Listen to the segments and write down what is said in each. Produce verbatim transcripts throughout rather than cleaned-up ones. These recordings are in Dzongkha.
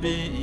ཕྱི་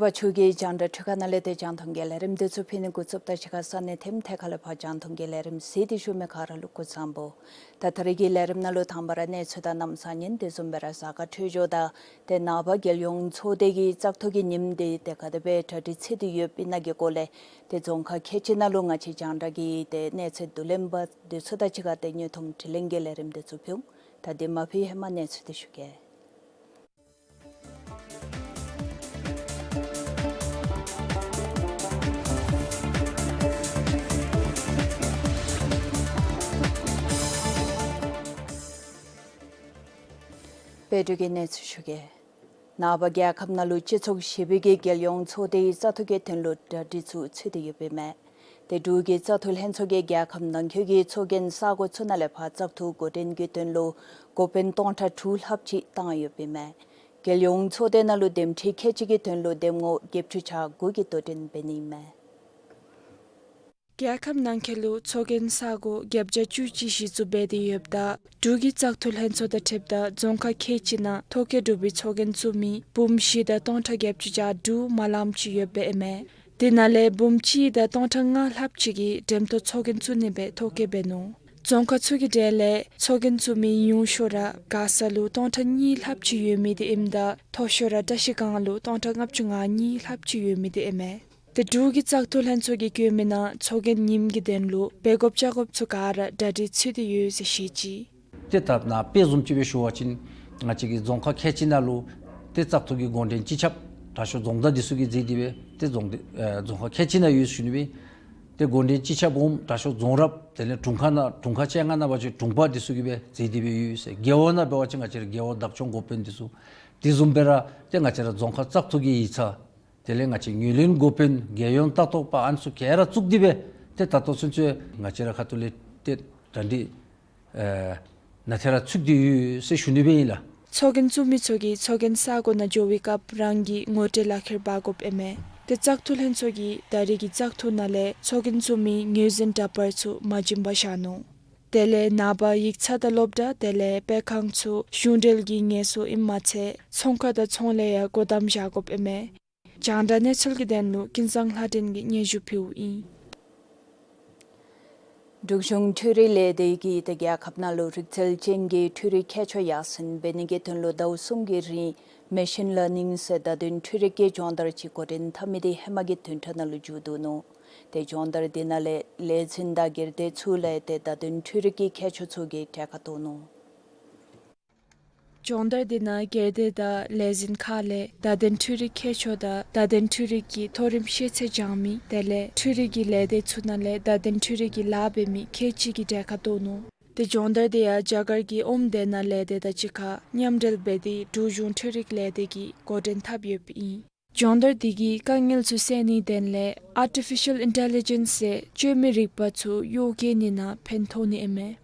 ཕྱོགས་ཀྱི་རྒྱང་བསྒྲགས་འཕྲུལ་ཁང་ནང་ལས་ཏེ་རྒྱང་མཐོང་གི་ལས་རིམ་འདི་ཚུ་ཕུལ་ནི་འགོ་བཙུགསཔ་ད་གཞི་ཁ་ས་གནས་ཐིམ་ཐད་ཁ་ལས་ཕར་རྒྱང་མཐོང་གི་ལས་རིམ་གཟིགས་ཏེ་བཞུགས་མི་ག་ར་ལུ་སྐུ་གཟུགས་བཟང་པོ། ད་ད་རེས་ཀྱི་ལས་རིམ་ནང་ལུ་དང་པ་ར་གནས་ཚུལ་དང་གནམ་ས་ཉིན་དེ་བཟུམ་སྦེ་ར་གཟའ་སྐར་འཕྲོད་སྦྱོར་དང་ཏེ་ནངས་པ་རྒྱལ་ཡོངས་ཚོགས་སྡེ་གི་བཙག་འཐུ་གི་ཉིནམ་འདི་ཏེ་ག་དེ་སྦེ་གྲ་སྒྲིག་ཚུད་དེ་ཡོདཔ་ཨིན་ན་གི་སྐོར་ལས་ཏེ་རྫོང་ཁག་ཁལ་གཅིག་ནང་ལུ་ང་བཅས་རྒྱང་བསྒྲགས་ཀྱི་ཏེ་གནས་ཚུལ་བསྡུ་ལེན་པ་འདི་ཚུ་དང་གཅིག་ཁར་ཏེ་མཉམ་མཐུད་དྲི་ལན་གྱི་ལས་རིམ་འདི་ཚུ་ཕུལ་འོང་། ད་དེ་མ་ཕུལ་ཧེ་མ་གནས་ཚུལ་འདི་ཞུ་གེ། སྦེ་འབྲུག་གི་གནས་ཚུལ་ཞུ་གེ། ནངས་པ་རྒྱལ་ཁབ་ནང་ལུ་སྤྱི་ཚོགས་བཞི་པའི་གི་རྒྱལ་ཡོངས་ཚོགས་སྡེའི་བཙག་འཐུ་གི་དོན་ལུ་གྲ་སྒྲིག་ཚུ་ཚུད་དེ་ཡོདཔ་ཨིན་མས། ཏེ་འབྲུག་གི་བཙག་འཐུ་ལྷན་ཚོགས་ཀྱིས་རྒྱལ་ཁབ་ནང་འཁོད་ཀྱི་ཚོགས་རྒྱན་ས་གོ་ཚུ་ནང་ལས་ཕར་བཙག་འཐུ་འགོ་འདྲེན་གྱི་དོན་ལུ་འགོ་དཔོན་སྟོང་ཕྲག་དྲུག་ལྷགཔ་ཅིག་བཏང་ཡོདཔ་ཨིན་མས། རྒྱལ་ཡོངས་ཚོགས་སྡེ་ནང་ལུ་འདེམས་ཁྲི་ཁལ་གཅིག་གི་དོན་ལུ་འདེམས་ངོ་བརྒྱད་ཅུ་གྱ་དགུ་གི་དོ་འགྲན་འབད་ནི་ཨིན་མས། རྒྱལ་ཁབ་ནང་འཁོད་ལུ་ཚོགས་རྒྱན་ས་གོ་བརྒྱད་བརྒྱ་བཅུ་གཅིག་གཞི་བཙུགས་འབད་དེ་ཡོདཔ་ད་འབྲུག་གི་བཙག་འཐུ་ལྷན་ཚོགས་དང་འཁྲིལཝ་ད་རྫོང་ཁག་ཁལ་གཅིག་ནང་ཐོ་བཀོད་གྲུབ་པའི་ཚོགས་རྒྱན་བཙུགས་མི་འབུམ་བཞི་དང་སྟོང་ཕྲག་བརྒྱད་ཅུ་གྱ་དྲུག་མ་ལངམ་ཅིག་ཡོདཔ་ཨིན་མས། དེ་ནང་ལས་འབུམ་གཅིག་དང་སྟོང་ཕྲག་ལྔ་ལྷགཔ་ཅིག་གིས་འགྲེམས་སྟོན་ཚོགས་རྒྱན་བཙུགས་ནི་སྦེ་ཐོ་བཀོད་འབད་ནུག། རྫོང་ཁག་ཚུ་གི་གྲས་ལས་ཚོགས་རྒྱན་བཙུགས་མི་ཉུང་ཤོས་ར་མགར་ས་ལུ་སྟོང་ཕྲག་གཉིས་ལྷགཔ་ཅིག་ཡོད་མི་དེ་ཨིནམ་ད་མཐོ་ཤོས་ར་བཀྲ་ཤིས་སྒང་ལུ་སྟོང་ཕྲག་ལྔ་བཅུ་ང་གཉིས་ལྷགཔ་ཅིག་ཡོད་མི་དེ་ཨིན་མས། ཏེ་འབྲུག་གི་བཙག་འཐུ་ལྷན་ཚོགས་ཀྱིས་བཀོད་མི་ནང་ཚོགས་རྒྱན་ཉིནམ་གྱི་དོན་ལུ་འབད་དགོཔ་བྱ་དགོཔ་ཚུ་ག་ར་གྲ་སྒྲིག་ཚུད་དེ་ཡོད་ཟེར་བཤད་ཅི། ཏེ་ད་ནཱ་དཔེ་བཟུམ་ཅིག་སྦེ་ཞུ་བ་ཅིན་ང་བཅས་ཀྱི་རྫོང་ཁག་ཁལ་གཅིག་ནང་ལུ་ཏེ་བཙག་འཐུ་གི་འགོ་འདྲེན་སྤྱི་ཁྱབ་དྲག་ཤོས་རྫོང་བདག་འདི་ཚུ་གིས་མཛད་དེ་སྦེ་ཏེ་རྫོང་སྡེ་ཨེ་རྫོང་ཁག་ཁལ་གཅིག་ནང་ཡོད་ཟེར་ཞུ་ནི་སྦེ། ཏེ་འགོ་འདྲེན་སྤྱི་ཁྱབ་འོགམ་དྲག་ཤོས་རྫོང་རབ་དེ་ལས་དྲུང་ཁག་ནང་དྲུང་ཁག་བཅོ་ལྔ་ནང་འབད་བ་ཅིན་དྲུང་པ་འདི་ཚུ་གིས་སྦེ་མཛད་དེ་སྦེ་ཡོད་ཟེར། རྒེད་འོག་ནང་འབད་བ་ཅིན་ང་བཅས་ར་རྒེད་འོག་བདག་སྐྱོང་འགོ་དཔོན་འདི་ཚུ། དེ་བཟུམ་སྦེ་ར་ཏེ་ང་བཅས་ར་རྫོང་ཁག་བཙག་འཐུ་གི་ཡིག་ཚང་དེ་ལས་ང་བཅས་ངོས་ལེན་འགོ་དཔོན་རྒྱལ་ཡོངས་ལྟ་རྟོག་པ་ཨ་ནི་ཚུ་ག་ར་བཙུགས་ཏེ་སྦེ་ཏེ་ད་ལྟོ་ཚུན་ཚོད་ང་བཅས་ར་ཁ་ཐུག་ལས་ཏེ་གྲ་སྒྲིག་ཨེ་ནང་ཐད་ར་ཚུད་དེ་ཡོད་ཟེར་ཞུ་ནི་སྦེ་ཨིན་ལགས། ཚོགས་རྒྱན་བཙུགས་མི་ཚུ་གིས་ཚོགས་རྒྱན་ས་གོ་ནང་འགྱོ་བའི་སྐབས་རང་གི་ངོ་སྤྲོད་ལག་ཁྱེར་འབག་དགོཔ་ཨིན་མས། ཏེ་བཙག་འཐུ་ལྷན་ཚོགས་ཀྱིས་ད་རེས་ཀྱི་བཙག་འཐུ་ནང་ལས་ཚོགས་རྒྱན་བཙུགས་མི་ངོས་འཛིན་འདྲ་པར་ཚུ་མ་བྱིན་པར་བཞག་ནུག། དེ་ལས་ནངས་པ་ཡིག་ཚང་དང་སློབ་གྲྭ་དེ་ལས་སྤེལ་ཁང་ཚུ་གཞུང་འབྲེལ་གྱི་ངལ་གསོ་ཨིནམ་མ་ཚད་ཚོང་ཁང་དང་ཚོང་ལས་ཡང་སྒོ་བསྡམས་བཞག་དགོཔ་ཨིན་མས། རྒྱང་བསྒྲགས་གནས་ཚུལ་གྱི་དོན་ལུ་ཀུན་བཟང་ལྷ་སྒྲོན་གྱིས་སྙན་ཞུ་ཕུལཝ་ཨིན། འབྲུག་གཞུང་འཕྲུལ་རིག་ལས་སྡེ་གིས་ཏེ་རྒྱལ་ཁབ་ནང་ལུ་རིག་རྩལ་ཅན་གྱི་འཕྲུལ་རིག་མཁས་མཆོག་ཡར་སེང་འབད་ནི་གི་དོན་ལུ་ཟླཝ་གསུམ་གྱི་རིང་མེ་ཤིན་ལར་ནིང་ཟེར་བརྡ་དོན་འཕྲུལ་རིག་གི་སྦྱོང་བརྡར་ཅིག་འགོ་འདྲེན་འཐབ་མི་དེ་ཧེ་མ་གི་བདུན་ཕྲག་ནང་ལུ་མཇུག་བསྡུ་ནུག། ཏེ་སྦྱོང་བརྡར་དེ་ནང་ལས་ལས་འཛིན་དང་སྒེར་སྡེ་ཚུ་ལས་ཏེ་བརྡ་དོན་འཕྲུལ་རིག་གི་མཁས་མཆོག་ཚུ་གིས་གྲལ་ཁར་གཏོགས་ནུག། སྦྱོང་བརྡར་དེ་ནང་སྒེར་སྡེ་དང་ལས་འཛིན་ཁག་ལས་བརྡ་དོན་འཕྲུལ་རིག་མཁས་མཆོག་དང་བརྡ་དོན་འཕྲུལ་རིག་གི་མཐོ་རིམ་ཤེས་ཚད་སྦྱང་མི་དེ་ལས་འཕྲུལ་རིག་གི་ལས་སྡེ་ཚུ་ནང་ལས་བརྡ་དོན་འཕྲུལ་རིག་གི་ལཱ་འབད་མི་ཁལ་གཅིག་གིས་གྲལ་ཁར་གཏོགས་ནུག། ཏེ་སྦྱོང་བརྡར་དེ་ཡང་རྒྱ་གར་གྱི་ཨོམ་སྡེ་ནང་ལས་སྡེ་དང་གཅིག་ཁར་མཉམ་འབྲེལ་འབད་དེ་འབྲུག་གཞུང་འཕྲུལ་རིག་ལས་སྡེ་གིས་འགོ་འདྲེན་འཐབ་ཡོདཔ་ཨིན། སྦྱོང་བརྡར་དེ་གིས་དཀའ་ངལ་ཚུ་སེལ་ནིའི་དོན་ལས་ཨར་ཊི་ཕི་ཤཱལ་ཨིན་ཊེ་ལི་ཇེནསི་ཟེར་བཅོས་མའི་རིག་པ་ཚུ་གཡོག་བཀོལ་ནི་ནང་ཕན་ཐོགས་ནི་ཨིན་མས།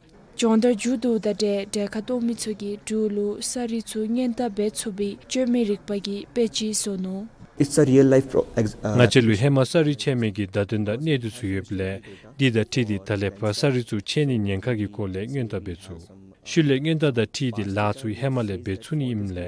སྦྱོང་བརྡར་མཇུག་བསྡུཝ་དང་འབྲེལ་གྲལ་ཁར་གཏོགས་མི་ཚུ་གིས་འབྲུག་ལུ་ས་རིགས་ཚུ་ཉེན་བརྡ་འབད་ཚུགས་པའི་བཅོས་མའི་རིག་པ་གི་དཔེ་ཆ་བཟོ་ནུག། It's a real life pro- ex- uh, ང་བཅས་ལུ་ཧེ་མ་ས་རུད་ཆད་མི་གི་བརྡ་དོན་དང་གནད་དོན་ཚུ་ཡོདཔ་ལས་འདི་དང་འཁྲིལ་ཏེ་ད་ལས་ཕར་ས་རུད་ཚུ་ཆད་ནིའི་ཉེན་ཁ་གི་སྐོར་ལས་སྔོན་བརྡ་འབད་ཚུགས། ཤུལ་ལས་སྔོན་བརྡ་དང་འཁྲིལ་ཏེ་ལཱ་ཚུ་ཧེ་མ་ལས་འབད་ཚུགས་ནི་ཨིནམ་ལས་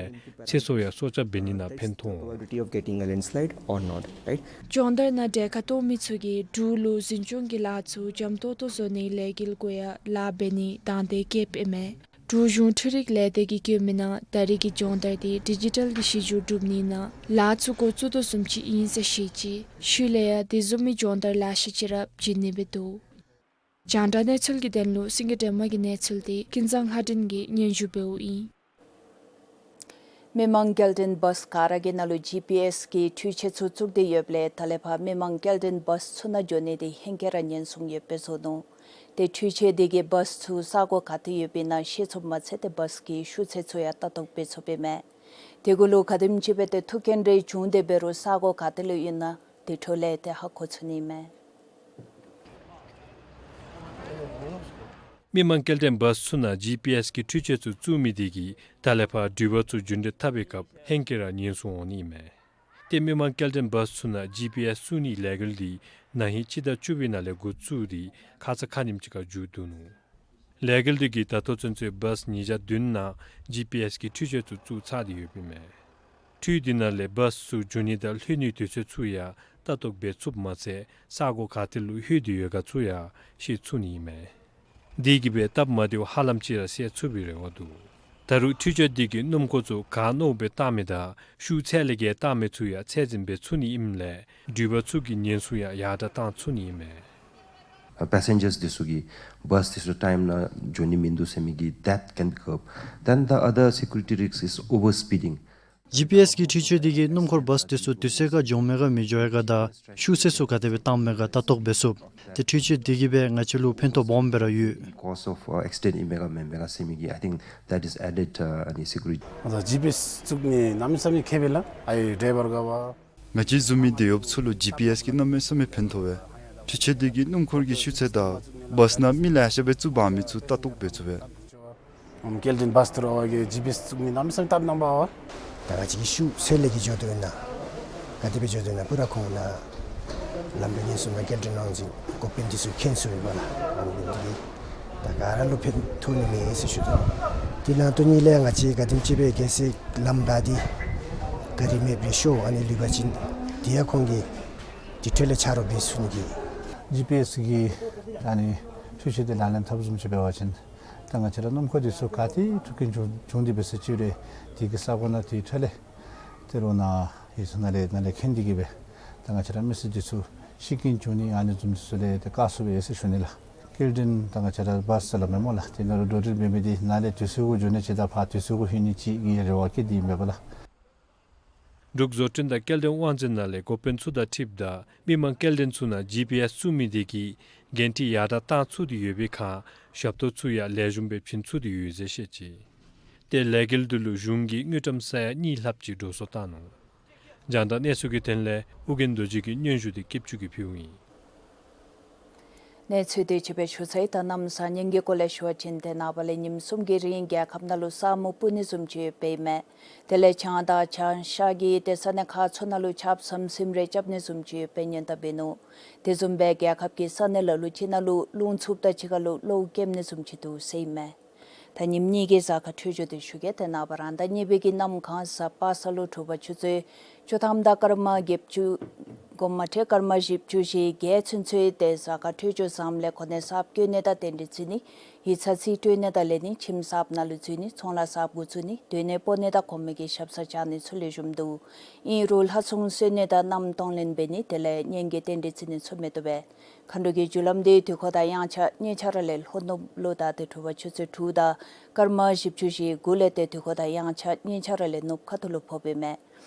ཚེ་སྲོག་ཡང་སྲོག་སྐྱབས་འབད་ནི་ནང་ཕན་ཐོགས་འོང་། Probability of getting a landslide or not, right? སྦྱོང་བརྡར་ནང་གྲལ་ཁར་གཏོགས་མི་ཚུ་གིས་འབྲུག་ལུ་འཛིན་སྐྱོང་གི་ལཱ་ཚུ་འཇམ་ཏོང་ཏོ་བཟོ་ནིའི་ལས་འགུལ་གུ་ཡང་ལཱ་འབད་ནི་དང་འདོད་བསྐྱེདཔ་ཨིན་མས། འབྲུག་གཞུང་འཕྲུལ་རིག་ལས་སྡེ་གིས་བཀོད་མི་ནང་ད་རེས་ཀྱི་སྦྱོང་བརྡར་འདི་ཌི་ཇི་ཊལ་གྱི་གཞི་བཅོལ་གྲུབ་ནི་ནང་ལཱ་ཚུ་འགོ་བཙུགས་དོ་བཟུམ་ཅིག་ཨིན་ཟེར་བཤད་ཅི། ཤུལ་ལས་ཡང་དེ་བཟུམ་མའི་སྦྱོང་བརྡར་ལེ་ཤ་ཅིག་ར་བྱིན་ནི་སྦེ་འདུག། རྒྱང་བསྒྲགས་གནས་ཚུལ་གྱི་དོན་ལུ་སེང་གེ་སྒྲོལ་མ་གི་གནས་ཚུལ་འདི་ཀུན་བཟང་ལྷ་སྒྲོན་གྱིས་སྙན་ཞུ་འབདཝ་ཨིན། མི་མང་སྐྱེལ་འདྲེན་བཱས་ག་ར་གི་ནང་ལུ་ཇི་པི་ཨེསི་གི་འཕྲུལ་ཆས་ཚུ་བཙུགས་ཏེ་ཡོདཔ་ལས་ད་ལས་ཕར་མི་མང་སྐྱེལ་འདྲེན་བཱས་ཚུ་ནང་འགྱོ་ནི་འདི་ཧེང་སྐལ་ར་ཉེན་སྲུང་ཡོདཔ་སྦེ་བཟོ་ནུག། ཏེ་འཕྲུལ་ཆས་འདི་གིས་བཱས་ཚུ་ས་གོ་ག་ཏེ་ཡོདཔ་ཨིན་ན་ཤེས་ཚུགསཔ་མ་ཚད་ཏེ་བཱས་ཀྱི་ཤུགས་ཚད་ཚུ་ཡང་ལྟ་རྟོག་འབད་ཚུགསཔ་ཨིན་མས། དེ་གུ་ལུ་ག་དེམ་ཅིག་སྦེ་ཏེ་ཐུགས་འགན་རེ་བྱུང་སྟེ་འབད་རུང་ས་གོ་ག་ཏེ་ལུ་ཨིན་ན་དེ་འཕྲོ་ལས་ཏེ་ཧ་གོ་ཚུགས་ནི་ཨིན་མས། མི་མང་སྐྱེལ་འདྲེན་བཱས་ཚུ་ནང་ཇི་པི་ཨེསི་གི་འཕྲུལ་ཆས་ཚུ་བཙུགས་མི་འདི་གིས་ད་ལས་ཕར་འགྲུལ་པ་ཚུ་རྒྱུན་འགྲུལ་འཐབ་པའི་སྐབས་ཧེང་སྐལ་ར་ཉེན་སྲུང་འོང་ནི་ཨིན་མས། ཏེ་མི་མང་སྐྱེལ་འདྲེན་བཱས་ཚུ་ནང་ཇི་པི་ཨེསི་བཙུགས་ནིའི་ལས་འགུལ་འདི་ན་ཧིང་སྤྱི་ཟླ་བཅུ་པའི་ནང་ལས་འགོ་བཙུགས་ཏེ་ཁ་ཙ་ཁ་ཉིནམ་ཅིག་ཁར་མཇུག་བསྡུ་ནུག། ལས་འགུལ་འདི་གིས་ད་ལྟོ་ཚུན་ཚོད་བཱས་ཉིས་བརྒྱ་བདུན་ནང་ཇི་པི་ཨེསི་གི་འཕྲུལ་ཆས་ཚུ་བཙུགས་ཚར་ཏེ་ཡོདཔ་ཨིན་མས། འཕྲུལ་འདི་ནང་ལས་བཱས་ཚུ་འགྱོ་ནི་དང་ལྷོད་ནིའི་དུས་ཚོད་ཚུ་ཡང་ལྟ་རྟོག་འབད་ཚུགསཔ་མ་ཚད་ས་གོ་ག་ཏེ་ལུ་ལྷོད་དེ་ཡོད་ག་ཚུ་ཡང་ཤེས་ཚུགས་ནི་ཨིན་མས། འདི་གིས་སྦེ་སྟབས་མ་བདེཝ་ཧ་ལམ་ཅིག་ར་སེལ་ཚུགས་པའི་རེ་བ་འདུག། ད་རུང་འཕྲུལ་ཆས་འདི་གིས་སྣུམ་འཁོར་ཚུ་ག་མནོཝ་སྦེ་བཏང་མི་དང་ཤུགས་ཚད་ལས་བརྒལ་བཏང་མི་ཚུ་ཡང་ཚད་འཛིན་འབད་ཚུགས་ནི་ཨིནམ་ལས་འགྲུལ་པ་ཚུ་གི་ཉེན་སྲུང་ཡང་ཡར་དྲགས་བཏང་ཚུགས་ནི་ཨིན་མས། ཨ་པེ་སེན་ཇརསི་འདི་ཚུ་གིས་བཱས་འདི་ཚུ་ཊའིམ་ནང་འགྱོ་ནི་མིན་འདུག་ཟེར་མི་གི་that can curb. Then the other security risk is overspeeding. ཇི་པི་ཨེསི་གི་འཕྲུལ་ཆས་འདི་གིས་སྣུམ་འཁོར་བཱས་འདི་ཚུ་དུས་ཚོད་ཁར་འགྱོ་མས་ག་མི་འགྱོ་ཡ་ག་དང་ཤུགས་ཚད་ཚུ་ག་དེ་སྦེ་བཏང་མས་ག་ལྟ་རྟོག་འབད་ཚུགས། ཏེ་འཕྲུལ་ཆས་འདི་གིས་སྦེ་ང་བཅས་ལུ་ཕན་ཐོགས་སྦོམ་སྦེ་ར་ཡོད། Cause of uh, accident ཨིན་མས་ག་མེན་མས་ག་ཟེར་མི་གི I think that is added uh, ཨ་ནི་security. ཨ་ད་ཇི་པི་ཨེསི་བཙུགས་ནི་གནམ་མེད་ས་མེད་ཁེ་ཕན་ལགས། ཨའི་ཌའི་བར་ག་བ། ང་བཅས་བཟུམ་མའི་འདི་ཡོདཔ་ཚུ་ལུ་ཇི་པི་ཨེསི་གིས་གནམ་མེད་ས་མེད་ཕན་ཐོགས་པས། འཕྲུལ་ཆས་འདི་གིས་སྣུམ་འཁོར་གྱི་ཤུགས་ཚད་དང་བཱས་ནང་མི་ལེ་ཤ་སྦེ་བཙུགས་འབག་མི་ཚུ་ལྟ་རྟོག་འབད་ཚུགས་པས། ཨམ་སྐྱེལ་འདྲེན་བཱས་ཏི་རུ་འབད་བའི་ཇི་པི་ཨེསི་བཙུགས་ནི་གནམ་མེད་ས་མེད་སྟབས་བདེ་མས་པ། ད་ང་བཅས་ཀྱི་ཤུགས་ཚད་ལས་བརྒལ་འགྱོ་དོ་ན་ག་དེ་སྦེ་འགྱོ་དོ་ན་པུ་ར་ཁོང་ནཱ་ལམ་འགྲོ་ཉེན་སྲུང་དང་སྐྱེལ་འདྲེན་དབང་འཛིན་འགོ་དཔོན་འདི་ཚུ་མཁྱེན་ཚུགས་པས་ལགས། ཨ་ནི་འདི་གིས་ད་ག་ར་ལུ་ཕན་ཐོགས་ནི་མས་ཟེར་ཞུ་དོ། དེ་ནང་དོན་ཉིད་ལས་ང་བཅས་ག་དེམ་ཅིག་སྦེ་གལ་སྲིད་ལམ་བདའ་སྟེ་ག་རི་མེདཔ་སྦེ་ཤོར་ཨ་ནི་ལུས་པ་ཅིན་དེ་ཡང་ཁོང་གིས་དེ་འཕྲོ་ལས་ཆ་རོགས་འབད་ཚུགས་ནི་གི། ཇི་པི་ཨེསི་གི་ཨ་ནི་འཕྲུལ་ཆས་འདི་ལག་ལེན་འཐབ་བཟུམ་ཅིག་འབད་བ་ཅིན་ད་ང་བཅས་ར་སྣུམ་འཁོར་འདི་ཚུ་ག་ཏེ་ཐུག་རྐྱེན་བྱུང་བྱུང་སྟེ་འབད་ས་ཅིག་རུང་དེ་གི་ས་གོ་ནང་དེ་འཕྲོ་ལས་ཏེ་རོགས་ནཱ་ཡིག་ཚང་ནང་ལས་ནཱ་ལས་མཁྱེན་ཏེ་གིས་སྦེ་ད་ང་བཅས་ར་མི་སེར་འདི་ཚུ་ཤི་རྐྱེན་བྱུང་ནི་ཨ་ནི་བཟུམ་འདི་ཚུ་ལས་ཏེ་བཀག་ཚུགས་པས་ཟེར་ཞུ་ནི་ལགས། སྐྱེལ་འདྲེན་ད་ང་བཅས་ར་བཱས་ཟེར་སླབ་མས་སྨོ་ལགས། དེ་ནང་ལུ་འགྲོ་འགྲུལ་འབད་མི་འདི་ནཱ་ལས་དུས་ཚོད་གུ་འགྱོ་ནི་ཅིག་དང་ཕར་དུས་ཚོད་གུ་ལྷོད་ནི་ཅིག་གི་རེ་བ་བསྐྱེད་དེ་ཨིན་པས་ལགས། འབྲུག་བཟོ་སྐྲུན་དང་སྐྱེལ་འདྲེན་དབང་འཛིན་ནང་ལས་འགོ་དཔོན་ཚུ་དང་འཁྲིལཝ་ད་མི་མང་སྐྱེལ་འདྲེན་ཚུ་ནང་ཇི་པི་ཨེསི་བཙུགས་མི་འདི་གིས་འགན་འཁྲི་ཡར་དྲགས་བཏང་ཚུགས་ཏེ་ཡོད་པའི་ཁར་ཞབས་ཏོག་ཚུ་ཡང་ལེགས་ཤོམ་སྦེ་བྱིན་ཚུགས་ཏེ་ཡོད་ཟེར་བཤད་ཅི། ཏེ་ལས་འགུལ་འདི་ལུ་གཞུང་གིས་དངུལ་ཀྲམ་ས་ཡ་གཉིས་ལྷགཔ་ཅིག་འགྲོ་སོང་བཏང་ནུག། རྒྱང་བསྒྲགས་གནས་ཚུལ་གྱི་དོན་ལས་ཨོ་རྒྱན་རྡོ་རྗེ་གི་སྙན་ཞུ་འདི་སྐྱིད་ཆུ་གིས་ཕུལཝ་ཨིན། གནས་ཚུལ་འདི་ཅིག་སྦེ་ཞུ་ཚར་ཡི། ད་གནམ་ས་བསྙེན་བཀུར་སྐོར་ལས་ཞུ་བ་ཅིན་ཏེ་ནངས་པ་ལས་ཉིནམ་གསུམ་གྱི་རིང་རྒྱལ་ཁབ་ནང་ལུ་ས་སྨུག་སྤུབ་ནི་བཟུམ་ཅིག་ཡོདཔ་ཨིན་མས། དེ་ལས་བྱང་དང་བྱང་ཤར་གྱི་ཏེ་ས་གནས་ཁག་ཚུ་ནང་ལུ་ཆརཔ་ཟམ་ཟིམ་རེ་རྐྱབ་ནི་བཟུམ་ཅིག་ཡོདཔ་སྦེ་སྙན་གྲགས་འབད་ནུག། དེ་བཟུམ་སྦེ་རྒྱལ་ཁབ་ཀྱི་ས་གནས་ལ་ལུ་ཅིག་ནང་ལུ་རླུང་འཚུབ་དང་གཅིག་ཁར་ལུ་གློག་ཀེམ་ནི་བཟུམ་ཅིག་འདུག་ཟེར་ཨིན་མས། ད་ཉིནམ་གཉིས་ཀྱི་གཟའ་སྐར་འཕྲོད་སྦྱོར་འདི་ཞུ་གེ། ཏེ་ནངས་པ་རང་ཟླ་གཉིས་པའི་གི་གནམ་གང་གཟའ་པ་སངས་ལུ་དྲོ་པ་ཆུ་ཚོད་བཅུ་ཐམ་དང་སྐར་མ་བརྒྱད་ཅུ་དགོངསམ་མ་ཁྲེལ་སྐར་མ་བཞི་བཅུ་ཞེ་བརྒྱད་ཚུན་ཚོད་ཏེ་གཟའ་སྐར་འཕྲོད་སྦྱོར་བཟངམ་ལས་གོ་གནས་གསརཔ་བཀོད་ནི་དང་རྟེན་འབྲེལ་བརྩི་ནི། ཡིག་ཚང་རྩིས་སྤྲོད་ནི་དང་ལེན་ནི། ཁྱིམ་གསརཔ་ནང་ལུ་འཛུལ་ནི། ཚོང་ལཱ་གསརཔ་འགོ་བཙུགས་ནི། སྡོད་གནས་སྤོ་ནི་དང་གོང་མའི་གི་ཞབས་སར་བཅར་ནི་ཚུ་ལེགས་ཤོམ་འདུག། ཨིན་རུང་ལྷ་སྲུང་གསོལ་ནི་དང་མནའམ་གཏོང་ལེན་འབད་ནི་དེ་ལས་གཉེན་གྱི་རྟེན་འབྲེལ་བརྩི་ནི་ཚུ་མི་བཏུབ་པས། མཁའ་འགྲོ་གི་རྒྱུ་ལམ་འདི་དུས་འཁོར་དང་དབྱངས་འཆར་གཉིས་ཆ་ར་ལས་ལྷོ་ནུབ་ལུ་ད་ཏེ་དྲོ་པ་ཆུ་ཚོད་དྲུག་དང་སྐར་མ་བཞི་བཅུ་ཞེ་དགུ་ལས་ཏེ་དུས་འཁོར་དང་དབྱངས་འཆར་གཉིས་ཆ་ར་ལས་ནུབ་ཁ་ཐུག་ལུ་ཕོགཔ་ཨིན་མས།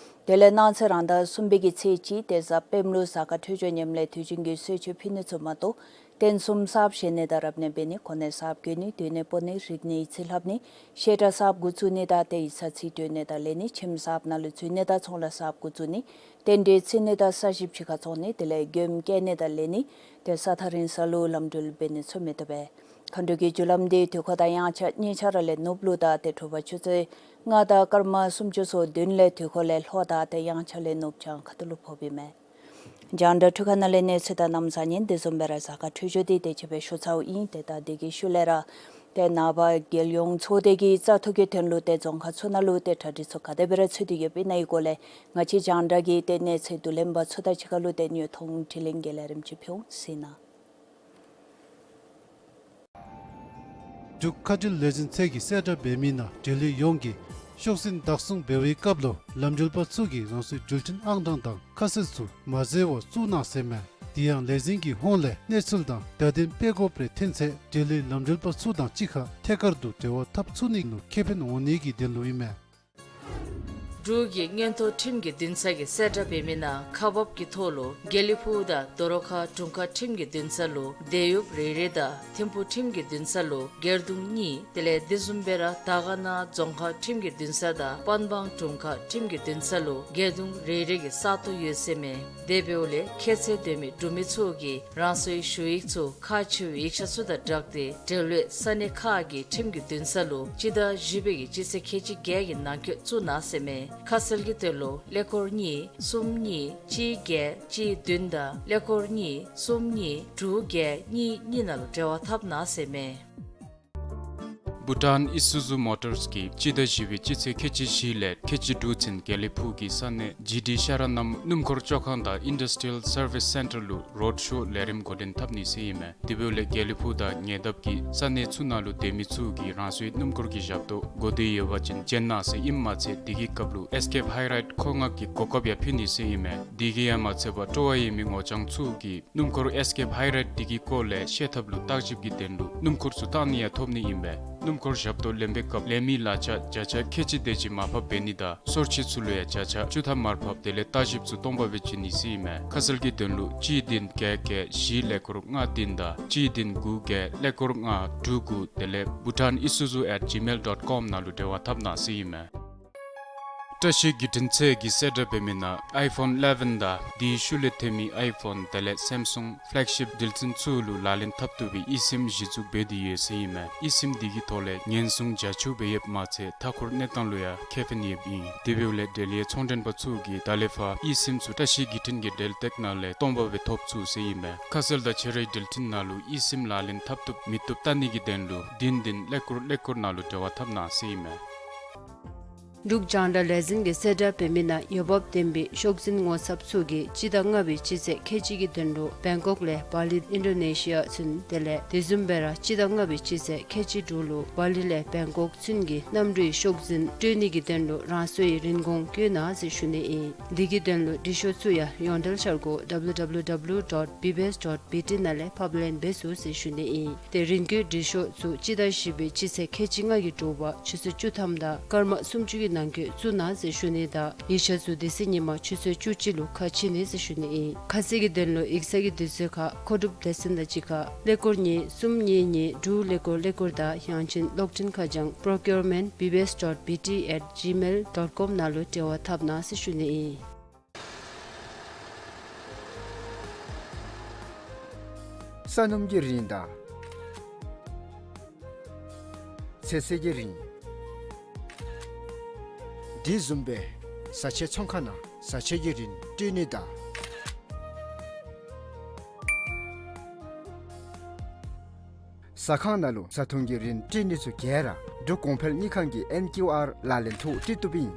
དེ་ལས་གནངས་ཚེ་རང་ཟླ་གསུམ་པའི་གི་ཚེས་གཅིག་ཏེ་གཟའ་སྤེནམ་ལུ་གཟའ་སྐར་འཕྲོད་སྦྱོར་ཉམས་ལས་དུས་རྒྱུན་གྱི་གསོལ་མཆོད་ཕུལ་ནི་ཚུ་མ་གཏོགས་རྟེན་གསུམ་གསརཔ་བཞེངས་ནི་དང་རབ་གནས་འབད་ནི། གོ་གནས་གསརཔ་བཀོད་ནི། སྡོད་གནས་སྤོ་ནི། རིག་གནས་ཡིག་རྩིས་ལྷབ་ནི། བཤད་གྲྭ་གསརཔ་འགོ་བཙུགས་ནི་དང་ཏེ་ཡིག་ཚང་རྩིས་སྤྲོད་ནི་དང་ལེན་ནི། ཁྱིམ་གསརཔ་ནང་ལུ་འཛུལ་ནི་དང་ཚོང་ལཱ་གསརཔ་འགོ་བཙུགས་ནི། རྟེན་འབྲེལ་བརྩི་ནི་དང་ས་ཞབས་ཕྱི་ཁར་བཙོང་ནི། དེ་ལས་མགྱོནམ་བསྐྱལ་ནི་དང་ལེན་ནི། ཏེ་ས་ཐག་རིང་ས་ལུ་ལམ་འགྲུལ་འབད་ནི་ཚུ་མི་བཏུབ་པས། མཁའ་འགྲོ་གི་རྒྱུ་ལམ་འདི་དུས་འཁོར་དང་དབྱངས་འཆར་གཉིས་ཆ་ར་ལས་ནུབ་ལུ་དང་ཏེ་དྲོ་པ་ཆུ་ཚོད་ལྔ་དང་སྐར་མ་སུམ་ཅུ་སོ་བདུན་ལས་དུས་འཁོར་ལས་ལྷོ་དང་ཏེ་དབྱངས་འཆར་ལས་ནུབ་བྱང་ཁ་ཐུག་ལུ་ཕོགཔ་ཨིན་མས། རྒྱང་བསྒྲགས་འཕྲུལ་ཁང་ནང་ལས་གནས་ཚུལ་དང་གནམ་གཤིས་ཉན་དེ་བཟུམ་སྦེ་ར་གཟའ་སྐར་འཕྲོད་སྦྱོར་འདི་དེ་ཅིག་སྦེ་ཞུ་ཚརཝ་ཨིན། ཏེ་ད་དེ་གི་ཤུལ་ལས་ར་ཏེ་ནངས་པ་རྒྱལ་ཡོངས་ཚོགས་སྡེ་གི་བཙག་འཐུ་གི་དོན་ལུ་ཏེ་རྫོང་ཁག་ཚུ་ནང་ལུ་ཏེ་གྲ་སྒྲིག་ཚུ་ག་དེ་སྦེ་ར་ཚུད་དེ་ཡོདཔ་ཨིན་ན་ཡི་སྐོར་ལས་ང་བཅས་རྒྱང་བསྒྲགས་ཀྱི་ཏེ་གནས་ཚུལ་བསྡུ་ལེན་པ་ཚུ་དང་གཅིག་ཁར་ལུ་ཏེ་ཉོ་ཐོང་དྲི་ལན་གྱི་ལས་རིམ་ཅིག་ཕུལ་ཟེར་ན། འབྲུག་མཁའ་འགྲུལ་ལས་འཛིན་ཚད་ཀྱིས་གསལ་བསྒྲགས་འབད་མི་ནང་འབྲེལ་ཡོད་ཡོངས་ཀྱིས་ཤོག་འཛིན་བདག་བཟུང་འབད་བའི་སྐབས་ལུ་ལམ་འགྲུལ་པ་ཚུ་གིས་རང་སོའི་འགྲུལ་འཕྲིན་ཨང་གྲངས་དང་ཁ་གསལ་ཚུ་མ་འཛོལ་བར་བཙུགས་གནང་ཟེར་མས། དེ་ཡང་ལས་འཛིན་གྱི་ཧོངས་ལས་གནས་ཚུལ་དང་བརྡ་དོན་སྤེལ་དགོཔ་རེ་ཐོན་ཚེ་འབྲེལ་ཡོད་ལམ་འགྲུལ་པ་ཚུ་དང་གཅིག་ཁར་ཐད་ཀར་དུ་འབྲེལ་བ་འཐབ་ཚུགས་ནི་ལུ་ཁེ་ཕན་འོང་ནི་གི་དོན་ལུ་ཨིན་མས། འབྲུག་གི་མངོན་མཐོ་ཁྲིམས་ཀྱི་འདུན་ས་གིས་གསལ་བསྒྲགས་འབད་མི་ནང་ཁག་འབགཔ་གི་ཐོག་ལུ་དགེ་ལེགས་ཕུག་དང་རྡོ་རོ་ཁ་དྲུང་ཁག་ཁྲིམས་ཀྱི་འདུན་ས་ལུ་དེད་གཡོགཔ་རེ་རེ་དང་ཐིམ་ཕུག་ཁྲིམས་ཀྱི་འདུན་ས་ལུ་སྒེར་དུང་གཉིས། དེ་ལས་དེ་བཟུམ་སྦེ་ར་དར་དཀར་ན་རྫོང་ཁག་ཁྲིམས་ཀྱི་འདུན་ས་དང་པན་སྦང་དྲུང་ཁག་ཁྲིམས་ཀྱི་འདུན་ས་ལུ་སྒེར་དུང་རེ་རེ་གི་ས་སྟོང་ཡོད་ཟེར་མས། དེ་འབདཝ་ལས་ཁྱད་ཚད་ལྡན་མི་འབྲུག་མི་ཚུ་གིས་རང་སོའི་ཞུ་ཡིག་ཚུ་ཁག་ཆེ་བའི་ཡིག་ཆ་ཚུ་དང་སྦྲགས་ཏེ་འབྲེལ་ཡོད་ས་གནས་ཁག་གི་ཁྲིམས་ཀྱི་འདུན་ས་ལུ་སྤྱི་ཟླ་བཞི་པའི་གི་སྤྱི་ཚེས་ཁལ་གཅིག་བརྒྱད་ཀྱི་ནང་འཁོད་བཙུགས་གནང་ཟེར་མས། ཁ་གསལ་གྱི་དོན་ལུ་ཀླད་ཀོར་གཉིས་གསུམ་གཉིས་གཅིག་བརྒྱད་གཅིག་བདུན་དང་ཀླད་ཀོར་གཉིས་གསུམ་གཉིས་དྲུག་བརྒྱད་གཉིས་གཉིས་ནང་ལུ་འབྲེལ་བ་འཐབ་གནང་ཟེར་མས། བྷུ་ཊཱན་ཨི་སུ་ཛུ་མོ་ཊརས་ཀྱིས་སྤྱི་ཟླ་བཞི་པའི་སྤྱི་ཚེས་ཁལ་གཅིག་བཞི་ལས་ཁལ་གཅིག་དྲུག་ཚུན་དགེ་ལེགས་ཕུག་གི་ས་གནས་ཇི་ཌི་ཤ་ར་ནམ་སྣུམ་འཁོར་བཅོ་ཁང་དང་ཨིན་ཌསི་ཊི་རི་ཡལ་སར་ཝིས་སེན་ཊར་ལུ་རོཌ་ཤོ་ལས་རིམ་འགོ་འདྲེན་འཐབ་ནི་ཟེར་ཨིན་མས། དེ་འབདཝ་ལས་དགེ་ལེགས་ཕུག་དང་ཉེ་འདབས་ཀྱི་ས་གནས་ཚུ་ནང་ལུ་སྡོད་མི་ཚུ་གིས་རང་སོའི་སྣུམ་འཁོར་གྱི་ཞབས་ཏོག་དགོས་འདོད་ཡོད་པ་ཅིན་བྱིན་གནང་ཟེར་ཨིནམ་མ་ཚད་དེ་གི་སྐབས་ལུ་ཨེས་ཀེབ་ཧའི་རའིཌ་མཁོ་མངགས་ཀྱི་གོ་སྐབས་ཡང་ཕུལ་ནི་ཟེར་ཨིན་མས། དེ་གིས་ཡང་མ་ཚད་པར་སྤྲོ་བ་ཡོད་མི་ངོ་རྐྱང་ཚུ་གིས་སྣུམ་འཁོར་ཨེས་ཀེབ་ཧའི་རའིཌ་དེ་གི་སྐོར་ལས་ཤེས་ཐབས་ལུ་བརྟག་ཞིབ་ཀྱི་དོན་ལུ་སྣུམ་འཁོར་ཚུ་བཏང་ནི་ཡང་ཐོབ་ནི་ཨིན་པས། སྣུམ་འཁོར་ཞབས་ཏོག་ལེན་པའི་སྐབས་ལས་མི་ལག་ཆ་བརྒྱ་ཆ་ཁལ་གཅིག་དེ་ཅིག་མར་ཕབ་འབད་ནི་དང་སོར་ཆུད་ཚུ་ལུ་ཡང་བརྒྱ་ཆ་བཅུ་ཐམ་མར་ཕབ་དེ་ལས་བརྟག་ཞིབ་ཚུ་སྟོང་པ་སྦེ་བྱིན་ནི་ཟེར་ཨིན་མས། ཁ་གསལ་གྱི་དོན་ལུ་གཅིག་བདུན་བརྒྱད་བརྒྱད་བཞི་ཀླད་ཀོར་ལྔ་བདུན་དང་གཅིག་བདུན་དགུ་བརྒྱད་ཀླད་ཀོར་ལྔ་དྲུག་དགུ་དེ་ལས་bhutanisuzu at gmail dot com ནང་ལུ་འབྲེལ་བ་འཐབ་གནང་ཟེར་ཨིན་མས། བཀྲ་ཤིས་བརྒྱུད་འཕྲིན་ཚད་ཀྱིས་གསལ་བསྒྲགས་འབད་མི་ནང་ཨའི་ཕོན་ཨི་ལེ་ཝེན་དང་དེའི་ཤུལ་ལས་ཐོན་མི་ཨའི་ཕོན་དེ་ལས་སེམ་སུང་ཕེ་ལེག་ཤིཔ་འགྲུལ་འཕྲིན་ཚུ་ལུ་ལག་ལེན་འཐབ་བཏུབ་པའི་ཨི་སིམ་གཞི་བཙུགས་འབད་དེ་ཡོད་ཟེར་ཨིན་མས། ཨི་སིམ་དེ་གི་ཐོག་ལས་ཉེན་སྲུང་རྒྱ་ཆེཝ་སྦེ་ཡོདཔ་མ་ཚད་མཐའ་འཁོར་གནས་སྟངས་ལུ་ཡང་ཁེ་ཕན་ཡོདཔ་ཨིན། དེ་འབདཝ་ལས་འབྲེལ་ཡོད་ཚོང་མགྲོན་པ་ཚུ་གིས་ད་ལས་ཕར་ཨི་སིམ་ཚུ་བཀྲ་ཤིས་བརྒྱུད་འཕྲིན་གྱི་འབྲེལ་སྟེགས་ནང་ལས་སྟོང་པ་སྦེ་ཐོབ་ཚུགས་ཟེར་ཨིན་མས། ཁ་གསལ་དང་ཁྱད་རོལ་འགྲུལ་འཕྲིན་ནང་ལུ་ཨི་སིམ་ལག་ལེན་འཐབ་བཏུབ་མི་བཏུབ་བལྟ་ནི་གི་དོན་ལུ་བདུན་བདུན་ཀླད་ཀོར་ཀླད་ཀོར་ནང་ལུ་འབྲེལ་བ་འཐབ་གནང་ཟེར་ཨིན་མས། འབྲུག་རྒྱང་བསྒྲགས་ལས་འཛིན་གྱིས་གསལ་བསྒྲགས་འབད་མི་ནང་འོས་འབབ་ལྡན་པའི་ཤོག་འཛིན་ངོ་ཚབ་ཚུ་གིས་སྤྱི་ཟླ་ལྔ་པའི་སྤྱི་ཚེས་ཁལ་གཅིག་གི་དོན་ལུ་བེང་ཀོག་ལས་བཱ་ལི་ཨིན་ཌོ་ནེ་ཤི་ཡ་ཚུན་དེ་ལས་དེ་བཟུམ་སྦེ་ར་སྤྱི་ཟླ་ལྔ་པའི་སྤྱི་ཚེས་ཁལ་གཅིག་དྲུག་ལུ་བཱ་ལི་ལས་བེང་ཀོག་ཚུན་གྱི་གནམ་གྲུའི་ཤོག་འཛིན་སྤྲོད་ནི་གི་དོན་ལུ་རང་སོའི་རིན་གོང་བཀོད་གནང་ཟེར་ཞུ་ནི་ཨིན། དེ་གི་དོན་ལུ་འབྲི་ཤོག་ཚུ་ཡང་ཡོངས་འབྲེལ་འཆར་སྒོ་W W W dot B B S dot B T ནང་ལས་ཕབ་ལེན་འབད་ཚུགས་ཟེར་ཞུ་ནི་ཨིན། ཏེ་རིན་བཀོད་འབྲི་ཤོག་ཚུ་སྤྱི་ཟླ་བཞི་པའི་སྤྱི་ཚེས་ཁལ་གཅིག་ལྔ་གི་དྲོ་པ་ཆུ་ཚོད་བཅུ་ཐམ་དང་སྐར་མ་སུམ་ཅུ་གི་ནང་འཁོད་བཙུགས་གནང་ཟེར་ཞུ་ནི་དང་ཡིག་ཆ་ཚུ་དེ་ཚེ་ཉིན་མ་ཆུ་ཚོད་བཅུ་གཅིག་ལུ་ཁ་ཕྱེ་ནི་ཟེར་ཞུ་ནི་ཨིན། ཁ་གསལ་གྱི་དོན་ལུ་ཡིག་ཚང་གི་དུས་ཚོད་ཁར་མཁོ་སྒྲུབ་སྡེ་ཚན་དང་གཅིག་ཁར་ཀླད་ཀོར་གཉིས་གསུམ་གཉིས་གཉིས་དྲུག་ཀླད་ཀོར་ཀླད་ཀོར་དང་ཡང་ཅིན་གློག་འཕྲིན་ཁ་བྱང་procurement B B S dot B T at gmail dot com ནང་ལུ་འབྲེལ་བ་འཐབ་གནང་ཟེར་ཞུ་ནི་ཨིན། ས་སྣུམ་གྱི་རིན་དང་ཚོད་བསྲེ་གི་རིན། དེ་བཟུམ་སྦེ་བཟའ་ཆས་ཚོང་ཁང་ནང་བཟའ་ཆས་ཀྱི་རིན་སྤྲོད་ནི་དང་། ཟ་ཁང་ནང་ལུ་བཟའ་འཐུང་གི་རིན་སྤྲོད་ནི་ཚུ་ག་ར་འབྲུག་གོང་འཕེལ་དངུལ་ཁང་གི་ཨེན་ཀིའུ་ཨར་ལག་ལེན་ཐོག་སྤྲོད་བཏུབ་ཨིན།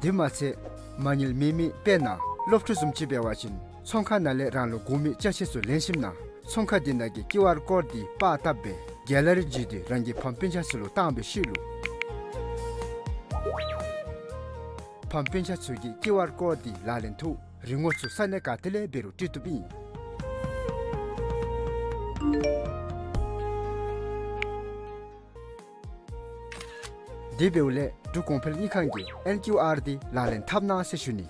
དེ་མ་ཚད་མ་དངུལ་མེད་མི་དཔེར་ན་སློབ་ཕྲུག་བཟུམ་ཅིག་འབད་བ་ཅིན་ཚོང་ཁང་ནང་ལས་རང་ལུ་དགོ་མི་ཅ་ཆས་ཚུ་ལེན་ཞིནམ་ན་ཚོང་ཁང་དེ་ནང་གི་ཀིའུ་ཨར་ཀོཌ་འདི་པར་བཏབ་སྦེ་གེ་ལ་རི་བརྒྱུད་དེ་རང་གི་ཕམ་སྤུན་ཆ་ཚུ་ལུ་བཏང་བའི་ཤུལ་ལུ་ཕམ་སྤུན་ཆ་ཚུ་གིས་ཀིའུ་ཨར་ཀོཌ་འདི་ལག་ལེན་ཐོག་རིན་གོང་ཚུ་ས་གནས་ག་ཏེ་ལས་འབད་རུང་སྤྲོད་བཏུབ་ཨིན། དེ་འབདཝ་ལས་འབྲུག་གོང་འཕེལ་དངུལ་ཁང་གི་ཨེན་ཀིའུ་ཨར་འདི་ལག་ལེན་འཐབ་གནང་ཟེར་ཞུ་ནི།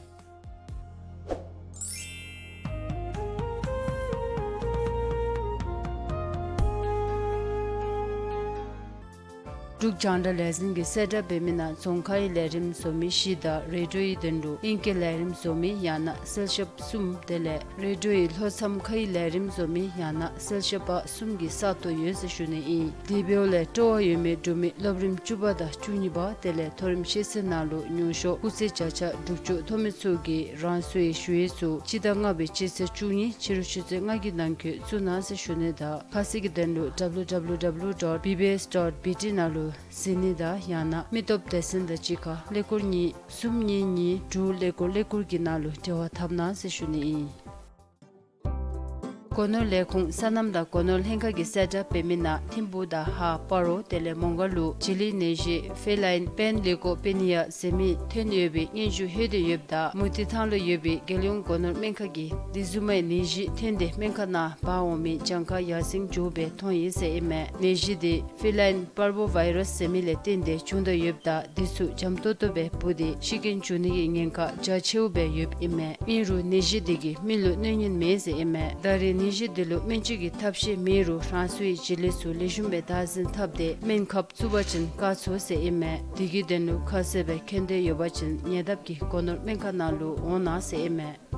འབྲུག་རྒྱང་བསྒྲགས་ལས་འཛིན་གྱིས་གསལ་བསྒྲགས་འབད་མི་ནང་རྫོང་ཁའི་ལས་རིམ་བཟོ་མི་བཞི་དང་རེ་ཌིའོའི་དོན་ལུ་ཨིང་སྐད་ལས་རིམ་བཟོ་མི་ཡང་ན་གསལ་ཞབས་གསུམ་དེ་ལས་རེ་ཌིའོའི་ལྷོ་མཚམས་ཁའི་ལས་རིམ་བཟོ་མི་ཡང་ན་གསལ་ཞབས་པ་གསུམ་གྱི་ས་སྟོང་ཡོད་ཟེར་ཞུ་ནི་ཨིན། དེ་འབདཝ་ལས་སྤྲོ་བ་ཡོད་མི་འབྲུག་མི་སློབ་རིམ་བཅུ་པ་དང་བཅུ་གཉིས་པ་དེ་ལས་མཐོ་རིམ་ཤེས་ཚད་ནང་ལུ་ཉུང་ཤོས་སྐུགས་ཚད་བརྒྱ་ཆ་དྲུག་ཅུ་ཐོབ་མི་ཚུ་གིས་རང་སོའི་ཞུ་ཡིག་ཚུ་སྤྱི་ཟླ་ལྔ་པའི་སྤྱི་ཚེས་བཅུ་གཉིས་ཕྱི་རུ་ཆུ་ཚོད་ལྔ་གི་ནང་འཁོད་བཙུགས་གནང་ཟེར་ཞུ་ནི་དང་ཁ་གསལ་གྱི་དོན་ལུ་W W W dot B B S dot B T ནང་ལུ་གཟིགས་ནི་དང་ཡང་ན་མི་སྟོབས་སྡེ་ཚན་དང་གཅིག་ཁར་ཀླད་ཀོར་གཉིས་གསུམ་གཉིས་གཉིས་དྲུག་ཀླད་ཀོར་ཀླད་ཀོར་གྱི་ནང་ལུ་འབྲེལ་བ་འཐབ་གནང་ཟེར་ཞུ་ནི་ཨིན། སྒོ་ནོར་ལས་ཁུངས་སོ་ནམ་དང་སྒོ་ནོར་ལྷན་ཁག་གིས་གསལ་བསྒྲགས་འབད་མི་ནང་ཐིམ་ཕུག་དང་ཧཱ་སྤ་རོ་དེ་ལས་མོང་སྒར་ལུ་བྱི་ལི་ནད་གཞི་ཕེ་ལའིན་པེན་ལི་ཀོ་པེ་ནི་ཡ་ཟེར་མི་ཐོན་ཡོད་པའི་སྙན་ཞུ་ལྷོད་དེ་ཡོདཔ་ད་མུ་ཏིག་ཐང་ལུ་ཡོད་པའི་རྒྱལ་ཡོངས་སྒོ་ནོར་སྨན་ཁང་གིས་དེ་བཟུམ་མའི་ནད་གཞི་ཐོན་ཏེ་སྨན་ཁང་ནང་འབག་འོང་མི་གྱངས་ཁ་ཡར་སེང་འགྱོ་སྦེ་མཐོང་ཡི་ཟེར་ཨིན་མས། ནད་གཞི་དེ་ཕེ་ལའིན་པར་བོ་ཝའི་རཱསི་ཟེར་མི་ལས་བརྟེན་ཏེ་བྱུང་དོ་ཡོདཔ་ད་དེ་ཚུ་འཇམ་ཏོག་ཏོ་སྦེ་འབུ་སྟེ་ཤི་རྐྱེན་འབྱུང་ནི་གི་ཉེན་ཁ་རྒྱ་ཆེཝ་སྦེ་ཡོདཔ་ཨིན་མས། ཨིན་རུང་ནད་གཞི་དེ་གིས་མི་ལུ་གནོད་ཉེན་མེད་ཟེར་ཨིན་མས། ད་རེས་ནད་གཞི་དེ་ལུ་སྨན་བཅོས་ཀྱི་ཐབས་ཤེས་མེད་རུང་རང་སོའི་བྱི་ལི་ཚུ་ལེགས་ཤོམ་སྦེ་བདག་འཛིན་འཐབ་སྟེ་སྨན་ཁབ་བཙུགས་པ་ཅིན་བཀག་ཚུགས་ཟེར་ཨིན་མས། དེ་གི་དོན་ལུ་ཁ་གསལ་སྦེ་མཁྱེན་འདོད་ཡོད་པ་ཅིན་ཉེ་འདབས་ཀྱི་སྒོ་ནོར་སྨན་ཁང་ནང་ལུ་འོང་གནང་ཟེར་ཨིན་མས།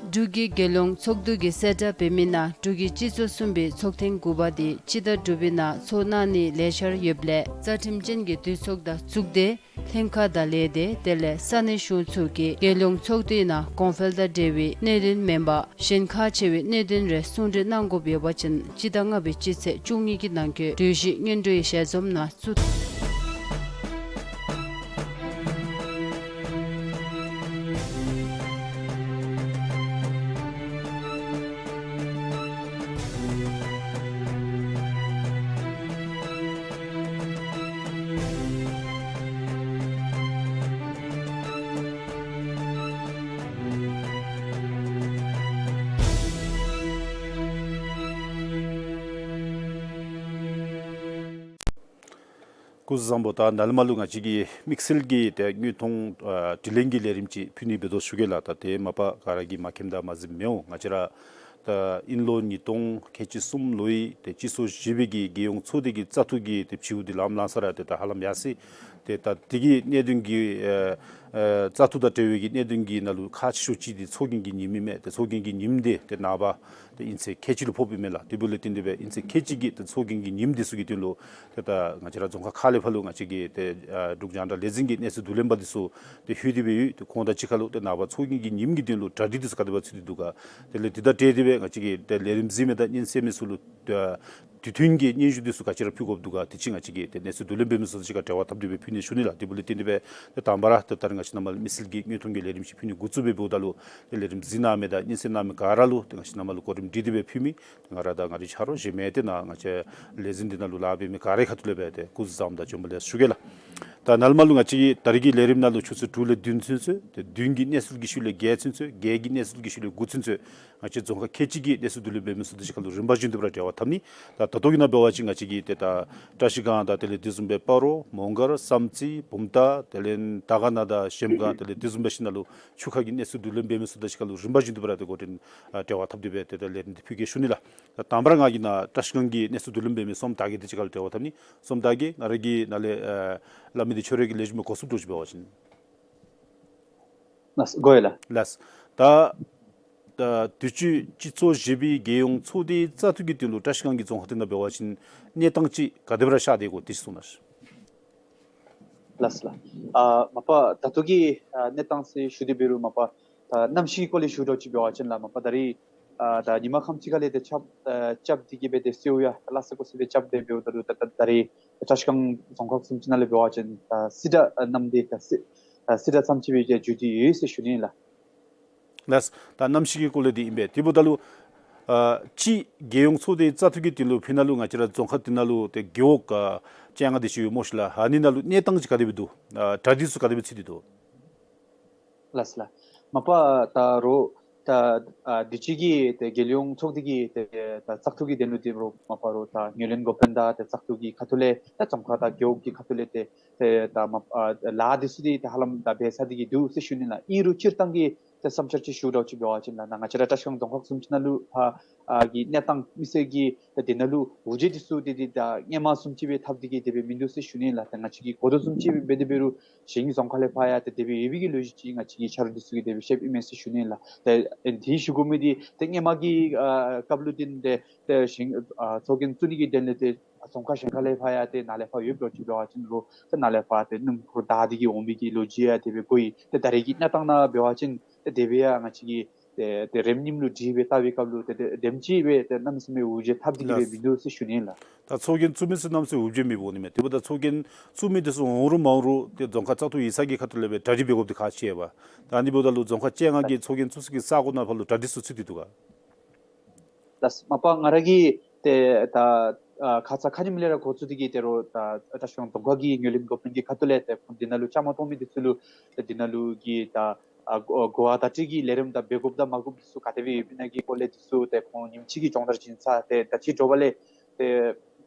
འབྲུག་གི་རྒྱལ་ཡོངས་ཚོགས་འདུ་གིས་གསལ་བསྒྲགས་འབད་མི་ནང་འབྲུག་གི་སྤྱི་ཚོགས་གསུམ་པའི་ཚོགས་ཐེངས་དགུ་པ་དེ་སྤྱི་ཟླ་དྲུག་པའི་ནང་ཚོགས་གནང་ནིའི་ལས་འཆར་ཡོདཔ་ལས་རྩ་ཁྲིམས་ཅན་གྱི་འདུས་ཚོགས་དང་གཙུག་སྡེ་ལྷན་ཁག་དང་ལས་སྡེ་དེ་ལས་ས་གནས་གཞུང་ཚུ་གིས་རྒྱལ་ཡོངས་ཚོགས་འདུའི་ནང་གོང་འཕེལ་དང་འབྲེལ་བའི་གནད་དོན་མེན་པར་གཞན་ཁག་ཆེ་བའི་གནད་དོན་རེ་གསུང་གྲོས་གནང་དགོཔ་ཡོད་པ་ཅིན་སྤྱི་ཟླ་ལྔ་པའི་སྤྱི་ཚེས་བཅུ་གཉིས་ཀྱི་ནང་འཁོད་གྲོས་གཞི་སྙན་སྒྲོན་ཞལ་འཛོམས་ནང་བཙུགས། སྐུ་གཟུགས་བཟང་པོ། ད་ནཱ་ལས་མར་ལུ་ང་བཅས་ཀྱིས་དམིགས་བསལ་གྱི་ཏེ་དངོས་མཐོང་ཨ་དྲི་ལན་གྱི་ལས་རིམ་ཅིག་ཕུལ་ནི་འབད་དོ་ཞུ་གེ་ལགས། ད་དེ་མ་པ་ག་ར་གིས་མ་མཁྱེནམ་དང་མ་གཟིགསཔ་མི་འོང་། ང་བཅས་ར་ད་དབྱིན་ལོ་ཉིས་སྟོང་ཁལ་གཅིག་གསུམ་ལོའི་ཏེ་སྤྱི་ཚོགས་བཞི་པའི་གི་རྒྱལ་ཡོངས་ཚོགས་སྡེ་གི་བཙག་འཐུ་གི་ཏེ་བྱིའུ་འདི་ལངམ་ལངས་ས་ར་ཏེ་ད་ཧ་ལམ་ཡར་སོ་ཡི། ཏེ་ད་དེ་གི་གནད་དོན་གྱི་ཨ་ཨ་བཙག་འཐུ་དང་འབྲེལ་བའི་གི་གནད་དོན་གྱི་ནང་ལུ་ཁག་ཆེ་ཤོས་ཅིག་འདི་ཚོགས་རྒྱན་གྱི་ཉིནམ་ཨིན་མས། ཏེ་ཚོགས་རྒྱན་གྱི་ཉིནམ་འདི་ཏེ་ནངས་པ་ཏེ་དབྱིན་ཚེས་ཁལ་གཅིག་ལུ་ཕོགཔ་ཨིན་མས་ལགས། དེ་འབདཝ་ལས་བརྟེན་ཏེ་སྦེ་དབྱིན་ཚེས་ཁལ་གཅིག་གི་ཏེ་ཚོགས་རྒྱན་གྱི་ཉིནམ་འདི་ཚུ་གི་དོན་ལུ་ཏེ་ད་ང་བཅས་ར་རྫོང་ཁག་ཁག་ལས་ཕར་ལུ་ང་བཅས་ཀྱི་ཏེ་ཨ་འབྲུག་རྒྱང་བསྒྲགས་ལས་འཛིན་གྱི་གནས་ཚུལ་བསྡུ་ལེན་པ་འདི་ཚུ་ཏེ་ལྷོད་དེ་སྦེ་ཡོད། ཏེ་ཁོང་དང་གཅིག་ཁར་ལུ་ཏེ་ནངས་པ་ཚོགས་རྒྱན་གྱི་ཉིནམ་གྱི་དོན་ལུ་གྲ་སྒྲིག་འདི་ཚུ་ག་དེ་སྦེ་ཚུད་དེ་འདུག་ག། དེ་ལས་དེ་དང་འབྲེལ་ཏེ་སྦེ་ང་བཅས་ཀྱིས་ཏེ་ལས་རིམ་གཟིགས་མི་དང་སྙན་གསན་མི་ཚུ་ལུ་ཏེ་དུས་མཐུན་གྱི་སྙན་ཞུ་འདི་ཚུ་ག་ཅི་ར་ཕུལ་དགོཔ་འདུག་ག། དེ་ཅིག་ང་བཅས་ཀྱིས་ཏེ་གནས་ཚུལ་བསྡུ་ལེན་འབད་མི་ཚུ་དང་གཅིག་ཁར་འབྲེལ་བ་འཐབ་སྟེ་སྦེ་ཕུལ་ནི་ཞུ་ནི་ལགས། དེ་འབདཝ་ལས་བརྟེན་ཏེ་སྦེ་ཏེ་དང་པ་ར་ཏེ་ད་རེས་ང་བཅས་ནཱ་མར་དམིགས་བསལ་གྱི་དངོས་མཐོང་གི་ལས་རིམ་ཅིག་ཕུལ་ནི་འགོ་བཙུགས་སྦེ་འབདཝ་ད་ལུ་ཏེ་ལས་རིམ་གཟིགས་གནང་མི་དང་སྙན་གསན་གནང་མི་ག་ར་ལུ་ཏེ་ང་བཅས་ནཱ་མར་ལུ་གོ་རིམ་སྒྲིག་སྟེ་སྦེ་ཕུལ་མི་ང་ར་དང་ང་རའི་ཆ་རོགས་གཞན་མི་ཏེ་ནཱ་ང་བཅས་ལས་འཛིན་འདི་ནང་ལུ་ལཱ་འབད་མི་ག་རའི་ཁ་ཐུག་ལས་སྦེ་ཏེ་སྐུ་གཟུགས་བཟང་པོ་དང་བྱོན་པ་ལེགས་ཞུ་གེ་ལགས། ད་ནཱ་ལས་མར་ལུ་ང་བཅས་ཀྱིས་ད་རེས་ཀྱི་ལས་རིམ་ནང་ལུ་ཆུ་ཚོད་དྲུག་ལས་བདུན་ཚུན་ཚོད་ཏེ་བདུན་གྱི་གནས་ཚུལ་གྱི་ཤུལ་ལས་བརྒྱད་ཚུན་ཚོད་བརྒྱད་ཀྱི་གནས་ཚུལ་གྱི་ཤུལ་ལས་དགུ་ཚུན་ཚོད་ང་བཅས་རྫོང་ཁག་ཁལ་གཅིག་གི་གནས་ཚུལ་བསྡུ་ལེན་འབད་མི་ཚུ་དང་གཅིག་ཁར་ལུ་རིམ་པ་བཞིན་དུ་སྦེ་ར་འབྲེལ་བ་འཐབ་ནི། ད་ད་ལྟོ་གི་ནང་འབད་བ་ཅིན་ང་བཅས་ཀྱིས་ཏེ་ད་བཀྲ་ཤིས་སྒང་དང་དེ་ལས་དེ་བཟུམ་སྦེ་སྤ་རོ་མོང་སྒར་བསམ་རྩེ་བུམ་ཐང་དེ་ལས་དར་དཀར་ན་དང་གཞལམ་སྒང་དེ་ལས་དེ་བཟུམ་སྦེ་ཞིནམ་ལས་ཆུ་ཁ་གི་གནས་ཚུལ་བསྡུ་ལེན་འབད་མི་ཚུ་དང་གཅིག་ཁར་ལུ་རིམ་པ་བཞིན་དུ་སྦེ་ར་ཏེ་འགོ་འདྲེན་ཨ་འབྲེལ་བ་འཐབ་སྟེ་སྦེ་ཏེ་ད་ལས་རིམ་འདི་ཕུལ་གེ་ཞུ་ནི་ལགས། ད་དང་པ་ར་ང་གིས་ནཱ་བཀྲ་ཤིས་སྒང་གི་གནས་ཚུལ་བསྡུ་ལེན་འབད་མི་བསོད་ནམས་དར་རྒྱས་དང་གཅིག་ཁར་ལུ་འབྲེལ་བ་འཐབ་ནི། བསོད་ནམས་དར་རྒྱས་ང་ར་གིས་ནཱ་ལས་ཨ་སླབ་མི་འདི་ཁྱོད་ར་གིས་ལེགས་ཤོམ་སྦེ་གོ་ཚུགསཔ་འདྲཝ་ཅིག་འབད་བ་ཅིན། ལགས་སོ་གོ་ཡི་ལགས། ལགས་སོ། ད་ད་དུས་ཅི་སྤྱི་ཚོགས་བཞི་པའི་རྒྱལ་ཡོངས་ཚོགས་སྡེའི་བཙག་འཐུ་གི་དོན་ལུ་བཀྲ་ཤིས་སྒང་གི་རྫོང་ཁག་འདི་ནང་འབད་བ་ཅིན་གནས་སྟངས་ཅིག་ག་དེ་སྦེ་ར་ཤར་དེས་གོ་དེ་ཅིག་གསུང་གནང་ཤིག། ལགས་སོ་ལགས། ཨ་མ་པ་ད་ལྟོ་གི་ཨ་གནས་སྟངས་ཅིག་ཞུ་སྟེ་འབད་རུང་མ་པ་ད་གནམ་གཤིས་ཀྱི་སྐོར་ལས་ཞུ་འདྲཝ་ཅིག་འབད་བ་ཅིན་ལགས་མ་པ་ད་རེས་ཨ་ད་ཉིན་མ་ཁམས་ཅིག་ཁ་ལས་ཏེ་ཆརཔ་ཨ་རྐྱབ་སྟེ་གི་སྦེ་ཏེ་སེརཝ་ཡང་སླ་བསྲེ་ཀོ་སི་སྦེ་རྐྱབ་སྦེ་འབདཝ་ད་ལུ་ད་ད་ད་རེས་བཀྲ་ཤིས་སྒང་རྫོང་ཁག་གསུམ་ཅིག་ནང་ལས་འབད་བ་ཅིན་ད་བསིལ་དྲགས་ཨ་གནམ་དེ་ད་བསིལ་ཨ་བསིལ་དྲགས་ཙམ་ཅིག་སྦེ་ཏེ་འགྱོ་སྟེ་ཡོད་ཟེར་ཞུ་ནི་ལགས། ལགས། ད་གནམ་གཤིས་ཀྱི་སྐོར་ལས་འདི་ཨིན་པས། དེ་འབདཝ་ད་ལུ་ཨ་སྤྱིར་རྒྱལ་ཡོངས་ཚོགས་སྡེའི་བཙག་འཐུ་གི་དོན་ལུ་ཕི་ནཱ་ལུ་ང་བཅས་ར་རྫོང་ཁག་འདི་ནང་ལུ་ཏེ་རྒེད་འོག་ཨ་བཅོ་ལྔ་དེ་ཅིག་ཡོད་སྨོ་ཤིག་ལགས། ཨ་ནི་ནང་ལུ་གནས་སྟངས་ཅིག་ག་དེ་སྦེ་འདུག། ཨ་གྲ་སྒྲིག་ཚུ་ག་དེ་སྦེ་ཚུད་དེ་འདུག། ལགས་སོ་ལགས། མ་པ་ད་རུང་ད་ཨ་དུས་ཅི་གི་ཏེ་རྒྱལ་ཡོངས་ཚོགས་སྡེ་གི་ཏེ་ད་བཙག་འཐུ་གི་དོན་ལུ་འདི་རུང་མ་པ་རུང་ད་ངོས་ལེན་འགོ་དཔོན་དང་ཏེ་བཙག་འཐུ་གི་ཁ་ཐུག་ལས་ད་རྫོང་ཁག་དང་རྒེད་འོག་གི་ཁ་ཐུག་ལས་ཏེ་ཏེ་ད་མ་ཨ་ལཱ་འདི་ཚུ་འདི་ཏེ་ཧ་ལམ་ད་འབད་ཚར་ཏེ་གི་འདུག་ཟེར་ཞུ་ནི་ལགས། ཨིན་རུང་སྤྱིར་བཏང་གི་ཏེ་བསམ་འཆར་ཅིག་ཞུ་འདྲཝ་ཅིག་འབད་བ་ཅིན་ལགས་ནཱ་ང་བཅས་ར་བཀྲ་ཤིས་སྒང་རྫོང་ཁག་གསུམ་ཅིག་ནང་ལུ་ཕར་ ཨ་གི་གནས་སྟངས་མི་སེར་གྱི་ད་དེ་ནང་ལུ་འུར་བརྗོད་འདི་ཚུ་ཏེ་ཏེ་ད་སྔོན་མ་བཟུམ་ཅིག་སྦེ་འཐབ་སྟེ་གི་དེ་སྦེ་མིན་འདུག་ཟེར་ཞུ་ནི་ལགས། ད་ང་བཅས་ཀྱིས་གོ་དོ་བཟུམ་ཅིག་སྦེ་འབད་དེ་འབད་རུང་གཞན་གྱི་རྫོང་ཁག་ལས་ཕར་ཡང་ཏེ་དེ་སྦེ་ཡོད་པའི་གི་ལོ་རྒྱུས་ཅིག་ང་བཅས་ཀྱི་ཆ་རོགས་འདི་ཚུ་གིས་དེ་སྦེ་བཤདཔ་ཨིན་མས་ཟེར་ཞུ་ནི་ལགས། ཏེ་ཨ་དེ་ཞུ་དགོ་མི་འདི་ཏེ་སྔོན་མ་གི་ཨ་སྐབས་ལུ་འདི་ཏེ་ཏེ་གཞན་ཨ་ཚོགས་རྒྱན་བཙུགས་ནི་གི་དོན་ལས་ཏེ་རྫོང་ཁག་གཞན་ཁ་ལས་ཕར་ཡང་ཏེ་ནཱ་ལས་ཕར་ཡོདཔ་འདྲཝ་ཅིག་འབད་བ་ཅིན་རུང་ཏེ་ནཱ་ལས་ཕར་ཏེ་སྣུམ་འཁོར་བདའ་སྟེ་གི་འོང་མི་གི་ལོ་རྒྱུས་ཡང་དེ་སྦེ་གོ་ཡི། ཏེ་ད་རེས་ཀྱི་གནས་སྟངས་ནང་འབད་བ་ཅིན་ཏེ་དེ་སྦེ་ཡང་ང་བཅས་ཀྱིས་ཏེ་ཏེ་རིམ་གཉིས་ལུ་དྲིས་སྦེ་བལྟ་བའི་སྐབས་ལུ་ཏེ་ཏེ་དེམ་ཅིག་སྦེ་ཏེ་གནམ་མེད་ས་མེད་འུར་བརྗོད་འཐབ་སྟེ་གི་སྦེ་ལགས། མིན་འདུག་ཟེར་ཞུ་ནི་ལགས། ད་ཚོགས་རྒྱན་བཙུགས་མི་ཚུ་གནམ་མེད་ས་མེད་འུར་བརྗོད་མི་འབད་འོང་ནི་མས། དེ་འབདཝ་ད་ཚོགས་རྒྱན་བཙུགས་མི་འདི་ཚུ་འོང་རུང་མ་འོང་རུང་ཏེ་རྫོང་ཁག་བཙག་འཐུ་ཡིག་ཚང་གི་ཁ་ཐུག་ལས་སྦེ་གྲ་སྒྲིག་འབད་དགོཔ་འདི་ཁག་ཆེ་བས། ད་ཨ་ནི་འབདཝ་ད་ལུ་རྫོང་ཁག་བཅོ་ལྔ་གི་ཚོགས་རྒྱན་བཙུགས་ས་གི་ས་གོ་ནང་ཕར་ལུ་གྲ་སྒྲིག་ཚུ་ཚུད་དེ་འདུག་ག། ལགས། མ་པ་ང་ར་གིས་ཏེ་ད་ཨ་ཁ་ཙ་ཁ་ཉིནམ་ལས་ར་འགོ་བཙུགས་ཏེ་གི་ཏེ་རོགས་ད་ད་ཤོང་རྫོང་ཁག་གི་ངོས་ལེན་འགོ་དཔོན་གྱི་ཁ་ཐུག་ལས་ཏེ་ཁོང་འདི་ནང་ལུ་བཅའ་མར་གཏོགས་མི་འདི་ཚུ་ལུ་ཏེ་འདི་ནང་ལུ་གི་ད་ཨ་གོ་གོ་བ་བརྡ་སྤྲོད་ཀྱི་ལས་རིམ་དང་འབད་དགོཔ་དང་མ་དགོཔ་འདི་ཚུ་ག་དེ་སྦེ་ཡོདཔ་ཨིན་ན་གི་སྐོར་ལས་འདི་ཚུ་ཏེ་ཁོང་ཉིནམ་གཅིག་གི་སྦྱོང་བརྡར་བྱིན་ཚར། ཏེ་ད་ཅི་དྲོ་པ་ལས་ཏེ་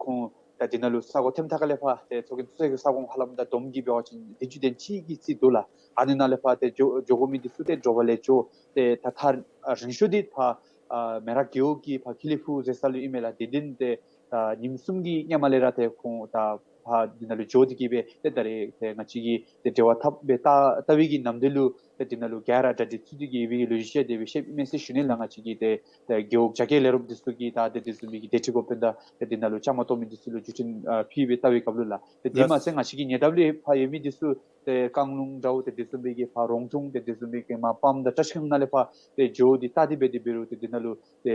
ཁོང་ད་འདི་ནང་ལུ་ས་གོ་ཐེམ་ཐག་ཁ་ལས་ཕར་ཏེ་ཚོགས་རྒྱན་བཙུགས་ས་གི་ས་གོ་ཧ་ལམ་ད་བསྡོམས་ཀྱིས་འབད་བ་ཅིན་བདུན་ཅུ་དོན་གཅིག་གི་རྩིས་འདུག་ལགས། ཨ་ནི་ནང་ལས་ཕར་ཏེ་འགྱོ་འགྱོ་དགོ་མི་འདི་ཚུ་ཏེ་དྲོ་པ་ལས་འགྱོ། ཏེ་ད་ཐག་རིང་ཤོས་འདི་ཕར་ཨ་མེ་རག་རྒེད་འོག་གི་ཕར་ཀི་ལི་ཕུག་ཟེར་ས་ལུ་ཨིན་མས་ལགས། དེ་འདི་ཏེ་ད་ཉིནམ་གསུམ་གྱི་སྔོན་མ་ལས་ར་ཏེ་ཁོང་ད་ཕར་འདི་ནང་ལུ་འགྱོ་སྟེ་གི་སྦེ་ཏེ་ད་རེས་ཏེ་ང་བཅས་ཀྱིས་ཏེ་འབྲེལ་བ་འཐབ་སྦེ་བལྟ་བལྟ་བའི་གི་ནམ་དུས་ལུ་ཏེ་འདི་ནང་ལུ་ག་ར་གྲ་སྒྲིག་ཚུད་དེ་གི་སྦེ་ལོ་རྒྱུས་ཅིག་དེ་སྦེ་བཤདཔ་ཨིན་མས་ཟེར་ཞུ་ནི་ལགས། ང་བཅས་ཀྱི་ཏེ་ཏེ་རྒེད་འོག་རྒྱ་སྐྱེད་ལས་རོགསཔ་འདི་ཚུ་གིས་ད་ཏེ་དེ་བཟུམ་མའི་གི་སྡེ་ཁྲི་འགོ་དཔོན་དང་ཏེ་འདི་ནང་ལུ་བཅའ་མར་གཏོགས་མི་འདི་ཚུ་ལུ་བརྒྱུད་འཕྲིན་ཨ་ཕུལ་སྦེ་བལྟ་བའི་སྐབས་ལུ་ལགས། ཏེ་དེ་མ་ཚད་ང་བཅས་ཀྱི་ཉེ་འདབས་ལས་ཕར་ཡོད་མི་འདི་ཚུ་ཏེ་བཀང་ལུང་འདྲཝ་ཏེ་དེ་བཟུམ་མའི་གི་ཕར་རོང་ཆུ་ཏེ་དེ་བཟུམ་མའི་གི་མར་པམ་དང་བཀྲ་ཤིས་སྒང་ནང་ལས་ཕར་ཏེ་འགྱོ་སྟེ་བལྟ་སྟེ་འབད་དེ་འབད་རུང་ཏེ་འདི་ནང་ལུ་ཏེ་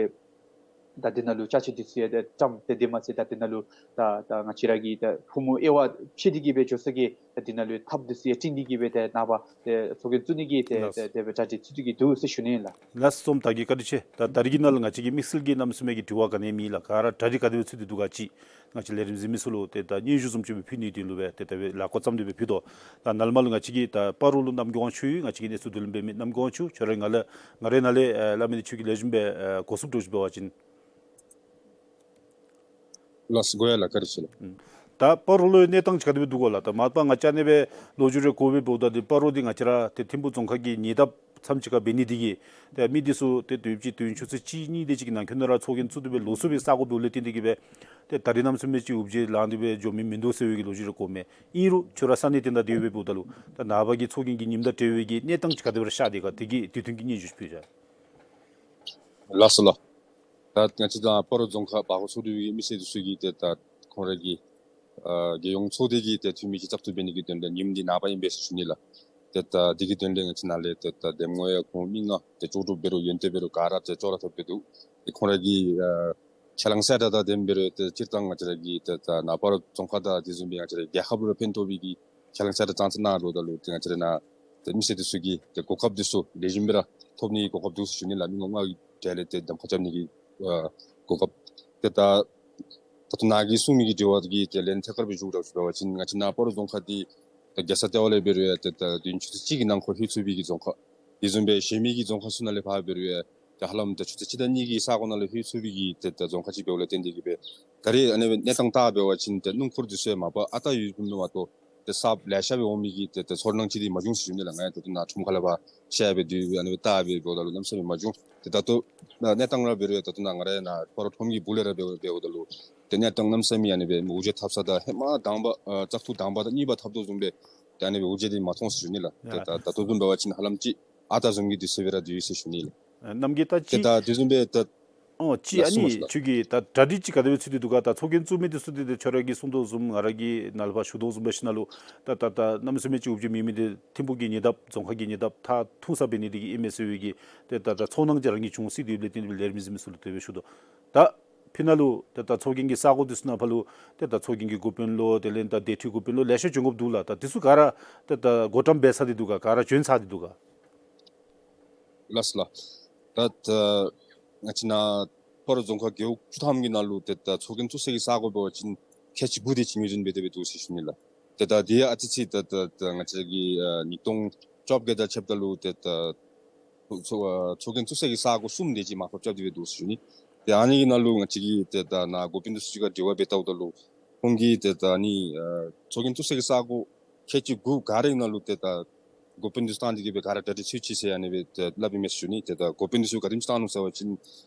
ད་འདི་ནང་ལུ་ཅ་ཆས་འདི་ཚུ་ཡང་ཏེ་བཀྲམ། ཏེ་དེ་མ་ཚད་ད་འདི་ནང་ལུ་ད་ད་ང་བཅས་ར་གི་ད་ཕོ་མོ་དབྱེ་བ་ཕྱེ་སྟེ་གི་སྦེ་འགྱོ་ས་གི་ད་འདི་ནང་ལུ་ཐགཔ་འདི་ཚུ་ཡང་བཏིང་སྟེ་གི་སྦེ་ཏེ་ནངས་པ་ཏེ་ཚོགས་རྒྱན་བཙུགས་ནི་གི་ཏེ་ལགས། ཏེ་དེ་སྦེ་གྲ་སྒྲིག་ཚུད་དེ་གི་འདུག་ཟེར་ཞུ་ནི་ལགས། ལགས་སོ། བཀྲམ་ད་གི་བཀའ་དྲིན་ཆེ། ད་ད་རིས་ཀྱི་ནང་ལུ་ང་བཅས་ཀྱི་དམིགས་བསལ་གྱི་གནམ་མེད་ས་མེད་ཀྱི་དྲི་བ་ག་ནི་མེད་ལགས། ག་ར་གྲ་སྒྲིག་ག་དེ་སྦེ་ཚུད་དེ་འདུག་ག་ཅིག་ང་བཅས་ལས་རིམ་གཟིགས་མི་ཚུ་ལུ་ཏེ་ད་སྙན་ཞུ་བཟུམ་ཅིག་སྦེ་ཕུལ་ནིའི་དོན་ལུ་སྦེ་ཏེ་ད་སྦེ་ལས་འགོ་བརྩམས་ཏེ་སྦེ་ཕུལ་དོ། ད་ནཱ་ལས་མར་ལུ་ང་བཅས་ཀྱི་ད་སྤ་རོ་ལུ་གནམ་གྱི་དབང་ཕྱུག་ཡོད། ང་བཅས་ཀྱི་གནས་ཚུལ་བསྡུ་ལེན་འབད་མི་གནམ་གྱི་དབང་ཕྱུག་ཁྱོད་ར་ང་ལས་ང་རའི་ནང་ལས་ཨེ་སླབ་མི་འདི་ཁྱོད་ཀྱིས་ལེགས་ཤོམ་སྦེ་ཨེ་གོ་ཚུགསཔ་འདྲཝ་ཅིག་འབད་བ་ཅིན། ལགས་སོ། གོ་ཡི་ལགས། བཀའ་དྲིན་ཆེ་ལགས། ཨུམ། ད་སྤ་རོ་ལུ་གནས་སྟངས་ཅིག་ག་དེ་སྦེ་འདུག་གོ་ལགས། ད་མ་པ་ང་བཅས་ཨ་ནི་སྦེ་ལོ་རྒྱུས་རེ་གོ་སྦེ་འབདཝ་ད་འདི་སྤ་རོ་འདི་ང་བཅས་ར་ཏེ་ཐིམ་ཕུག་རྫོང་ཁག་གི་ཉེ་འདབས་མཚམས་ཅིག་ཁར་འབད་ནི་འདི་གིས་ཏེ་མི་འདི་ཚུ་ཏེ་དུས་ཅི་དུས་ཡུན་ཆུ་ཚོད་གཅིག་གཉིས་དེ་ཅིག་གི་ནང་འཁོད་ནང་ར་ཚོགས་རྒྱན་བཙུགས་ཏེ་སྦེ་ལོག་སོང་བའི་ས་གོ་འབདཝ་ལས་བརྟེན་ཏེ་གི་སྦེ་ཏེ་ད་རིས་གནམ་མེད་ས་མེད་ཅིག་འུར་བརྗོད་ལངས་ཏེ་སྦེ་འགྱོ་མི་མིན་འདུག་ཟེར་བའི་གི་ལོ་རྒྱུས་རེ་གོཝ་མས། ཨིན་རུང་ཁྱོད་ར་ས་གནས་དེ་ནང་སྡོད་སྦེ་འབདཝ་ད་ལུ་ད་ནངས་པ་གི་ཚོགས་རྒྱན་གྱི་ཉིནམ་དང་འབྲེལ་བའི་གི་གནས་སྟངས་ཅིག་ག་དེ་སྦེ་ར་ཤར་དེས་ག་དེ་གི་དུས་མཐུན་གྱི་སྙན་ཞུ་ཅིག་ཕུལ་བྱ། ལགས་སོ་ལགས། ད་ང་བཅས་དང་སྤ་རོ་རྫོང་ཁག་བར་སྐོར་ཚོགས་སྡེ་གི་མི་སེར་འདི་ཚུ་གིས་ཏེ་ད་ཁོང་ར་གི་ཨ་རྒྱལ་ཡོངས་ཚོགས་སྡེ་གི་ཏེ་འཐུས་མི་གི་བཙག་འཐུ་འབད་ནི་གི་དོན་ལས་ཉིནམ་འདི་ནངས་པ་ཨིན་པས་ཟེར་ཞུ་ནི་ལགས། ཏེ་ད་འདི་གི་དོན་ལས་ང་བཅས་ནཱ་ལས་ཏེ་ད་འདེམས་ངོ་ཡང་ཁོང་མི་ལྔ་ཏེ་ལྕོགས་གྲུབ་འབད་རུང་ཡོན་ཏན་འབད་རུང་ག་ར་ཏེ་ལྕོགས་ར་ཐོབ་སྦེ་འདུག། ཏེ་ཁོང་ར་གི་ཨ་ཁས་བླངས་གསལ་བསྒྲགས་དང་ལྡནམ་འབད་རུང་ཏེ་སྤྱིར་བཏང་ང་བཅས་ར་གི་ཏེ་ད་ནཱ་སྤ་རོ་རྫོང་ཁག་དང་དེ་བཟུམ་སྦེ་ང་བཅས་ར་རྒྱལ་ཁབ་ལུ་ཕན་ཐོགས་པའི་གི་ཁས་བླངས་གསལ་བསྒྲགས་ཙང་ཙ་གནང་རུང་ད་ལུ་ཏེ་ང་བཅས་ར་ནཱ་ཏེ་མི་སེར་འདི་ཚུ་གིས་ཏེ་གོ་སྐབས་འདི་ཚུ་ལེགས་ཤོམ་སྦེ་ར་ཐོབ་ནི་གོ་སྐབས་འདུག་ཟེར་ཞུ་ནི་ལགས། མི་ངོ་ལྔ་གི་གྲལ་ལས་ཏེ་གདམ་ཁ་རྐྱབ་ནི་གི་ཨ་གོ་སྐབས། ཏེ་ད་ད་ལྟོ་ནཱ་གིས་གསུང་མི་གི་དྲི་བ་གི་ཏེ་ལན་ཐད་ཀར་སྦེ་ཞུ་དགོཔ་འབད་བ་ཅིན་ང་བཅས་ནཱ་སྤ་རོ་རྫོང་ཁག་འདི་ད་རྒྱལ་ས་ལྟེ་བ་ལས་འབད་རུང་ཡང་ཏེ་ད་དུས་ཡུན་ཆུ་ཚོད་གཅིག་གི་ནང་འཁོད་ལྷོད་ཚུགས་པའི་གི་རྫོང་ཁག། དེ་བཟུམ་སྦེ་གཞན་མི་གི་རྫོང་ཁག་ཚུ་ནང་ལས་ཕར་འབད་རུང་ཡང་ཏེ་ཧ་ལམ་ད་ཆུ་ཚོད་གཅིག་དང་གཉིས་ཀྱི་ས་གོ་ནང་ལུ་ལྷོད་ཚུགས་པའི་གི་ཏེ་ད་རྫོང་ཁག་ཅིག་འབདཝ་ལས་བརྟེན་ཏེ་གི་སྦེ་ད་རེས་ཨ་ནི་སྦེ་གནས་སྟངས་བལྟ་འབད་བ་ཅིན་ཏེ་སྣུམ་འཁོར་འདི་ཚུ་ཡང་མ་པ་ཨ་རྟག་ཡོདཔ་མ་གཏོགས་ཏེ་གསརཔ་ལེ་ཤ་སྦེ་འོང་མི་གི་ཏེ་ཏེ་ཚོར་སྣང་ཅིག་འདི་མ་བྱུང་ཟེར་ཞུ་ནི་ལགས། ང་ཡང་ད་ལྟོ་ནཱ་ཁྲོམ་ཁ་ལས་ཕར་ཤར་སྦེ་སྡོད་སྦེ་ཨ་ནི་སྦེ་བལྟ་སྦེ་འབདཝ་ད་ལུ་གནམ་མེད་ས་མེད་མ་བྱུང་། ཏེ་ད་ལྟོ་གནས་སྟངས་ར་འབད་རུང་ཡང་ད་ལྟོ་ནཱ་ང་ར་ཡང་ནཱ་སྤ་རོ་ཁྲོམ་གྱི་སྦུག་ལས་ར་འབད་འབདཝ་ད་ལུ་ཏེ་གནས་སྟངས་གནམ་མེད་ས་མེད་ཨ་ནི་སྦེ་འུར་བརྗོད་འཐབ་ས་དང་ཧེ་མ་དང་པ་ཨ་བཙག་འཐུ་དང་པ་དང་གཉིས་པ་འཐབ་དོ་བཟུམ་སྦེ་ཏེ་ཨ་ནི་སྦེ་འུར་བརྗོད་འདི་མ་མཐོང་ཟེར་ཞུ་ནི་ལགས། ཏེ་ཡ། ད་ད་ལྟོ་བཟུམ་འབད་བ་ཅིན་ཧ་ལམ་ཅིག་ཨ་རྟག་བཟུམ་གྱི་དུས་ཚོད་སྦེ་ར་སྡོད་ཡི་ཟེར་ཞུ་ནི་ལགས། ཨ་རྣམ་རྒྱལ་ད་ཏེ་ཅིག་ད་དེ་བཟུམ་སྦེ་ད་ཨོ་ཅིག་ཨ་ནི་ལགས་སོ་ལགས། ཁྱོད་ཀྱིས་ད་གྲ་སྒྲིག་ཅིག་ག་དེ་སྦེ་ཚུད་དེ་འདུག་ག། ད་ཚོགས་རྒྱན་བཙུགས་མི་འདི་ཚུ་འདི་ཏེ་ཁྱོད་ར་གིས་གསུང་དོ་བཟུམ་ང་ར་གིས་ནཱ་ལས་ཕར་ཞུ་དོ་བཟུམ་སྦེ་ཞིནམ་ལས་ད་ད་ད་གནམ་མེད་ས་མེད་ཅིག་འུར་བརྗོད་མེད་མི་འདི་ཐིམ་ཕུག་གི་ཉེ་འདབས་རྫོང་ཁག་གི་ཉེ་འདབས་ཐག་ཐུང་ས་འབད་ནི་འདི་གིས་ཨིན་མས་ཟེར་བའི་གི་ཏེ་ད་ད་ཚོར་སྣང་ཅིག་རང་གིས་བྱུང་སྟེ་སྡོདཔ་ལས་བརྟེན་ཏེ་ལས་རིམ་གཟིགས་མི་ཚུ་ལུ་དེ་སྦེ་ཞུ་དོ། ད་ཕི་ནཱ་ལུ་ཏེ་ད་ཚོགས་རྒྱན་གྱི་ས་གོ་འདི་ཚུ་ནང་ཕར་ལུ་ཏེ་ད་ཚོགས་རྒྱན་གྱི་འགོ་དཔོན་ལོ་དེ་ལས་ད་སྡེ་ཁྲི་འགོ་དཔོན་ལོ་ལེ་ཤ་བྱོན་དགོཔ་འདུག་ལགས། ད་འདི་ཚུ་ག་ར་ཏེ་ད་གོ་བཀྲམ་འབད་ཚར་ཏེ་འདུག་ག། ག་ར་བྱོན་ཚར་ཏེ་འདུག་ག། ལགས་སོ་ལགས། ད་ད་ང་བཅས་ནཱ་སྤ་རོ་རྫོང་ཁག་རྒེད་འོག་བཅུ་ཐམ་གྱི་ནང་ལུ་ཏེ་ད་ཚོགས་རྒྱན་བཙུགས་ས་གི་ས་གོ་འབད་བ་ཅིན་ཁལ་གཅིག་དགུ་དེ་ཅིག་ངོས་འཛིན་འབད་དེ་སྦེ་འདུག་ཟེར་ཞུ་ནི་ལགས། ཏེ་ད་དེ་ཡང་ཨ་ཙི་ཅིག་ད་ད་ད་ང་བཅས་ཀྱི་ཨ་ཉིས་སྟོང་བཅོ་བརྒྱད་དང་ཕྱདཔ་ད་ལུ་ཏེ་ད་ཚོགས་ཨ་ཚོགས་རྒྱན་བཙུགས་ས་གི་ས་གོ་གསུམ་དེ་ཅིག་མར་ཕབ་རྐྱབ་སྟེ་སྦེ་འདུག་ཟེར་ཞུ་ནི། ཏེ་ཨ་ནི་གི་ནང་ལུ་ང་བཅས་ཀྱིས་ཏེ་ད་ནཱ་འགོ་དཔོན་འདི་ཚུ་ཅིག་ཁར་དྲི་བ་འབད་བལྟཝ་ད་ལུ་ཁོང་གིས་ཏེ་ད་ཨ་ནི་ཨ་ཚོགས་རྒྱན་བཙུགས་ས་གི་ས་གོ་ཁལ་གཅིག་དགུ་ག་རའི་ནང་ལུ་ཏེ་ད་འགོ་དཔོན་འདི་ཚུ་བཏང་སྟེ་གི་སྦེ་ག་ར་གྲ་སྒྲིག་ཚུད་ཅི་ཟེར་ཨ་ནི་སྦེ་ཏེ་སླབ་ཨིན་མས་ཟེར་ཞུ་ནི། ཏེ་ད་འགོ་དཔོན་འདི་ཚུ་ག་དེམ་ཅིག་བཏང་ནུག་ཟེར་བ་ཅིན་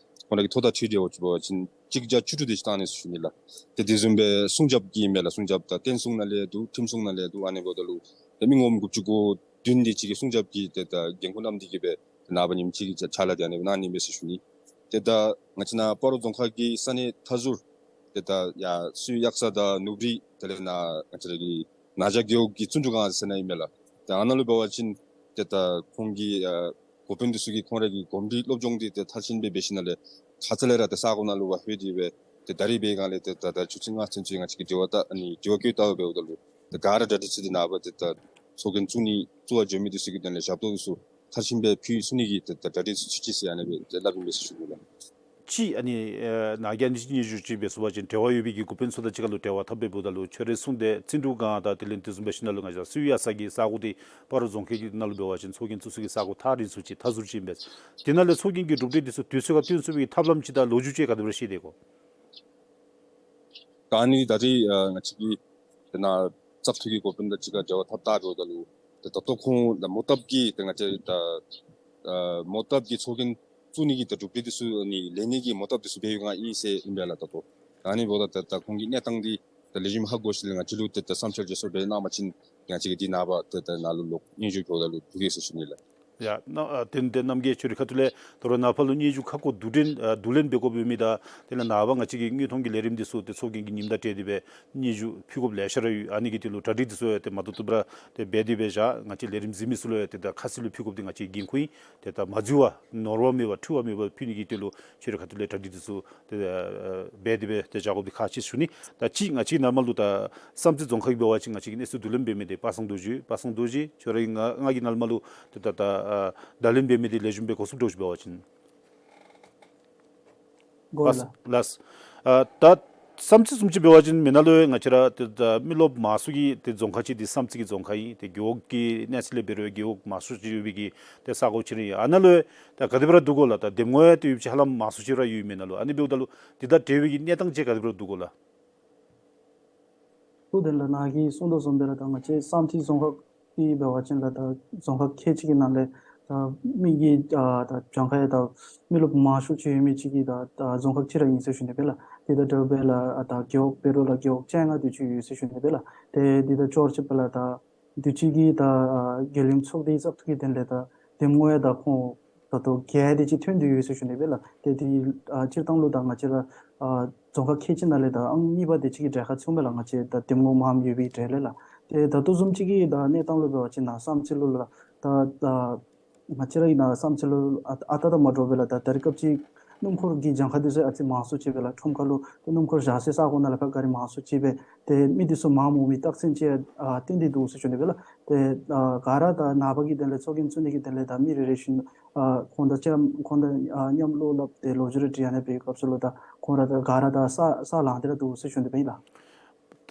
ཁོང་ར་གི་ཐོ་དང་འཁྲིལ་ཏེ་འབད་བ་ཅིན་གཅིག་བརྒྱ་བཅུ་དྲུག་དེ་ཅིག་བཏང་ནི་ཟེར་ཞུ་ནི་ལགས། ཏེ་དེ་བཟུམ་སྦེ་སྲུང་སྐྱོབ་ཀྱི་མས་ལགས། སྲུང་སྐྱོབ་དང་བསྟན་སྲུང་ནང་ལས་འདུག། ཁྲིམས་སྲུང་ནང་ལས་འདུག། ཨ་ནི་འབདཝ་ད་ལུ་ཏེ་མི་ངོམ་དགུ་བཅུ་གོ་བདུན་དེ་ཅིག་གིས་སྲུང་སྐྱོབ་ཀྱི་ཏེ་ད་འགན་ཁུར་བསྣམས་ཏེ་གིས་སྦེ་ནངས་པ་ཉིནམ་གཅིག་གི་ཕྱག་ལཱ་དེ་ཨ་ནི་གནང་ནི་མས་ཟེར་ཞུ་ནི། ཏེ་ད་ང་བཅས་ནཱ་སྤ་རོ་རྫོང་ཁག་གི་ས་གནས་མཐའ་ཟུར་ཏེ་ད་ཡར་སུད་གཡག་ས་དང་ནུབ་རི་དེ་ལས་ནཱ་ང་བཅས་ར་གི་ན་བྱ་རྒེད་འོག་གི་བཙུན་དྲུག་སྒང་ཟེར་ནི་ཨིན་མས་ལགས། ཏེ་ཨ་ནཱ་ལུ་འབད་བ་ཅིན་ཏེ་ད་ཁོང་གི་ཨ་འགོ་དཔོན་འདི་ཚུ་གིས་ཁོང་ར་གི་གོམས་འདྲིས་སློབ་སྦྱོང་འདི་ཏེ་མཐར་ཕྱིན་སྦེ་འབད་ཞིནམ་ལས་ཁ་ཙ་ལས་ར་ཏེ་ས་གོ་ནང་ལུ་འབད་ལྷོད་དེ་སྦེ་ཏེ་ད་རིས་འབད་བའི་སྒང་ལས་ཏེ་ད་ད་ཆུ་ཚོད་ལྔ་ཚུན་ཚོད་ང་བཅས་ཀྱིས་དྲི་བ་བཏབ་ཨ་ནི་དྲི་བ་བཀོད་བལྟཝ་འབདཝ་ད་ལུ་ཏེ་ག་ར་གྲ་སྒྲིག་ཚུ་ཏེ་ནངས་པ་ཏེ་ད་ཚོགས་རྒྱན་བཙུགས་ནི་བཙུགས་པར་འབྱོན་མི་འདི་ཚུ་གི་དོན་ལས་ཞབས་ཏོག་འདི་ཚུ་མཐར་ཕྱིན་སྦེ་ཕུལ་ཚུགས་ནི་གི་ཏེ་ད་གྲ་སྒྲིག་ཚུ་ཚུད་ཅི་ཟེར་ཨ་ནི་སྦེ་ཏེ་སླབ་ཨིན་པས་ཟེར་ཞུ་ནི་ལགས། ཅིག་ཨ་ནི་ཨེ་ནཱ་གིས་ཨ་ནི་སྙན་ཞུ་ཅིག་འབད་ཚུགས་པ་ཅིན་འབྲེལ་བ་ཡོད་པའི་གི་འགོ་དཔོན་ཚུ་དང་གཅིག་ཁར་ལུ་འབྲེལ་བ་འཐབ་སྦེ་འབདཝ་ད་ལུ་ཁྱོད་རའི་གསུང་དེ་བཙུན་དྲུག་སྒང་དང་དེ་ལས་དེ་བཟུམ་འབད་ཞིནམ་ལས་ང་བཅས་སུད་གཡག་ས་གི་ས་གོ་འདི་སྤ་རོ་རྫོང་ཁག་གི་ནང་ལུ་འབད་བ་ཅིན་ཚོགས་རྒྱན་བཙུགས་ས་གི་ས་གོ་ཐག་རིང་སུ་ཅིག་མཐའ་ཟུར་ཅིག་ཨིན་པས། དེ་ནང་ལས་ཚོགས་རྒྱན་གྱི་གྲུབ་འབྲས་འདི་ཚུ་དུས་ཚོད་ཁར་བཏོན་ཚུགས་པའི་གི་ཐབས་ལམ་ཅིག་དང་ལོ་རྒྱུས་ཅིག་ག་དེ་སྦེ་ར་ཤེས་དེས་གོ། ད་ཨ་ནི་ད་རིས་ཨ་ང་བཅས་ཀྱིས་ཏེ་ནཱ་བཙག་འཐུ་གི་འགོ་དཔོན་དང་གཅིག་ཁར་འབྲེལ་བ་འཐབ་བལྟ་འབདཝ་ད་ལུ་ཏེ་ད་ལྟོ་ཁོང་ད་མོ་བཏབ་ཀྱི་ཏེ་ང་བཅས་ད་ཨ་མོ་བཏབ་ཀྱི་ཚོགས་རྒྱན་བཙུགས་ནི་གི་ད་གྲུབ་འབྲས་འདི་ཚུ་ཨ་ནི་ལེན་ནི་གི་མོ་བཏབ་འདི་ཚུ་འབད་བའི་སྒང་ཨིན་ཟེར་ཨིན་པས་ལགས་ད་ལྟོ། ཨ་ནི་འབདཝ་ད་ད་ད་ཁོང་གི་གནས་སྟངས་འདི་ད་ལེགས་ཤོམ་ཧ་གོ་ཞིནམ་ལས་ང་བཅས་ལུ་ཏེ་ད་བསམ་འཆར་བརྗེ་སོར་འབད་གནང་བ་ཅིན་ང་བཅས་ཀྱིས་འདི་ནངས་པ་ཏེ་ད་ནཱ་ལུ་ལོག་སྙན་ཞུ་འབདཝ་ད་ལུ་ཐུགས་རྗེ་ཆེ་ཞུ་ནི་ལགས། ཡ་ན་ཨ་དེ་ནི་ཏེ་རྣམ་རྒྱལ་ཁྱོད་རའི་ཁ་ཐུག་ལས་དོ་རུང་ནངས་པ་ལུ་སྙན་ཞུ་ཁ་སྐོང་བསྡུ་སྒྲིག་ཨ་བསྡུ་ལེན་འབད་དགོཔ་ཡོད་མི་དང་དེ་ལས་ནངས་པ་ང་བཅས་ཀྱི་དངོས་མཐོང་གི་ལས་རིམ་འདི་ཚུ་ཏེ་ཚོགས་རྒྱན་གྱི་ཉིནམ་དང་འབྲེལ་ཏེ་སྦེ་སྙན་ཞུ་ཕུལ་དགོཔ་ལེ་ཤ་ར་ཡོད། ཨ་ནི་གི་དོན་ལུ་གྲ་སྒྲིག་འདི་ཚུ་ཡང་ཏེ་མ་བཏུབ་བཏུབ་ར་ཏེ་འབད་དེ་སྦེ་བཞག། ང་བཅས་ལས་རིམ་གཟིགས་མི་ཚུ་ལུ་ཡང་ཏེ་ད་ཁ་གསལ་ལུ་ཕུལ་དགོཔ་འདི་ང་བཅས་ཀྱི་འགན་ཁུར་ཨིན། ཏེ་ད་མ་འཛོལ་བར་ནོར་བ་མེད་པར་འཁྲུལ་བ་མེད་པར་ཕུལ་ནི་གི་དོན་ལུ་ཁྱོད་རའི་ཁ་ཐུག་ལས་གྲ་སྒྲིག་འདི་ཚུ་ཏེ་ཨ་འབད་དེ་སྦེ་ཏེ་བཞག་དགོཔ་འདི་ཁག་ཆེ་ཞུ་ནི། ད་ཅི་ང་བཅས་ནཱ་མར་ལུ་ད་བསམ་རྩེ་རྫོང་ཁག་འབད་བ་ཅིན་ང་བཅས་ཀྱིས་གནས་ཚུལ་བསྡུ་ལེན་འབད་མི་འདི་པ་སངས་རྡོ་རྗེ་པ་སངས་རྡོ་རྗེ་ཁྱོད་རའི་ང་ང་གིས་ནཱ་མར་ལུ་ཏེ་ད་ད་ཨ་བརྡ་ལན་འབད་མི་འདི་ལེགས་ཤོམ་སྦེ་གོ་སོངམ་འདྲཝ་ཅིག་འབད་བ་ཅིན། གོ་ལགས། ལགས། ཨ་ད་བསམ་རྩེ་བཟུམ་ཅིག་འབད་བ་ཅིན་མེན་ན་ལུ་ང་བཅས་ར་ཏེ་ད་མི་རློབས་མང་སུ་གི་ཏེ་རྫོང་ཁག་ཅིག་འདི་བསམ་རྩེ་གི་རྫོང་ཁག་ཨིན། ཏེ་རྒེད་འོག་གི་གནས་ཚད་ལས་འབད་རུང་རྒེད་འོག་མང་སུ་ཅིག་ཡོད་པའི་གི་ཏེ་ས་གོ་ཅིག་ར་ཨིན། ཨ་ནཱ་ལུ་ད་ག་དེ་སྦེ་ར་འདུག་གོ་ལགས། ད་འདེམས་ངོ་ཡང་ཏེ་ཡུདཔ་ཅིག་ཧ་ལམ་མང་སུ་ཅིག་ར་ཡོད་མེན་ན་ལུ། ཨ་ནི་འབདཝ་ད་ལུ་འདི་དང་འབྲེལ་བའི་གི་གནས་སྟངས་ཅིག་ག་དེ་སྦེ་ར་འདུག་གོ་ལགས། ལྷོ་དོན་ལགས་ནཱ་གིས་གསུངས་དོ་བཟུམ་སྦེ་ར་ད་ང་བཅས་བསམ་རྩེ་རྫོང་ཁག་འདི་འབད་བ་ཅིན་ལགས་ད་རྫོང་ཁག་ཁལ་གཅིག་གི་ནང་ལས་ད་མི་གི་ཨ་ད་གྱངས་ཁ་ཡང་ད་མི་རློབས་མང་ཤོས་ཅིག་ཡོད་མི་ཅིག་གི་ད་ད་རྫོང་ཁག་ཅིག་ར་ཨིན་ཟེར་ཞུ་ནི་སྦེ་ལགས། དེ་དང་འདྲཝ་སྦེ་ལགས་ཨ་ད་རྒེད་འོག་འབད་རུང་ལགས་རྒེད་འོག་བཅོ་ལྔ་དེ་ཅིག་ཡོད་ཟེར་ཞུ་ནི་སྦེ་ལགས། ཏེ་འདི་དང་ཅོག་ར་འཐདཔ་ལགས་ད་དུས་ཅི་གི་ད་ཨ་རྒྱལ་ཡུམ་ཚོགས་སྡེའི་བཙག་འཐུ་གི་དོན་ལས་ད་འདེམས་ངོ་ཡང་ད་ཁོང་ད་ལྟོ་བརྒྱད་དེ་ཅིག་ཐོན་ཏེ་ཡོད་ཟེར་ཞུ་ནི་སྦེ་ལགས། ཏེ་དེ་ཨ་སྤྱིར་བཏང་ལུ་ད་ང་བཅས་ར་ཨ་རྫོང་ཁག་ཁལ་གཅིག་ནང་ལས་ད་ཨང་གཉིས་པ་དེ་ཅིག་གི་གྲལ་ཁར་ཚུདཔ་མས་ལགས། ང་བཅས་ད་འདེམས་ངོ་མངམ་ཡོད་པའི་གྲས་ལས་ལགས། ཏེ་ད་ལྟོ་བཟུམ་ཅིག་གི་ད་གནས་སྟངས་ལུ་འབད་བ་ཅིན་ནཱ་བསམ་རྩེ་ལུ་ལགས་ད་ད་ང་བཅས་ར་གི་ནཱ་བསམ་རྩེ་ལུ་ཨ་ཨ་རྟག་དང་མ་འདྲཝ་སྦེ་ལགས་ད་ད་རིས་སྐབས་ཅིག་སྣུམ་འཁོར་གྱི་གྱངས་ཁ་དེ་ཚུ་ཨ་ཙི་མང་སུ་ཅིག་སྦེ་ལགས་ཁྲོམ་ཁ་ལུ་ཏེ་སྣུམ་འཁོར་བཞག་སའི་ས་གོ་ནང་ལས་ཕར་ག་ར་མང་སུ་ཅིག་སྦེ་ཏེ་མི་དེ་ཚུ་མངམ་འོང་མི་རྟགས་མཚན་ཅིག་ཨ་བསྟན་ཏེ་འདུག་ཟེར་ཞུ་ནི་སྦེ་ལགས། ཏེ་ཨ་ག་ར་ད་ནངས་པ་གི་དོན་ལས་ཚོགས་རྒྱན་བཙུགས་ནི་གི་དོན་ལས་ད་མི་རེ་རེ་བཞིན་ཨ་ཁོང་དང་ཅམ་ཁོང་དང་ཨ་མཉམ་བློ་སླབ་སྟེ་ལོ་རྒྱུས་རེ་དྲི་ཨ་ནི་འབད་བའི་སྐབས་སུ་ལུ་ད་ཁོང་ར་ད་ག་ར་ད་ས་ས་ལངས་ཏེ་ར་འདུག་ཟེར་ཞུ་ནི་སྦེ་ཨིན་ལགས།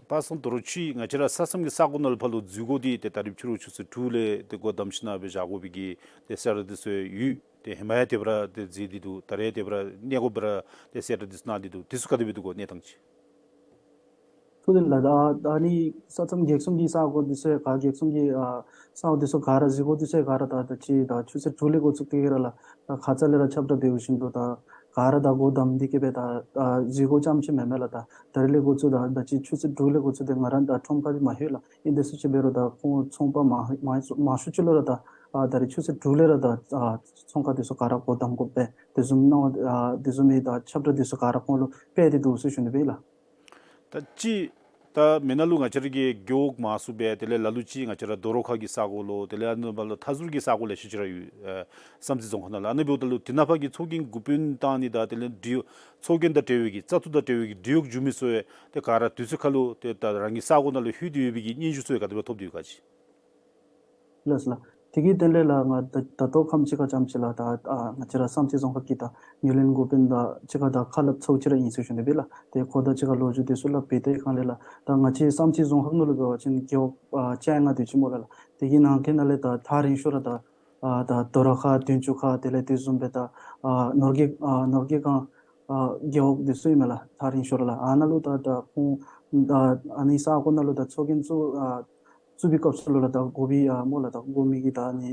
པ་སངས་དོ་རུང་ཅིག་ང་བཅས་ར་ས་མཚམས་ཀྱི་ས་གོ་ནང་ལུ་ཕར་ལུ་འཛུལ་སྒོ་འདི་ཏེ་ད་རིས་ཕྱི་རུ་ཆུ་ཚོད་དྲུག་ལས་ཏེ་སྒོ་བསྡམས་ཞིན་ན་སྦེ་བཞག་དགོ་པའི་གི་ཏེ་གསལ་བསྒྲགས་འདི་ཚུ་ཡོད། ཏེ་ཧེ་མ་ཡང་དེ་སྦེ་ར་ཏེ་མཛད་དེ་འདུག། ད་རེས་དེ་སྦེ་ར་གནས་སྒོ་སྦེ་ར་ཏེ་གསལ་བསྒྲགས་འདི་ཚུ་གནང་སྟེ་འདུག། འདི་ཚུ་ག་དེ་སྦེ་འདུག་གོ་གནས་སྟངས་ཅིག། ཐུགས་རྗེ་ལགས། ད་ད་ནི་ས་མཚམས་བརྒྱད་གསུམ་གྱི་ས་གོ་འདི་ཚུ་ག་བརྒྱད་གསུམ་གྱི་ཨ་ས་གོ་འདི་ཚུ་ག་ར་འཛུལ་སྒོ་འདི་ཚུ་ག་ར་ད་ད་ཅི་ད་ཆུ་ཚོད་དྲུག་ལས་འགོ་བཙུགས་ཏེ་གི་ར་ལགས་ད་ཁ་ཙ་ལས་ར་ཁྱབ་བསྒྲགས་འབད་བཞིན་དུ་ད་ག་ར་ད་སྒོ་བསྡམས་ཏེ་གི་སྦེ་ད་ད་འཛུལ་སྒོ་རྐྱངམ་ཅིག་མེན་མས་ལགས། ད་ད་རིས་ལས་འགོ་བཙུགས་ད་ད་ཅི་ཆུ་ཚོད་དྲུག་ལས་འགོ་བཙུགས་ཏེ་ང་ར་ད་ཁྲོམ་ཁར་མ་ལྷོད་ལགས། ཨིན་དེ་ཚུ་ཅིག་འབད་རུང་ད་ཁོང་ཚོང་པ་མང་མང་མང་ཤོས་ཅིག་ལུ་ར་ད་ཨ་ད་རིས་ཆུ་ཚོད་དྲུག་ལས་ར་ད་ཨ་ཚོང་ཁང་འདི་ཚུ་ག་ར་སྒོ་བསྡམ་དགོ་པས། དེ་བཟུམ་ནང་ཨ་དེ་བཟུམ་མའི་ད་ཁྱབ་བསྒྲགས་འདི་ཚུ་ག་ར་ཁོང་ལུ་སྤེལ་ཏེ་འདུག་ཟེར་ཞུ་ནི་སྦེ་ཨིན་ལགས། ད་ཅི་ད་མེན་ན་ལུ་ང་བཅས་ར་གི་རྒེད་འོག་མང་སུ་སྦེ་དེ་ལས་ལ་ལུ་ཅིག་ང་བཅས་ར་རྡོ་རོག་ཁ་གི་ས་གོ་ལུ་དེ་ལས་ཨ་ནི་བ་ལུ་མཐའ་ཟུར་གྱི་ས་གོ་ལེ་ཤ་ཅིག་ར་ཡོད། ཨེ་བསམ་རྩེ་རྫོང་ཁག་ནང་ལུ་ཨ་ནི་འབདཝ་ད་ལུ་དེ་ནང་ཕར་གྱི་ཚོགས་རྒྱན་འགོ་དཔོན་བཏང་ནི་དང་དེ་ལས་འབྲེལ་ཚོགས་རྒྱན་དང་འབྲེལ་བའི་གི་བཙག་འཐུ་དང་འབྲེལ་བའི་གི་འབྲེལ་གཡོག་བྱིན་མི་ཚུ་ཡང་ཏེ་ག་ར་དུས་ཚོད་ཁར་ལུ་ཏེ་ད་རང་གི་ས་གོ་ནང་ལུ་ལྷོད་དེ་ཡོད་པའི་གི་སྙན་ཞུ་ཚུ་ཡང་ག་དེ་སྦེ་ཐོབ་སྟེ་ཡོད་ག་ཅིག། ལགས་ལགས། དེ་གི་དོན་ལས་ལགས་ང་ད་ད་ལྟོ་ཁམས་ཅིག་ཁར་ཙམ་ཅིག་ལགས་ད་ཨ་ང་བཅས་ར་བསམ་རྩེ་རྫོང་ཁག་གི་ད་ངོས་ལེན་འགོ་དཔོན་དང་གཅིག་ཁར་ད་ཁ་སླབ་ཚརཝ་ཅིག་ར་ཨིན་ཟེར་ཞུ་ནི་སྦེ་ལགས། ཏེ་ཁོ་དང་གཅིག་ཁར་ལོ་རྒྱུས་འདི་ཚུ་སླབ་སྦེ་ཏེ་གང་ལས་ལགས་ད་ང་བཅས་བསམ་རྩེ་རྫོང་ཁག་ནང་ལུ་འབད་བ་ཅིན་རྒེད་འོག་ཨ་བཅོ་ལྔ་དེ་ཅིག་སྨོ་ལགས་ལགས། དེ་གི་ནང་འཁོད་ནང་ལས་ད་ཐག་རིང་ཤོས་ར་ད་ཨ་ད་རྡོ་རོག་ཁ་དོན་གཅོད་ཁ་དེ་ལས་དེ་བཟུམ་སྦེ་ད་ཨ་ནོར་དགེ་ཨ་ནོར་དགེ་སྒང་ཨ་རྒེད་འོག་འདི་ཚུ་ཨིན་མས་ལགས། ཐག་རིང་ཤོས་ར་ལགས། ཨ་ནཱ་ལུ་ད་ད་ཁོང་ད་ཨ་ནི་ས་གོ་ནང་ལུ་ད་ཚོགས་རྒྱན་ཚུ་ཨ་བཙུགས་པའི་སྐབས་སུ་ལུ་ལགས་ད་འགོ་པའི་ཨ་སྨོ་ལགས་ད་འགོ་མི་གི་ད་ཨ་ནི་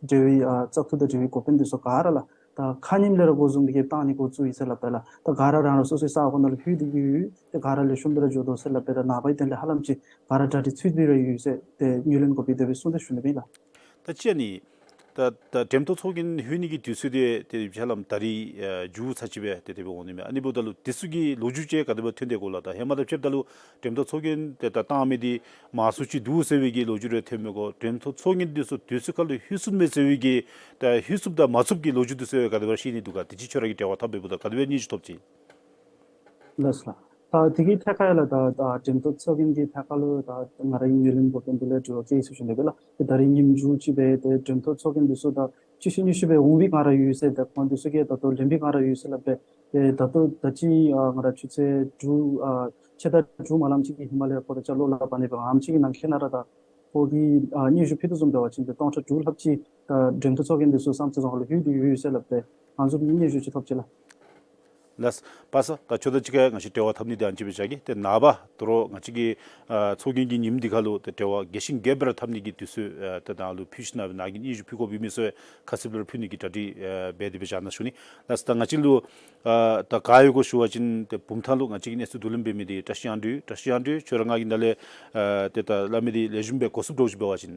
འབྲེལ་བའི་ཨ་བཙག་འཐུ་དང་འབྲེལ་བའི་འགོ་དཔོན་འདི་ཚུ་ག་ར་ལགས་ ད་ཁ་ཉིནམ་ལས་ར་འགོ་བཟུང་སྟེ་གིས་བཏང་ནི་འགོ་བཙུགས་ཡི་ཟེར་སླབ་པས་ལགས། ད་ག་ར་རང་རང་སོ་སོའི་ས་གོ་ནང་ལུ་ལྷོད་དེ་གིས་ཡོད། ད་ག་ར་ལེགས་ཤོམ་སྦེ་ར་འགྱོ་དོ་ཟེར་སླབ་པས། ད་ནངས་པ་གི་དོན་ལས་ཧ་ལམ་ཅིག་ག་ར་གྲ་སྒྲིག་ཚུད་དེ་ར་ཡོད་ཟེར་ཏེ་ངོས་ལེན་འགོ་དཔོན་དེ་སྦེ་གསུངས་ཏེ་ཞུ་ནི་ཨིན་ལགས། ད་ཅི་ཨ་ནི་ད་ད་འགྲེམས་སྟོན་ཚོགས་རྒྱན་ལྷོད་ནི་གི་དུས་ཚོད་དེ་ཏེ་ཧ་ལམ་ད་རིས་ཨ་མཇུག་ཚར་ཅིག་སྦེ་ཏེ་དེ་སྦེ་འོང་ནི་མས། ཨ་ནི་འབདཝ་ད་ལུ་དེ་ཚུ་གི་ལོ་རྒྱུས་ཅིག་ག་དེ་སྦེ་ཐོན་ཏེ་གོ་ལགས། ད་ཧེ་མ་དང་ཕྱདཔ་ད་ལུ་འགྲེམས་སྟོན་ཚོགས་རྒྱན་དེ་ད་བཏང་མི་དེ་མང་སུ་ཅིག་འདུག་ཟེར་བའི་གི་ལོ་རྒྱུས་རེ་ཐོན་མས་གོ། འགྲེམས་སྟོན་ཚོགས་རྒྱན་དེ་ཚུ་དུས་ཚོད་ཁར་ལུ་ལྷོད་ཚུགས་མས་ཟེར་བའི་གི་ད་ལྷོད་ཚུགསཔ་དང་མ་ཚུགསཔ་གི་ལོ་རྒྱུས་དེ་ཚུ་ག་དེ་སྦེ་ཤེས་ནི་འདུག་ག། དེ་ཅིག་ཁྱོད་ར་གིས་འབྲེལ་བ་འཐབ་འབདཝ་ད་ག་དེ་སྦེ་སྙན་ཞུ་ཐོབ་ཅི། ལགས་སོ་ལགས། ད་དེ་གི་ཐད་ཁར་ཡང་ལགས་ད་ད་འགྲེམས་སྟོན་ཚོགས་རྒྱན་གྱི་ཐད་ཁར་ལུ་ད་ང་རའི་ངོས་ལེན་འགོ་དཔོན་དེ་ལས་དྲི་བ་བཀོད་ཡི་ཟེར་ཞུ་ནི་ཨིན་ལགས། ཏེ་ད་རིས་ཉིནམ་མཇུག་ཅིག་སྦེ་ཏེ་འགྲེམས་སྟོན་ཚོགས་རྒྱན་དེ་ཚུ་ད་བཅུ་བཞི་ཉི་ཤུ་སྦེ་འོང་བའི་སྒང་ར་ཡོད་ཟེར། ད་ཁོང་དེ་ཚུ་གིས་ད་ལྟོ་ལེན་པའི་སྒང་ར་ཡོད་ཟེར་སླབ་པས། ཏེ་ད་ལྟོ་ད་ཅི་ཨ་ང་ར་ཆུ་ཚོད་དྲུག་ཨ་ཕྱེད་དང་དྲུག་མ་ལངམ་ཅིག་གི་ཧི་མ་ལ་ཡ་ཕོ་བྲང་ལྕགས་ལོགས་ལ་འབག་ནི་སྦེ་ཨ་ནེམ་ཅིག་གི་ནང་འཁོད་ནང་ར་ད་ཁོ་གིས་ཨ་སྙན་ཞུ་ཕུལ་དོ་བཟུམ་འབད་བ་ཅིན་ཏེ་སྟོང་ཕྲག་དྲུག་ལྷགཔ་ཅིག་ད་འགྲེམས་སྟོན་ཚོགས་རྒྱན་དེ་ཚུ་བསམ་རྩེ་རྫོང་ཁག་ལུ་ལྷོད་དེ་ཡོད་ཟེར་སླབ་སྟེ་ང་ཚུ་གིས་སྙན་ཞུ་ཅིག་ཐོབ་ཅི་ལགས། ལགས། པ་སངས། ད་ཁྱོད་དང་གཅིག་ཁར་ང་བཅས་འབྲེལ་བ་འཐབ་ནི་དེ་ཨ་ནེམ་ཅིག་སྦེ་བཞག་གེ། ཏེ་ནངས་པ་དོ་རུང་ང་བཅས་ཀྱི་ཨ་ཚོགས་རྒྱན་གྱི་ཉིནམ་འདི་ཁར་ལུ་ཏེ་འབྲེལ་བ་རྒྱས་ཤིང་རྒྱས་པར་འཐབ་ནི་གི་དུས་ཚོད་ཨ་ཏེ་ནཱ་ལུ་ཕུལ་ཞིནམ་ལས་ནཱ་གིས་སྙན་ཞུ་ཕུལ་དགོཔ་ཨིན་མི་ཚུ་ཁ་གསལ་སྦེ་ར་ཕུལ་ནི་གི་གྲ་སྒྲིག་ཨ་འབད་དེ་སྦེ་བཞག་གནང་ཞུ་ནི། ལགས། ད་ང་བཅས་ལུ་ཨ་ད་ག་ཡོད་གོ་ཞུ་བ་ཅིན་ཏེ་བུམ་ཐང་ལུ་ང་བཅས་ཀྱིས་གནས་ཚུལ་བསྡུ་ལེན་འབད་མི་འདི་བཀྲ་ཤིས་དབང་འདུས། བཀྲ་ཤིས་དབང་འདུས་ཁྱོད་ར་ང་གིས་ནཱ་ལས་ཨ་ཏེ་ད་སླབ་མི་འདི་ལེགས་ཤོམ་སྦེ་གོ་ཚུགསཔ་འདྲཝ་ཅིག་འབད་བ་ཅིན།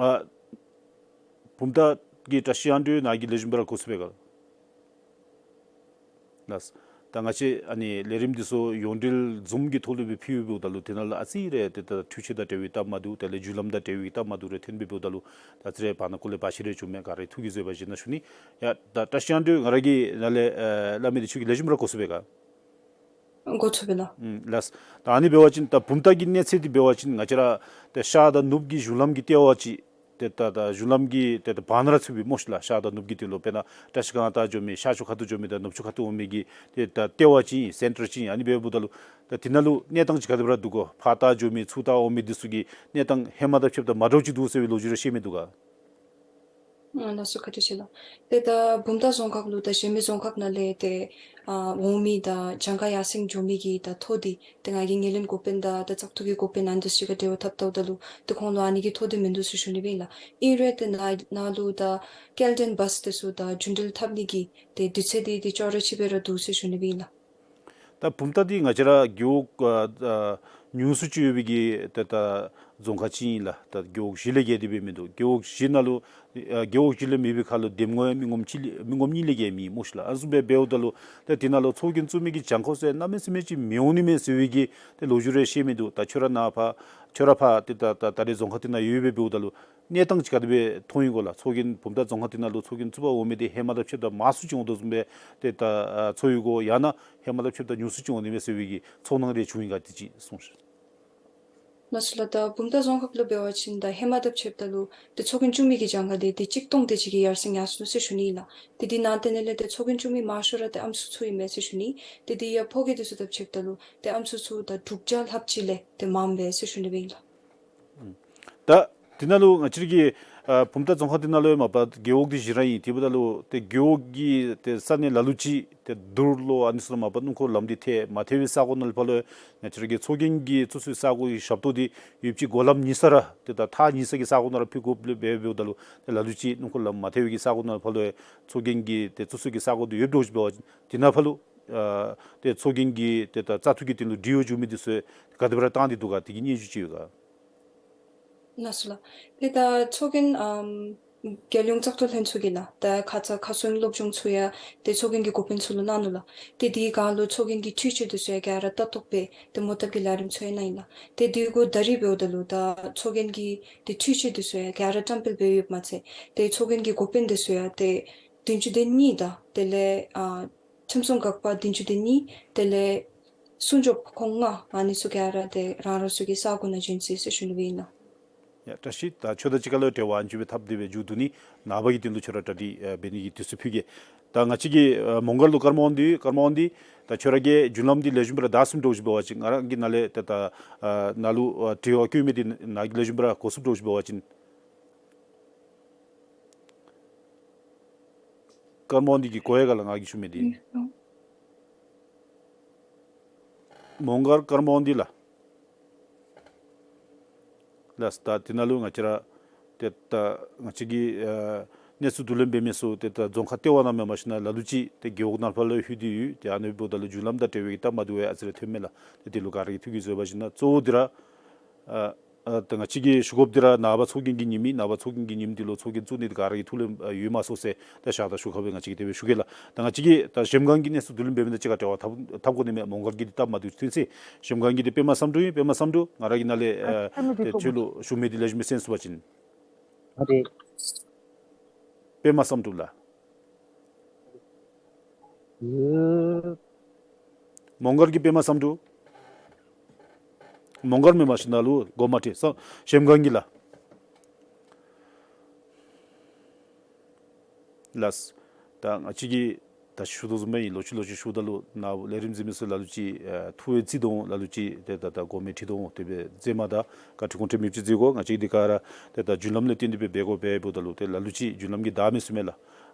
ཨ་བུམ་ཐང་གི་བཀྲ་ཤིས་དབང་འདུས་ནཱ་གིས་ལེགས་ཤོམ་སྦེ་ར་གོ་ཚུགས་པས་ག། ལགས། ད་ང་བཅས་ཨ་ནི་ལས་རིམ་འདི་ཚུ་ཡོངས་འབྲེལ་ཛུམ་གྱི་ཐོག་ལུ་སྦེ་ཕུལཝ་འབདཝ་ད་ལུ་དེ་ནང་ལུ་ཨ་ཙི་རེ་ཏེ་ད་འཕྲུལ་ཆས་དང་འབྲེལ་བའི་སྟབས་མ་བདེཝ་དེ་ལས་བརྒྱུད་ལམ་དང་འབྲེལ་བའི་སྟབས་མ་བདེཝ་རེ་ཐོན་སྦེ་འབདཝ་ད་ལུ་ད་ཨ་ཙི་རེ་བར་ན་སྐོར་ལས་བར་ཆད་རེ་བྱུངམ་མས། ག་ར་ཐུགས་ཀྱིས་བཟོད་པ་བཞེས་གནང་ཞུ་ནི། ཡ་ད་བཀྲ་ཤིས་དབང་འདུས་ང་ར་གིས་ནཱ་ལས་ཨ་སླབ་མི་འདི་ཁྱོད་ཀྱིས་ལེགས་ཤོམ་སྦེ་ར་གོ་ཚུགས་པས་ག། གོ་ཚུགས་པས་ལགས། ཨུམ་ལགས། ད་ཨ་ནི་འབད་བ་ཅིན་ད་བུམ་ཐང་གི་གནས་ཚད་འདི་འབད་བ་ཅིན་ང་བཅས་ར་ཏེ་ཤར་དང་ནུབ་ཀྱི་གཞུང་ལམ་གྱི་ལྟེ་བ་ཅིག་ཏེ་ད་ད་གཞུང་ལམ་གྱི་ཏེ་ད་བར་ན་ར་ཚུད་པའི་སྨོ་ཤིག་ལགས། ཤར་དང་ནུབ་ཀྱི་དོན་ལུ་དཔེར་ན་བཀྲ་ཤིས་སྒང་ལྟར་འགྱོ་མི་ཤར་ཕྱོགས་ཁ་ཐུག་འགྱོ་མི་དང་ནུབ་ཕྱོགས་ཁ་ཐུག་འོང་མི་གི་ཏེ་ད་ལྟེ་བ་ཅིག་ཨིན། སེན་ཊར་ཅིག་ཨིན། ཨ་ནི་འབདཝ་ད་ལུ་ད་དེ་ནང་ལུ་གནས་སྟངས་ཅིག་ག་དེ་སྦེ་ར་འདུག་གོ། ཕར་ལྟ་འགྱོ་མི་ཚུར་ལྟ་འོང་མི་འདི་ཚུ་གི་གནས་སྟངས་ཧེ་མ་དང་ཕྱདཔ་ད་མ་འདྲཝ་ཅིག་འདུག་ཟེར་བའི་ལོ་རྒྱུས་རེ་ཤེས་མི་འདུག་ག། ཨ་ལགས་སོ། བཀའ་དྲིན་ཆེ་ལགས། ཏེ་ད་བུམ་ཐང་རྫོང་ཁག་ལུ་ད་གཞན་མི་རྫོང་ཁག་ནང་ལས་ཏེ་ཨ་འོང་མི་དང་གྱངས་ཁ་ཡར་སེང་འགྱོ་མི་གི་ད་ཐོ་འདི་ཏེ་ང་གིས་ངོས་ལེན་འགོ་དཔོན་དང་ད་བཙག་འཐུ་གི་འགོ་དཔོན་ཨ་ནི་འདི་ཚུ་ག་འབྲེལ་བ་འཐབ་འཐབཝ་ད་ལུ་ཏེ་ཁོང་ལུ་ཨ་ནི་གི་ཐོ་འདི་མིན་འདུག་ཟེར་ཞུ་ནི་སྦེ་ཨིན་ལགས། ཨིན་རུང་ཏེ་ནཱ་ནཱ་ལུ་ད་སྐྱེལ་འདྲེན་བཱས་དེ་ཚུ་ད་རྒྱུན་འགྲུལ་འཐབ་ནི་གི་ཏེ་དུས་ཚོད་འདི་ཏེ་ཅོག་ར་ཅིག་སྦེ་ར་འདུག་ཟེར་ཞུ་ནི་སྦེ་ཨིན་ལགས། ད་བུམ་ཐང་འདི་ང་བཅས་ར་རྒེད་འོག་ཨ་ཨ་ཉུང་སུ་ཅིག་ཡོད་པའི་གི་ཏེ་ད་རྫོང་ཁག་ཅིག་ཨིན་ལགས། ད་རྒེད་འོག་བཞི་ལས་བརྒལ་ཏེ་སྦེ་མིན་འདུག། རྒེད་འོག་བཞི་ནང་ལུ་ཨ་རྒེད་འོག་བཞི་ལས་མེད་པའི་ཁར་ལུ་འདེམས་ངོ་མི་ངོམ་གཅིག་ལས་མི་ངོམ་གཉིས་ལས་བརྒལ་མེད་སྨོ་ཤིག་ལགས། ཨ་ནི་བཟུམ་སྦེ་འབདཝ་ད་ལུ་ཏེ་དེ་ནང་ལུ་ཚོགས་རྒྱན་བཙུགས་མི་གི་གྱངས་ཁ་ཟེར་གནམ་མེད་ས་མེད་ཅིག་མི་འོང་ནི་མས་ཟེར་བའི་གི་ཏེ་ལོ་རྒྱུས་རེ་ཤེས་མི་འདུག། ད་ཁྱོད་ར་ནཱ་ཕར་ཁྱོད་ར་ཕར་ཏེ་ད་ད་ད་རེས་རྫོང་ཁག་དེ་ནང་ཡོད་སྦེ་འབདཝ་ད་ལུ་གནས་སྟངས་ཅིག་ག་དེ་སྦེ་མཐོང་ཡི་གོ་ལགས། ཚོགས་རྒྱན་བུམ་ཐང་རྫོང་ཁག་དེ་ནང་ལུ་ཚོགས་རྒྱན་བཙུགས་པར་འོང་མི་དེ་ཧེ་མ་དང་ཕྱདཔ་ད་མང་སུ་ཅིག་འོང་དོ་བཟུམ་སྦེ་ཏེ་ད་ཨ་ཚོར་ཡི་གོ། ཡང་ན་ཧེ་མ་དང་ཕྱདཔ་ད་ཉུང་སུ་ཅིག་འོང་ནི་མས་ཟེར་བའི་གི་ཚོར་སྣང་རེ་བྱུང་ཡི་ག། དེ་ཅིག་གསུངས་ཤིག། ལགས་སོ་ལགས། ད་བུམ་ཐང་རྫོང་ཁག་ལུ་འབད་བ་ཅིན་ད་ཧེ་མ་དང་ཕྱདཔ་ད་ལུ་ཏེ་ཚོགས་རྒྱན་བཙུགས་མི་གི་གྱངས་ཁ་དེ་ཏེ་གཅིག་སྟོང་དེ་ཅིག་གིས་ཡར་སེང་ཡར་སོང་ཟེར་ཞུ་ནི་ཨིན་ལགས། ཏེ་དེ་ནང་དེ་ནང་ལས་ཏེ་ཚོགས་རྒྱན་བཙུགས་མི་མང་ཤོས་ར་ཏེ་ཨམ་སྲུ་ཚུ་ཨིན་མས་ཟེར་ཞུ་ནི། ཏེ་དེ་ཡང་ཕོ་སྐྱེས་དེ་ཚུ་དང་ཕྱདཔ་ད་ལུ་ཏེ་ཨམ་སྲུ་ཚུ་ད་དྲུག་བརྒྱ་ལྷགཔ་ཅིག་ལས་ཏེ་མངམ་མས་ཟེར་ཞུ་ནི་སྦེ་ཨིན་ལགས། ད་དེ་ནང་ལུ་ང་བཅས་ཀྱི་ཨ་བུམ་ཐང་རྫོང་ཁག་དེ་ནང་ལུ་ཡང་མ་པ་རྒེད་འོག་དེ་བཞི་ར་ཨིན། དེ་འབདཝ་ད་ལུ་ཏེ་རྒེད་འོག་གི་ཏེ་ས་གནས་ལ་ལུ་ཅིག་ཏེ་དུར་ལོ་ཨ་ནི་ཚུ་ནང་མ་པ་སྣུམ་འཁོར་ལམ་འདི་ཐལ་མ་ཐལ་བའི་ས་གོ་ནང་ལུ་ཕར་ལུ་ཡང་ང་བཅས་ར་གི་ཚོགས་རྒྱན་གྱི་བཙུགས་སའི་ས་གོ་གི་ཞབས་ཏོག་འདི་ཡོདཔ་ཅིག་སྒོ་ལམ་གཉིས་ས་ར་ཏེ་ད་ཐག་གཉིས་ས་གི་ས་གོ་ནང་ར་ཕུལ་དགོཔ་ལས་འབད་འབདཝ་ད་ལུ་ཏེ་ལ་ལུ་ཅིག་སྣུམ་འཁོར་ལམ་མ་ཐལ་བའི་གི་ས་གོ་ནང་ལུ་ཕར་ལུ་ཡང་ཚོགས་རྒྱན་གྱི་ཏེ་བཙུགས་སའི་གི་ས་གོ་འདི་ཡོདཔ་འདྲཝ་ཅིག་འབད་བ་ཅིན་དེ་ནང་ཕར་ལུ་ཨ་ཏེ་ཚོགས་རྒྱན་གྱི་ཏེ་ད་བཙག་འཐུ་གི་དོན་ལུ་འབྲེལ་ཡོད་བྱུང་མི་འདི་ཚུ་ག་དེ་སྦེ་ར་བཏང་སྟེ་འདུག་ག། དེ་གི་སྙན་ཞུ་ཅིག་ཡོད་ག། ལགས་སོ་ལགས། ཏེ་ད་ཚོགས་རྒྱན་ཨམ་རྒྱལ་ཡོངས་བཙག་འཐུ་ལྷན་ཚོགས་ཀྱིས་ལགས་ད་ཁ་ཙ་ཁ་སང་སློབ་སྦྱོང་ཚུ་ཡང་ཏེ་ཚོགས་རྒྱན་གྱི་འགོ་དཔོན་ཚུ་ལུ་གནང་ནུག་ལགས། ཏེ་དེའི་སྒང་ལུ་ཚོགས་རྒྱན་གྱི་འཕྲུལ་ཆས་འདི་ཚུ་ཡང་ག་ར་ལྟ་རྟོག་འབད་ཏེ་མོ་བཏབ་ཀྱི་ལས་རིམ་ཚུ་ཡང་གནང་ཡི་ལགས། ཏེ་དེ་གུ་ད་རིས་འབདཝ་ད་ལུ་ད་ཚོགས་རྒྱན་གྱི་ཏེ་འཕྲུལ་ཆས་འདི་ཚུ་ཡང་ག་ར་བཀྲམ་སྤེལ་འབད་ཡོདཔ་མ་ཚད་ཏེ་ཚོགས་རྒྱན་གྱི་འགོ་དཔོན་འདི་ཚུ་ཡང་ཏེ་བདུན་ཅུ་དོན་གཉིས་དང་དེ་ལས་ཨ་ཁྲིམས་སྲུང་འགག་པ་བདུན་ཅུ་དོན་གཉིས་དེ་ལས་སྲུང་སྐྱོབ་ཁོང་ལྔ་ཨ་ནི་ཚུ་ག་ར་ཏེ་རང་རང་སོ་གི་ས་གོ་ནང་བྱོན་ཅི་ཟེར་ཞུ་ནི་སྦེ་ཨིན་ལགས། ཡ་བཀྲ་ཤིས། ད་ཁྱོད་དང་གཅིག་ཁར་ལུ་འབྲེལ་བ་ཨ་ནེམ་ཅིག་སྦེ་འཐབ་སྟེ་སྦེ་མཇུག་བསྡུ་ནི། ནངས་པ་གི་དོན་ལུ་ཁྱོད་ར་གྲ་སྒྲིག་ཨ་འབད་ནི་གི་དུས་ཚོད་ཕུལ་གེ། ད་ང་བཅས་ཀྱི་ཨ་མོང་སྒར་ལུ་ཀརྨ་དབང་འདུས་ཀརྨ་དབང་འདུས་ད་ཁྱོད་ར་གིས་རྒྱུན་ལམ་འདི་ལེགས་ཤོམ་སྦེ་ར་བདའ་ཚུགསཔ་འདྲཝ་ཅིག་འབད་བ་ཅིན་ང་ར་གིས་ནཱ་ལས་ཏེ་ད་ཨ་ནཱ་ལུ་ཨ་དྲི་བ་བཀོད་མི་འདི་ནཱ་གིས་ལེགས་ཤོམ་སྦེ་ར་གོ་ཚུགསཔ་འདྲཝ་ཅིག་འབད་བ་ཅིན། ཀརྨ་དབང་འདུས་ཀྱིས་གོ་ཡི་ག་ལགས། ང་གིས་ཞུ་མི་འདི། ཨིན་སོང་། མོང་སྒར་ཀརྨ་དབང་འདུས་ལགས། ལགས། ད་དེ་ནང་ལུ་ང་བཅས་ར་ ཏེ་ད་ང་བཅས་ཀྱིས་ཨ་གནས་ཚུལ་བསྡུ་ལེན་འབད་མི་ཚུ་ཏེ་ད་རྫོང་ཁག་ལྟེ་བ་ནང་མེན་པར་ཞིན་ན་ལ་ལུ་ཅིག་ཏེ་རྒེད་འོག་ནང་ཕར་ལུ་ལྷོད་དེ་ཡོད། ཏེ་ཨ་ནི་འབདཝ་ད་ལུ་རྒྱུན་ལམ་དང་འབྲེལ་བའི་གི་སྟབས་མ་བདེཝ་ཡང་ཨ་ཙི་རེ་ཐོནམ་མས་ལགས། ཏེ་དེ་ལུ་ག་ར་གིས་ཐུགས་ཀྱིས་བཟོད་པ་བཞེས་གནང་། གཙོ་བོ་འདི་ར་ཨ་ཨ་ད་ང་བཅས་ཀྱིས་ཞུ་དགོཔ་འདི་ར་ནངས་པ་ཚོགས་རྒྱན་གྱི་ཉིནམ་ཨིན། ནངས་པ་ཚོགས་རྒྱན་གྱི་ཉིནམ་འདི་ལུ་ཚོགས་རྒྱན་བཙུགས་ནི་འདི་ག་ར་གི་ཐུགས་ལས་ཨ་ཡོད་མ་ཚོར་ཟེར་ད་ཞག་དང་ཞུ་ཁ་སྦེ་ང་བཅས་ཀྱིས་དེ་སྦེ་ཞུ་གེ་ལགས། ད་ང་བཅས་ཀྱིས་ད་གཞལམ་སྒང་གི་གནས་ཚུལ་བསྡུ་ལེན་འབད་མི་དང་གཅིག་ཁར་འབྲེལ་བ་འཐབ་འཐབ་དགོ་ནི་མས། མོང་སྒར་གྱི་འདི་སྟབས་མ་བདེཝ་ཅིག་ཐོན་ཅི། གཞལམ་སྒང་གི་འདི་པདྨ་བསམ་གྲུབ་ཨིན། པདྨ་བསམ་གྲུབ་ང་ར་གིས་ནཱ་ལས་ཨ་ཨ་ཏེ་ཁྱོད་ལུ་ཞུ་མི་འདི་ལེགས་ཤོམ་སྦེ་གསན་ཚུགས་པ་ཅིན། ཨ་ཏེ་པདྨ་བསམ་གྲུབ་ལགས། ཨེ་མོང་སྒར་གྱི་པདྨ་བསམ་གྲུབ། མོང་སྒར་མེན་པར་ཞིན་ན་ལུ་འགོ་མ་ཁྲིད་ས་གཞལམ་སྒང་གི་ལགས། ལགས། ད་ང་བཅས་ཀྱིས་ད་ཞུ་དོ་བཟུམ་སྦེ་ཨིན། ལོག་ཅི་ལོག་ཅི་ཞུཝ་ད་ལུ་ནཱ་ལས་རིམ་གཟིགས་མི་ཚུ་ལ་ལུ་ཅིག་ཨ་ཐུགས་འཚེར་དོ་འོང་། ལ་ལུ་ཅིག་ཏེ་ད་ད་འགོ་མི་ཁྲིད་དོ་འོང་། དེ་སྦེ་མཛད་མ་ད་བཀའ་དྲིན་ཁོང་ཁྲོ་མེདཔ་ཅིག་མཛད་དགོ། ང་བཅས་འདི་ག་ར་ཏེ་ད་རྒྱུན་ལམ་ལས་བརྟེན་ཏེ་སྦེ་འབད་དགོ་པས། འབདཝ་ད་ལུ་ཏེ་ལ་ལུ་ཅིག་རྒྱུན་ལམ་གྱིས་བདའ་མི་ཚུགས་མས་ལགས།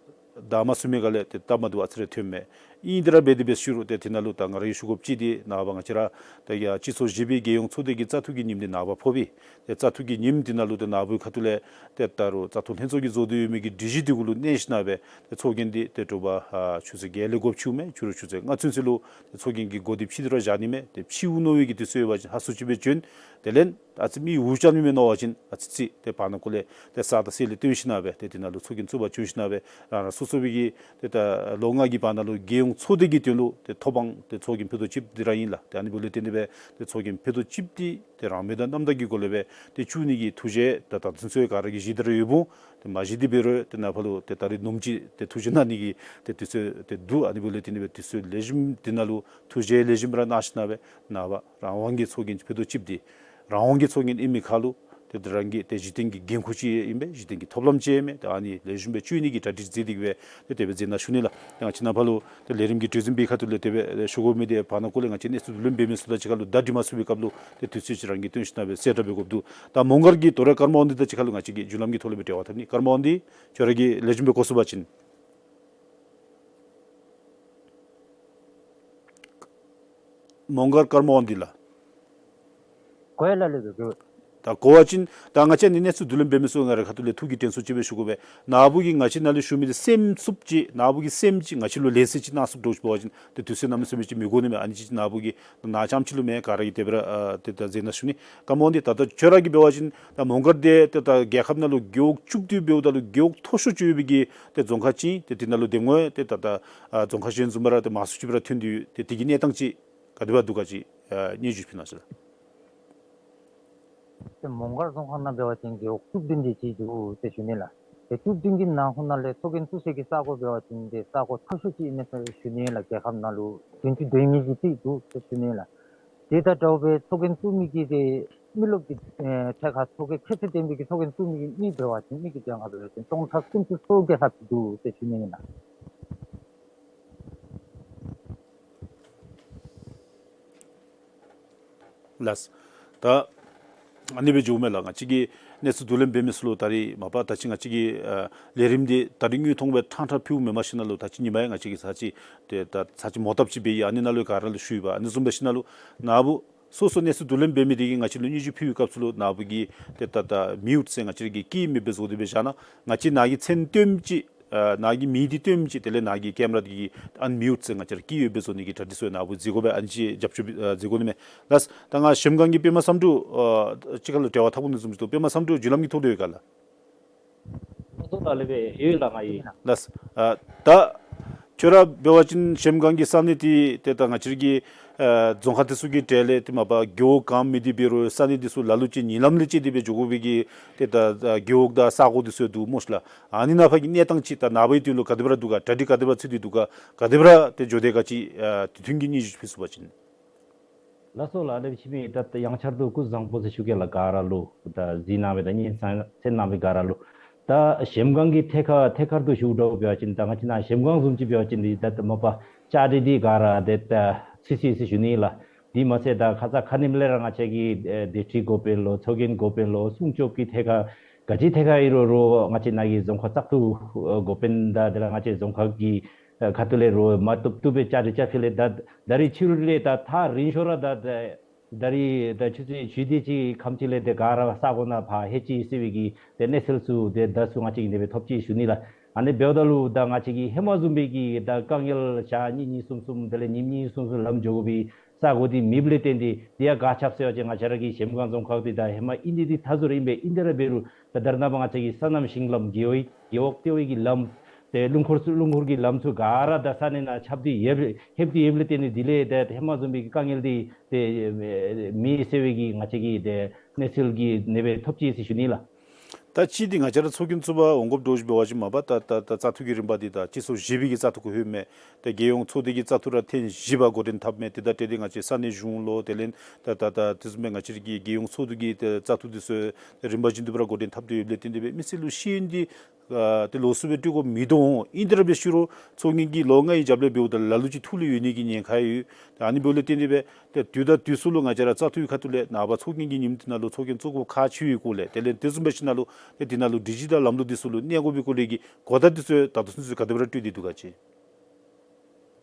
བདའ་མ་ཚུགས་མི་ག་ལས་ཏེ་སྟབས་མ་བདེཝ་ཨ་ཙི་རེ་ཐོནམ་མས། ཨིན་དེ་ར་འབད་དེ་སྦེ་ཞུ་རུང་ཏེ་དེ་ནང་ལུ་ད་ང་ར་གིས་ཞུ་དགོཔ་ཅིག་འདི་ནངས་པ་ང་བཅས་ར་ད་ཡ་སྤྱི་ཚོགས་བཞི་པའི་རྒྱལ་ཡོངས་ཚོགས་སྡེ་གི་བཙག་འཐུ་གི་ཉིནམ་འདི་ནངས་པ་ཕོག་པས། ཏེ་བཙག་འཐུ་གི་ཉིནམ་འདི་ནང་ལུ་ཏེ་ནཱ་བུའི་ཁ་ཐུག་ལས་ཏེ་ད་རུང་བཙག་འཐུ་ལྷན་ཚོགས་ཀྱིས་བཟོ་སྟེ་ཡོད་མི་གི་སྒྲིག་གཞི་འདི་གུ་ལུ་གནས་ཞིན་ན་སྦེ་ཏེ་ཚོགས་རྒྱན་འདི་ཏེ་དྲོ་པ་ཨ་ཆུ་ཚོད་བརྒྱད་ལས་འགོ་བཙུགས་མས། ཕྱི་རུ་ཆུ་ཚོད་ལྔ་ཚུན་ཚོད་ལུ་ཏེ་ཚོགས་རྒྱན་གྱི་འགོ་འདི་ཕྱི་དེ་ར་བཞག་ནི་མས། ཏེ་ཕྱིཝ་མནོ་བའི་གི་དུས་ཚོད་ཡོད་པ་ཅིན་ཧ་སུ་ཅིག་སྦེ་བྱོན། དེ་ལས་ཨ་ཙི་མི་འུ་ཅག་ནི་མས་མནོ་བ་ཅིན་ཨ་ཙི་ཅིག་ཏེ་བར་ན་ཀོ་ལས་ཏེ་ས་དང་སེལ་ལས་བཏོན་ཞིན་ན་སྦེ་ཏེ་དེ་ནང་ལུ་ཚོགས་རྒྱན་བཙུགས་པར་བྱོན་ཞིན་ན་སྦེ་རང་རང་སོ་སོ་བའི་གི་ཏེ་ད་ལོ་ལྔ་གི་བར་ན་ལུ་རྒྱལ་ཡོངས་ཚོགས་སྡེ་གི་དོན་ལུ་ཏེ་ཐོབ་དབང་ཏེ་ཚོགས་རྒྱན་ཕུད་རྡོག་གཅིག་འདི་ར་ཨིན་ལགས། ཏེ་ཨ་ནི་འབདཝ་ལས་བརྟེན་ཏེ་སྦེ་ཏེ་ཚོགས་རྒྱན་ཕུད་རྡོག་གཅིག་འདི་ཏེ་རང་མོས་དང་རྣམ་དག་གི་སྒོ་ལས་སྦེ་ཏེ་བཙུགས་ནི་གི་ཐུགས་བཞེད་ད་ད་ཚུན་ཚོད་ག་ར་གིས་བཞེས་ཏེ་ར་ཡོདཔ་འོང་། ཏེ་མ་བཞེས་ཏེ་འབད་རུང་ཏེ་ནཱ་ཕར་ལུ་ཏེ་ད་རིས་ནུབ་མོ་ཅིག་ཏེ་ཐུགས་བཞེད་གནང་ནི་གི་ཏེ་དུས་ཚོད་ཏེ་འདུག། ཨ་ནི་འབདཝ་ལས་བརྟེན་ཏེ་སྦེ་དུས་ཚོད་ལེགས་ཤོམ་འདི་ནང་ལུ་ཐུགས་བཞེད་ལེགས་ཤོམ་ར་གནང་ཞིན་ན་སྦེ་ནངས་པ་རང་དབང་གི་ཚོགས་རྒྱན་ཕུད་རྡོག་གཅིག་འདི་རང་དབང་གི་ཚོགས་རྒྱན་ཨིན་མི་ཁར་ལུ་ཏེ་ད་རང་གི་ཏེ་གཞི་རྟེན་གྱི་འགན་ཁུར་ཅིག་ཨིན་པས། གཞི་རྟེན་གྱི་ཐོབ་ལམ་ཅིག་ཨིན་མས། ཏེ་ཨ་ནི་ལེགས་ཤོམ་སྦེ་བཙུགས་ནི་གི་གྲ་སྒྲིག་མཛད་དེ་གི་སྦེ་ཏེ་དེ་སྦེ་མཛད་གནང་ཞུ་ནི་ལགས། ཏེ་ང་བཅས་ནཱ་ཕར་ལུ་ཏེ་ལས་རིམ་གྱི་གྲོས་འཛིན་པའི་ཁ་ཐུག་ལས་དེ་སྦེ་ཞུ་དགོ་མི་འདི་བར་ན་ཀོ་ལས་ང་བཅས་གནས་ཚུལ་བསྡུ་ལེན་འབད་མི་ཚུ་དང་གཅིག་ཁར་ལུ་བརྡ་སྤྲོད་མ་ཚུགས་པའི་སྐབས་ལུ་ཏེ་དུས་ཚོད་ཅིག་རང་གིས་བཏོན་ཞིན་ན་སྦེ་གསལ་བསྒྲགས་འབད་དགོཔ་འདུག། ད་མོང་སྒར་གྱི་དོ་རུང་ཀརྨ་དབང་འདུས་དང་གཅིག་ཁར་ལུ་ང་བཅས་ཀྱིས་རྒྱུན་ལམ་གྱི་ཐོག་ལས་སྦེ་འབྲེལ་བ་འཐབ་ནི། ཀརྨ་དབང་འདུས་ཁྱོད་ར་གིས་ལེགས་ཤོམ་སྦེ་གོ་ཚུགས་པ་ཅིན། མོང་སྒར་ཀརྨ་དབང་འདུས་ལགས། གོ་ཡི་ལགས། ལགས་སོ། ད་གོ་བ་ཅིན་ད་ང་བཅས་ནི་གནས་ཚུལ་བསྡུ་ལེན་འབད་མི་ཚུ་ང་རའི་ཁ་ཐུག་ལས་ཐུགས་ཀྱི་དྲན་གསོ་ཅིག་སྦེ་ཞུ་དགོ་པས། ནཱ་བུ་གིས་ང་བཅས་ནཱ་ལུ་ཞུ་མི་འདི་སེམས་བསུབ་ཅིག་ནཱ་བུ་གི་སེམས་ཅིག་ང་བཅས་ལུ་ལན་གསལ་ཅིག་གནང་ཚུགསཔ་འདྲཝ་ཅིག་འབད་བ་ཅིན་ཏེ་དུས་ཚོད་གནམ་མེད་ས་མེད་ཅིག་མི་དགོ་ནི་མས། ཨ་ནི་ཅིག་ཅིག་ནཱ་བུ་གིས་ནཱ་རྐྱངམ་ཅིག་ལུ་མེན་ག་ར་གིས་དེ་སྦེ་ར་ཨ་ཏེ་ད་མཛད་གནང་ཞུ་ནི། ཀརྨ་དབང་འདུས་ད་ལྟོ་ཁྱོད་ར་གིས་འབད་བ་ཅིན་ད་མོང་སྒར་འདི་ཏེ་ད་རྒྱལ་ཁབ་ནང་ལུ་རྒེད་འོག་བཅུ་བདུན་འབདཝ་ད་ལུ་རྒེད་འོག་མཐོ་ཤོས་ཅིག་ཡོད་པའི་གི་ཏེ་རྫོང་ཁག་ཅིག། ཏེ་དེ་ནང་ལུ་དེ་སྔོན་ཏེ་ད་ད་ཨ་རྫོང་ཁག་གཞན་བཟུམ་སྦེ་ར་ཏེ་མང་སུ་ཅིག་སྦེ་ར་ཐོན་ཏེ་ཡོད། ཏེ་དེ་གི་གནས་སྟངས་ཅིག་ག་དེ་སྦེ་འདུག་ག་ཅིག་ཨ་སྙན་ཞུ་ཕུལ་གནང་ཟེར། ཏེ་མོང་སྒར་རྫོང་ཁག་ནང་འབད་བ་ཅིན་རྒེད་འོག་བཅུ་བདུན་དེ་ཅིག་འདུག་ཟེར་ཞུ་ནི་ལགས། ཏེ་བཅུ་བདུན་གྱི་ནང་ཁོངས་ནང་ལས་ཚོགས་རྒྱན་བཙུགས་སའི་གི་ས་གོ་འབད་བ་ཅིན་ཏེ་ས་གོ་མཐོ་ཤོས་ཅིག་ཨིན་མས་ཟེར་ཞུ་ནི་ལགས། རྒྱལ་ཁབ་ནང་ལུ་བདུན་ཅུ་དོན་གཉིས་ཀྱི་རྩིས་འདུག་ཟེར་ཞུ་ནི་ལགས། དེ་དང་འདྲཝ་སྦེ་ཚོགས་རྒྱན་བཙུགས་མི་གི་ཏེ་མི་རློབས་ཀྱི་ཨེ་ཐད་ཁར་ཚོགས་རྒྱན་ཁྱད་ཚད་ལྡན་པའི་གི་ཚོགས་རྒྱན་བཙུགས་མི་གི་མི་འབད་བ་ཅིན་མི་གི་གྲངས་ཁ་འབད་བ་ཅིན་སྟོང་ཕྲག་སུམ་ཅུ་སོ་བརྒྱད་ལྷག་ཅིག་འདུག་ཟེར་ཞུ་ནི་ཨིན་ལགས། ལགས། ད་ཨ་ནི་སྦེ་འགྱོཝ་མས་ལགས། ང་བཅས་ཀྱིས་གནས་ཚུལ་བསྡུ་ལེན་འབད་མི་ཚུ་ལུ་ད་རིས་མ་པ་ད་ཅི་ང་བཅས་ཀྱིས་ཨ་ལས་རིམ་འདི་ད་རིས་དངོས་མཐོང་སྦེ་ཕྲང་ཕྲང་ཕུལཝ་མེན་པར་ཞིན་ན་ལུ་ད་ཅི་ཉིན་མ་ཡང་ང་བཅས་ཀྱིས་ཚར་ཅིག་ཏེ་ད་ཚར་ཅིག་མོ་བཏབ་ཅིག་འབད་ཡི། ཨ་ནི་ནང་ལུ་ག་ར་ལུ་ཞུ་ཡི་པ། ཨ་ནི་བཟུམ་སྦེ་ཞིན་ན་ལུ་ནཱ་བུ་སོ་སོ་གནས་ཚུལ་བསྡུ་ལེན་འབད་མི་འདི་གིས་ང་བཅས་ལུ་སྙན་ཞུ་ཕུལ་བའི་སྐབས་སུ་ལུ་ནཱ་བུ་གིས་ཏེ་ད་ད་མིའུཊ་ཟེར་ང་བཅས་ར་གིས་སྐད་མེདཔ་སྦེ་བཟོ་སྟེ་སྦེ་བཞག་གནང་། ང་བཅས་ནཱ་གི་མཚན་སྟོནམ་ཅིག་ཨ་ནཱ་གི་མིང་འདི་སྟོནམ་ཅིག་དེ་ལས་ནཱ་གི་ཀེམ་ར་འདི་གིས་ཨན་མིའུཊ་ཟེར་ང་བཅས་ར་སྐད་ཡོདཔ་སྦེ་བཟོ་ནི་གི་གྲ་སྒྲིག་ཚུ་ཡང་ནཱ་བུ་མཛད་དགོ་པས། ཨ་ནི་ཅིག་རྒྱབ་སྐྱོར་ཨ་མཛད་དགོ་ནི་མས། ལགས། ད་ང་གཞལམ་སྒང་གི་པདྨ་བསམ་གྲུབ་ཨ་གཅིག་ཁར་ལུ་འབྲེལ་བ་འཐབ་དགོ་ནི་བཟུམ་ཅིག་འདུག། པདྨ་བསམ་གྲུབ་རྒྱུན་ལམ་གྱི་ཐོག་ལུ་ཡོད་ག་ལགས། ལགས་སོ་ལགས། ལེགས་སྦེ་ཡོད་ལགས། ང་ཡོད། ལགས། ཨ་ད་ཁྱོད་ར་འབད་བ་ཅིན་གཞལམ་སྒང་གི་ས་གནས་འདི་ཏེ་ད་ང་བཅས་ར་གི་ཨ་རྫོང་ཁག་འདི་ཚུ་གི་གྲས་ལས་ཏེ་མ་པ་རྒེད་འོག་གང་མི་འདི་འབད་རུང་ས་གནས་འདི་ཚུ་ལ་ལུ་ཅིག་ཉིན་ལམ་ལས་བཅད་དེ་སྦེ་འགྱོ་དགོ་པའི་གི་ཏེ་ད་ཨ་རྒེད་འོག་དང་ས་གོ་འདི་ཚུ་ཡང་འདུག་སྨོ་ཤིག་ལགས། ཨ་ནི་ནང་ཕར་གྱི་གནས་སྟངས་ཅིག་ད་ནངས་པའི་དུས་ལུ་ག་དེ་སྦེ་ར་འདུག་ག། གྲ་སྒྲིག་ག་དེ་སྦེ་ར་ཚུད་དེ་འདུག་ག། ག་དེ་སྦེ་ར་ཏེ་འགྱོ་དེས་ག་ཅིག་ཨ་དེ་ཐུན་གྱི་སྙན་ཞུ་ཕུལ་ཚུགས་པ་ཅིན། ལགས་སོ་ལགས། ལེགས་ཤོམ་ཨིན། ད་ད་ཡང་བསྐྱར་དུ་སྐུ་གཟུགས་བཟང་པོ་ཟེར་ཞུ་གེ་ལགས། ག་ར་ལུ་ད་གཟིགས་གནང་བའི་དང་སྙན་གསན་གསན་གནང་བའི་ག་ར་ལུ། ད་གཞལམ་སྒང་གི་ཐད་ཁར་ཐད་ཁར་དུ་ཞུཝ་འདྲཝ་འབད་བ་ཅིན་ད་ང་བཅས་ནཱ་གཞལམ་སྒང་བཟུམ་ཅིག་འབད་བ་ཅིན་འདི་ད་ད་མ་པ་བཅའ་སྒྲིག་འདི་ག་ར་ཏེ་ད་ཚུད་ཅི་ཟེར་ཞུ་ནི་ལགས། དེ་མ་ཚད་ད་ཁ་ཙ་ཁ་ཉིནམ་ལས་ར་ང་བཅས་ཀྱིས་ཨེ་སྡེ་ཁྲི་འགོ་དཔོན་ལུ་ཚོགས་རྒྱན་འགོ་དཔོན་ལུ་སྲུང་སྐྱོབ་ཀྱི་ཐད་ཁར་ག་ཅི་ཐད་ཁར་ཨིན་རུང་རུང་ང་བཅས་ནཱ་གི་རྫོང་ཁག་བཙག་འཐུ་འགོ་དཔོན་དང་དེ་ལས་ང་བཅས་རྫོང་ཁག་གི་ཨེ་ཁ་ཐུག་ལས་རུང་མ་བཏུབ་བཏུབ་སྦེ་བཅའ་སྒྲིག་རྐྱབ་ཞིནམ་ལས་ད་ད་རིས་ཕྱི་རུ་ལས་ད་ཐག་རིང་ཤོས་ར་ད་ད་ ད་རིས་ད་ཆུ་ཚོད་བཅུ་དེ་ཅིག་ཁམས་ཅིག་ལས་ཏེ་ག་ར་ས་གོ་ནང་ཕར་ལྷོད་ཅི་ཟེར་བའི་གི་ཏེ་གནས་ཚུལ་ཚུ་ཏེ་ད་ཚུ་ང་བཅས་ཀྱིས་ནེ་སྦེ་ཐོབ་ཅི་ཞུ་ནི་ལགས། ཨ་ནི་འབདཝ་ད་ལུ་ད་ང་བཅས་ཀྱིས་ཧེ་མ་བཟུམ་སྦེ་གི་ད་དཀའ་ངལ་ཞག་གཉིས་གཉིས་གསུམ་གསུམ་དེ་ལས་ཉིནམ་གཉིས་གསུམ་གསུམ་ལམ་འགྱོ་དགོ་པའི་ས་གོ་འདི་མེདཔ་ལས་བརྟེན་ཏེ་དེ་ཡང་ག་ཅི་སྦེ་ཟེར་བ་ཅིན་ང་བཅས་ར་གི་གཞལམ་སྒང་རྫོང་ཁག་འདི་ད་ཧེ་མ་ཨིན་ཏེ་འདི་མཐའ་ཟུར་ཨིན་པས། ཨིན་ཏེ་ར་འབད་རུང་ད་ད་རེས་ནངས་པ་ང་བཅས་ཀྱི་སོ་ནམ་ཞིང་ལམ་རྒེད་འོག་རྒེད་འོག་ལྟེ་བའི་གི་ལམ་ཏེ་རླུང་འཁོར་ཚུ་རླུང་འཁོར་གྱི་ལམ་ཚུ་ག་ར་ད་ས་གནས་ནང་ཁྱབ་སྟེ་ཡོདཔ་ལྷོདཔ་སྟེ་ཡོདཔ་ལས་བརྟེན་ཏེ་དེ་ལས་ད་ཧེ་མ་བཟུམ་སྦེ་གི་དཀའ་ངལ་འདི་ཏེ་མེད་ཟེར་བའི་གི་ང་བཅས་ཀྱིས་ཏེ་གནས་ཚུལ་གྱི་ནེ་སྦེ་ཐོབ་ཅི་ཟེར་ཞུ་ནི་ལགས། ད་ཅི་འདི་ང་བཅས་ར་ཚོགས་རྒྱན་བཙུགས་པར་འོང་དགོཔ་འདྲཝ་ཅིག་འབད་བ་ཅིན་མ་པ་ད་ད་ད་བཙག་འཐུ་གི་རིམ་པ་འདི་ད་སྤྱི་ཚོགས་བཞི་པའི་གི་བཙག་འཐུ་གུ་ལྷོད་མི་ད་རྒྱལ་ཡོངས་ཚོགས་སྡེ་གི་བཙག་འཐུ་ར་ཐེངས་བཞི་པ་འགོ་འདྲེན་འཐབ་མི་དེ་དང་འབྲེལ་ཏེ་ང་བཅས་ས་གནས་གཞུང་ལུ་དེ་ལས་ད་ད་ད་དེ་བཟུམ་སྦེ་ང་བཅས་ར་གི་རྒྱལ་ཡོངས་ཚོགས་འདུ་གི་ད་བཙག་འཐུ་འདི་ཚུ་རིམ་པ་བཞིན་དུ་སྦེ་ར་འགོ་འདྲེན་འཐབ་སྟེ་ཡོདཔ་ལས་བརྟེན་ཏེ་སྦེ་མི་སེར་ལུ་ཤེས་ཡོན་འདི་ཨ་ཏེ་ལོགས་སུ་སྦེ་སྤྲོད་དགོཔ་མིན་འདུག་འོང་། ཨིན་ཏེ་ར་འབད་ཞུ་རུང་ཚོགས་རྒྱན་གྱིས་ལོ་ལྔའི་རྒྱབ་ལས་འབདཝ་ད་ལ་ལུ་ཅིག་ཐུགས་ལུ་ཡོད་ནི་གི་ཉེན་ཁ་ཡོད། ད་ཨ་ནི་འབདཝ་ལས་བརྟེན་ཏེ་སྦེ་ཏེ་དུས་དང་དུས་སུ་ལུ་ང་བཅས་ར་བཙག་འཐུའི་ཁ་ཐུག་ལས་ནངས་པ་ཚོགས་རྒྱན་གྱི་ཉིནམ་འདི་ནང་ལུ་ཚོགས་རྒྱན་བཙུགས་དགོཔ་ཁག་ཆེ་བའི་སྐོར་ལས་དེ་ལས་དེ་བཟུམ་སྦེ་ཞིནམ་ལས་ཏེ་འདི་ནང་ལུ་སྒྲིག་གཞི་དང་ལམ་ལུགས་འདི་ཚུ་ལུ་གནས་དགོ་པའི་སྐོར་ལས་ཀྱི་གོ་བརྡ་འདི་ཚུ་ད་ལྟོ་ཚུན་ཚོད་ག་དེ་སྦེ་ར་སྤྲོད་དེ་འདུག་ག་ཅིག།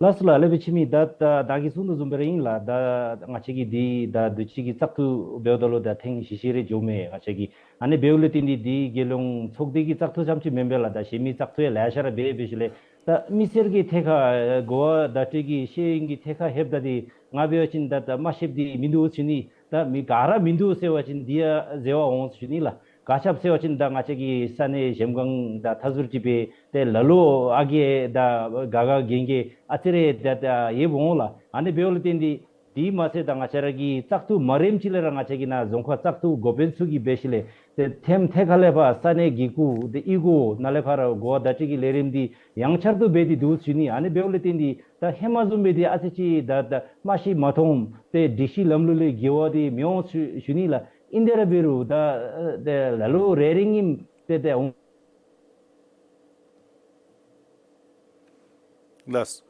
ལགས་སོ་ལགས། ལེགས་པའི་ཕྱི་མི་ད་ད་ད་གིས་གསུངས་དོ་བཟུམ་སྦེ་ར་ཨིན་ལགས། ད་ང་བཅས་ཀྱི་འདི་ད་དུས་ཅི་གི་བཙག་འཐུ་འབདཝ་ད་ལུ་ད་ཐེངས་བཞི་ཤུལ་རེ་འགྱོཝ་མས་ང་བཅས་ཀྱི། ཨ་ནི་འབདཝ་ལས་བརྟེན་ཏེ་འདི་རྒྱལ་ཡོངས་ཚོགས་སྡེ་གི་བཙག་འཐུ་ཙམ་ཅིག་མེན་པས་ལགས། ད་གཞན་མི་བཙག་འཐུ་ཡང་ལེ་ཤ་ར་འབད་འབད་ཞིནམ་ལས་ད་མི་སེར་གྱི་ཐད་ཁར་གོ་བ་བརྡ་སྤྲོད་ཀྱི་ཤེས་ཡོན་གྱི་ཐད་ཁར་ལྷོདཔ་ད་འདི་ང་འབད་བ་ཅིན་ད་ད་མ་ཤེསཔ་འདི་མིན་འདུག་ཟེར་ཞུ་ནི། ད་མི་ག་ར་མིན་འདུག་ཟེར་བ་ཅིན་འདི་ཡང་འཛོལ་བ་འོང་ཟེར་ཞུ་ནི་ལགས། ག་ཅི་སྦེ་ཟེར་བ་ཅིན་ད་ང་བཅས་ཀྱི་ས་གནས་གཞལམ་སྒང་ད་མཐའ་ཟུར་ཅིག་སྦེ་ཏེ་ལ་ལུ་ཨ་རྒས་ད་ག་ག་རྒན་རྒས་ཨ་ཙི་རེ་ད་ད་ཡོདཔ་འོང་ལགས། ཨ་ནི་འབདཝ་ལས་བརྟེན་ཏེ་དེ་མ་ཚད་ད་ང་བཅས་ར་གི་བཙག་འཐུ་མ་རནམ་ཅིག་ལས་ར་ང་བཅས་ཀྱི་ནཱ་རྫོང་ཁག་བཙག་འཐུ་འགོ་དཔོན་ཚུ་གིས་འབད་ཞིནམ་ལས་ཏེ་ཐེམ་ཐད་ཁ་ལས་ཕར་ས་གནས་གི་སྐུ་ཏེ་ཨི་ཁུངས་ནང་ལས་ཕར་ར་གོ་བ་བརྡ་སྤྲོད་ཀྱི་ལས་རིམ་འདི་ཡང་བསྐྱར་དུ་འབད་དེ་འདུག་ཟེར་ཞུ་ནི། ཨ་ནི་འབདཝ་ལས་བརྟེན་ཏེ་ད་ཧེ་མ་བཟུམ་སྦེ་འདི་ཨ་ཙི་ཅིག་ད་ད་མ་ཤེས་མ་མཐོང་ཏེ་སྒྲིག་གཞི་ལམ་ལུགས་ལས་འགལ་བ་འདི་མི་འོང་ཟེར་ཞུ་ནི་ལགས། ཨིན་ཏེ་ར་འབད་རུང་ད་ཏེ་ལ་ལུ་རེ་རེ་ངེས་ཏེ་ཏེ་འོང་། ལགས།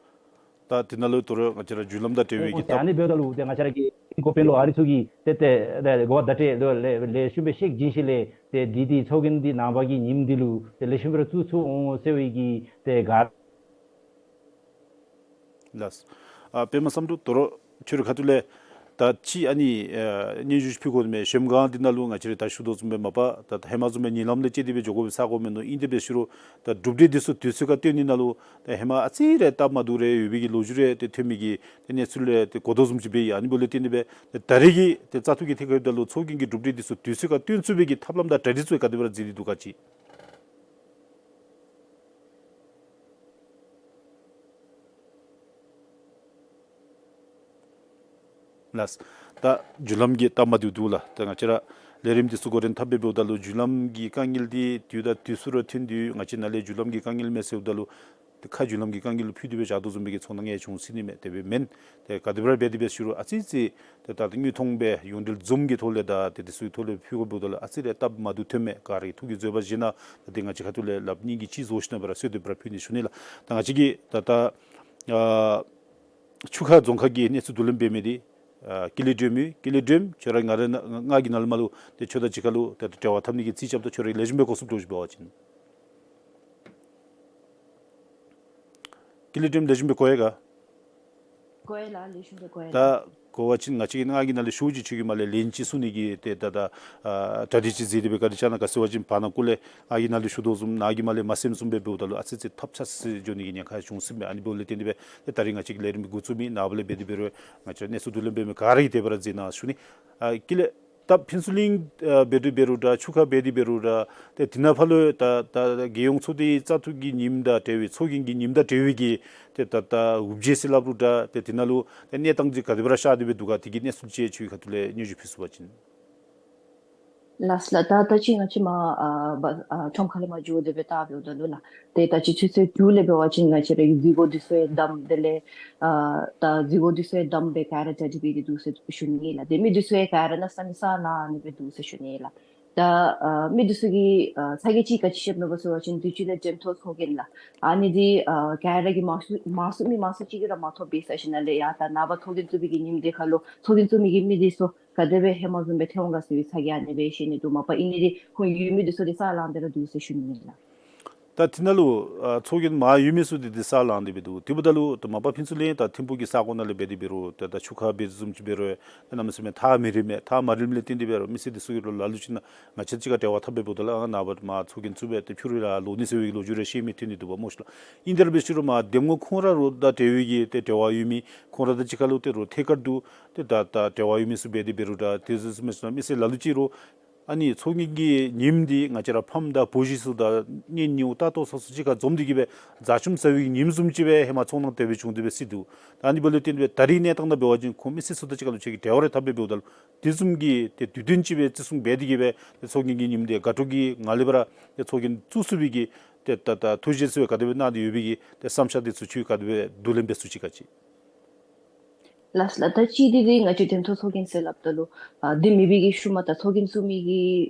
ད་འདི་ནང་ལུ་དོ་རུང་ང་བཅས་ར་བརྒྱུད་ལམ་དང་འབྲེལ་བའི་གི་ཨ་ནི་འབདཝ་ད་ལུ་ཏེ་ང་བཅས་ར་གི་འགོ་དཔོན་ལུ་ཨ་རི་ཚུ་གིས་ཏེ་ཏེ་ཏེ་གོ་བ་བརྡ་སྤྲོད་ལུ་ལེ་ལེགས་ཤོམ་སྦེ་ཤེས་བྱིན་ཞིནམ་ལས་ཏེ་འདི་འདི་ཚོགས་རྒྱན་འདི་ནངས་པ་གི་ཉིནམ་འདི་ལུ་ཏེ་ལེགས་ཤོམ་སྦེ་ར་བཙུགས་ཚུགས་འོང་ཟེར་བའི་གི་ཏེ་ག། ལགས། ཨ་པདྨ་བསམ་གྲུབ་དོ་རུང་ཁྱོད་རའི་ཁ་ཐུག་ལས་ད་ཅི་ཨ་ནི་ཨ་སྙན་ཞུ་ཕུལ་དགོ་མི་གཞལམ་སྒང་འདི་ནང་ལུ་ང་བཅས་ར་ད་ཞུ་དོ་བཟུམ་སྦེ་མ་པ་ད་ད་ཧེ་མ་བཟུམ་སྦེ་ཉིན་ལམ་ལས་བཅད་དེ་སྦེ་འགྱོ་དགོ་པའི་ས་གོ་མིན་འདུག། ཨིན་ཏེ་འབད་ཞུ་རུང་ད་གྲུབ་འབྲས་འདི་ཚུ་དུས་ཚོད་ཁར་སྟོན་ནི་ནང་ལུ་ད་ཧེ་མ་ཨ་ཙི་རེ་སྟབས་མ་བདེཝ་རེ་ཡོད་པའི་གི་ལོ་རྒྱུས་རེ་ཏེ་ཐོན་མི་གི་ཏེ་གནས་ཚུལ་རེ་ཏེ་གོ་དོ་བཟུམ་ཅིག་འབད་ཡི། ཨ་ནི་འབདཝ་ལས་བརྟེན་ཏེ་སྦེ་ཏེ་ད་རེས་ཀྱི་ཏེ་བཙག་འཐུ་གི་ཐད་ཁར་འབདཝ་ད་ལུ་ཚོགས་རྒྱན་གྱི་གྲུབ་འབྲས་འདི་ཚུ་དུས་ཚོད་ཁར་སྟོན་ཚུགས་པའི་གི་ཐབས་ལམ་དང་གྲ་སྒྲིག་ཚུ་ག་དེ་སྦེ་ར་མཛད་དེ་འདུག་ག་ཅིག། ལགས། ད་བརྒྱུད་ལམ་གྱི་སྟབས་མ་བདེཝ་འདུག་ལགས། ད་ང་བཅས་ར་ལས་རིམ་འདི་ཚུ་འགོ་འདྲེན་འཐབ་སྦེ་འབདཝ་ད་ལུ་བརྒྱུད་ལམ་གྱི་དཀའ་ངལ་འདི་དུས་དང་དུས་སུ་ར་ཐོན་དོ། ང་བཅས་ནཱ་ལས་བརྒྱུད་ལམ་གྱི་དཀའ་ངལ་མས་ཟེརཝ་ད་ལུ་ཏེ་ཁ་བརྒྱུད་ལམ་གྱི་དཀའ་ངལ་ལུ་ཕུད་དེ་སྦེ་བཞག་དོ་བཟུམ་སྦེ་གི་ཚོར་སྣང་ཡང་བྱུང་སྲིད་ནི་མས། དེ་སྦེ་མེན། ཏེ་ག་དེ་སྦེ་ར་འབད་དེ་སྦེ་ཞུ་རུང་ཨ་ཙི་ཙི་ཏེ་ད་ད་དངོས་མཐོང་སྦེ་ཡོངས་འབྲེལ་ཛུམ་གྱི་ཐོག་ལས་དང་ཏེ་དེ་ཚུ་གི་ཐོག་ལས་ཕུལ་དགོཔ་འབདཝ་ད་ལུ་ཨ་ཙི་རེ་སྟབས་མ་བདེཝ་ཐོན་མས། ག་ར་གི་ཐུགས་ཀྱི་བཟོད་པ་བཞེས་གནང་། ད་ཏེ་ང་བཅས་ཁ་ཐུག་ལས་ལགཔ་གཉིས་ཀྱིས་གཅིག་བཟོ་ཞིནམ་སྦེ་ར་གསོལ་འདེབས་སྦེ་ར་ཕུལ་ནི་ཞུ་ནི་ལགས། ད་ང་བཅས་ཀྱི་ད་ད་ཨ་ཆུ་ཁ་རྫོང་ཁག་གི་གནས་ཚུལ་བསྡུ་ལེན་འབད་མི་འདི་ཨ་ཀུན་ལེགས་སྒྲོལམ་ཨིན། ཀུན་ལེགས་སྒྲོལམ་ཁྱོད་ར་ང་རའི་ནང་ང་གི་ནང་ལས་མར་ལུ་ཏེ་ཁྱོད་དང་གཅིག་ཁར་ལུ་ཏེ་འབྲེལ་བ་འཐབ་ནི་གི་རྩིས་རྐྱབ་ད། ཁྱོད་ར་ལེགས་ཤོམ་སྦེ་གོ་སོངམ་འདྲཝ་ཅིག་འབད་བ་ཅིན། ཀུན་ལེགས་སྒྲོལམ་ལེགས་ཤོམ་སྦེ་གོ་ཡི་ག། གོ་ཡི་ལགས། ལེགས་ཤོམ་སྦེ་གོ་ཡི་ལགས། ད་གོ་བ་ཅིན་ང་བཅས་ཀྱིས་ང་གི་ནང་ལས་ཞུཝ་ཅིག་ཁྱོད་ཀྱིས་མར་ལས་ལན་ཅིག་གསུང་ནི་གི་ཏེ་ད་ད་ཨ་གྲ་སྒྲིག་ཅིག་མཛད་དེ་སྦེ། ག་ཅི་ཨིན་ན་ག་ཟེར་བ་ཅིན་བར་ན་ཀུ་ལས་ང་གིས་ནཱ་ལུ་ཞུ་དོ་བཟུམ་ནཱ་གིས་མར་ལས་མ་གསནམ་བཟུམ་སྦེ་འབདཝ་ད་ལུ་ཨ་ཙི་ཙི་ཐབས་ཆག་སྟེ་འགྱོ་ནི་གི་ཉེན་ཁ་བྱུང་སྲིད་མས། ཨ་ནི་འབདཝ་ལས་བརྟེན་ཏེ་སྦེ་ཏེ་ད་རིས་ང་བཅས་ཀྱིས་ལས་རིམ་འགོ་བཙུགས་མི་ནངས་པ་ལས་འབད་དེ་འབད་རུང་ང་བཅས་གནས་ཚུལ་བསྡུ་ལེན་འབད་མི་ག་ར་གིས་དེ་སྦེ་ར་མཛད་གནང་ཞུ་ནི། ཨ་ཀུན་ལེགས་ད་ཕུན་ཚོགས་གླིང་ཨ་འབད་དེ་འབད་རུང་འདྲ་ཆུ་ཁ་འབད་དེ་འབད་རུང་འདྲ་ཏེ་དེ་ནང་ཕར་ལུ་ད་ད་རྒྱལ་ཡོངས་ཚོགས་སྡེའི་བཙག་འཐུ་གི་ཉིནམ་དང་འབྲེལ་བའི་ཚོགས་རྒྱན་གྱི་ཉིནམ་དང་འབྲེལ་བའི་གི་ཏེ་ད་ད་འུབ་བྱེད་ཟེར་སླབ་རུང་འདྲ་ཏེ་དེ་ནང་ལུ་ཏེ་གནས་སྟངས་ཅིག་ག་དེ་སྦེ་ར་ཤར་ཏེ་སྦེ་འདུག་ག། དེ་གི་གནས་ཚུལ་ཅིག་ཁྱོད་ཁ་ཐུག་ལས་སྙན་ཞུ་ཕུལ་ཚུགས་པ་ཅིན། ལགས་ལགས། ད་ད་ཅི་ང་བཅས་མར་ཨ་བ་ཨ་ཁྲོམ་ཁ་ལས་མར་འགྱོ་སྟེ་སྦེ་བལྟ་འབདཝ་ད་ལུ་ལགས། ཏེ་ད་ཅི་ཆུ་ཚོད་དྲུག་ལས་འབད་བ་ཅིན་ང་བཅས་ར་གི་འཛུལ་སྒོ་འདི་ཚུ་ཡང་བསྡམས། དེ་ལས་ཨ་ད་འཛུལ་སྒོ་འདི་ཚུ་ཡང་བསྡམས་སྦེ་ག་ར་གྲ་སྒྲིག་འབད་དེ་འདུག་ཟེར་ཞུ་ནི་ལགས། ཏེ་མི་འདི་ཚུ་ཡང་ག་ར་གནམ་མེད་ས་མེད་ས་ལང་ནི་སྦེ་འདུག་ཟེར་ཞུ་ནི་ལགས། ད་ཨ་མི་འདི་ཚུ་གིས་ཨ་ཚ་གྱང་ཅིག་ག་ཅི་བཞེསཔ་མས་པ་ཟེར་བ་ཅིན་དུས་ཅི་ལས་འགྲེམས་ཐོག་ཚོགས་རྒྱན་ལགས། ཨ་ནི་འདི་ཨ་ག་ར་གིས་མང་སུ་མང་སུ་མི་མང་སུ་ཅིག་གིས་ར་མ་ཐོབ་པས་ཟེར་ཞིནམ་ལས་ཡང་ད་ནངས་པ་ཚོགས་རྒྱན་བཙུགས་པའི་གི་ཉིནམ་འདི་ཁར་ལུ་ཚོགས་རྒྱན་བཙུགས་མི་གི་མི་འདི་ཚུ་ག་དེ་སྦེ་ཧེ་མ་བཟུམ་སྦེ་ཐོན་འོང་ག་ཟེར་བའི་ཚ་གྱང་ཨ་ནི་སྦེ་བཞེས་ནི་འདུག། མ་པ་ཨིན་ནི་འདི་ཁོང་ཡོད་མི་འདི་ཚུ་འདི་ས་ལང་སྟེ་ར་འདུག་ཟེར་ཞུ་ནི་ཨིན་ལགས། ད་དེ་ནང་ལུ་ཨ་ཚོགས་རྒྱན་མར་ཡོད་མི་ཚུ་འདི་འདི་ས་ལངས་ཏེ་འབད་དོ། དེ་འབདཝ་ད་ལུ་ད་མ་པ་ཕུན་ཚོགས་གླིང་དང་ཐིམ་ཕུག་གི་ས་གོ་ནང་ལས་འབད་དེ་འབད་རུང་ད་ད་ཆུ་ཁ་འབད་བཟུམ་ཅིག་འབད་རུང་ཡང་ན་མི་སེར་མི་ཐག་མི་རིངམ་མས། ཐག་མ་རིངམ་ལས་བརྟེན་ཏེ་འབད་རུང་མི་སེར་འདི་ཚུ་གིས་ར་ལ་ལུ་ཅིག་ནང་ང་བཅས་གཅིག་ཁར་འབྲེལ་བ་འཐབ་སྦེ་འབདཝ་ད་ལུ་ཨ་ནཱ་བར་མར་ཚོགས་རྒྱན་བཙུགས་སྦེ་ཏེ་ཕྱི་རུ་ལུ་ལོག་ནི་ཟེར་བའི་ལོ་རྒྱུས་རེ་བཤད་མི་ཐོན་ནི་འདུག་པ་སྨོ་ཤིག་ལགས། ཨིན་དེ་ར་འབད་ཞུ་རུང་མར་འདེམས་ངོ་ཁོང་ར་ལུ་དང་འབྲེལ་བའི་གི་ཏེ་འབྲེལ་བ་ཡོད་མི་ཁོང་ར་དང་གཅིག་ཁར་ལུ་ཏེ་རོགས་ཐད་ཀར་དུ་ཏེ་ད་ད་འབྲེལ་བ་ཡོད་མི་ཚུ་འབད་དེ་འབད་རུང་ད་དེ་ཚུ་ཚུ་མི་སེར་མི་སེར་ལ་ལུ་ཅིག་ར་ཨ་ནི་ཚོགས་རྒྱན་གྱི་ཉིནམ་འདི་ང་བཅས་ར་ཕམ་དང་བུ་གཞི་ཚུ་དང་གཉེན་ཉེཝ་ལྟ་ཏོག་སོ་སོ་གཅིག་ཁར་འཛོམས་ཏེ་གི་སྦེ་བཟའ་ཆུམ་ཟ་བའི་ཉིནམ་བཟུམ་ཅིག་སྦེ་ཧེ་མ་ཚོགས་གནང་དེ་སྦེ་བྱུང་སྟེ་སྦེ་སྲིད་འདུག། ད་ཨ་ནི་འབདཝ་ལས་བརྟེན་ཏེ་སྦེ་ད་རིས་གནས་སྟངས་ནང་འབད་བ་ཅིན་ཁོང་མི་སེར་ཚུ་དང་གཅིག་ཁར་ལུ་ཁྱེད་ཀྱིས་འབྲེལ་བ་རེ་འཐབ་སྦེ་འབདཝ་ད་ལུ་དེ་བཟུམ་གྱི་ཏེ་དུས་སྟོན་ཅིག་སྦེ་བརྩི་སྲུང་འབད་དེ་གི་སྦེ་ཏེ་ཚོགས་རྒྱན་གྱི་ཉིནམ་འདི་དགའ་སྤྲོ་གི་ངང་ལས་སྦེ་ར་ཏེ་ཚོགས་རྒྱན་བཙུགས་ཚུགས་པའི་གི་ཏེ་ད་ད་ཐུགས་བཞེད་ཚུ་ག་དེ་སྦེ་གནང་སྟེ་ཡོད་པའི་གི་ཏེ་བསམ་འཆར་འདི་ཚུ་ཁྱོད་ག་དེ་སྦེ་བསྡུ་ལེན་འབད་ཚུགས་ཅི་ག་ཅི། ལགས་ལགས། ད་གཅིག་འདི་འདི་ང་བཅས་འགྲེམས་ཐོག་ཚོགས་རྒྱན་ཟེར་སླབ་ད་ལུ་ཨ་འདི་མེད་པའི་གི་ཤུལ་མ་ད་ཚོགས་རྒྱན་བཙུགས་མི་གི་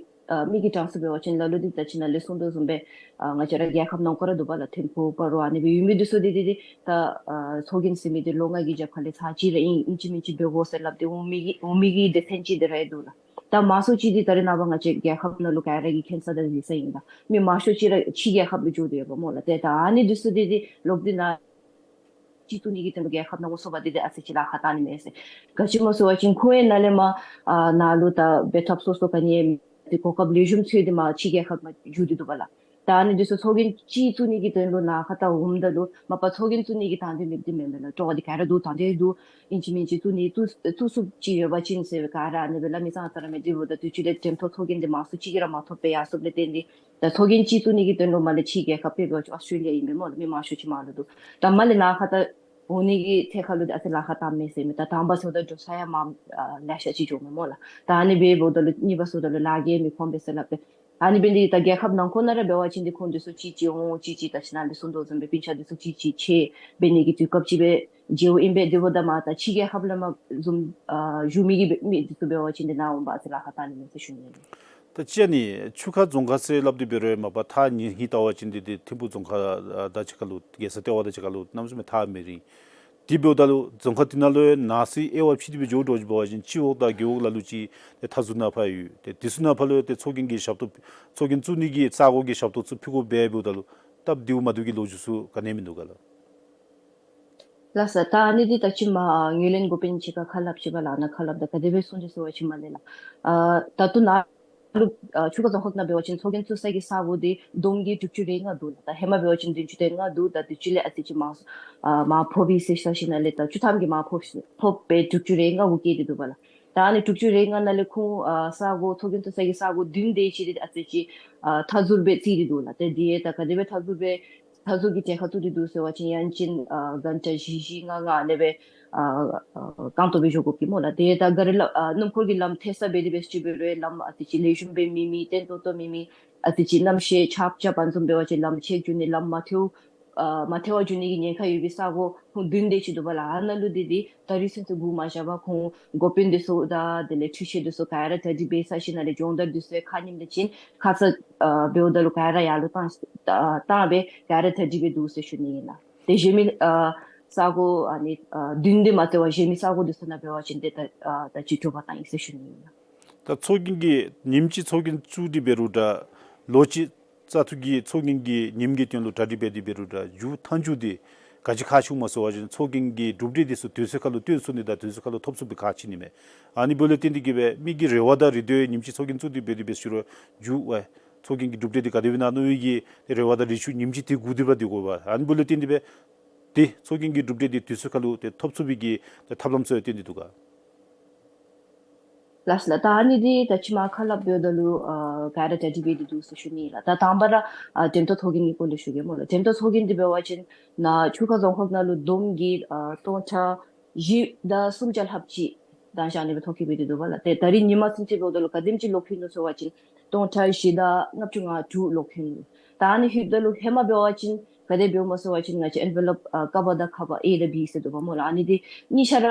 ཨ་མི་གི་གྲངས་སུ་འབད་བ་ཅིན་ལ་ལུ་འདི་ད་ཅི་ནཱ་ལས་གསུངས་དོ་བཟུམ་སྦེ་ཨ་ང་བཅས་ར་རྒྱལ་ཁབ་ནང་འཁོད་ར་འདུག་པ་ལགས། ཐིམ་ཕུག་སྤ་རོ་ཨ་ནི་སྦེ་ཡོད་མི་འདི་ཚུ་འདི་འདི་འདི་ད་ཨ་ཚོགས་རྒྱན་ཟེར་མི་འདི་ལོ་ལྔ་གི་རྒྱབ་ཁ་ལས་ཚར་གཅིག་ར་ཨིན་ཨིན་ཅི་མིན་ཅི་འབད་དགོ་ཟེར་སླབ་སྟེ་འོང་མི་གི་འོང་མི་གི་སྡེ་ཚན་ཅིག་འདི་ར་ཨིན་འདུག་ལགས། ད་མང་ཤོས་ཅིག་འདི་ད་རེས་ནངས་པ་ང་བཅས་རྒྱལ་ཁབ་ནང་ལུ་ག་ར་གིས་མཁྱེན་ས་དང་གཟིགས་ས་ཨིན་ལགས། མི་མང་ཤོས་ཅིག་ར་ཕྱི་རྒྱལ་ཁབ་ལུ་འགྱོ་སྟེ་ཡོདཔ་སྨོ་ལགས། ཏེ་ད་ཨ་ནི་འདི་ཚུ་འདི་འདི་ལོག་སྟེ་ནཱ་གཅིག་བཙུགས་ནི་གི་དོན་ལུ་རྒྱལ་ཁབ་ནང་འོང་སོང་པ་འདི་འདི་ཨ་ཙི་ཅིག་ལཱ་ཁག་བཏང་ནི་མས་ཟེར། ག་ཅི་སྨོ་ཟེར་བ་ཅིན་ཁོང་ཡང་ནཱ་ལས་མར་ཨ་ནཱ་ལུ་ད་འབད་ཐབས་སོ་སོ་ག་ནི་ཡང་མེད་དེ་གོ་སྐབས་ལེགས་ཤོམ་འཚོལ་ཏེ་མར་ཕྱི་རྒྱལ་ཁབ་ནང་འགྱོ་སྟེ་འདུག་པ་ལགས། ད་ཨ་ནི་འདི་ཚུ་ཚོགས་རྒྱན་གཅིག་བཙུགས་ནི་གི་དོན་ལུ་ནཱ་ཁ་ད་འོངམ་ད་ལུ་མ་པ་ཚོགས་རྒྱན་བཙུགས་ནི་གི་དང་འདོད་མེད་དེ་མེན་པས་ལགས། སྤྲོ་བ་འདི་ག་ར་འདུག། དང་འདོད་འདུག། ཨིན་ཅི་མིན་ཅི་བཙུགས་ནི་བཙུགས་བཙུགས་ཚུགསཔ་ཅིག་ཡོད་པ་ཅིན་ཟེར་ག་ར་ཨ་ནི་སྦེ་སླབ་མི་ཙང་ཙ་ར་མས། དེ་འབདཝ་ད་དུས་ཅི་ལས་འགྲེམས་ཐོག་ཚོགས་རྒྱན་འདི་མང་སུ་ཅིག་གིས་ར་མ་ཐོབ་པར་ཡར་སོངམ་ལས་བརྟེན་ཏེ་ད་ཚོགས་རྒྱན་གཅིག་བཙུགས་ནི་གི་དོན་ལུ་མར་ལས་ཕྱི་རྒྱལ་ཁབ་དཔེ་འབད་བ་ཅིན་ཨོསི་ཊེ་ལི་ཡ་ཨིན་པས་སྨོ་ལགས། མི་མང་ཤོས་ཅིག་མར་ལུ་འདུག། ད་མར་ལས་ནཱ་ཁ་ད་འོང་ནི་གི་ཐད་ཁར་ལུ་ཨ་ཙི་ལཱ་ཁག་བཏངམ་མས་ཟེར་མི་ད་དང་པ་ཟེརཝ་ད་འགྱོ་ས་ཡང་མར་ཨ་ལེ་ཤ་ཅིག་འགྱོཝ་མས་སྨོ་ལགས། ད་ཨ་ནི་སྦེ་འབདཝ་ད་ལུ་གཉིས་པ་ཟེརཝ་ད་ལུ་ལཱ་གིས་མི་ཁོམ་པས་ཟེར་སླབ་སྟེ། ཨ་ནི་འབད་ནི་འདི་ད་རྒྱལ་ཁབ་ནང་འཁོད་ནང་ར་འབད་བ་ཅིན་འདི་ཁོང་འདི་ཚུ་གཅིག་གཅིག་འོང་གཅིག་གཅིག་ད་ཅི་ནཱ་ལས་གསུངས་དོ་བཟུམ་སྦེ་སྤུན་ཆ་འདི་ཚུ་གཅིག་གཅིག་ཕྱད་འབད་ནི་གི་དུས་སྐབས་ཅིག་སྦེ་མཇལཝ་ཨིན་པས། དེ་འབདཝ་ད་མར་ད་ཕྱི་རྒྱལ་ཁབ་ལས་མར་བཟུམ་ཨ་བཞུགས་མི་གི་མི་འདི་ཚུ་འབད་བ་ཅིན་འདི་ནཱ་འོང་པ་ཨ་ཙི་ལཱ་ཁག་བཏང་ནི་མས་ཟེར་ཞུ་ནི་ཨིན། ད་ཅི་ཨ་ནི་ཆུ་ཁ་རྫོང་ཁག་ཟེར་སླབ་སྟེ་འབད་རུང་མ་པ་ཐག་ཉེ་ཧིང་བལྟ་བ་ཅིན་འདི་འདི་ཐིམ་ཕུག་རྫོང་ཁག་ཨ་དང་གཅིག་ཁར་ལུ་རྒྱལ་ས་ལྟེ་བ་དང་གཅིག་ཁར་ལུ་གནམ་མེད་ས་མེད་ཐག་མི་རིང་། དེ་འབདཝ་ད་ལུ་རྫོང་ཁག་དེ་ནང་ལུ་ཡང་ནང་སྲིད་དབྱེ་བ་ཕྱེ་སྟེ་སྦེ་འགྱོ་དོ་ཅིག་འབད་བ་ཅིན་སྤྱི་འོག་དང་རྒེད་འོག་ལ་ལུ་ཅིག་ཏེ་མཐའ་ཟུར་ནང་ཕར་ཡོད། ཏེ་དེ་ཚུ་ནང་ཕར་ལུ་ཏེ་ཚོགས་རྒྱན་གྱི་ཞབས་ཏོག་ཚོགས་རྒྱན་བཙུགས་ནི་གི་ས་གོ་གི་ཞབས་ཏོག་ཚུ་ཕུལ་དགོཔ་སྦེ་འབདཝ་ད་ལུ་སྟབས་བདེཝ་མ་བདེཝ་གི་ལོ་རྒྱུས་ཚུ་ག་ནི་ཡང་མིན་འདུག་ག་ལགས། ལགས་སོ། ད་ཨ་ནི་འདི་ད་ཅི་མར་ཨ་ངོས་ལེན་འགོ་དཔོན་ཅིག་ཁར་ཁ་སླབ་ཅི་པ་ལགས། ནཱ་ཁ་སླབ་ད་ག་དེ་སྦེ་གསུངས་ཅི་ཟེར་བ་ཅིན་མར་ལས་ལགས། ཨ་ད་ལྟོ་ནཱ་ལུ་ཨ་ཆུ་ཁ་རྫོང་ཁག་ནང་འབད་བ་ཅིན་ཚོགས་རྒྱན་བཙུགས་ས་གི་ས་གོ་འདི་བསྡོམས་ཀྱིས་དྲུག་ཅུ་རེ་ལྔ་འདུག་ལགས། ད་ཧེ་མ་འབད་བ་ཅིན་བདུན་ཅུ་དོན་ལྔ་འདུག། ད་དུས་ཅི་ལས་ཨ་ཙི་ཅིག་མར་ཨ་མར་ཕོག་པས་ཟེར་ས་ཅིག་ནང་ལས་ད་བཅུ་ཐམ་གྱིས་མར་ཕོག་ཕོག་པས་དྲུག་ཅུ་རེ་ལྔ་གུ་བསྐྱལ་ཏེ་འདུག་པ་ལགས། ད་ཨ་ནི་དྲུག་ཅུ་རེ་ལྔ་ནང་ལས་ཁོང་ཨ་ས་གོ་ཚོགས་རྒྱན་བཙུགས་ས་གི་ས་གོ་བདུན་དེ་ཅིག་འདི་ཨ་ཙི་ཅིག་ཨ་མཐའ་ཟུར་སྦེ་བརྩིས་ཏེ་འདུག་ལགས། ཏེ་འདི་ཡང་ད་ག་དེ་སྦེ་མཐའ་ཟུར་སྦེ་མཐའ་ཟུར་གྱི་གྲལ་ཁར་བཙུགས་ཏེ་འདུག་ཟེར་བ་ཅིན་ཡང་ཅིན་ཨ་གྷན་ཊ་བཞི་བཞི་ལྔ་ལྔ་ཨ་ནི་སྦེ་ཨ་ཨ་རྐང་སྟོང་སྦེ་འགྱོ་དགོཔ་གི་སྨོ་ལགས། ཏེ་ད་ག་ར་ལགས་ཨ་སྣུམ་འཁོར་གྱི་ལམ་ཐལ་ས་འབད་དེ་འབད་ཅིག་འབད་རུང་ལམ་ཨ་ཙི་ཅིག་ལེགས་ཤོམ་སྦེ་མེད་མི་བརྟན་ཏོག་ཏོ་མེད་མི་ཨ་ཙི་ཅིག་གནམ་གཤིས་ཆརཔ་རྐྱབ་པ་བཟུམ་འབད་བ་ཅིན་ལམ་ཆད་འགྱོ་ནི་ལམ་མ་ཐལཝ་ཨ་མ་ཐལ་བར་འགྱོ་ནི་གི་ཉེན་ཁ་ཡོད་པའི་ས་གོ་ཁོང་བདུན་དེ་ཅིག་འདུག་པ་ལགས། ཨ་ནཱ་ལུ་འདི་འདི་ད་རིས་ཚུན་ཚོད་སྒུག་མ་བཞག་པར་ཁོང་འགོ་དཔོན་འདི་ཚུ་དང་དེ་ལས་འཕྲུལ་ཆས་འདི་ཚུ་ག་ར་གྲ་སྒྲིག་འབད་ཚར་ཞིནམ་ལས་སྦྱོང་བརྡར་འདི་ཚུ་ཁ་ཉིནམ་ལས་ཅིག་ཁ་ཙ་ཨ་འབདཝ་ད་ལུ་ག་ར་ཡར་ལུ་བཏང་ཨ་བཏང་སྦེ་ག་ར་གྲ་སྒྲིག་འབད་འདུག་ཟེར་ཞུ་ནི་ཨིན་ལགས། ཏེ་གཞན་མི་ཨ་ས་གོ་ཨ་ནི་ཨ་བདུན་དེ་མ་ཚད་པར་གཞན་མི་ས་གོ་འདི་ཚུ་ནང་འབད་བ་ཅིན་ཏེ་ད་ཨ་ད་ཅི་དྲོ་པ་བཏང་ཡི་ཟེར་ཞུ་ནི་ཨིན་ལགས། ད་ཚོགས་རྒྱན་གྱི་ཉིནམ་གཅིག་ཚོགས་རྒྱན་བཙུགས་ཏེ་འབད་རུང་འདྲ་ལོ་གཅིག་བཙག་འཐུ་གི་ཚོགས་རྒྱན་གྱི་ཉིནམ་གྱི་དོན་ལུ་གྲ་སྒྲིག་འབད་དེ་འབད་རུང་འདྲ་མཇུག་མཐའ་མཇུག་འདི་ག་ཅི་ཁག་ཆེཝ་སྨོ་ཟེར་བ་ཅིན་ཚོགས་རྒྱན་གྱི་གྲུབ་འབྲས་འདི་ཚུ་དུས་ཚོད་ཁར་ལུ་སྟོན་ཚུགས་ནི་དང་དུས་ཚོད་ཁར་ལུ་ཐོབ་ཚུགས་པའི་ཁག་ཆེ་ནི་མས། ཨ་ནི་འབདཝ་ལས་བརྟེན་ཏེ་གི་སྦེ་མི་གི་རེ་བ་དང་རེ་འདོད་ཉིནམ་གཅིག་ཚོགས་རྒྱན་བཙུགས་ཏེ་འབད་དེ་འབད་ཞུ་རུང་མཇུག་ཨེ་ཚོགས་རྒྱན་གྱི་གྲུབ་འབྲས་འདི་ག་དེ་སྦེ་ཨིན་ན་མནོ་བའི་གི་རེ་བ་དང་རེ་ཆུང་ཉིནམ་གཅིག་དེ་སྒུག་སྟེ་ར་སྡོད་དགོ་པས། ཨ་ནི་འབདཝ་ལས་བརྟེན་ཏེ་སྦེ་ཏེ་ཚོགས་རྒྱན་གྱི་གྲུབ་འབྲས་འདི་དུས་ཚོད་ཁར་ལུ་ཏེ་ཐོབ་ཚུགས་པའི་གི་ཏེ་ཐབས་ལམ་ཚུ་ཡང་བཏོན་ཏེ་འདུག་ག། ལགས་ལགས། ད་ཨ་ནི་འདི་ད་ཅི་མར་ཁ་སླབ་འབདཝ་ད་ལུ་ཨ་ག་ར་གྲ་སྒྲིག་འབད་དེ་འདུག་ཟེར་ཞུ་ནི་ལགས། ད་དང་པ་ར་ཨ་འགྲེམས་ཐོག་ཚོགས་རྒྱན་གྱི་སྐོར་ལས་ཞུ་གེ་སྨོ་ལགས། འགྲེམས་ཐོག་ཚོགས་རྒྱན་འདི་འབད་བ་ཅིན་ནཱ་ཆུ་ཁ་རྫོང་ཁག་ནང་ལུ་བསྡོམས་ཀྱིས་ཨ་སྟོང་ཕྲག་བཞི་དང་སུམ་བརྒྱ་ལྷགཔ་ཅིག་དང་ཞག་ཨ་ནི་སྦེ་ཐོ་བཀོད་འབད་དེ་འདུག་པ་ལགས། ཏེ་ད་རིས་ཉིན་མ་ཚུན་ཚོད་འབདཝ་ད་ལུ་ག་དེམ་ཅིག་ལོག་ཕུལ་ནུག་ཟེར་བ་ཅིན་སྟོང་ཕྲག་བཞི་དང་ལྔ་བཅུ་ང་དྲུག་ལོག་ཕུལ་ནུག། ད་ཨ་ནི་ལྷོདཔ་ད་ལུ་ཧེ་མ་འབད་བ་ཅིན་ག་དེ་འབདཝ་སྨོ་ཟེར་བ་ཅིན་ང་བཅས་ཨེན་ཝེ་ལོབ་ཨ་ཀ་བ་དང་ཁ་པ་ཨེ་དང་བི་ཟེར་འདུག་པ་སྨོ་ལགས། ཨ་ནི་འདི་གཉིས་ཆ་ར་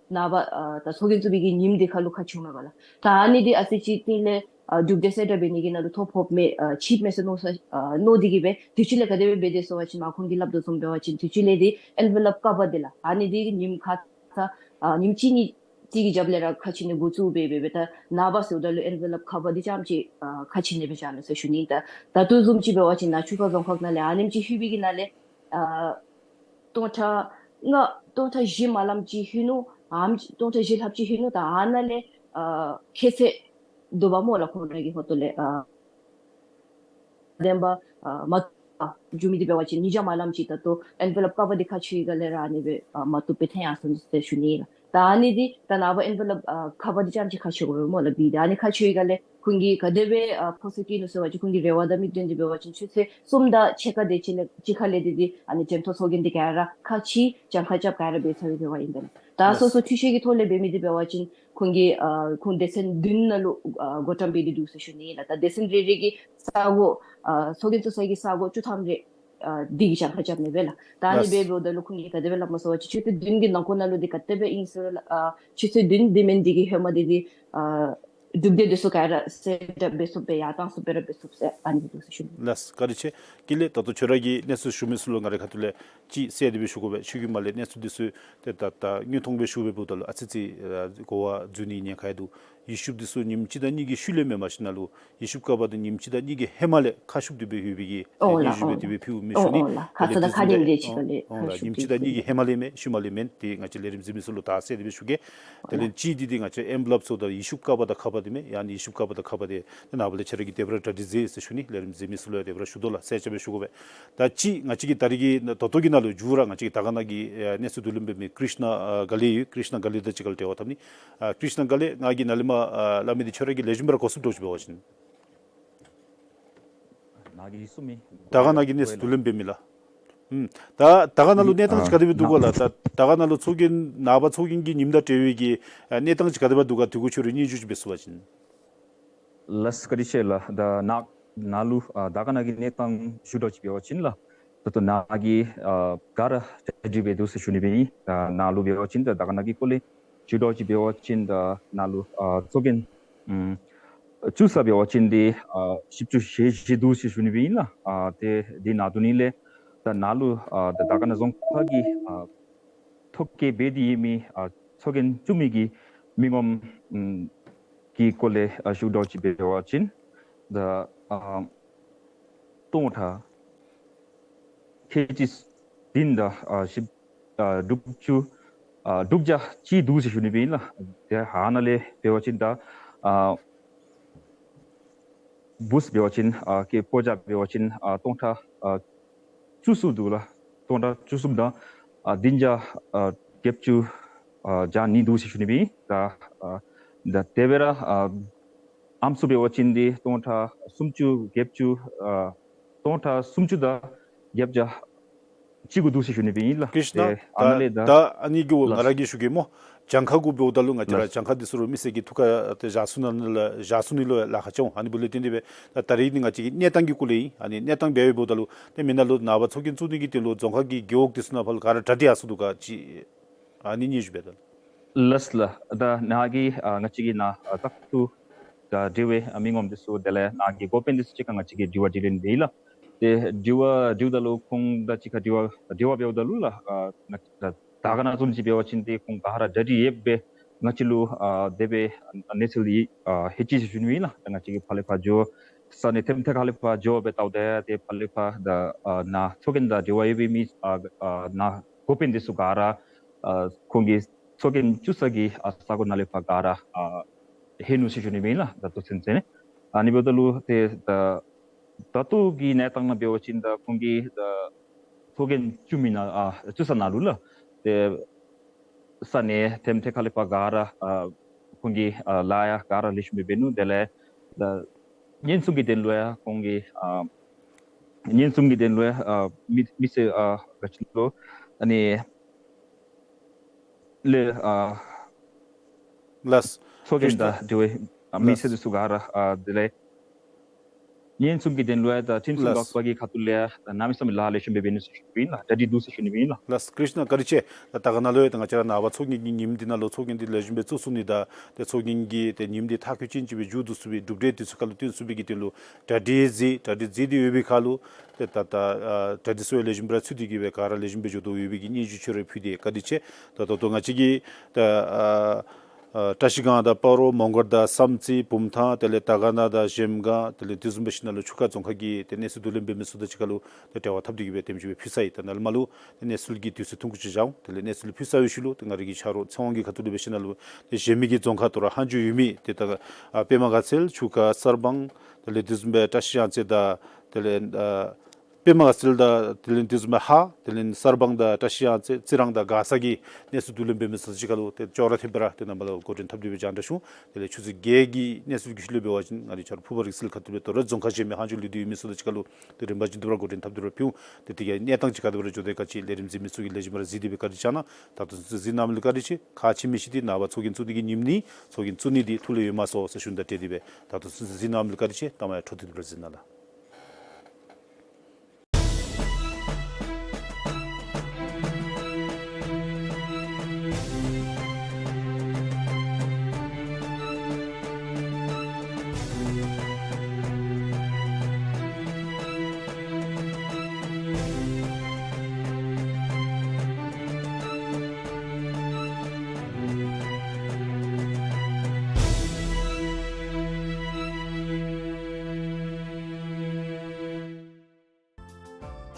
ནངས་པ་ཨ་ད་ཚོགས་རྒྱན་བཙུགས་པའི་གི་ཉིནམ་འདི་ཁར་ལུ་ཁ་ཕྱེཝ་མས་པ་ལགས། ད་ཨ་ནི་འདི་ཨ་ཙི་ཅིག་རྟིང་ལས་ཨ་གྲུབ་འབྲས་གསལ་བསྒྲགས་འབད་ནི་གི་ནང་ལུ་ཐོ་ཕོགཔ་མས་ཨ་ཕྱེཝ་མས་ཟེར་མནོ་ས་ཨ་མནོ་སྟེ་གི་སྦེ་དུས་ཅི་ལས་ག་དེ་སྦེ་འབད་དེ་ཟེར་བ་ཅིན་མར་ཁོང་གིས་སླབ་དོ་བཟུམ་འབད་བ་ཅིན་དུས་ཅི་ལས་འདི་ཨེན་ཝེ་ལོབ་ཀ་བ་འདི་ལགས། ཨ་ནི་འདི་ཉིནམ་ཁ་ཙ་ཨ་ཉིནམ་གཅིག་གཉིས་ རྩིས་ཀྱི་རྒྱབ་ལས་ར་ཁ་ཕྱེ་ནི་འགོ་བཙུགས་སྦེ་འབད་སྦེ་ད་ནངས་པ་ཟེརཝ་ད་ལུ་ཨེན་ཝེ་ལོབ་ཁ་པར་འདི་རྐྱངམ་ཅིག་ཨ་ཁ་ཕྱེ་ནི་སྦེ་བཞག་ནུག་ཟེར་ཞུ་ནི། ད་ད་ལྟོ་བཟུམ་ཅིག་འབད་བ་ཅིན་ནང་ཆུ་ཁ་རྫོང་ཁག་ནང་ལས་ཨ་ནེམ་ཅིག་ལྷོད་པའི་གི་ནང་ལས་ཨ་སྟོང་ཕྲག་ལྔ་སྟོང་ཕྲག་བཞི་དམའ་ལམ་ཅིག་ལྷོད་ནུག། ཨམ་སྟོང་ཕྲག་བཞི་ལྷགཔ་ཅིག་ལྷོད་ནུག། ད་ཨ་ནཱ་ལས་ཨ་ཁྱད་ཚད་དོ་བ་སྨོ་ལགས། ཁོང་ར་གི་ཧོ་ཏོ་ལས་ཨ་བདེན་པ་ཨ་མ་བཏུབ་པ་འགྱོ་མི་འདི་འབད་བ་ཅིན་ཉིས་བརྒྱ་དམའ་ལམ་ཅིག་ད་ལྟོ་ཨེན་ཝེ་ལོབ་ཁ་པར་འདི་ཁ་ཕྱེ་བའི་སྒང་ལས་ར་ཨ་ནི་སྦེ་ཨ་མ་བཏུབ་པའི་ཐོན་ཡར་སོང་ནུག་ཟེར་ཞུ་ནི་ལགས། ད་ཨ་ནི་འདི་ད་ནངས་པ་ཨེན་ཝེ་ལོབ་ཨ་ཁ་པར་འདི་རྐྱངམ་ཅིག་ཁ་ཕྱེ་དགོ་པས་སྨོ་ལགས། འབད་དེ་ཨ་ནི་ཁ་ཕྱེ་བའི་སྒང་ལས་ཁོང་གིས་ག་དེ་སྦེ་ཨ་ཕོ་སོ་བཀལ་ནུག་ཟེར་བ་ཅིན་ཁོང་གི་རེ་བ་དང་དམིགས་དོན་འདི་འབད་བ་ཅིན་ཆུ་ཚོད་གསུམ་དང་ཕྱེད་ཀ་དེ་ཅིག་ལས་ཅིག་ཁ་ལས་འདི་འདི་ཨ་ནི་འགྲེམས་ཐོག་ཚོགས་རྒྱན་འདི་ག་ར་ཁ་ཕྱེ་གྱངས་ཁ་རྐྱབ་ག་ར་འབད་ཚར་བའི་རེ་བ་ཨིན་པས་ལགས། ད་སོ་སོ་འཐུས་ཤོར་གྱི་ཐོག་ལས་འབད་མི་འདི་འབད་བ་ཅིན་ཁོང་གིས་ཨ་ཁོང་སྡེ་ཚན་བདུན་ནང་ལུ་ཨ་བགོ་བཀྲམ་འབད་དེ་འདུག་ཟེར་ཞུ་ནི་ལགས། ད་སྡེ་ཚན་རེ་རེ་གི་ས་གོ་ཨ་ཚོགས་རྒྱན་བཙུགས་ས་གི་ས་གོ་བཅུ་ཐམ་རེ་ཨ་འདི་གི་གྱངས་ཁ་རྐྱབ་ནི་སྦེ་ལགས། ད་ཨ་ནི་སྦེ་འབདཝ་ད་ལུ་ཁོང་གིས་ག་དེ་སྦེ་སླབ་སྨོ་ཟེར་བ་ཅིན་ཆུ་ཚོད་བདུན་གྱི་ནང་འཁོད་ནང་ལུ་འདི་ག་དེ་སྦེ་ཨིན་ཟེར་ལགས། ཨ་ཆུ་ཚོད་བདུན་འདི་མེན་འདི་གི་ཧེ་མ་འདི་འདི་ཨ་གྲུབ་འབྲས་འདི་ཚུ་ག་ར་གསལ་བསྒྲགས་འབད་ཚུགསཔ་སྦེ་ཡར་བཏང་ཚུགསཔ་སྦེ་ར་འབད་ཚུགས་ཟེར་ཨ་ནི་འདུག་ཟེར་ཞུ་ནི། ལགས་བཀའ་དྲིན་ཆེ། དེ་ལས་ད་ལྟོ་ཁྱོད་ར་གིས་གནས་ཚུལ་ཞུ་མི་ཚུ་ལུ་ང་རའི་ཁ་ཐུག་ལས་ཅིག་གསལ་ཏེ་སྦེ་ཞུ་དགོ་པས། ཆོས་ཀྱི་མ་ལས་གནས་ཚུལ་འདི་ཚུ་ཏེ་ད་ད་དངོས་མཐོང་སྦེ་ཞུ་སྦེ་འབདཝ་ད་ལུ་ཨ་ཙི་ཙི་ཨ་གོ་བ་འཛོལ་ནི་ཉེན་ཁ་ཡང་འདུག། ཡེ་ཤུཔ་འདི་ཚུ་ཉིནམ་གཅིག་དང་གཉིས་ཀྱི་ཤུལ་ལས་མེན་མ་གཞི་ནང་ལུ་ཡེ་ཤུ་ཁ་པར་འདི་ཉིནམ་གཅིག་དང་གཉིས་ཀྱི་ཧེ་མ་ལས་ཁ་ཤུབ་སྟེ་སྦེ་ཡོད་པའི་གི་ཨོ་ལགས། སྙན་ཞུ་སྦེ་ཨོ་དེ་སྦེ་ཕུལཝ་མས་ཞུ་ནི། ཨོ་ལགས། ཁ་ཙ་དང་ཁ་ཉིནམ་དེ་ཅིག་ཁ་ལས་ཨོ་ཁ་ལགས། ཤུབ་ཉིནམ་གཅིག་དང་གཉིས་ཀྱི་ཧེ་མ་ལས་མེན་ཤུལ་མ་ལས་མེན། དེ་ང་བཅས་ལས་རིམ་གཟིགས་མི་ཚུ་ལུ་ད་གསལ་ཏེ་སྦེ་ཞུ་གེ། དེ་ལས་གཅིག་འདི་འདི་ང་བཅས་ཨེན་ཝེ་ལོབ་ཚུ་དང་ཡེ་ཤུ་ཁ་པར་དང་ཁ་པར་འདི་མས། ཡང་ན་ཡེ་ཤུ་ཁ་པར་དང་ཁ་པར་འདི་ནངས་པ་ལས་ཁྱོད་ར་གིས་དེ་སྦེ་ར་གྲ་སྒྲིག་མཛད་ཟེར་ཞུ་ནི། ལས་རིམ་གཟིགས་མི་ཚུ་ལུ་ཡང་དེ་སྦེ་ར་ཞུ་དོ་ལགས། གསལ་ཆ་སྦེ་ཞུ་དགོ་པས། ད་ཅི་ང་བཅས་ཀྱིས་ད་རིས་ཀྱི་ད་ལྟོ་གི་ནང་ལུ་མཇུག་ར་ང་བཅས་ཀྱི་དར་དཀར་ནང་གི་ཨ་གནས་ཚུལ་བསྡུ་ལེན་འབད་མི་ཀྲིཤ་ན་ཨ་ག་ལེ་ཡོད། ཀྲིཤ་ན་ག་ལེ་དང་གཅིག་ཁར་འབྲེལ་བ་འཐབ་ནི། ཨ་ཀྲིཤ་ན་ག་ལེ་ང་གིས་ནཱ་ལས་མར་ཨ་སླབ་མི་འདི་ཁྱོད་ར་གིས་ལེགས་ཤོམ་སྦེ་ར་གོ་ཚུགསཔ་འདྲཝ་ཅིག་འབད་བ་ཅིན། ནཱ་གིས་གསུང་མི་དར་དཀར་ནང་གི་གནས་ཚུལ་བསྡུ་ལེན་འབད་མི་ལགས། ཨུམ། ད་དར་དཀར་ནང་ལུ་གནས་སྟངས་ཅིག་ག་དེ་སྦེ་འདུག་ག་ལགས། ད་དར་དཀར་ནང་ལུ་ཚོགས་རྒྱན་ནངས་པ་ཚོགས་རྒྱན་གྱི་ཉིནམ་དང་འབྲེལ་བའི་གི་ཨ་གནས་སྟངས་ཅིག་ག་དེ་སྦེ་འདུག་ག་དེ་གུ་ཁྱོད་ར་སྙན་ཞུ་ཅིག་འབད་ཚུགས་པ་ཅིན། ལགས་བཀའ་དྲིན་ཆེ་ལགས། ད་ནཱ་ནཱ་ལུ་ཨ་དར་དཀར་ནང་གི་གནས་སྟངས་ཞུ་དོ་ཅིག་འབད་བ་ཅིན་ལགས། ད་ལྟོ་ནཱ་གིས་ཨ་ག་ར་གྲ་སྒྲིག་འབད་འདུག་ཟེར་ཞུ་ནི་སྦེ་ཨིན། ད་ནཱ་ལུ་འབད་བ་ཅིན་ད་དར་དཀར་ནང་གི་སྐོར་ལས་ཞུ་དོ་ཅིག་འབད་བ་ཅིན་ད་ནཱ་ལུ་ཨ་ཚོགས་རྒྱན་ཨམ་བཙུགས་ས་འབད་བ་ཅིན་འདི་ཨ་བཞི་བཅུ་ཞེ་བཞི་འདུག་ཟེར་ཞུ་ནི་སྦེ་ཨིན་ལགས། ཨ་དེ་འདི་ནང་འདུག་ནི་ལས་ད་ནཱ་ལུ་ཨ་ད་དར་དཀར་ན་རྫོང་ཁག་གི་ཨ་ཐོ་བཀོད་འབད་དེ་ཡོད་མི་ཨ་ཚོགས་རྒྱན་བཙུགས་མི་གི་མི་ངོམ་ཨམ་གི་སྐོར་ལས་ཨ་ཞུ་དོ་ཅིག་འབད་བ་ཅིན་ད་ཨ་སྟོང་ཕྲག་ཁལ་གཅིག་བདུན་དང་ཨ་བཞི་ཨ་དྲུག་ཅུ་ཨ་དྲུག་བརྒྱ་གཅིག་འདུག་ཟེར་ཞུ་ནི་སྦེ་ཨིན་ལགས། དེ་ཨ་ནཱ་ལས་འབད་བ་ཅིན་ད་ཨ་བུཚ་འབད་བ་ཅིན་ཨ་ཀེ་སྤོ་བྱ་འབད་བ་ཅིན་ཨ་སྟོང་ཕྲག་ཨ་བཅུ་གསུམ་འདུག་ལགས། སྟོང་ཕྲག་བཅུ་གསུམ་དང་ཨ་བདུན་བརྒྱ་ཨ་བརྒྱད་ཅུ་ཨ་གྱ་གཉིས་འདུག་ཟེར་ཞུ་ནི་སྦེ་ཨིན། ད་ཨ་ད་དེ་སྦེ་ར་ཨ་ཨམ་སྲུ་འབད་བ་ཅིན་འདི་སྟོང་ཕྲག་སུམ་ཅུ་བརྒྱད་ཅུ་ཨ་སྟོང་ཕྲག་སུམ་ཅུ་དང་བརྒྱད་བརྒྱ་གཅིག་གུ་འདུག་ཟེར་ཞུ་ནི་སྦེ་ཨིན་ལགས། ཀྲིཤ་ན། ཨ་ནཱ་ལས་ད་ད་ཨ་ནི་གི་ཝ་ང་ར་གིས་ཞུ་གེ་སྨོ། གྱངས་ཁ་གུ་འབདཝ་ད་ལུ་ང་བཅས་ར་ལགས། གྱངས་ཁ་འདི་ཚུ་རུང་མི་སེར་གྱི་ཐུགས་ཁར་ཏེ་བཞག་ཚུགས་ནི་ལགས། བཞག་ཚུགས་ནི་ལུ་ལཱ་ཁག་ཆེ་འོང་། ཨ་ནི་འབདཝ་ལས་བརྟེན་ཏེ་སྦེ་ད་ད་རིས་ནི་ང་བཅས་ཀྱི་གནས་སྟངས་ཀྱི་སྐོར་ལས་ཨིན། ཨ་ནི་གནས་སྟངས་འབད་བའི་འབདཝ་ད་ལུ་ཏེ་མི་ནང་ལུ་ནངས་པ་ཚོགས་རྒྱན་བཙུགས་ནི་གི་དོན་ལུ་རྫོང་ཁག་གི་རྒེད་འོག་འདི་ཚུ་ནང་ཕར་ལུ་ག་ར་གྲ་སྒྲིག་ཡར་སོང་འདུག་ག་ཅིག་ཨ་ནི་སྙན་ཞུ་འབད་དོ། ལགས་ལགས། ད་ནཱ་གིས་ཨ་ང་བཅས་ཀྱི་ནཱ་ཨ་བཙག་འཐུ་ད་དྲི་བའི་ཨ་མི་ངོམ་འདི་ཚུ་དེ་ལས་ནཱ་གི་འགོ་དཔོན་འདི་ཚུ་གཅིག་ཁར་ང་བཅས་ཀྱིས་དྲི་བ་དྲིས་ལན་འབད་ཡི་ལགས། ཏེ་དྲི་བ་དྲིཝ་ད་ལུ་ཁོང་དང་གཅིག་ཁར་དྲི་བ་དྲི་བ་འབདཝ་ད་ལུ་ལགས་ཨ་ང་ད་དར་དཀར་ན་བཟུམ་ཅིག་འབད་བ་ཅིན་ཏེ་ཁོང་ག་ར་གྲ་སྒྲིག་ཡོདཔ་སྦེ་ང་བཅས་ལུ་ཨ་དེ་སྦེ་ཨ་གནས་ཚུལ་ཡི་ཨ་ལྷོད་ཅི་ཟེར་ཞུ་ནི་ཨིན་ལགས། ད་ང་བཅས་ཀྱིས་ཕར་ལས་ཕར་འགྱོ་ས་གནས་ཐེམ་ཐེ་ཁ་ལས་ཕར་འགྱོ་སྦེ་བལྟཝ་ད་ཏེ་ཕར་ལས་ཕར་ད་ཨ་ནཱ་ཚོགས་རྒྱན་དང་འབྲེལ་བ་ཡོད་པའི་མི་ཨ་ཨ་ནཱ་འགོ་དཔོན་འདི་ཚུ་ག་ར་ཨ་ཁོང་གི་ཚོགས་རྒྱན་བཙུགས་ས་གི་ཨ་ས་གོ་ནང་ལས་ཕར་ག་ར་ཨ་ལྷོད་ནུག་ཟེར་ཞུ་ནི་ཨིན་ལགས། ད་ལྟོ་ཚུན་ཚོད་ནི་ཨ་ནི་འབདཝ་ད་ལུ་ཏེ་ད་ད་ལྟོ་གི་གནས་སྟངས་ནང་འབད་བ་ཅིན་ད་ཁོང་གིས་ད་ཚོགས་རྒྱན་བཙུགས་མི་ནང་ཨ་བཙུགས་ས་ནང་ལུ་ལགས་ཏེ་ས་གནས་ཐེམ་ཐེ་ཁ་ལས་ཕར་ག་ར་ཨ་ཁོང་གིས་ཨ་ལཱ་ཡང་ག་ར་ལེགས་ཤོམ་སྦེ་འབད་ནུག། དེ་ལས་ད་ཉེན་སྲུང་གི་དོན་ལུ་ཡང་ཁོང་གིས་ཨ་ཉེན་སྲུང་གི་དོན་ལུ་ཡང་ཨ་མི་མི་སེར་ཨ་ག་ཅི་ལོ་ཨ་ནི་ལས་ཨ་ལགས། ཚོགས་རྒྱན་དང་འབྲེལ་བའི་ཨ་མི་སེར་འདི་ཚུ་ག་ར་ཨ་དེ་ལས་ཉེན་སྲུང་གི་དོན་ལུ་ཡང་ད་ཁྲིམས་སྲུང་ལགས། འགག་པ་གི་ཁ་ཐུག་ལས་ཡང་ད་གནམ་མེད་ས་མེད་ལཱ་ལེགས་ཤོམ་སྦེ་འབད་ནུག་ཟེར་ཞུ་ནི་ཨིན་ལགས། གྲ་སྒྲིག་འདུག་ཟེར་ཞུ་ནི་ཨིན་ལགས། ལགས་ཀྲིཤ་ན་བཀའ་དྲིན་ཆེ། ད་དར་དཀར་ན་ལུ་ཡང་ད་ང་བཅས་ར་ནངས་པ་ཚོགས་རྒྱན་གྱི་ཉིནམ་འདི་ནང་ལུ་ཚོགས་རྒྱན་འདི་ལེགས་ཤོམ་སྦེ་བཙུགས་ཚུགས་ནི་དང་ཏེ་ཚོགས་རྒྱན་གྱི་ཏེ་ཉིནམ་འདི་མཐར་འཁྱོལ་ཅན་ཅིག་སྦེ་མཇུག་བསྡུ་ཚུགས་པའི་གྲུབ་འབྲས་འདི་ཚུ་ཁ་ལུ་བཏོན་ཚུགས་པའི་གི་དོན་ལུ་གྲ་སྒྲིག་མཛད་གྲ་སྒྲིག་མཛད་དེ་ཡོད་པའི་ཁར་ལུ་ཏེ་ད་ད་ཨ་གྲ་སྒྲིག་ཚུ་ཡང་ལེགས་ཤོམ་སྦེ་ར་ཚུགས་ཏེ་གི་སྦེ་ག་ར་ལེགས་ཤོམ་སྦེ་འགྱོ་དོ་ཡོད་པའི་གི་སྙན་ཞུ་ཁྱོད་ར་ཕུལ་ཏེ་བཀའ་དྲིན་ཆེ། ད་ད་ལྟོ་ང་བཅས་ཀྱི་ད་ཨ་ ཨ་བཀྲ་ཤིས་སྒང་དང་སྤ་རོ་མོང་སྒར་དང་བསམ་རྩེ་བུམ་ཐང་དེ་ལས་དར་དཀར་ན་དང་གཞལམ་སྒང་དེ་ལས་དེ་བཟུམ་སྦེ་ཞིནམ་ལས་ཆུ་ཁ་རྫོང་ཁག་གི་ཏེ་གནས་ཚུལ་བསྡུ་ལེན་འབད་མི་ཚུ་དང་གཅིག་ཁར་ལུ་ཏེ་འབྲེལ་བ་འཐབ་སྟེ་གི་སྦེ་དེམ་ཅིག་སྦེ་ཕུལ་ཚར་ཡི། ད་ནཱ་ལས་མར་ལུ་ཏེ་གནས་ཚུལ་གྱི་དུས་ཚོད་ཐུང་ཀུ་ཅིག་བཞག་འོང་། དེ་ལས་གནས་ཚུལ་ཕུལ་ཚར་བའི་ཤུལ་ལུ་ཏེ་ང་རའི་གི་ཆ་རོགས་ཚེ་དབང་གིས་ཁ་ཐུག་ལས་འབད་ཞིནམ་ལས་ཏེ་གཞན་མི་གི་རྫོང་ཁག་དོ་རུང་ཧོང་ཇོ་ཡོད་མི་ཏེ་ད་ཨ་པདྨ་དགའ་ཚལ་ཆུ་ཁ་གསར་སྤང་དེ་ལས་དེ་བཟུམ་སྦེ་བཀྲ་ཤིས་གཡང་རྩེ་དང་དེ་ལས་ཨ་པདྨ་དགའ་ཚལ་དང་དེ་ལས་དེ་བཟུམ་སྦེ་ཧཱ་དེ་ལས་གསར་སྤང་དང་བཀྲ་ཤིས་གཡང་རྩེ་རྩི་རང་དང་མགར་ས་གི་གནས་ཚུལ་བསྡུ་ལེན་འབད་མི་ཚུ་གཅིག་ཁར་ལུ་ཏེ་ཅོག་ར་འཐདཔ་སྦེ་ར་ཏེ་ནཱ་མར་ལུ་འགོ་འདྲེན་འཐབ་སྟེ་སྦེ་བྱོན་དྲགས་ཤོག། དེ་ལས་ཆུ་ཚོད་བརྒྱད་ཀྱི་གནས་ཚུལ་གྱི་ཤུལ་ལས་འབད་བ་ཅིན་ང་རའི་ཆ་རོགས་ཕུར་པ་རིག་རྩལ་ཁ་ཐུག་ལས་དོ་རུང་རྫོང་ཁག་གཞན་མི་ཧོང་ཇོ་ལུ་སྡོད་མི་ཚུ་དང་གཅིག་ཁར་ལུ་ཏེ་རིམ་པ་བཞིན་དུ་ར་འགོ་འདྲེན་འཐབ་སྟེ་ར་ཕུལ་འོང་། ཏེ་དེ་གི་གནས་སྟངས་ཅིག་ག་དེ་སྦེ་ར་འགྱོ་དོ་ག་ཅིག་ལས་རིམ་གཟིགས་མི་ཚུ་གིས་ལེགས་ཤོམ་སྦེ་ར་གཟིགས་ཏེ་སྦེ་བཀའ་དྲིན་བསྐྱང་གནང་། ད་ལྟོ་ཚུན་ཚོད་གཟིགས་གནང་མི་ལུ་བཀའ་དྲིན་ཆེ། ཁག་ཆེ་མི་ཤེས་ཏེ་ནངས་པ་ཚོགས་རྒྱན་བཙུགས་ནི་གི་ཉིནམ་ནི་ཚོགས་རྒྱན་བཙུགས་ནི་འདི་ཐུགས་ལས་འོས་མ་སོང་ཟེར་ཞུ་ནི་དང་འབྲེལ་ཏེ་སྦེ་ད་ལྟོ་ཚུན་ཚོད་གཟིགས་གནང་མི་ལུ་བཀའ་དྲིན་ཆེ། ད་མ་ཡ་འཕྲོ་མཐུད་དེ་སྦེ་གཟིགས་གནང་ལགས།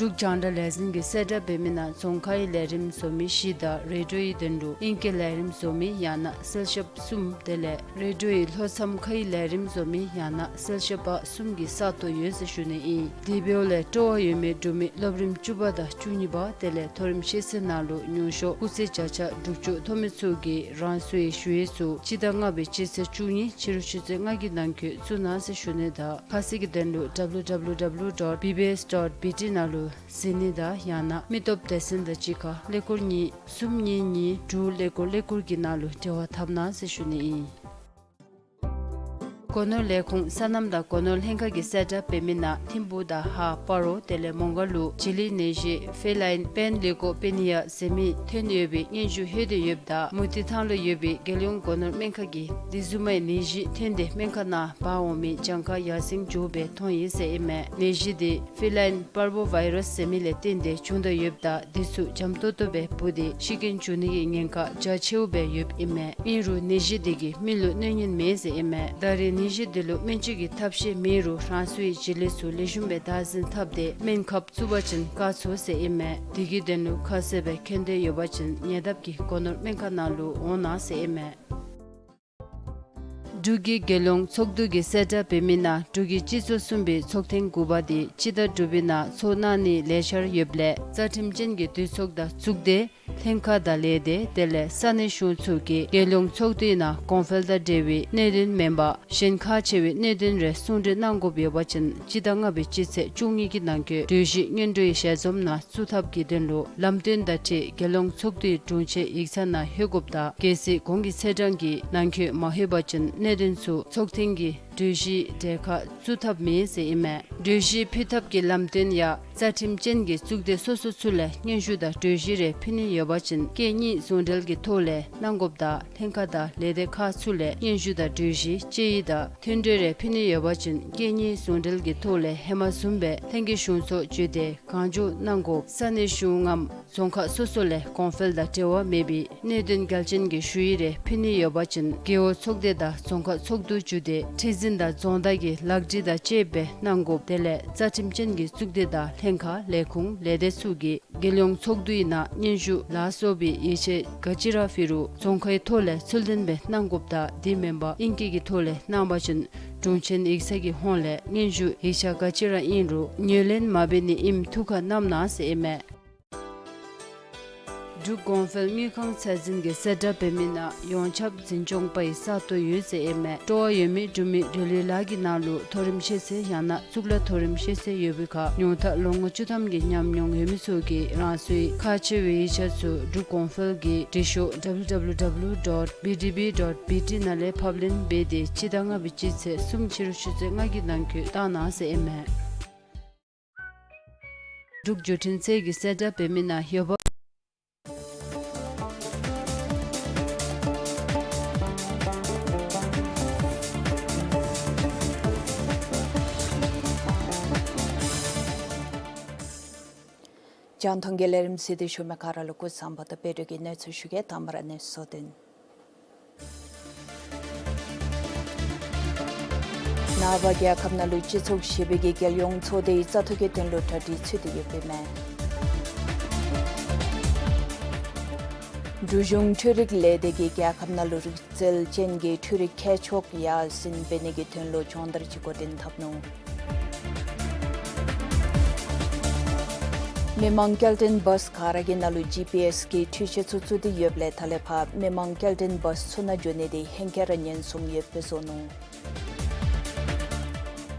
འབྲུག་རྒྱང་བསྒྲགས་ལས་འཛིན་གྱིས་གསལ་བསྒྲགས་འབད་མི་ནང་རྫོང་ཁའི་ལས་རིམ་བཟོ་མི་བཞི་དང་རེ་ཌིའོའི་དོན་ལུ་ཨིང་སྐད་ལས་རིམ་བཟོ་མི་ཡང་ན་གསལ་ཞབས་གསུམ་དེ་ལས་རེ་ཌིའོའི་ལྷོ་མཚམས་ཁའི་ལས་རིམ་བཟོ་མི་ཡང་ན་གསལ་ཞབས་པ་གསུམ་གྱི་ས་སྟོང་ཡོད་ཟེར་ཞུ་ནི་ཨིན། དེ་འབདཝ་ལས་སྤྲོ་བ་ཡོད་མི་འབྲུག་མི་སློབ་རིམ་བཅུ་པ་དང་བཅུ་གཉིས་པ་དེ་ལས་མཐོ་རིམ་ཤེས་ཚད་ནང་ལུ་ཉུང་ཤོས་སྐུགས་ཚད་བརྒྱ་ཆ་དྲུག་ཅུ་ཐོབ་མི་ཚུ་གིས་རང་སོའི་ཞུ་ཡིག་ཚུ་སྤྱི་ཟླ་ལྔ་པའི་སྤྱི་ཚེས་བཅུ་གཉིས་ཕྱི་རུ་ཆུ་ཚོད་ལྔ་གི་ནང་འཁོད་བཙུགས་གནང་ཟེར་ཞུ་ནི་དང་ཁ་གསལ་གྱི་དོན་ལུ་W W W dot B B S dot B T ནང་ལུ་གཟིགས་ནི་དང་ཡང་ན་མི་སྟོབས་སྡེ་ཚན་དང་གཅིག་ཁར་ཀླད་ཀོར་གཉིས་གསུམ་གཉིས་གཉིས་དྲུག་ཀླད་ཀོར་ཀླད་ཀོར་གྱི་ནང་ལུ་འབྲེལ་བ་འཐབ་གནང་ཟེར་ཞུ་ནི་ཨིན། སྒོ་ནོར་ལས་ཁུངས་སོ་ནམ་དང་སྒོ་ནོར་ལྷན་ཁག་གིས་གསལ་བསྒྲགས་འབད་མི་ནང་ཐིམ་ཕུག་དང་ཧཱ་སྤ་རོ་དེ་ལས་མོང་སྒར་ལུ་བྱི་ལི་ནད་གཞི་ཕེ་ལཱའིན་པེན་ལི་ཀོ་པེ་ནི་ཡ་ཟེར་མི་ཐོན་ཡོད་པའི་སྙན་ཞུ་ལྷོད་དེ་ཡོདཔ་ད་མུ་ཏིག་ཐང་ལུ་ཡོད་པའི་རྒྱལ་ཡོངས་སྒོ་ནོར་སྨན་ཁང་གིས་དེ་བཟུམ་མའི་ནད་གཞི་ཐོན་ཏེ་སྨན་ཁང་ནང་འབག་འོང་མི་གྱངས་ཁ་ཡར་སེང་འགྱོ་སྦེ་མཐོང་ཡི་ཟེར་ཨིན་མས། ནད་གཞི་དེ་ཕེ་ལཱའིན་པར་བོ་ཝའི་རཱསི་ཟེར་མི་ལས་བརྟེན་ཏེ་བྱུང་དོ་ཡོདཔ་ད་དེ་ཚུ་འཇམ་ཏོག་ཏོ་སྦེ་འབུ་སྟེ་ཤི་རྐྱེན་འབྱུང་ནི་གི་ཉེན་ཁ་རྒྱ་ཆེཝ་སྦེ་ཡོདཔ་ཨིན་མས། ཨིན་རུང་ནད་གཞི་དེ་གིས་མི་ལུ་གནོད་ཉེན་མེད་ཟེར་ཨིན་མས། ད་རེས་ནད་གཞི་དེ་ལུ་སྨན་བཅོས་ཀྱི་ཐབས་ཤེས་མེད་རུང་རང་སོའི་བྱི་ལི་ཚུ་ལེགས་ཤོམ་སྦེ་བདག་འཛིན་འཐབ་སྟེ་སྨན་ཁབ་བཙུགས་པ་ཅིན་བཀག་ཚུགས་ཟེར་ཨིན་མས། དེ་གི་དོན་ལུ་ཁ་གསལ་སྦེ་མཁྱེན་འདོད་ཡོད་པ་ཅིན་ཉེ་འདབས་ཀྱི་སྒོ་ནོར་སྨན་ཁང་ནང་ལུ་འོང་གནང་ཟེར་ཨིན་མས། འབྲུག་གི་རྒྱལ་ཡོངས་ཚོགས་འདུ་གིས་གསལ་བསྒྲགས་འབད་མི་ནང་འབྲུག་གི་སྤྱི་ཚོགས་གསུམ་པའི་ཚོགས་ཐེངས་དགུ་པ་དེ་སྤྱི་ཟླ་དྲུག་པའི་ནང་ཚོགས་གནང་ནིའི་ལས་འཆར་ཡོདཔ་ལས་རྩ་ཁྲིམས་ཅན་གྱི་འདུས་ཚོགས་དང་གཙུག་སྡེ་ལྷན་ཁག་དང་ལས་སྡེ་དེ་ལས་ས་གནས་གཞུང་ཚོགས་ཀྱིས་རྒྱལ་ཡོངས་ཚོགས་འདུའི་ནང་གོང་འཕེལ་དང་འབྲེལ་བའི་གནད་དོན་མེན་པར་གཞན་ཁག་ཆེ་བའི་གནད་དོན་རེ་གསུང་གྲོས་གནང་དགོཔ་ཡོད་པ་ཅིན་སྤྱི་ཟླ་ལྔ་པའི་སྤྱི་ཚེས་བཅུ་གཉིས་ཀྱི་ནང་འཁོད་གྲོས་གཞི་སྔོན་འགྲོའི་ཞལ་འཛོམས་ནང་བཙུགས་ཐབས་ཀྱི་དོན་ལུ་ལམ་སྟོན་དང་འཁྲིལ་རྒྱལ་ཡོངས་ཚོགས་འདུའི་དྲུང་ཆེན་ཡིག་ཚང་ནང་ལྷོད་དགོཔ་དང་གལ་སྲིད་གོང་གི་ཚེས་གྲངས་ཀྱི་ནང་འཁོད་མ་ལྷོད་པ་ཅིན་གནད་དོན་ཚུ་ཚོགས་ཐེངས་ཀྱི་གྲོས་གཞིའི་གྲལ་ཁར་བཙུགས་ཐབས་མེད་ཟེར་ཨིན་མས། གྲོས་གཞི་ཕུལ་ཐབས་ཀྱི་ལམ་སྟོན་ཡང་རྩ་ཁྲིམས་ཅན་གྱི་གཙུག་སྡེ་སོ་སོ་ཚུ་ལས་སྙན་ཞུ་དང་གྲོས་གཞི་རེ་ཕུལ་ནི་ཡོད་པ་ཅིན་སྐད་གཉིས་ཟུང་འབྲེལ་གྱི་ཐོག་ལས་གནང་དགོཔ་དང་ལྷན་ཁག་དང་ལས་སྡེ་ཁག་ཚུ་ལས་སྙན་ཞུ་དང་གྲོས་གཞི་དཔྱད་ཡིག་དང་མཐུན་གྲོས་རེ་ཕུལ་ནི་ཡོད་པ་ཅིན་སྐད་གཉིས་ཟུང་འབྲེལ་གྱི་ཐོག་ལས་ཧེ་མ་བཟུམ་སྦེ་ལྷན་རྒྱས་གཞུང་ཚོགས་བརྒྱུད་དེ་གང་མགྱོགས་གནང་དགོཔ། ས་གནས་གཞུང་ངམ་རྫོང་ཁག་སོ་སོ་ལས་གོང་འཕེལ་དང་འབྲེལ་བ་མེད་པའི་གནད་དོན་གལ་ཅན་གྱི་ཞུ་ཡིག་རེ་ཕུལ་ནི་ཡོད་པ་ཅིན་རྒེད་འོག་ཚོགས་སྡེ་དང་རྫོང་ཁག་ཚོགས་འདུ་བརྒྱུད་དེ་ཁྲི་འཛིན་དང་རྫོང་བདག་གི་ལག་བྲིས་དང་བཅསཔ་སྦེ་གནང་དགོཔ། དེ་ལས་རྩ་ཁྲིམས་ཅན་གྱི་གཙུག་སྡེ་དང་ལྷན་ཁག་ལས་ཁུངས་ལས་སྡེ་ཚུ་གིས་རྒྱལ་ཡོངས་ཚོགས་འདུའི་ནང་སྙན་ཞུ་ལ་སོགས་པའི་ཡིག་ཆ་ག་ཅི་ར་ཕུལ་རུང་རྫོང་ཁའི་ཐོག་ལས་ཚུལ་ལྡན་སྦེ་གནང་དགོཔ་དང་དེ་མེན་པར་ཨིང་སྐད་ཀྱི་ཐོག་ལས་གནང་བ་ཅིན་དྲུང་ཆེན་ཡིག་ཚང་གི་ཧོངས་ལས་སྙན་ཞུ་ཡིག་ཆ་ག་ཅི་ར་ཨིན་རུང་ངོས་ལེན་མ་འབད་ནི་ཨིནམ་ཐུགས་ཁར་བསྣམ་གནང་ཟེར་ཨིན་མས། འབྲུག་གོང་འཕེལ་དངུལ་ཁང་ཚད་འཛིན་གྱིས་གསལ་བསྒྲགས་འབད་མི་ནང་ཡོངས་ཁྱབ་འཛིན་སྐྱོང་པའི་ས་སྟོང་ཡོད་ཟེར་ཨིན་མས། སྤྲོ་བ་ཡོད་མི་འབྲུག་མི་འབྲེལ་ཡོད་ལཱ་གི་ནང་ལུ་མཐོ་རིམ་ཤེས་ཚད་ཡང་ན་གཙུག་ལག་མཐོ་རིམ་ཤེས་ཚད་ཡོད་པའི་ཁར་ཉུང་མཐའ་ལོ་ངོ་བཅུ་ཐམ་གྱི་ཉམས་མྱོང་ཡོད་མི་ཚུ་གིས་རང་སོའི་ཁག་ཆེ་བའི་ཡིག་ཆ་ཚུ་འབྲུག་གོང་འཕེལ་གྱི་འབྲི་ཤོག W W W dot B D B dot B T ནང་ལས་ཕབ་ལེན་འབད་དེ་སྤྱི་ཟླ་ལྔ་པའི་སྤྱི་ཚེས་གསུམ་ཕྱི་རུ་ཆུ་ཚོད་ལྔ་གི་ནང་འཁོད་བཏང་གནང་ཟེར་ཨིན་མས། འབྲུག་བརྒྱུད་འཕྲིན་ཚད་ཀྱིས་གསལ་བསྒྲགས་འབད་མི་ནང་ཡོད་པ། རྒྱང་མཐོང་གི་ལས་རིམ་གཟིགས་ཏེ་བཞུགས་མི་ག་ར་ལུ་སྐུ་གཟུགས་བཟང་པོ་དང་དཔལ་འབྱོར་གྱི་གནས་ཚུལ་ཞུ་གེ། དང་པ་ར་གནས་ཚུལ་དོན། ནངས་པ་རྒྱལ་ཁབ་ནང་ལུ་སྤྱི་ཚོགས་བཞི་པའི་གི་རྒྱལ་ཡོངས་ཚོགས་སྡེའི་བཙག་འཐུ་གི་དོན་ལུ་གྲ་སྒྲིག་ཚུད་དེ་ཡོདཔ་ཨིན་མས། འབྲུག་གཞུང་འཕྲུལ་རིག་ལས་སྡེ་གིས་རྒྱལ་ཁབ་ནང་ལུ་རིག་རྩལ་ཅན་གྱི་འཕྲུལ་རིག་ཁྱད་ཆོས་ཡར་སེང་འབད་ནི་གི་དོན་ལུ་སྦྱོང་བརྡར་ཅིག་འགོ་འདྲེན་འཐབ་ནུག། མི་མང་སྐྱེལ་འདྲེན་བཱསི་ག་ར་གི་ནང་ལུ་ཇི་པི་ཨེསི་གི་འཕྲུལ་ཆས་ཚུ་བཙུགས་ཏེ་ཡོདཔ་ལས་ད་ལས་ཕར་མི་མང་སྐྱེལ་འདྲེན་བཱསི་ཚུ་ནང་འགྱོ་ནི་འདི་ཧེང་སྐལ་ར་ཉེན་སྲུང་ཡོདཔ་སྦེ་བཟོ་ནུག།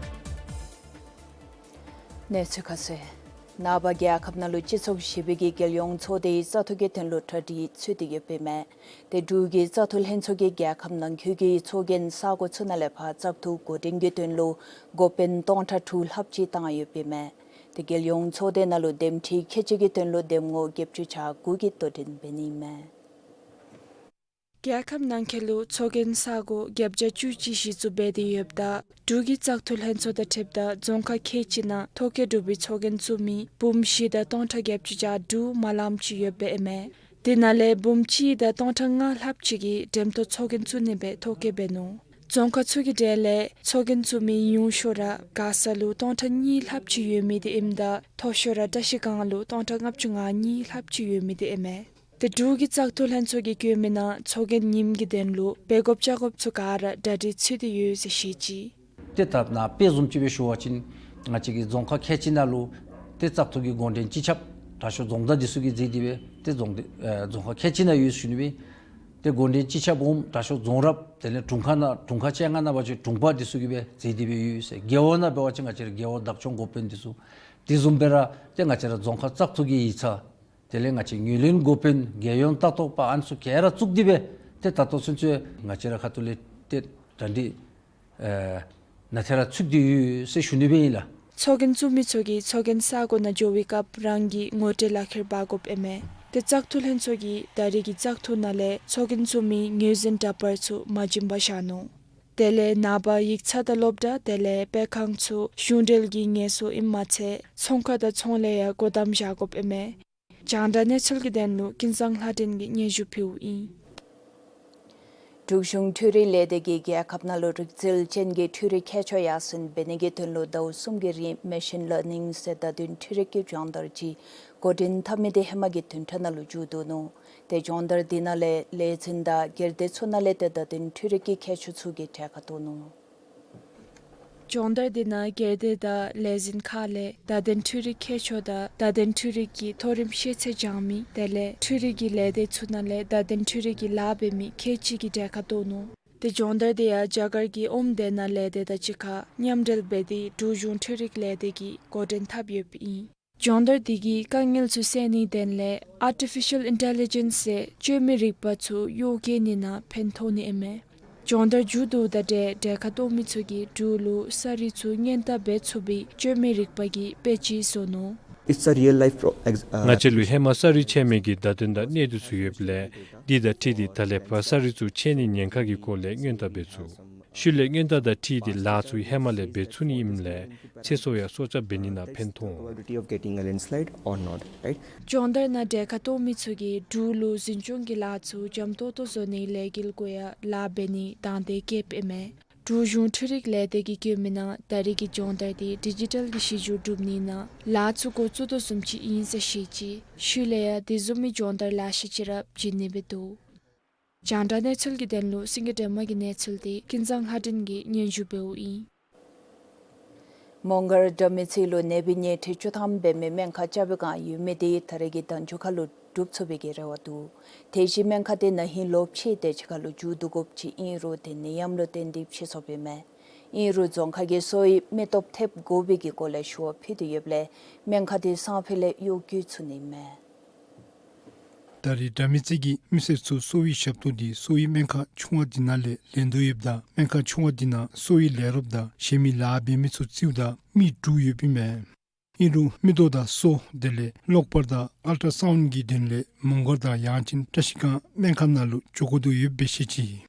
གནས་ཚུལ་ཁ་གསལ། ནངས་པ་རྒྱལ་ཁབ་ནང་ལུ་སྤྱི་ཚོགས་བཞི་པའི་གི་རྒྱལ་ཡོངས་ཚོགས་སྡེའི་བཙག་འཐུ་གི་དོན་ལུ་གྲ་སྒྲིག་ཚུད་དེ་ཡོདཔ་ཨིན་མས། ཏེ་འབྲུག་གི་བཙག་འཐུ་ལྷན་ཚོགས་ཀྱིས་རྒྱལ་ཁབ་ནང་འཁོད་ཀྱི་ཚོགས་རྒྱན་ས་གོ་ཚུ་ནང་ལས་ཕར་བཙག་འཐུ་འགོ་འདྲེན་གྱི་དོན་ལུ་འགོ་དཔོན་སྟོང་ཕྲག་དྲུག་ལྷགཔ་ཅིག་བཏང་ཡོདཔ་ཨིན་མས། ཏེ་རྒྱལ་ཡོངས་ཚོགས་སྡེ་ནང་ལུ་འདེམས་སྒྲིག་ཁལ་གཅིག་གི་དོན་ལུ་འདེམས་ངོ་བརྒྱད་ཅུ་གྱ་དགུ་གི་དོ་འགྲན་འབད་ནི་ཨིན་མས། རྒྱལ་ཁབ་ནང་འཁོད་ལུ་ཚོགས་རྒྱན་ས་གོ་བརྒྱད་བརྒྱ་བཅུ་གཅིག་གཞི་བཙུགས་འབད་དེ་ཡོདཔ་ད་འབྲུག་གི་བཙག་འཐུ་ལྷན་ཚོགས་དང་འཁྲིལཝ་ད་རྫོང་ཁག་ཁལ་གཅིག་ནང་ཐོ་བཀོད་གྲུབ་པའི་ཚོགས་རྒྱན་བཙུགས་མི་འབུམ་བཞི་དང་སྟོང་ཕྲག་བརྒྱད་ཅུ་གྱ་དྲུག་མ་ལངམ་ཅིག་ཡོདཔ་ཨིན་མས། དེ་ནང་ལས་འབུམ་གཅིག་དང་སྟོང་ཕྲག་ལྔ་ལྷགཔ་ཅིག་གིས་འགྲེམས་སྟོན་ཚོགས་རྒྱན་བཙུགས་ནི་སྦེ་ཐོ་བཀོད་འབད་ནུག། རྫོང་ཁག་ཚུ་གི་གྲས་ལས་ཚོགས་རྒྱན་བཙུགས་མི་ཉུང་ཤོས་ར་མགར་ས་ལུ་སྟོང་ཕྲག་གཉིས་ལྷགཔ་ཅིག་ཡོད་མི་དེ་ཨིནམ་ད་མཐོ་ཤོས་ར་བཀྲིས་སྒང་ལུ་སྟོང་ཕྲག་ལྔ་བཅུ་ང་གཉིས་ལྷགཔ་ཅིག་ཡོད་མི་དེ་ཨིན་མས། ཏེ་འབྲུག་གི་བཙག་འཐུ་ལྷན་ཚོགས་ཀྱིས་བཀོད་མི་ནང་ཚོགས་རྒྱན་ཉིནམ་གྱི་དོན་ལུ་འབད་དགོཔ་བཅའ་དགོཔ་ཚུ་ག་ར་གྲ་སྒྲིག་ཚུད་དེ་ཡོད་ཟེར་བཤད་ཅི། ཏེ་ད་ནཱ་དཔེ་བཟུམ་ཅིག་སྦེ་ཞུ་བ་ཅིན་ང་བཅས་ཀྱི་རྫོང་ཁག་ཁལ་གཅིག་ནང་ལུ་ཏེ་བཙག་འཐུ་གི་འགོ་འདྲེན་སྤྱི་ཁྱབ་དྲག་ཤོས་རྫོང་བདག་འདི་ཚུ་གིས་མཛད་དེ་སྦེ་ཏེ་རྫོང་སྡེ་ཨེ་རྫོང་ཁག་ཁལ་གཅིག་ནང་ཡོད་ཟེར་ཞུ་ནི་སྦེ། ཏེ་འགོ་འདྲེན་སྤྱི་ཁྱབ་འོགམ་དྲག་ཤོས་རྫོང་རབ་དེ་ལས་དྲུང་ཁག་ནང་དྲུང་ཁག་བཅོ་ལྔ་ནང་འབད་བ་ཅིན་དྲུང་འཕར་འདི་ཚུ་གིས་སྦེ་མཛད་དེ་སྦེ་ཡོད་ཟེར། རྒེད་འོག་ནང་འབད་བ་ཅིན་ང་བཅས་ར་རྒེད་འོག་བདག་སྐྱོང་འགོ་དཔོན་འདི་ཚུ། དེ་བཟུམ་སྦེ་ར་ཏེ་ང་བཅས་ར་རྫོང་ཁག་བཙག་འཐུ་གི་ཡིག་ཚང་དེ་ལས་ང་བཅས་ངོས་ལེན་འགོ་དཔོན་རྒྱལ་ཡོངས་ལྟ་རྟོག་པ་ཨ་ནི་ཚུ་ག་ར་བཙུགས་ཏེ་སྦེ་ཏེ་ད་ལྟོ་ཚུན་ཚོད་ང་བཅས་ར་ཁ་ཐུག་ལས་ཏེ་གྲ་སྒྲིག་ཨེ་ནན་ཏན་ར་ཚུད་དེ་ཡོད་ཟེར་ཞུ་ནི་སྦེ་ཨིན་ལགས། ཚོགས་རྒྱན་བཙུགས་མི་ཚུ་གིས་ཚོགས་རྒྱན་ས་གོ་ནང་འགྱོ་བའི་སྐབས་རང་གི་ངོ་སྤྲོད་ལག་ཁྱེར་འབག་དགོཔ་ཨིན་མས། ཏེ་བཙག་འཐུ་ལྷན་ཚོགས་ཀྱིས་ད་རེས་ཀྱི་བཙག་འཐུ་ནང་ལས་ཚོགས་རྒྱན་བཙུགས་མི་ངོས་འཛིན་འདྲ་པར་ཚུ་མ་བྱིན་པར་བཞག་ནུག། དེ་ལས་ནངས་པ་ཡིག་ཚང་དང་སློབ་གྲྭ་དེ་ལས་སྤེལ་ཁང་ཚུ་གཞུང་འབྲེལ་གྱི་ངལ་གསོ་ཨིནམ་མ་ཚད་ཚོང་ཁང་དང་ཚོང་ལས་ཡང་སྒོ་བསྡམ་བཞག་དགོཔ་ཨིན་མས། རྒྱང་བསྒྲགས་གནས་ཚུལ་གྱི་དོན་ལུ་ཀུན་བཟང་ལྷ་སྒྲོན་གྱིས་སྙན་ཞུ་ཕུལཝ་ཨིན། འབྲུག་གཞུང་འཕྲུལ་རིག་ལས་སྡེ་གིས་རྒྱལ་ཁབ་ནང་ལུ་རིག་རྩལ་ཅན་གྱི་འཕྲུལ་རིག་ཁྱད་ཆོས་ཡར་སེང་འབད་ནི་གི་དོན་ལུ་ཟླཝ་གསུམ་གྱི་རིང་མེ་ཤིན་ལར་ནིང་ཟེར་བརྡ་དོན་འཕྲུལ་རིག་གི་སྦྱོང་བརྡར་ཅིག་འགོ་འདྲེན་འཐབ་མི་དེ་ཧེ་མ་གི་བདུན་ཕྲག་ནང་ལུ་མཇུག་བསྡུ་ནུག། ཏེ་སྦྱོང་བརྡར་འདི་ནང་ལས་ལས་འཛིན་དང་སྒེར་སྡེ་ཚུ་ནང་ལས་ཏེ་བརྡ་དོན་འཕྲུལ་རིག་གི་མཁས་མཆོག་ཚུ་གིས་གྲལ་ཁར་གཏོགས་ནུག། སྦྱོང་བརྡར་འདི་ནང་སྒེར་སྡེ་དང་ལས་འཛིན་ཁག་ལས་བརྡ་དོན་འཕྲུལ་རིག་མཁས་མཆོག་དང་བརྡ་དོན་འཕྲུལ་རིག་གི་མཐོ་རིམ་ཤེས་ཚད་སྦྱང་མི་དེ་ལས་འཕྲུལ་རིག་གི་ལས་སྡེ་ཚུ་ནང་ལས་བརྡ་དོན་འཕྲུལ་རིག་གི་ལཱ་འབད་མི་ཁལ་གཅིག་གིས་གྲལ་ཁར་གཏོགས་ནུག། ཏེ་སྦྱོང་བརྡར་འདི་ཡང་རྒྱ་གར་གྱི་ཨོམ་བདེ་ནང་ལས་སྡེ་དང་གཅིག་ཁར་མཉམ་འབྲེལ་འབད་དེ་འབྲུག་གཞུང་འཕྲུལ་རིག་ལས་སྡེ་གིས་འགོ་འདྲེན་འཐབ་ཡོདཔ་ཨིན། སྦྱོང་བརྡར་འདི་གིས་དཀའ་ངལ་ཚུ་སེལ་ནིའི་དོན་ལས་ཨར་ཊི་ཕི་ཤཱལ་ཨིན་ཊེ་ལི་ཇེནསི་ཟེར་བཅོས་མའི་རིག་པ་ཚུ་གཡོག་བཀོལ་ནི་ནང་ཕན་ཐོགས་ནི་ཨིན་མས། སྦྱོང་བརྡར་མཇུག་བསྡུཝ་དང་འབྲེལ་གྲལ་ཁར་གཏོགས་མི་ཚུ་གིས་འབྲུག་ལུ་ས་རིགས་ཚུ་སྔོན་བརྡ་འབད་ཚུགས་པའི་བཅོས་མའི་རིག་པ་གི་དཔེ་ཅིག་བཟོ་ནུག། It's a real life pro- ex- uh, ང་བཅས་ལུ་ཧེ་མ་ས་རིགས་ཆད་མི་གི་བརྡ་དོན་དང་གནད་དོན་ཚུ་ཡོདཔ་ལས་འདི་དང་འཁྲིལ་ཏེ་ད་ལས་ཕར་ས་རིགས་ཚུ་ཆད་ནིའི་ཉེན་ཁ་གི་སྐོར་ལས་སྔོན་བརྡ་འབད་ཚུགས། ཤུལ་ལས་སྔོན་བརྡ་དང་འཁྲིལ་ཏེ་ལཱ་ཚུ་ཧེ་མ་ལས་འབད་ཚུགས་ནི་ཨིནམ་ལས་ཚེ་སྲོག་ཡང་སྲོག་སྐྱབས་འབད་ནི་ནང་ཕན་ཐོགས་འོང་། Probability of getting a landslide or not, right? སྦྱོང་བརྡར་ནང་གྲལ་ཁར་གཏོགས་མི་ཚུ་གིས་འབྲུག་ལུ་འཛིན་སྐྱོང་གི་ལཱ་ཚུ་འཇམ་ཏོག་ཏོ་བཟོ་ནིའི་ལས་འགུལ་གུ་ཡང་ལཱ་འབད་ནིའི་དང་འདོད་བསྐྱེདཔ་ཨིན་མས། འབྲུག་གཞུང་འཕྲུལ་རིག་ལས་སྡེ་གིས་བཀོད་མི་ནང་ད་རེས་ཀྱི་སྦྱོང་བརྡར་འདི་ཌི་ཇི་ཊལ་གྱི་གཞི་བཅུད་སྒྲུབ་ནིའི་ནང་ལཱ་ཚུ་འགོ་བཙུགས་དོ་བཟུམ་ཅིག་ཨིན་ཟེར་བཤད་ཅི། ཤུལ་ལས་ཡང་དེ་བཟུམ་མའི་སྦྱོང་བརྡར་ལེ་ཤ་ཅིག་ར་བྱིན་ནི་སྦེ་འདུག། རྒྱང་བསྒྲགས་གནས་ཚུལ་གྱི་དོན་ལུ་སེང་གེ་སྒྲོལ་མ་གི་གནས་ཚུལ་འདི་ཀུན་བཟང་ལྷ་སྒྲོན་གྱིས་སྙན་ཞུ་འབདཝ་ཨིན། མོང་སྒར་དགྲ་མེད་རྩེ་ལུ་ནད་པའི་ཉལ་ཁྲི་བཅུ་ཐམ་འབད་མི་སྨན་ཁང་རྐྱབ་པའི་བསྒང་ཡོད་མི་དེ་ད་རེས་ཀྱི་ཟླ་མཇུག་ཁར་ལུ་གྲུབ་ཚུགས་པའི་གི་རེ་བ་འདུག། དེ་བཞིན་སྨན་ཁང་དེ་ན་ཧིང་ལོ་ཕྱེད་དེ་ཅིག་ཁར་ལུ་མཇུག་བསྡུ་དགོཔ་ཅིག་ཨིན་རུང་དེ་ནད་ཡམས་ལུ་བརྟེན་ཏེ་ཕྱིས་སོངམ་ཨིན་མས། ཨིན་རུང་རྫོང་ཁག་གིས་གསོ་བའི་མི་སྟོབས་ཐེབས་དགོ་པའི་གི་སྐོར་ལས་ཞུ་བ་ཕུལ་ཏེ་ཡོདཔ་ལས་སྨན་ཁང་དེ་སང་ཕོད་ལས་གཡོག་བཀོལ་ཚུགས་ནི་ཨིན་མས། ད་རེས་དགྲ་མེད་རྩེ་གི་མི་སེར་ཚུ་གསོ་བའི་ཞབས་ཏོག་འདི་གསོ་བའི་སྨན་ཁང་ཆུང་བ་འདི་ནང་ལས་ལེན་དོ་ཡོདཔ་ད་སྨན་ཁང་ཆུང་བ་འདི་ནང་གསོ་བའི་ལས་རོགསཔ་དང་གཞན་མི་ལཱ་འབད་མི་ཚུ་རྩིཝ་ད་མི་དྲུག་ཡོདཔ་ཨིན་མས། ཨིན་རུང་མིག་ཏོ་དང་སོ་དེ་ལས་གློག་པར་དང་ཨལ་ཊ་སའུནཌ་གི་དོན་ལས་མོང་སྒར་དང་ཡང་ཅིན་བཀྲིས་སྒང་སྨན་ཁང་ནང་ལུ་འགྱོ་དགོ་དོ་ཡོདཔ་སྦེ་བཤད་ཅི།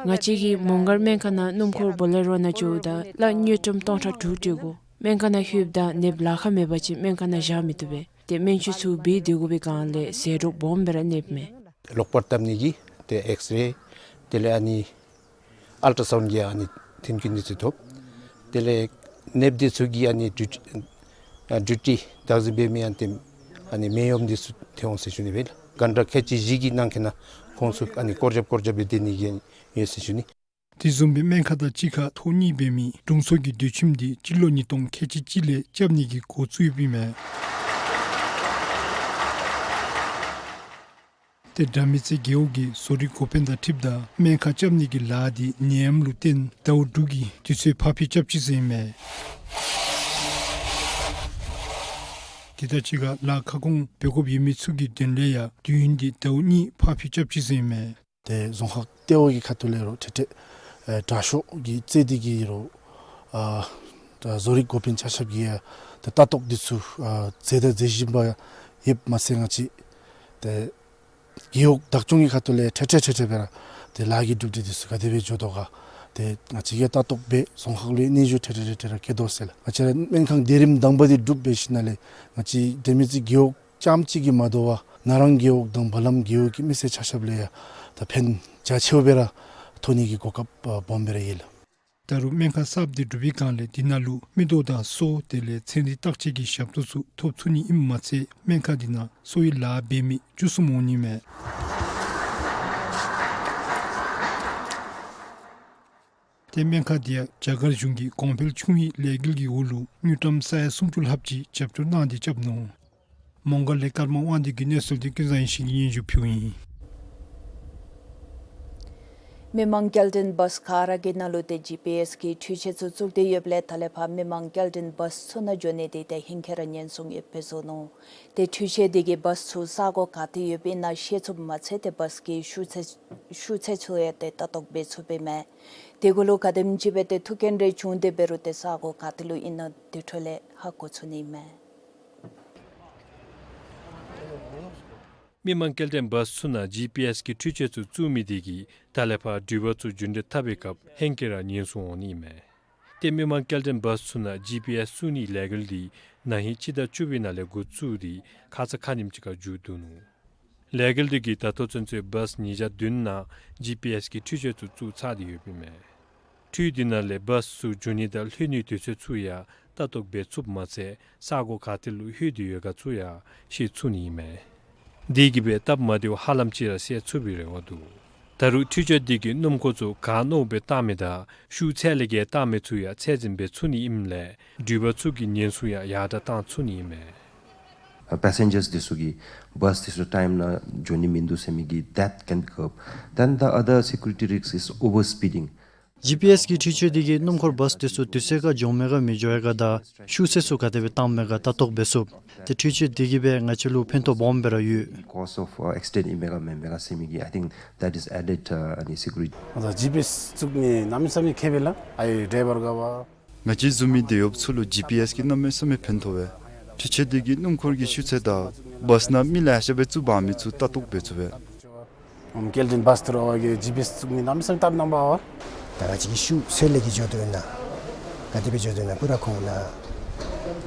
ང་བཅས་ཀྱིས་མོང་སྒར་སྨན་ཁང་ནང་སྣུམ་འཁོར་བོ་ལེ་རོ་ནང་འགྱོཝ་ད་ལྷག་དངུལ་ཀྲམ་སྟོང་ཕྲག་དྲུག་སྤྲོད་དགོ། སྨན་ཁང་ནང་ལྷོདཔ་ད་ནདཔ་ལཱ་ཁག་མེད་པ་ཅིན་སྨན་ཁང་ནང་བཞག་མི་བཏུབ་པས། ཏེ་སྨན་བཅོས་ཚུ་འབད་དེ་དགོ་པའི་བསྒང་ལས་ཟད་འགྲོ་སྦོམ་སྦེ་ར་ནདཔ་མས། གློག་པར་བཏབ་ནི་གི་ཏེ་ཨེགསི་རེ་དེ་ལས་ཨ་ནི་ཨལ་ཊ་སའུནཌ་གི་ཨ་ནི་མཐུན་རྐྱེན་འདི་ཚུ་ཐོབ། དེ་ལས་ནདཔ་འདི་ཚུ་གིས་ཨ་ནི་ཌིའུ་ཊི་ཨ་ཌིའུ་ཊི་བདག་འཛིན་འབད་མི་ཨ་ནི་ཏེ་ཨ་ནི་མེ་ཡོམ་འདི་ཚུ་ཐལ་འོང་ཟེར་ཞུ་ནི་སྦེ་ལགས། གྷན་ཊ་ཁལ་གཅིག་བཞི་གི་ནང་འཁོད་ནང་ཁོང་ཚུ་ཨ་ནི་སྐོར་རྐྱབ་སྐོར་རྐྱབ་སྦེ་སྡོད་ནི་གི་ཡོད་ཟེར་ཞུ་ནི། དེ་བཟུམ་སྦེ་སྨན་ཁང་དང་གཅིག་ཁར་ཐོག་གཉིས་འབད་མི་དྲུང་འཚོ་གི་སྡོད་ཁྱིམ་འདི་སྤྱི་ལོ་ཉིས་སྟོང་ཁལ་གཅིག་གཅིག་ལས་རྐྱབ་ནི་གི་འགོ་བཙུགས་ཡོདཔ་ཨིན་མས། ཏེ་དགྲ་མེད་རྩེ་རྒེད་འོག་གི་བཟོ་རིག་འགོ་དཔོན་དང་འཁྲིལཝ་ད་སྨན་ཁང་རྐྱབ་ནི་གི་ལཱ་འདི་ནད་ཡམས་ལུ་བརྟེན་ཟླཝ་དྲུག་གི་དུས་ཚོད་ཕར་འགྱངས་རྐྱབ་ཅི་ཟེར་ཨིན་མས། དེ་དང་གཅིག་ཁར་ལཱ་ཁ་སྐོང་འབད་དགོཔ་ཡོད་མི་ཚུ་གི་དོན་ལས་ཡང་དུས་ཡུན་འདི་ཟླཝ་གཉིས་ཕར་འགྱངས་རྐྱབ་ཅི་ཟེར་ཨིན་མས། ཏེ་རྫོང་ཁག་ལྟེ་བ་གི་ཁ་ཐུག་ལས་རོགས་ཏེ་ཏེ་ཨེ་དྲག་ཤོས་ཀྱི་རྩེ་འདི་གི་རོགས་ཨ་ད་བཟོ་རིག་འགོ་དཔོན་ཆ་ཁྱབ་ཀྱིས་ཡང་ད་ལྟ་རྟོག་འདི་ཚུ་ཨ་མཛད་དང་མཛད་བཞིན་པ་ཡོདཔ་མ་ཚད་ང་བཅས་ཏེ་རྒེད་འོག་བདག་སྐྱོང་གི་ཁ་ཐུག་ལས་ཏེ་ཏེ་ཏེ་ཏེ་སྦེ་ར་ཏེ་ལཱ་གི་གྲུབ་འབྲས་འདི་ཚུ་ག་དེ་སྦེ་འགྱོ་དོ་ག་ཏེ་ང་བཅས་ཀྱིས་ལྟ་རྟོག་འབད་རྫོང་ཁག་ལུ་སྙན་ཞུ་ཏེ་ཏེ་ཏེ་ཏེ་ར་བཀོད་དོ་ཟེར་ལགས། ང་བཅས་ར་སྨན་ཁང་སྡེ་རིམ་དང་པ་འདི་གྲུབ་འབད་ཞིནམ་ལས་ང་བཅས་དེ་མི་ཚུ་རྒེད་འོག་རྐྱངམ་གཅིག་གིས་མ་དོ་བར་ན་རང་རྒེད་འོག་དང་བ་ལམ་རྒེད་འོག་གི་མི་སེར་ཆ་ཁྱབ་ལུ་ཡང་ད་ཕན་རྒྱ་ཆེཝ་སྦེ་ར་ཐོགས་ནི་གི་གོ་སྐབས་ཨ་སྦོམ་སྦེ་ར་ཡོད་ལགས། ད་རུང་སྨན་ཁང་གསརཔ་འདི་གྲུབ་པའི་སྒང་ལས་འདི་ནང་ལུ་མིག་ཏོ་དང་སོ་དེ་ལས་ཚན་རིག་བརྟག་དཔྱད་ཀྱི་ཞབས་ཏོག་ཚུ་ཐོབ་ཚུགས་ནི་ཨིནམ་མ་ཚད་སྨན་ཁང་འདི་ནང་གསོ་བའི་ལཱ་འབད་མི་བཅུ་གསུམ་འོང་ནི་མས། ཏེ་སྨན་ཁང་འདི་ཡང་རྒྱ་གར་གཞུང་གིས་གོང་འཕེལ་ཆུང་བའི་ལས་འགུལ་གྱི་འོག་ལུ་དངུལ་ཀྲམ་ས་ཡ་སུམ་ཅུ་ལྷགཔ་ཅིག་རྒྱབ་སྐྱོར་གནང་སྟེ་རྐྱབ་ནུག། མོང་སྒར་ལས་ཀརྨ་དབང་འདུས་ཀྱི་གནས་ཚུལ་འདི་ཀུན་བཟང་ཡེ་ཤེས་ཀྱིས་སྙན་ཞུ་ཕུལཝ་ཨིན། མི་མང་སྐྱེལ་འདྲེན་བཱས་ག་ར་གི་ནང་ལུ་ཏེ་ཇི་པི་ཨེསི་གི་འཕྲུལ་ཆས་ཚུ་བཙུགས་ཏེ་ཡོདཔ་ལས་ད་ལས་ཕར་མི་མང་སྐྱེལ་འདྲེན་བཱས་ཚུ་ནང་འགྱོ་ནི་འདི་ཏེ་ཧེང་སྐལ་ར་ཉེན་སྲུང་ཡོདཔ་སྦེ་བཟོ་ནུག། ཏེ་འཕྲུལ་ཆས་འདི་གིས་བཱས་ཚུ་ས་གོ་ག་ཏེ་ཡོདཔ་ཨིན་ན་ཤེས་ཚུགསཔ་མ་ཚད་ཏེ་བཱས་ཀྱི་ཤུགས་ཚད་ཤུགས་ཚད་ཚུ་ཡང་ཏེ་ལྟ་རྟོག་འབད་ཚུགསཔ་ཨིན་མས། དེ་གུ་ལུ་ག་དེམ་ཅིག་སྦེ་ཏེ་ཐུག་རྐྱེན་རེ་བྱུང་སྟེ་འབད་རུང་ཏེ་ས་གོ་ག་ཏེ་ལུ་ཨིན་ན་དེ་འཕྲོ་ལས་ཧ་གོ་ཚུགས་ནི་ཨིན་མས། མི་མང་སྐྱེལ་འདྲེན་བཱས་ཚུ་ནང་ཇི་པི་ཨེསི་གི་འཕྲུལ་ཆས་ཚུ་བཙུགས་མི་དེ་གིས་ད་ལས་ཕར་འགྲུལ་པ་ཚུ་རྒྱུན་འགྲུལ་འཐབ་པའི་སྐབས་ཧེང་སྐལ་ར་ཉེན་སྲུང་འོང་ནི་ཨིན་མས། ཏེ་མི་མང་སྐྱེལ་འདྲེན་བཱས་ཚུ་ནང་ཇི་པི་ཨེསི་བཙུགས་ནིའི་ལས་འགུལ་འདི་ན་ཧིང་སྤྱི་ཟླ་བཅུ་པའི་ནང་ལས་འགོ་བཙུགས་ཏེ་ཁ་ཙ་ཁ་ཉིནམ་ཅིག་ཁར་མཇུག་བསྡུ་ནུག། ལས་འགུལ་འདི་གིས་ད་ལྟོ་ཚུན་ཚོད་བཱས་ཉིས་བརྒྱ་བདུན་ནང་ཇི་པི་ཨེསི་གི་འཕྲུལ་ཆས་ཚུ་བཙུགས་ཚར་ཏེ་ཡོདཔ་ཨིན་མས། འཕྲུལ་འདི་ནང་ལས་བཱས་ཚུ་འགྱོ་ནི་དང་ལྷོད་ནིའི་དུས་ཚོད་ཚུ་ཡང་ལྟ་རྟོག་འབད་ཚུགསཔ་མ་ཚད་ས་གོ་ག་ཏེ་ལུ་ལྷོད་དེ་ཡོད་ག་ཚུ་ཡང་ཤེས་ཚུགས་ནི་ཨིན་མས། དེ་གིས་སྦེ་སྟབས་མ་བདེཝ་ཧ་ལམ་ཅིག་ར་སེལ་ཚུགས་པའི་རེ་བ་འདུག། ད་རུང་འཕྲུལ་ཆས་འདི་གིས་སྣུམ་འཁོར་ཚུ་ག་མནོཝ་སྦེ་བཏང་མི་དང་ཤུགས་ཚད་ལས་བརྒལ་བཏང་མི་ཚུ་ཡང་ཚད་འཛིན་འབད་ཚུགས་ནི་ཨིནམ་ལས་འགྲུལ་པ་ཚུ་གི་ཉེན་སྲུང་ཡང་ཡར་དྲགས་བཏང་ཚུགས་ནི་ཨིན་མས། ཨ་པེ་སེན་ཇརསི་འདི་ཚུ་གིས་བཱས་འདི་ཚུ་ཊའིམ་ནང་འགྱོ་ནི་མིན་འདུག་ཟེར་མི་གི་that can curb. Then the other security risk is overspeeding. ཇི་པི་ཨེསི་གི་འཕྲུལ་ཆས་འདི་གིས་སྣུམ་འཁོར་བཱས་འདི་ཚུ་དུས་ཚོད་ཁར་འགྱོ་མས་ག་མི་འགྱོ་ཡ་ག་དང་ཤུགས་ཚད་ཚུ་ག་དེ་སྦེ་བཏང་མས་ག་ལྟ་རྟོག་འབད་ཚུགས། ཏེ་འཕྲུལ་ཆས་འདི་གིས་སྦེ་ང་བཅས་ལུ་ཕན་ཐོགས་སྦོམ་སྦེ་ར་ཡོད། Cause of, uh, accident ཨིན་མས་ག་མེན་མས་ག་ཟེར་མི་གི་I think that is added, uh, ཨ་ནི་security. ཨ་ད་ཇི་པི་ཨེསི་བཙུགས་ནི་གནམ་མེད་ས་མེད་ཁེ་ཕན་ལགས། ཨའི་ཌའི་བར་ག་བ། ང་བཅས་བཟུམ་མའི་སྡོད་ཡོདཔ་ཚུ་ལུ་ཇི་པི་ཨེསི་གིས་གནམ་མེད་ས་མེད་ཕན་ཐོགས་པས། འཕྲུལ་ཆས་འདི་གིས་སྣུམ་འཁོར་གྱི་ཤུགས་ཚད་དང་བཱས་ནང་མི་ལེ་ཤ་སྦེ་བཙུགས་འབག་མི་ཚུ་ལྟ་རྟོག་འབད་ཚུགས་པས། ཨོམ་སྐྱེལ་འདྲེན་བཱས་ཏེ་རོགས་ཀྱིས་ཇི་པི་ཨེསི་བཙུགས་ནི་གནམ་མེད་ས་མེད་སྟབས་བདེ་མས་པ། ད་ང་བཅས་ཀྱི་ཤུགས་ཚད་ལས་བརྒལ་འགྱོ་དོ་ཨིན་ན་ག་དེ་སྦེ་འགྱོ་དོ་ཨིན་ན་པུ་ར་ཁོང་ནཱ་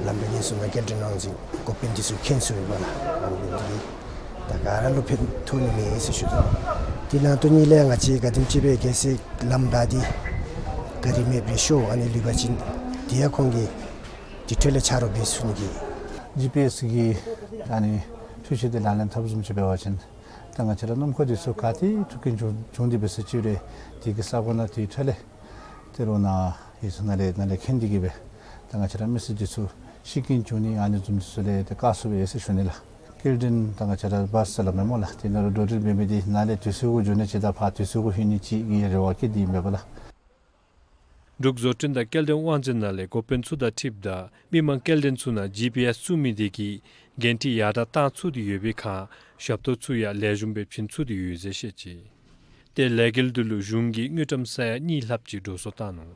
ལམ་འགྲོ་ཉེན་སྲུང་དང་སྐྱེལ་འདྲེན་དབང་འཛིན་འགོ་དཔོན་འདི་ཚུ་མཁྱེན་ཚུགས་པས་ལགས། ཨ་ནི་འདི་གིས་ད་ག་ར་ལུ་ཕན་ཐོགས་ནི་མས་ཟེར་ཞུ་དོ། དེ་ནང་དོན་ཉིད་ལས་ང་བཅས་ག་དེམ་ཅིག་སྦེ་གལ་སྲིད་ལམ་བདའ་སྟེ་ག་རི་མེདཔ་སྦེ་ཤོར་ཨ་ནི་ལུས་པ་ཅིན་དེ་ཡང་ཁོང་གིས་དེ་འཕྲོ་ལས་ཆ་རོགས་འབད་ཚུགས་ནི་གི། ཇི་པི་ཨེསི་གིས་ཨ་ནི་འཕྲུལ་ཆས་འདི་ལག་ལེན་འཐབ་བཟུམ་ཅིག་འབད་བ་ཅིན་ད་ང་བཅས་ར་སྣུམ་འཁོར་འདི་ཚུ་ག་ཏེ་ཐུག་རྐྱེན་བྱུང་བྱུང་སྟེ་འབད་ས་ཅིག་རུང་དེ་གི་ས་གོ་ནང་དེ་འཕྲོ་ལས་ཏེ་རོགས་ནཱ་ཡི་ཚུ་ནཱ་ལས་ནཱ་ལས་མཁྱེན་ཏེ་གིས་སྦེ་ད་ང་བཅས་ར་མི་སེར་འདི་ཚུ་ཤི་རྐྱེན་བྱུང་ནི་ཨ་ནི་བཟུམ་འདི་ཚུ་ལས་ཏེ་བཀག་ཚུགས་པས་ཟེར་ཞུ་ནི་ལགས། སྐྱེལ་འདྲེན་ད་ང་བཅས་ར་བཱས་ཟེར་སླབ་མས་སྨོ་ལགས། དེ་ནང་ལུ་འགྲོ་འགྲུལ་འབད་མི་འདི་ནཱ་ལས་དུས་ཚོད་གུ་འགྱོ་ནི་ཅིག་དང་ཕར་དུས་ཚོད་གུ་ལྷོད་ནི་ཅིག་གི་རེ་བ་བསྐྱེད་དེ་ཨིན་མས་པ་ལགས། འབྲུག་བཟོ་སྐྲུན་དང་སྐྱེལ་འདྲེན་དབང་འཛིན་ནང་ལས་འགོ་དཔོན་ཚུ་དང་འཁྲིལཝ་ད་མི་མང་སྐྱེལ་འདྲེན་ཚུ་ནང་ཇི་པི་ཨེསི་བཙུགས་མི་དེ་གིས་འགན་འཁྲི་ཡར་དྲགས་བཏང་ཚུགས་ཏེ་ཡོད་པའི་ཁར་ཞབས་ཏོག་ཚུ་ཡང་ལེགས་ཤོམ་སྦེ་བྱིན་ཚུགས་ཏེ་ཡོད་ཟེར་བཤད་ཅི། ཏེ་ལས་འགུལ་འདི་ལུ་གཞུང་གིས་དངུལ་ཀྲམ་ས་ཡ་གཉིས་ལྷགཔ་ཅིག་འགྲོ་སོང་བཏང་ནུག།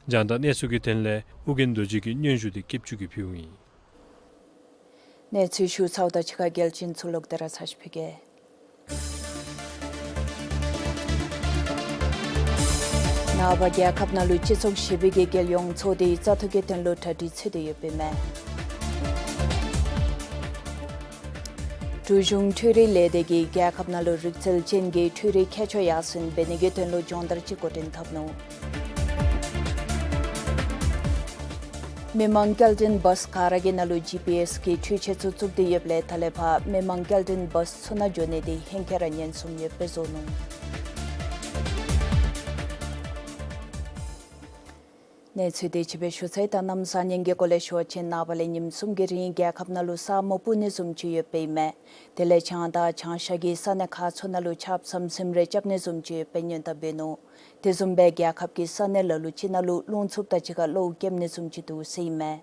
རྒྱང་བསྒྲགས་གནས་ཚུལ་གྱི་དོན་ལས་ཨོ་རྒྱན་རྡོ་རྗེ་གི་སྙན་ཞུ་འདི་སྐྱིདཔ་ཆུ་གིས་ཕུལཝ་ཨིན། གནས་ཚུལ་ཞུ་ཚརཝ་དང་གཅིག་ཁར་རྒྱལ་སྤྱིའི་ཚུལ་ལོག་དེ་ར་ཚར་ཅིག་ཕུལ་གེ། ནངས་པ་རྒྱལ་ཁབ་ནང་ལུ་སྤྱི་ཚོགས་བཞི་པའི་གི་རྒྱལ་ཡོངས་ཚོགས་འདུའི་བཙག་འཐུ་གི་དོན་ལུ་གྲ་སྒྲིག་ཚུད་དེ་ཡོདཔ་ཨིན་མས། འབྲུག་གཞུང་འཕྲུལ་རིག་ལས་སྡེ་གིས་རྒྱལ་ཁབ་ནང་ལུ་རིག་རྩལ་ཅན་གྱི་འཕྲུལ་རིག་ཁྱད་ཆོས་ཡར་སེང་འབད་ནི་གི་དོན་ལུ་སྦྱོང་བརྡར་ཅིག་འགོ་འདྲེན་འཐབ་ནུག། མི་མང་སྐྱེལ་འདྲེན་བཱསི་ག་ར་གི་ནང་ལུ་ཇི་པི་ཨེསི་གི་འཕྲུལ་ཆས་ཚུ་བཙུགས་ཏེ་ཡོདཔ་ལས་ད་ལས་ཕར་མི་མང་སྐྱེལ་འདྲེན་བཱསི་ཚུ་ནང་འགྱོ་ནི་འདི་ཧེང་སྐལ་ར་ཉེན་སྲུང་ཡོདཔ་སྦེ་བཟོ་ནུག། གནས་ཚུལ་དེ་ཅིག་སྦེ་ཞུ་ཚར་ཡི། ད་གནམ་བཟང་ངན་གྱི་སྐོར་ལས་ཞུ་བ་ཅིན་ནངས་པ་ལས་ཉིནམ་གསུམ་གྱི་རིང་རྒྱལ་ཁབ་ནང་ལུ་ས་མུན་པ་ནི་བཟུམ་ཅིག་ཡོདཔ་ཨིན་མས། དེ་ལས་བྱང་དང་བྱང་ཤར་གྱི་ས་གནས་ཁག་ཚུ་ནང་ལུ་ཆརཔ་ཟམ་ཟིམ་རེ་རྐྱབ་ནི་བཟུམ་ཅིག་ཡོདཔ་སྦེ་སྔོན་བརྡ་འབད་ནུག། དེ་བཟུམ་སྦེ་རྒྱལ་ཁབ་ཀྱི་ས་གནས་ལ་ལུ་ཅིག་ནང་ལུ་རླུང་འཚུབ་དང་གཅིག་ཁར་གློག་རྐྱབ་ནི་བཟུམ་ཅིག་འདུག་ཟེར་ཨིན་མས།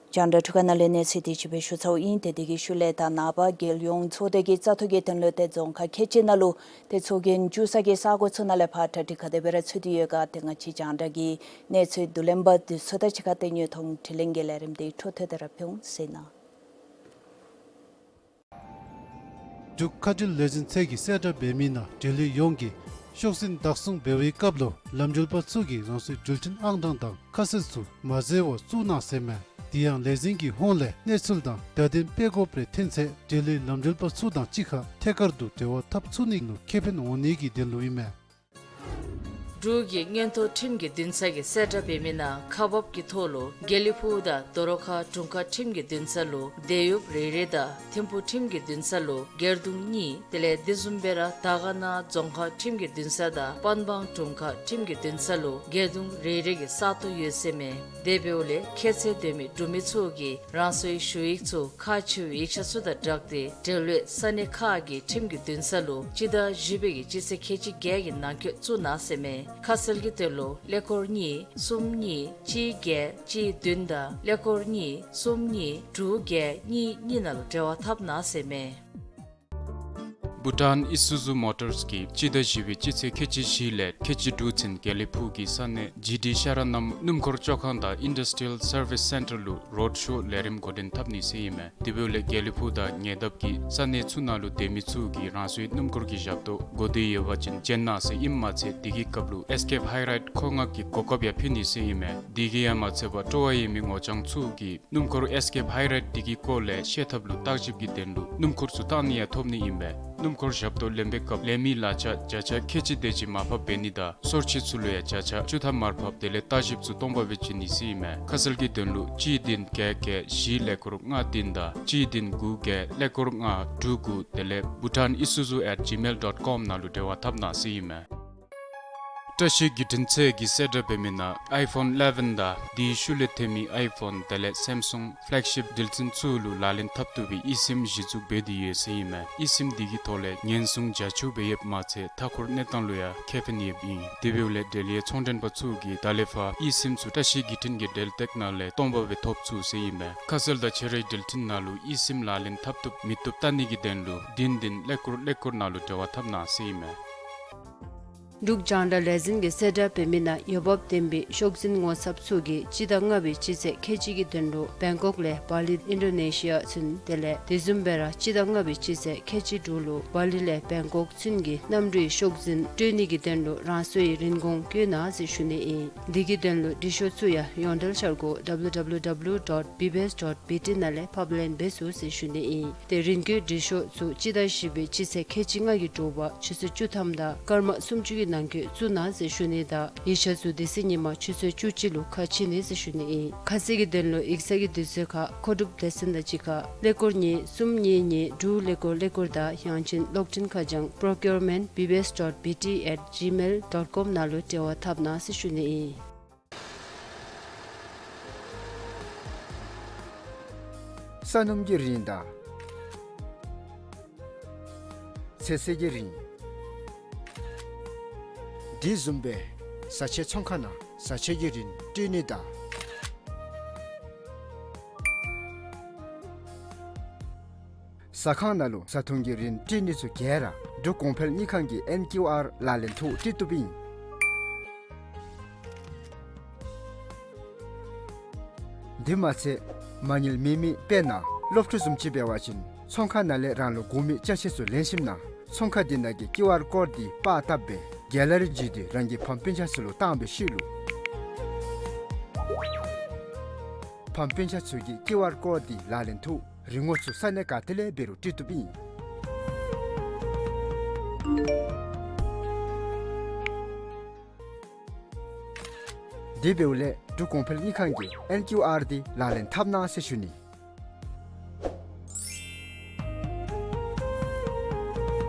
རྒྱང་བསྒྲགས་འཕྲུལ་ཁང་ནང་ལས་གནས་ཚུལ་དེ་ཅིག་སྦེ་ཞུ་ཚརཝ་ཨིན། ཏེ་དེ་གི་ཤུལ་ལས་ད་ནངས་པ་རྒྱལ་ཡོངས་ཚོགས་སྡེ་གི་བཙག་འཐུ་གི་དོན་ལུ་ཏེ་རྫོང་ཁག་ཁལ་གཅིག་ནང་ལུ་ཏེ་ཚོགས་རྒྱན་བསྒྱུར་ས་གི་ས་གོ་ཚུ་ནང་ལས་ཕར་གྲ་སྒྲིག་ག་དེ་སྦེ་ར་ཚུད་དེ་ཡོད་ག། ཏེ་ང་བཅས་རྒྱང་བསྒྲགས་ཀྱི་གནས་ཚུལ་བསྡུ་ལེན་པ་འདི་ཚུ་དང་གཅིག་ཁར་ཏེ་དངོས་མཐོང་དྲི་ལན་གྱི་ལས་རིམ་འདི་འཕྲོ་མཐུད་དེ་ར་ཕུལ་འོང་ཟེར་ཨིན་ན། འབྲུག་མཁའ་འགྲུལ་ལས་འཛིན་ཚད་ཀྱིས་གསལ་བསྒྲགས་འབད་མི་ནང་འབྲེལ་ཡོད་ཡོངས་ཀྱིས་ཤོག་འཛིན་བདག་བཟུང་འབད་བའི་སྐབས་ལུ་ལམ་འགྲུལ་པ་ཚུ་གིས་རང་སོའི་འགྲུལ་འཕྲིན་ཨང་གྲངས་དང་ཁ་གསལ་ཚུ་མ་བཟོ་བར་བཙུགས་གནང་ཟེར་མས། དེ་ཡང་ལས་འཛིན་གྱི་ཧོངས་ལས་གནས་ཚུལ་དང་བརྡ་དོན་སྤེལ་དགོཔ་རེ་ཐོན་ཚེ་འབྲེལ་ཡོད་ལམ་འགྲུལ་པ་ཚུ་དང་གཅིག་ཁར་ཐད་ཀར་དུ་འབྲེལ་བ་འཐབ་ཚུགས་ནི་ལུ་ཁེ་ཕན་འོང་ནི་གི་དོན་ལུ་ཨིན་མས། འབྲུག་གི་མངོན་མཐོ་ཁྲིམས་ཀྱི་འདུན་ས་གིས་གསལ་བསྒྲགས་འབད་མི་ནང་ཁག་འབགཔ་གི་ཐོག་ལུ་དགེ་ལེགས་ཕུག་དང་རྡོ་རོ་ཁ་དྲུང་ཁག་ཁྲིམས་ཀྱི་འདུན་ས་ལུ་དེ་ཡུབ་རེ་རེ་དང་ཐིམ་ཕུ་ཁྲིམས་ཀྱི་འདུན་ས་ལུ་སྒེར་དུང་གཉིས། དེ་ལས་དེ་བཟུམ་སྦེ་ར་དར་དཀར་ན་རྫོང་ཁག་ཁྲིམས་ཀྱི་འདུན་ས་དང་པན་སྦང་དྲུང་ཁག་ཁྲིམས་ཀྱི་འདུན་ས་ལུ་སྒེར་དུང་རེ་རེ་གི་ས་སྟོང་ཡོད་ཟེར་མས། དེ་འབདཝ་ལས་ཁྱད་ཚད་ལྡན་མི་འབྲུག་མི་ཚུ་གིས་རང་སོའི་ཞུ་ཡིག་ཚུ་ཁག་ཆེ་བའི་ཡིག་ཆ་ཚུ་དང་སྦྲགས་ཏེ་འབྲེལ་ཡོད་ས་གནས་ཁག་གི་ཁྲིམས་ཀྱི་འདུན་ས་ལུ་སྤྱི་ཟླ་བཞི་པའི་གི་སྤྱི་ཚེས་ཁལ་གཅིག་བརྒྱད་ཀྱི་ནང་འཁོད་བཙུགས་གནང་ཟེར་མས། ཁ་གསལ་གྱི་དོན་ལུ་ཀླད་ཀོར་གཉིས་གསུམ་གཉིས་གཅིག་བརྒྱད་གཅིག་བདུན་དང་ཀླད་ཀོར་གཉིས་གསུམ་གཉིས་དྲུག་བརྒྱད་གཉིས་གཉིས་ནང་ལུ་འབྲེལ་བ་འཐབ་གནང་ཟེར་མས། བྷུ་ཊཱན་ཨི་སུ་ཛུ་མོ་ཊརས་ཀྱིས་སྤྱི་ཟླ་བཞི་པའི་སྤྱི་ཚེས་ཁལ་གཅིག་བཞི་ལས་ཁལ་གཅིག་དྲུག་ཚུན་དགེ་ལེགས་ཕུག་གི་ས་གནས་ཇི་ཌི་ཤ་ར་ནམ་སྣུམ་འཁོར་བཅོ་ཁང་དང་ཨིན་ཌསི་ཊི་རི་ཡལ་སར་བིསི་སེན་ཊར་ལུ་རོཌ་ཤོ་ལས་རིམ་འགོ་འདྲེན་འཐབ་ནི་ཟེར་ཨིན་མས། དེ་འབདཝ་ལས་དགེ་ལེགས་ཕུག་དང་ཉེ་འདབས་ཀྱི་ས་གནས་ཚུ་ནང་ལུ་སྡོད་མི་ཚུ་གིས་རང་སོའི་སྣུམ་འཁོར་གྱི་ཞབས་ཏོག་དགོ་འདོད་ཡོད་པ་ཅིན་བྱོན་གནང་ཟེར་ཨིནམ་མ་ཚད་དེ་གི་སྐབས་ལུ་ཨེསི་ཀེབ་ཧའི་རའིཌ་མཁོ་མངགས་ཀྱི་གོ་སྐབས་ཡང་ཕུལ་ནི་ཟེར་ཨིན་མས། དེ་གིས་ཡང་མ་ཚད་པར་སྤྲོ་བ་ཡོད་མི་ངོ་རྐྱང་ཚུ་གིས་སྣུམ་འཁོར་ཨེསི་ཀེབ་ཧའི་རའིཌ་དེ་གི་སྐོར་ལས་ཤེས་ཐབས་ལུ་བརྟག་ཞིབ་ཀྱི་དོན་ལུ་སྣུམ་འཁོར་ཚུ་བཏང་ནི་ཡང་ཐོབ་ནི་ཨིན་པས། སྣུམ་འཁོར་ཞབས་ཏོག་ལེན་པའི་སྐབས་ལེན་མི་ལག་ཆ་བརྒྱ་ཆ་ཁལ་གཅིག་དེ་ཅིག་མར་ཕབ་འབད་ནི་དང་སོར་ཆུད་ཚུ་ལུ་ཡང་བརྒྱ་ཆ་བཅུ་ཐམ་མར་ཕབ་དེ་ལས་བརྟག་ཞིབ་ཚུ་སྟོང་པ་སྦེ་བྱིན་ནི་ཟེར་ཨིན་མས། ཁ་གསལ་གྱི་དོན་ལུ་གཅིག་བདུན་བརྒྱད་བརྒྱད་བཞི་ཀླད་ཀོར་ལྔ་བདུན་དང་གཅིག་བདུན་དགུ་བརྒྱད་ཀླད་ཀོར་ལྔ་དྲུག་དགུ་དེ་ལས་bhutanisuzu at gmail dot com ནང་ལུ་འབྲེལ་བ་འཐབ་གནང་ཟེར་ཨིན་མས། བཀྲ་ཤིས་བརྒྱུད་འཕྲིན་ཚད་ཀྱིས་གསལ་བསྒྲགས་འབད་མི་ནང་ཨའི་ཕོན་ཨི་ལེ་བཱན་དང་དེའི་ཤུལ་ལས་ཐོན་མི་ཨའི་ཕོན་དེ་ལས་སེམ་སུང་ཕེ་ལེག་ཤིཔ་དྲིལ་ཚན་ཚུ་ལུ་ལག་ལེན་འཐབ་བཏུབ་པའི་ཨི་སིམ་གཞི་བཙུགས་འབད་དེ་ཡོད་ཟེར་ཨིན་མས། ཨི་སིམ་འདི་གི་ཐོག་ལས་ཉེན་སྲུང་རྒྱ་ཆེཝ་སྦེ་ཡོདཔ་མ་ཚད་མཐའ་འཁོར་གནས་སྟངས་ལུ་ཡང་ཁེ་ཕན་ཡོདཔ་ཨིན། དེ་འབདཝ་ལས་འབྲེལ་ཡོད་ཚོང་མགྲོན་པ་ཚུ་གིས་ད་ལས་ཕར་ཨི་སིམ་ཚུ་བཀྲ་ཤིས་བརྒྱུད་འཕྲིན་གྱི་འབྲེལ་སྟེགས་ནང་ལས་སྟོང་པ་སྦེ་ཐོབ་ཚུགས་ཟེར་ཨིན་མས། ཁ་གསལ་དང་ཁྱད་རོལ་འབྲེལ་འཕྲིན་ནང་ལུ་ཨི་སིམ་ལག་ལེན་འཐབ་བཏུབ་མི་བཏུབ་བལྟ་ནི་གི་དོན་ལུ་བདུན་བདུན་ཀླད་ཀོར་ཀླད་ཀོར་ནང་ལུ་འབྲེལ་བ་འཐབ་གནང་ཟེར་ཨིན་མས། འབྲུག་རྒྱང་བསྒྲགས་ལས་འཛིན་གྱིས་གསལ་བསྒྲགས་འབད་མི་ནང་འོས་འབབ་ལྡན་པའི་ཤོག་འཛིན་ངོ་ཚབ་ཚུ་གིས་སྤྱི་ཟླ་ལྔ་པའི་སྤྱི་ཚེས་ཁལ་གཅིག་གི་དོན་ལུ་བེང་ཀོག་ལས་བ་ལི་ཨིན་ཌོ་ནེ་ཤི་ཡ་ཚུན་དེ་ལས་དེ་བཟུམ་སྦེ་ར་སྤྱི་ཟླ་ལྔ་པའི་སྤྱི་ཚེས་ཁལ་གཅིག་དྲུག་ལུ་བ་ལི་ལས་བེང་ཀོག་ཚུན་གྱི་གནམ་གྲུའི་ཤོག་འཛིན་སྤྲོད་ནི་གི་དོན་ལུ་རང་སོའི་རིན་གོང་བཀོད་གནང་ཟེར་ཞུ་ནི་ཨིན། འདི་གི་དོན་ལུ་འབྲི་ཤོག་ཚུ་ཡང་ཡོངས་འབྲེལ་འཆར་སྒོ་W W W dot B B S dot B T ནང་ལས་ཕབ་ལེན་འབད་ཚུགས་ཟེར་ཞུ་ནི་ཨིན། ཏེ་རིན་བཀོད་འབྲི་ཤོག་ཚུ་སྤྱི་ཟླ་བཞི་པའི་སྤྱི་ཚེས་ཁལ་གཅིག་ལྔ་གི་དྲོ་པ་ཆུ་ཚོད་བཅུ་ཐམ་དང་སྐར་མ་སུམ་ཅུ་གི་ནང་འཁོད་བཙུགས་གནང་ཟེར་ཞུ་ནི་དང་ཡིག་ཆ་ཚུ་དེ་ཚེ་ཉིན་མ་ཆུ་ཚོད་བཅུ་གཅིག་ལུ་ཁ་ཕྱེ་ནི་ཟེར་ཞུ་ནི་ཨིན། ཁ་གསལ་གྱི་དོན་ལུ་ཡིག་ཚང་གི་དུས་ཚོད་ཁར་མཁོ་སྒྲུབ་སྡེ་ཚན་དང་གཅིག་ཁར་ཀླད་ཀོར་གཉིས་གསུམ་གཉིས་གཉིས་དྲུག་ཀླད་ཀོར་ཀླད་ཀོར་དང་ཡང་ཅིན་གློག་འཕྲིན་ཁ་བྱང་procurement B B S dot B T at gmail dot com ནང་ལུ་འབྲེལ་བ་འཐབ་གནང་ཟེར་ཞུ་ནི་ཨིན། ས་སྣུམ་གྱི་རིན་དང་ཚོད་བསྲེ་གི་རིན། དེ་བཟུམ་སྦེ་བཟའ་ཆས་ཚོང་ཁང་ནང་བཟའ་ཆས་ཀྱི་རིན་སྤྲོད་ནི་དང་། ཟ་ཁང་ནང་ལུ་བཟའ་འཐུང་གི་རིན་སྤྲོད་ནི་ཚུ་ག་ར་འབྲུག་གོང་འཕེལ་དངུལ་ཁང་གི་ཨེན་ཀིའུ་ཨར་ལག་ལེན་ཐོག་སྤྲོད་བཏུབ་ཨིན། དེ་མ་ཚད་མ་དངུལ་མེད་མི་དཔེར་ན་སློབ་ཕྲུག་བཟུམ་ཅིག་འབད་བ་ཅིན་ཚོང་ཁང་ནང་ལས་རང་ལུ་དགོ་མི་ཅ་ཆས་ཚུ་ལེན་ཞིནམ་ན་ཚོང་ཁང་དེ་ནང་གི་ཀིའུ་ཨར་ཀོཌ་འདི་པར་བཏབ་སྦེ་གེ་ལ་རི་བརྒྱུད་དེ་རང་གི་ཕམ་སྤུན་ཆ་ཚུ་ལུ་བཏང་བའི་ཤུལ་ལུ་ཕམ་སྤུན་ཆ་ཚུ་གིས་ཀིའུ་ཨར་ཀོཌ་འདི་ལག་ལེན་ཐོག་རིན་གོང་ཚུ་ས་གནས་ག་ཏེ་ལས་འབད་རུང་སྤྲོད་བཏུབ་ཨིན། དེ་འབདཝ་ལས་ འབྲུག་གོང་འཕེལ་དངུལ་ཁང་གི་ཨེན་ཀིའུ་ཨར་འདི་ལག་ལེན་འཐབ་གནང་ཟེར་ཞུ་ནི།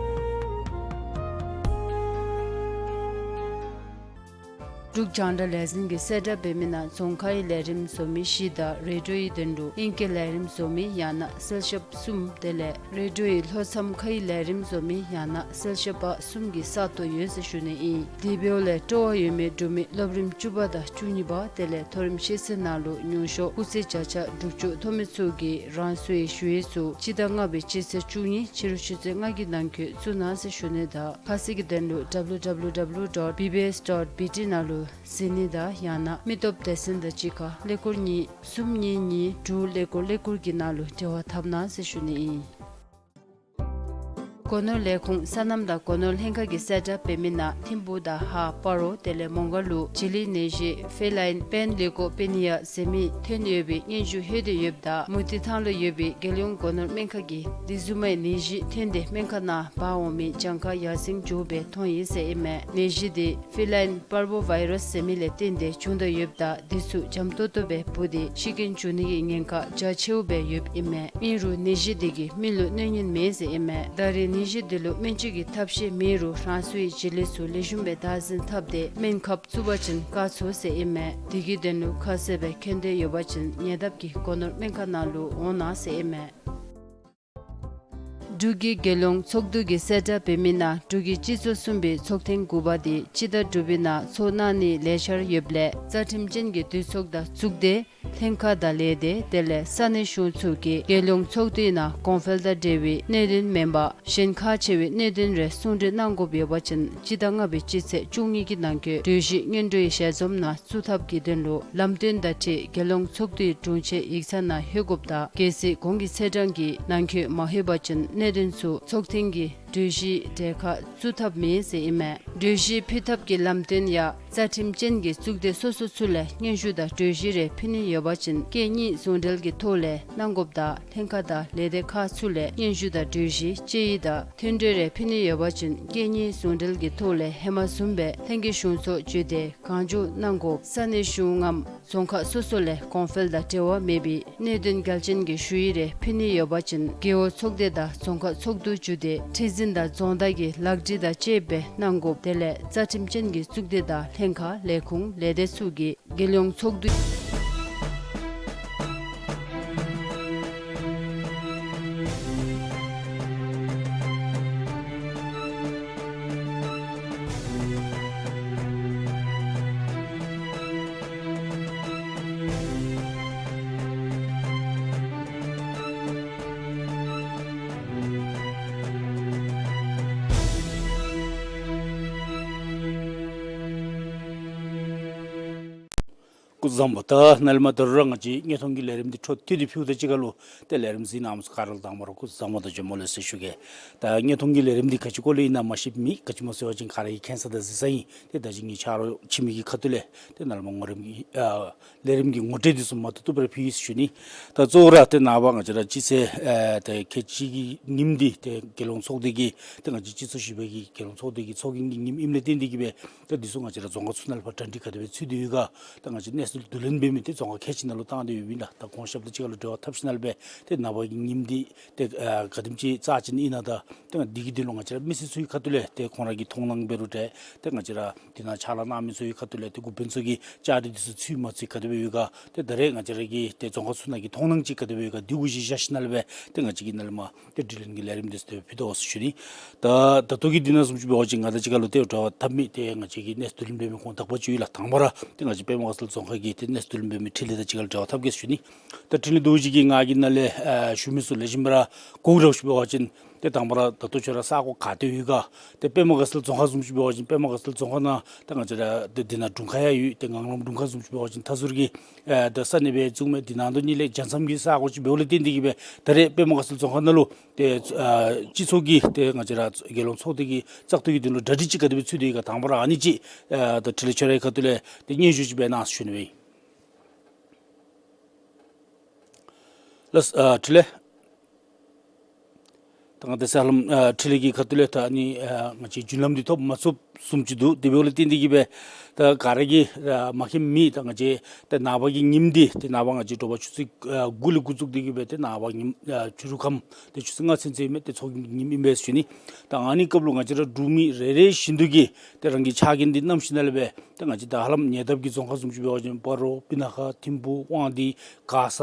འབྲུག་རྒྱང་བསྒྲགས་ལས་འཛིན་གྱིས་གསལ་བསྒྲགས་འབད་མི་ནང་རྫོང་ཁའི་ལས་རིམ་བཟོ་མི་བཞི་དང་རེ་ཌིའོའི་དོན་ལུ་ཨིང་སྐད་ལས་རིམ་བཟོ་མི་ཡང་ན་གསལ་ཞབས་གསུམ་དེ་ལས་རེ་ཌིའོའི་ལྷོ་མཚམས་ཁའི་ལས་རིམ་བཟོ་མི་ཡང་ན་གསལ་ཞབས་པ་གསུམ་གྱི་ས་སྟོང་ཡོད་ཟེར་ཞུ་ནི་ཨིན། དེ་འབདཝ་ལས་སྤྲོ་བ་ཡོད་མི་འབྲུག་མི་སློབ་རིམ་བཅུ་པ་དང་བཅུ་གཉིས་པ་དེ་ལས་མཐོ་རིམ་ཤེས་ཚད་ནང་ལུ་ཉུང་ཤོས་སྐུགས་ཚད་བརྒྱ་ཆ་དྲུག་ཅུ་ཐོབ་མི་ཚུ་གིས་རང་སོའི་ཞུ་ཡིག་ཚུ་སྤྱི་ཟླ་ལྔ་པའི་སྤྱི་ཚེས་བཅུ་གཉིས་ཕྱི་རུ་ཆུ་ཚོད་ལྔ་གི་ནང་འཁོད་བཙུགས་གནང་ཟེར་ཞུ་ནི་དང་ཁ་གསལ་གྱི་དོན་ལུ་W W W dot B B S dot B T ནང་ལུ་གཟིགས་ནི་དང་ཡང་ན་མི་སྟོབས་སྡེ་ཚན་དང་གཅིག་ཁར་ཀླད་ཀོར་གཉིས་གསུམ་གཉིས་གཉིས་དྲུག་ཀླད་ཀོར་ཀླད་ཀོར་གྱི་ནང་ལུ་འབྲེལ་བ་འཐབ་གནང་ཟེར་ཞུ་ནི་ཨིན། སྒོ་ནོར་ལས་ཁུངས་སོ་ནམ་དང་སྒོ་ནོར་ལྷན་ཁག་གིས་གསལ་བསྒྲགས་འབད་མི་ནང་ཐིམ་ཕུག་དང་ཧཱ་སྤ་རོ་དེ་ལས་མོང་སྒར་ལུ་བྱི་ལི་ནད་གཞི་ཕེ་ལཱའིན་པེན་ལི་ཀོ་པེ་ནི་ཡ་ཟེར་མི་ཐོན་ཡོད་པའི་སྙན་ཞུ་ལྷོད་དེ་ཡོདཔ་ད་མུ་ཏིག་ཐང་ལུ་ཡོད་པའི་རྒྱལ་ཡོངས་སྒོ་ནོར་སྨན་ཁང་གིས་དེ་བཟུམ་མའི་ནད་གཞི་ཐོན་ཏེ་སྨན་ཁང་ནང་འབག་འོང་མི་གྱངས་ཁ་ཡར་སེང་འགྱོ་སྦེ་མཐོང་ཡི་ཟེར་ཨིན་མས། ནད་གཞི་དེ་ཕེ་ལཱའིན་པར་བོ་ཝའི་རཱསི་ཟེར་མི་ལས་བརྟེན་ཏེ་བྱུང་དོ་ཡོདཔ་ད་དེ་ཚུ་འཇམ་ཏོང་ཏོ་སྦེ་འབུ་སྟེ་ཤི་རྐྱེན་འབྱུང་ནི་གི་ཉེན་ཁ་རྒྱ་ཆེཝ་སྦེ་ཡོདཔ་ཨིན་མས། ཨིན་རུང་ནད་གཞི་དེ་གིས་མི་ལུ་གནོད་ཉེན་མེད་ཟེར་ཨིན་མས། ད་རེས་ནད་གཞི་དེ་ལུ་སྨན་བཅོས་ཀྱི་ཐབས་ཤེས་མེད་རུང་རང་སོའི་བྱི་ལི་ཚུ་ལེགས་ཤོམ་སྦེ་བདག་འཛིན་འཐབ་སྟེ་སྨན་ཁབ་བཙུགས་པ་ཅིན་བཀག་ཚུགས་ཟེར་ཨིན་མས། དེ་གི་དོན་ལུ་ཁ་གསལ་སྦེ་མཁྱེན་འདོད་ཡོད་པ་ཅིན་ཉེ་འདབས་ཀྱི་སྒོ་ནོར་སྨན་ཁང་ནང་ལུ་འོང་གནང་ཟེར་ཨིན་མས། འབྲུག་གི་རྒྱལ་ཡོངས་ཚོགས་འདུ་གིས་གསལ་བསྒྲགས་འབད་མི་ནང་འབྲུག་གི་སྤྱི་ཚོགས་གསུམ་པའི་ཚོགས་ཐེངས་དགུ་པ་དེ་སྤྱི་ཟླ་དྲུག་པའི་ནང་ཚོགས་གནང་ནིའི་ལས་འཆར་ཡོདཔ་ལས་རྩ་ཁྲིམས་ཅན་གྱི་འདུས་ཚོགས་དང་གཙུག་སྡེ་ལྷན་ཁག་དང་ལས་སྡེ་དེ་ལས་ས་གནས་གཞུང་ཚུ་གིས་རྒྱལ་ཡོངས་ཚོགས་འདུའི་ནང་གོང་འཕེལ་དང་འབྲེལ་བའི་གནད་དོན་མེན་པར་གཞན་ཁག་ཆེ་བའི་གནད་དོན་རེ་གསུང་གྲོས་གནང་དགོཔ་ཡོད་པ་ཅིན་སྤྱི་ཟླ་ལྔ་པའི་སྤྱི་ཚེས་བཅུ་གཉིས་ཀྱི་ནང་འཁོད་གྲོས་གཞི་སྔོན་འགྲོའི་ཞལ་འཛོམས་ནང་བཙུགས་ཐབས་ཀྱི་དོན་ལུ་ལམ་སྟོན་དང་འཁྲིལ་རྒྱལ་ཡོངས་ཚོགས་འདུའི་དྲུང་ཆེ་ཡིག་ཚང་ནང་ལྷོད་དགོཔ་དང་གལ་སྲིད་གོང་གི་ཚེས་གྲངས་ཀྱི་ནང་འཁོད་མ་ལྷོད་པ་ཅིན་གནད་དོན་ཚུ་ཚོགས་ཐེངས་ཀྱི་གྲོས་གཞིའི་གྲལ་ཁར་བཙུགས་ཐབས་མེད་ཟེར་ཨིན་མས། གྲོས་གཞི་ཕུལ་ཐབས་ཀྱི་ལམ་སྟོན་ཡང་རྩ་ཁྲིམས་ཅན་གྱི་གཙུག་སྡེ་སོ་སོ་ཚུ་ལས་སྙན་ཞུ་དང་གྲོས་གཞི་རེ་ཕུལ་ནི་ཡོད་པ་ཅིན་སྐད་གཉིས་ཟུང་འབྲེལ་གྱི་ཐོག་ལས་གནང་དགོཔ་དང་ལྷན་ཁག་དང་ལས་སྡེ་ཁག་ཚུ་ལས་སྙན་ཞུ་དང་གྲོས་གཞི་དཔྱད་ཡིག་དང་མཐུན་གྲོས་རེ་ཕུལ་ནི་ཡོད་པ་ཅིན་སྐད་གཉིས་ཟུང་འབྲེལ་གྱི་ཐོག་ལས་ཧེ་མ་བཟུམ་སྦེ་ལྷན་རྒྱས་གཞུང་ཚོགས་བརྒྱུད་དེ་གང་མགྱོགས་གནང་དགོ། ས་གནས་གཞུང་ངམ་རྫོང་ཁག་སོ་སོ་ལས་གོང་འཕེལ་དང་འབྲེལ་བ་མེད་པའི་གནད་དོན་གལ་ཅན་གྱི་ཞུ་ཡིག་རེ་ཕུལ་ནི་ཡོད་པ་ཅིན་རྒེད་འོག་ཚོགས་སྡེ་དང་རྫོང་ཁག་ཚོགས་འདུ་བརྒྱུད་དེ་ཁྲི་འཛིན་དང་རྫོང་བདག་གི་ལག་བྲིས་དང་བཅསཔ་སྦེ་གནང་དགོ། དེ་ལས་རྩ་ཁྲིམས་ཅན་གྱི་གཙུག་སྡེ་དང་ལྷན་ཁག་ལས་ཁུངས་ལས་སྡེ་ཚུ་གིས་རྒྱལ་ཡོངས་ཚོགས་འདུ། སྐུ་གཟུགས་བཟང་པོ། ད་ནཱ་ལས་མར་ད་རུང་ར་ང་བཅས་དངོས་མཐོང་གི་ལས་རིམ་འདི་འཕྲོ་མཐུད་དེ་ཕུལཝ་དང་གཅིག་ཁར་ལུ་ཏེ་ལས་རིམ་གཟིགས་གནང་མི་ཚུ་ག་ར་ལུ་དང་པ་ར་སྐུ་གཟུགས་བཟང་པོ་དང་བྱོན་པ་ལེགས་སོ་ཞུ་གེ། ད་དངོས་མཐོང་གི་ལས་རིམ་འདི་ག་ཅི་སྐོར་ལས་ཨིན་ན་མ་ཤེས་མི་ག་ཅི་སྨོ་ཟེར་བ་ཅིན་ག་ར་གིས་མཁྱེན་ས་དང་གཟིགས་ས་ཨིན། ཏེ་ད་ཅི་ངེའི་ཆ་རོགས་འཆི་མེད་ཀྱི་ཁ་ཐུག་ལས་ཏེ་ནཱ་ལས་མར་ངོ་རིམ་གྱི་ཨ་ལས་རིམ་གྱི་ངོ་སྤྲོད་འདི་ཚུ་མ་ཐུབ་ཐུབ་པར་ཕུལ་ཡི་ཟེར་ཞུ་ནི། ད་གཙོ་བོ་ར་ཏེ་ནངས་པ་ང་བཅས་ར་སྤྱི་ཚེས་ཨེ་ཏེ་ཁལ་གཅིག་གི་ཉིནམ་འདི་ཏེ་རྒྱལ་ཡོངས་ཚོགས་སྡེ་གི་ཏེ་ང་བཅས་སྤྱི་ཚོགས་བཞི་པའི་གི་རྒྱལ་ཡོངས་ཚོགས་སྡེ་གི་ཚོགས་རྒྱན་གྱི་ཉིནམ་ཨིནམ་ལས་བརྟེན་ཏེ་གིས་སྦེ་ད་འདི་ཚུ་ང་བཅས་ར་རྫོང་ཁག་ཚུ་ནང་ལས་ཕར་གྲ་སྒྲིག་ག་དེ་སྦེ་ཚུད་དེ་ཡོད་ག། ད་ང་བཅས་གནས་ཚུལ་བསྡུ་ལེན་འབད་མི་འདི་རྫོང་ཁག་ཁལ་གཅིག་ནང་ལུ་བཏང་སྟེ་ཡོདཔ་ཨིན་ལགས། ད་གོང་ཞབས་དང་གཅིག་ཁར་ལུ་འབྲེལ་བ་འཐབ་ཞིནམ་ལས་སྦེ་ཏེ་ནངས་པ་གི་ཉིནམ་འདི་ཏེ་ཨ་ག་དེམ་ཅིག་རྩ་ཅན་ཨིན་ན། ད་ཏེ་འདི་གི་དོན་ལུ་ང་བཅས་ར་མི་སེར་ཚུ་གི་ཁ་ཐུག་ལས་ཏེ་ཁོང་ར་གི་མཐོང་སྣང་འབད་རུང་འདྲ་ཏེ་ང་བཅས་ར་འདི་ནང་ཕྱག་ལཱ་གནང་མི་ཚུ་གི་ཁ་ཐུག་ལས་ཏེ་འགོ་དཔོན་ཚུ་གི་བཅའ་སྒྲིག་འདི་ཚུ་ཚུད་མ་ཚུད་ག་དེ་སྦེ་ཡོད་ག། ཏེ་ད་རེས་ང་བཅས་ར་གི་ཏེ་རྫོང་ཁག་ཚུ་ནང་གི་མཐོང་སྣང་ཅིག་ག་དེ་སྦེ་ཡོད་ག། འདི་གུ་གཞི་བཞག་ཞིནམ་ལས་སྦེ་ཏེ་ང་བཅས་ཀྱིས་ནཱ་ལས་མར་ཏེ་དྲི་ལན་གྱི་ལས་རིམ་འདི་ཚུ་ཏེ་ཕུལ་དོ་ཟེར་ཞུ་ནི། ད་ད་ལྟོ་གི་འདི་ནང་བཟུམ་ཅིག་འབད་བ་ཅིན་ང་དང་གཅིག་ཁར་ལུ་ཏེ་འབྲེལ་བ་འཐབ་མི་ཏེ་ང་བཅས་ཀྱི་གནས་ཚུལ་བསྡུ་ལེན་འབད་མི་ཁོང་དག་པ་ཅིག་ཡོད་ལགས། དང་པ་ར་ཏེ་ང་བཅས་པདྨ་དགའ་ཚལ་རྫོང་ཁག་གི་ཏེ་གནས་ཚུལ་བསྡུ་ལེན་འབད་མི་འཕྲིན་ལས་དང་གཅིག་ཁར་ལུ་འབྲེལ་བ་འཐབ་གེ་ཟེར་ཞུ་ནི། ད་འཕྲིན་ལས་བསྡུ་བ་ཅིག་གིས་ང་གིས་ནཱ་ལས་ཨ་ཞུ་མི་ཚུ་ལེགས་ཤོམ་སྦེ་ར་གོ་ར་ཞུ་འབད་བ་ཅིན་ཏེ་དང་པ་ར་ད་ལྟོ་ཁྱོད་ར་ས་གོ་ག་ཏེ་ཡོད་ག། ཏེ་པདྨ་དགའ་ཚལ་རྫོང་ཁག་བཟུམ་ཅིག་འབད་བ་ཅིན་པདྨ་དགའ་ཚལ་རྫོང་ཁག་ནང་ད་ང་བཅས་ར་ཏེ་འདི་ནང་དྲུང་ཁག་ཡང་ཡོད། ཏེ་ངང་ལམ་དྲུང་ཁག་བཟུམ་ཅིག་འབད་བ་ཅིན་མཐའ་ཟུར་གྱི་ཨེ་ད་ས་གནས་སྦེ་བཙུགས་མི་འདི་ནང་དོན་གཉིས་ལས་རྒྱལ་མཚམས་ཀྱི་ས་གོ་ཅིག་འབདཝ་ལས་བརྟེན་ཏེ་གིས་སྦེ་ད་རེས་པདྨ་དགའ་ཚལ་རྫོང་ཁག་ནང་ལུ་ཏེ་ཨ་སྤྱི་ཚོགས་ཀྱི་ཏེ་ང་བཅས་ར་རྒྱལ་ཡོངས་ཚོགས་སྡེ་གི་བཙག་འཐུ་གི་དོན་ལུ་གྲ་སྒྲིག་ཅིག་ག་དེ་སྦེ་ཚུད་དེ་ཡོད་ག། དང་པ་ར་ཨ་ནི་ཅིག་ཨེ་ད་འཕྲིན་ལས་ཁྱོད་རའི་ཁ་ཐུག་ལས་ཏེ་སྙན་ཞུ་ཅིག་འབད་གནང་ཟེར་ཞུ་ནི་སྦེ་ཨིན། ལགས་ཨ་འཕྲིན་ལས། ད་ང་བཅས་ཧ་ལམ་ཨ་འཕྲིན་ལས་ཀྱི་ཁ་ཐུག་ལས་ད་ཨ་ནི་ཨ་ང་བཅས་རྒྱུན་ལམ་འདི་ཐོབ་མ་ཚུགསཔ་བཟུམ་ཅིག་འདུག། དེ་འབདཝ་ལས་བརྟེན་ཏེ་གིས་སྦེ་ད་ག་ར་གིས་ཨ་མ་མཁྱེནམ་མེད། ད་ང་བཅས་ད་ནངས་པ་གི་ཉིནམ་འདི་ཏེ་ནངས་པ་ང་བཅས་དྲོ་པ་ཆུ་ཚོད་ཨ་དགུ་ལས་འགོ་བཙུགས་ཏེ་གིས་སྦེ་ཏེ་ནངས་པ་ཉིནམ་ཨ་ཕྱི་རུ་ཁམས་ཏེ་ཆུ་ཚོད་ལྔ་ཚུན་ཚོད་ཨིན་མས། ཏེ་ཚོགས་རྒྱན་ཉིནམ་ཨིན་པས་ཟེར་ཞུ་ནི། ད་ཨ་ནི་སྐབས་ལུ་ང་བཅས་ར་འབྲུག་མི་རེ་རེ་བཞིན་དུ་གིས་ཏེ་རང་གི་ཕྱག་འགན་འདི་བསྣམས་ཞིནམ་ལས་སྦེ་ཏེ་ང་བཅས་ད་ཧ་ལམ་ཉེ་འདབས་ཀྱི་རྫོང་ཁག་བཟུམ་ཅིག་འབད་བ་ཅིན་སྤ་རོ་སྤུ་ན་ཁ་ཐིམ་ཕུ་དབང་འདུས་མགར་ས་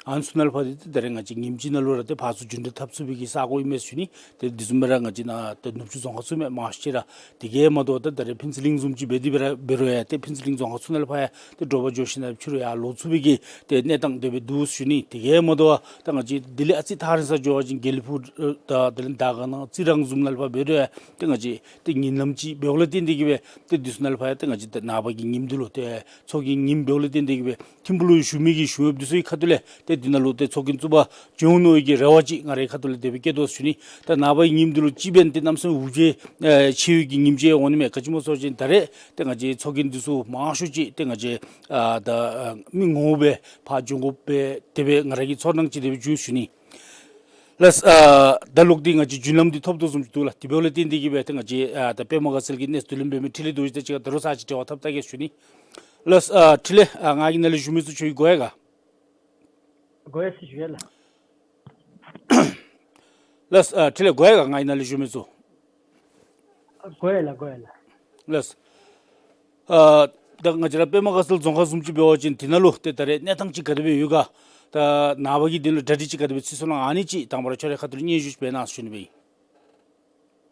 ཨ་ནི་ཚུ་ནང་ལུ་ཕར་འདི་ཏེ་ད་རེས་ང་བཅས་ཉིནམ་གཅིག་ནང་ལུ་ར་ཏེ་ཕར་ཚུར་རྒྱུན་འགྲུལ་འཐབ་ཚུགས་པའི་གི་ས་གོ་ཨིན་མས་ཟེར་ཞུ་ནི། ཏེ་དེ་བཟུམ་སྦེ་ར་ང་བཅས་ནཱ་ཏེ་ནུབ་ཕྱོགས་རྫོང་ཁག་ཚུ་མས་མང་ཤོས་ཅིག་ར། དེ་གིས་མ་དོ་ད་ད་རེས་ཕུན་ཚོགས་གླིང་བཟུམ་ཅིག་འབད་དེ་འབད་ར་འབད་རུང་ཡང་ཏེ་ཕུན་ཚོགས་གླིང་རྫོང་ཁག་ཚུ་ནང་ལུ་ཕར་ཡང་ཏེ་དྲོ་པ་འགྱོ་ཞིནམ་ལས་ཕྱི་རུ་ཡར་ལོག་ཚུགས་པའི་གི་ཏེ་གནས་སྟངས་དེ་སྦེ་འདུག་ཟེར་ཞུ་ནི། དེ་གིས་མ་དོ་ད་ང་བཅས་དེ་ལས་ཨ་ཙི་ཐག་རིང་ས་འགྱོ་བ་ཅིན་དགེ་ལེགས་ཕུག་ཨེ་ད་དེ་ལས་དར་དཀར་ན་རྩི་རང་བཟུམ་ནང་ལུ་ཕར་འབད་རུང་ཡང་ཏེ་ང་བཅས་ཏེ་ཉིན་ལམ་ཅིག་འབདཝ་ལས་བརྟེན་ཏེ་གིས་སྦེ་ཏེ་དེ་ཚུ་ནང་ལུ་ཕར་ཡང་ཏེ་ང་བཅས་ཏེ་ནངས་པ་གི་ཉིནམ་འདི་ལུ་ཏེ་ཚོགས་རྒྱན་ཉིནམ་འབདཝ་ལས་བརྟེན་ཏེ་གིས་སྦེ་ཐིམ་ཕུ་ལུ་བཞུགས་མི་གི་ཞུ་ཡོདཔ་འདི་ཚུ་གི་ཁ་ཐུག་ལས་ཏེ་འདི་ནང་ལུ་ཏེ་ཚོགས་རྒྱན་བཙུགས་པར་འགྱོ་འོང་མནོ་བའི་གི་རེ་བ་ཅིག་ང་རའི་ཁ་ཐུག་ལས་དེ་སྦེ་བསྐྱེད་དོ་ཟེར་ཞུ་ནི། ད་ནངས་པ་གི་ཉིནམ་འདི་ལུ་སྤྱི་སྦེ་ཏེ་གནམ་མེད་ས་མེད་འུ་ཅག་ཨེ་ཆེ་བའི་གི་ཉིནམ་ཅིག་འོང་ནི་མས། ག་ཅི་སྨོ་ཟེར་བ་ཅིན་ད་རེས་ཏེ་ང་བཅས་ཚོགས་རྒྱན་འདི་ཚུ་མང་ཤོས་ཅིག་ཏེ་ང་བཅས་ཨ་ད་ཨ་མི་ངོ་མ་སྦེ་ཕར་འགྱོ་དགོཔ་སྦེ་དེ་སྦེ་ང་ར་གི་ཚོར་སྣང་ཅིག་དེ་སྦེ་བྱུང་ཞུ་ནི། ལགས། ཨ་ད་ལོག་སྟེ་ང་བཅས་རྒྱུན་ལམ་འདི་ཐོབ་དོ་བཟུམ་ཅིག་འདུག་ལགས། དེ་འབདཝ་ལས་བརྟེན་ཏེ་གིས་སྦེ་ཏེ་ང་བཅས་ཨ་ད་པདྨ་དགའ་ཚལ་གྱི་གནས་ཚུལ་བསྡུ་ལེན་འབད་མི་འཕྲིན་ལས་རྡོ་རྗེ་དང་གཅིག་ཁར་ད་རུང་ཚར་གཅིག་འབྲེལ་བ་འཐབ་བལྟ་གེ་ཟེར་ཞུ་ནི། ལགས། ཨ་འཕྲིན་ལས་ཨ་ང་གི་ནང་ལས་བཞུགས་མི་ཚུ་ཁྱོད་ཀྱིས་གོ་ཡི་ག། གོ་ཡི་ཟེར་ཞུ་ཡི་ལགས། ལགས། ཨ་འཕྲིན་ལས་གོ་ཡི་ག་ང་གི་ནང་ལས་བཞུགས་མི་ཚུ། གོ་ཡི་ལགས། གོ་ཡི་ལགས། ལགས། ཨ་ད་ང་བཅས་ར་པདྨ་དགའ་ཚལ་རྫོང་ཁག་བཟུམ་ཅིག་འབད་བ་ཅིན་དེ་ནང་ལུ་ཏེ་ད་རེས་གནས་སྟངས་ཅིག་ག་དེ་སྦེ་ཡོད་ག། ད་ནངས་པ་གི་དེ་ལུ་གྲ་སྒྲིག་ཅིག་ག་དེ་སྦེ་ཚུད་སོང་ན་ཨ་ནི་ཅིག་དང་པ་ར་ཁྱོད་རའི་ཁ་ཐུག་ལས་སྙན་ཞུ་ཅིག་འབད་གནང་ཟེར་ཞུ་ནི་སྦེ་ཨིན།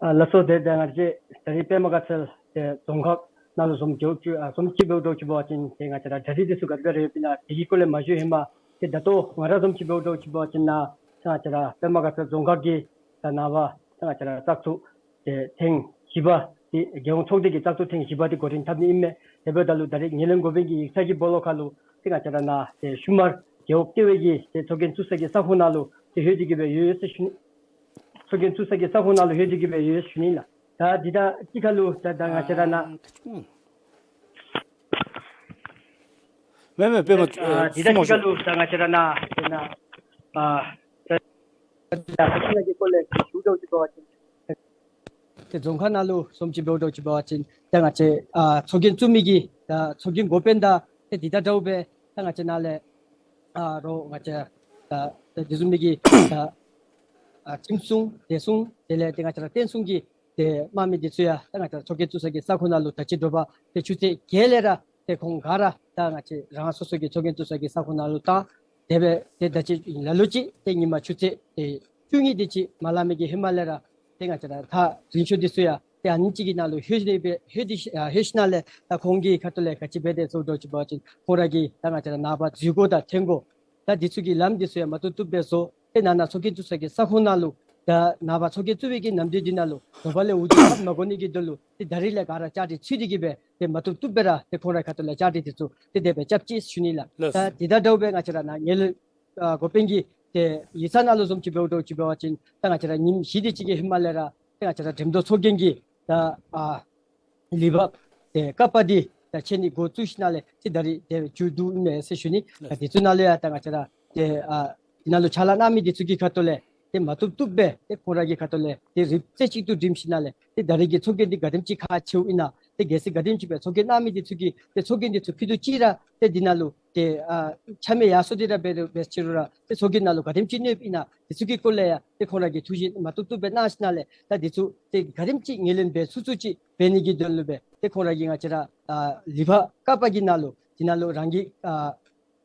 ཨ་ལགས་སོ། ཏེ་ད་ང་བཅས་ད་རེས་པདྨ་དགའ་ཚལ་ཏེ་རྫོང་ཁག་ནང་ལུ་བཟུམ་ཅིག་ཨ་བཟུམ་ཅིག་འབདཝ་འདྲཝ་ཅིག་འབད་བ་ཅིན་ཏེ་ང་བཅས་ར་གྲ་སྒྲིག་འདི་ཚུ་ག་དེ་སྦེ་ར་ཡོདཔ་ཨིན་ན་དེ་གི་སྐོར་ལས་མ་ཞུ་ཧེ་མ་ཏེ་ད་ལྟོ་ང་ར་བཟུམ་ཅིག་འབདཝ་འདྲཝ་ཅིག་འབད་བ་ཅིན་ནཱ་ཏེ་ང་བཅས་ར་པདྨ་དགའ་ཚལ་རྫོང་ཁག་གི་ད་ནངས་པ་ཏེ་ང་བཅས་ར་བཙག་འཐུ་ཏེ་ཐེངས་བཞི་པ་འདི་རྒྱལ་ཡོངས་ཚོགས་སྡེ་གི་བཙག་འཐུ་ཐེངས་བཞི་པ་འདི་འགོ་འདྲེན་འཐབ་ནི་ཨིན་མས། དེ་འབདཝ་ད་ལུ་ད་རེས་ངོས་ལེན་འགོ་དཔོན་གྱི་ཡིག་ཚང་གི་སྦོ་ལོགས་ཁར་ལུ་ཏེ་ང་བཅས་ར་ནཱ་ཏེ་ཤུལ་མ་རྒེད་འོག་ལྟེ་བའི་གི་ཏེ་ཚོགས་རྒྱན་བཙུགས་ས་གི་ས་ཁོངས་ནང་ལུ་ཏེ་ལྷོད་དེ་གིས་སྦེ་ཡོད་ཡོད་ཟེར་ཞུ་ནི། ཚོགས་རྒྱན་བཙུགས་ས་གི་ས་ཁོངས་ནང་ལུ་ལྷོད་དེ་གིས་སྦེ་ཡོད་ཟེར་ཞུ་ནི་ལགས། ད་འདི་དང་གཅིག་ཁར་ལུ་ད་ད་ང་བཅས་ར་ནཱ་མེན་མེན་པདྨ་ཨ་འདི་དང་གཅིག་ཁར་ལུ་ད་ང་བཅས་ར་ནཱ་ཏེ་ནཱ་ཨ་ད་ད་ཁ་ཅིག་གི་སྐོར་ལས་ཞུ་འདྲཝ་ཅིག་འབད་བ་ཅིན་ཏེ་རྫོང་ཁག་ནང་ལུ་བཟུམ་ཅིག་འབདཝ་འདྲཝ་ཅིག་འབད་བ་ཅིན་ད་ང་བཅས་ཨ་ཚོགས་རྒྱན་བཙུགས་མི་གི་ད་ཚོགས་རྒྱན་འགོ་དཔོན་དང་ཏེ་འདི་དང་འདྲཝ་སྦེ་ད་ང་བཅས་ནཱ་ལས་ཨ་རོགས་ང་བཅས་ད་ད་དེ་བཟུམ་མའི་གི་ད་ཨ་ཁྲིམས་སྲུང་བདེ་སྲུང་དེ་ལས་ཏེ་ང་བཅས་ར་བརྟན་སྲུང་གི་ཏེ་དམག་མི་འདི་ཚུ་ཡང་ད་ང་བཅས་ར་ཚོགས་རྒྱན་བཙུགས་ས་གི་ས་ཁོངས་ནང་ལུ་ད་ཅི་དྲོ་པ་ཏེ་ཆུ་ཚོད་བརྒྱད་ལས་ར་ཏེ་ཁོང་ག་ར་ད་ང་བཅས་རང་སོ་སོ་གི་ཚོགས་རྒྱན་བཙུགས་ས་གི་ས་ཁོངས་ནང་ལུ་བཏང་། དེ་སྦེ་ཏེ་ད་ཅི་ལ་ལུ་ཅིག་ཏེ་ཉིན་མ་ཆུ་ཚོད་ཏེ་བཅུ་གཉིས་དེ་ཅིག་མ་ལང་མི་གི་ཧེ་མ་ལས་ར་ཏེ་ང་བཅས་ར་ཐག་རིང་ཤོས་འདི་ཚུ་ཡང་ཏེ་ཨ་ནི་ཅིག་གི་ནང་ལུ་ལྷོད་ནི་སྦེ་ལྷོད་དེ་ལྷོད་ཞིནམ་ལས་ད་ཁོང་གི་ཁ་ཐུག་ལས་ག་ཅི་འབད་དེ་ཟེར་འདྲཝ་ཅིག་འབད་བ་ཅིན་ཁོང་ར་གིས་ད་ང་བཅས་ར་ནངས་པ་འཛུལ་སྒོ་དང་ཐོན་སྒོ་ད་འདི་ཚུ་གི་ལམ་འདི་ཚུ་ཡང་མ་བཏུབ་བཏུབ་སྦེ་བཟོ། ཏེ་ནང་ན་ཚོགས་རྒྱན་བཙུགས་ས་གི་ས་ཁོངས་ནང་ལུ་ད་ནངས་པ་ཚོགས་རྒྱན་བཙུགས་པའི་གི་ནམ་དུས་འདི་ནང་ལུ་དྲོ་པ་ལས་འུ་ཅག་ཧབ་མ་གོ་ནི་གི་དོན་ལུ་ཏེ་ད་རིས་ལས་ག་ར་བཅའ་སྒྲིག་ཚུད་དེ་གིས་སྦེ་ཏེ་མ་བཏུབ་བཏུབ་སྦེ་ར་ཏེ་ཁོང་རའི་ཁ་ཐུག་ལས་བཅའ་སྒྲིག་འདི་ཚུ་ཏེ་དེ་སྦེ་རྐྱབ་ཅི་ཟེར་ཞུ་ནི་ལགས། ལགས། ད་འདི་དང་འདྲཝ་སྦེ་ང་བཅས་ར་ནཱ་ངོས་ལེན་ཨ་འགོ་དཔོན་གྱི་ཏེ་ཡིག་ཚང་ནང་ལུ་བཟུམ་ཅིག་འབདཝ་འདྲཝ་ཅིག་འབད་བ་ཅིན་ད་ང་བཅས་ར་ཉིནམ་བཞི་དེ་ཅིག་གི་ཧེ་མ་ལས་ར་ཏེ་ང་བཅས་ར་འགྲེམས་སྟོན་ཚོགས་རྒྱན་གྱི་ད་ཨ་ལུས་འབབ་ཏེ་ཀ་པ་འདི་ད་ཆད་ནི་འགོ་བཙུགས་ཞིནམ་ལས་ཏེ་ད་རིས་ཏེ་མཇུག་བསྡུ་ཨིན་མས་ཟེར་ཞུ་ནི། ད་འདི་ཚུ་ནང་ལུ་ཡང་ད་ང་བཅས་ར་ཏེ་ཨ་འདི་ནང་ལུ་ཕྱག་ལཱ་གནང་མི་འདི་ཚུ་གི་ཁ་ཐུག་ལས་ཏེ་མ་བཏུབ་བཏུབ་སྦེ་ཏེ་ཁོང་ར་གི་ཁ་ཐུག་ལས་ཏེ་རིགས་རྩེ་གཅིག་ཏུ་འགྲིམ་ཞིནམ་ལས་ཏེ་ད་རིས་ཀྱི་ཚོགས་རྒྱན་འདི་ག་དེམ་ཅིག་ཁག་ཆེཝ་ཨིན་ན་ཏེ་གལ་སྲིད་ག་དེམ་ཅིག་སྦེ་ཚོགས་རྒྱན་གནང་མི་འདི་ཚུ་གིས་ཏེ་ཚོགས་རྒྱན་འདི་ཚུ་ཕུལ་དོ་ཅི་ར་ཏེ་འདི་ནང་ལུ་ཏེ་ཨ་ཆ་མེད་ཡར་སོང་སྟེ་ར་འབད་རུང་འབད་ཅི་རུང་ར་ཏེ་ཚོགས་རྒྱན་ནང་ལུ་ག་དེམ་ཅིག་གནོདཔ་ཨིན་ན་འདི་ཚུ་གི་སྐོར་ལས་ཡང་ཏེ་ཁོང་ར་གིས་ཐུགས་བཞེད་མ་བཏུབ་བཏུབ་སྦེ་གནང་ཞིནམ་ལས་ད་འདི་ཚུ་ཏེ་ག་དེམ་ཅིག་ངོས་ལེན་འབད་ཚུགས་ཚུགས་ཅིག་འབད་ནི་གི་དོན་ལུ་སྦེ་ཏེ་ཁོང་ར་གིས་ང་བཅས་ར་ཨ་ལུས་འབབ་ཀ་པ་གི་ནང་ལུ་འདི་ནང་ལུ་རང་གི་ཨ་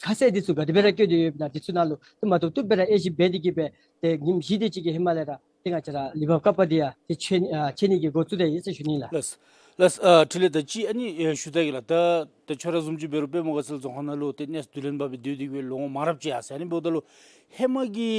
ཁ་གསལ་འདི་ཚུ་ག་དེ་སྦེ་ར་བཀོད་དེ་ཡོདཔ་ཨིན་ན་འདི་ཚུ་ནང་ལུ་ཏེ་མ་བཏུབ་བཏུབ་སྦེ་ར་དབྱེ་ཞིབ་འབད་དེ་གིས་སྦེ་ཏེ་ཉིནམ་བཞི་དེ་ཅིག་གི་ཧེ་མ་ལས་ར་ཏེ་ང་བཅས་ར་ལུས་འབབ་ཀ་པ་འདི་ཡང་ཏེ་ཆད་ཨ་ཆད་ནི་གི་འགོ་བཙུགས་ཏེ་ཡོད་ཟེར་ཞུ་ནི་ལགས། ལགས། ལགས། ཨ་འཕྲིན་ལས་ད་ཅི་ཨ་ནི་ཨེ་ཞུ་ད་གེ་ལགས། ད་ད་ཁྱོད་ར་བཟུམ་ཅིག་འབད་རུང་པདྨ་དགའ་ཚལ་རྫོང་ཁག་ནང་ལུ་ཏེ་གནས་ཚུལ་བསྡུ་ལེན་པ་སྦེ་སྡོད་དེ་གིས་སྦེ་ལོ་ངོ་མང་རབས་ཅིག་ཡར་སོ་ཡི། ཨ་ནི་འབདཝ་ད་ལུ་ཧེ་མ་གི་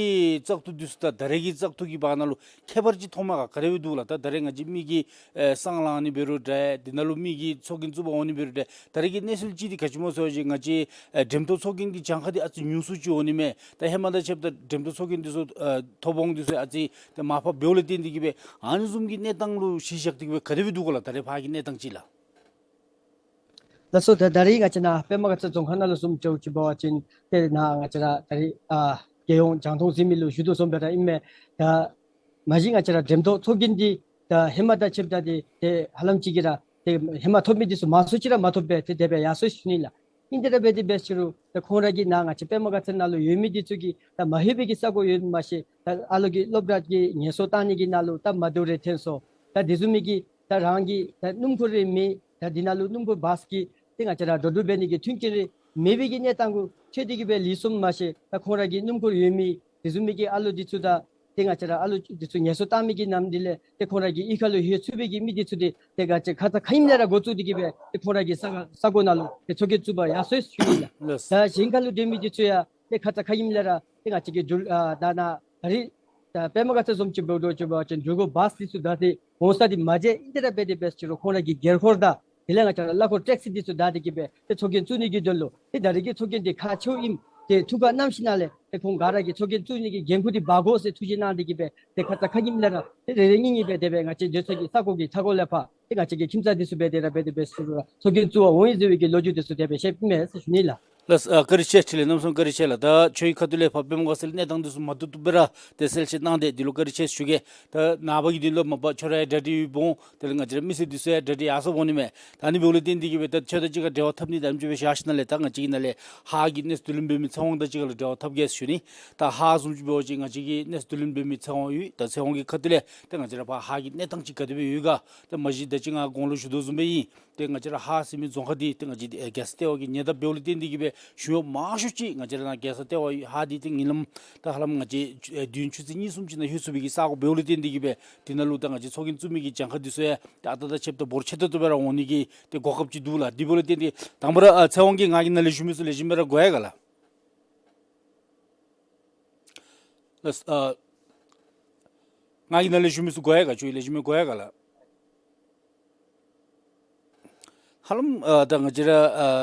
བཙག་འཐུ་འདི་ཚུ་དང་ད་རེས་ཀྱི་བཙག་འཐུ་གི་བར་ན་ལུ་ཁྱད་པར་ཅིག་མཐོངམ་ག་ག་དེ་སྦེ་འདུག་ལགས། ད་ད་རེས་ང་བཅས་མི་གིས་ཨེ་སང་ལངས་ནི་འབད་རུང་འདྲ་འདི་ནང་ལུ་མི་གིས་ཚོགས་རྒྱན་བཙུགས་པར་འོང་ནི་འབད་རུང་འདྲ་ད་རེས་ཀྱི་གནས་ཚུལ་ཅིག་འདི་ག་ཅི་སྨོ་ཟེར་བ་ཅིན་ང་བཅས་ཨེ་འགྲེམས་སྟོན་ཚོགས་རྒྱན་གྱི་གྱངས་ཁ་འདི་ཨ་ཙི་ཉུང་སུ་ཅིག་འོང་ནི་མས། ད་ཧེ་མ་དང་ཕྱདཔ་ད་འགྲེམས་སྟོན་ཚོགས་རྒྱན་འདི་ཚུ་ཨེ་ཐོབ་དབང་འདི་ཚུ་ཨ་ཙི་ཏེ་མར་ཕབ་འབདཝ་ལས་བརྟེན་ཏེ་གིས་སྦེ་ཨ་ནི་བཟུམ་གྱི་གནས་སྟངས་ལུ་གཞི་བཞག་སྟེ་གིས་སྦེ་ག་དེ་སྦེ་འདུག་ག་ལགས། ད་རེས་ཕར་གྱི་གནས་སྟངས་ཅིག་ལགས། ལགས་སོ། ད་ད་རིས་ང་བཅས་ནཱ་པདྨ་དགའ་ཚལ་རྫོང་ཁག་ནང་ལུ་བཟུམ་ཅིག་འབད་བ་ཅིན་ཏེ་ནཱ་ང་བཅས་ར་ད་རིས་ཨ་རྒྱལ་ཡོངས་རྒྱང་མཐོང་གཟིགས་མི་ལུ་ཞུ་དོ་བཟུམ་སྦེ་ར་ཨིན་མས། ད་ མ་གཞི་ང་བཅས་ར་འགྲེམས་ཐོག་ཚོགས་རྒྱན་འདི་ད་ཧེ་མ་དང་ཕྱདཔ་ད་འདི་ཏེ་ཧ་ལམ་ཅིག་གིས་ར་ཏེ་ཧེ་མ་ཐོབ་མི་འདི་ཚུ་མང་སུ་ཅིག་ར་མ་ཐོབ་པས། ཏེ་དེ་སྦེ་ཡར་སོང་ཡི་ཟེར་ཞུ་ནི་ལགས། ཨིན་ཏེ་ར་འབད་དེ་འབད་ཟེར་རུང་ཏེ་ཁོང་ར་གི་ནཱ་ང་བཅས་པདྨ་དགའ་ཚལ་ནང་ལུ་ཡོད་མི་འདི་ཚུ་གིས་ད་མ་ལྷོད་པའི་གི་ས་གོ་ཡོད་མ་ཤེས། ད་ཨ་ལོ་གི་སློབ་གྲྭ་གི་ངལ་གསོ་བཏང་ནི་གི་ནང་ལུ་སྟབས་མ་བདེཝ་རེ་ཐོན་སོང་། ད་དེ་བཟུམ་མའི་གི་ད་རང་གི་ད་སྣུམ་འཁོར་རེ་མེད། ད་འདི་ནང་ལུ་སྣུམ་འཁོར་བཱས་ཀྱི་ཏེ་ང་བཅས་ར་འགྲོ་འགྲུལ་འབད་ནི་གི་མཐུན་རྐྱེན་རེ་མེད་པའི་གི་གནས་སྟངས་གུ་ཆེ་དེ་གིས་སྦེ་ལུས་སོངམ་མ་ཤེས། ད་ཁོང་ར་གི་སྣུམ་འཁོར་ཡོད་མི་དེ་བཟུམ་མའི་གི་ཨ་ལོ་འདི་ཚུ་དང་ཏེ་ང་བཅས་ར་ཨ་ལོ་འདི་ཚུ་ངལ་གསོ་བཏང་མི་གི་ནམ་དེ་ལས་ཏེ་ཁོང་ར་གི་གཡུས་ཁ་ལུ་ལྷོད་ཚུགས་པའི་གི་མི་འདི་ཚུ་འདི་ཏེ་ང་བཅས་ཁ་ཙ་ཁ་ཉིནམ་ལས་ར་འགོ་བཙུགས་དེ་གིས་སྦེ་ཏེ་ཁོང་ར་གི་ས་ས་གོ་ནང་ལུ་ཏེ་ཚོགས་རྒྱན་བཙུགས་པར་ཡར་སོང་ཡི་ཟེར་ཞུ་ནི་ལགས། ལགས། ད་གཞན་ཁ་ལུ་སྡོད་མི་འདི་ཚུ་ཡང་ཏེ་ཁ་ཙ་ཁ་ཉིནམ་ལས་ར་ཏེ་ང་བཅས་ཀྱི་འགྲུལ་ཨ་ད་ནཱ་ད་རིས་ད་པདྨ་དགའ་ཚལ་བཟུམ་ཅིག་འབད་དོ་ཅིག་འབད་བ་ཅིན་འགྲུལ་འཁོར་བཱས་འདི་ཚུ་བདའ་སྟེ་འོང་ས་འདི་མ་མཇལ། ཨིན་ཏེ་ར་འབད་དེ་འབད་ཟེར་རུང་ཁོང་ར་གི་སྒེར་འཁོར་དང་དེ་ལས་ང་བཅས་ར་གླ་འཁོར་ཊེག་སི་འདི་ཚུ་བདའ་སྟེ་གིས་སྦེ་ཏེ་ཚོགས་རྒྱན་བཙུགས་ནི་གི་དོན་ལུ་ཏེ་ད་རིས་ཀྱི་ཚོགས་རྒྱན་འདི་ཁག་ཆེཝ་ཨིནམ་ཏེ་ཐུགས་ཁར་བསྣམས་ཞིནམ་ལས་ཏེ་ཁོང་ག་ར་གིས་ཚོགས་རྒྱན་བཙུགས་ནི་གི་འགན་ཁུར་འདི་འབག་དགོ་ཟེར་ཐུགས་བཞེད་གནང་སྟེ་གིས་སྦེ་ཏེ་ཁ་ཙ་ཁ་ཉིནམ་ལས་ར་ཏེ་རེ་རེ་གཉིས་གཉིས་སྦེ་དེ་སྦེ་ང་བཅས་སྡོད་ས་གི་ས་གོ་གི་མཐའ་འཁོར་ལས་ཕར་ཏེ་ང་བཅས་ཀྱི་ཁྱིམ་ཚང་འདི་ཚུ་འབད་དེ་ར་འབད་དེ་འབད་ཟེར་རུང་ར་ཚོགས་རྒྱན་བཙུགས་པར་འོང་ཡི་ཟེར་བའི་གི་ལོ་རྒྱུས་འདི་ཚུ་དེ་སྦེ་བཤདཔ་མས་ཟེར་ཞུ་ནི་ལགས། ལགས། ཨ་བཀའ་དྲིན་ཆེ། འཕྲིན་ལས་རྣམ་གསུམ་བཀའ་དྲིན་ཆེ་ལགས། ད་ཁྱོད་ཀྱི་ཁ་ཐུག་ལས་ཕར་པདྨ་དགའ་ཚལ་གནས་སྟངས་འདི་ཚུ་མ་བཏུབ་བཏུབ་སྦེ་ར་ཏེ་གསལ་བཤད་གནང་སྟེ་འདི་ལུ་བཀའ་དྲིན་ཆེ་ཞུ་གེ། ད་ནངས་པ་གི་དུས་ལུ་མ་པ་ཁྱོད་ར་ཡང་གྲ་སྒྲིག་ཡོདཔ་འོང་། དེ་ལས་ང་བཅས་ར་མི་སེར་འདི་ཚུ་ཡང་གྲ་སྒྲིག་ཡར་སོངམ་འོང་ནི་མས། ད་ཨ་ནི་འབདཝ་ལས་བརྟེན་ཏེ་གིས་སྦེ་ད་ཁྱོད་དང་གཅིག་ཁར་འབྲེལ་བ་འཐབ་ནི་དང་ཨེམ་ཅིག་སྦེ་བཞག་ཞིནམ་ལས་ད་ང་བཅས་ཀྱི་ནཱ་ལས་ཧཱ་གི་གནས་ཚུལ་བསྡུ་ལེན་འབད་མི་ཚེ་དབང་དང་གཅིག་ཁར་ལུ་འབྲེལ་བ་འཐབ་གེ་ཟེར་ཞུ་ནི། ད་ཧཱ་བཟུམ་ཅིག་འབད་བ་ཅིན་ང་བཅས་ཀྱི་གནས་ཚུལ་བསྡུ་ལེན་འབད་མི་ཚེ་དབང་ཡོད། ད་ཚེ་དབང་གི་ཁ་ཐུག་ལས་ད་ང་བཅས་ར་ཕར་ཧཱ་གི་གནས་སྟངས་ཅིག་ག་དེ་སྦེ་ཡོད་ག། ད་མ་གཞི་ད་ཅི་ང་གོང་ལུ་ཞུ་དོ་བཟུམ་སྦེ་ཨིན། ཏེ་ང་བཅས་ར་ཧཱ་ཟེར་མི་རྫོང་ཁག་འདི་ཏེ་ང་བཅས་ཨེ་རྒྱལ་ས་ལྟེ་བ་གི་ཉེ་འདབས་འབདཝ་ལས་བརྟེན་ཏེ་གིས་སྦེ་གཞུང་གཡོག་མང་ཤོས་ཅིག་ང་བཅས་ར་ནཱ་རྒྱལ་ས་ལྟེ་བ་ཧཱ་འདི་ཏེ་ཉིན་ལམ་ད་ཧ་ལམ་ང་བཅས་ཨེ་དུས་ཡུན་ཆུ་ཚོད་གཉིས་གསུམ་ཅིག་ནང་ལྷོད་ཚུགས་པའི་གི་ས་གོ་འབདཝ་ལས་བརྟེན་ཏེ་གིས་སྦེ་དེ་ནང་ལུ་ད་ང་བཅས་ཚོགས་རྒྱན་བཙུགས་མི་གི་གྱངས་ཁ་འདི་ཚུ་ཡང་ད་ཨ་རྟག་དང་ཕྱདཔ་ད་འབོར་ཆེ་ཏོག་ཏོ་སྦེ་ར་འོང་ནི་གི་ཏེ་གོ་སྐབས་ཅིག་འདུག་ལགས། དེ་འབདཝ་ལས་བརྟེན་ཏེ་དང་པ་ར་ཨ་ཚེ་དབང་གིས་ང་གིས་ནཱ་ལས་ཞུ་མི་ཚུ་ལེགས་ཤོམ་སྦེ་ར་གོ་ཡི་ག་ལགས། ལགས། ཨ་ང་གིས་ནཱ་ལས་ཞུ་མི་ཚུ་གོ་ཡི་ག། ཁྱོད་ལེགས་ཤོམ་སྦེ་གོ་ཡི་ག་ལགས། ཧ་ལམ་ཨ་ད་ང་བཅས་ར་ཨ་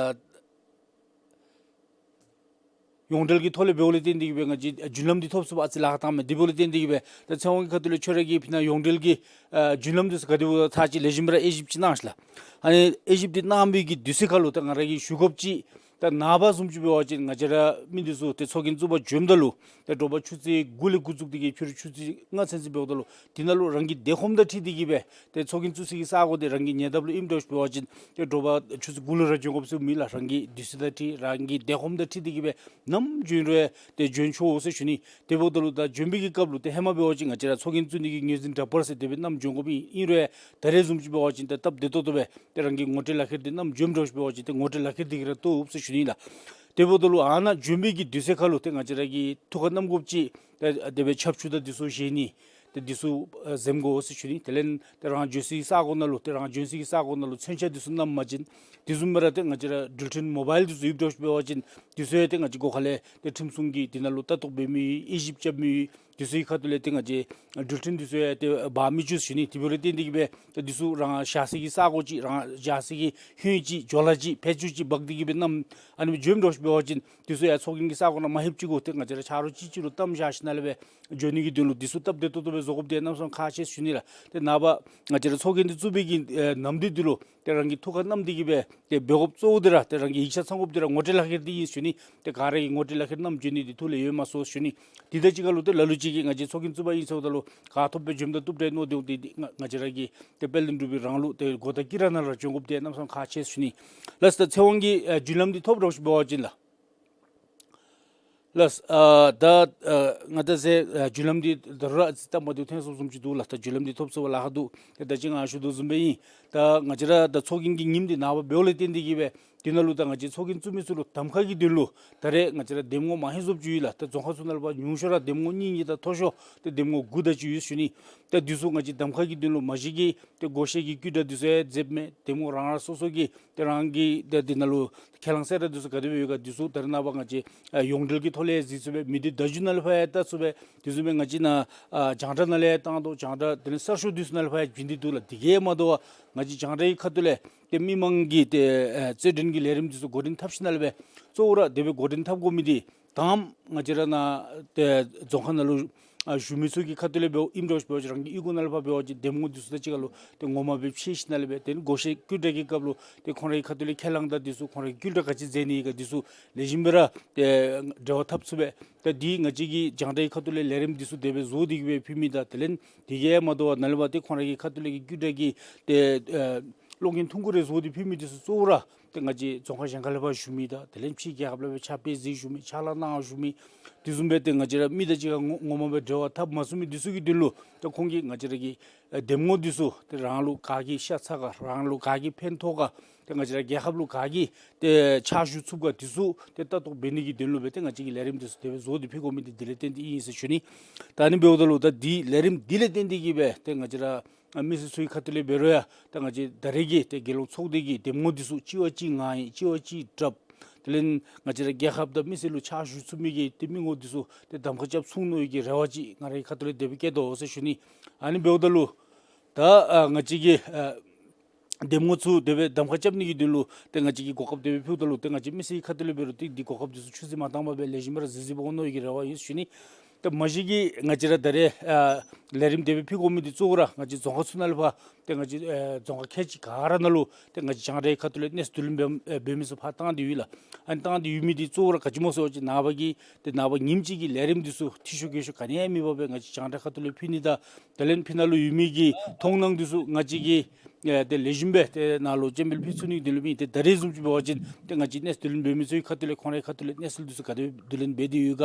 ཡོངས་འབྲེལ་གྱི་ཐོག་ལས་འབདཝ་ལས་བརྟེན་ཏེ་གིས་སྦེ་ང་བཅས་ཨ་རྒྱུན་ལམ་འདི་ཐོབ་ཚུགས་པར་ཨ་ཙི་ལཱ་ཁག་བཏངམ་མས། དེ་འབདཝ་ལས་བརྟེན་ཏེ་གིས་སྦེ་ད་ཚེ་དབང་གི་ཁ་ཐུག་ལས་ཁྱོད་ར་གིས་ཕི་ནཱ་ཡོངས་འབྲེལ་གྱི་ཨ་རྒྱུན་ལམ་འདི་ཚུ་ག་དེ་སྦེ་ཚར་ཅིག་ལེགས་ཤོམ་སྦེ་ར་དབྱེ་ཞིབ་ཅིག་གནང་ཤིག་ལགས། ཨ་ནི་དབྱེ་ཞིབ་འདི་གནང་བའི་གི་དུས་ཚོད་ཁར་ལུ་ད་ང་ར་གིས་ཞུ་དགོཔ་ཅིག། ད་ནངས་པ་བཟུམ་ཅིག་འབད་བ་ཅིན་ང་བཅས་ར་མི་འདི་ཚུ་ཏེ་ཚོགས་རྒྱན་བཙུགས་པར་འབྱོནམ་ད་ལུ་ཏེ་དྲོ་པ་ཆུ་ཚོད་དགུ་ལས་འགོ་བཙུགས་ཏེ་གིས་ཕྱི་རུ་ཆུ་ཚོད་ལྔ་ཚུན་ཚོད་འབདཝ་ད་ལུ་དེ་ནང་ལུ་རང་གི་དེ་ཁོམ་དང་འཁྲིལ་ཏེ་གིས་སྦེ་ཏེ་ཚོགས་རྒྱན་བཙུགས་སའི་གི་ས་གོ་འདི་རང་གི་ཉེ་འདབས་ལུ་ཨིནམ་འདྲཝ་ཅིག་འབད་བ་ཅིན་ཏེ་དྲོ་པ་ཆུ་ཚོད་དགུ་ལུ་ར་འབྱོན་དགོཔ་ཅིག་མེད་ལགས། རང་གི་དུས་ཚོད་དང་འཁྲིལ་རང་གི་དེ་ཁོམ་དང་འཁྲིལ་ཏེ་གིས་སྦེ་ནམ་འབྱོན་རུང་ཡང་ཏེ་འབྱོན་ཆོག་ཟེར་ཞུ་ནི། དེ་འབདཝ་ད་ལུ་ད་འབྱོན་པའི་གི་སྐབས་ལུ་ཏེ་ཧེ་མ་འབད་བ་ཅིན་ང་བཅས་ར་ཚོགས་རྒྱན་བཙུགས་ནི་གི་ངོས་འཛིན་འདྲ་པར་ཟེར་དེ་སྦེ་བསྣམས་འབྱོན་དགོཔ་ཨིན་རུང་ཡང་ད་རེས་བཟུམ་ཅིག་འབད་བ་ཅིན་ཏེ་སྟབས་བདེ་ཏོག་ཏོ་སྦེ་ཏེ་རང་གི་ངོ་སྤྲོད་ལག་ཁྱེར་འདི་བསྣམས་འབྱོནམ་འདྲཝ་ཅིག་འབད་བ་ཅིན་ཏེ་ངོ་སྤྲོད་ལག་ཁྱེར་འདི་གིས་ར་བཏུབ་ཟེར་ཞུ་ནི་ལགས། དེ་འབདཝ་ད་ལུ་ཨ་ནཱ་འབྱོན་པའི་གི་དུས་ཚོད་ཁར་ལུ་ཏེ་ང་བཅས་ར་གིས་ཐུགས་ཁར་བསྣམ་དགོཔ་ཅིག་ཏེ་དེ་སྦེ་ཆབ་ཆུ་དང་འདི་ཚུ་བཞེས་ནི། ཏེ་འདི་ཚུ་ཨ་འཛེམ་དགོ་ཟེར་ཞུ་ནི། དེ་ལས་ཏེ་རང་འགྱོ་སའི་ས་གོ་ནང་ལུ་ཏེ་རང་འབྱོན་སའི་ས་གོ་ནང་ལུ་མཚོན་ཆ་འདི་ཚུ་བསྣམ་པ་ཅིན་དེ་བཟུམ་སྦེ་ར་ཏེ་ང་བཅས་ར་འགྲུལ་འཕྲིན་མོ་བཱའིལ་འདི་ཚུ་ཡོདཔ་འདྲཝ་ཅིག་འབད་བ་ཅིན་འདི་ཚུ་ཡང་ཏེ་ང་བཅས་སྒོ་ཁ་ལས་ཏེ་ཁྲིམས་སྲུང་གི་དེ་ནང་ལུ་ལྟ་རྟོག་འབད་མི་ཡོད། དབྱེ་ཞིབ་རྐྱབ་མི་ཡོད། དེ་ཚུ་གི་ཁ་ཐུག་ལས་ཏེ་ང་བཅས་འགྲུལ་འཕྲིན་འདི་ཚུ་ཡང་ཏེ་འབག་མི་བཅུག་ཟེར་ཞུ་ནི། དེ་འབདཝ་ལས་བརྟེན་ཏེ་གིས་སྦེ་ཏེ་འདི་ཚུ་རང་བཞག་སའི་གི་ས་གོ་ཅིག་རང་བཞག་སའི་གི་ཧོད་ཅིག་ཇོ་ལ་ཅིག་ཕད་ཅུང་ཅིག་འབག་སྟེ་གིས་སྦེ་བསྣམས་ཨ་ནི་སྦེ་འབྱོནམ་འདྲཝ་ཅིག་འབད་བ་ཅིན་འདི་ཚུ་ཡང་ཚོགས་རྒྱན་གྱི་ས་གོ་ནང་མ་ལྷོདཔ་ཅིག་གུ་ཏེ་ང་བཅས་ར་ཆ་རོགས་ཅིག་ཅིག་ལུ་གཏམ་བཞག་ཞིནམ་ལས་སྦེ་འགྱོ་ནི་གི་དོན་ལུ་འདི་ཚུ་སྟབས་བདེ་ཏོག་ཏོ་སྦེ་བཟོ་དགོཔ་འདི་གནམ་མེད་ས་མེད་ཁག་ཆེ་ཟེར་ཞུ་ནི་ལགས། ཏེ་ནངས་པ་ང་བཅས་ར་ཚོགས་རྒྱན་འདི་བཙུགས་པའི་གི་ཨེ་ནམ་དུས་འདི་ལུ་ཏེ་རང་གིས་ཐུགས་ཁར་བསྣམས་ཏེ་གིས་སྦེ་ཏེ་འབད་དགོཔ་གཙོ་བོ་འདི་ར་ཏེ་རང་གི་ཡིག་ཆ་ཚང་དགོཔ་འདི་ར་ངོ་སྤྲོད་ལག་ཁྱེར་འདི་ཨིན་ཟེར་ཞུ་ནི། ཏེ་ག་ར་གིས་ངོ་སྤྲོད་ལག་ཁྱེར་བསྣམས་འབྱོན་ནི་འདི་ཐུགས་ལས་ཡོད་མ་སོང་ཟེར་ཞུ་ནི། དེ་དང་གཅིག་ཁར་ལུ་ཏེ་ལ་ལུ་ཅིག་གིས་ང་བཅས་ཚོགས་རྒྱན་བཙུགས་པ་ཨིན་ཟེརཝ་ད་ལུ་ག་ཐོབ་སྦེ་འབྱོནམ་ད་བཏུབ་དྲགས་མནོ་སྟེ་འདི་ང་ང་བཅས་ར་གི་ཏེ་དཔལ་ལྡན་འབྲུག་པའི་རང་ལུགས་ཏེ་སྒོ་དང་དཀྱིལ་ར་ནང་ལུ་འབྱོན་དགོཔ་འདི་གནམ་མེད་ས་མེད་ཁག་ཆེ་ཟེར་ཞུ་ནི། ལགས་སོ། ད་ཚེ་དབང་གིས་ཨེ་རྒྱུན་ལམ་འདི་ཐོབ་འདྲཝ་ཅིག་འབད་བ་ཅིན་ལགས། ལགས། ཨ་ད་ཨ་ང་ད་ཟེར་ཨ་རྒྱུན་ལམ་འདི་ད་རུང་ར་ཨ་ཙི་སྟབས་མ་བདེཝ་ཐོན་སོངམ་བཟུམ་ཅིག་འདུག་ལགས། ད་རྒྱུན་ལམ་འདི་ཐོབ་ཚུགས་པར་ལཱ་ཁག་འདུག། ཏེ་ད་ཅི་ང་ཞུ་དོ་བཟུམ་སྦེ་ཨིན། ད་ང་བཅས་ར་ད་ཚོགས་རྒྱན་གྱི་ཉིནམ་འདི་ནངས་པ་འབདཝ་ལས་བརྟེན་ཏེ་གིས་སྦེ་དེ་ནང་ལུ་ད་ང་བཅས་ཚོགས་རྒྱན་བཙུགས་མི་ཚུ་ལུ་གདམ་ཁ་གི་དོན་ལུ་ད་རེས་ང་བཅས་ར་འདེམས་ངོ་མ་ཧེ་བཟོཝ་ཅིག་ཡོད་ལགས། ད་རྫོང་ཁག་ཚུ་ནང་ལུ་ཕར་ཉུང་ཤོས་ར་འདེམས་ངོ་གཉིས་གཉིས་དང་མཐོ་ཤོས་ཏེ་འདེམས་ངོ་དགུ་དེ་ཅིག་ཡོད་ཟེར་ཞུ་ནི། ད་འདི་ཚུ་ང་བཅས་གདམ་ཁ་གི་དོན་ལུ་མ་གཞི་གི་ཏེ་སྒོ་ཤེས་ཀྱི་བརྐུ་འདྲ་འདི་ཚུ་ཡང་མཛདཔ་མས། འདེམས་ངོ་རང་རང་སོ་སོ་གི་ཏེ་རང་གི་ཏེ་འདི་ནང་ལུ་ཁས་བླངས་གསལ་བསྒྲགས་འདི་ཚུ་ག་དེ་སྦེ་ཡོད་ག་འདི་ཚུ་ད་རེས་ནངས་པ་ང་བཅས་ཨ་ཡོངས་འབྲེལ་གྱི་ཐོག་ལས་གཟིགས་ཚུགས་པས། མི་སྡེ་བརྡ་བརྒྱུད་ནང་ལས་ཕར་ཡང་བལྟ་ཚུགས་པས། དེ་བཟུམ་སྦེ་ང་བཅས་ནཱ་ཨ་རྒྱང་བསྒྲགས་ནང་ལས་ཡང་བཏང་དོ། རྒྱང་བསྒྲགས་དེ་ལས་གསར་ཤོག་འདི་ཚུ་ནང་ལས་ཕར་ཡང་བྱིན་ཏེ་འདུག་ལགས། དེ་གིས་མ་དོ་བར་ང་བཅས་རྒྱང་བསྒྲགས་ཀྱི་ཁ་ཐུག་ལས་ཏེ་མི་མང་གི་ཏེ་ཨེ་རྩོད་འགྲན་གྱི་ལས་རིམ་འདི་ཚུ་འགོ་འདྲེན་འཐབ་ཞིནམ་ལས་སྦེ་གཙོ་བོ་ར་དེ་སྦེ་འགོ་འདྲེན་འཐབ་དགོ་མི་འདི་ད་ང་བཅས་ར་ནཱ་ཏེ་རྫོང་ཁག་ནང་ལུ་ ཨ་ཞུ་མི་ཚུ་གི་ཁ་ཐུག་ལས་འབདཝ་ཨིནམ་འདྲཝ་ཅིག་འབད་བ་ཅིན་རང་གི་གཡུས་སྒོ་ནང་ལས་ཕར་འབད་བ་ཅིན་འདེམས་ངོ་འདི་ཚུ་དང་གཅིག་ཁར་ལུ་ཏེ་ངོ་མ་སྦེ་ཕྱད་ཞིནམ་ལས་སྦེ་ཏེ་ཨ་ནི་བགོ་བཤའ་བཀོད་སྒྲིག་གི་སྐབས་ལུ་ཏེ་ཁོང་རའི་ཁ་ཐུག་ལས་ཁས་བླངས་དང་འདི་ཚུ་ཁོང་རའི་བཀོད་སྒྲིག་ག་ཅི་མཛད་ནི་ཨིན་ག་འདི་ཚུ་ལེགས་ཤོམ་སྦེ་ར་ཏེ་འབྲེལ་བ་འཐབ་ཚུགས་པས། ད་འདི་ང་བཅས་ཀྱི་རྒྱང་བསྒྲགས་ཁ་ཐུག་ལས་ལས་རིམ་འདི་ཚུ་དེ་སྦེ་བཟོ་སྟེ་གི་སྦེ་ཕུལ་མི་དང་དེ་ལས་དེ་གིས་མ་དོ་བར་ནཱ་ལས་ཕར་ཏེ་ཁོང་རའི་ཁ་ཐུག་ལས་ཀྱི་བཀོད་སྒྲིག་གི་ཏེ་ཨ་གློག་བརྙན་ཐུང་ཀུ་རེ་བཟོ་སྟེ་ཕུལ་མི་འདི་ཚུ་གཙོ་བོ་ར་ཏེ་ང་བཅས་རྫོང་ཁག་གཞན་ཁ་ལས་ཕར་ཞུ་མི་དང་དེ་ལས་ཕྱི་རྒྱལ་ཁབ་ལས་ཕར་ཕྱག་དཔེ་གཟིགས་ཞུ་མི་ཕྱག་ལཱ་གནང་ཞུ་མི་དེ་བཟུམ་སྦེ་ཏེ་ང་བཅས་ར་མི་དང་གཅིག་ཁར་ངོ་ངོ་མ་སྦེ་འབྲེལ་བ་འཐབ་མ་ཚུགས་མི་འདི་ཚུ་གི་དོན་ལུ་ད་ཁོང་གིས་ང་བཅས་ར་གི་ཨ་འདེམས་ངོ་འདི་ཚུ་ཏེ་རང་ལུ་ག་གིས་ཤ་ཚ་ག་རང་ལུ་ག་གིས་ཕན་ཐོགས་ག་ཏེ་ང་བཅས་ར་རྒྱལ་ཁབ་ལུ་ག་གིས་ཏེ་ཕྱག་ཞུ་ཚུགས་ག་འདི་ཚུ་ཏེ་ལྟ་རྟོག་འབད་ནི་གི་དོན་ལུ་སྦེ་ཏེ་ང་བཅས་ཀྱིས་ལས་རིམ་འདི་ཚུ་དེ་སྦེ་བཟོ་སྟེ་ཕུལ་དགོ་མི་འདི་འདི་ལས་བརྟེན་ཏེ་ཨིན་ཟེར་ཞུ་ནི། ད་ཨ་ནི་འབདཝ་ད་ལུ་ད་འདི་ལས་རིམ་འདི་ལས་བརྟེན་ཏེ་གི་སྦེ་ཏེ་ང་བཅས་ར་ཨ་མི་སེར་ཚུ་གི་ཁ་ཐུག་ལས་འབད་རུང་ཡང་ད་ང་བཅས་ད་རེས་ཀྱི་ཏེ་རྒྱལ་ཡོངས་ཚོགས་སྡེ་གི་འདེམས་ངོ་འདི་ཚུ་གཅིག་བ་གཅིག་ངང་ཡང་གཅིག་བ་གཅིག་དྲགཔ། དེ་ལས་ང་བཅས་ར་རྒྱལ་ཁབ་དང་མི་སེར་ལུ་ཕྱག་ཞུ་ཚུགས་མི་གི་ཏེ་མི་ངོམ་འདི་ཚུ་ཏེ་གདམ་ཁ་རྐྱབ་ཚུགས་ནི་གི་རེ་བ་ཅིག་ང་རའི་ཁ་ཐུག་ལས་དེ་སྦེ་བསྐྱེད་དོ་ཟེར་ཞུ་ནི། ཨ་ནི་འབདཝ་ད་ལུ་ད་ཨ་ང་བཅས་ཀྱི་ཨ་འདེམས་ངོ་ཚུ་དེ་སྦེ་གདམ་ཁ་རྐྱབ་ནི་གི་དོན་ལུ་ཏེ་ང་བཅས་ཀྱིས་གོ་སྐབས་དེ་སྦེ་ཕུལཝ་ད་ལུ་ཏེ་ང་བཅས་མི་སེར་ཁ་ཐུག་ལས་འབད་རུང་ཏེ་འདི་གོ་སྐབས་འདི་ཚུ་ཆུད་ཟོས་མ་བཏང་པར་སྦེ་ལེགས་ཤོམ་སྦེ་ར་གཟིགས་གཟིགསཔ་འོང་ནི་གི་རེ་བ་ཡོད་ཟེར་ཞུ་ནི། ཏེ་མ་གཞི་གིས་ང་བཅས་ར་ད་རེས་ཨ་ལས་རིམ་དེ་སྦེ་ཕུལ་དགོ་མི་འདི་གཙོ་བོ་ར་ང་བཅས་རྫོང་ཁག་ཚུ་ནང་ལས་ཕར་ཏེ་ང་བཅས་ཨ་རྫོང་ཁག་ཁལ་གཅིག་ག་ར་ནང་ལུ་ཏེ་ང་བཅས་རྒྱང་བསྒྲགས་ཁ་ཐུག་ལས་གནས་ཚུལ་བསྡུ་ལེན་འབད་ཨ་འབད་མི་ཚུ་ཕར་བཏང་སྟེ་ཡོད་ལགས། ཨ་ནི་བཏང་སྟེ་ཡོད་མི་འདི་གཙོ་བོ་ར་ག་ཅི་སྨོ་ཟེར་བ་ཅིན་ནངས་པ་གི་ཏེ་ནངས་པ་ཉིནམ་གཅིག་གི་ལས་རིམ་འདི་ཚུ་འཐུས་ཤོར་འགྱོ་ཤོར་ག་ནི་ཡང་མེད་པར་སྦེ་ང་བཅས་རྒྱང་བསྒྲགས་ཁ་ཐུག་ལས་ཕུལ་ནི་དང་དེ་ལས་ཕྱི་ནང་ལུ་ཡོད་མི་གི་མཐོང་སྣང་འདི་ཚུ་ང་བཅས་ཀྱིས་ཨེ་ཏེ་ལེགས་ཤོམ་སྦེ་ཏེ་ནཱ་ལུ་སྤྱན་འབུལ་ཕུལ་ཚུགས་ནི་གི་དོན་ལུ་ཨིན། ཏེ་ད་རེས་བཟུམ་ཅིག་འབད་བ་ཅིན་ཏེ་ང་བཅས་གནས་ཚུལ་བསྡུ་ལེན་འབད་མི་ཚུ་གི་ཁ་ཐུག་ལས་ཁོང་རའི་ཁ་ཐུག་ལས་གནས་ཚུལ་འདི་ཚུ་ག་དེ་སྦེ་བསྡུ་ལེན་འབད་དེ་ཡོད་ག་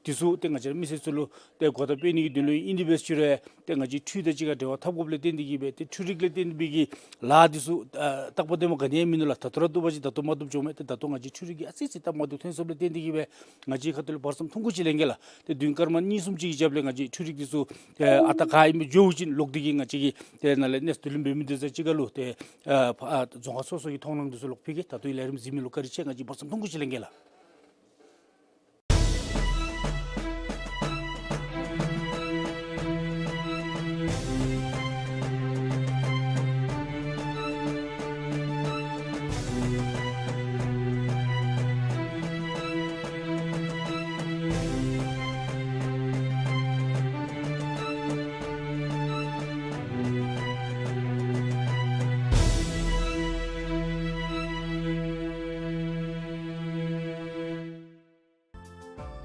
འདི་ཚུ་ཏེ་ང་བཅས་ར་མི་སེར་ཚུ་ལུ་ཏེ་གོ་བརྡ་སྤེལ་ནི་གི་དོན་ལུ་ཨིན། དེ་འབད་ཟེར་ཞུ་རུང་ཏེ་ང་བཅས་འཕྲུལ་དང་གཅིག་ཁར་འབྲེལ་བ་འཐབ་དགོཔ་ལས་བརྟེན་ཏེ་གིས་སྦེ་ཏེ་འཕྲུལ་རིག་ལས་བརྟེན་པའི་གི་ལཱ་འདི་ཚུ་ཨ་རྟག་པ་དེ་མ་ག་ནི་ཡང་མིན་ནུག་ལགས། ད་ལྟོ་ར་བཏུབ་པ་ཅིན་ད་ལྟོ་མ་བཏུབ་འགྱོཝ་མས། ཏེ་ད་ལྟོ་ང་བཅས་འཕྲུལ་རིག་གིས་ཨ་ཙི་ཙི་སྟབས་མ་བདེཝ་ཐོན་སོངམ་ལས་བརྟེན་ཏེ་གིས་སྦེ་ང་བཅས་ཁ་ཐུག་ལས་བར་མཚམས་ཐུང་ཀུ་ཅིག་ལེན་གེ་ལགས། ཏེ་བདུན་སྐར་མ་གཉིས་གསུམ་ཅིག་གི་རྒྱབ་ལས་ང་བཅས་འཕྲུལ་རིག་འདི་ཚུ་ཨ་ཨ་རྟག་ག་ཨིནམ་འགྱོ་བ་ཅིན་ལོག་སྟེ་གིས་ང་བཅས་ཀྱིས་ཏེ་ནཱ་ལས་གནས་ཚུལ་བསྡུ་ལེན་འབད་མི་འདི་ཚུ་གཅིག་ཁར་ལུ་ཏེ་ཨ་ཕ་ཨ་རྫོང་ཁག་སོ་སོ་གི་མཐོང་སྣང་འདི་ཚུ་ལོག་ཕུལ་གེ། ད་ལྟོ་ལས་རིམ་གཟིགས་མི་ལུ་བཀའ་དྲིན་ཆེ། ང་བཅས་བར་མཚམས་ཐུང་ཀུ་ཅིག་ལེན་གེ་ལགས།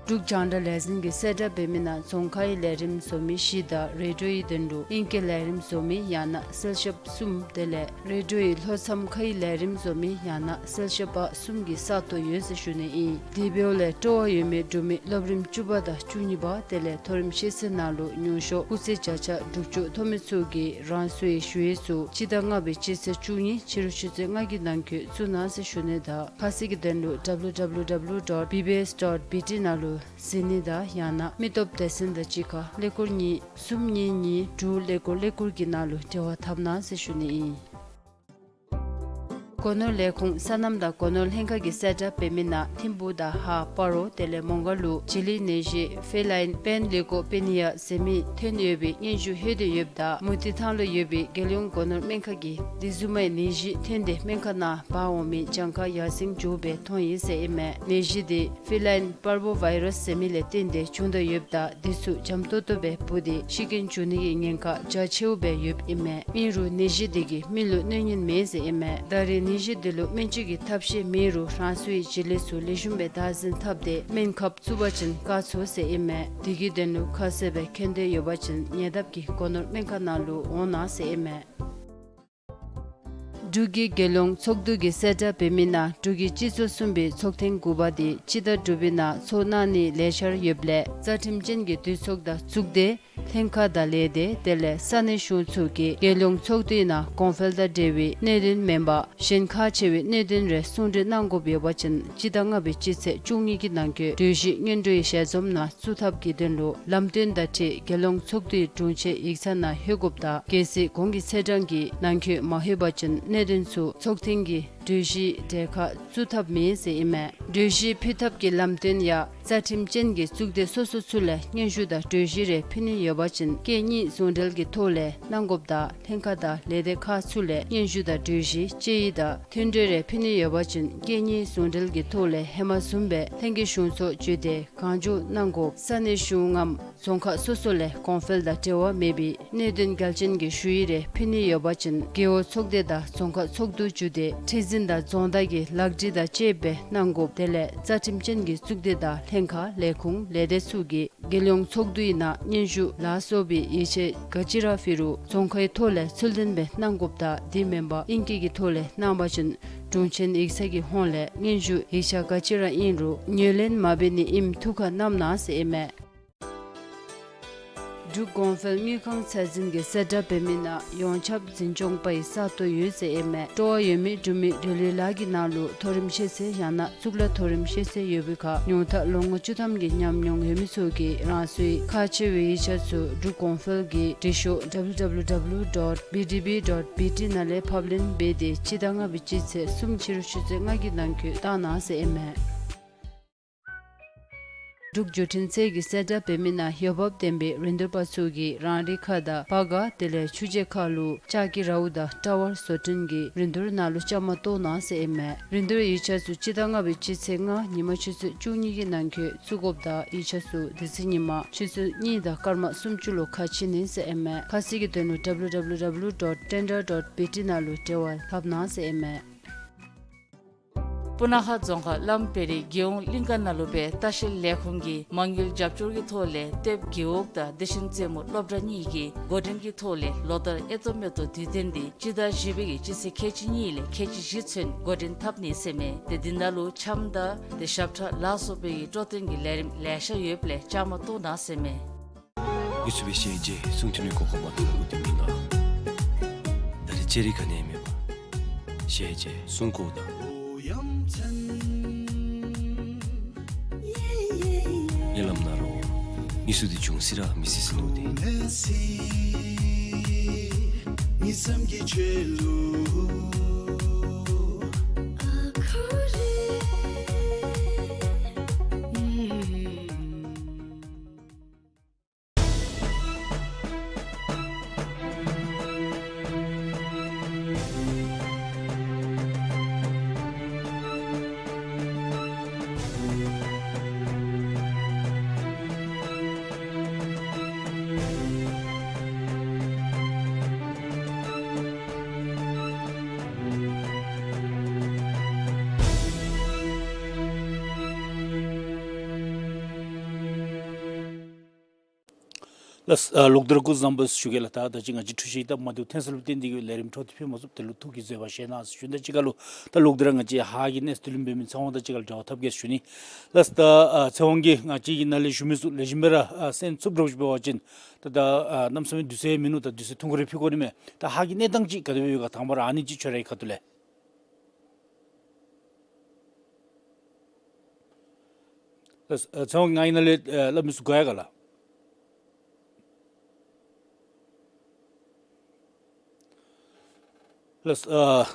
འབྲུག་རྒྱང་བསྒྲགས་ལས་འཛིན་གྱིས་གསལ་བསྒྲགས་འབད་མི་ནང་རྫོང་ཁའི་ལས་རིམ་བཟོ་མི་བཞི་དང་རེ་ཌིའོའི་དོན་ལུ་ཨིང་སྐད་ལས་རིམ་བཟོ་མི་ཡང་ན་གསལ་ཞབས་གསུམ་དེ་ལས་རེ་ཌིའོའི་ལྷོ་མཚམས་ཁའི་ལས་རིམ་བཟོ་མི་ཡང་ན་གསལ་ཞབས་པ་གསུམ་གྱི་ས་སྟོང་ཡོད་ཟེར་ཞུ་ནི་ཨིན། དེ་འབདཝ་ལས་སྤྲོ་བ་ཡོད་མི་འབྲུག་མི་སློབ་རིམ་བཅུ་པ་དང་བཅུ་གཉིས་པ་དེ་ལས་མཐོ་རིམ་ཤེས་ཚད་ནང་ལུ་མྱོང་ཤོག་སྐུགས་ཚད་བརྒྱ་ཆ་དྲུག་ཅུ་ཐོབ་མི་ཚུ་གིས་རང་སོའི་ཞུ་ཡིག་ཚུ་སྤྱི་ཟླ་ལྔ་པའི་སྤྱི་ཚེས་བཅུ་གཉིས་ཕྱི་རུ་ཆུ་ཚོད་ལྔ་གི་ནང་འཁོད་བཙུགས་གནང་ཟེར་ཞུ་ནི་དང་ཁ་གསལ་གྱི་དོན་ལུ་ཌབ་ལུ་ཌབ་ལུ་ཌོཊ་བི་བི་ཨེསི་ཌོཊ་བི་ཊི་ནང་ལུ་གཟིགས་ནི་དང་ཡང་ན་མི་སྟོབས་སྡེ་ཚན་དང་གཅིག་ཁར་ཀླད་ཀོར་གཉིས་གསུམ་གཉིས་གཉིས་དྲུག་ཀླད་ཀོར་ཀླད་ཀོར་གྱི་ནང་ལུ་འབྲེལ་བ་འཐབ་གནང་ཟེར་ཞུ་ནི་ཨིན། སྒོ་ནོར་ལས་ཁུངས་སོ་ནམ་དང་སྒོ་ནོར་ལྷན་ཁག་གིས་གསལ་བསྒྲགས་འབད་མི་ནང་ཐིམ་ཕུག་དང་ཧཱ་སྤ་རོ་དེ་ལས་མོང་སྒར་ལུ་བྱི་ལི་ནད་གཞི་ཕི་ལའིན་པེན་ལི་ཀོ་པེ་ནི་ཡ་ཟེར་མི་ཐོན་ཡོད་པའི་སྙན་ཞུ་ལྷོད་དེ་ཡོདཔ་ད་མུ་ཏིག་ཐང་ལུ་ཡོད་པའི་རྒྱལ་ཡོངས་སྒོ་ནོར་སྨན་ཁང་གིས་དེ་བཟུམ་མའི་ནད་གཞི་ཐོན་ཏེ་སྨན་ཁང་ནང་འབག་འོང་མི་གྱངས་ཁ་ཡར་སེང་འགྱོ་སྦེ་མཐོང་ཡི་ཟེར་ཨིན་མས། ནད་གཞི་དེ་ཕི་ལའིན་པར་བོ་ཝའི་རཱསི་ཟེར་མི་ལས་བརྟེན་ཏེ་བྱུང་དོ་ཡོདཔ་ད་དེ་ཚུ་འཇམ་ཏོག་ཏོ་སྦེ་འབུ་སྟེ་ཤི་རྐྱེན་འབྱུང་ནི་གི་ཉེན་ཁ་རྒྱ་ཆེཝ་སྦེ་ཡོདཔ་ཨིན་མས། ཨིན་རུང་ནད་གཞི་དེ་གིས་མི་ལུ་གནོད་ཉེན་མེད་ཟེར་ཨིན་མས། ད་རེས་ནད་གཞི་དེ་ལུ་སྨན་བཅོས་ཀྱི་ཐབས་ཤེས་མེད་རུང་རང་སོའི་བྱི་ལི་ཚུ་ལེགས་ཤོམ་སྦེ་བདག་འཛིན་འཐབ་སྟེ་སྨན་ཁབ་བཙུགས་པ་ཅིན་བཀག་ཚུགས་ཟེར་ཨིན་མས། དེ་གི་དོན་ལུ་ཁ་གསལ་སྦེ་མཁྱེན་འདོད་ཡོད་པ་ཅིན་ཉེ་འདབས་ཀྱི་སྒོ་ནོར་སྨན་ཁང་ནང་ལུ་འོང་གནང་ཟེར་ཨིན་མས། འབྲུག་གི་རྒྱལ་ཡོངས་ཚོགས་འདུ་གིས་གསལ་བསྒྲགས་འབད་མི་ནང་འབྲུག་གི་སྤྱི་ཚོགས་གསུམ་པའི་ཚོགས་ཐེངས་དགུ་པ་དེ་སྤྱི་ཟླ་དྲུག་པའི་ནང་ཚོགས་གནང་ནིའི་ལས་འཆར་ཡོདཔ་ལས་རྩ་ཁྲིམས་ཅན་གྱི་འདུས་ཚོགས་དང་གཙུག་སྡེ་ལྷན་ཁག་དང་ལས་སྡེ་དེ་ལས་ས་གནས་གཞུང་ཚུ་གིས་རྒྱལ་ཡོངས་ཚོགས་འདུའི་ནང་གོང་འཕེལ་དང་འབྲེལ་བའི་གནད་དོན་མེན་པར་གཞན་ཁག་ཆེ་བའི་གནད་དོན་རེ་གསུང་གྲོས་གནང་དགོཔ་ཡོད་པ་ཅིན་སྤྱི་ཟླ་ལྔ་པའི་སྤྱི་ཚེས་བཅུ་གཉིས་ཀྱི་ནང་འཁོད་གྲོས་གཞི་སྙན་སྒྲོན་ཞལ་འཛོམས་ནང་བཙུགས་ཐབས་ཀྱི་དོན་ལུ་ལམ་སྟོན་དང་འཁྲིལ་རྒྱལ་ཡོངས་ཚོགས་འདུའི་དྲུང་ཆེན་ཡིག་ཚང་ནང་ལྷོད་དགོཔ་དང་གལ་སྲིད་གོང་གི་ཚེས་གྲངས་ཀྱི་ནང་འཁོད་མ་ལྷོད་པ་ཅིན་གནད་དོན་ཚུ་ཚོགས་ཐེངས་ཀྱི་ གྲོས་གཞི་གྲལ་ཁར་བཙུགས་ཐབས་མེད་ཟེར་ཨིན་མས། གྲོས་གཞི་ཕུལ་ཐབས་ཀྱི་ལམ་སྟོན་ཡང་རྩ་ཁྲིམས་ཅན་གྱི་གཙུག་སྡེ་སོ་སོ་ཚུ་ལས་སྙན་ཞུ་དང་གྲོས་གཞི་རེ་ཕུལ་ནི་ཡོད་པ་ཅིན་སྐད་གཉིས་ཟུང་འབྲེལ་གྱི་ཐོག་ལས་གནང་དགོཔ་དང་ལྷན་ཁག་དང་ལས་སྡེ་ཁག་ཚུ་ལས་སྙན་ཞུ་དང་གྲོས་གཞི་དཔྱད་ཡིག་དང་མཐུན་གྲོས་རེ་ཕུལ་ནི་ཡོད་པ་ཅིན་སྐད་གཉིས་ཟུང་འབྲེལ་གྱི་ཐོག་ལས་ཧེ་མ་བཟུམ་སྦེ་ལྷན་རྒྱས་གཞུང་ཚོགས་བརྒྱུད་དེ་གང་མགྱོགས་གནང་དགོ། ས་གནས་གཞུང་ངམ་རྫོང་ཁག་སོ་སོ་ལས་གོང་འཕེལ་དང་འབྲེལ་བ་མེད་པའི་གནད་དོན་གལ་ཆེན་གྱི་ཞུ་ཡིག་རེ་ཕུལ་ནི་ཡོད་པ་ཅིན་རྒེད་འོག་ཚོགས་སྡེ་དང་རྫོང་ཁག་ཚོགས་འདུ་བརྒྱུད་དེ་ཁྲི་འཛིན་དང་རྫོང་བདག་གི་ལག་བྲིས་དང་བཅས་པའི་གནང་དགོ། དེ་ལས་རྩ་ཁྲིམས་ཅན་གྱི་གཙུག་སྡེ་དང་ལྷན་ཁག་ལས་ཁུངས་ལས་སྡེ་ཚུ་གི་རྒྱལ་ཡོངས་ཚོགས་འདུའི་ནང་སྙན་ཞུ་ལ་སོགས་པའི་ཡིག་ཆ་ག་ཅི་ར་ཕུལ་རུང་རྫོང་ཁའི་ཐོག་ལས་ཚུལ་ལྡན་སྦེ་གནང་དགོཔ་དང་དེ་མེན་པར་ཨིང་སྐད་ཀྱི་ཐོག་ལས་གནང་བ་ཅིན་དྲུང་ཆེན་ཡིག་ཚང་གི་ཧོངས་ལས་སྙན་ཞུ་ཡིག་ཆ་ག་ཅི་ར་ཨིན་རུང་ངོས་ལེན་མ་འབད་ནི་ཨིནམ་ཐུགས་ཁར་བསྣམ་གནང་ཟེར་ཨིན་མས། འབྲུག་གོང་འཕེལ་དངུལ་ཁང་ཚད་འཛིན་གྱི་གསལ་བསྒྲགས་འབད་མི་ནང་ཡོངས་ཁྱབ་འཛིན་སྐྱོང་པའི་ས་སྟོང་ཡོད་ཟེར་ཨིན་མས། སྤྲོ་བ་ཡོད་མི་འབྲུག་མི་འབྲེལ་ཡོད་ལཱ་གི་ནང་ལུ་མཐོ་རིམ་ཤེས་ཚད་ཡང་ན་གཙུག་ལག་མཐོ་རིམ་ཤེས་ཚད་ཡོད་པའི་ཁར་ཉུང་མཐའ་ལོ་ངོ་བཅུ་ཐམ་གྱི་ཉམས་མྱོང་ཡོད་མི་ཚུ་གིས་རང་སོའི་ཁག་ཆེ་བའི་ཡིག་ཆ་ཚུ་འབྲུག་གོང་འཕེལ་གྱི་འབྲི་ཤོག་W W W dot B D B dot B T ནང་ལས་ཕབ་ལེན་འབད་དེ་སྤྱི་ཟླ་ལྔ་པའི་སྤྱི་ཚེས་གསུམ་ཕྱི་རུ་ཆུ་ཚོད་ལྔ་གི་ནང་འཁོད་བཏང་གནང་ཟེར་ཨིན་མས། འབྲུག་བརྒྱུད་འཕྲིན་ཚད་ཀྱི་གསལ་བསྒྲགས་འབད་མི་ནང་འོས་འབབ་ལྡན་པའི་རིན་བསྡུར་པ་ཚུ་གིས་རང་རིགས་ཁག་དང་སྦ་ག་དེ་ལས་ཆུ་བྱེད་ཁག་ལུ་ལྕགས་ཀྱི་རཝ་དང་ཊ་ཝར་བཟོ་སྐྲུན་གྱི་རིན་བསྡུར་ནང་ལུ་བཅའ་མར་གཏོགས་གནང་ཟེར་ཨིན་མས། རིན་བསྡུར་ཡིག་ཆ་ཚུ་སྤྱི་ཟླ་ལྔ་པའི་སྤྱི་ཚེས་ལྔ་ཉིན་མ་ཆུ་ཚོད་བཅུ་གཉིས་ཀྱི་ནང་འཁོད་བཙུགས་དགོཔ་དང་ཡིག་ཆ་ཚུ་དེ་ཚེ་ཉིན་མ་ཆུ་ཚོད་གཉིས་དང་སྐར་མ་སུམ་ཅུ་ལུ་ཁ་ཕྱེ་ནི་ཟེར་ཨིན་མས། ཁ་གསལ་གྱི་དོན་ལུ་W W W dot tender dot B T ནང་ལུ་འབྲེལ་བ་འཐབ་གནང་ཟེར་ཨིན་མས། སྤུ་ན་ཁ་རྫོང་ཁག་བླམ་བེ་རི་རྒྱལ་ཡོངས་གླིང་ཁ་ནང་ལུ་སྦེ་ལྟ་བཤལ་ལས་ཁུངས་ཀྱི་མ་དངུལ་རྒྱབ་སྐྱོར་གྱི་ཐོག་ལས་ལྟེབ་རྒེད་འོག་དང་བདེ་ཆེན་རྩེ་མོ་སློབ་གྲྭ་གཉིས་ཀྱིས་འགོ་འདྲེན་གྱི་ཐོག་ལས་ལོ་ལྟར་ཨེ་ཏོ་མེ་ཏོ་དུས་སྟོན་འདི་སྤྱི་ཟླ་བཞི་པའི་གི་སྤྱི་ཚེས་ཁལ་གཅིག་གཉིས་ལས་ཁལ་གཅིག་བཞི་ཚུན་འགོ་འདྲེན་འཐབ་ནི་ཟེར་མས། ཏེ་འདི་ནང་ལུ་འཆམ་དང་ཏེ་ཞབས་ཁྲ་ལ་སོགས་པའི་གི་སྤྲོ་སྟོན་གྱི་ལས་རིམ་ལེ་ཤ་ཡོདཔ་ལས་བཅའ་མར་གཏོགས་གནང་ཟེར་མས། འགོ་བཙུགས་པའི་ཞལ་མཇལ་གསུང་ཐོས་ནི་གོ་སྐབས་མ་ཐོབ་པའི་དུས་མིན་ལ། ད་རེས་ལྕགས་རི་ཁ་ནས་མེད་པར་ཞལ་མཇལ་གསུང་གོ་དང་། ཉེ་ལམ་ན་རོ་ནི་སུ་དེ་བྱུང་སི་ར་མི་སི་སི་ནུ་དེ། ལགས། ཨ་ལོག་སྟེ་ར་སྐུ་གཟུགས་བཟང་པོ་ཞུ་གེ་ལགས། ད་ད་ཅི་ང་བཅས་འཕྲུལ་ཆས་ད་མ་བདེཝ་ཐོན་སོང་ལུ་བརྟེན་ཏེ་གི་ལས་རིམ་འཕྲོ་མཐུད་ཕུལ་མ་ཚུགས། དེ་ལུ་ཐུགས་ཀྱི་བཟོད་པ་བཞེས་གནང་ཟེར་ཞུ་ནི་དང་གཅིག་ཁར་ལུ་ད་ལོག་སྟེ་ར་ང་བཅས་ཧཱ་གི་གནས་ཚུལ་འབད་མི་ཚེ་དབང་དང་གཅིག་ཁར་འབྲེལ་བ་འཐབ་གེ་ཟེར་ཞུ་ནི། ལགས། ད་ཨ་ཚེ་དབང་གིས་ང་བཅས་ཀྱི་ནང་ལས་ཞུ་མི་ཚུ་ལེགས་ཤོམ་སྦེ་ར་ཨ་གསན་ཚུགསཔ་འདྲཝ་ཅིག་འབད་བ་ཅིན་ད་ད་ཨ་གནམ་མེད་ས་མེད་དུས་ཚོད་མིན་ནུག། ད་དུས་ཚོད་ཐུང་ཀུ་རེ་ཕུལ་དགོ་ནི་མས། ད་ཧཱ་གི་གནས་སྟངས་ཅིག་ག་དེ་སྦེ་ཡོད་ག་དང་པ་ར་ཨ་ནི་ཅིག་ཁྱོད་རའི་ཁ་ཐུག་ལས། ལགས། ཨ་ཚེ་དབང་ང་གི་ནང་ལས་ཨ་སླབ་མི་ཚུ་གོ་ཡི་ག་ལགས། ལགས། ཨ་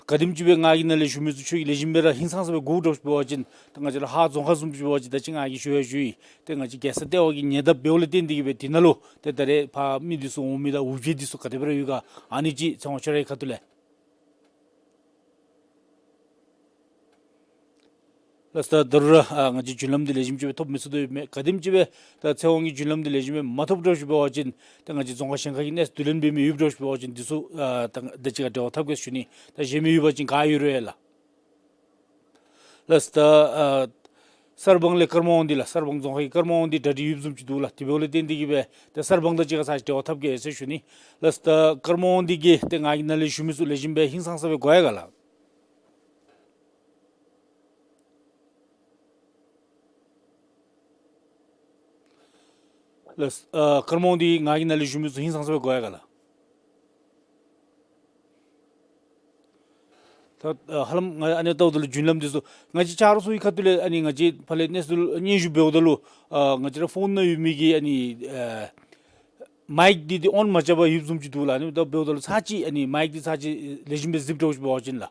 ག་དེམ་ཅིག་སྦེ་ང་གི་ནང་ལས་ཞུ་མི་ཚུ་ཁྱོད་ཀྱིས་ལེགས་ཤོམ་སྦེ་ར་ཧིང་སངས་ས་སྦེ་གོཝ་འདྲཝ་ཅིག་འབད་བ་ཅིན་ད་ང་བཅས་ར་ཧཱ་རྫོང་ཁག་བཟུམ་ཅིག་འབད་བ་ཅིན་ད་ཅི་ང་གིས་ཞུ་ཡང་ཞུ་ཡི། ཏེ་ང་བཅས་རྒྱལ་ས་ལྟེ་བ་གི་ཉེ་འདབས་འབདཝ་ལས་བརྟེན་ཏེ་གི་སྦེ་དེ་ནང་ལུ་ཏེ་ད་རེས་ཕར་མི་འདི་ཚུ་འོང་མི་དང་འུ་བྱེད་འདི་ཚུ་ག་དེ་སྦེ་ར་ཡོད་ག་ཨ་ནི་ཅིག་ཚེ་དབང་ཁྱོད་རའི་ཁ་ཐུག་ལས། ལགས། ད་ད་རུང་ར་ཨ་ང་བཅས་རྒྱུན་ལམ་འདི་ལེགས་ཤོམ་ཅིག་སྦེ་ཐོབ་མི་ཚུགས་དོ་ཡོདཔ་མས། ག་དེམ་ཅིག་སྦེ་ད་ཚེ་དབང་གིས་རྒྱུན་ལམ་འདི་ལེགས་ཤོམ་སྦེ་མ་ཐོབ་འདྲཝ་ཅིག་འབད་བ་ཅིན་ད་ང་བཅས་རྫོང་ཁག་གཞན་ཁར་གྱི་གནས་ཚུལ་བསྡུ་ལེན་འབད་མི་ཡོདཔ་འདྲཝ་ཅིག་འབད་བ་ཅིན་འདི་ཚུ་ཨ་ད་ད་ཅི་ཁར་འབྲེལ་བ་འཐབ་གེ་ཟེར་ཞུ་ནི། ད་གཞན་མི་ཡོད་པ་ཅིན་ག་ཡོད་རུང་ཡང་ལགས། ལགས། ད་ཨ་གསར་སྤང་ལས་ཀརྨ་དབང་འདུས་ལགས། གསར་སྤང་རྫོང་ཁག་གི་ཀརྨ་དབང་འདུས་གྲ་སྒྲིག་ཡོདཔ་བཟུམ་ཅིག་འདུག་ལགས། དེ་འབདཝ་ལས་བརྟེན་ཏེ་གི་སྦེ་ད་གསར་སྤང་དང་གཅིག་ཁར་ཚར་ཅིག་འབྲེལ་བ་འཐབ་གེ་ཟེར་ཞུ་ནི། ལགས། ད་ཀརྨ་དབང་འདུས་ཀྱིས་ད་ང་གི་ནང་ལས་ཞུ་མི་ཚུ་ལེགས་ཤོམ་སྦེ་ཧིང་སངས་ས་སྦེ་གོ་ཡི་ག་ལགས། ལགས། ཨ་ཀརྨ་དབང་འདུས་ང་གི་ནང་ལས་ཞུ་མི་ཚུ་ཧིང་སངས་ས་སྦེ་གོ་ཡི་ག་ལགས། ད་ཨ་ཧ་ལམ་ང་ཨ་ནི་ལྟཝ་ད་ལུ་རྒྱུན་ལམ་འདི་ཚུ་ང་བཅས་ཆ་རོགས་ཚུ་གི་ཁ་ཐུག་ལས་ཨ་ནི་ང་བཅས་ཕར་ལས་གནས་ཚུལ་སྙན་ཞུ་འབདཝ་ད་ལུ་ཨ་ང་བཅས་ར་ཕོན་ནང་ཡོད་མི་གི་ཨ་ནི་ཨ་ མའིཀ་འདི་འདི་ཨོན་མ་རྐྱབ་པར་ཡོདཔ་བཟུམ་ཅིག་འདུག་ལགས། ཨ་ནི་ད་འབདཝ་ད་ལུ་ཚར་གཅིག་ཨ་ནི་མའིཀ་འདི་ཚར་གཅིག་ལེགས་ཤོམ་སྦེ་གཟིགས་དགོཔ་ཅིག་འབད་བ་ཅིན་ལགས།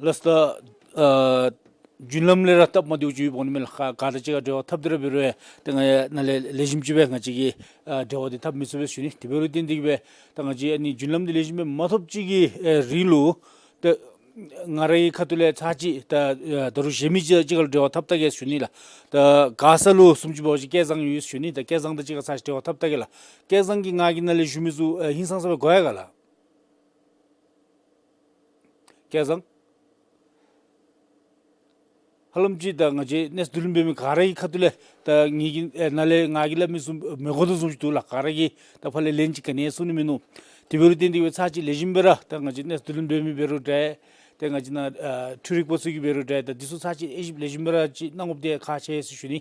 ལགས་ད་ཨ་རྒྱུན་ལམ་ལས་ར་སྟབས་མ་བདེཝ་ཅིག་ཡོདཔ་འོང་ནི་མས་ལགས། ག་ག་དང་གཅིག་ཁར་འབྲེལ་བ་འཐབ་སྟེ་ར་འབད་རུང་ཡང་ཏེ་ང་ཡང་ནཱ་ལས་ལེགས་ཤོམ་ཅིག་སྦེ་ང་བཅས་ཀྱིས་ཨ་འབྲེལ་བ་འདི་འཐབ་མི་ཚུགས་པས་ཞུ་ནི། དེ་འབད་རུང་བརྟེན་ཏེ་གིས་སྦེ་ད་ང་བཅས་ཨ་ནི་རྒྱུན་ལམ་འདི་ལེགས་ཤོམ་སྦེ་མ་ཐོབ་ཅིག་གི་ཨེ་རིང་ལུ་ད་ང་རའི་ཁ་ཐུག་ལས་ཚར་གཅིག་ད་ཨ་ད་རུང་གཞན་མི་ཅིག་ཅིག་ཁར་འབྲེལ་བ་འཐབ་བལྟ་གེ་ཞུ་ནི་ལགས། ད་ག་ས་ལུ་བཟུམ་ཅིག་འབད་བ་ཅིན་སྐལ་བཟང་ཡོད་ཞུ་ནི། ད་སྐལ་བཟང་དང་གཅིག་ཁར་ཚར་གཅིག་འབྲེལ་བ་འཐབ་བལྟ་གེ་ལགས། སྐལ་བཟང་གིས་ང་གིས་ནཱ་ལས་ཞུ་མི་ཚུ་ཨེ་ཧིང་སངས་ས་སྦེ་གོ་ཡ་ག་ལགས། སྐལ་བཟང་། ཧ་ལམ་ཅིག་ད་ང་བཅས་གནས་ཚུལ་བསྡུ་ལེན་འབད་མི་ག་ར་གི་ཁ་ཐུག་ལས་ད་ངེ་གི་ཨེ་ནཱ་ལས་ང་གིས་སླབ་མི་ཚུ་མི་གོ་དོ་བཟུམ་ཅིག་འདུག་ལགས། ག་ར་གིས་ད་ཕར་ལས་ལན་ཅིག་ག་ནི་ཡང་གསུང་ནི་མིན་ནུག། དེ་འབད་རུང་བརྟེན་ཏེ་གིས་སྦེ་ཚར་གཅིག་ལེགས་ཤོམ་སྦེ་ར་ད་ང་བཅས་གནས་ཚུལ་བསྡུ་ལེན་འབད་མི་འབད་རུང་འདྲ། ད་ང་བཅས་ནཱ་ཨ་འཕྲུལ་རིག་པ་ཚུ་གིས་འབད་རུང་འདྲ། ད་འདི་ཚུ་ཚར་གཅིག་དབྱེ་ཞིབ་ལེགས་ཤོམ་སྦེ་ར་ཅིག་གནང་དགོཔ་འདི་ཁག་ཆེ་ཟེར་ཞུ་ནི།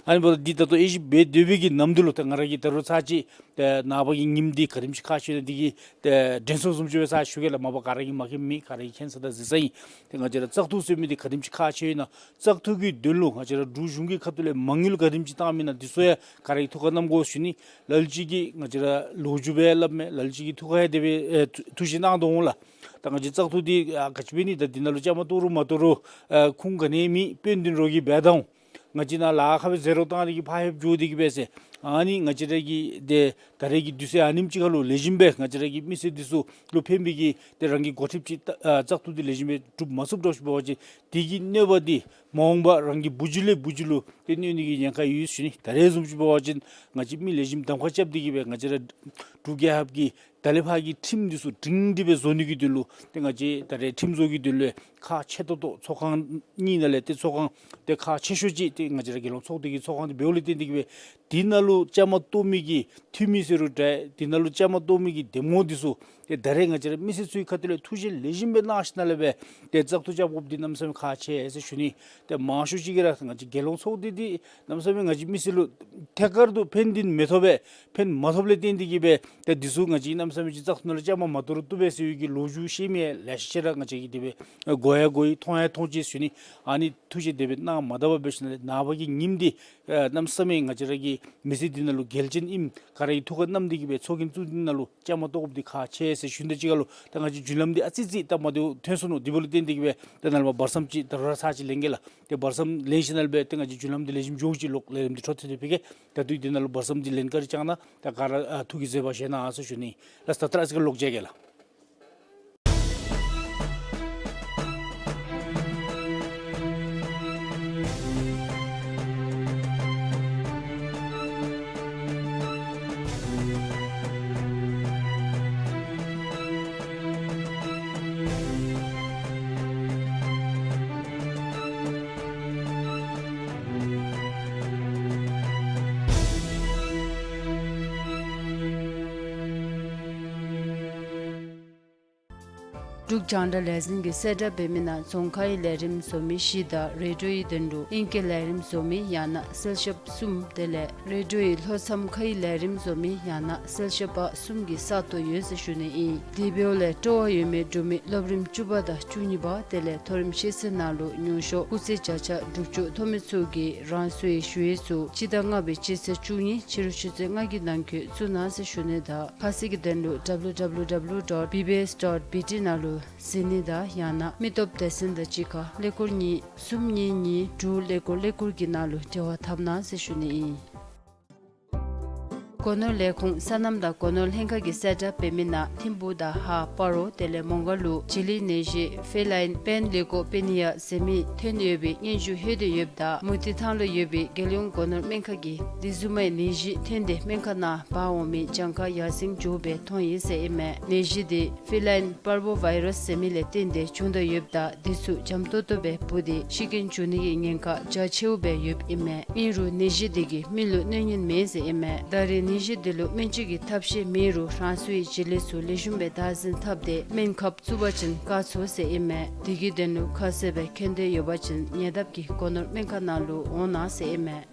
ཨ་ནི་འབདཝ་ད་འདི་ད་ལྟོ་དབྱེ་ཞིབ་འབད་སྡོད་པའི་གི་ནམ་དུས་ལུ་ད་ང་ར་གིས་ད་རུང་ཚར་གཅིག་ད་ནངས་པ་གི་ཉིནམ་འདི་ག་དེམ་ཅིག་ཁག་ཆེ་ན་འདི་གི་ད་དྲན་གསོ་བཟུམ་ཅིག་སྦེ་ཚར་ཞུ་གེ་ལགས། མ་པ་ག་ར་གིས་མ་མཁྱེན་མི་ག་ར་གིས་མཁྱེན་ས་དང་གཟིགས་ས་ཨིན། ཏེ་ང་བཅས་ར་བཙག་འཐུ་ཟེར་མི་འདི་ག་དེམ་ཅིག་ཁག་ཆེ་ཡོད་ན་བཙག་འཐུ་གི་དོན་ལུ་ང་བཅས་ར་འབྲུག་གཞུང་གི་ཁ་ཐུག་ལས་མ་དངུལ་ག་དེམ་ཅིག་བཏངམ་ཨིན་ན་འདི་ཚུ་ཡང་ག་ར་གིས་ཐུགས་ཁར་བསྣམ་དགོ་ཞུ་ནི། ལ་ལུ་ཅིག་གིས་ང་བཅས་ར་ལོ་རྒྱུས་སྦེ་སླབ་མས། ལ་ལུ་ཅིག་གིས་ཐུགས་ཁར་ཡང་དེ་སྦེ་ཨེ་ཐུགས་བཞེད་གནང་དོ་འོང་ལགས། ད་ང་བཅས་བཙག་འཐུ་འདི་ཨ་ག་ཅི་འབད་ནི། ད་འདི་ནང་ལུ་བཅའ་མར་གཏོགས་རུང་མ་གཏོགས་རུང་ཨ་ཁུངས་ག་ནི་ཡང་མེད། དཔོན་འདི་རོགས་ཀྱིས་འབད་དོ་འོང་། ང་བཅས་ནཱ་ལཱ་ཁག་སྦེ་ཟད་འགྲོ་བཏང་སྟེ་གིས་ཕར་ལྷོདཔ་འགྱོ་སྟེ་གིས་སྦེ་ཟེར། ཨ་ནི་ང་བཅས་ར་གི་ཏེ་ད་རེས་ཀྱི་དུས་ཚོད་ཨ་ནེམ་ཅིག་ཁར་ལུ་ལེགས་ཤོམ་སྦེ་ང་བཅས་ར་གི་མི་སེར་འདི་ཚུ་ལུ་ཕན་པའི་གི་ཏེ་རང་གི་འགོ་ཁྲིདཔ་ཅིག་ད་ཨ་བཙག་འཐུ་འདི་ལེགས་ཤོམ་སྦེ་གྲུབ་མ་ཚུགསཔ་འདྲཝ་ཅིག་འབད་བ་ཅིན་དེ་གི་གནོད་པ་འདི་མ་འོངས་པ་རང་གི་བུ་བརྒྱུད་ལས་བུ་བརྒྱུད་ལུ་ཏེ་གནོད་ནི་གི་ཉེན་ཁ་ཡོད་ཞུ་ནི། ད་རེས་བཟུམ་ཅིག་འབད་བ་ཅིན་ང་བཅས་མི་ལེགས་ཤོམ་གདམ་ཁ་རྐྱབ་སྟེ་གིས་སྦེ་ང་བཅས་ར་འབྲུག་རྒྱལ་ཁབ་ཀྱི་ད་ལས་ཕར་གྱི་ཁྲིམས་འདི་ཚུ་སྒྲིང་སྒྲི་སྦེ་བཟོ་ནི་གི་དོན་ལུ་ཏེ་ང་བཅས་ད་རེས་ཁྲིམས་བཟོ་གི་དོན་ལུ་ཁག་ཆེ་ཏོག་ཏོ་ཚོགས་ཁང་གཉིས་ནང་ལས་ཏེ་ཚོགས་ཁང་ཏེ་ཁག་ཆེ་ཤོས་ཅིག་ཏེ་ང་བཅས་ར་རྒྱལ་ཡོངས་ཚོགས་སྡེ་གི་ཚོགས་ཁང་འདི་འབདཝ་ལས་བརྟེན་ཏེ་གིས་སྦེ་འདི་ནང་ལུ་བཅའ་མར་གཏོགས་མི་གི་འཐུས་མི་ཟེར་རུང་འདྲ། འདི་ནང་ལུ་བཅའ་མར་གཏོགས་མི་གི་འདེམས་ངོ་འདི་ཚུ་ཏེ་ད་རེས་ང་བཅས་ར་མི་སེར་ཚུའི་ཁ་ཐུག་ལས་ཐུགས་བཞེད་ལེགས་ཤོམ་སྦེ་གནང་ཞིནམ་ལས་སྦེ་ཏེ་བཙག་འཐུ་རྐྱབ་དགོཔ་འདི་གནམ་མེད་ས་མེད་ཁག་ཆེ་ཟེར་ཞུ་ནི། ཏེ་མང་ཤོས་ཅིག་གིས་ར་ང་བཅས་རྒྱལ་ཡོངས་ཚོགས་སྡེ་འདི་གནམ་མེད་ས་མེད་ང་བཅས་མི་སེར་ལུ་ཐད་ཀར་དུ་ཕན་འདི་མི་ཐོགས་པས། ཕན་མ་ཐོགསཔ་ལས་བརྟེན་ཏེ་གིས་སྦེ་ཏེ་འདི་ཚུ་ང་བཅས་གནམ་མེད་ས་མེད་ཅིག་བཙག་འཐུ་ནང་ལུ་བཅའ་མར་མ་གཏོགས་རུང་བཏུབ་པས་ཟེར་བའི་གི་ལོ་རྒྱུས་བཤད་མི་ལེ་ཤ་ཅིག་ར་ང་བཅས་ཀྱིས་དེ་སྦེ་གོ་ཡང་གོ་ཡི་མཐོང་ཡང་མཐོང་ཅི་ཟེར་ཞུ་ནི། ཨ་ནི་ཐུགས་བཞེད་དེ་སྦེ་གནང་མ་ད་པར་འབད་ཞིནམ་ལས་ནངས་པ་གི་ཉིནམ་འདི་ཨེ་གནམ་མེད་ས་མེད་ང་བཅས་ར་གི་མི་ཚེ་འདི་ནང་ལུ་གལ་ཆེན་ཨིནམ་ག་ར་གིས་ཐུགས་ཁར་བསྣམས་ཏེ་གིས་སྦེ་ཚོགས་རྒྱན་བཙུགས་འདི་ནང་ལུ་བཅའ་མར་གཏོགས་དགོཔ་འདི་ཁག་ཆེ་ཟེར་ཞུ་ནི། དེ་གཅིག་ཁར་ལུ་ད་ང་བཅས་རྒྱུན་ལམ་འདི་ཨ་ཙི་ཅིག་སྟབས་མ་བདེཝ་ཐོན་སོ་ནུག། དེ་འབདཝ་ལས་བརྟེན་ཏེ་གིས་སྦེ་ད་ནཱ་ལས་མར་བར་མཚམས་ཅིག་ད་རུང་ར་ཚར་ཅིག་ལེན་གེ་ལགས། ཏེ་བར་མཚམས་ལེན་ཞིནམ་ལས་སྦེ་ཏེ་ང་བཅས་རྒྱུན་ལམ་འདི་ལེགས་ཤོམ་འགྱོ་ཅིག་ལོག་ལས་རིམ་འདི་འཕྲོ་མཐུད་དེ་ཕུལ་གེ། ད་ལྟོ་འདི་ནང་ལུ་བར་མཚམས་འདི་ལེན་བཀའ་དྲིན་བསྐྱང་གནང་། ད་ག་ར་ཨ་ཐུགས་ཀྱི་བཟོད་པ་བཞེས་གནང་ཟེར་ཞུ་ནི། ལགས་ད་ད་ར་ཨ་ཙི་ཁར་ལོག་མཇལ་གེ་ལགས། འབྲུག་རྒྱང་བསྒྲགས་ལས་འཛིན་གྱིས་གསལ་བསྒྲགས་འབད་མི་ནང་རྫོང་ཁའི་ལས་རིམ་བཟོ་མི་བཞི་དང་རེ་ཌིའོའི་དོན་ལུ་ཨིང་སྐད་ལས་རིམ་བཟོ་མི་ཡང་ན་གསལ་ཞབས་གསུམ་དེ་ལས་རེ་ཌིའོའི་ལྷོ་མཚམས་ཁའི་ལས་རིམ་བཟོ་མི་ཡང་ན་གསལ་ཞབས་པ་གསུམ་གྱི་ས་སྟོང་ཡོད་ཟེར་ཞུ་ནི་ཨིན། དེ་འབདཝ་ལས་སྤྲོ་བ་ཡོད་མི་འབྲུག་མི་སློབ་རིམ་བཅུ་པ་དང་བཅུ་གཉིས་པ་དེ་ལས་མཐོ་རིམ་ཤེས་ཚད་ནང་ལུ་མྱོང་ཤོག་སྐུགས་ཚད་བརྒྱ་ཆ་དྲུག་ཅུ་ཐོབ་མི་ཚུ་གིས་རང་སོའི་ཞུ་ཡིག་ཚུ་སྤྱི་ཟླ་ལྔ་པའི་སྤྱི་ཚེས་བཅུ་གཉིས་ཕྱི་རུ་ཆུ་ཚོད་ལྔ་གི་ནང་འཁོད་བཙུགས་གནང་ཟེར་ཞུ་ནི་དང་ཁ་གསལ་གྱི་དོན་ལུ་W W W dot B B S dot B T ནང་ལུ་གཟིགས་ནི་དང་ཡང་ན་མི་སྟོབས་སྡེ་ཚན་དང་གཅིག་ཁར་ཀླད་ཀོར་གཉིས་གསུམ་གཉིས་གཉིས་དྲུག་ཀླད་ཀོར་ཀླད་ཀོར་གྱི་ནང་ལུ་འབྲེལ་བ་འཐབ་གནང་ཟེར་ཞུ་ནི་ཨིན། སྒོ་ནོར་ལས་ཁུངས་སོ་ནམ་དང་སྒོ་ནོར་ལྷན་ཁག་གིས་གསལ་བསྒྲགས་འབད་མི་ནང་ཐིམ་ཕུག་དང་ཧཱ་སྤ་རོ་དེ་ལས་མོང་སྒར་ལུ་བྱི་ལི་ནད་གཞི་ཕེ་ལའིན་པེན་ལི་ཀོ་པེ་ནི་ཡ་ཟེར་མི་ཐོན་ཡོད་པའི་སྙན་ཞུ་ལྷོད་དེ་ཡོདཔ་ད་མུ་ཏིག་ཐང་ལུ་ཡོད་པའི་རྒྱལ་ཡོངས་སྒོ་ནོར་སྨན་ཁང་གིས་དེ་བཟུམ་མའི་ནད་གཞི་ཐོན་ཏེ་སྨན་ཁང་ནང་འབག་འོང་མི་གྱངས་ཁ་ཡར་སེང་འགྱོ་བའི་མཐོང་ཡི་ཟེར་ཨིན་མས། ནད་གཞི་དེ་ཕེ་ལའིན་པར་བོ་ཝའི་རཱསི་ཟེར་མི་ལས་བརྟེན་ཏེ་བྱུང་དོ་ཡོདཔ་ད་དེ་ཚུ་འཇམ་ཏོག་ཏོ་སྦེ་འབུ་སྟེ་ཤི་རྐྱེན་འབྱུང་ནི་གི་ཉེན་ཁ་རྒྱ་ཆེཝ་སྦེ་ཡོདཔ་ཨིན་མས། ཨིན་རུང་ནད་གཞི་དེ་གིས་མི་ལུ་གནོད་ཉེན་མེད་ཟེར་ཨིན་མས། ད་རེས་ནད་གཞི་དེ་ལུ་སྨན་བཅོས་ཀྱི་ཐབས་ཤེས་མེད་རུང་རང་སོའི་བྱི་ལི་ཚུ་ལེགས་ཤོམ་སྦེ་བདག་འཛིན་འཐབ་སྟེ་སྨན་ཁབ་བཙུགས་པ་ཅིན་བཀག་ཚུགས་ཟེར་ཨིན་མས། དེ་གི་དོན་ལུ་ཁ་གསལ་སྦེ་མཁྱེན་འདོད་ཡོད་པ་ཅིན་ཉེ་འདབས་ཀྱི་སྒོ་ནོར་སྨན་ཁང་ནང་ལུ་འོང་གནང་ཟེར་ཨིན་མས།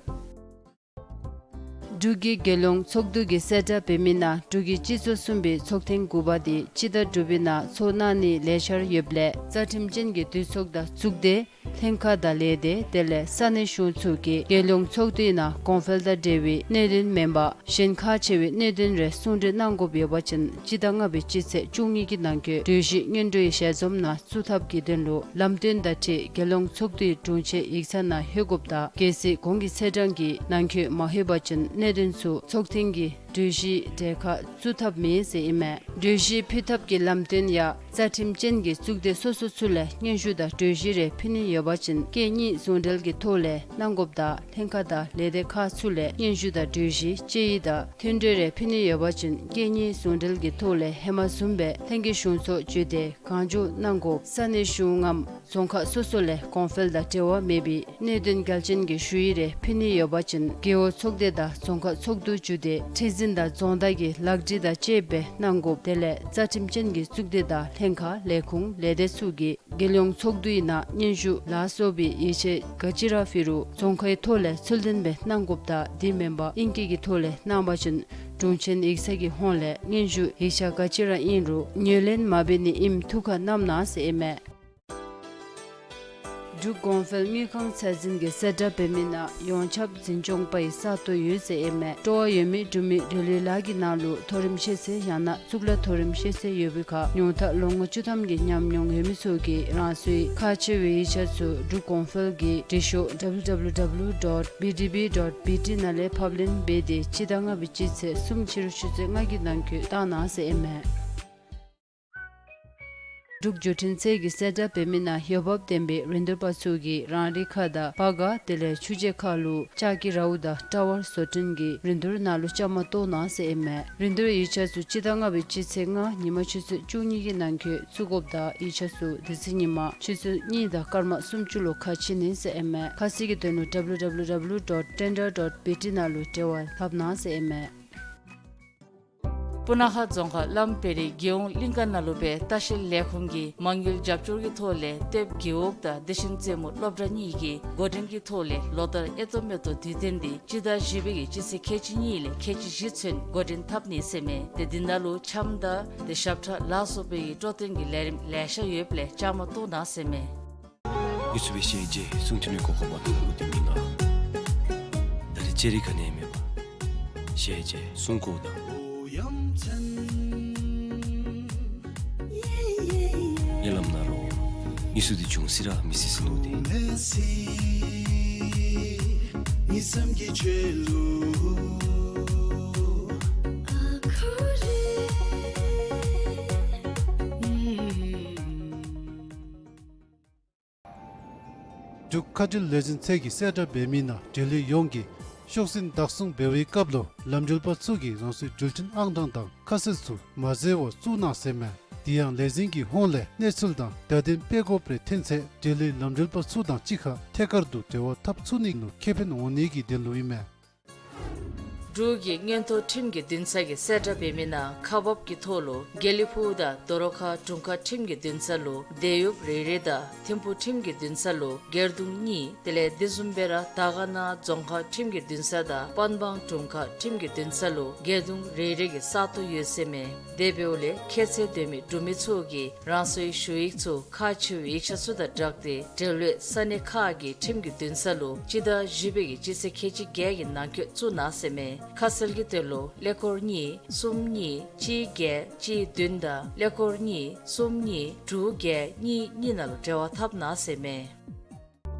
འབྲུག་གི་རྒྱལ་ཡོངས་ཚོགས་འདུ་གིས་གསལ་བསྒྲགས་འབད་མི་ནང་འབྲུག་གི་སྤྱི་ཚོགས་གསུམ་པའི་ཚོགས་ཐེངས་དགུ་པ་དེ་སྤྱི་ཟླ་དྲུག་པའི་ནང་ཚོགས་གནང་ནིའི་ལས་འཆར་ཡོདཔ་ལས་རྩ་ཁྲིམས་ཅན་གྱི་འདུས་ཚོགས་དང་གཙུག་སྡེ་ ལྷན་ཁག་དང་ལས་སྡེ་དེ་ལས་ས་གནས་གཞུང་ཚུ་གིས་རྒྱལ་ཡོངས་ཚོགས་འདུའི་ནང་གོང་འཕེལ་དང་འབྲེལ་བའི་གནད་དོན་མེན་པར་གཞན་ཁག་ཆེ་བའི་གནད་དོན་རེ་གསུང་གྲོས་གནང་དགོཔ་ཡོད་པ་ཅིན་སྤྱི་ཟླ་ལྔ་པའི་སྤྱི་ཚེས་བཅུ་གཉིས་ཀྱི་ནང་འཁོད་གྲོས་གཞི་སྔོན་འགྲོའི་ཞལ་འཛོམས་ནང་བཙུགས་ཐབས་ཀྱི་དོན་ལུ་ལམ་སྟོན་དང་འཁྲིལ་རྒྱལ་ཡོངས་ཚོགས་འདུའི་དྲུང་ཆེན་ཡིག་ཚང་ནང་ལྷོད་དགོཔ་དང་གལ་སྲིད་གོང་གི་ཚེས་གྲངས་ཀྱི་ནང་འཁོད་མ་ལྷོད་པ་ཅིན་གནད་དོན་ཚུ་ཚོགས་ཐེངས་ཀྱི་གྲོས་གཞིའི་གྲལ་ཁར་བཙུགས་ཐབས་མེད་ཟེར་ཨིན་མས། གྲོས་གཞི་ཕུལ་ཐབས་ཀྱི་ལམ་སྟོན་ཡང་རྩ་ཁྲིམས་ཅན་གྱི་གཙུག་སྡེ་སོ་སོ་ཚུ་ལས་སྙན་ཞུ་དང་གྲོས་གཞི་རེ་ཕུལ་ནི་ཡོད་པ་ཅིན་སྐད་གཉིས་ཟུང་འབྲེལ་གྱི་ཐོག་ལས་གནང་དགོཔ་དང་ལྷན་ཁག་དང་ལས་སྡེ་ཁག་ཚུ་ལས་སྙན་ཞུ་དང་གྲོས་གཞི་དཔྱད་ཡིག་དང་མཐུན་གྲོས་རེ་ཕུལ་ནི་ཡོད་པ་ཅིན་སྐད་གཉིས་ཟུང་འབྲེལ་གྱི་ཐོག་ལས་ཧེ་མ་བཟུམ་སྦེ་ལྷན་རྒྱས་གཞུང་ཚོགས་བརྒྱུད་དེ་གང་མགྱོགས་གནང་དགོ། ས་གནས་གཞུང་ངམ་རྫོང་ཁག་སོ་སོ་ལས་གོང་འཕེལ་དང་འབྲེལ་བ་མེད་པའི་གནད་དོན་གལ་ཆེན་གྱི་ཞུ་ཡིག་རེ་ཕུལ་ནི་ཡོད་པ་ཅིན་རྒེད་འོག་ཚོགས་སྡེ་དང་རྫོང་ཁག་ཚོགས་འདུ་བརྒྱུད་དེ་ཁྲི་འཛིན་དང་རྫོང་བདག་གིས་ལག་བྲིས་དང་བཅསཔ་སྦེ་གནང་དགོ། དེ་ལས་རྩ་ཁྲིམས་ཅན་གྱི་གཙུག་སྡེ་དང་ལྷན་ཁག་ལས་ཁུངས་ལས་སྡེ་ཚུ་གིས་རྒྱལ་ཡོངས་ཚོགས་འདུའི་ནང་སྙན་ཞུ་ལ་སོགས་པའི་ཡིག་ཆ་ག་ཅི་ར་ཕུལ་རུང་རྫོང་ཁའི་ཐོག་ལས་ཚུལ་ལྡན་སྦེ་གནང་དགོཔ་དང་དེ་མེན་པར་ཨིང་སྐད་ཀྱི་ཐོག་ལས་གནང་བ་ཅིན་དྲུང་ཆེན་ཡིག་ཚང་གི་ཧོངས་ལས་སྙན་ཞུ་ཡིག་ཆ་ག་ཅི་ར་ཨིན་རུང་ངོས་ལེན་མ་འབད་ནི་ཨིནམ་ཐུགས་ཁར་བསྣམ་གནང་ཟེར་ཨིན་མས། འབྲུག་གོང་འཕེལ་དངུལ་ཁང་ཚད་འཛིན་གྱིས་གསལ་བསྒྲགས་འབད་མི་ནང་ཡོངས་ཁྱབ་འཛིན་སྐྱོང་པའི་ས་སྟོང་ཡོད་ཟེར་ཨིན་མས། སྤྲོ་བ་ཡོད་མི་འབྲུག་མི་འབྲེལ་ཡོད་ལཱ་གི་ནང་ལུ་མཐོ་རིམ་ཤེས་ཚད་ཡང་ན་གཙུག་ལག་མཐོ་རིམ་ཤེས་ཚད་ཡོད་པའི་ཁར་ཉུང་མཐའ་ལོ་ངོ་བཅུ་ཐམ་གྱི་ཉམས་མྱོང་ཡོད་མི་ཚུ་གིས་རང་སོའི་ཁག་ཆེ་བའི་ཡིག་ཆ་ཚུ་འབྲུག་གོང་འཕེལ་གྱི་འབྲི་ཤོག་W W W dot B D B dot B T ནང་ལས་ཕབ་ལེན་འབད་དེ་སྤྱི་ཟླ་ལྔ་པའི་སྤྱི་ཚེས་གསུམ་ཕྱི་རུ་ཆུ་ཚོད་ལྔ་གི་ནང་འཁོད་བཏང་གནང་ཟེར་ཨིན་མས། འབྲུག་བརྒྱུད་འཕྲིན་ཚད་ཀྱིས་གསལ་བསྒྲགས་འབད་མི་ནང་འོས་འབབ་ལྡན་པའི་རིན་བསྡུར་པ་ཚུ་གིས་རང་རིགས་ཁ་དང་པ་ག་དེ་ལས་ཆུ་བྱེད་ཁ་ལུ་ལྕགས་ཀྱི་རཝ་དང་ཊ་ཝར་བཟོ་སྐྲུན་གྱི་རིན་བསྡུར་ནང་ལུ་བཅའ་མར་གཏོགས་གནང་ཟེར་ཨིན་མས། རིན་བསྡུར་ཡིག་ཆ་ཚུ་སྤྱི་ཟླ་ལྔ་པའི་སྤྱི་ཚེས་ལྔ་ཉིན་མ་ཆུ་ཚོད་བཅུ་གཉིས་ཀྱི་ནང་འཁོད་བཙུགས་དགོཔ་དང་ཡིག་ཆ་ཚུ་དེ་ཚེ་ཉིན་མ་ཆུ་ཚོད་གཉིས་དང་སྐར་མ་སུམ་ཅུ་ལུ་ཁ་ཕྱེ་ནི་ཟེར་ཨིན་མས། ཁ་གསལ་གྱི་དོན་ལུ་W W W dot tender dot B T ནང་ལུ་འབྲེལ་བ་འཐབ་གནང་ཟེར་ཨིན་མས། སྤུ་ན་ཁ་རྫོང་ཁག་བླམ་དཔལ་རི་རྒྱལ་ཡོངས་གླིང་ཀ་ནང་ལུ་སྦེ་ལྟ་བཤལ་ལས་ཁུངས་ཀྱི་མ་དངུལ་རྒྱབ་སྐྱོར་གྱི་ཐོག་ལས་ལྟེབ་རྒེད་འོག་དང་བདེ་ཆེན་རྩེ་མོ་སློབ་གྲྭ་གཉིས་ཀྱིས་འགོ་འདྲེན་གྱི་ཐོག་ལས་ལོ་ལྟར་ཨེ་ཏོ་མེ་ཏོ་དུས་སྟོན་འདི་སྤྱི་ཟླ་བཞི་པའི་གི་སྤྱི་ཚེས་ཁལ་གཅིག་གཉིས་ལས་ཁལ་གཅིག་བཞི་ཚུན་འགོ་འདྲེན་འཐབ་ནི་ཟེར་མས། ཏེ་འདི་ནང་ལུ་འཆམ་དང་ཏེ་ཞབས་ཁྲ་ལ་སོགས་པའི་སྤྲོ་སྟོན་གྱི་ལས་རིམ་ལེ་ཤ་ཡོདཔ་ལས་བཅའ་མར་གཏོགས་གནང་ཟེར་མས། འགོ་བཙུགས་པའི་ཞལ་མཇལ་གསུང་ཐོས་ནི་གོ་སྐབས་མ་ཐོབ་པའི་དུས་མི་ནང་ད་རེས་ཅེ་རི་ཁ་ནས་མེད་པ་ཞལ་མཇལ་གསུང་གོ་དང་། ཉེ་ལམ་ན་རོ་ཉི་སུ་དི་ཅུང་སི་ར་མི་སི་སི་ནུ་དི། འབྲུག་མཁའ་འགྲུལ་ལས་འཛིན་ཚད་ཀྱིས་གསལ་བསྒྲགས་འབད་མི་ནང་འབྲེལ་ཡོད་ཡོངས་ཀྱིས་ཤོག་འཛིན་བདག་བཟུང་འབད་བའི་སྐབས་ལུ་ལམ་འགྲུལ་པ་ཚུ་གིས་རང་སོའི་འགྲུལ་འཕྲིན་ཨང་གྲངས་དང་ཁ་གསལ་ཚུ་མ་བཟོ་བར་བཙུགས་གནང་ཟེར་མས། དེ་ཡང་ལས་འཛིན་གྱི་ཧོངས་ལས་གནས་ཚུལ་དང་བརྡ་དོན་སྤེལ་དགོཔ་རེ་ཐོན་ཚེ་འབྲེལ་ཡོད་ལམ་འགྲུལ་པ་ཚུ་དང་གཅིག་ཁར་ཐད་ཀར་དུ་འབྲེལ་བ་འཐབ་ཚུགས་ནི་ལུ་ཁེ་ཕན་འོང་ནི་གི་དོན་ལུ་ཨིན་མས། འབྲུག་གི་མངོན་མཐོ་ཁྲིམས་ཀྱི་འདུན་ས་གིས་གསལ་བསྒྲགས་འབད་མི་ནང་ཁག་འབགཔ་ཀྱི་ཐོག་ལུ་དགེ་ལེགས་ཕུག་དང་རྡོ་རོ་ཁ་དྲུང་ཁག་ཁྲིམས་ཀྱི་འདུན་ས་ལུ་དེ་ཡུབ་རེ་རེ་དང་ཐིམ་ཕུ་ཁྲིམས་ཀྱི་འདུན་ས་ལུ་སྒེར་དུང་གཉིས། དེ་ལས་དེ་བཟུམ་སྦེ་ར་དར་དཀར་ན་རྫོང་ཁག་ཁྲིམས་ཀྱི་འདུན་ས་དང་པན་སྦང་དྲུང་ཁག་ཁྲིམས་ཀྱི་འདུན་ས་ལུ་སྒེར་དུང་རེ་རེ་གི་ས་སྟོང་ཡོད་ཟེར་མས། དེ་འབདཝ་ལས་ཁྱད་ཚད་ལྡན་མི་འབྲུག་མི་ཚུ་གིས་རང་སོའི་ཞུ་ཡིག་ཚུ་ཁག་ཆེ་བའི་ཡིག་ཆ་ཚུ་དང་སྦྲགས་ཏེ་འབྲེལ་ཡོད་ས་གནས་ཁག་གི་ཁྲིམས་ཀྱི་འདུན་ས་ལུ་སྤྱི་ཟླ་བཞི་པའི་གི་སྤྱི་ཚེས་ཁལ་གཅིག་བརྒྱད་ཀྱི་ནང་འཁོད་བཙུགས་གནང་ཟེར་མས། ཁ་གསལ་གྱི་དོན་ལུ་ཀླད་ཀོར་གཉིས་གསུམ་གཉིས་གཅིག་བརྒྱད་གཅིག་བདུན་དང་ཀླད་ཀོར་གཉིས་གསུམ་གཉིས་དྲུག་བརྒྱད་གཉིས་གཉིས་ནང་ལུ་འབྲེལ་བ་འཐབ་གནང་ཟེར་མས།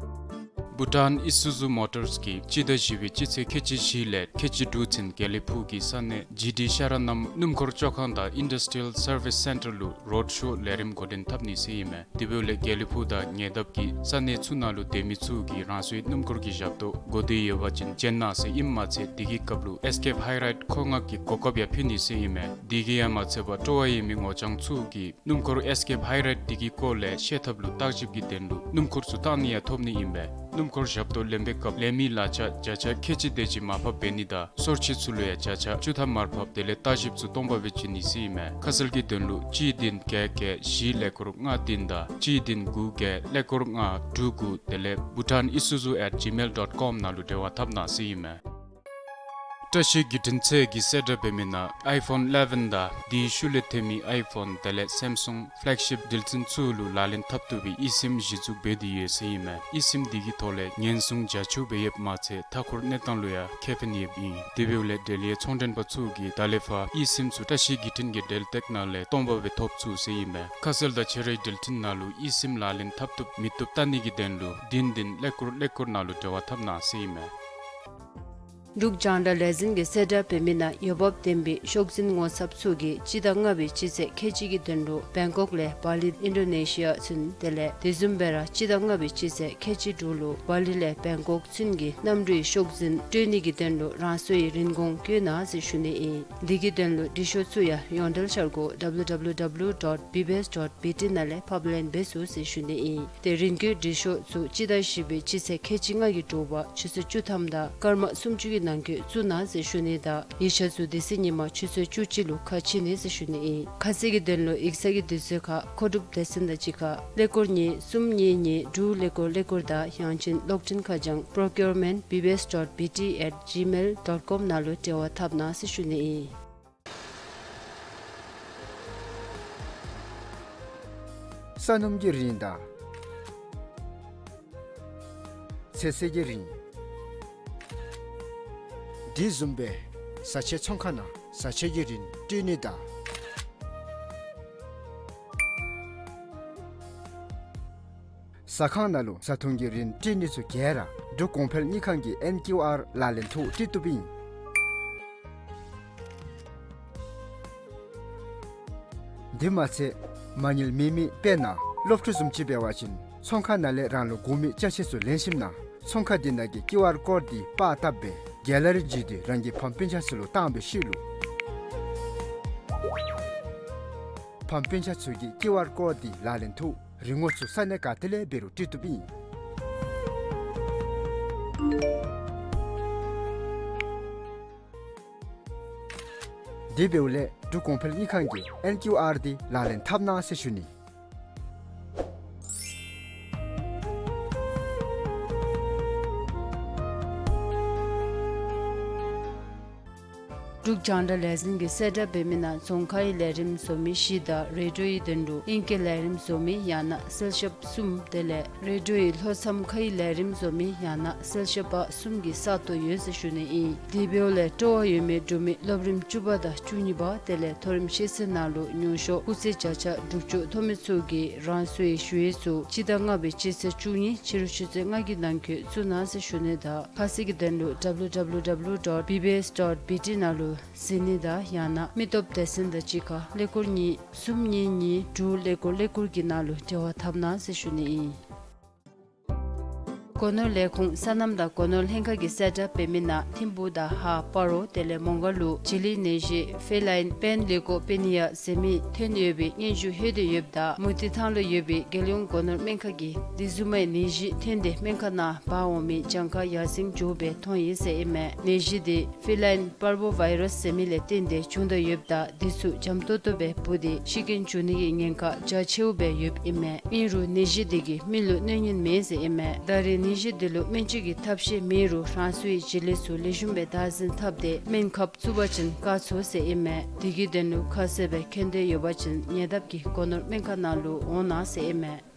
བྷུ་ཊཱན་ཨི་སུ་ཛུ་མོ་ཊརས་ཀྱིས་སྤྱི་ཟླ་བཞི་པའི་སྤྱི་ཚེས་ཁལ་གཅིག་བཞི་ལས་ཁལ་གཅིག་དྲུག་ཚུན་དགེ་ལེགས་ཕུག་གི་ས་གནས་ཇི་ཌི་ཤ་ར་ནམ་སྣུམ་འཁོར་བཅོ་ཁང་དང་ཨིན་ཌསི་ཊི་རི་ཡལ་སར་བིསི་སེན་ཊར་ལུ་རོཌ་ཤོ་ལས་རིམ་འགོ་འདྲེན་འཐབ་ནི་ཟེར་ཨིན་མས། དེ་འབདཝ་ལས་དགེ་ལེགས་ཕུག་དང་ཉེ་འདབས་ཀྱི་ས་གནས་ཚུ་ནང་ལུ་སྡོད་མི་ཚུ་གིས་རང་སོའི་སྣུམ་འཁོར་གྱི་ཞབས་ཏོག་དགོ་འདོད་ཡོད་པ་ཅིན་བྱོན་གནང་ཟེར་ཨིནམ་མ་ཚད་དེ་གི་སྐབས་ལུ་ཨེས་ཀེབ་ཧའི་རའིཌ་མཁོ་མངགས་ཀྱི་གོ་སྐབས་ཡང་ཕུལ་ནི་ཟེར་ཨིན་མས། དེ་གིས་ཡང་མ་ཚད་པར་སྤྲོ་བ་ཡོད་མི་ངོ་རྐྱང་ཚུ་གིས་སྣུམ་འཁོར་ཨེས་ཀེབ་ཧའི་རའིཌ་དེ་གི་སྐོར་ལས་ཤེས་ཐབས་ལུ་བརྟག་ཞིབ་ཀྱི་དོན་ལུ་སྣུམ་འཁོར་ཚུ་བཏང་ནི་ཡང་ཐོབ་ནི་ཨིན་པས། སྣུམ་འཁོར་ཞབས་ཏོག་ལེན་པའི་སྐབས་ལས་མི་གླ་ཆ་བརྒྱ་ཆ་ཁལ་གཅིག་དེ་ཅིག་མར་ཕབ་འབད་ནི་དང་སོར་ཆུད་ཚུ་ལུ་ཡང་བརྒྱ་ཆ་བཅུ་ཐམ་མར་ཕབ་དེ་ལས་བརྟག་ཞིབ་ཚུ་སྟོང་པ་སྦེ་བྱིན་ནི་ཟེར་ཨིན་མས། ཁ་གསལ་གྱི་དོན་ལུ་གཅིག་བདུན་བརྒྱད་བརྒྱད་བཞི་ཀླད་ཀོར་ལྔ་བདུན་དང་གཅིག་བདུན་དགུ་བརྒྱད་ཀླད་ཀོར་ལྔ་དྲུག་དགུ་དེ་ལས་bhutanisuzu at gmail dot com ནང་ལུ་འབྲེལ་བ་འཐབ་གནང་ཟེར་ཨིན་མས། བཀྲ་ཤིས་བརྒྱུད་འཕྲིན་ཚད་ཀྱིས་གསལ་བསྒྲགས་འབད་མི་ནང་ཨའི་ཕོན་ཨི་ལེ་བཱན་དང་དེའི་ཤུལ་ལས་ཐོན་མི་ཨའི་ཕོན་དེ་ལས་སེམ་སུང་ཕེ་ལེག་ཤིབ་དྲིལ་ཚན་ཚུ་ལུ་ལག་ལེན་འཐབ་བཏུབ་པའི་ཨི་སིམ་གཞི་བཙུགས་འབད་དེ་ཡོད་ཟེར་ཨིན་མས། ཨི་སིམ་འདི་གི་ཐོག་ལས་ཉེན་སྲུང་རྒྱ་ཆེཝ་སྦེ་ཡོདཔ་མ་ཚད་མཐའ་འཁོར་གནས་སྟངས་ལུ་ཡང་ཁེ་ཕན་ཡོདཔ་ཨིན། དེ་འབདཝ་ལས་འབྲེལ་ཡོད་ཚོང་མགྲོན་པ་ཚུ་གིས་ད་ལས་ཕར་ཨི་སིམ་ཚུ་བཀྲ་ཤིས་བརྒྱུད་འཕྲིན་གྱི་འབྲེལ་སྟེགས་ནང་ལས་སྟོང་པ་སྦེ་ཐོབ་ཚུགས་ཟེར་ཨིན་མས། ཁ་གསལ་དང་ཁྱད་རིག་འགྲེལ་བསྟུན་ནང་ལུ་ཨི་སིམ་ལག་ལེན་འཐབ་བཏུབ་མི་བཏུབ་བལྟ་ནི་གི་དོན་ལུ་བདུན་བདུན་ཀླད་ཀོར་ཀླད་ཀོར་ནང་ལུ་འབྲེལ་བ་འཐབ་གནང་ཟེར་ཨིན་མས། འབྲུག་རྒྱང་བསྒྲགས་ལས་འཛིན་གྱིས་གསལ་བསྒྲགས་འབད་མི་ནང་འོས་འབབ་ལྡན་པའི་ཤོག་འཛིན་ངོ་ཚབ་ཚུ་གིས་སྤྱི་ཟླ་ལྔ་པའི་སྤྱི་ཚེས་ཁལ་གཅིག་གི་དོན་ལུ་བེང་ཀོག་ལས་བ་ལི་ཨིན་ཌོ་ནེ་ཤི་ཡ་ཚུན་དེ་ལས་དེ་བཟུམ་སྦེ་ར་སྤྱི་ཟླ་ལྔ་པའི་སྤྱི་ཚེས་ཁལ་གཅིག་དྲུག་ལུ་བ་ལི་ལས་བེང་ཀོག་ཚུན་གྱི་གནམ་གྲུའི་ཤོག་འཛིན་སྤྲོད་ནི་གི་དོན་ལུ་རང་སོའི་རིན་གོང་བཀོད་གནང་ཟེར་ཞུ་ནི་ཨིན། འདི་གི་དོན་ལུ་འབྲི་ཤོག་ཚུ་ཡང་ཡོངས་འབྲེལ་འཆར་སྒོ་ཌབ་ལུ་ཌབ་ལུ་ཌབ་ལུ་ཌོཊ་བི་བི་ཨེསི་ཌོཊ་བི་ཊི་ནང་ལས་ཕབ་ལེན་འབད་ཚུགས་ཟེར་ཞུ་ནི་ཨིན། ཏེ་རིན་བཀོད་འབྲི་ཤོག་ཚུ་སྤྱི་ཟླ་བཞི་པའི་སྤྱི་ཚེས་ཁལ་གཅིག་ལྔ་གི་དྲོ་པ་ཆུ་ཚོད་བཅུ་ཐམ་དང་སྐར་མ་སུམ་ཅུ་གི་ནང་འཁོད་བཙུགས་གནང་ཟེར་ཞུ་ནི་དང་ཡིག་ཆ་ཚུ་དེ་ཚེ་ཉིན་མ་ཆུ་ཚོད་བཅུ་གཅིག་ལུ་ཁ་ཕྱེ་ནི་ཟེར་ཞུ་ནི་ཨིན། ཁ་གསལ་གྱི་དོན་ལུ་ཡིག་ཚང་གི་དུས་ཚོད་ཁར་མཁོ་སྒྲུབ་སྡེ་ཚན་དང་གཅིག་ཁར་ཀླད་ཀོར་གཉིས་གསུམ་གཉིས་གཉིས་དྲུག་ཀླད་ཀོར་ཀླད་ཀོར་དང་ཡང་ཅིན་གློག་འཕྲིན་ཁ་བྱང་པྲོ་ཀིའུར་མེནཊ་བི་བི་ཨེསི་ཌོཊ་བི་ཊི་ཨེཊ་ཇི་མེལ་ཌོཊ་ཀོམ་ནང་ལུ་འབྲེལ་བ་འཐབ་གནང་ཟེར་ཞུ་ནི་ཨིན། ས་སྣུམ་གྱི་རིན་དང་ཚོད་བསྲེ་གི་རིན། དེ་བཟུམ་སྦེ་བཟའ་ཆས་ཚོང་ཁང་ནང་བཟའ་ཆས་ཀྱི་རིན་སྤྲོད་ནི་དང་ཟ་ཁང་ནང་ལུ་བཟའ་འཐུང་གི་རིན་སྤྲོད་ནི་ཚུ་ག་ར་འབྲུག་གོང་འཕེལ་དངུལ་ཁང་གི་ཨེན་ཀིའུ་ཨར་ལག་ལེན་ཐོག་སྤྲོད་བཏུབ་ཨིན། དེ་མ་ཚད་མ་དངུལ་མེད་མི་དཔེར་ན་སློབ་ཕྲུག་བཟུམ་ཅིག་འབད་བ་ཅིན་ཚོང་ཁང་ནང་ལས་རང་ལུ་དགོ་མི་ཅ་ཆས་ཚུ་ལེན་ཞིནམ་ན་ཚོང་ཁང་དེ་ནང་གི་ཀིའུ་ཨར་ཀོཌ་འདི་པར་བཏབ་སྦེ་གེ་ལ་རི་བརྒྱུད་དེ་རང་གི་ཕམ་སྤུན་ཆ་ཚུ་ལུ་བཏང་བའི་ཤུལ་ལུ་ཕམ་སྤུན་ཆ་ཚུ་གིས་ཀིའུ་ཨར་ཀོཌ་འདི་ལག་ལེན་ཐོག་རིན་གོང་ཚུ་ས་གནས་ག་ཏེ་ལས་འབད་རུང་སྤྲོད་བཏུབ་ཨིན། དེ་འབདཝ་ལས་འབྲུག་གོང་འཕེལ་དངུལ་ཁང་གི་ཨེན་ཀིའུ་ཨར་འདི་ལག་ལེན་འཐབ་གནང་ཟེར་ཞུ་ནི། འབྲུག་རྒྱང་བསྒྲགས་ལས་འཛིན་གྱིས་གསལ་བསྒྲགས་འབད་མི་ནང་རྫོང་ཁའི་ལས་རིམ་བཟོ་མི་བཞི་དང་རེ་ཌིའོའི་དོན་ལུ་ཨིང་སྐད་ལས་རིམ་བཟོ་མི་ཡང་ན་གསལ་ཞབས་གསུམ་དེ་ལས་རེ་ཌིའོའི་ལྷོ་མཚམས་ཁའི་ལས་རིམ་བཟོ་མི་ཡང་ན་གསལ་ཞབས་པ་གསུམ་གྱི་ས་སྟོང་ཡོད་ཟེར་ཞུ་ནི་ཨིན། དེ་འབདཝ་ལས་སྤྲོ་བ་ཡོད་མི་འབྲུག་མི་སློབ་རིམ་བཅུ་པ་དང་བཅུ་གཉིས་པ་དེ་ལས་མཐོ་རིམ་ཤེས་ཚད་ནང་ལུ་ཉུང་ཤོས་སྐུགས་ཚད་བརྒྱ་ཆ་དྲུག་ཅུ་ཐོབ་མི་ཚུ་གིས་རང་སོའི་ཞུ་ཡིག་ཚུ་སྤྱི་ཟླ་ལྔ་པའི་སྤྱི་ཚེས་བཅུ་གཉིས་ཕྱི་རུ་ཆུ་ཚོད་ལྔ་གི་ནང་འཁོད་བཙུགས་གནང་ཟེར་ཞུ་ནི་དང་ཁ་གསལ་གྱི་དོན་ལུ་ཌབ་ལུ་ཌབ་ལུ་ཌབ་ལུ་ཌོཊ་བི་བི་ཨེསི་ཌོཊ་བི་ཊི་ནང་ལུ་གཟིགས་ནི་དང་ཡང་ན་མི་སྟོབས་སྡེ་ཚན་དང་གཅིག་ཁར་ཀླད་ཀོར་གཉིས་གསུམ་གཉིས་གཉིས་དྲུག་ཀླད་ཀོར་ཀླད་ཀོར་གྱི་ནང་ལུ་འབྲེལ་བ་འཐབ་གནང་ཟེར་ཞུ་ནི་ཨིན། སྒོ་ནོར་ལས་ཁུངས་སོ་ནམ་དང་སྒོ་ནོར་ལྷན་ཁག་གིས་གསལ་བསྒྲགས་འབད་མི་ནང་ཐིམ་ཕུག་དང་ཧཱ་སྤ་རོ་དེ་ལས་མོང་སྒར་ལུ་བྱི་ལི་ནད་གཞི་ཕེ་ལཱའིན་པེན་ལུ་ཀོ་པེ་ནི་ཡ་ཟེར་མི་ཐོན་ཡོད་པའི་སྙན་ཞུ་ལྷོད་དེ་ཡོདཔ་ད་མུ་ཏིག་ཐང་ལུ་ཡོད་པའི་རྒྱལ་ཡོངས་སྒོ་ནོར་སྨན་ཁང་གིས་དེ་བཟུམ་མའི་ནད་གཞི་ཐོན་ཏེ་སྨན་ཁང་ནང་འབག་འོང་མི་གྱངས་ཁ་ཡར་སེང་འགྱོ་སྦེ་མཐོང་ཡི་ཟེར་ཨིན་མས། ནད་གཞི་དེ་ཕེ་ལཱའིན་པར་བོ་ཝའི་རཱསི་ཟེར་མི་ལས་བརྟེན་ཏེ་བྱུང་དོ་ཡོདཔ་ད་དེ་ཚུ་འཇམ་ཏོང་ཏོ་སྦེ་འབུ་སྟེ་ཤི་རྐྱེན་འབྱུང་ནི་གི་ཉེན་ཁ་རྒྱ་ཆེཝ་སྦེ་ཡོདཔ་ཨིན་མས། ཨིན་རུང་ནད་གཞི་དེ་གིས་མི་ལུ་གནོད་ཉེན་མེད་ཟེར་ཨིན་མས། ད་རེས་ནད་གཞི་དེ་ལུ་སྨན་བཅོས་ཀྱི་ཐབས་ཤེས་མེད་རུང་རང་སོའི་བྱི་ལི་ཚུ་ལེགས་ཤོམ་སྦེ་བདག་འཛིན་འཐབ་སྟེ་སྨན་ཁབ་བཙུགས་པ་ཅིན་བཀག་ཚུགས་ཟེར་ཨིན་མས། དེ་གི་དོན་ལུ་ཁ་གསལ་སྦེ་མཁྱེན་འདོད་ཡོད་པ་ཅིན་ཉེ་འདབས་ཀྱི་སྒོ་ནོར་སྨན་ཁང་ནང་ལུ་འོང་གནང་ཟེར་ཨིན་མས།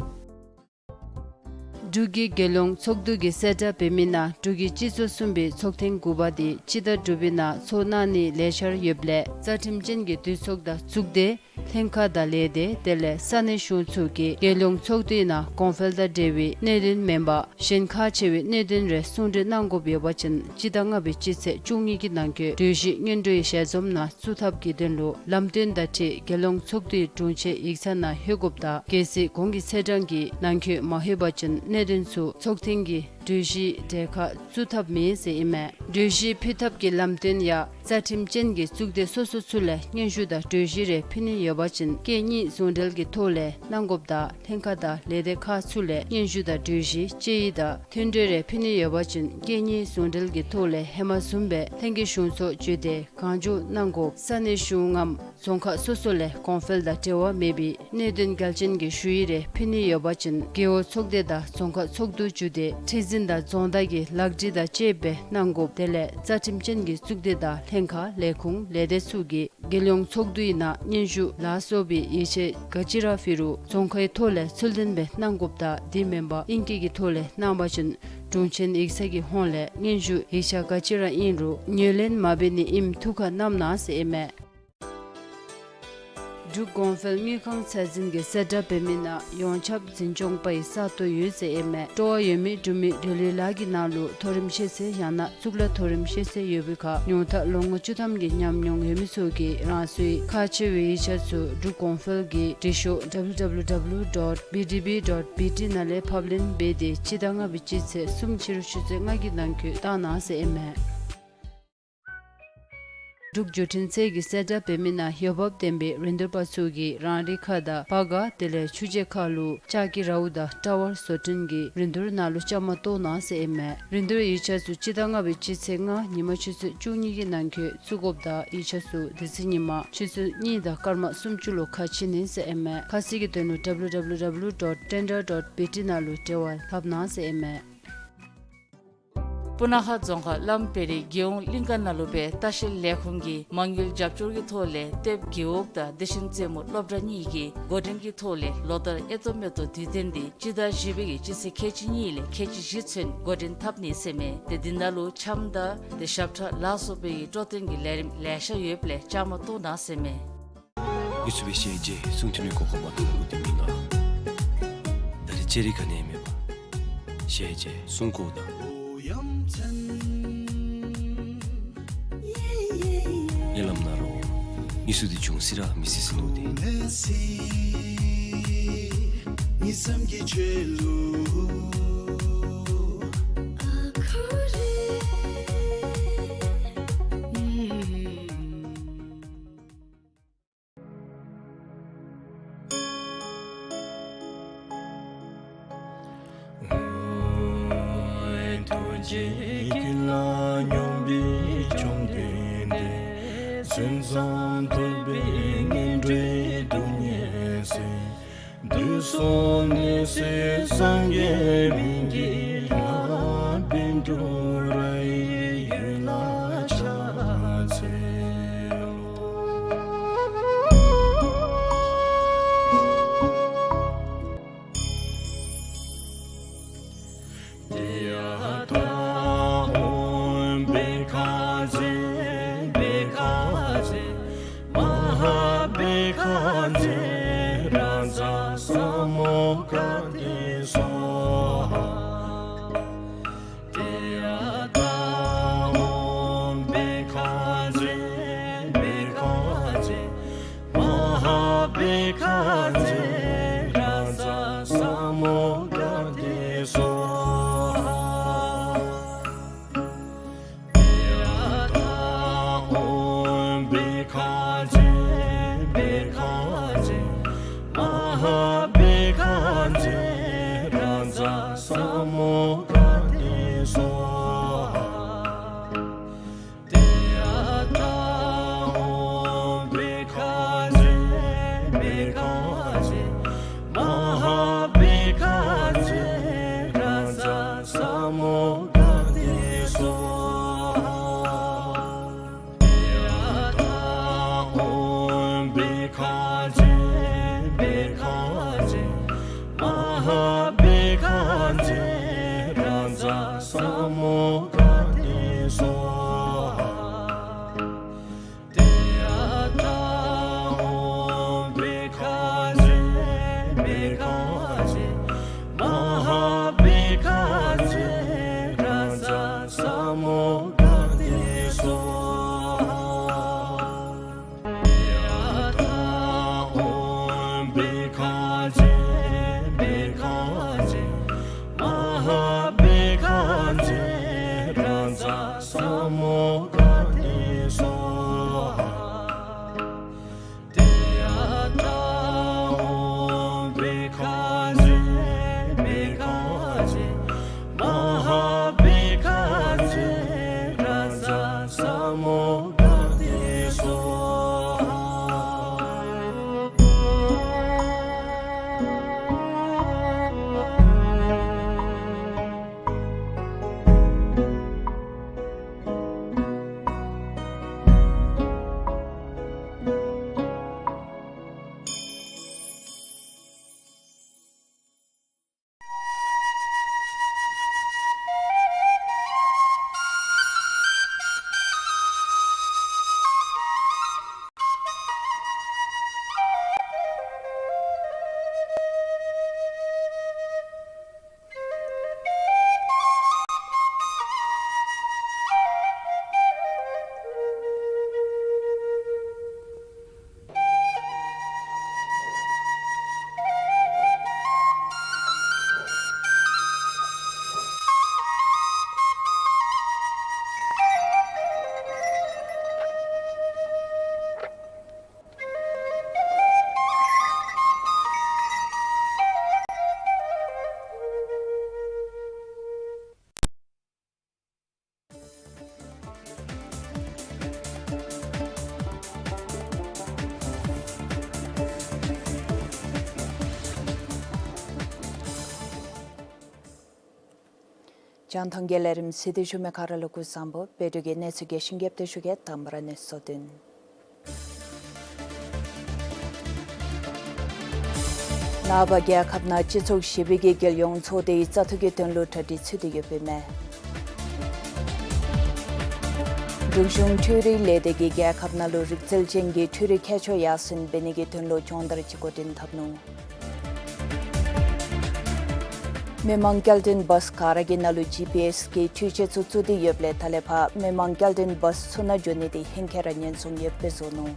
འབྲུག་གི་རྒྱལ་ཡོངས་ཚོགས་འདུ་གིས་གསལ་བསྒྲགས་འབད་མི་ནང་འབྲུག་གི་སྤྱི་ཚོགས་གསུམ་པའི་ཚོགས་ཐེངས་དགུ་པ་དེ་སྤྱི་ཟླ་དྲུག་པའི་ནང་ཚོགས་གནང་ནིའི་ལས་འཆར་ཡོདཔ་ལས་རྩ་ཁྲིམས་ཅན་གྱི་འདུས་ཚོགས་དང་གཙུག་སྡེ་ལྷན་ཁག་དང་ལས་སྡེ་དེ་ལས་ས་གནས་གཞུང་ཚུ་གིས་རྒྱལ་ཡོངས་ཚོགས་འདུའི་ནང་གོང་འཕེལ་དང་འབྲེལ་བའི་གནད་དོན་མེན་པར་གཞན་ཁག་ཆེ་བའི་གནད་དོན་རེ་གསུང་གྲོས་གནང་དགོཔ་ཡོད་པ་ཅིན་སྤྱི་ཟླ་ལྔ་པའི་སྤྱི་ཚེས་བཅུ་གཉིས་ཀྱི་ནང་འཁོད་གྲོས་གཞི་སྔོན་འགྲོའི་ཞལ་འཛོམས་ནང་བཙུགས་ཐབས་ཀྱི་དོན་ལུ་ལམ་སྟོན་དང་འཁྲིལ་རྒྱལ་ཡོངས་ཚོགས་འདུའི་དྲུང་ཆེན་ཡིག་ཚང་ནང་ལྷོད་དགོཔ་དང་གལ་སྲིད་གོང་གི་ཚེས་གྲངས་ཀྱི་ནང་འཁོད་མ་ལྷོད་པ་ཅིན་གནད་དོན་ཚུ་ཚོགས་ཐེངས་ཀྱི་གྲོས་གཞིའི་གྲལ་ཁར་བཙུགས་ཐབས་མེད་ཟེར་ཨིན་མས། གྲོས་གཞི་ཕུལ་ཐབས་ཀྱི་ལམ་སྟོན་ཡང་རྩ་ཁྲིམས་ཅན་གྱི་གཙུག་སྡེ་སོ་སོ་ཚུ་ལས་སྙན་ཞུ་དང་གྲོས་གཞི་རེ་ཕུལ་ནི་ཡོད་པ་ཅིན་སྐད་གཉིས་ཟུང་འབྲེལ་གྱི་ཐོག་ལས་གནང་དགོཔ་དང་ལྷན་ཁག་དང་ལས་སྡེ་ཁག་ཚུ་ལས་སྙན་ཞུ་དང་གྲོས་གཞི་དཔྱད་ཡིག་དང་མཐུན་གྲོས་རེ་ཕུལ་ནི་ཡོད་པ་ཅིན་སྐད་གཉིས་ཟུང་འབྲེལ་གྱི་ཐོག་ལས་ཧེ་མ་བཟུམ་སྦེ་ལྷན་རྒྱས་གཞུང་ཚོགས་བརྒྱུད་དེ་གང་མགྱོགས་གནང་དགོ། ས་གནས་གཞུང་ངམ་རྫོང་ཁག་སོ་སོ་ལས་གོང་འཕེལ་དང་འབྲེལ་བ་མེད་པའི་གནད་དོན་གལ་ཅན་གྱི་ཞུ་ཡིག་རེ་ཕུལ་ནི་ཡོད་པ་ཅིན་རྒེད་འོག་ཚོགས་སྡེ་དང་རྫོང་ཁག་ཚོགས་འདུ་བརྒྱུད་དེ་ཁྲི་འཛིན་ དང་རྫོང་བདག་གི་ལག་བྲིས་དང་བཅསཔ་སྦེ་གནང་དགོཔ་དེ་ལས་རྩ་ཁྲིམས་ཅན་གྱི་གཙུག་སྡེ་དང་ལྷན་ཁག་ལས་ཁུངས་ལས་སྡེ་ཚུ་གིས་རྒྱལ་ཡོངས་ཚོགས་འདུའི་ནང་སྙན་ཞུ་ལ་སོགས་པའི་ཡིག་ཆ་ག་ཅི་ར་ཕུལ་རུང་རྫོང་ཁའི་ཐོག་ལས་ཚུལ་ལྡན་སྦེ་གནང་དགོཔ་དང་དེ་མེན་པར་ཨིང་སྐད་ཀྱི་ཐོག་ལས་གནང་བ་ཅིན་དྲུང་ཆེན་ཡིག་ཚང་གི་ཧོངས་ལས་སྙན་ཞུ་ཡིག་ཆ་ག་ཅི་ར་ཨིན་རུང་ངོས་ལེན་མ་འབད་ནི་ཨིནམ་ཐུགས་ཁར་བསྣམ་གནང་ཟེར་ཨིན་མས། འབྲུག་གོང་འཕེལ་དངུལ་ཁང་ཚད་འཛིན་གྱིས་གསལ་བསྒྲགས་འབད་མི་ནང་ཡོངས་ཁྱབ་འཛིན་སྐྱོང་པའི་ས་སྟོང་ཡོད་ཟེར་ཨིན་མས། སྤྲོ་བ་ཡོད་མི་འབྲུག་མི་འབྲེལ་ཡོད་ལག་གི་ནང་ལུ་མཐོ་རིམ་ཤེས་ཚད་ཡང་ན་གཙུག་ལག་མཐོ་རིམ་ཤེས་ཚད་ཡོད་པའི་ཁར་ཉུང་མཐའ་ལོ་ངོ་བཅུ་ཐམ་གྱི་ཉམས་མྱོང་ཡོད་མི་ཚུ་གིས་རང་སོའི་ཁག་ཆེ་བའི་ཡིག་ཆ་ཚུ་འབྲུག་གོང་འཕེལ་གྱི་འབྲི་ཤོག་W W W dot B D B dot B T ནང་ལས་ཕབ་ལེན་འབད་དེ་སྤྱི་ཟླ་ལྔ་པའི་སྤྱི་ཚེས་གསུམ་ཕྱི་རུ་ཆུ་ཚོད་ལྔ་གི་ནང་འཁོད་བཏང་གནང་ཟེར་ཨིན་མས། འབྲུག་བརྒྱུད་འཕྲིན་ཚད་ཀྱིས་གསལ་བསྒྲགས་འབད་མི་ནང་འོས་འབབ་ལྡན་པའི་རིན་བསྡུར་པ་ཚུ་གིས་རང་རིགས་ཁག་དང་པ་ག་དེ་ལས་ཆུ་བྱེད་ཁག་ལུ་ལྕགས་ཀྱི་རཝ་དང་ཊ་ཝར་བཟོ་སྐྲུན་གྱི་རིན་བསྡུར་ནང་ལུ་བཅའ་མར་གཏོགས་གནང་ཟེར་ཨིན་མས། རིན་བསྡུར་ཡིག་ཆ་ཚུ་སྤྱི་ཟླ་ལྔ་པའི་སྤྱི་ཚེས་ལྔ་ཉིན་མ་ཆུ་ཚོད་བཅུ་གཉིས་ཀྱི་ནང་འཁོད་བཙུགས་དགོཔ་དང་ཡིག་ཆ་ཚུ་དེ་ཚེ་ཉིན་མ་ཆུ་ཚོད་གཉིས་དང་སྐར་མ་སུམ་ཅུ་ལུ་ཁ་ཕྱེ་ནི་ཟེར་ཨིན་མས། ཁ་གསལ་གྱི་དོན་ལུ་W W W dot tender dot B T ནང་ལུ་འབྲེལ་བ་འཐབ་གནང་ཟེར་ཨིན་མས། སྤུ་ན་ཁ་རྫོང་ཁག་བླམ་བེ་རི་རྒྱལ་ཡོངས་གླིང་ཀ་ནང་ལུ་སྦེ་ལྟ་བཤལ་ལས་ཁུངས་ཀྱིས་མ་དངུལ་རྒྱབ་སྐྱོར་གྱི་ཐོག་ལས་ལྟེབ་རྒེད་འོག་དང་བདེ་ཆེན་རྩེ་མོ་སློབ་གྲྭ་གཉིས་ཀྱིས་འགོ་འདྲེན་གྱི་ཐོག་ལས་ལོ་ལྟར་ཨེ་ཏོ་མེ་ཏོ་དུས་སྟོན་འདི་སྤྱི་ཟླ་བཞི་པའི་གི་སྤྱི་ཚེས་ཁལ་གཅིག་གཉིས་ལས་ཁལ་གཅིག་བཞི་ཚུན་འགོ་འདྲེན་འཐབ་ནི་ཟེར་མས། ཏེ་འདི་ནང་ལུ་འཆམ་དང་ཏེ་ཞབས་ཁྲ་ལ་སོགས་པའི་གི་སྤྲོ་སྟོན་གྱི་ལས་རིམ་ལེ་ཤ་ཡོདཔ་ལས་བཅའ་མར་གཏོགས་གནང་ཟེར་མས། ཡུ་སུབ་ཤེས་རྗེ་གསུང་འཕྲིན་ལས་གོ་སྐབས་མ་ཐོབ་མི་དེ་མི་ང་། ད་རེས་ཅེ་རི་ག་ནི་མེད་པ། ཤེས་རྗེ་གསུང་གོ་དང་། ཉེ་ལམ་ན་རོ། ཡུ་སུབ་དེ་ཅུང་སི་ར་མི་སི་སི་ནུ་དེ། ཐུགས་རྗེ་ཀུན་ལ་སྙོམས་པའི་བཅོམ་ལྡན་འདས། མཚན་ཙམ་ཐོས་པས་ངན་འགྲོའི་སྡུག་བསྔལ་སེལ། དུས་གསུམ་ནད་སེལ་སངས་རྒྱས་མི་དགེ་ལགས། པཎ་གྲུབ་ར་ཡི་འོད་ལ་ཕྱག་འཚལ་ལོ། ཏདྱ་ཐཱ། ཨོཾ་བྷཻ་ཥ་ཛྱེ་བྷཻ་ཥ་ཛྱེ་མ་ཧཱ་བྷཻ་ཥ་ཛྱེ་རཱ་ཛ་ས་མུདྒ་ཏེ་སྭཱ་ཧཱ། ཏདྱ་ཐཱ། ཨོཾ་བྷཻ་ཥ་ཛྱེ་བྷཻ་ཥ་ཛྱེ་མ་ཧཱ་བྷཻ་ཥ་ཛྱེ་རཱ་ཛ་ས་མུདྒ་ཏེ་སྭཱ་ཧཱ། ཏདྱ་ཐཱ། ཨོཾ་བྷཻ་ཥ་ཛྱེ་བྷཻ་ཥ་ཛྱེ་མ་ཧཱ་བྷཻ་ཥ་ཛྱེ་རཱ་ཛ་ས་མུདྒ་ཏེ་སྭཱ་ཧཱ། ཏདྱ་ཐཱ། ཨོཾ་བྷཻ་ཥ་ཛྱེ་བྷཻ་ཥ་ཛྱེ་མ་ཧཱ་བྷཻ་ཥ་ཛྱེ་རཱ་ཛ་ས་མུདྒ་ཏེ་སྭཱ་ཧཱ། ཏདྱ་ཐཱ། ཨོཾ་བྷཻ་ཥ་ཛྱེ་བྷཻ་ཥ་ཛྱེ་མ་ཧཱ་བྷཻ་ཥ་ཛྱེ་རཱ་ཛ་ས་མུདྒ་ཏེ་སྭཱ་ཧཱ། ཏདྱ་ཐཱ། ཨོཾ་བྷཻ་ཥ་ཛྱེ་བྷཻ་ཥ་ཛྱེ་མ་ཧཱ་བྷཻ་ཥ་ཛྱེ་རཱ་ཛ་ས་མུདྒ་ཏེ་སྭཱ་ཧཱ། ཏདྱ་ཐཱ། རྒྱང་མཐོང་གི་ལས་རིམ་གཟིགས་ཏེ་བཞུགས་མི་ག་ར་ལུ་སྐུ་གཟུགས་བཟང་པོ། བོད་ཀྱི་གནས་ཚུལ་རྒྱས་ཤིང་རྒྱསཔ་སྦེ་ཞུ་གེ། དང་པ་ར་གནས་ཚུལ་དོན། ནངས་པ་རྒྱལ་ཁབ་ནང་སྤྱི་ཚོགས་བཞི་པའི་གི་རྒྱལ་ཡོངས་ཚོགས་སྡེའི་བཙག་འཐུ་གི་དོན་ལུ་གྲ་སྒྲིག་ཚུད་དེ་ཡོདཔ་ཨིན་མས། འབྲུག་གཞུང་འཕྲུལ་རིག་ལས་སྡེ་གིས་རྒྱལ་ཁབ་ནང་ལུ་རིག་རྩལ་ཅན་གྱི་འཕྲུལ་རིག་ཁྱད་ཆོས་ཡར་སེང་འབད་ནི་གི་དོན་ལུ་སྦྱོང་བརྡར་ཅིག་འགོ་འདྲེན་འཐབ་ནུག། མི་མང་སྐྱེལ་འདྲེན་བཱསི་ག་ར་གི་ནང་ལུ་ཇི་པི་ཨེསི་གི་འཕྲུལ་ཆས་ཚུ་བཙུགས་ཏེ་ཡོདཔ་ལས་ད་ལས་ཕར་མི་མང་སྐྱེལ་འདྲེན་བཱསི་ཚུ་ནང་འགྱོ་ནི་དེ་ཧེང་སྐལ་ར་ཉེན་སྲུང་ཡོདཔ་སྦེ་བཟོ་ནུག།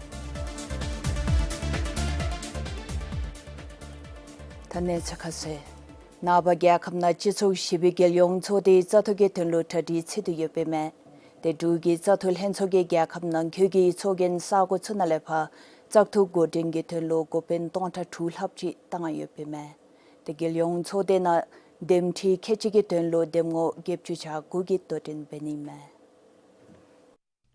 ད་གནས་ཚུལ་ཁ་གསལ། ནངས་པ་རྒྱལ་ཁབ་ནང་སྤྱི་ཚོགས་བཞི་པའི་རྒྱལ་ཡོངས་ཚོགས་སྡེའི་བཙག་འཐུ་གི་དོན་ལུ་གྲ་སྒྲིག་ཚུད་དེ་ཡོདཔ་ཨིན་མས། དེ་འབྲུག་གི་བཙག་འཐུ་ལྷན་ཚོགས་ཀྱིས་རྒྱལ་ཁབ་ནང་འཁོད་ཀྱི་ཚོགས་རྒྱན་ས་གོ་ཚུ་ནང་ལས་ཕར་བཙག་འཐུ་འགོ་འདྲེན་གྱི་དོན་ལུ་འགོ་དཔོན་སྟོང་ཕྲག་དྲུག་ལྷགཔ་ཅིག་བཏང་ཡོདཔ་ཨིན་མས། དེ་རྒྱལ་ཡོངས་ཚོགས་སྡེ་ནང་འདེམས་ཁྲི་ཁལ་གཅིག་གི་དོན་ལུ་འདེམས་ངོ་བརྒྱད་ཅུ་གྱ་དགུ་གིས་དོ་འགྲན་འབད་ནི་ཨིན་མས།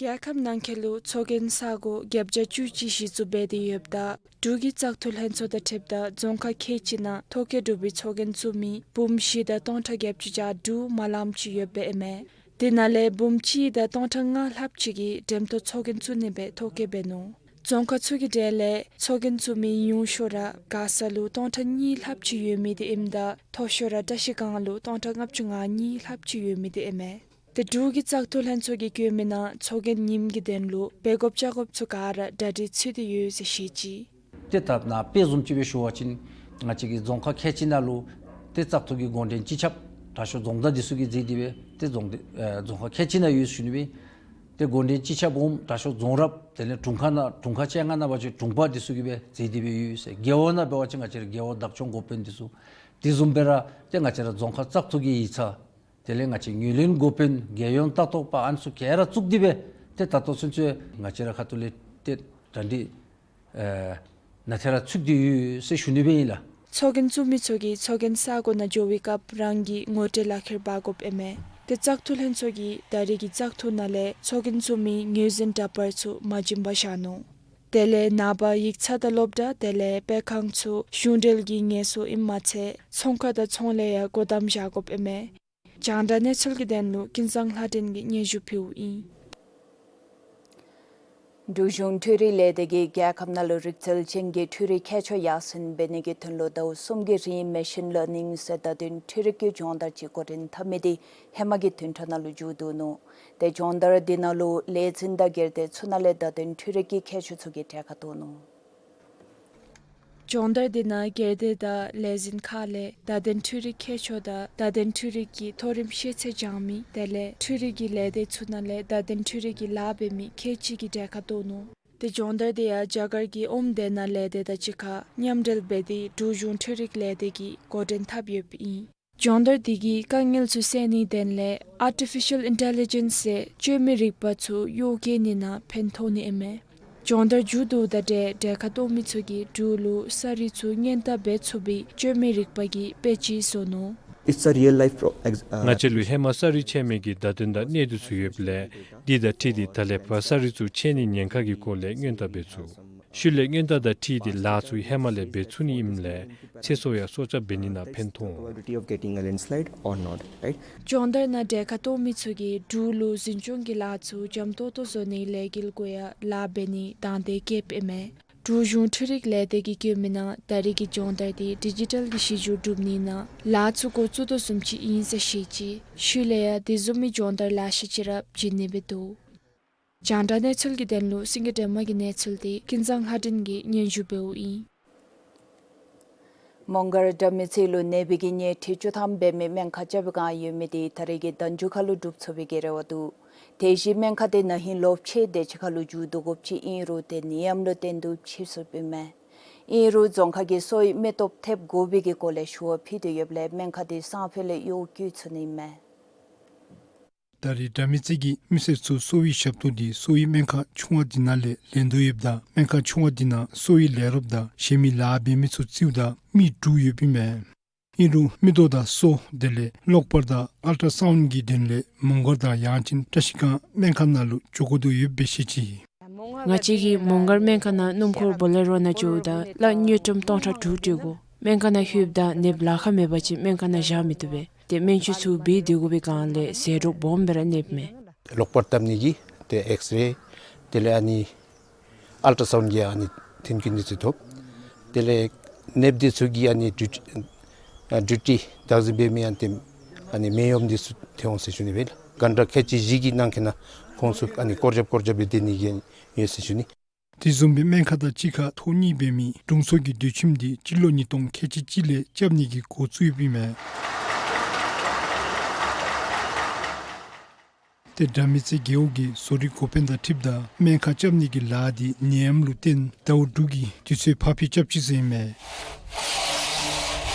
རྒྱལ་ཁབ་ནང་འཁོད་ལུ་ཚོགས་རྒྱན་ས་གོ་བརྒྱད་བརྒྱ་བཅུ་གཅིག་གཞི་བཙུགས་འབད་དེ་ཡོདཔ་ད་འབྲུག་གི་བཙག་འཐུ་ལྷན་ཚོགས་དང་འཁྲིལཝ་ད་རྫོང་ཁག་ཁལ་གཅིག་ནང་ཐོ་བཀོད་གྲུབ་པའི་ཚོགས་རྒྱན་བཙུགས་མི་འབུམ་བཞི་དང་སྟོང་ཕྲག་བརྒྱད་ཅུ་གྱ་དྲུག་མ་ལངམ་ཅིག་ཡོདཔ་ཨིན་མས། དེ་ནང་ལས་འབུམ་གཅིག་དང་སྟོང་ཕྲག་ལྔ་ལྷགཔ་ཅིག་གིས་འགྲེམས་སྟོན་ཚོགས་རྒྱན་བཙུགས་ནི་སྦེ་ཐོ་བཀོད་འབད་ནུག། རྫོང་ཁག་ཚུ་གི་གྲས་ལས་ཚོགས་རྒྱན་བཙུགས་མི་ཉུང་ཤོས་ར་མགར་ས་ལུ་སྟོང་ཕྲག་གཉིས་ལྷགཔ་ཅིག་ཡོད་མི་དེ་ཨིནམ་ད་མཐོ་ཤོས་ར་བཀྲ་ཤིས་སྒང་ལུ་སྟོང་ཕྲག་ལྔ་བཅུ་ང་གཉིས་ལྷགཔ་ཅིག་ཡོད་མི་དེ་ཨིན་མས། དེ་འབྲུག་གི་བཙག་འཐུ་ལྷན་ཚོགས་ཀྱིས་བཀོད་མི་ནང་ཚོགས་རྒྱན་ཉིནམ་གྱི་དོན་ལུ་འབད་དགོཔ་བཅའ་དགོཔ་ཚུ་ག་ར་གྲ་སྒྲིག་ཚུད་དེ་ཡོད་ཟེར་བཤད་ཅི། ཏེ་ད་ནཱ་དཔེ་བཟུམ་ཅིག་སྦེ་ཞུ་བ་ཅིན་ང་བཅས་ཀྱི་རྫོང་ཁག་ཁལ་གཅིག་ནང་ལུ་ཏེ་བཙག་འཐུ་གི་འགོ་འདྲེན་སྤྱི་ཁྱབ་དྲག་ཤོས་རྫོང་བདག་འདི་ཚུ་གིས་མཛད་དེ་སྦེ་ཏེ་རྫོང་སྡེ་ཨེ་རྫོང་ཁག་ཁལ་གཅིག་ནང་ཡོད་ཟེར་ཞུ་ནི་སྦེ། ཏེ་འགོ་འདྲེན་སྤྱི་ཁྱབ་འོགམ་དྲག་ཤོས་རྫོང་རབ་དེ་ལས་དྲུང་ཁག་ནང་དྲུང་ཁག་ཅན་ལྔ་ནང་འབད་བ་ཅིན་དྲུང་པ་འདི་ཚུ་གིས་སྦེ་མཛད་དེ་སྦེ་ཡོད་ཟེར། རྒེད་འོག་ནང་འབད་བ་ཅིན་ང་བཅས་ར་རྒེད་འོག་བདག་སྐྱོང་འགོ་དཔོན་འདི་ཚུ། དེ་བཟུམ་སྦེ་ར་ཏེ་ང་བཅས་ར་རྫོང་ཁག་བཙག་འཐུ་གི་ཡིག་ཚང་དེ་ལས་ང་བཅས་ངོས་ལེན་འགོ་དཔོན་རྒྱལ་ཡོངས་ལྟ་རྟོག་པ་ཨ་ནི་ཚུ་ག་ར་བཙུགས་ཏེ་སྦེ་ཏེ་ད་ལྟོ་ཚུན་ཚོད་ང་བཅས་ར་ཁ་ཐུག་ལས་ཏེ་གྲ་སྒྲིག་ཨེ་ནང་ཐད་ར་ཚུད་དེ་ཡོད་ཟེར་ཞུ་ནི་སྦེ་ཨིན་ལགས། ཚོགས་རྒྱན་བཙུགས་མི་ཚུ་གིས་ཚོགས་རྒྱན་ས་གོ་ནང་འགྱོ་བའི་སྐབས་རང་གི་ངོ་སྤྲོད་ལག་ཁྱེར་འབག་དགོཔ་ཨིན་མས། ཏེ་བཙག་འཐུ་ལྷན་ཚོགས་ཀྱིས་ད་རེས་ཀྱི་བཙག་འཐུ་ནང་ལས་ཚོགས་རྒྱན་བཙུགས་མི་ངོས་འཛིན་འདྲ་པར་ཚུ་མ་བྱིན་པར་བཞག་ནུག། དེ་ལས་ནངས་པ་ཡིག་ཚང་དང་སློབ་གྲྭ་དེ་ལས་སྤེལ་ཁང་ཚུ་གཞུང་འབྲེལ་གྱི་ངལ་གསོ་ཨིནམ་མ་ཚད་ཚོང་ཁང་དང་ཚོང་ལས་ཡང་སྒོ་བསྡམས་བཞག་དགོཔ་ཨིན་མས། རྒྱང་བསྒྲགས་གནས་ཚུལ་གྱི་དོན་ལུ་ཀུན་བཟང་ལྷ་སྒྲོན་གྱིས་སྙན་ཞུ་ཕུལཝ་ཨིན། འབྲུག་གཞུང་འཕྲུལ་རིག་ལས་སྡེ་གིས་རྒྱལ་ཁབ་ནང་ལུ་རིག་རྩལ་ཅན་གྱི་འཕྲུལ་རིག་ཁྱད་ཆོས་ཡར་སེང་འབད་ནི་གི་དོན་ལུ་ཟླཝ་གསུམ་གྱི་རིང་མེ་ཤིན་ལར་ནིང་ཟེར་བརྡ་དོན་འཕྲུལ་རིག་གི་སྦྱོང་བརྡར་ཅིག་འགོ་འདྲེན་འཐབ་མི་དེ་ཧེ་མ་གི་བདུན་ཕྲག་ནང་ལུ་མཇུག་བསྡུ་ནུག། ཏེ་སྦྱོང་བརྡར་འདི་ནང་ལུ་ལས་འཛིན་དང་སྒེར་སྡེ་ཚུ་ནང་ལས་བརྡ་དོན་འཕྲུལ་རིག་གི་ཁྱད་ཆོས་ཚུ་གི་གྲལ་ཁར་གཏོགས་ནུག། སྦྱོང་བརྡར་འདི་ནང་སྒེར་སྡེ་དང་ལས་འཛིན་ཁག་ལས་བརྡ་དོན་འཕྲུལ་རིག་ཁྱད་ཆོས་དང་བརྡ་དོན་འཕྲུལ་རིག་གི་མཐོ་རིམ་ཤེས་ཚད་སྦྱང་མི་དེ་ལས་འཕྲུལ་རིག་གི་ལས་སྡེ་ཚུ་ནང་ལས་བརྡ་དོན་འཕྲུལ་རིག་གི་ལཱ་འབད་མི་ཁལ་གཅིག་གི་གྲལ་ཁར་གཏོགས་ནུག། ཏེ་སྦྱོང་བརྡར་འདི་ཡང་རྒྱ་གར་གྱི་ཨོམ་བདེ་སྣང་ལས་སྡེ་དང་གཅིག་ཁར་མཉམ་འབྲེལ་འབད་དེ་འབྲུག་གཞུང་འཕྲུལ་རིག་ལས་སྡེ་གིས་འགོ་འདྲེན་འཐབ་ཡོདཔ་ཨིན། སྦྱོང་བརྡར་འདི་གིས་དཀའ་ངལ་ཚུ་སེལ་ནིའི་དོན་ལས་ཨར་ཊི་ཕི་ཤཱལ་ཨིན་ཊེ་ལི་ཇེནསི་ཟེར་བཅོས་མའི་རིག་པ་ཚུ་གཡོག་བཀོལ་ནི་ནང་ཕན་ཐོགས་ནི་ཨིན་མས། སྦྱོང་བརྡར་མཇུག་བསྡུཝ་དང་འབྲེལ་གྲལ་ཁར་གཏོགས་མི་ཚུ་གིས་འབྲུག་ལུ་ས་རུད་ཚུ་སྔོན་བརྡ་འབད་ཚུགས་པའི་བཅོས་མའི་རིག་པ་གི་དཔེ་ཅིག་བཟོ་ནུག། It's a real life pro- ex- uh, ང་བཅས་ལུ་ཧེ་མ་ས་རུད་ཆད་མི་གི་བརྡ་དོན་དང་གནད་དོན་ཚུ་ཡོདཔ་ལས་འདི་དང་འཁྲིལ་ཏེ་ད་ལས་ཕར་ས་རུད་ཚུ་ཆད་ནིའི་ཉེན་ཁ་གི་སྐོར་ལས་སྔོན་བརྡ་འབད་ཚུགས། ཤུལ་ལས་སྔོན་བརྡ་དང་འཁྲིལ་ཏེ་ལཱ་ཚུ་ཧེ་མ་ལས་འབད་ཚུགས་ནི་ཨིནམ་ལས་ཚེ་སྲོག་ཡང་སྲོག་སྐྱབས་འབད་ནི་ནང་ཕན་ཐོགས་འོང་། Probability of getting a landslide or not, right? སྦྱོང་བརྡར་ནང་གྲལ་ཁར་གཏོགས་མི་ཚུ་གིས་འབྲུག་ལུ་འཛིན་སྐྱོང་གི་ལཱ་ཚུ་འཇམ་ཏོང་ཏོ་བཟོ་ནིའི་ལས་འགུལ་གུ་ཡང་ལཱ་འབད་ནི་དང་འདོད་བསྐྱེདཔ་ཨིན་མས། འབྲུག་གཞུང་འཕྲུལ་རིག་ལས་སྡེ་གིས་བཀོད་མི་ནང་ད་རེས་ཀྱི་སྦྱོང་བརྡར་འདི་ཌི་ཇི་ཊལ་གྱི་གཞི་བཅུད་སྒྲུབ་ནི་ནང་ལཱ་ཚུ་འགོ་བཙུགས་དོ་བཟུམ་ཅིག་ཨིན་ཟེར་བཤད་ཅི། ཤུལ་ལས་ཡང་དེ་བཟུམ་མའི་སྦྱོང་བརྡར་ལེ་ཤ་ཅིག་ར་བྱིན་ནི་སྦེ་འདུག། རྒྱང་བསྒྲགས་གནས་ཚུལ་གྱི་དོན་ལུ་སེང་གེ་སྒྲོལ་མ་གི་གནས་ཚུལ་དེ་ཀུན་བཟང་ལྷ་སྒྲོན་གྱིས་སྙན་ཞུ་འབདཝ་ཨིན། མོང་སྒར་དགྲ་མེད་རྩེ་ལུ་ནད་པའི་གི་ཉལ་ཁྲི་བཅུ་ཐམ་འབད་མི་སྨན་ཁང་རྐྱབ་པའི་བསྒང་ཡོད་མི་དེ་ད་རེས་ཀྱི་ཟླཝ་མཇུག་ཁར་ལུ་འགྲུབ་ཚུགས་པའི་གི་རེ་བ་འདུག། དེ་བཞིན་སྨན་ཁང་དེ་ན་ཧིང་ལོ་ཕྱེད་དེ་ཅིག་ཁར་ལུ་མཇུག་བསྡུ་དགོཔ་ཅིག་ཨིན་རུང་དེ་ནད་ཡམས་ལུ་བརྟེན་ཏེ་ཕྱིས་སོཔ་ཨིན་མས། ཨིན་རུང་རྫོང་ཁག་གིས་གསོ་བའི་མི་སྟོབས་ཐེབས་དགོ་པའི་གི་སྐོར་ལས་ཞུ་བ་ཕུལ་ཏེ་ཡོདཔ་ལས་སྨན་ཁང་དེ་སང་ཕོད་ལས་གཡོག་བཀོལ་ཚུགས་ནི་ཨིན་མས། ད་རེས་དགྲ་མེད་རྩེ་གི་མི་སེར་ཚུ་གསོ་བའི་ཞབས་ཏོག་འདི་གསོ་བའི་སྨན་ཁང་ཆུང་བ་འདི་ནང་ལས་ལེན་དོ་ཡོདཔ་ད་སྨན་ཁང་ཆུང་བ་འདི་ནང་གསོ་བའི་ལས་རོགསཔ་དང་གཞན་མི་ལཱ་འབད་མི་ཚུ་བརྩིཝ་ད་མི་དྲུག་ཡོདཔ་ཨིན་མས། ཨིན་རུང་མིག་ཏོ་དང་སོ་དེ་ལས་གློག་པར་དང་ཨལ་ཊ་སའུནཌ་གི་དོན་ལས་མོང་སྒར་དང་ཡང་ཅིན་བཀྲ་ཤིས་སྒང་སྨན་ཁང་ནང་ལུ་འགྱོ་དགོ་དོ་ཡོདཔ་སྦེ་བཤད་ཅི། ང་བཅས་ཀྱིས་མོང་སྒར་སྨན་ཁང་ནང་སྣུམ་འཁོར་བོ་ལེ་རོ་ནང་འགྱོཝ་ད་གླ་དངུལ་ཀྲམ་སྟོང་ཕྲག་དྲུག་སྤྲོད་དགོ། སྨན་ཁང་ནང་ལྷོདཔ་ད་ནདཔ་ལཱ་ཁག་མེད་པ་ཅིན་སྨན་ཁང་ནང་བཞག་མི་བཏུབ་པས། ཏེ་སྨན་བཅོས་ཚུ་འབད་དེ་དགོ་པའི་སྒང་ལས་ཟད་འགྲོ་སྦོམ་སྦེ་ར་གནསཔ་མས། ལོག་པར་བཏབ་ནི་གི་ཏེ་ཨེགསི་རེ་དེ་ལས་ཨ་ནི་ཨལ་ཊ་སའུནཌ་གི་ཨ་ནི་མཐུན་རྐྱེན་འདི་ཚུ་ཐོབ། དེ་ལས་གནསཔ་འདི་ཚུ་གིས་ཨ་ནི་ཌིའུ་ཊི་ཨ་ཌིའུ་ཊི་བདག་འཛིན་འབད་མི་ཨ་ནི་ཏེ་ཨ་ནི་སྨན་གཡོགམ་འདི་ཚུ་ཐོན་འོང་ཟེར་ཞུ་ནི་སྦེ་གྷན་ཊ་ཁལ་གཅིག་བཞི་གི་ནང་འཁོད་ནང་ཁོང་ཚུ་ཨ་ནི་སྐོར་རྐྱབ་སྐོར་རྐྱབ་སྦེ་སྡོད་ནི་གི་ཡོད་ཟེར་ཞུ་ནི། དེ་བཟུམ་སྦེ་སྨན་ཁང་དང་གཅིག་ཁར་ཐོག་གཉིས་འབད་མི་དྲུང་འཚོ་གི་སྡོད་ཁྱིམ་འདི་སྤྱི་ལོ་ཉིས་སྟོང་ཁལ་གཅིག་གཅིག་ལས་རྐྱབ་ནི་གི་འགོ་བཙུགས་ཡོདཔ་ཨིན་མས། ཏེ་དགྲ་མེད་རྩེ་རྒེད་འོག་གི་བཟོ་རིག་འགོ་དཔོན་དང་འཁྲིལཝ་ད་སྨན་ཁང་རྐྱབ་ནི་གི་ལཱ་འདི་ནད་ཡམས་ལུ་བརྟེན་ཟླཝ་དྲུག་གི་དུས་ཚོད་ཕར་འགྱངས་རྐྱབ་ཅི་ཟེར་ཨིན་མས།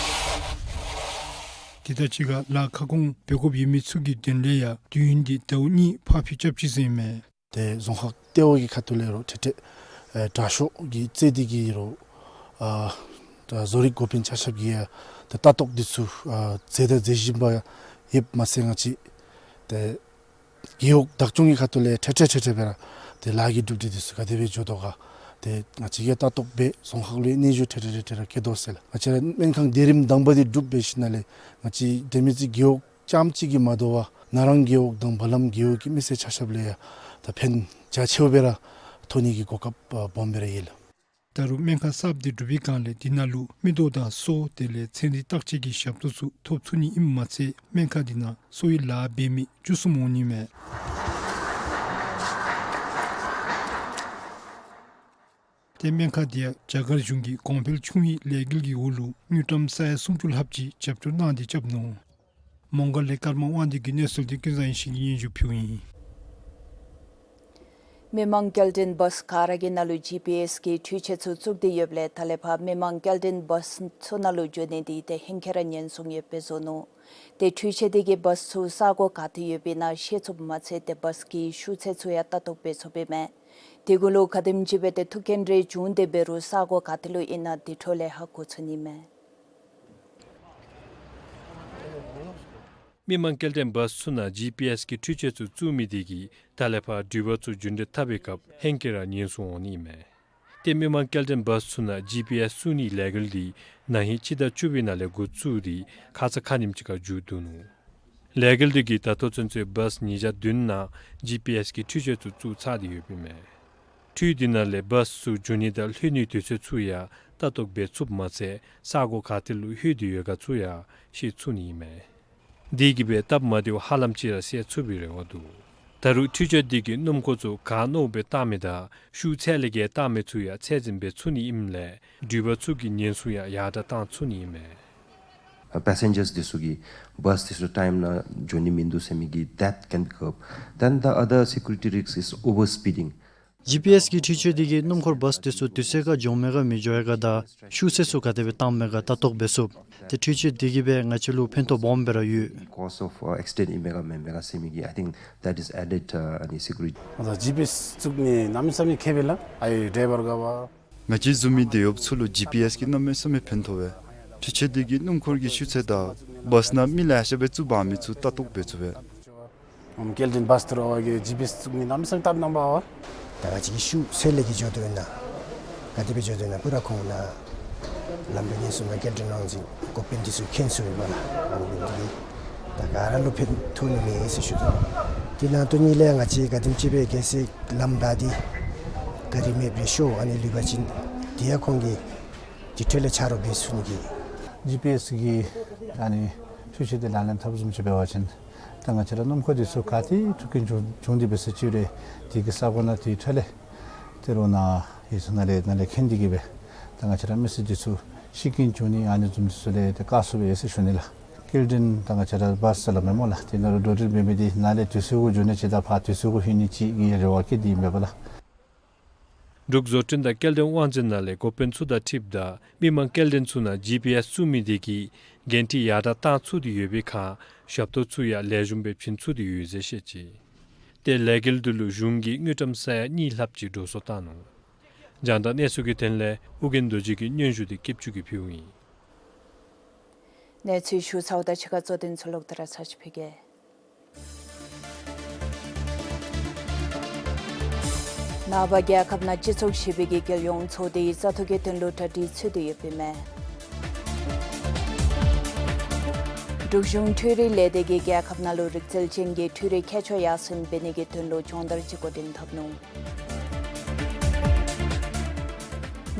དེ་དང་གཅིག་ཁར་ལཱ་ཁ་སྐོང་འབད་དགོཔ་ཡོད་མི་ཚུ་གི་དོན་ལས་ཡང་དུས་ཡུན་འདི་ཟླཝ་གཉིས་ཕར་འགྱངས་རྐྱབ་ཅི་ཟེར་ཨིན་མས། ཏེ་རྫོང་ཁག་ལྟེ་བ་གི་ཁ་ཐུག་ལས་རོགས་ཏེ་ཏེ་ཨེ་དྲག་ཤོས་ཀྱི་རྩེ་འདི་གི་རོགས་ཨ་ད་བཟོ་རིག་འགོ་དཔོན་ཆ་ཁྱབ་ཀྱིས་ཡང་ད་ལྟ་རྟོག་འདི་ཚུ་ཨ་མཛད་དང་མཛད་བཞིན་པ་ཡོདཔ་མ་ཚད་ང་བཅས་ཏེ་རྒེད་འོག་བདག་སྐྱོང་གི་ཁ་ཐུག་ལས་ཏེ་ཏེ་ཏེ་ཏེ་སྦེ་ར་ཏེ་ལཱ་གི་གྲུབ་འབྲས་འདི་ཚུ་ག་དེ་སྦེ་འགྱོ་དོ་ག་ཏེ་ང་བཅས་ཀྱིས་ད་ལྟ་རྟོག་འབད་རྫོང་ཁག་ལུ་ཡང་སྙན་ཞུ་ཏེ་ཏེ་ཏེ་ཏེ་ར་བཀོད་དོ་ཟེར་ལགས། ང་བཅས་ར་སྨན་ཁང་སྡེ་རིམ་དང་པ་འདི་གྲུབ་འབད་ཞིནམ་ལས་ང་བཅས་དེ་མི་ཚེ་རྒེད་འོག་རྐྱངམ་གཅིག་གིས་མ་དོ་བར་ན་རང་རྒེད་འོག་དང་བ་ལམ་རྒེད་འོག་གི་མི་སེར་ཆ་ཁྱབ་ལུ་ཡང་ད་ཕན་རྒྱ་ཆེཝ་སྦེ་ར་ཐོགས་ནི་གི་གོ་སྐབས་ཨ་སྦོམ་སྦེ་ར་ཡོད་ལགས། ད་རུང་སྨན་ཁང་གསརཔ་འདི་གྲུབ་པའི་སྒང་ལས་འདི་ནང་ལུ་མིག་ཏོ་དང་སོ་དེ་ལས་ཚན་རིག་བརྟག་དཔྱད་ཀྱི་ཞབས་ཏོག་ཚུ་ཐོབ་ཚུགས་ནི་ཨིནམ་མ་ཚད་སྨན་ཁང་འདི་ནང་གསོ་བའི་ལཱ་འབད་མི་བཅུ་གསུམ་འོང་ནི་མས། ཏེ་སྨན་ཁང་འདི་ཡང་རྒྱ་གར་གཞུང་གི་གོང་འཕེལ་ཆུང་བའི་ལས་འགུལ་གྱི་འོག་ལུ་དངུལ་ཀྲམ་ས་ཡ་སུམ་ཅུ་ལྷགཔ་ཅིག་རྒྱབ་སྐྱོར་གནང་སྟེ་རྐྱབ་ནུག། མོང་སྒར་ལས་ཀརྨ་དབང་འདུས་ཀྱི་གནས་ཚུལ་འདི་ཀུན་བཟང་ཡེ་ཤེས་ཀྱིས་སྙན་ཞུ་ཕུལཝ་ཨིན། མི་མང་སྐྱེལ་འདྲེན་བཱས་ག་ར་གི་ནང་ལུ་ཇི་པི་ཨེསི་གི་འཕྲུལ་ཆས་ཚུ་བཙུགས་ཏེ་ཡོདཔ་ལས་ད་ལས་ཕར་མི་མང་སྐྱེལ་འདྲེན་བཱས་ཚུ་ནང་ལུ་འགྱོ་ནི་འདི་ཏེ་ཧེང་སྐལ་ར་ཉེན་སྲུང་ཡོདཔ་སྦེ་བཟོ་ནུག། ཏེ་འཕྲུལ་ཆས་འདི་གིས་བཱས་ཚུ་ས་གོ་ག་ཏེ་ཡོདཔ་ཨིན་ན་ཤེས་ཚུགསཔ་མ་ཚད་ཏེ་བཱས་ཀྱི་ཤུགས་ཚད་ཚུ་ཡང་ལྟ་རྟོག་འབད་ཚུགསཔ་ཨིན་མས། དེ་གུ་ལུ་ག་དེམ་ཅིག་སྦེ་ཏེ་ཐུག་རྐྱེན་རེ་བྱུང་སྟེ་འབད་རུང་ས་གོ་ག་ཏེ་ལུ་ཨིན་ན་དེ་འཕྲོ་ལས་ཧ་གོ་ཚུགས་ནི་མས། མི་མང་སྐྱེལ་འདྲེན་བཱས་ཚུ་ནང་ཇི་པི་ཨེསི་གི་འཕྲུལ་ཆས་ཚུ་བཙུགས་མི་དེ་གིས་ད་ལས་ཕར་འགྲུལ་པ་ཚུ་རྒྱུན་འགྲུལ་འཐབ་པའི་སྐབས་ཧེང་སྐལ་ར་ཉེན་སྲུང་འོང་ནི་མས། ཏེ་མི་མང་སྐྱེལ་འདྲེན་བཱས་ཚུ་ནང་ཇི་པི་ཨེསི་བཙུགས་ནིའི་ལས་འགུལ་འདི་ན་ཧིང་སྤྱི་ཟླ་བཅུ་པའི་ནང་ལས་འགོ་བཙུགས་ཏེ་ཁ་ཙ་ཁ་ཉིནམ་ཅིག་ཁར་མཇུག་བསྡུ་ནུག། ལས་འགུལ་འདི་གིས་ད་ལྟོ་ཚུན་ཚོད་བཱས་ཉིས་བརྒྱ་བདུན་ནང་ཇི་པི་ཨེསི་གི་འཕྲུལ་ཆས་ཚུ་བཙུགས་ཚར་ཏེ་ཡོདཔ་ཨིན་མས། འཕྲུལ་འདི་ནང་ལས་བཱས་ཚུ་འགྱོ་ནི་དང་ལྷོད་ནིའི་དུས་ཚོད་ཚུ་ཡང་ལྟ་རྟོག་འབད་ཚུགསཔ་མ་ཚད་ས་གོ་ག་ཏེ་ལུ་ལྷོད་དེ་ཡོད་ག་ཚུ་ཡང་ཤེས་ཚུགས་ནི་ཨིན་མས། དེ་གིས་སྦེ་སྟབས་མ་བདེཝ་ཧ་ལམ་ཅིག་ར་སེལ་ཚུགས་པའི་རེ་བ་འདུག། ད་རུང་འཕྲུལ་ཆས་འདི་གིས་སྣུམ་འཁོར་ཚུ་ག་མནོཝ་སྦེ་བཏང་མི་དང་ཤུགས་ཚད་ལས་བརྒལ་བཏང་མི་ཚུ་ཡང་ཚད་འཛིན་འབད་ཚུགས་ནི་ཨིནམ་ལས་འགྲུལ་པ་ཚུ་གི་ཉེན་སྲུང་ཡང་ཡར་དྲགས་བཏང་ཚུགས་ནི་ཨིན་མས། ཨ་པེ་སེན་ཇརསི་འདི་ཚུ་གིས་བཱས་འདི་ཚུ་ཊའིམ་ནང་འགྱོ་ནི་མིན་འདུག་ཟེར་མི་གི་that can be curbed. Then the other security risk is overspeeding. ཇི་པི་ཨེསི་གི་འཕྲུལ་ཆས་འདི་གིས་སྣུམ་འཁོར་བཱས་འདི་ཚུ་དུས་ཚོད་ཁར་འགྱོ་མས་ག་མི་འགྱོ་ཡ་ག་དང་ཤུགས་ཚད་ཚུ་ག་དེ་སྦེ་བཏངམ་མས་ག་ལྟ་རྟོག་འབད་ཚུགས། ཏེ་འཕྲུལ་ཆས་འདི་གིས་སྦེ་ང་བཅས་ལུ་ཕན་ཐོགས་སྦོམ་སྦེ་ར་ཡོད། Cause of, uh, accident ཨིན་མས་ག་མེན་མས་ག་ཟེར་མི་གི་I think that is added, uh, any security. ང་བཅས་ཇི་པི་ཨེསི་བཙུགས་ནི་གནམ་མེད་ས་མེད་ཁེ་ཕན་ལགས། ཨའི་ཌའི་བར་ག་བ། ང་བཅས་བཟུམ་མའི་སྡོད་ཡོདཔ་ཚུ་ལུ་ཇི་པི་ཨེསི་གིས་གནམ་མེད་ས་མེད་ཕན་ཐོགས་པས། འཕྲུལ་ཆས་འདི་གིས་སྣུམ་འཁོར་གྱི་ཤུགས་ཚད་དང་བཱས་ནང་མི་ལེ་ཤ་སྦེ་བཙུགས་འབག་མི་ཚུ་ལྟ་རྟོག་འབད་ཚུགས་པས། ཨམ་སྐྱེལ་འདྲེན་བཱས་ཐུར་ཨ་བ་གིས་ཇི་པི་ཨེསི་བཙུགས་ནི་གནམ་མེད་ས་མེད་སྟབས་གནང་བ་ཨ་བ། ད་ང་བཅས་ཀྱི་ཤུགས་ཚད་ལས་བརྒལ་འགྱོ་དོ་ཨིན་ན་ག་དེ་སྦེ་འགྱོ་དོ་ཨིན་ན་པུ་ར་ཁོང་ནཱ་ལམ་འགྲོ་ཉེན་སྲུང་དང་སྐྱེལ་འདྲེན་བློན་ཆེན་འགོ་དཔོན་འདི་ཚུ་མཁྱེན་ཚུགས་པས་ལགས། ཨ་ནི་འདི་གིས་ད་ག་ར་ལུ་ཕན་ཐོགས་ནི་མས་ཟེར་ཞུ་དོ། དེ་ནང་དོན་ཉིད་ལས་ང་བཅས་ག་དེམ་ཅིག་སྦེ་གལ་སྲིད་ལམ་བདའ་སྟེ་ག་དེ་མེདཔ་སྦེ་ཤོར་ཨ་ནི་ལུས་པ་ཅིན་དེ་ཡང་ཁོང་གིས་དེ་འཕྲོ་ལས་ཆ་རོགས་འབད་ཚུགས་ནི་གི། ཇི་པི་ཨེསི་གི་ཨ་ནི་འཕྲུལ་ཆས་འདི་ལག་ལེན་འཐབ་བཟུམ་ཅིག་འབད་བ་ཅིན་ད་ང་བཅས་ར་སྣུམ་འཁོར་འདི་ཚུ་ག་ཏེ་འཁྲུག་རྐྱེན་བྱུང་བྱུང་སྟེ་འབད་ས་ཅིག་རུང་དེ་གི་ས་གོ་ནང་དེ་འཕྲོ་ལས་ཏེ་རོགས་ནཱ་ཡོད་ས་ནང་ལས་ནཱ་ལས་མཁྱེན་ཏེ་གིས་སྦེ་ད་ང་བཅས་ར་མི་སེར་འདི་ཚུ་ཤི་རྐྱེན་བྱུང་ནི་ཨ་ནི་བཟུམ་འདི་ཚུ་ལས་ཏེ་བཀག་ཚུགས་པས་ཟེར་ཞུ་ནི་ལགས། སྐྱེལ་འདྲེན་ད་ང་བཅས་ར་བཱས་ཟེར་སླབ་མས་སྨོ་ལགས། དེ་ནང་ལུ་འགྲོ་འགྲུལ་འབད་མི་འདི་ནཱ་ལས་དུས་ཚོད་གུ་འགྱོ་ནི་ཅིག་དང་ཕར་དུས་ཚོད་གུ་ལྷོད་ནི་ཅིག་གི་རེ་བ་བསྐྱེད་དེ་ཨིན་པས་ལགས། འབྲུག་བཟོ་སྐྲུན་དང་སྐྱེལ་འདྲེན་དབང་འཛིན་ནང་ལས་འགོ་དཔོན་ཚུ་དང་འཁྲིལཝ་ད་མི་མང་སྐྱེལ་འདྲེན་ཚུ་ནང་ཇི་པི་ཨེསི་བཙུགས་མི་དེ་གིས་འགན་འཁྲི་ཡར་དྲགས་བཏང་ཚུགས་ཏེ་ཡོད་པའི་ཁར་ཞབས་ཏོག་ཚུ་ཡང་ལེགས་ཤོམ་སྦེ་བྱིན་ཚུགས་ཏེ་ཡོད་ཟེར་བཤད་ཅི། ཏེ་ལས་འགུལ་འདི་ལུ་གཞུང་གིས་དངུལ་ཀྲམ་ས་ཡ་གཉིས་ལྷགཔ་ཅིག་འགྲོ་སོང་བཏང་ནུག། རྒྱང་བསྒྲགས་གནས་ཚུལ་གྱི་དོན་ལས་ཨོ་རྒྱན་རྡོ་རྗེ་གིས་སྙན་ཞུ་འདི་སྐྱིད་ཆུ་གིས་ཕུལཝ་ཨིན། གནས་ཚུལ་ཞུ་ཚརཝ་དང་གཅིག་ཁར་གཙོ་དོན་ཚུ་ལོག་སྟེ་ར་ཚར་ཅིག་ཕུལ་གེ། ནངས་པ་རྒྱལ་ཁབ་ནང་སྤྱི་ཚོགས་བཞི་པའི་གི་རྒྱལ་ཡོངས་ཚོགས་འདུའི་བཙག་འཐུ་གི་དོན་ལུ་གྲ་སྒྲིག་ཚུད་དེ་ཡོདཔ་ཨིན་མས། འབྲུག་གཞུང་འཕྲུལ་རིག་ལས་སྡེ་གིས་རྒྱལ་ཁབ་ནང་ལུ་རིག་རྩལ་ཅན་གྱི་འཕྲུལ་རིག་ཁྱད་ཆོས་ཡར་སེང་འབད་ནི་གི་དོན་ལུ་སྦྱོང་བརྡར་ཅིག་འགོ་འདྲེན་འཐབ་ནུག།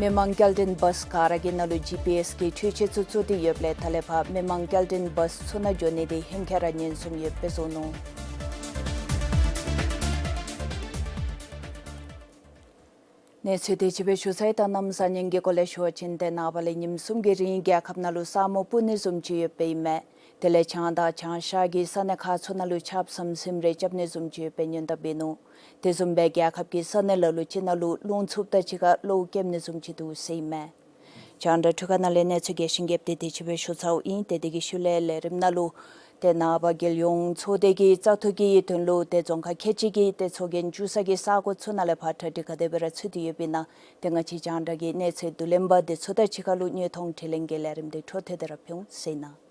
མི་མང་སྐྱེལ་འདྲེན་བཱསི་ག་ར་གི་ནང་ལུ་ཇི་པི་ཨེསི་གི་འཕྲུལ་ཆས་ཚུ་བཙུགས་ཏེ་ཡོདཔ་ལས་ད་ལས་ཕར་མི་མང་སྐྱེལ་འདྲེན་བཱསི་ཚུ་ནང་འགྱོ་ནི་དེ་ཧེང་སྐལ་ར་ཉེན་སྲུང་ཡོདཔ་སྦེ་བཟོ་ནུག། གནས་ཚུལ་དེ་ཅིག་སྦེ་ཞུ་ཚར་ཡི། ད་གནམ་གཤིས་གནས་ཚུལ་གྱི་སྐོར་ལས་ཞུ་བ་ཅིན་ཏེ་ནངས་པ་ལས་ཉིནམ་གསུམ་གྱི་རིང་རྒྱལ་ཁབ་ནང་ལུ་ས་སྨུག་སྤུབ་ནི་བཟུམ་ཅིག་ཡོདཔ་ཨིན་མས། དེ་ལས་བྱང་དང་བྱང་ཤར་གྱི་ས་གནས་ཁག་ཚུ་ནང་ལུ་ཆརཔ་ཟམ་ཟིམ་རེ་རྐྱབ་ནི་བཟུམ་ཅིག་ཡོདཔ་སྦེ་སྔོན་བརྡ་འབད་ནུག། དེ་བཟུམ་སྦེ་རྒྱལ་ཁབ་ཀྱི་ས་གནས་ལ་ལུ་ཅིག་ནང་ལུ་རླུང་འཚུབ་དང་གཅིག་ཁར་གློཝ་རྐྱབ་ནི་བཟུམ་ཅིག་འདུག་ཟེར་ཨིན་མས། རྒྱང་བསྒྲགས་འཕྲུལ་ཁང་ནང་ལས་གནས་ཚུལ་རྒྱས་ཤིང་རྒྱསཔ་དེ་དེ་ཅིག་སྦེ་ཞུ་ཚརཝ་ཨིན། ཏེ་དེ་གི་ཤུལ་ལས་ལས་རིམ་ནང་ལུ་ཏེ་ནངས་པ་རྒྱལ་ཡོངས་ཚོགས་སྡེ་གི་བཙག་འཐུ་གི་དོན་ལུ་ཏེ་རྫོང་ཁག་ཁལ་གཅིག་གི་ཏེ་ཚོགས་རྒྱན་བཙུགས་ས་གི་ས་གོ་ཚུ་ནང་ལས་ཕར་གྲ་སྒྲིག་ག་དེ་སྦེ་ར་ཚུད་དེ་ཡོདཔ་ཨིན་ན། ཏེ་ང་བཅས་རྒྱང་བསྒྲགས་ཀྱི་གནས་ཚུལ་བསྡུ་ལེན་པ་དེ་ཚུ་དང་གཅིག་ཁར་ལུ་དངོས་མཐོང་དྲི་ལན་གྱི་ལས་རིམ་དེ་འཕྲོ་མཐུད་དེ་ར་ཕུལ་འོང་ཟེར་ཨིན།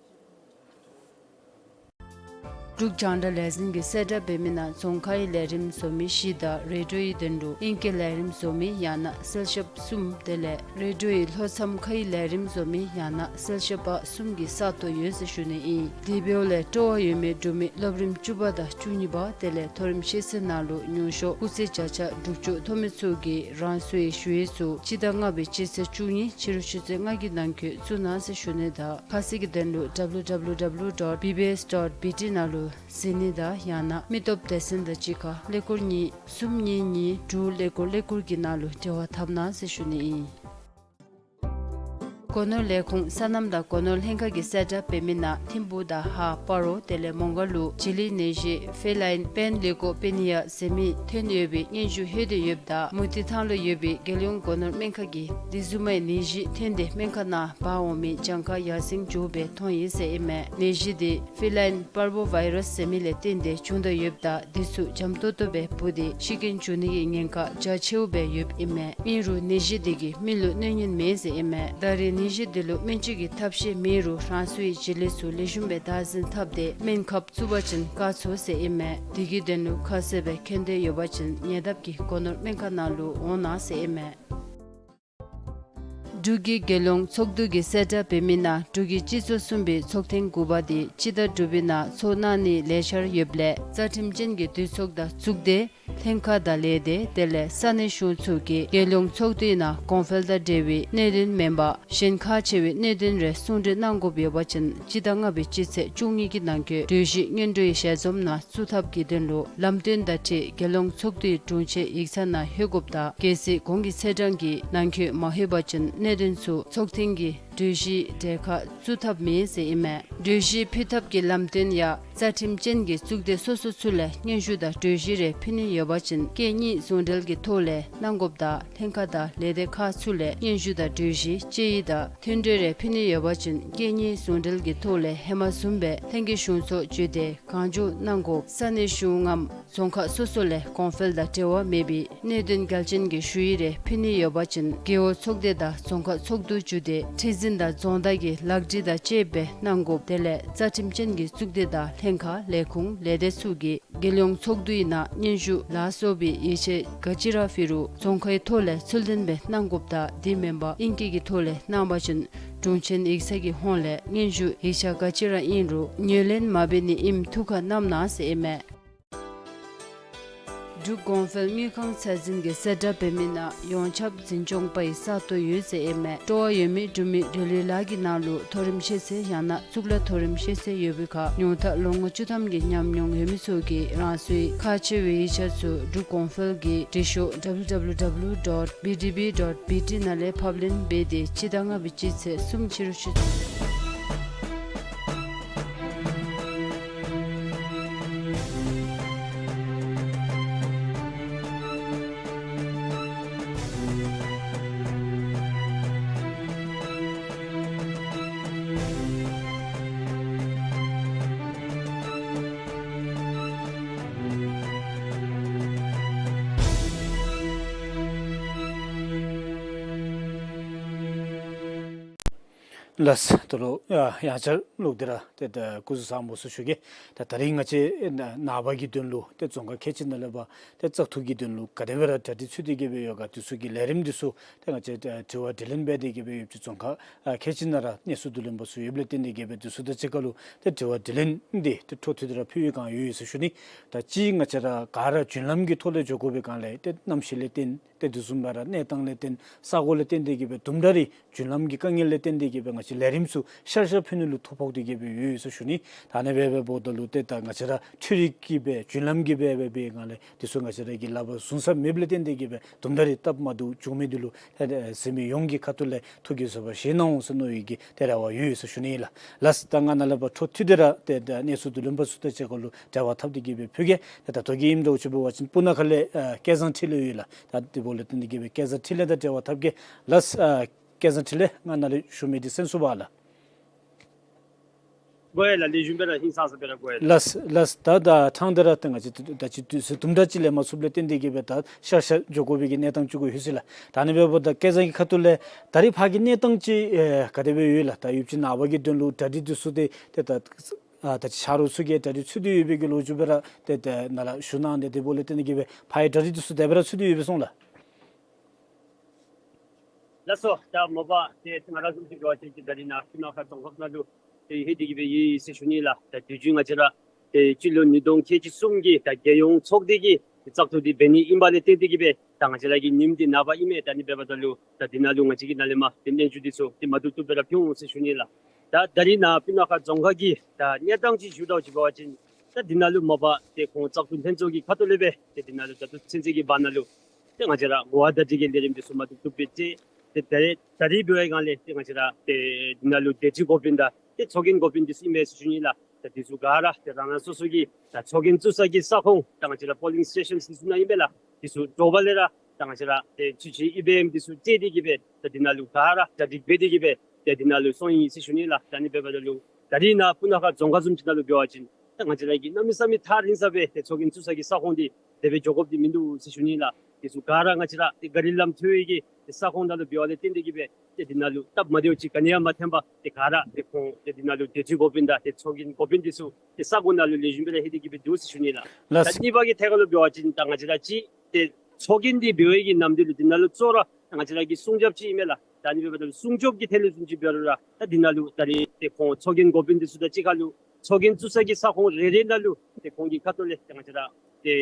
འབྲུག་རྒྱང་བསྒྲགས་ལས་འཛིན་གྱིས་གསལ་བསྒྲགས་འབད་མི་ནང་རྫོང་ཁའི་ལས་རིམ་བཟོ་མི་བཞི་དང་རེ་ཌིའོའི་དོན་ལུ་ཨིང་སྐད་ལས་རིམ་བཟོ་མི་ཡང་ན་གསལ་ཞབས་གསུམ་དེ་ལས་རེ་ཌིའོའི་ལྷོ་མཚམས་ཁའི་ལས་རིམ་བཟོ་མི་ཡང་ན་གསལ་ཞབས་པ་གསུམ་གྱི་ས་སྟོང་ཡོད་ཟེར་ཞུ་ནི་ཨིན། དེ་འབདཝ་ལས་སྤྲོ་བ་ཡོད་མི་འབྲུག་མི་སློབ་རིམ་བཅུ་པ་དང་བཅུ་གཉིས་པ་དེ་ལས་མཐོ་རིམ་ཤེས་ཚད་ནང་ལུ་ཉུང་ཤོས་སྐུགས་ཚད་བརྒྱ་ཆ་དྲུག་ཅུ་ཐོབ་མི་ཚུ་གིས་རང་སོའི་ཞུ་ཡིག་ཚུ་སྤྱི་ཟླ་ལྔ་པའི་སྤྱི་ཚེས་བཅུ་གཉིས་ཕྱི་རུ་ཆུ་ཚོད་ལྔ་གི་ནང་འཁོད་བཙུགས་གནང་ཟེར་ཞུ་ནི་དང་ཁ་གསལ་གྱི་དོན་ལུ་ཌབ་ལུ་ཌབ་ལུ་ཌབ་ལུ་ཌོཊ་བི་བི་ཨེསི་ཌོཊ་བི་ཊི་ནང་ལུ་གཟིགས་ནི་དང་ཡང་ན་མི་སྟོབས་སྡེ་ཚན་དང་གཅིག་ཁར་ཀླད་ཀོར་གཉིས་གསུམ་གཉིས་གཉིས་དྲུག་ཀླད་ཀོར་ཀླད་ཀོར་གྱི་ནང་ལུ་འབྲེལ་བ་འཐབ་གནང་ཟེར་ཞུ་ནི་ཨིན། སྒོ་ནོར་ལས་ཁུངས་སོ་ནམ་དང་སྒོ་ནོར་ལྷན་ཁག་གིས་གསལ་བསྒྲགས་འབད་མི་ནང་ཐིམ་ཕུག་དང་ཧཱ་སྤ་རོ་དེ་ལས་མོང་སྒར་ལུ་བྱི་ལི་ནད་གཞི་ཕེ་ལཱའིན་པེན་ལེ་ཀོ་པེ་ནི་ཡ་ཟེར་མི་ཐོན་ཡོད་པའི་སྙན་ཞུ་ལྷོད་དེ་ཡོདཔ་ད་མུ་ཏིག་ཐང་ལུ་ཡོད་པའི་རྒྱལ་ཡོངས་སྒོ་ནོར་སྨན་ཁང་གིས་དེ་བཟུམ་མའི་ནད་གཞི་ཐོན་ཏེ་སྨན་ཁང་ནང་འབག་འོང་མི་གྱངས་ཁ་ཡར་སེང་འགྱོ་སྦེ་མཐོང་ཡི་ཟེར་ཨིན་མས། ནད་གཞི་དེ་ཕེ་ལཱའིན་པར་བོ་ཝའི་རཱསི་ཟེར་མི་ལས་བརྟེན་ཏེ་བྱུང་དོ་ཡོདཔ་ད་དེ་ཚུ་འཇམ་ཏོང་ཏོ་སྦེ་འབུ་སྟེ་ཤི་རྐྱེན་འབྱུང་ནི་གི་ཉེན་ཁ་རྒྱ་ཆེཝ་སྦེ་ཡོདཔ་ཨིན་མས། ཨིན་རུང་ནད་གཞི་དེ་གིས་མི་ལུ་གནོད་ཉེན་མེད་ཟེར་ཨིན་མས། ད་རེས་ནད་གཞི་དེ་ལུ་སྨན་བཅོས་ཀྱི་ཐབས་ཤེས་མེད་རུང་རང་སོའི་བྱི་ལི་ཚུ་ལེགས་ཤོམ་སྦེ་བདག་འཛིན་འཐབ་སྟེ་སྨན་ཁབ་བཙུགས་པ་ཅིན་བཀག་ཚུགས་ཟེར་ཨིན་མས། དེ་གི་དོན་ལུ་ཁ་གསལ་སྦེ་མཁྱེན་འདོད་ཡོད་པ་ཅིན་ཉེ་འདབས་ཀྱི་སྒོ་ནོར་སྨན་ཁང་ནང་ལུ་འོང་གནང་ཟེར་ཨིན་མས། འབྲུག་གི་རྒྱལ་ཡོངས་ཚོགས་འདུ་གིས་གསལ་བསྒྲགས་འབད་མི་ནང་འབྲུག་གི་སྤྱི་ཚོགས་གསུམ་པའི་ཚོགས་ཐེངས་དགུ་པ་དེ་སྤྱི་ཟླ་དྲུག་པའི་ནང་ཚོགས་གནང་ནིའི་ལས་འཆར་ཡོདཔ་ལས་རྩ་ཁྲིམས་ཅན་གྱི་འདུས་ཚོགས་དང་གཙུག་སྡེ་ལྷན་ཁག་དང་ལས་སྡེ་དེ་ལས་ས་གནས་གཞུང་ཚུ་གིས་རྒྱལ་ཡོངས་ཚོགས་འདུའི་ནང་གོང་འཕེལ་དང་འབྲེལ་བའི་གནད་དོན་མེན་པར་གཞན་ཁག་ཆེ་བའི་གནད་དོན་རེ་གསུང་གྲོས་གནང་དགོཔ་ཡོད་པ་ཅིན་སྤྱི་ཟླ་ལྔ་པའི་སྤྱི་ཚེས་བཅུ་གཉིས་ཀྱི་ནང་འཁོད་གྲོས་གཞི་སྔོན་འགྲོའི་ཞལ་འཛོམས་ནང་བཙུགས་ཐབས་ཀྱི་དོན་ལུ་ལམ་སྟོན་དང་འཁྲིལ་རྒྱལ་ཡོངས་ཚོགས་འདུའི་དྲུང་ཆེན་ཡིག་ཚང་ནང་ལྷོད་དགོཔ་དང་གལ་སྲིད་གོང་གི་ཚེས་གྲངས་ཀྱི་ནང་འཁོད་མ་ལྷོད་པ་ཅིན་གནད་དོན་ཚུ་ཚོགས་ཐེངས་ཀྱི་གྲོས་གཞིའི་གྲལ་ཁར་བཙུགས་ཐབས་མེད་ཟེར་ཨིན་མས། གྲོས་གཞི་ཕུལ་ཐབས་ཀྱི་ལམ་སྟོན་ཡང་རྩ་ཁྲིམས་ཅན་གྱི་གཙུག་སྡེ་སོ་སོ་ཚུ་ལས་སྙན་ཞུ་དང་གྲོས་གཞི་རེ་ཕུལ་ནི་ཡོད་པ་ཅིན་སྐད་གཉིས་ཟུང་འབྲེལ་གྱི་ཐོག་ལས་གནང་དགོཔ་དང་ལྷན་ཁག་དང་ལས་སྡེ་ཁག་ཚུ་ལས་སྙན་ཞུ་དང་གྲོས་གཞི་དཔྱད་ཡིག་དང་མཐུན་གྲོས་རེ་ཕུལ་ནི་ཡོད་པ་ཅིན་སྐད་གཉིས་ཟུང་འབྲེལ་གྱི་ཐོག་ལས་ཧེ་མ་བཟུམ་སྦེ་ལྷན་རྒྱས་གཞུང་ཚོགས་བརྒྱུད་དེ་གང་མགྱོགས་གནང་དགོཔ་ས་གནས་གཞུང་ངམ་རྫོང་ཁག་སོ་སོ་ལས་གོང་འཕེལ་དང་འབྲེལ་བ་མེད་པའི་གནད་དོན་གལ་ཅན་གྱི་ཞུ་ཡིག་རེ་ཕུལ་ནི་ཡོད་པ་ཅིན་རྒེད་འོག་ཚོགས་སྡེ་དང་རྫོང་ཁག་ཚོགས་འདུ་བརྒྱུད་དེ་ཁྲི་འཛིན་དང་རྫོང་བདག་གིས་ལག་བྲིས་དང་བཅསཔ་སྦེ་གནང་དགོཔ་དེ་ལས་རྩ་ཁྲིམས་ཅན་གྱི་གཙུག་སྡེ་དང་ལྷན་ཁག་ལས་ཁུངས་ལས་སྡེ་ཚུ་གིས་རྒྱལ་ཡོངས་ཚོགས་འདུའི་ནང་སྙན་ཞུ་ལ་སོགས་པའི་ཡིག་ཆ་ག་ཅི་ར་ཕུལ་རུང་རྫོང་ཁའི་ཐོག་ལས་ཚུལ་ལྡན་སྦེ་གནང་དགོཔ་དང་དེ་མེན་པར་ཨིང་སྐད་ཀྱི་ཐོག་ལས་གནང་པ་ཅིན་དྲུང་ཆེན་ཡིག་ཚང་གི་ཧོངས་ལས་སྙན་ཞུ་ཡིག་ཆ་ག་ཅི་ར་ཨིན་རུང་ངོས་ལེན་མ་འབད་ནི་ཨིནམ་ཐུགས་ཁར་བསྣམ་གནང་ཟེར་ཨིན་མས། འབྲུག་གོང་འཕེལ་དངུལ་ཁང་ཚད་འཛིན་གྱིས་གསལ་བསྒྲགས་འབད་མི་ནང་ཡོངས་ཁྱབ་འཛིན་སྐྱོང་པའི་ས་སྟོང་ཡོད་ཟེར་ཨིན་མས། སྤྲོ་བ་ཡོད་མི་འབྲུག་མི་འབྲེལ་ཡོད་ལཱ་གི་ནང་ལུ་མཐོ་རིམ་ཤེས་ཚད་ཡང་ན་གཙུག་ལག་མཐོ་རིམ་ཤེས་ཚད་ཡོད་པའི་ཁར་ཉུང་མཐའ་ལོ་ངོ་བཅུ་ཐམ་གྱི་ཉམས་མྱོང་ཡོད་མི་ཚུ་གིས་རང་སོའི་ཁག་ཆེ་བའི་ཡིག་ཆ་ཚུ་འབྲུག་གོང་འཕེལ་གྱི་འབྲི་ཤོག་ཌབ་ལུ་ཌབ་ལུ་ཌབ་ལུ་ཌོཊ་བི་ཌི་བི་ཌོཊ་བི་ཊི་ནང་ལས་ཕབ་ལེན་འབད་དེ་སྤྱི་ཟླ་ལྔ་པའི་སྤྱི་ཚེས་གསུམ་ཕྱི་རུ་ཤི། ལགས། ད་ལོག་ཡང་ཡང་བསྐྱར་ལོག་སྟེ་ར་ཏེ་ད་སྐུ་གཟུགས་བཟང་པོ་ཟེར་ཞུ་གེ། ད་ད་རིས་ང་བཅས་ནངས་པ་གི་དོན་ལུ་ཏེ་རྫོང་ཁག་ཁལ་གཅིག་ནང་ལས་ཕར་ཏེ་བཙག་འཐུ་གི་དོན་ལུ་ག་དེ་སྦེ་ར་གྲ་སྒྲིག་ཚུད་དེ་གི་སྦེ་ཡོད་ག་དེ་ཚུ་གི་ལས་རིམ་དེ་ཚུ་ཏེ་ང་བཅས་ཨ་དྲི་བ་དྲིས་ལན་འབད་དེ་གི་སྦེ་ཡོདཔ་ཅིག་རྫོང་ཁག་ཨ་ཁལ་གཅིག་ནང་ར་གནས་ཚུལ་བསྡུ་ལེན་པ་ཚུ་ཡོདཔ་ལས་བརྟེན་ཏེ་གི་སྦེ་དེ་ཚུ་དང་གཅིག་ཁར་ལུ་ཏེ་དྲི་བ་དྲིས་ལན་འདི་ཏེ་འཕྲོ་མཐུད་དེ་ར་ཕུལ་བའི་བསྒང་ཡོད་ཟེར་ཞུ་ནི། ད་ཅི་ང་བཅས་ར་ག་ར་རྒྱུན་ལམ་གྱི་ཐོག་ལས་འགྱོ་དགོ་པའི་བསྒང་ལས་ཏེ་གནམ་གཤིས་ལས་བརྟེན་ཏེ་དེ་བཟུམ་སྦེ་ར་གནས་སྟངས་ལས་བརྟེན་ས་གོ་ལས་བརྟེན་ཏེ་གི་སྦེ་དུམ་གྲ་རེ་རྒྱུན་ལམ་གྱི་དཀའ་ངལ་ལས་བརྟེན་ཏེ་གི་སྦེ་ང་བཅས་ལས་རིམ་ཚུ་ཤར་ཤར་ཕུལ་ནི་ལུ་ཐོ་ཕོག་སྟེ་གི་སྦེ་ཡོད་ཟེར་ཞུ་ནི། ད་ཨ་ནི་སྦེ་འབདཝ་ད་ལུ་ཏེ་ད་ང་བཅས་ར་འཕྲུལ་རིག་གི་སྦེ་རྒྱུན་ལམ་གྱི་སྦེ་འབད་བའི་བསྒང་ལས་དེ་ཚུ་ང་བཅས་ར་གིས་ལག་པར་བཟུང་ས་མེདཔ་ལས་བརྟེན་ཏེ་གི་སྦེ་དུམ་གྲ་རེ་སྟབས་མ་བདེཝ་བྱུང་མི་འདི་ལུ་ཏེ་གཟིགས་མི་ཡོངས་ཀྱི་ཁ་ཐུག་ལས་ཐུགས་ཀྱིས་བཟོད་པ་བཞེས་གནང་འོང་ཟེར་མནོ་བའི་གི་ཏེ་རེ་བ་ཡོད་ཟེར་ཞུ་ནི་ལགས། ལགས། ད་ང་ནཱ་ལས་ཕར་འཕྲོ་མཐུད་དེ་ར་ཏེ་ད་གནས་ཚུལ་བསྡུ་ལེན་པ་ཚུ་དང་གཅིག་ཁར་ལུ་འབྲེལ་བ་འཐབ་སྟེ་གི་སྦེ་ཕུལ་གེ། ད་ད་ལྟོ་གི་ཨིནམ་འདྲཝ་ཅིག་འབད་བ་ཅིན་སྤུ་ན་ཁ་ལས་ཨ་སྐལ་བཟང་འཕྲིན་ལས་ཡོད་ལགས། ད་དེ་འབདཝ་ལས་བརྟེན་ཏེ་གི་སྦེ་སྐལ་བཟང་འཕྲིན་ལས་དང་འབྲེལ་བ་འཐབ་གེ། ལགས། ཨ་སྐལ་བཟང་འཕྲིན་ལས་ང་ནཱ་ལས་ཞུ་མི་འདི་གསན་ཚུགས་པ་ལགས། གོ་ཡི་ལགས། ལེགས་ཤོམ་སྦེ་ར་ཧིང་སངས་ས་སྦེ་ར་གོ་ཡི་ལགས། ལགས་ལགས། ད་ད་ཐང་འདི་ར་ཏེ་ང་བཅས་ད་ཅི་དུས་ཚོད་དུམ་གྲ་ཅིག་ལས་མ་ཚུདཔ་ལས་བརྟེན་ཏེ་གི་སྦེ་ད་ཤར་ཤར་འགྱོ་དགོ་པའི་གི་གནས་སྟངས་ཅིག་གུ་ལྷོད་ཅི་ལགས། ད་ཨ་ནི་འབདཝ་ད་སྐལ་བཟང་གི་ཁ་ཐུག་ལས་ད་རིས་ཕར་གྱི་གནས་སྟངས་ཅིག་ཨེ་ག་དེ་སྦེ་ཡོད་ལགས། ད་ཡོདཔ་ཅིག་ནངས་པ་གི་དོན་ལུ་གྲ་སྒྲིག་དེ་ཚུ་ཏེ་ཏེ་ད་ཨ་ད་ཅི་ཆ་རོགས་ཚུ་གིས་གྲ་སྒྲིག་ཚུད་དེ་ཡོད་པའི་གི་ལོ་རྒྱུས་སྦེ་ར་ཏེ་ཏེ་ནཱ་ལས་ཞུ་གནང་སྟེ། དེ་འབདཝ་ལས་བརྟེན་ཏེ་གི་སྦེ་ཕར་གྱི་གྲ་སྒྲིག་དེ་ཚུ་དེ་སྦེ་ར་ཚུད་དེ་ཡོད་པས་གསུངས་ལགས། ལགས་སོ། ད་མ་པ་ཏེ་ང་ར་བཟུམ་ཅིག་འབད་བ་ཅིན་ད་རིས་ནཱ་སྤུ་ན་ཁ་རྫོང་ཁག་ནང་ལུ་ཏེ་ལྷོད་དེ་གི་སྦེ་ཡོད་ཟེར་ཞུ་ནི་ལགས། ད་དུས་རྒྱུན་ང་བཅས་ར་ཏེ་སྤྱི་ལོ་ཉིས་སྟོང་ཁལ་གཅིག་གསུམ་གྱི་ད་རྒྱལ་ཡོངས་ཚོགས་སྡེ་གི་བཙག་འཐུ་འདི་འབད་ནི་ཨིན་པ་ལས་བརྟེན་ཏེ་གི་སྦེ་ད་ང་བཅས་ར་གི་ཉིནམ་འདི་ནངས་པ་ཨིན་མས། ད་ཨ་ནི་འབདཝ་ད་ལུ་ད་འདི་ནང་ལུ་ང་བཅས་ཀྱིས་ནཱ་ལས་མར་ཏེ་སྙན་ཞུ་འདི་ཚུ་ཏེ་མ་བསྡུ་བསྡུཝ་སྦེ་ར་ཕུལ་འོང་ཟེར་ཞུ་ནི་ལགས། ད་ད་རིས་ནཱ་སྤུ་ན་ཁ་རྫོང་ཁག་གི་ད་གནས་སྟངས་ཅིག་ཞུ་དོ་ཅིག་འབད་བ་ཅིན་ད་འདི་ནང་ལུ་མ་པ་ཏེ་ཁོང་བཙག་འཐུ་ལྷན་ཚོགས་ཀྱི་ཁ་ཐུག་ལས་སྦེ་ཏེ་འདི་ནང་ལུ་ད་ལྟོ་ཚུན་ཚོད་ཀྱི་བར་ན་ལུ་ཏེ་ང་བཅས་ར་གོ་བ་བརྡ་སྤྲོད་ཀྱི་ལས་རིམ་འདི་ཚུ་མ་བསྡུ་བསྡུཝ་སྦེ་ཏེ་ད་རིས་ད་རིས་འབད་བའི་སྒང་ལས་ཏེ་ང་བཅས་ར་ཏེ་འདི་ནང་ལུ་སྡེ་སྲིད་འགོ་དཔོན་དང་ཏེ་ཚོགས་རྒྱན་འགོ་དཔོན་འདི་ཚུ་ཨིན་མས་ཟེར་ཞུ་ནི་ལགས། ད་འདི་ཚུ་ག་ར་ཏེ་རང་རང་སོ་སོ་གི་ད་ཚོགས་རྒྱན་བཙུགས་ས་གི་ས་ཁོངས་ད་ང་བཅས་ར་པོ་ལིང་སི་ཊེ་ཤཱན་འདི་ཚུ་ནང་ཨིན་པས་ལགས། འདི་ཚུ་དྲོ་པ་ལས་ར་ད་ང་བཅས་ར་ཏེ་ཚུ་ཅིག་ཨི་བི་ཨེམ་འདི་ཚུ་བཅད་དེ་གི་སྦེ་ད་འདི་ནང་ལུ་ག་ར་གྲ་སྒྲིག་འབད་དེ་གི་སྦེ་ཏེ་འདི་ནང་ལུ་སོང་ཡི་ཟེར་ཞུ་ནི་ལགས། ད་ཨ་ནི་འབདཝ་ད་ལུ་ད་རིས་ནཱ་སྤུ་ན་ཁ་རྫོང་ཁག་བཟུམ་ཅིག་ནང་ལུ་འབད་བ་ཅིན་ད་ང་བཅས་ར་གིས་གནམ་མེད་ས་མེད་ཐག་རིང་ས་སྦེ་ཏེ་ཚོགས་རྒྱན་བཙུགས་ས་གི་ས་ཁོངས་འདི་དེ་སྦེ་འགྱོ་དགོཔ་འདི་མིན་འདུག་ཟེར་ཞུ་ནི་ལགས། འདི་ཚུ་ག་ར་ང་བཅས་ར་ཏེ་ག་རི་ལམ་ཐོན་ཡི་གི་ཏེ་ས་ཁོངས་ནང་ལུ་འབད་བ་ལས་བརྟེན་ཏེ་གི་སྦེ་ཏེ་འདི་ནང་ལུ་སྟབས་མ་བདེཝ་ཅིག་ག་ནི་ཡང་མ་ཐོན་པར་ཏེ་ག་ར་ཏེ་ཁོང་ཏེ་འདི་ནང་ལུ་སྡེ་སྲིད་འགོ་དཔོན་དང་ཏེ་ཚོགས་རྒྱན་འགོ་དཔོན་འདི་ཚུ་ཏེ་ས་གོ་ནང་ལུ་ལེགས་ཤོམ་སྦེ་ར་ལྷོད་དེ་གི་སྦེ་འདུག་ཟེར་ཞུ་ནི་ལགས། ལགས། ད་གཉིས་པ་གི་ཐད་ཁར་ལུ་འབད་བ་ཅིན་ད་ང་བཅས་ར་ཅིག་ཏེ་ཚོགས་རྒྱན་འདི་འབད་བའི་གི་ནམ་དུས་ལུ་འདི་ནང་ལུ་གཙོ་བོ་ར་ད་ང་བཅས་ར་གི་སྲུང་སྐྱོབ་ཅིག་ཨིན་མས་ལགས། ད་ཨ་ནི་འབདཝ་ད་ལུ་སྲུང་སྐྱོབ་ཀྱི་ཐད་ལུ་བཟུམ་ཅིག་འབད་རུང་ར་ད་འདི་ནང་ལུ་ད་རིས་ཏེ་ཁོང་ཚོགས་རྒྱན་འགོ་དཔོན་འདི་ཚུ་དང་གཅིག་ཁར་ལུ་ཚོགས་རྒྱན་བཙུགས་ས་གི་ས་ཁོངས་རེ་རེ་ནང་ལུ་ཏེ་ཁོང་གི་ཁ་ཐུག་ལས་ཏེ་ང་བཅས་ར་ཏེ་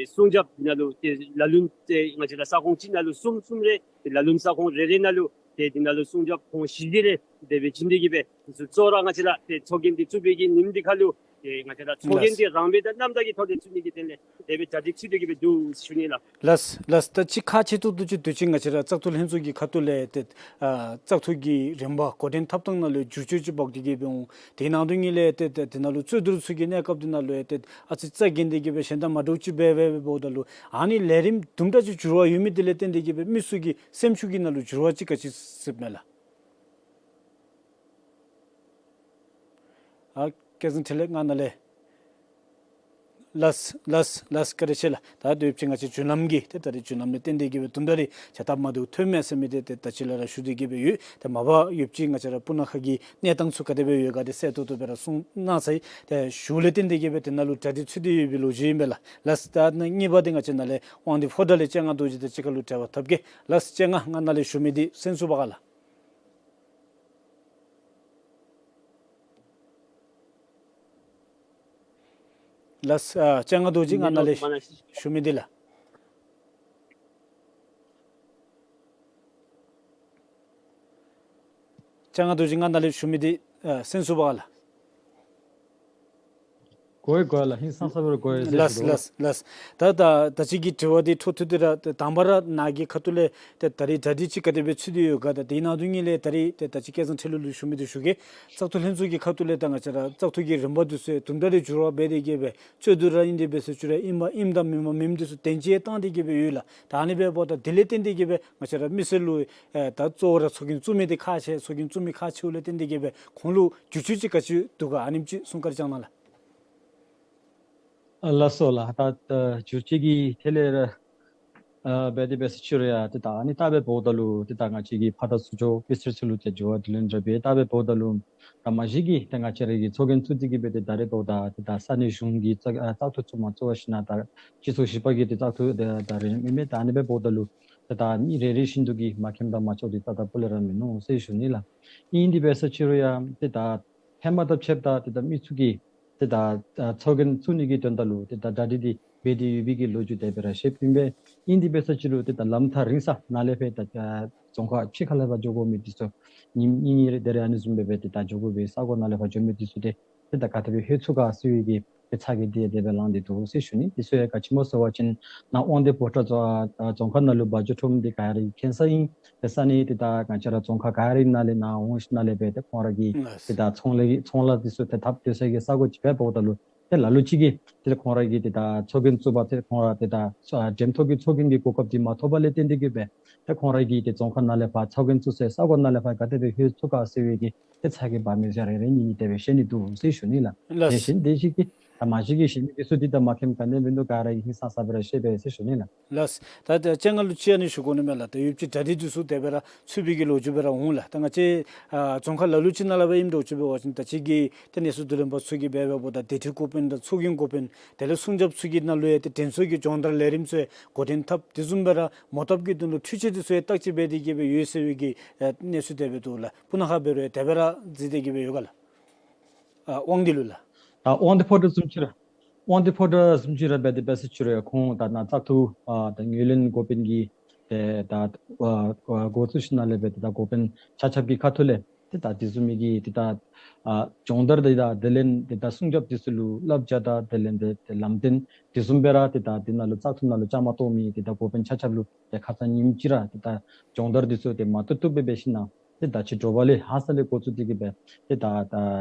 སྲུང་སྐྱོབ་འདི་ནང་ལུ་ཏེ་ལ་ལུ་ཏེ་ང་བཅས་ར་ས་ཁོངས་གཅིག་ནང་ལུ་གསུམ་གསུམ་རེ་ཏེ་ལ་ལུ་ས་ཁོངས་རེ་རེ་ནང་ལུ་ཏེ་འདི་ནང་ལུ་སྲུང་སྐྱོབ་ཁོང་བཞི་བཞི་རེ་དེ་སྦེ་བྱིན་ཏེ་གི་སྦེ་འདི་ཚུ་གཙོ་བོ་ར་ང་བཅས་ར་ཏེ་ཚོགས་རྒྱན་འདི་བཙུགས་པའི་གི་ཉིནམ་འདི་ཁར་ལུ་ཏེ་ང་བཅས་ར་ཚོགས་རྒྱན་ལགས། འདི་རང་འབད་དང་རྣམ་དག་གི་ཐོག་ལས་བཙུགས་ནི་གི་དོན་ལས་དེ་སྦེ་གྲ་སྒྲིག་ཚུད་དེ་གི་སྦེ་འདུག་ཟེར་ཞུ་ནི་ལགས། ལགས་ལགས། ད་ཅི་ཁག་ཆེ་ཏོག་ཏོ་ཅིག་དུས་ཅི་ང་བཅས་ར་བཙག་འཐུ་ལྷན་ཚོགས་ཀྱི་ཁ་ཐུག་ལས་ཏེ་ཨ་བཙག་འཐུ་གི་རིམ་པ་འགོ་འདྲེན་འཐབ་ཐངས་ནང་ལུ་བསྒྱུར་བཅོས་ཅིག་འབག་སྟེ་གི་སྦེ་འོང་། དེ་ནང་དོན་ཉིད་ལས་ཏེ་ཏེ་དེ་ནང་ལུ་རྩོད་བསྡུར་ཚུ་གི་གནས་སྐབས་དེ་ནང་ལུ་ཡང་ཏེ་ཨ་ཙི་རྩ་འགེངས་ཏེ་གི་སྦེ་གཞན་དང་མ་འདྲཝ་ཅིག་སྦེ་སྦེ་འབདཝ་ད་ལུ་ཨ་ནི་ལས་རིམ་དུམ་གྲ་ཅིག་འགྱུར་བ་ཡོད་མི་དེ་ལས་བརྟེན་ཏེ་གི་སྦེ་མི་ཚུ་གི་སེམས་ཤུགས་ཀྱི་ནང་ལུ་འགྱུར་བ་ཅིག་ག་ཅི་སླབ་མས་ལགས། ཨ་སྐལ་བཟང་འཕྲིན་ལས་ང་ནཱ་ལས། ལགས་ལགས་ལགས། བཀའ་དྲིན་ཆེ་ལགས། ད་དེ་ཡོདཔ་ཅིག་ང་བཅས་རྒྱུན་ལམ་གྱི་ཏེ་ད་རིས་རྒྱུན་ལམ་ལས་བརྟེན་ཏེ་གི་སྦེ་དུམ་གྲ་རེ་ཆ་སྟབས་མ་བདེཝ་ཐོན་མས་ཟེར་མི་འདི་ཏེ་ད་ཅི་ལས་ར་ཞུ་སྟེ་གི་སྦེ་ཡོད། ཏེ་མ་པ་ཡོདཔ་ཅིག་ང་བཅས་ར་སྤུ་ན་ཁ་གི་གནས་སྟངས་ཚུ་ག་དེ་སྦེ་ཡོད་ག་དེ་གསལ་ཏོག་ཏོ་སྦེ་ར་གསུང་གནང་ས་ཡི། ཏེ་ཞུཝ་ལས་བརྟེན་ཏེ་གི་སྦེ་དེ་ནང་ལུ་གྲ་སྒྲིག་ཚུད་དེ་ཡོད་པའི་ལོ་རྒྱུས་ཨིན་པས་ལགས། ལགས། ད་ནི་གཉིས་པ་འདི་ང་བཅས་ནཱ་ལས་དབང་འདུས་ཕོ་བྲང་ལས་སྤྱན་སྔ་རྡོ་རྗེ་དང་གཅིག་ཁར་ལུ་འབྲེལ་བ་འཐབ་གེ། ལགས། སྤྱན་སྔ་ང་ནཱ་ལས་ཞུ་མི་འདི་གསན་ཚུགས་པ་ག་ལགས། ལགས། ཨ་སྤྱན་སྔ་རྡོ་རྗེ་ང་ནཱ་ལས་ཞུ་མི་འདི་ལགས། སྤྱན་སྔ་རྡོ་རྗེ་ང་ནཱ་ལས་ཞུ་མི་འདི་ཨ་གསན་ཚུགས་པ་ག་ལགས། གོ་ཡི་གོ་ཡི་ལགས། ཧིང་སངས་ས་སྦེ་ར་གོ་ཡི་ཟེར་ཞུ་དོ། ལགས་ལགས་ལགས། ད་ད་ད་ཅི་གི་དྲི་བ་འདི་འཕྲོ་མཐུད་དེ་ར་ད་དང་པ་ར་ནཱ་གི་ཁ་ཐུག་ལས་ཏེ་ད་རིས་གྲ་སྒྲིག་ཅིག་ག་དེ་སྦེ་ཚུད་དེ་ཡོད་ག། ད་དེའི་ནང་དོན་ཉིད་ལས་ད་རིས་ཏེ་ད་ཅི་སྐལ་བཟང་འཕྲིན་ལས་ལུ་ཞུ་མི་འདི་ཞུ་གེ། བཙག་འཐུ་ལྷན་ཚོགས་ཀྱི་ཁ་ཐུག་ལས་ད་ང་བཅས་ར་བཙག་འཐུ་གི་རིམ་པ་འདི་ཚུ་དུམ་གྲ་རེ་འགྱུར་བ་འབད་དེ་གི་སྦེ་རྩོད་བསྡུར་ར་ཨིན་ཏེ་འབད་ཟེར་ཅི་ར་ཨིནམ་ཨིནམ་དང་མེནམ་མེནམ་འདི་ཚུ་དོན་ཆེ་བཏང་སྟེ་གི་སྦེ་ཡོད་ལགས། ད་ཨ་ནི་འབདཝ་ད་དེ་ལས་བརྟེན་ཏེ་གི་སྦེ་ང་བཅས་ར་མི་སེར་ལུ་ཨེ་ད་གཙོ་བོ་ར་ཚོགས་རྒྱན་བཙུགས་མི་འདི་ཁག་ཆེ། ཚོགས་རྒྱན་བཙུགས་མི་ཁག་ཆེཝ་ལས་བརྟེན་ཏེ་གི་སྦེ་ཁོང་ལུ་བསྒྱུར་བཅོས་ཅིག་ག་ཅི་འདུག་ག། ཨ་ནེམ་ཅིག་གསུང་བཀའ་དྲིན་བསྐྱང་གནང་ལགས། ཨ་ལགས་སོ་ལགས། ད་ད་བསྒྱུར་བཅོས་ཀྱི་ཐད་ལས་ར་ ཨ་འབད་དེ་འབད་ས་ཅིག་རུང་ཡང་ཏེ་ད་ཨ་ནི་ལྟ་བའི་འབདཝ་ད་ལུ་ཏེ་ད་ང་བཅས་ཀྱི་ཕར་དང་ཚུར་འགྱོ་དཔེ་ཟེར་ཚུ་ལུ་ཏེ་འགྱུར་བ་དྲག་ལས་ར་འབད། ལྟ་བའི་འབདཝ་ད་ལུ་ད་མ་གཞི་གི་ཏེ་ང་བཅས་ར་གིས་ཚོགས་རྒྱན་བཙུགས་ཏེ་གི་སྦེ་ཏེ་ད་རེས་འབདཝ་ད་ཏེ་ད་ས་གནས་གཞུང་གི་བཙག་ཨ་བཙག་འཐུ་ཚུ་མ་བཙུགས་པར་ཞིན་ན་ད་སྤྱི་ཚོགས་བཞི་པ་གི་ཏེ་བཙག་འཐུ་ཏེ་ད་རེས་མེད་མེད། ད་ཨ་ནི་སྦེ་འབདཝ་ད་ལུ་ཏེ་ད་མི་རེ་རེ་བཞིན་དུ་གིས་མ་མཁྱེནམ་དང་མ་ལྕོགསཔ་འདི་རྩ་དང་སྤུ་ལས་ར་མིན་ནུག་ཟེར་ཞུ་ནི་ལགས། ཨིན་དེ་འབད་ས་ཅིག་རུང་ཡང་ཏེ་ད་ཧེ་མ་དང་ཕྱདཔ་ད་ཏེ་ད་མི་ཚུ་གིས་ཏེ་ད་ཨ་ཚོགས་རྒྱན་བཙུགས་ནི་གི་དོན་དག་ལུ་ཏེ་ད་གྲ་སྒྲིག་འདི་འབད་དེ་ཡོད་པའི་གི་ལོ་རྒྱུས་དེ་སྦེ་ར་བཤདཔ་ཨིན་པས། ཨིན་དེ་འབད་ས་ཅིག་རུང་ཏེ་ད་ལམ་ཐག་རིང་ས་ནང་ལས་སྦེ་ད་ཨ་རྫོང་ཁག་ཕྱི་ཁ་ལས་ཕར་འགྱོ་དགོ་མི་འདི་ཚུ་ཉིནམ་གཉིས་གཉིས་རེ་དེ་རེ་ཨ་ནི་བཟུམ་སྦེ་སྦེ་ཏེ་ད་འགྱོ་དགོ་པའི་ས་གོ་ནང་ལས་ཕར་འགྱོ་མི་འདི་ཚུ་ཏེ་ཏེ་ད་ག་དེ་སྦེ་ལྷོད་ཚུགས་ག་ཟེར་བའི་གི་ཏེ་ཚ་གྱང་འདི་དེ་སྦེ་ལངས་ཏེ་འདུག་ཟེར་ཞུ་ནི། འདི་ཚུ་ཡང་ག་ཅི་སྨོ་ཟེར་བ་ཅིན་ནཱ་དབང་འདུས་ཕོ་བྲང་རྫོང་ཨ་རྫོང་ཁག་ནང་ལུ་བ་འཇོ་ཁྲོམ་འདི་ག་ར་གིས་མཁྱེན་ས་ཨིན། ཏེ་ས་གནས་ཏེ་ད་ང་བཅས་ར་རྫོང་ཁག་ག་ར་གི་ནང་ལས་ནཱ་འོང་ཞིནམ་ལས་སྦེ་ཏེ་ཁོང་ར་གི་ལགས། ཏེ་ད་ཚོང་ལས་ཀྱི་ཚོང་ལཱ་འདི་ཚུ་ཏེ་འཐབ་སྡོད་ས་གི་ས་གོ་ཅིག་འབདཝ་ད་ལུ་ཏེ་ལ་ལུ་ཅིག་གིས་ཏེ་ཁོང་ར་གི་ཏེ་ད་ཚོགས་རྒྱན་བཙུགས་པ་ཏེ་ཁོང་ར་ཏེ་ད་ཨ་འགྲེམས་ཐོག་གི་ཚོགས་རྒྱན་གྱི་གོ་སྐབས་འདི་མ་ཐོབ་པ་ལས་བརྟེན་ཏེ་གི་སྦེ་ཏེ་ཁོང་ར་གིས་ཏེ་རྫོང་ཁག་ནང་ལས་ཕར་ཚོགས་རྒྱན་བཙུགས་སའི་ས་གོ་ནང་ལས་ཕར་ག་དེ་སྦེ་ལྷོད་ཚུགས་ག་ཟེར་བའི་གི་ཏེ་ཚ་གྱང་འབག་མི་ཚུ་རེ་རེ་གཉིས་གཉིས་དེ་སྦེ་བཤད་ནི་འདུག་ཟེར་ཞུ་ནི་ལགས། ལགས། དེ་བཞིན་དེ་བཞིན་གྱི་ད་མ་གཞི་གི་གཞན་མི་འདི་ཚུ་འདི་ད་མ་མཁྱེནམ་ག་ནི་མིན་འདུག། ག་ར་གིས་ཧིང་སངས་ས་སྦེ་ར་བཤད་པས་ཟེར་ཞུ་ནི་ལགས། ལགས། ད་ད་ཅ་ང་ལུ་ཅིག་ཨ་ནི་ཞུ་དགོ་ནི་མས་ལགས། ད་ཡོདཔ་ཅིག་གྲ་སྒྲིག་འདི་ཚུ་དེ་སྦེ་ར་ཚུད་པའི་གི་ལོ་རྒྱུས་སྦེ་ར་འོང་ལགས། ད་ང་བཅས་ཨ་རྫོང་ཁག་ལ་ལུ་ཅིག་ནང་ལས་སྦེ་ཨིནམ་འདྲཝ་ཅིག་འབད་བ་ཅིན་ད་ཅི་གི་ཏེ་གནས་ཚུལ་བསྡུ་ལེན་པ་ཚུ་གིས་འབད་འབདཝ་ད་སྡེ་ཁྲི་འགོ་དཔོན་དང་ཚོགས་རྒྱན་འགོ་དཔོན་དེ་ལས་སྲུང་སྐྱོབ་ཚུ་གི་ནང་ལུ་ཡང་ཏེ་དྲན་གསོ་གི་སྦྱོང་བརྡར་ལས་རིམ་ཚུ་ཡང་འགོ་འདྲེན་འཐབ། དེ་བཟུམ་སྦེ་ར་མོ་བཏབ་ཀྱི་དོན་ལུ་འཕྲུལ་ཆས་འདི་ཚུ་ཡང་བརྟག་དཔྱད་འབད་དེ་གི་སྦེ་ཡོད་ཟེར་བའི་གི་ཨེ་གནས་ཚུལ་དེ་སྦེ་འདུག་ལགས། སྤུ་ན་ཁ་འབད་རུང་ཡང་དེ་སྦེ་ར་གཟིགས་ཏེ་གི་སྦེ་ཡོད་ག་ལགས། ཨ་དབང་འདུས་ལུ་ལགས། ད་དབང་འདུས་ཕོ་བྲང་བཟུམ་ཅིག་ར་དབང་འདུས་ཕོ་བྲང་བཟུམ་ཅིག་ར་འབད་དེ་འབད་ས་ཅིག་རུང་ཡང་ཁོང་ད་ནཱ་བཙག་འཐུ་ཨ་ད་ངོས་ལེན་འགོ་དཔོན་གྱི་ཏེ་ད་ཨ་ཨ་འགོ་བཙུགས་ཞིནམ་ལས་སྦེ་ཏེ་ད་འགོ་དཔོན་ཆ་ཁྱབ་ཀྱི་ཁ་ཐུག་ལས་ཏེ་ད་དེ་བཟུམ་མའི་གི་ཏེ་ད་ཨ་སྦྱོང་བརྡར་དེ་ད་དེ་ལས་ཏེ་ད་སྲུང་སྐྱོབ་འདི་ཚུ་ལུ་བསླབ་བྱ་དང་དེ་ལས་ཏེ་ཏེ་ལམ་སྟོན་དེ་བཟུམ་སྦེ་ར་ཏེ་ད་དེ་ནང་ལུ་བཙག་འཐུ་ནང་ལུ་བཅའ་མར་གཏོགས་མི་ཏེ་ད་འགོ་དཔོན་ཆ་ཁྱབ་ལུ་ཏེ་ཁ་ཙ་ཉིནམ་གཅིག་ར་ཏེ་ད་སྦྱོང་བརྡར་འདི་ཚུ་ཏེ་མ་བཏུབ་བཏུབ་སྦེ་འབད་ཞིནམ་ཏེ་ད་ཅི་དྲོ་པ་ལས་ཧ་སག་ལས་འགོ་བཙུགས་ཏེ་གི་སྦེ་ཏེ་ད་ད་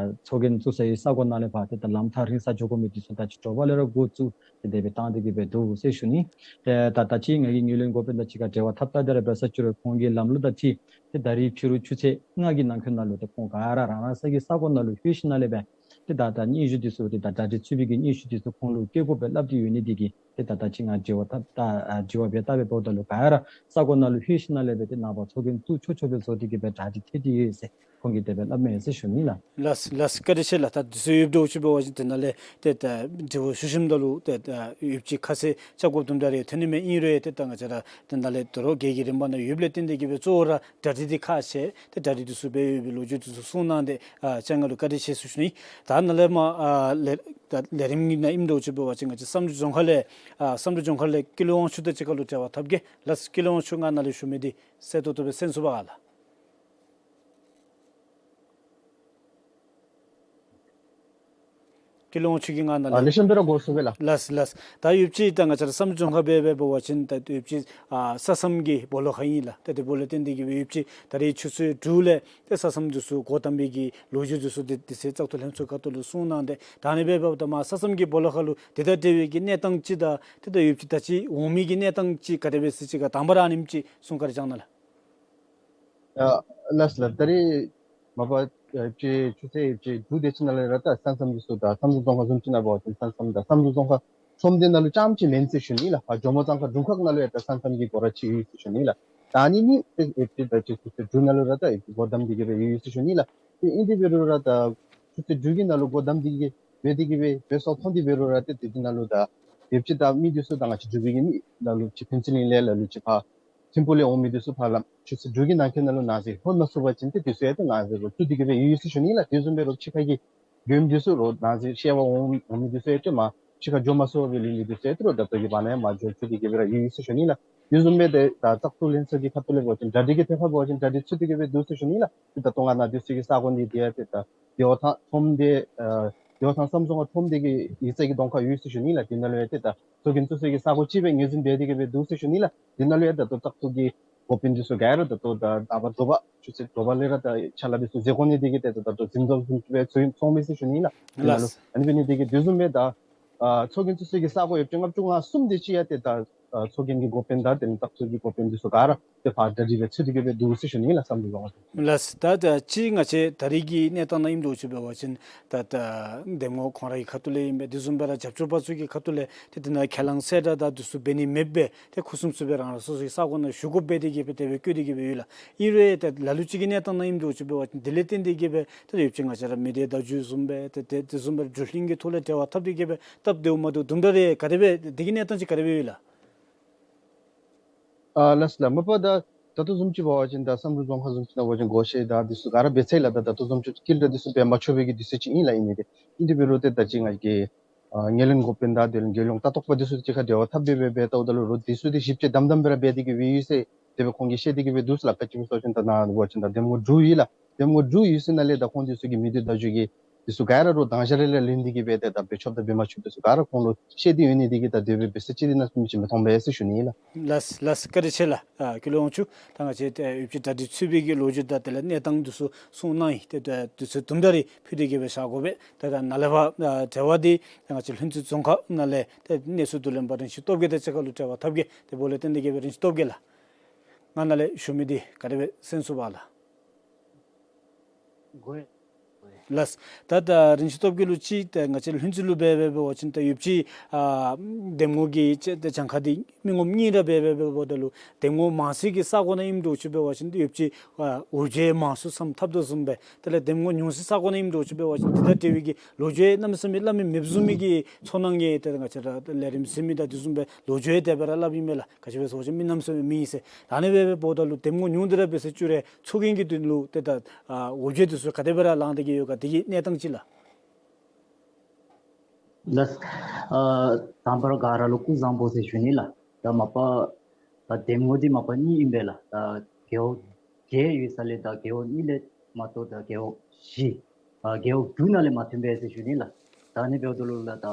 ཚོགས་རྒྱན་བཙུགས་སའི་ས་གོ་ནང་ལས་ཕར་ཏེ་ད་ལམ་ཐག་རིང་ས་འགྱོ་དགོ་མི་འདི་ཚུ་ད་ཅི་དྲོ་པ་ལས་ར་འགོ་བཙུགས་ཏེ་དེ་སྦེ་བཏང་སྟེ་གི་སྦེ་འདུག་ཟེར་ཞུ་ནི། ཏེ་ད་ད་ཅི་ང་གིས་ངོས་ལེན་འགོ་དཔོན་དང་གཅིག་ཁར་འབྲེལ་བ་འཐབ་ད་དེ་ར་འབད་ས་ཅིག་རུང་ཁོང་གིས་ལམ་ལུགས་དང་འཁྲིལ་ཏེ་ད་རིས་ཕྱི་རུ་ཆུ་ཚོད་ལྔ་གི་ནང་འཁོད་ནང་ལུ་ཏེ་ཁོང་ག་ར་རང་རང་སོ་གི་ས་གོ་ནང་ལུ་ལྷོད་ཞིནམ་ལས་སྦེ་ཏེ་ད་ད་སྙན་ཞུ་འདི་ཚུ་ཏེ་ད་གྲ་སྒྲིག་ཚུད་པའི་གི་སྙན་ཞུ་འདི་ཚུ་ཁོང་ལུ་བསྐྱལ་དགོ་པའི་སླབ་སྟེ་ཡོད་ནི་འདི་གིས་ཏེ་ད་ད་ཅི་ང་འབྲེལ་བ་འཐབ་ད་ཨ་འབྲེལ་བ་འབད་ད་སྦེ་འབདཝ་ད་ལུ་ག་ར་ས་གོ་ནང་ལུ་ལྷོད་ཞིནམ་ལས་སྦེ་ཏེ་ནངས་པ་ཚོགས་རྒྱན་བཙུགས་ཆོག་ཆོག་སྦེ་བཟོ་སྟེ་གི་སྦེ་གྲ་སྒྲིག་འཐད་དེ་ཡོད་ཟེར་ཁོང་གིས་དེ་སྦེ་སླབ་མས་ཟེར་ཞུ་ནི་ལགས། ལགས་ལགས། བཀའ་དྲིན་ཆེ་ལགས། ད་འདི་ཚུ་ཡོདཔ་འདྲཝ་ཅིག་འབད་བ་ཅིན་དེ་ནང་ལས་ཏེ་ད་འབྲེལ་བ་ཞུ་ཞིནམ་ད་ལུ་ཏེ་ད་ཡོདཔ་ཅིག་ཁ་གསལ་རྐྱབ་དགོཔ་དུམ་གྲ་རེ་ཐོན་ནི་མས། ཨིན་རུང་ཏེ་ད་ང་བཅས་ར་དེ་ནང་ལས་དོ་རུང་སྒེར་གྱི་རིམ་པ་ནང་ཡོདཔ་ལས་བརྟེན་ཏེ་གི་སྦེ་གཙོ་བོ་ར་གྲ་སྒྲིག་འདི་ཁག་ཆེ། ཏེ་གྲ་སྒྲིག་འདི་ཚུ་འབད་ཡོད་པའི་ལོ་རྒྱུས་འདི་ཚུ་གསུངས་གནང་སྟེ་ཨ་ཅ་ང་ལུ་བཀའ་དྲིན་ཆེ་ཟེར་ཞུ་ནི། ད་ནཱ་ལས་མར་ཨ་ལས་ད་ལས་རིམ་གྱི་ནང་ཨིནམ་འདྲཝ་ཅིག་འབད་བ་ཅིན་ང་བཅས་བསམ་གྲུབ་རྫོང་ཁག་ལས་ཨ་བསམ་གྲུབ་རྫོང་ཁག་ལས་ཀུན་ལེགས་དབང་ཕྱུག་དང་གཅིག་ཁར་ལུ་འབྲེལ་བ་འཐབ་གེ། ལགས། ཀུན་ལེགས་དབང་ཕྱུག་ང་ནཱ་ལས་ཞུ་མི་འདི་གསལ་ཏོག་ཏོ་སྦེ་གསན་ཚུགས་པ་ག་ལགས། ཀུན་ལེགས་དབང་ཕྱུག་གིས་ང་ནཱ་ཨ་ལས། ལེགས་ཤོམ་སྦེ་ར་གོ་ཚུགས་པས་ལགས། ལགས་ལགས། ད་ཡོདཔ་ཅིག་ད་ང་བཅས་ར་བསམ་གྲུབ་རྫོང་ཁག་འབད་འབད་འབད་བ་ཅིན་ད་ཡོདཔ་ཅིག་ཨ་ས་མཚམས་ཀྱི་སྦོ་ལོགས་ཁར་ཨིན་ལགས། ད་དེ་འབདཝ་ལས་བརྟེན་ཏེ་གི་སྦེ་ཡོདཔ་ཅིག་ད་རིས་ཆུ་ཚོད་དྲུག་ལས་ཏེ་ས་མཚམས་འདི་ཚུ་སྒོ་བསྡམ་པའི་གི་ལོ་རྒྱུས་འདི་ཚུ་ཏེ་དེ་ཚེ་བཙག་འཐུ་ལྷན་ཚོགས་ཁ་ཐུག་ལུ་གསུངས་གནང་སྟེ། ད་ཨ་ནི་སྦེ་འབདཝ་ད་མར་ས་མཚམས་ཀྱི་སྦོ་ལོགས་ཁ་ལུ་དེ་དང་འབྲེལ་བའི་གི་གནས་སྟངས་ཅིག་དང་ཏེ་ད་ཡོདཔ་ཅིག་ད་ཅི་འོང་མི་གི་གནས་སྟངས་ཅིག་ག་དེ་སྦེ་ཟེར་ཅིག་ག་དང་པ་ར་ཨ་ནེམ་ཅིག་གསུང་བཀའ་དྲིན་བསྐྱང་གནང་ལགས། ཨ་ལགས་ལགས། ད་རིས་མ་པ་ཨ་ཅིག་ཆུ་ཚོད་ཨ་ཅིག་དྲུག་དེ་ཅིག་ནང་ལས་ར་ད་ས་མཚམས་འདི་ཚུ་ད་བསམ་གྲུབ་རྫོང་ཁག་བཟུམ་ཅིག་ནང་འབད་བ་ཅིན་ས་མཚམས་ད་བསམ་གྲུབ་རྫོང་ཁག་ཁྲོམ་སྡེ་ནང་ལུ་རྐྱངམ་ཅིག་མེན་ཟེར་ཞུ་ནི་ལགས། ཕར་ཇོ་མོ་གཙང་ཁ་དྲུང་ཁག་ནང་ལུ་ཡང་ད་ས་མཚམས་ཀྱི་སྒོ་ར་ཅིག་ཡོད་ཟེར་ཞུ་ནི་ལགས། ད་ཨ་ནི་གཉིས་ཨེ་ཨེ་ད་ཅིག་ཆུ་ཚོད་དྲུག་ནང་ལུ་ར་ད་ཨེ་སྒོ་བསྡམས་ཏེ་གི་སྦེ་ཡོད་ཟེར་ཞུ་ནི་ལགས། ཏེ་ཨིན་ཏེ་འབད་རུང་ར་ད་ཆུ་ཚོད་དྲུག་གི་ནང་ལུ་སྒོ་བསྡམས་ཏེ་གི་སྦེ་ཏེ་གི་སྦེ་འབད་སོང་ཐོན་ཏེ་འབད་རུང་ར་ཏེ་དེ་དེ་ནང་ལུ་ད་ཡོདཔ་ཅིག་ད་མི་འདི་ཚུ་ད་ང་བཅས་འབྲུག་པའི་གི་མི་ནང་ལུ་ཅིག་ཕན་ཚུན་ལས་ལ་ལུ་ཅིག་ཕར་ཐིམ་ཕུག་ལས་འོང་མི་འདི་ཚུ་ཕར་ལམ་ཆུ་ཚོད་དྲུག་གི་ནང་འཁོད་ནང་ལུ་ནཱ་ཟེར་ལྷོད་མ་ཚུགས་པ་ཅིན་ཏེ་དེ་ཚུ་ཡང་ཏེ་ནཱ་ཟེར་ལུ་བཙུགས་ཏེ་གི་སྦེ་ཡོད་ཟེར་ཞུ་ནི་ལགས། དེ་བཟུམ་སྦེ་རོགས་ཕྱི་ཁ་གི་མགྱོནམ་འདི་ཚུ་རོགས་ནཱ་ཟེར་བཤལ་བར་འོང་འོང་མི་འདི་ཚུ་ཡང་ཏེ་མར་ཕྱི་ཁར་འགྱོ་མ་ཚུགས་པར་སྦེ་ལུས་མི་འདི་ཚུ་ཡང་ཏེ་རོགས་ད་ལྟོ་གི་བར་ན་ཡང་མར་འགྱོ་ཚུགས་ཏེ་གི་སྦེ་ར་ཡོད་ཟེར་ཞུ་ནི་ལགས། དེ་བཟུམ་སྦེ་ཏེ་ད་བཙག་འཐུ་ལྷན་ཚོགས་ཀྱི་ཁ་ཐུག་ལས་འབད་བ་ཅིན་གྲ་སྒྲིག་གི་ཐད་ཁར་འབད་བ་ཅིན་གྲ་སྒྲིག་ཚུད་དེ་གི་སྦེ་འདུག་ཟེར་ཞུ་ནི་ལགས། ཏེ་ད་ལྟོ་ང་ནཱ་སྡོད་སའི་གི་ས་གོ་འདི་ཏེ་ཡང་ཏེ་ད་བདེ་བ་ཐང་ཁྲོམ་སྡེ་ཨ་བདེ་བ་ཐང་བསམ་གྲུབ་རྫོང་ཁག་ཁྲོམ་སྡེ་གི་ཡིག་ཚང་གི་གདོང་ཁར་ཡོད་ཟེར་ཞུ་ནི་ལགས། དེ་ནང་ལུ་ཡང་ཏེ་ད་ཚོགས་རྒྱན་བཙུགས་སའི་གི་ས་གོ་ཅིག་སྦེ་ངོས་འཛིན་འབད་དེ་གི་སྦེ་འདུག་ཟེར་ཞུ་ནི་ལགས། དེ་ནང་ལུ་ཡང་ད་ལྟོ་བཙག་འཐུ་གི་འགོ་དཔོན་འདི་ཚུ་ག་ར་ད་ལྟོ་ད་ད་བར་དྲོ་པ་ཆུ་ཚོད་དྲོ་པ་ལས་ར་ད་ཕྱག་ལཱ་འདི་ཚུ་མཛད་དགོ་ནི་འདི་གིས་ཏེ་ད་ད་ལྟོ་འཛིན་བཟུང་བཟུམ་སྦེ་ཚུད་སོང་མས་ཟེར་ཞུ་ནི་ལགས། དེ་ནང་ལུ་ལགས། ཨ་ནི་འབད་ནི་འདི་གིས་དེ་བཟུམ་སྦེ་ད་ཨ་ཚོགས་རྒྱན་བཙུགས་སའི་གི་ས་གོ་ཡོདཔ་ཅིག་ལྔ་བཅུ་ང་གསུམ་དེ་ཅིག་ཡང་ཏེ་ད་ ཨ་ཚོགས་རྒྱན་གྱི་འགོ་དཔོན་དང་དེ་ལས་བཙག་འཐུ་གི་འགོ་དཔོན་འདི་ཚུ་ག་ར་ཏེ་ཕར་གྲ་སྒྲིག་སྦེ་ཚུད་དེ་གི་སྦེ་འདུག་ཟེར་ཞུ་ནི་ལགས། བསམ་གྲུབ་རྫོང་ཁག་ལགས། ད་ད་ཅི་ང་བཅས་ད་རེས་ཀྱི་གནས་སྟངས་ནང་ཨིནམ་འདྲཝ་ཅིག་འབད་བ་ཅིན་ད་ད་འདེམས་ངོ་ཁོང་རའི་ཁ་ཐུག་ལས་ཨིན་པས། དེ་བཟུམ་སྦེ་ར་རྒྱབ་སྐྱོར་པ་ཚུ་གི་ཁ་ཐུག་ལས་ཏེ་དེ་ནང་ཁས་བླངས་གསལ་བསྒྲགས་དང་དེ་ཚུ་འབད་ནི་མེདཔ་སྦེ་ཏེ་ཁུ་སིམ་སིམ་སྦེ་རང་རང་སོ་སོའི་ས་གོ་ནང་བཞུགས་དགོཔ་སྦེ་དེ་གི་སྦེ་དེ་སྦེ་བཀོད་དེ་གི་སྦེ་ཡོད་ལགས། ཨིན་རུང་ད་ལ་ལུ་ཅིག་གི་གནས་སྟངས་ནང་ཨིནམ་འདྲཝ་ཅིག་འབད་བ་ཅིན་དེ་ལས་བརྟེན་ཏེ་གི་སྦེ་ད་ཡོད་ཅིག་ང་བཅས་ར་མི་སྡེ་བརྡ་བརྒྱུད་བཟུམ་སྦེ་ཏེ་ཏེ་དེ་བཟུམ་སྦེ་བརྒྱུད་འཕྲིན་གྱི་ཐོག་ལས་འབྲེལ་བ་འཐབ་སྟེ་གི་སྦེ་སྟབས་བདེཝ་མིན་འདུག། དུམ་གྲ་རེ་ག་དེ་སྦེ་དེ་གི་གནས་སྟངས་ཅིག་ག་དེ་སྦེ་ཡོད་ལགས། ཨ་ལགས་ལགས། མ་པ་ད་ད་ལྟོ་བཟུམ་ཅིག་འབད་བ་ཅིན་ད་བསམ་གྲུབ་རྫོང་ཁག་བཟུམ་ཅིག་ནང་འབད་བ་ཅིན་སྒོ་ཕྱེ་ད་དེ་ཚུ་ག་ར་འབད་ཚར་ཡི་ལགས། ད་ད་ལྟོ་བཟུམ་ཅིག་དཀྱིལ་དུ་དེ་ཚུ་འབད་མ་ཆོག་པའི་གི་དུས་ཚོད་ཅིག་ཨིན་ལགས། ཨིན་ནི་དེ་ཨིན་དེ་འབད་རུང་ཏེ་ད་ཅི་ང་གི་ཨ་ངོས་ལེན་འགོ་དཔོན་དང་དེ་ལས་རྒྱལ་ཡོངས་ལྟ་རྟོག་པ་དེ་ཚུ་གཅིག་ཁར་འབྲེལ་བ་འཐབ་སྟེ་སྦེ་འབད་ལྟཝ་ད་ལུ་རོགས་དེ་ཚུ་དེ་ཞིབ་དཔྱད་དམ་དམ་སྦེ་ར་འབད་དེ་གི་སྦེ་ཡོད་ཟེར་དེ་སྦེ་ཁོང་གིས་བཤད་དེ་གི་སྦེ་འདུག་ལགས། ག་ཅི་སྨོ་ཟེར་བ་ཅིན་ད་ནཱ་འབད་བ་ཅིན་ད་འདེམས་ངོ་དྲུག་ཡོད་ལགས། འདེམས་ངོ་དྲུག་ཡོད་ཟེར་ནང་ལས་ད་ཁོང་དེ་ཚུ་གི་མི་སྡེ་བརྡ་བརྒྱུད་ཀྱི་དེ་ཚུ་ག་ར་རོགས་དང་ཞག་རེ་ལས་ལེན་ཏེ་གི་སྦེ་ཏེ་ད་འབད་ཆོགཔ་དང་འབད་མ་ཆོགཔ་དེ་ཚུ་ག་ར་ཁོང་ལུ་བཤད་དེ་ཡོད་ནི་དེ་གིས་ད་དེ་སྦེ་འབད་ས་ཅིག་དེ་ནང་སུ་མི་ཅིག་མི་མཐོང་པས་ཟེར་ཞུ་ནི་ཨིན་ལགས། ལགས་ལགས། བཀའ་དྲིན་ཆེ་ལགས། ཨ་ཀུན་ལེགས་དབང་ཕྱུག། ད་ང་བཅས་ཏེ་ཡོད་ཅིག་གྲ་སྒྲིག་ཚུད་པའི་གི་ལོ་རྒྱུས་དང་དེ་ལས་གནས་སྟངས་དེ་ཚུ་གསུངས་གནང་ཡི། ཏེ་ད་དུས་ཚོད་དུམ་གྲ་རེ་ཕུལ་ཏེ་གི་སྦེ་བཞག་དགོ་པས། ད་ད་ནཱ་ལས་ཕར་ཨ་འབྲེལ་བ་འདི་ད་ང་བཅས་ལྷུན་རྩེ་རྫོང་ཁག་ནང་ལས་ཏེ་གནས་ཚུལ་བསྡུ་ལེན་པ་རིན་ཆེན་སྟོབས་རྒྱས་དང་གཅིག་ཁར་ལུ་འབྲེལ་བ་འཐབ་གེ། དེ་འབདཝ་ལས་བརྟེན་ཏེ་གི་སྦེ་རིན་ཆེན་སྟོབས་རྒྱས་ལགས། ང་ནཱ་ལས་ཞུ་མི་འདི་ག་དེ་སྦེ་གསན་ཚུགས་པ་ལགས། ལགས། ད་ད་རིན་ཆེན་སྟོབས་རྒྱས་ལུ་ཅིག་ད་ང་བཅས་ལྷུན་རྩེ་ལུ་འབད་འབད་འབད་བ་ཅིན་ད་ཡོད་ཅིག་ཨ་འདེམས་ངོ་གི་ཅིག་ད་གྱངས་ཁ་འདི་མི་ངོམ་གཉིས་ར་འབད་འབད་འབདཝ་ད་ལུ་འདེམས་ངོ་མང་སུ་གི་ས་གོ་ནང་ཨིནམ་འདྲཝ་ཅིག་འབད་བ་ཅིན་ད་ཡོད་ཅིག་ཨ་འོ་བརྒྱལ་མང་སུ་སམ་འཐབ་དོ་བཟུམ་སྦེ། དེ་ལས་འདེམས་ངོ་ཉུང་སུ་ས་གོ་ནང་ཨིནམ་འདྲཝ་ཅིག་འབད་བ་ཅིན་དེ་དང་འབྲེལ་བའི་གི་ལོ་རྒྱུས་གནམ་མེད་ས་མེད་སླབ་མི་མེདཔ་བཟུམ་མའི་གི་ཚོར་སྣང་ཡང་ཏེ་ང་བཅས་ར་ལས་རིམ་གཟིགས་མི་དང་དེ་བཟུམ་སྦེ་ལོ་རྒྱུས་དེ་སྦེ་ར་སླབ་ཨིན་མས་ལགས། ག་ཅི་སྦེ་ཟེར་བ་ཅིན་མི་གནམ་མེད་ས་མེད་མེད་ཟེར། ད་ཨ་ནི་སྦེ་འབདཝ་ད་ལུ་འདེམས་ངོ་ཉུང་སྟེ་ར་འབད་ས་ཅིག་རུང་ཚོགས་རྒྱན་གྱི་དོན་ལུ་ཏེ་ད་ཨ་འོ་བརྒྱལ་དེ་ཚུ་ག་དེ་སྦེ་ར་ལངས་ཏེ་གི་ཡོད་ག་དེ་གི་གནས་སྟངས་ཅིག་ལགས། ལགས། ཨ་དང་པ་ར་ག་ར་ལུ་སྐུ་གཟུགས་བཟང་པོ་ཟེར་ཞུ་ནི་ལགས། ད་མ་པ་ད་འདེམས་ངོ་འདི་མ་པ་གཉིས་ཨིན་པས་ལགས། ད་རྒེད་འོག་བརྒྱད་ཡོད་ས་ལས་ད་རྒེད་འོག་གཉིས་ལས་མ་གཏོགས་ད་རྒེད་འོག་བཞི་ཨ་རྒེད་འོག་དྲུག་ནང་ལས་མ་ཐོན་པས་ཟེར་ཞུ་ནི་ལགས། ད་ཨ་ནི་འབདཝ་ད་ལུ་ལགས་ད་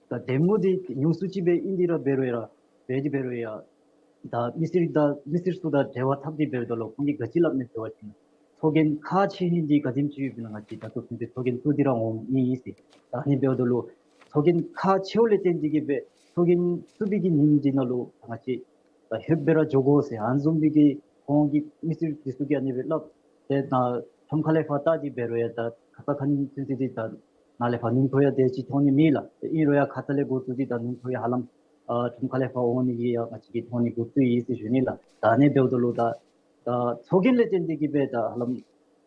ད་འདེམས་ངོ་འདི་ཉུང་སུ་ཅིག་སྦེ་ཨིན་ཏེ་ར་འབད་རུང་ཡང་ར་འབད་དེ་འབད་རུང་ཡང་ད་མི་སེར་དང་མི་སེར་ཚུ་དང་འབྲེལ་བ་འཐབ་སྟེ་འབདཝ་ད་ལུ་ཁོང་གིས་ག་ཅི་སླབ་མས་ཟེར་བ་ཅིན་ཚོགས་རྒྱན་ཁག་ཆེ་ཧིང་འདི་ག་དེམ་ཅིག་ཡོདཔ་ཨིན་ན་ང་བཅས་ད་ལྟོ་ཚུན་ཚོད་ཚོགས་རྒྱན་བཙུགས་ཏེ་ར་འོངམ་ཨིན་ཟེར། ད་ཨ་ནི་འབདཝ་ད་ལུ་ཚོགས་རྒྱན་ཁག་ཆེཝ་ལས་བརྟེན་ཏེ་གི་སྦེ་ཚོགས་རྒྱན་བཙུགས་པའི་གི་ཉིནམ་འདི་ནང་ལུ་ང་བཅས་ད་ལྷོདཔ་སྦེ་ར་འགྱོ་དགོ་ཟེར་ཨ་ནི་བཟུམ་སྦེ་གི་ཁོང་གིས་མི་སེར་འདི་ཚུ་གིས་ཨ་ནི་སྦེ་སླབ། ཏེ་ད་ཁྲོམ་ཁ་ལས་ཕར་བལྟ་སྟེ་འབད་རུང་ཡང་ད་ཁ་ཙ་ཁ་ཉིནམ་ཚུན་ཚོད་འདི་ད་ནཱ་ལས་ཕར་ནུང་ཐོག་ཡང་དེ་ཅིག་མཐོང་ནི་མེད་ལགས། ཏེ་ཨིན་རུང་ཡང་ཁ་ཙ་ལས་འགོ་བཙུགས་ཏེ་ད་ནུང་ཐོག་ཡང་ཧ་ལམ་ཨ་ཁྲོམ་ཁ་ལས་ཕར་འོང་ནི་གི་ཡང་ང་བཅས་ཀྱིས་མཐོང་ནི་འགོ་བཙུགས་ཡི་ཟེར་ཞུ་ནི་ལགས། ད་ཨ་ནི་འབདཝ་ད་ལུ་ད་ད་ཚོགས་རྒྱན་ལས་བརྟེན་ཏེ་གི་སྦེ་ད་ཧ་ལམ་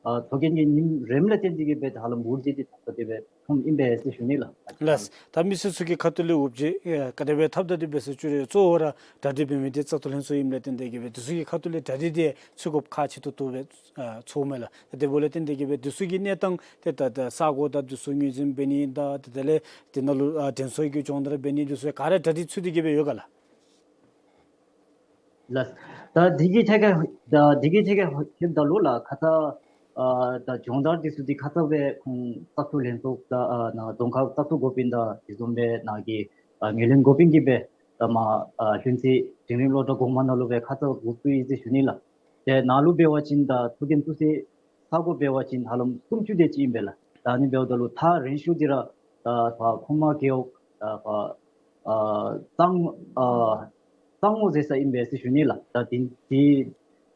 ཨ་ཚོགས་རྒྱན་གྱི་ཉིནམ་རནམ་ལས་བརྟེན་ཏེ་གི་སྦེ་ད་ཧ་ལམ་འོ་བརྒྱལ་འདི་ད་ལྟོ་དེ་སྦེ་མཐོངམ་ཨིན་པས་ཟེར་ཞུ་ནི་ལགས། ལགས། ད་མི་སེར་ཚུ་གི་ཁ་ཐུག་ལས་འོ་བརྒྱལ་ཨེ་ག་དེ་སྦེ་འཐབ་ད་དེ་སྦེ་ཟེར་ཞུ་རུང་གཙོ་བོ་ར་གྲ་སྒྲིག་འབད་མི་འདི་བཙག་འཐུ་ལྷན་ཚོགས་ཨིནམ་ལས་བརྟེན་ཏེ་གི་སྦེ་དེ་ཚུ་གི་ཁ་ཐུག་ལས་གྲ་སྒྲིག་འདི་ཚུད་དགོཔ་ཁག་ཆེ་ཏོག་ཏོ་སྦེ་ཨ་ཚོརཝ་མས་ལགས། ད་དེ་འབདཝ་ལས་བརྟེན་ཏེ་གི་སྦེ་དེ་ཚུ་གི་གནས་སྟངས་ཏེ་ད་ད་ས་གོ་དང་དེ་ཚུ་ངོས་འཛིན་འབད་ནི་དང་ཏེ་དེ་ལས་དེ་ནང་ལུ་ཨ་དྲན་གསོ་གི་སྦྱོང་བརྡར་འབད་ནི་དེ་ཚུ་ག་ར་གྲ་སྒྲིག་ཚུད་དེ་གི་སྦེ་ཡོད་ག་ལགས། ལགས། ད་འདི་གི་ཐད་ཁར་ད་འདི་གི་ཐད་ཁར་ལྷོདཔ་ད་ལུ་ལགས་ཁ་ཙ་ཨ་ད་སྦྱོང་བརྡར་འདི་ཚུ་འདི་ཁ་ཙ་སྦེ་ཁོང་བཙག་འཐུ་ལྷན་ཚོགས་དང་ཨ་ནཱ་རྫོང་ཁག་བཙག་འཐུ་འགོ་དཔོན་དང་དེ་བཟུམ་སྦེ་ནཱ་གི་ཨ་ངོས་ལེན་འགོ་དཔོན་གྱིས་སྦེ་ད་མར་ཨ་ལྷུན་རྩེ་འབྲིང་རིམ་སློབ་གྲྭ་གོང་མ་ནང་ལུ་སྦེ་ཁ་ཙ་འགོ་བཙུགས་ཡི་ཟེར་ཞུ་ནི་ལགས། ཏེ་ནཱ་ལུ་འབད་བ་ཅིན་ད་ཚོགས་རྒྱན་བཙུགས་སའི་ས་གོ་འབད་བ་ཅིན་ཧ་ལམ་སུམ་ཅུ་དེ་ཅིག་ཨིན་པས་ལགས། ད་ཨ་ནི་འབདཝ་ད་ལུ་ཐག་རིང་ཤོས་འདི་ར་ད་ཕར་ཁུག་མ་རྒེད་འོག་ད་ཕར་ཨ་གཙང་ཨ་གཙང་ངོ་ཟེར་ས་ཨིན་པས་ཟེར་ཞུ་ནི་ལགས། ད་འདི་འདི་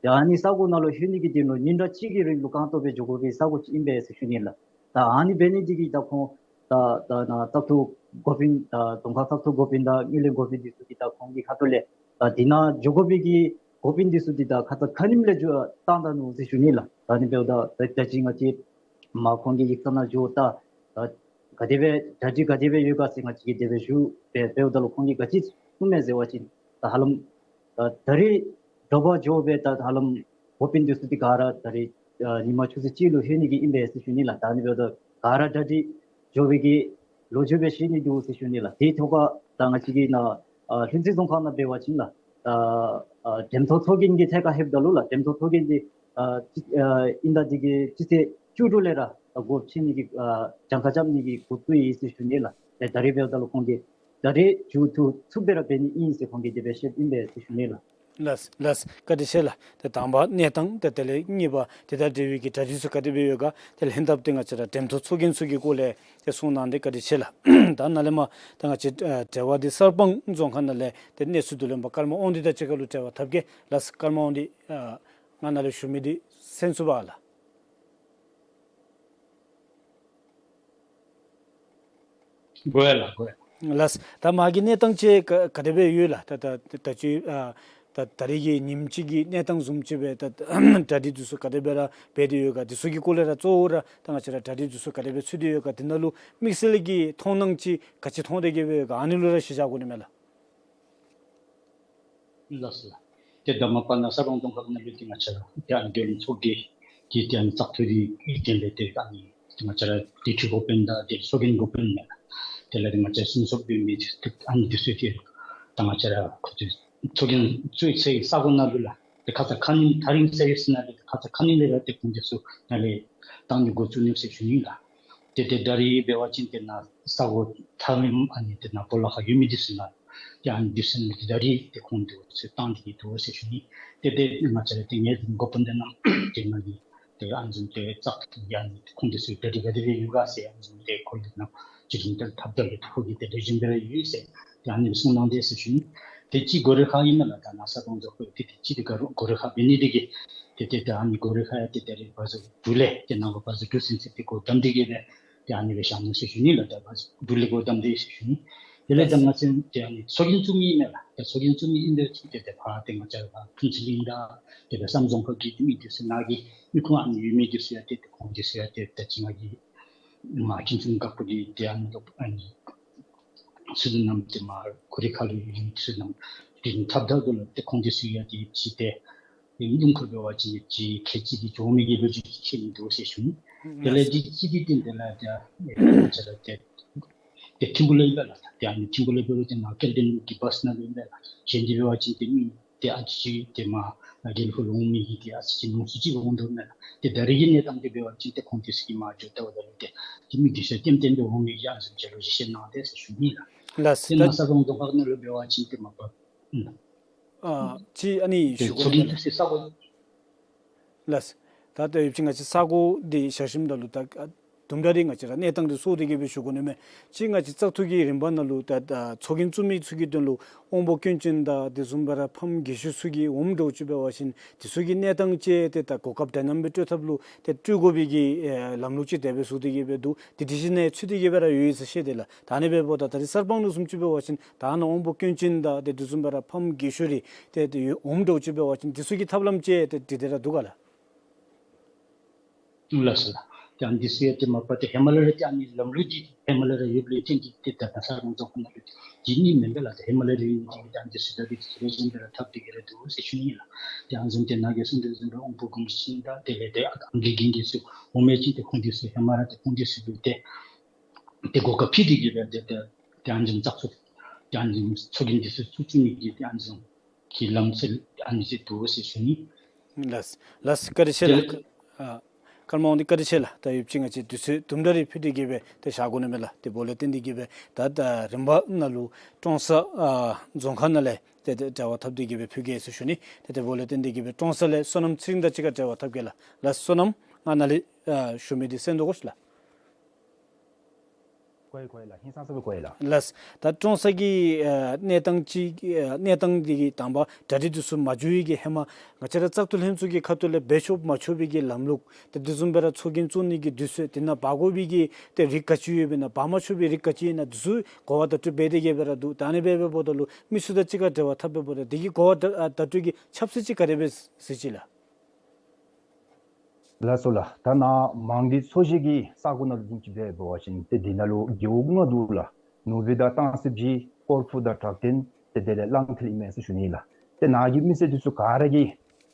ད་ཨ་ནི་ས་གོ་ནང་ལུ་ལྷོད་ནི་གི་དོན་ལུ་ཉིན་གྲངས་གཅིག་གི་རིང་ལུ་རྐང་སྟོང་སྦེ་འགྱོ་དགོ་པའི་ས་གོ་ཅིག་ཨིན་པས་ཟེར་ཞུ་ནི་ལགས། ད་ཨ་ནི་འབད་ནི་འདི་གིས་ད་ཁོང་ད་ད་ནཱ་བཙག་འཐུ་འགོ་དཔོན་ད་རྫོང་ཁག་བཙག་འཐུ་འགོ་དཔོན་དང་ངོས་ལེན་འགོ་དཔོན་འདི་ཚུ་གིས་ད་ཁོང་གི་ཁ་ཐུག་ལས་ད་འདི་ནང་འགྱོ་དགོ་པའི་གི་འགོ་དཔོན་འདི་ཚུ་འདི་ད་ཁ་ཙ་ཁ་ཉིནམ་ལས་འགྱོ་བཏང་ད་ནུག་ཟེར་ཞུ་ནི་ལགས། ད་ཨ་ནི་འབདཝ་ད་ད་ད་ཅི་ང་བཅས་མར་ཁོང་གི་ཡིག་ཚང་ནང་འགྱོ་ད་ད་ག་དེ་སྦེ་གྲ་སྒྲིག་ག་དེ་སྦེ་ཡོད་ག་ཟེར་ང་བཅས་ཀྱིས་དེ་སྦེ་ཞུ་འབད་འབདཝ་ད་ལུ་ཁོང་གིས་ག་ཅི་གསུངས་མས་ཟེར་བ་ཅིན་ད་ཧ་ལམ་ད་ད་རེས་དྲོ་པ་འགྱོ་སྦེ་ད་ཧ་ལམ་འགོ་དཔོན་འདི་ཚུ་འདི་ག་ར་ད་རེས་ཨ་ཉིན་མ་ཆུ་ཚོད་གཅིག་ལུ་ལྷོད་ནི་གི་ཨིན་པས་ཟེར་ཞུ་ནི་ལགས། ད་ཨ་ནི་འབདཝ་ད་ག་ར་གྲ་སྒྲིག་འགྱོ་བའི་གི་ལོ་རྒྱུས་སྦེ་ཤེས་ནི་འདུག་ཟེར་ཞུ་ནི་ལགས། དེའི་ཐོག་ཁར་ད་ང་བཅས་ཀྱི་ནཱ་ཨ་ལྷུན་རྩེ་རྫོང་ཁག་ནང་འབད་བ་ཅིན་ལགས་ད་ཨ་འགྲེམས་ཚོགས་ཚོགས་རྒྱན་གྱི་ཐད་ཁར་ལྷོདཔ་ད་ལུ་ལགས་འགྲེམས་ཚོགས་ཚོགས་རྒྱན་འདི་ཨ་ཨ་དབྱིན་ཟླ་འདི་གི་སྤྱི་ཚེས་བཅུ་དྲུག་ལས་ར་ད་སྒོ་ཕྱེ་ནི་གི་ཨ་གྱངས་ཁ་རྐྱབ་ནི་གི་འགོ་བཙུགས་ཡི་ཟེར་ཞུ་ནི་ལགས། ཏེ་ད་རེས་འབདཝ་ད་ལུ་ཁོང་གིས་ད་རེས་མཇུག་བསྡུ་ཚུགསཔ་སྦེ་ར་འབད་ནི་ཨིན་ཟེར་ཁོང་གིས་དེ་སྦེ་བཤདཔ་ཨིན་པས་ཟེར་ཞུ་ནི་ལགས། ལགས་ལགས། བཀའ་དྲིན་ཆེ་ལགས། ཏེ་དང་པ་གནས་སྟངས་ཏེ་དེ་ལས་གཉིས་པ་དེ་དང་འབྲེལ་བའི་གི་གྲ་སྒྲིག་ཚུ་ག་དེ་སྦེ་ཡོད་ག། དེ་ལས་ལྷན་ཐབས་ཏེ་ང་བཅས་ར་འགྲེམས་ཐོག་ཚོགས་རྒྱན་ཚུ་གི་སྐོར་ལས་ཏེ་གསུང་གནང་སྟེ་བཀའ་དྲིན་ཆེ་ལགས། ད་ནཱ་ལས་མར་ད་ང་བཅས་ཨ་འབྲེལ་བ་འདི་གསར་སྤང་རྫོང་ཁག་ནང་ལས་ཏེ་གནས་ཚུལ་བསྡུ་ལེན་པ་ཀརྨ་དབང་འདུས་དང་གཅིག་ཁར་ལུ་འབྲེལ་བ་འཐབ་གེ་ལགས། ཀརྨ་དབང་འདུས་ཨ་ང་ནཱ་ལས་ཞུ་མི་འདི་གསན་ཚུགས་པ་ལགས། གོ་ཡི་ལགས། གོ་ཡི། ལགས། ད་མར་གྱི་གནས་སྟངས་ཅིག་ག་ག་དེ་སྦེ་ཡོད་ལགས། ད་ད་ད་ཅི་ཨ་ད་ད་རིས་ཀྱི་ཉིནམ་གཅིག་གི་གནས་སྟངས་བཟུམ་ཅིག་སྦེ་ད་གྲ་སྒྲིག་འདི་ཚུ་ག་དེ་སྦེ་ར་འབད་དེ་ཡོད་ག། འདི་ཚུ་གི་སྐོར་ལས་ར་གཙོ་བོ་ར་ད་ང་བཅས་ར་གྲ་སྒྲིག་འདི་ཚུ་ག་དེ་སྦེ་ཚུད་དེ་ཡོད་ག། འདི་ནང་ལུ་དམིགས་བསལ་གྱི་མཐོང་སྣང་ཅིག་ག་ཅི་མཐོང་སྟེ་གི་སྦེ་ཡོད་ག། ཨ་ནི་ལུ་ར་ཞུ་བཞག་དགོ་ནི་མས་ལགས། ལགས་སོ། ཏེ་ད་མ་པ་ནཱ་གསར་སྤང་རྫོང་ཁག་ནང་ལུ་ཏེ་ང་བཅས་ར་ཏེ་ཨ་ནི་རྒྱལ་ཡུམ་མཚོ་རྒྱལ་གྱི་ཏེ་ཨ་ནི་བཙག་འཐུ་འདི་གི་དོན་ལས་ཏེ་ཨ་ནི་ཏེ་ང་བཅས་ར་སྡེ་འཁྲུག་འགོ་དཔོན་དང་ཏེ་ཚོགས་རྒྱན་འགོ་དཔོན་མས་ལགས། དེ་ལས་ཏེ་ང་བཅས་སྲུང་སྐྱོབ་འབད་མི་ཏེ་ཨ་ནི་འདི་ཚུ་ཏེ་ད་ང་བཅས་ར་ཁོ་ཚུ་ཚོགས་རྒྱན་བཙུགས་སའི་ས་གོ་ནང་ལུ་ལགས། ཏེ་ཁ་ཙ་ཁ་ཉིནམ་ཐག་རིང་ཟེར་ཡོད་ཟེར་ན་ལགས། ཏེ་ཁ་ཙ་ཁ་ཉིནམ་ལས་ར་ཏེ་ཁོང་འདི་ཚུ་ནཱ་ལས་བཏང་ནི་འགོ་བཙུགས་ནུག་ཟེར་ཞུ་ནི་ལགས། ཏེ་ཏེ་ད་རིས་འབད་བ་ཅིན་ཏེ་ནཱ་ས་གོ་ཐག་རིངམ་ཨ་ནི་ཏེ་ནཱ་སྦོ་ལོགས་ཁར་ཡོད་མི་འདི་ཚུ་ནང་ཏེ་ཨ་ནི་འདི་ཚུ་ནང་ཏེ་ད་རིས་ཏེ་ཁོང་འདི་ཚུ་བཏང་སྟེ་གི་འདུག་ཟེར་ཞུ་ནི། ཏེ་ཏེ་ང་བཅས་ར་ཏེ་ངེ་འགོ་དཔོན་འདི་ནང་ཏེ་ནཱ་གི་ཏེ་ཨ་ནི་བཟུམ་ཏེ་བཙག་འཐུ་ཡང་ཁོང་འདི་ཚུ་གྲ་སྒྲིག་ག་དེ་སྦེ་ཡོད་ག་ཟེར་ཨ་ནི་བཟུམ་ཏེ་ཁོང་འདི་ནང་ཅིག་རིམ་ལྟར་ཐབས་དང་ལེགས་ཐོག་གི་ཏེ་ལེགས་ཤོམ་སྦེ་ར་ཡོད་ཟེར་ཏེ་ཨ་ནི་གསུང་གནང་དེས་ཟེར་ཞུ་ནི། ཏེ་གཅིག་སྒོ་རུ་ཁག་ཨིན་མས་ལགས། ད་ནཱ་གསར་སྤང་རྫོང་ཁག་ཏེ་ཏེ་གཅིག་ཏེ་སྒོ་རུ་ཁག་འབད་ནི་འདི་གིས་ཏེ་ཏེ་ད་ཨ་ནི་སྒོ་རུ་ཁག་ཡང་ཏེ་ད་རིས་བ་ཟུར་འབྲུག་ལས་ཏེ་ནཱ་ལུ་བ་ཟུར་འབྲུག་ཚུན་ཚོད་ཏེ་སྒོ་བསྡམས་ཏེ་གི་སྦེ་ཏེ་ཨ་ནི་སྦེ་བཞག་ནུག་ཟེར་ཞུ་ནི་ལགས། ད་བ་ཟུར་འབྲུག་ལས་སྒོ་བསྡམས་ཏེ་ཟེར་ཞུ་ནི། དེ་ལས་ད་ང་བཅས་ཏེ་ཨ་ནི་ཚོགས་རྒྱན་བཙུགས་མི་ཨིན་མས་ལགས། ཏེ་ཚོགས་རྒྱན་བཙུགས་མི་ཨིན་པའི་ཚུ་ཏེ་ཏེ་ཕར་ཏེ་ང་བཅས་ར་ཕུན་ཚོགས་གླིང་དང་ཏེ་ད་བསམ་རྫོང་ཁག་གི་མི་འདི་ཚུ་ནཱ་གི་མི་ཁུངས་ཨ་ནི་ཡོད་མི་འདི་ཚུ་ཡང་ཏེ་ཏེ་ཁོང་འདི་ཚུ་ཡང་ཏེ་ད་ཅི་ང་གིས་མར་ཁྱིམ་ཚང་དཀར་པོ་གི་ཏེ་ཨ་ནི་ལོག་ཨ་ནི་ཚུ་ནང་ཏེ་མར་སྒོ་རུ་ཁག་ལུ་ཡོད་མི་ཚུ་ནང་ཏེ་ཐབས་དང་སྒོ་ལུ་ཏེ་ཁོང་འདི་ཚུ་ཡང་ཏེ་ཅིག་ཏེ་སྣུམ་འཁོར་འབད་བ་ཅིན་ཅིག་ཁལ་གཅིག་འདི་འགྱོ་མི་གི་ལོ་རྒྱུས་ཅིག་མཐོང་འདུག་ཟེར་ཞུ་ནི། དེ་ལས་ཏེ་གཅིག་འདི་ཏེ་དེ་ལས་ཏེ་ང་བཅས་ར་ཏེ་ཏེ་ཐིམ་ཕུག་ལས་ཨིན་པས་ལགས། ཏེ་ཨ་ནི་ཐིམ་ཕུག་ལས་འབད་བ་ཅིན་ནཱ་སྐྱེལ་འདྲེན་གྱི་བཱསི་ནང་ལུ་ཨིན་པས་ལགས། གཞན་འདི་འབད་བ་ཅིན་ཏེ་མི་ཏེ་ཨ་ཙི་ཅིག་ཏེ་མར་ནཱ་དགེ་ལུགས་ལུང་མི་གི་ཏེ་ཨ་ཙི་ཅིག་ལོང་སུ་ཅིག་འོང་དོ་མས་ལགས། ཏེ་ད་རིས་ཀྱི་གནས་སྟངས་འདི་འབད་བ་ཅིན་ཏེ་ཁོང་འདི་ཚུ་གིས་མར་འགྱོ་ད་བ་ད་ལུ་ཏེ་ཏེ་མི་འདི་ཚུ་ལྟེམ་ལྟེམ་སྦེ་འོང་མི་གི་ཨ་ནི་བཟུམ་ཅིག་ལོ་རྒྱུས་བཤད་གནང་དེས་ཟེར་ཞུ་ནི་ལགས། ལགས། ཏེ་ད་ནཱ་གསར་སྤང་རྫོང་ཁག་ནང་ལུ་འབད་བ་ཅིན་ཏེ་མ་པ་ཨིན་ལགས། ཨ་ཅིག་ཨ་ནི་ཏེ་ཞུ་དགོ་ཚོགས་ནི་རྒྱན་མས་ལགས། བཙུགས་སའི་ས་གོ། ལགས། ད་ལྟ་ཡོད་ཅིག་ང་བཅས་ས་གོ་འདི་བཞག་ཞིནམ་ད་ལུ་ད་ཨ་དུམ་གྲ་རེ་ང་བཅས་ར་གནས་སྟངས་འདི་སོར་ཏེ་གི་སྦེ་ཞུ་དགོ་ནི་མས། ཅིག་ང་བཅས་བཙག་འཐུ་གི་རིམ་པ་ནང་ལུ་ད་ད་ཚོགས་རྒྱན་བཙུགས་མི་ཚུ་གི་དོན་ལུ་དབང་པོ་སྐྱོན་ཅན་དང་དེ་བཟུམ་སྦེ་ར་ཕམ་རྒས་ཤོས་ཚུ་གིས་འོངམ་འདྲཝ་ཅིག་འབད་བ་ཅིན་དེ་ཚུ་གི་གནས་སྟངས་ཅིག་ཏེ་ད་གོ་སྐབས་འདྲ་མཉམ་སྦེ་སྤྲོད་ཐབས་ལུ་ཏེ་སྤྲོད་དགོ་པའི་གི་ཨེ་ལམ་ལུགས་ཅིག་དེ་སྦེ་བཟོ་སྟེ་གི་སྦེ་འདུག། དེ་དེ་བཞིན་ནང་ཚུད་དེ་གི་སྦེ་ར་ཡོད་ཡོད་ཟེར་བཤད་དེས་ལགས། ད་ཨ་ནི་འབདཝ་ད་ད་རིས་གསར་སྤང་ལུ་བཟུམ་ཅིག་འབད་བ་ཅིན་ད་ནཱ་དབང་པོ་སྐྱོན་ཅན་དང་དེ་དེ་བཟུམ་སྦེ་ར་ཕམ་རྒས་ཤོས་རེ་ཏེ་ཏེ་ཡོད་འོངམ་འདྲཝ་ཅིག་འབད་བ་ཅིན་དེ་ཚུ་གི་ཐབས་ལམ་ཅིག་ཏེ་དེ་དེ་ར་འདུག་ག་ལགས། ལགས་སོ་ལགས། ཏེ་ཨ་ནི་དེ་ཚུ་ཡང་ཏེ་མ་པ་ཏེ་ཧེ་མ་ལས་ར་ཏེ་ཨ་ནི་ལམ་ལུགས་འདི་ཧེ་མ་ལས་ར་ཡོདཔ་ལས་བརྟེན་ཏེ་ཏེ་ད་ནཱ་གསར་སྤང་རྫོང་ཁག་ནང་ལུ་ཏེ་འདི་ནི་མེན་པས་ལགས། ཏེ་ཧེ་མ་ལས་ར་ཡོད་ནི་འདི་ཏེ་ཨ་ནི་དེ་ཚུ་ད་རིས་ཏེ་ལེགས་ཤོམ་སྦེ་ར་འཐབ་སྟེ་གི་ར་འདུག་ཟེར་ཞུ་ནི་ལགས། ཏེ་ཨ་ནི་བཟུམ་ཏེ་ནཱ་གིས་གསུངས་དོ་བཟུམ་ར་དབང་པོ་གོང་ཞིང་དང་དེ་ལས་ཏེ་ཨ་ཨང་རྒས་རྒས་འདི་ཚུ་འོང་མི་ཅིག་ཏེ་ཁོང་འདི་ཚུ་ཧེ་མ་ར་ཏེ་ཁོང་འདི་ཚུ་ལུ་ཏེ་ཏེ་གོ་སྐབས་ཕུལ་ཏེ་གི་སྦེ་ཏེ་ཏེ་ཏེ་ཨ་ནི་བཟུམ་བཙག་འཐུ་ཏེ་ཨ་ནི་བཟུམ་ཚོགས་རྒྱན་འདི་ཚུ་བཙུགས་བཙུགས་ནི་གི་ཏེ་ཨ་ནི་བཟུམ་གྱི་ལམ་སྲོལ་ཨ་ནི་ཅིག་འདུག་ཟེར་ཞུ་ནི། ལགས་ལགས། བཀའ་དྲིན་ཆེ་ལགས། ཨ་ཀརྨ་དབང་འདུས་བཀའ་དྲིན་ཆེ་ལགས། ད་ཡོད་ཅིག་ང་བཅས་དུས་ཚོད་དུམ་གྲ་རེ་ཕུལ་ཏེ་གི་སྦེ་ཏེ་བཞག་དགོ་ནི་མས་ལགས། དེ་འབདཝ་ལས་བརྟེན་ཏེ་གི་སྦེ་ད་ད་རིམ་པ་ནང་ལུ་ཀྲོང་གསར་ཨ་རྫོང་ཁག་ནང་ལས་ཏེ་ཏེ་འབྲེལ་བ་འཐབ་སྟེ་གི་སྦེ་ཕུལ་གེ་ཟེར་ཞུ་ནི། ཏེ་དེ་འབདཝ་ལས་བརྟེན་ཏེ་གི་སྦེ་ཀྲོང་གསར་ལས་བསོད་ནམས་ཚེ་རིང་དང་གཅིག་ཁར་འབྲེལ་བ་འཐབ་གེ་ལགས། ལགས་བསོད་ནམས་ང་ནཱ་ལས་ཨ་ཞུ་མི་འདི་གསན་དོ་གོ་ཤིག་ལགས། གོ་ཡི་གོ་ཡི་ལགས། ཧིང་སངས་ས་སྦེ་གོ་ཡི་ལགས། ལགས། ད་ཀྲོང་གསར་གྱི་ཨ་གནས་སྟངས་ཅིག་ཨ་གནས་སྟངས་འདི་གི་དང་པ་གྲ་སྒྲིག་འདི་ཚུ་མ་འགྱོ་བའི་གི་ཧེ་མ་ང་བཅས་ར་བཙག་འཐུ་ལྷན་ཚོགས་ཀྱི་ཁ་ཐུག་ལས་འབད་ཆོག་མ་ཆོག་པའི་གི་ལམ་ལུགས་ཏེ་དེ་བཟུམ་སྦེ་ར་ཚོགས་རྒྱན་བཙུགས་ནི་གི་དུས་ཚོད་དེ་ནང་འབག་དགོ་པའི་གི་ཏེ་རིགས་ག་ཅི་ཡོདཔ་ཨིན་ན་འབག་མ་ཆོག་པའི་རིགས་ག་ཅི་ཨིན་ན་དེ་ཚུ་གོ་བ་བརྡ་སྤྲོད་འབད་དེ་གི་སྦེ་ར་འདུག། ད་ཨ་ནི་སྦེ་འབདཝ་ད་ལུ་མི་ཚུ་དང་གཅིག་ཁར་འབྲེལ་བ་འཐབ་འབདཝ་ད་དེ་གི་གོ་བ་བརྡ་ཨ་བརྡ་སྤྲོད་ཀྱི་ཆབ་སྲིད་ཅིག་ག་དེ་སྦེ་གཟིགས་ཅི་ལགས། ལགས་སོ་ལགས། ད་ནཱ་མང་སྡེ་ཚོ་བཞི་གི་ས་གོ་ནང་ལུ་བཟུམ་ཅིག་སྦེ་འབད་བ་ཅིན་ཏེ་འདི་ནང་ལུ་རྒེད་འོག་ལྔ་འདུག་ལགས། ནོར་བུ་དང་སྟང་སི་བྱི་ཀོར་ཕུ་དང་བྲག་སྟེང་ཏེ་དེ་ལས་གླང་མཐིལ་ཨིན་མས་ཟེར་ཞུ་ནི་ལགས། ཏེ་ནཱ་གི་མི་སེར་འདི་ཚུ་ག་ར་གིས་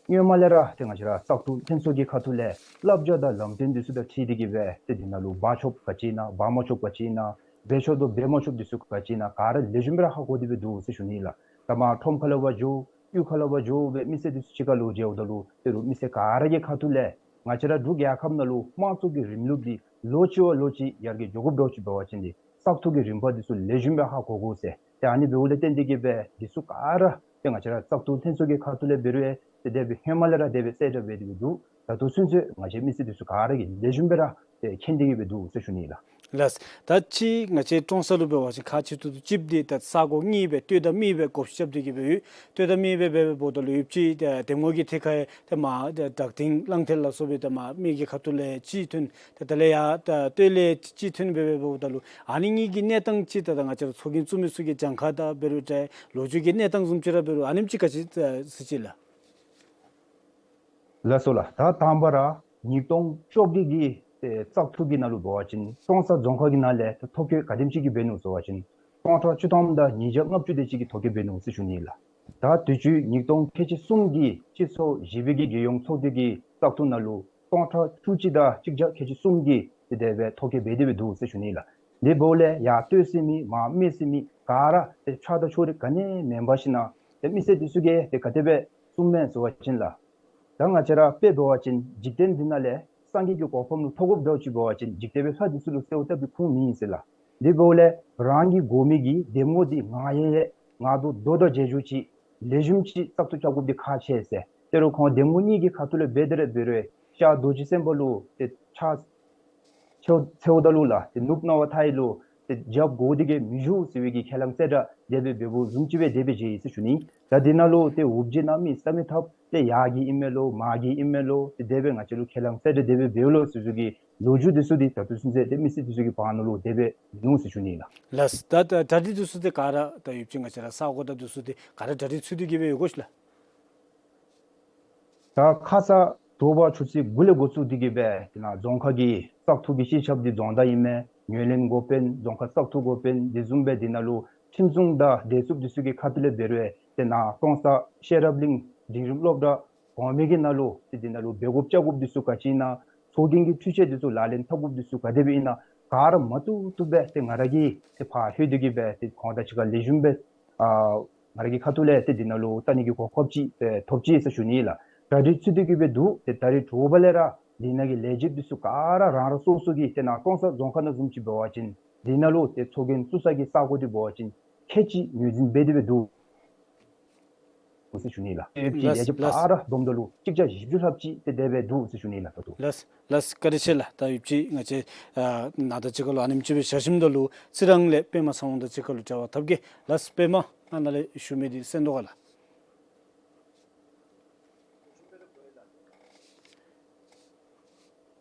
སྔོན་མ་ལས་ར་ཏེ་ང་བཅས་ར་བཙག་འཐུ་ལྷན་ཚོགས་ཀྱི་ཁ་ཐུག་ལས་བསླབ་བྱ་དང་ལམ་སྟོན་འདི་ཚུ་དང་འཁྲིལ་ཏེ་གི་སྦེ་ཏེ་འདི་ནང་ལུ་འབག་ཆོགཔ་ག་ཅི་ཨིན་ན་འབག་མ་ཆོགཔ་ག་ཅི་ཨིན་ན་འབད་ཆོགཔ་དང་འབད་མ་ཆོགཔ་འདི་ཚུ་ག་ཅི་ཨིན་ན་ག་ར་ལེགས་ཤོམ་སྦེ་ར་ཧ་གོ་སྟེ་སྦེ་འདུག་ཟེར་ཞུ་ནི་ལགས། ད་མར་ཁྲོམ་ཁ་ལས་ཕར་འགྱོ་གཡུས་ཁ་ལས་ཕར་འགྱོ་སྦེ་མི་སེར་འདི་ཚུ་གཅིག་ཁར་ལུ་མཇལཝ་ད་ལུ་ཏེ་རུང་མི་སེར་ག་ར་གི་ཁ་ཐུག་ལས་ང་བཅས་ར་འབྲུག་རྒྱལ་ཁབ་ནང་ལུ་དམངས་གཙོ་གི་རིང་ལུགས་འདི་ལོ་གཅིག་བ་ལོ་གཅིག་ཡར་རྒྱས་འགྱོ་དགོཔ་འདྲཝ་ཅིག་འབད་བ་ཅིན་ཏེ་བཙག་འཐུ་གི་རིམ་པ་འདི་ཚུ་ལེགས་ཤོམ་སྦེ་ཧ་གོ་དགོ་ཟེར། ཏེ་ཨ་ནི་འབདཝ་ལས་བརྟེན་ཏེ་གི་སྦེ་འདི་ཚུ་ག་ར་ ཏེ་ང་བཅས་ར་བཙག་འཐུ་ལྷན་ཚོགས་ཀྱི་ཁ་ཐུག་ལས་འབད་རུང་ཡང་ཏེ་དེ་སྦེ་ཧེ་མ་ལས་ར་དེ་སྦེ་གསལ་བསྒྲགས་འབད་དེ་སྦེ་འདུག། ད་ལྟོ་ཚུན་ཚོད་ང་བཅས་མི་སེར་འདི་ཚུ་ག་ར་གིས་ལེགས་ཤོམ་སྦེ་ར་ཏེ་མཁྱེན་ཏེ་གི་སྦེ་འདུག་ཟེར་ཞུ་ནི་ལགས། ལགས། ད་ཅི་ང་བཅས་ཀྲོང་གསར་ལུ་འབད་བ་ཅིན་ཁག་ཆེ་ཏོག་ཏོ་ཅིག་འདི་ད་ས་གོ་གཉིས་སྦེ་སྟོད་དང་སྨད་སྦེ་བགོ་བཤའ་རྐྱབ་སྟེ་གི་སྦེ་ཡོད། སྟོད་དང་སྨད་སྦེ་འབད་འབདཝ་ད་ལུ་ཡོད་ཅི་ད་འདེམས་ངོ་གི་ཐད་ཁར་ཡང་ཏེ་མར་ད་བྲག་སྟེང་གླང་མཐིལ་ལ་སོགས་པའི་ད་མར་སྨད་ཀྱི་ཁ་ཐུག་ལས་ཅིག་ཐོན། ཏེ་དེ་ལས་ཡར་ད་སྟོད་ལས་ཅིག་ཐོན་སྦེ་འབད་འབདཝ་ད་ལུ་ཨ་ནི་གཉིས་ཀྱི་གནས་སྟངས་ཅིག་ད་ད་ང་བཅས་ར་ཚོགས་རྒྱན་བཙུགས་མི་ཚུ་གི་གྱངས་ཁ་དང་འབད་རུང་ད་ལོ་རྒྱུས་ཀྱི་གནས་སྟངས་བཟུམ་ཅིག་ར་འབད་རུང་ཨ་ནེམ་ཅིག་ག་ཅི་ཟེར་ཅི་ལགས། ལགས་སོ་ལགས། ད་དང་པ་ར་ཉིས་སྟོང་བཅོ་བརྒྱད་ཀྱི་ཏེ་བཙག་འཐུ་གི་ནང་ལུ་འབད་བ་ཅིན་ཀྲོང་གསར་རྫོང་ཁག་གི་ནང་ལས་ཏེ་ཐོ་བཀོད་ག་དེམ་ཅིག་གི་འབད་ནུག་ཟེར་བ་ཅིན་སྟོང་ཕྲག་བཅུ་ཐམ་དང་ཉིས་བརྒྱ་ལྔ་བཅུ་དེ་ཅིག་གི་ཐོ་བཀོད་འབད་ནུག་ཟེར་ཞུ་ནི་ལགས། ད་དུས་ཅི་ཉིས་སྟོང་ཁལ་གཅིག་གསུམ་གྱི་སྤྱི་ཚོགས་བཞི་པའི་གི་རྒྱལ་ཡོངས་ཚོགས་འདུ་གི་བཙག་འཐུ་ནང་ལུ་སྟོང་ཕྲག་བཅུ་གཅིག་དང་གཅིག་བརྒྱ་ཁལ་གཅིག་གསུམ་གྱིས་ཏེ་དེ་སྦེ་ཐོ་བཀོད་འབད་དེ་སྦེ་འདུག་ཟེར་ཞུ་ནི་ལགས། དེ་འབདཝ་ལས་ཡར་སྟོད་ཟེར་མི་མར་སྨད་ཟེར་མི་ག་ར་ཏེ་ཆགས་སྡང་ཕྱོགས་རིས་ག་ནི་མེན་པར་ཞིན་ན་ཏེ་མི་སེར་འདི་ཚུ་གིས་ཏེ་ག་དེ་སྦེ་གསུངམ་མས་ཟེར་བ་ཅིན་ལགས། ད་ང་བཅས་ར་དཔེ་འབད་བ་ཅིན་འཇིག་རྟེན་འདི་ནང་ལས་སངས་རྒྱས་ཀྱི་གོ་འཕང་ལུ་ཐོབ་དགོཔ་འདྲཝ་ཅིག་འབད་བ་ཅིན་འཇིག་རྟེན་པའི་ལྷ་འདི་ཚུ་ལུ་གསོལཝ་བཏབ་སྟེ་འབུངམ་ཨིན་ཟེར་ལགས། དེ་འབདཝ་ལས་རང་གིས་དགོ་མི་གི་འདེམས་ངོ་འདི་ང་ཡང་ཡང་ང་དོ་བཟློག་དང་བརྗེ་བཟོ་ཅིག་ལེགས་ཤོམ་ཅིག་བཙག་འཐུ་རྐྱབ་དགོཔ་འདི་ཁག་ཆེ་ཟེར། ད་རུང་ཁོང་འདེམས་ངོ་གཉིས་ཀྱི་ཁ་ཐུག་ལས་འབད་དེ་ར་འབད་རུང་ཤར་རྡོ་རྗེ་སེམས་དཔའ་ལུ་ཏེ་ཕྱག་འཚལ་འཚལཝ་ད་ལུ་ལགས་ཏེ་ནུབ་སྣང་བ་མཐའ་ཡས་ལུ་ཏེ་རྒྱབ་བསྒོར་ཏེ་གི་མི་བཞུགས་ཟེར་བའི་གི་ཁས་བླངས་གསལ་བསྒྲགས་དེ་སྦེ་འབདཝ་བཟུམ་ཅིག་སྦེ་དེ་སྦེ་མཇལ་ཡི་ཟེར་ཞུ་ནི། ད་འདི་ནང་ལུ་ཏེ་འུབ་བརྗིད་གནམ་མེད་ས་མེད་འཐབ་ཏེ་ཡར་གྱི་ཨིན་མས་ལོ་མར་གྱི་ཨིན་མས་ལོ་ཏེ་དེ་སྦེ་ང་བཅས་ལུ་ཁས་བླངས་གསལ་བསྒྲགས་དེ་སྦེ་འབདཝ་ལོ་ཟེར་ཟེར་གི་ལོ་རྒྱུས་འདི་ཚུ་འདི་ད་ལྟོ་ཚུན་ཚོད་ཏེ་མི་སེར་འདི་ཚུ་གི་བར་ན་ལུ་དེ་སྦེ་ནུག་ཟེར་ཞུ་ནི་ལགས། ལགས། ད་ད་གྲ་སྒྲིག་འདི་ཚུ་འདི་ག་ར་ད་ཡོདཔ་ཅིག་ང་བཅས་ར་ས་གོ་དང་འདི་ཚུ་འདི་ག་ར་གྲ་སྒྲིག་ཚུད་དེ་གི་སྦེ་ཡོད་གོ་ཤིག་ལགས། ད་ཁ་ཙ་དྲོ་པ་ཆུ་ཚོད་དགུ་ལས་འགོ་བཙུགས་ཏེ་གི་སྦེ་དེ་ནང་རྫོང་ཁག་གི་བཙག་འཐུ་གི་སྤྱི་ཁྱབ་འདི་རྫོང་བདག་ཨིན་མས། ངོས་ལེན་འགོ་དཔོན་རྫོང་ཁག་བཙག་འཐུ་འགོ་དཔོན་དེ་བཟུམ་སྦེ་དེ་ནང་ལུ་ཁྲིམས་སྲུང་དང་བདེ་སྲུངཔ་འདི་ཚུ་གི་ཁ་ཐུག་ལས་འབད་རུང་ཏེ་ནཱ་ཀྲོང་གསར་ཤེས་རབ་གླིང་འབྲིང་རིམ་སློབ་གྲྭ་གོང་མའི་གི་ནང་ལུ་ཏེ་དེ་ནང་ལུ་འབད་དགོཔ་བཅའ་དགོཔ་འདི་ཚུ་ག་ཅི་ཨིན་ན་ཚོགས་རྒྱན་གྱི་འཕྲུལ་ཆས་འདི་ཚུ་ལག་ལེན་འཐབ་དགོཔ་འདི་ཚུ་ག་དེ་སྦེ་ཨིན་ན་ག་ར་མ་བཏུབ་བཏུབ་སྦེ་ཏེ་ང་ར་གིས་ཏེ་ཕར་ལྷོད་དེ་གི་སྦེ་ཏེ་ཁོང་དང་གཅིག་ཁར་ལེགས་ཤོམ་སྦེ་ཨ་ང་ར་གི་ཁ་ཐུག་ལས་ཏེ་འདི་ནང་ལུ་བལྟ་ནི་གི་གོ་སྐབས་ཅིག་ཨེ་ཐོབ་ཅི་ཟེར་ཞུ་ནི་ལགས། གྲ་སྒྲིག་ཚུད་དེ་གི་སྦེ་འདུག། ཏེ་ད་རིས་དྲོ་པ་ལས་ར་འདི་ནང་གི་ལས་བྱེདཔ་འདི་ཚུ་ག་ར་རང་རང་སོ་སོ་གི་ཏེ་ནཱ་ཀྲོང་གསར་རྫོང་ཁག་ནང་བཟུམ་ཅིག་འབད་བ་ཅིན་འདི་ནང་ལུ་ཏེ་ཚོགས་རྒྱན་བཙུགས་ས་གི་ས་གོ་འདི་འབད་བ་ཅིན་ཁལ་གཅིག་ངོས་འཛིན་འབད་དེ་སྦེ་འདུག་ཟེར་ཞུ་ནི་ལགས། ཏེ་ལགས་ལས་བྱེདཔ་ལགས། ག་ར་བསྡོམས་ད་ལུ་གཅིག་བརྒྱ་བཞི་བཅུ་ལྷགཔ་ཅིག་ཏེ་དེ་སྦེ་འདུག་ཟེར་ཞུ་ནི་ལགས། ད་ལྟོ། ལགས་ལགས། བཀའ་དྲིན་ཆེ་ལགས། ད་ཡོདཔ་ཅིག་ང་བཅས་ཨ་ནཱ་དང་གཅིག་ཁར་ལུ་ཨ་ནེམ་ཅིག་སྦེ་བཞག་ཞིནམ་ད་ལུ་རྩི་རང་ལས་པདྨ་ཚེ་དབང་དང་གཅིག་ཁར་ལུ་འབྲེལ་བ་འཐབ་གེ། ལགས་པདྨ་ང་ནཱ་ལས་ཞུ་མི་འདི་གསན་དོ་ག་ལགས།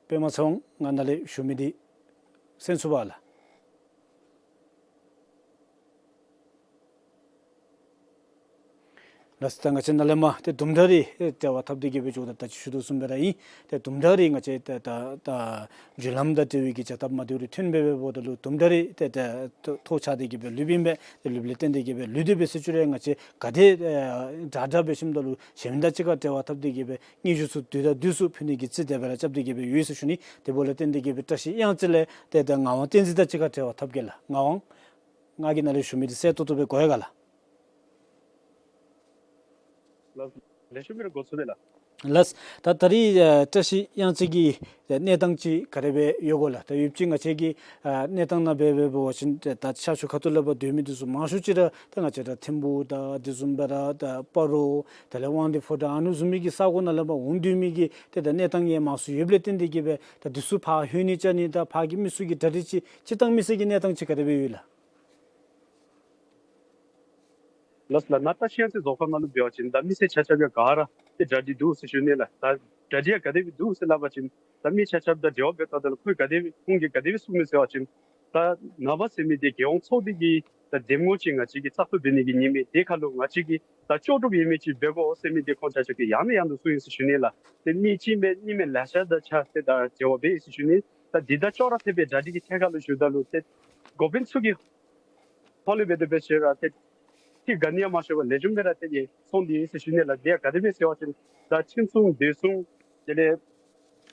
པདྨ་ཚེ་དབང་ང་ནཱ་ལས་ཞུ་མི་འདི་གསན་ཚུགས་པ་ལགས། ལགས་ད་ང་བཅས་ནཱ་ལས་མར་ཏེ་དུམ་གྲ་རེ་འབྲེལ་བ་འཐབ་སྟེ་གི་སྦེ་འགྱོཝ་ད་ད་ཅི་ཞུ་དོ་བཟུམ་སྦེ་ར་ཨིན། ཏེ་དུམ་གྲ་རེ་ང་བཅས་ད་ད་ད་བརྒྱུད་ལམ་དང་འབྲེལ་བའི་གི་བྱ་ཐབས་མ་བདེཝ་རེ་ཐོན་སྦེ་འབདཝ་ད་ལུ་དུམ་གྲ་རེ་ཏེ་ད་ཐོག་ཆགས་ཏེ་གི་སྦེ་ལུསཔ་ཨིན་པས། ཏེ་ལུསཔ་ལས་བརྟེན་ཏེ་གི་སྦེ་ལུས་ཏེ་སྦེ་ཟེར་ཞུ་རུང་ང་བཅས་ག་དེ་ཨེ་དྲག་དྲག་འབད་ཞིནམ་ད་ལུ་གཞན་མི་དང་གཅིག་ཁར་འབྲེལ་བ་འཐབ་སྟེ་གི་སྦེ་སྙན་ཞུ་ཚུ་དུས་དང་དུས་སུ་ཕུལ་ནི་གི་རྩིས་དེ་སྦེ་ར་རྐྱབ་སྟེ་གི་སྦེ་ཡོད་ཟེར་ཞུ་ནི། དེ་འབདཝ་ལས་བརྟེན་ཏེ་གི་སྦེ་བཀྲ་ཤིས་གཡང་རྩེ་ལས་ཏེ་ད་ངག་དབང་བསྟན་འཛིན་དང་གཅིག་ཁར་འབྲེལ་བ་འཐབ་གེ་ལགས། ངག་དབང་ང་གིས་ནཱ་ལས་ཞུ་མི་འདི་གསལ་ཏོག་ཏོ་སྦེ་གོ་ཡི་ག་ལགས། ལགས་ལེགས་ཤོམ་སྦེ་ར་གོ་ཚུགས་པས་ལགས། ལགས། ད་ད་རིས་ཨ་བཀྲ་ཤིས་གཡང་རྩེ་གི་གནས་སྟངས་ཅིག་ག་དེ་སྦེ་ཡོད་གོ་ལགས། ད་ཡོདཔ་ཅིག་ང་བཅས་ཀྱི་ཨ་གནས་སྟངས་ནང་འབད་འབད་འབད་བ་ཅིན་ད་ཤར་ཕྱོགས་ཁ་ཐུག་ལས་ཕར་སྡོད་མི་འདི་ཚུ་མང་ཤོས་ཅིག་ར་ད་ང་བཅས་ར་ཐིམ་ཕུག་དང་དེ་བཟུམ་སྦེ་ར་ད་སྤ་རོ་དེ་ལས་དབང་འདུས་ཕོ་བྲང་ཨ་ནི་བཟུམ་མའི་གི་ས་གོ་ནང་ལས་ཕར་འོང་སྡོད་མི་གི་ཏེ་ད་གནས་སྟངས་ཡང་མང་སུ་ཡོདཔ་ལས་བརྟེན་ཏེ་གི་སྦེ་ད་འདི་ཚུ་ཕར་ལྷོད་ནི་བཅར་ནི་དང་ཕར་གྱི་མི་ཚུ་གི་གྲ་སྒྲིག་ཅིག་སྤྱིར་བཏང་མི་སེར་གྱི་གནས་སྟངས་ཅིག་ག་དེ་སྦེ་ཡོད་ལགས། ལགས་ལགས། ནཱ་བཀྲ་ཤིས་གཡང་རྩེ་རྫོང་ཁག་ནང་ལུ་འབད་བ་ཅིན་ད་མི་སེར་ཆ་ཁྱབ་ཡང་ག་ར་ཏེ་གྲ་སྒྲིག་འདུག་ཟེར་ཞུ་ནི་ལགས། ད་གྲ་སྒྲིག་ཡང་ག་དེ་སྦེ་འདུག་ཟེར་སླབ་པ་ཅིན་ད་མི་ཆ་ཁྱབ་དང་འབྲེལ་བ་འབད་ད་ལུ་ཁོང་གིས་ག་དེ་སྦེ་ཁོང་གིས་ག་དེ་སྦེ་གསུངས་ནུག་ཟེར་བ་ཅིན་ད་ནངས་པ་ཟེར་མི་འདི་རྒྱལ་ཡོངས་ཚོགས་སྡེ་གི་ད་འདེམས་ངོ་ཅིག་ང་བཅས་ཀྱིས་བཙག་འཐུ་འབད་ནི་གི་ཉིནམ་ཨིན། དེ་ཁར་ལུ་ང་བཅས་ཀྱིས་ད་ལྕོགས་གྲུབ་ཡོད་མི་ཅིག་འབད་དགོ་ཟེར་མི་འདི་ཁོང་ཆ་ཁྱབ་ཀྱིས་ཡང་ནས་ཡང་དུ་གསུངས་ཡི་ཟེར་ཞུ་ནི་ལགས། ཏེ་མི་གཅིག་མེན་གཉིས་མེན་ལེ་ཤ་དང་གཅིག་ཁར་ཏེ་ད་འབྲེལ་བ་འབད་ཡི་ཟེར་ཞུ་ནི། ད་འདི་དང་ཅོག་ར་འཐདཔ་སྦེ་གྲ་སྒྲིག་གི་ཐད་ཁར་ལུ་ཞུཝ་ད་ལུ་ཏེ་འགོ་དཔོན་ཚུ་གི་ཧོངས་ལས་འབད་དེ་འབད་ཞིནམ་ལས་ཏེ་ཏེ་ག་ནི་ཡང་མ་ཤོར་བར་ལེགས་ཤོམ་སྦེ་ར་ཏེ་སོང་སྟེ་ཡོད་ཟེར་ཞུ་ནི་ལགས། དེ་ཡང་ག་དེ་སྦེ་ཟེར་བ་ཅིན་ད་ཁྲིམས་སྲུང་བདེ་སྲུང་དེ་ལས་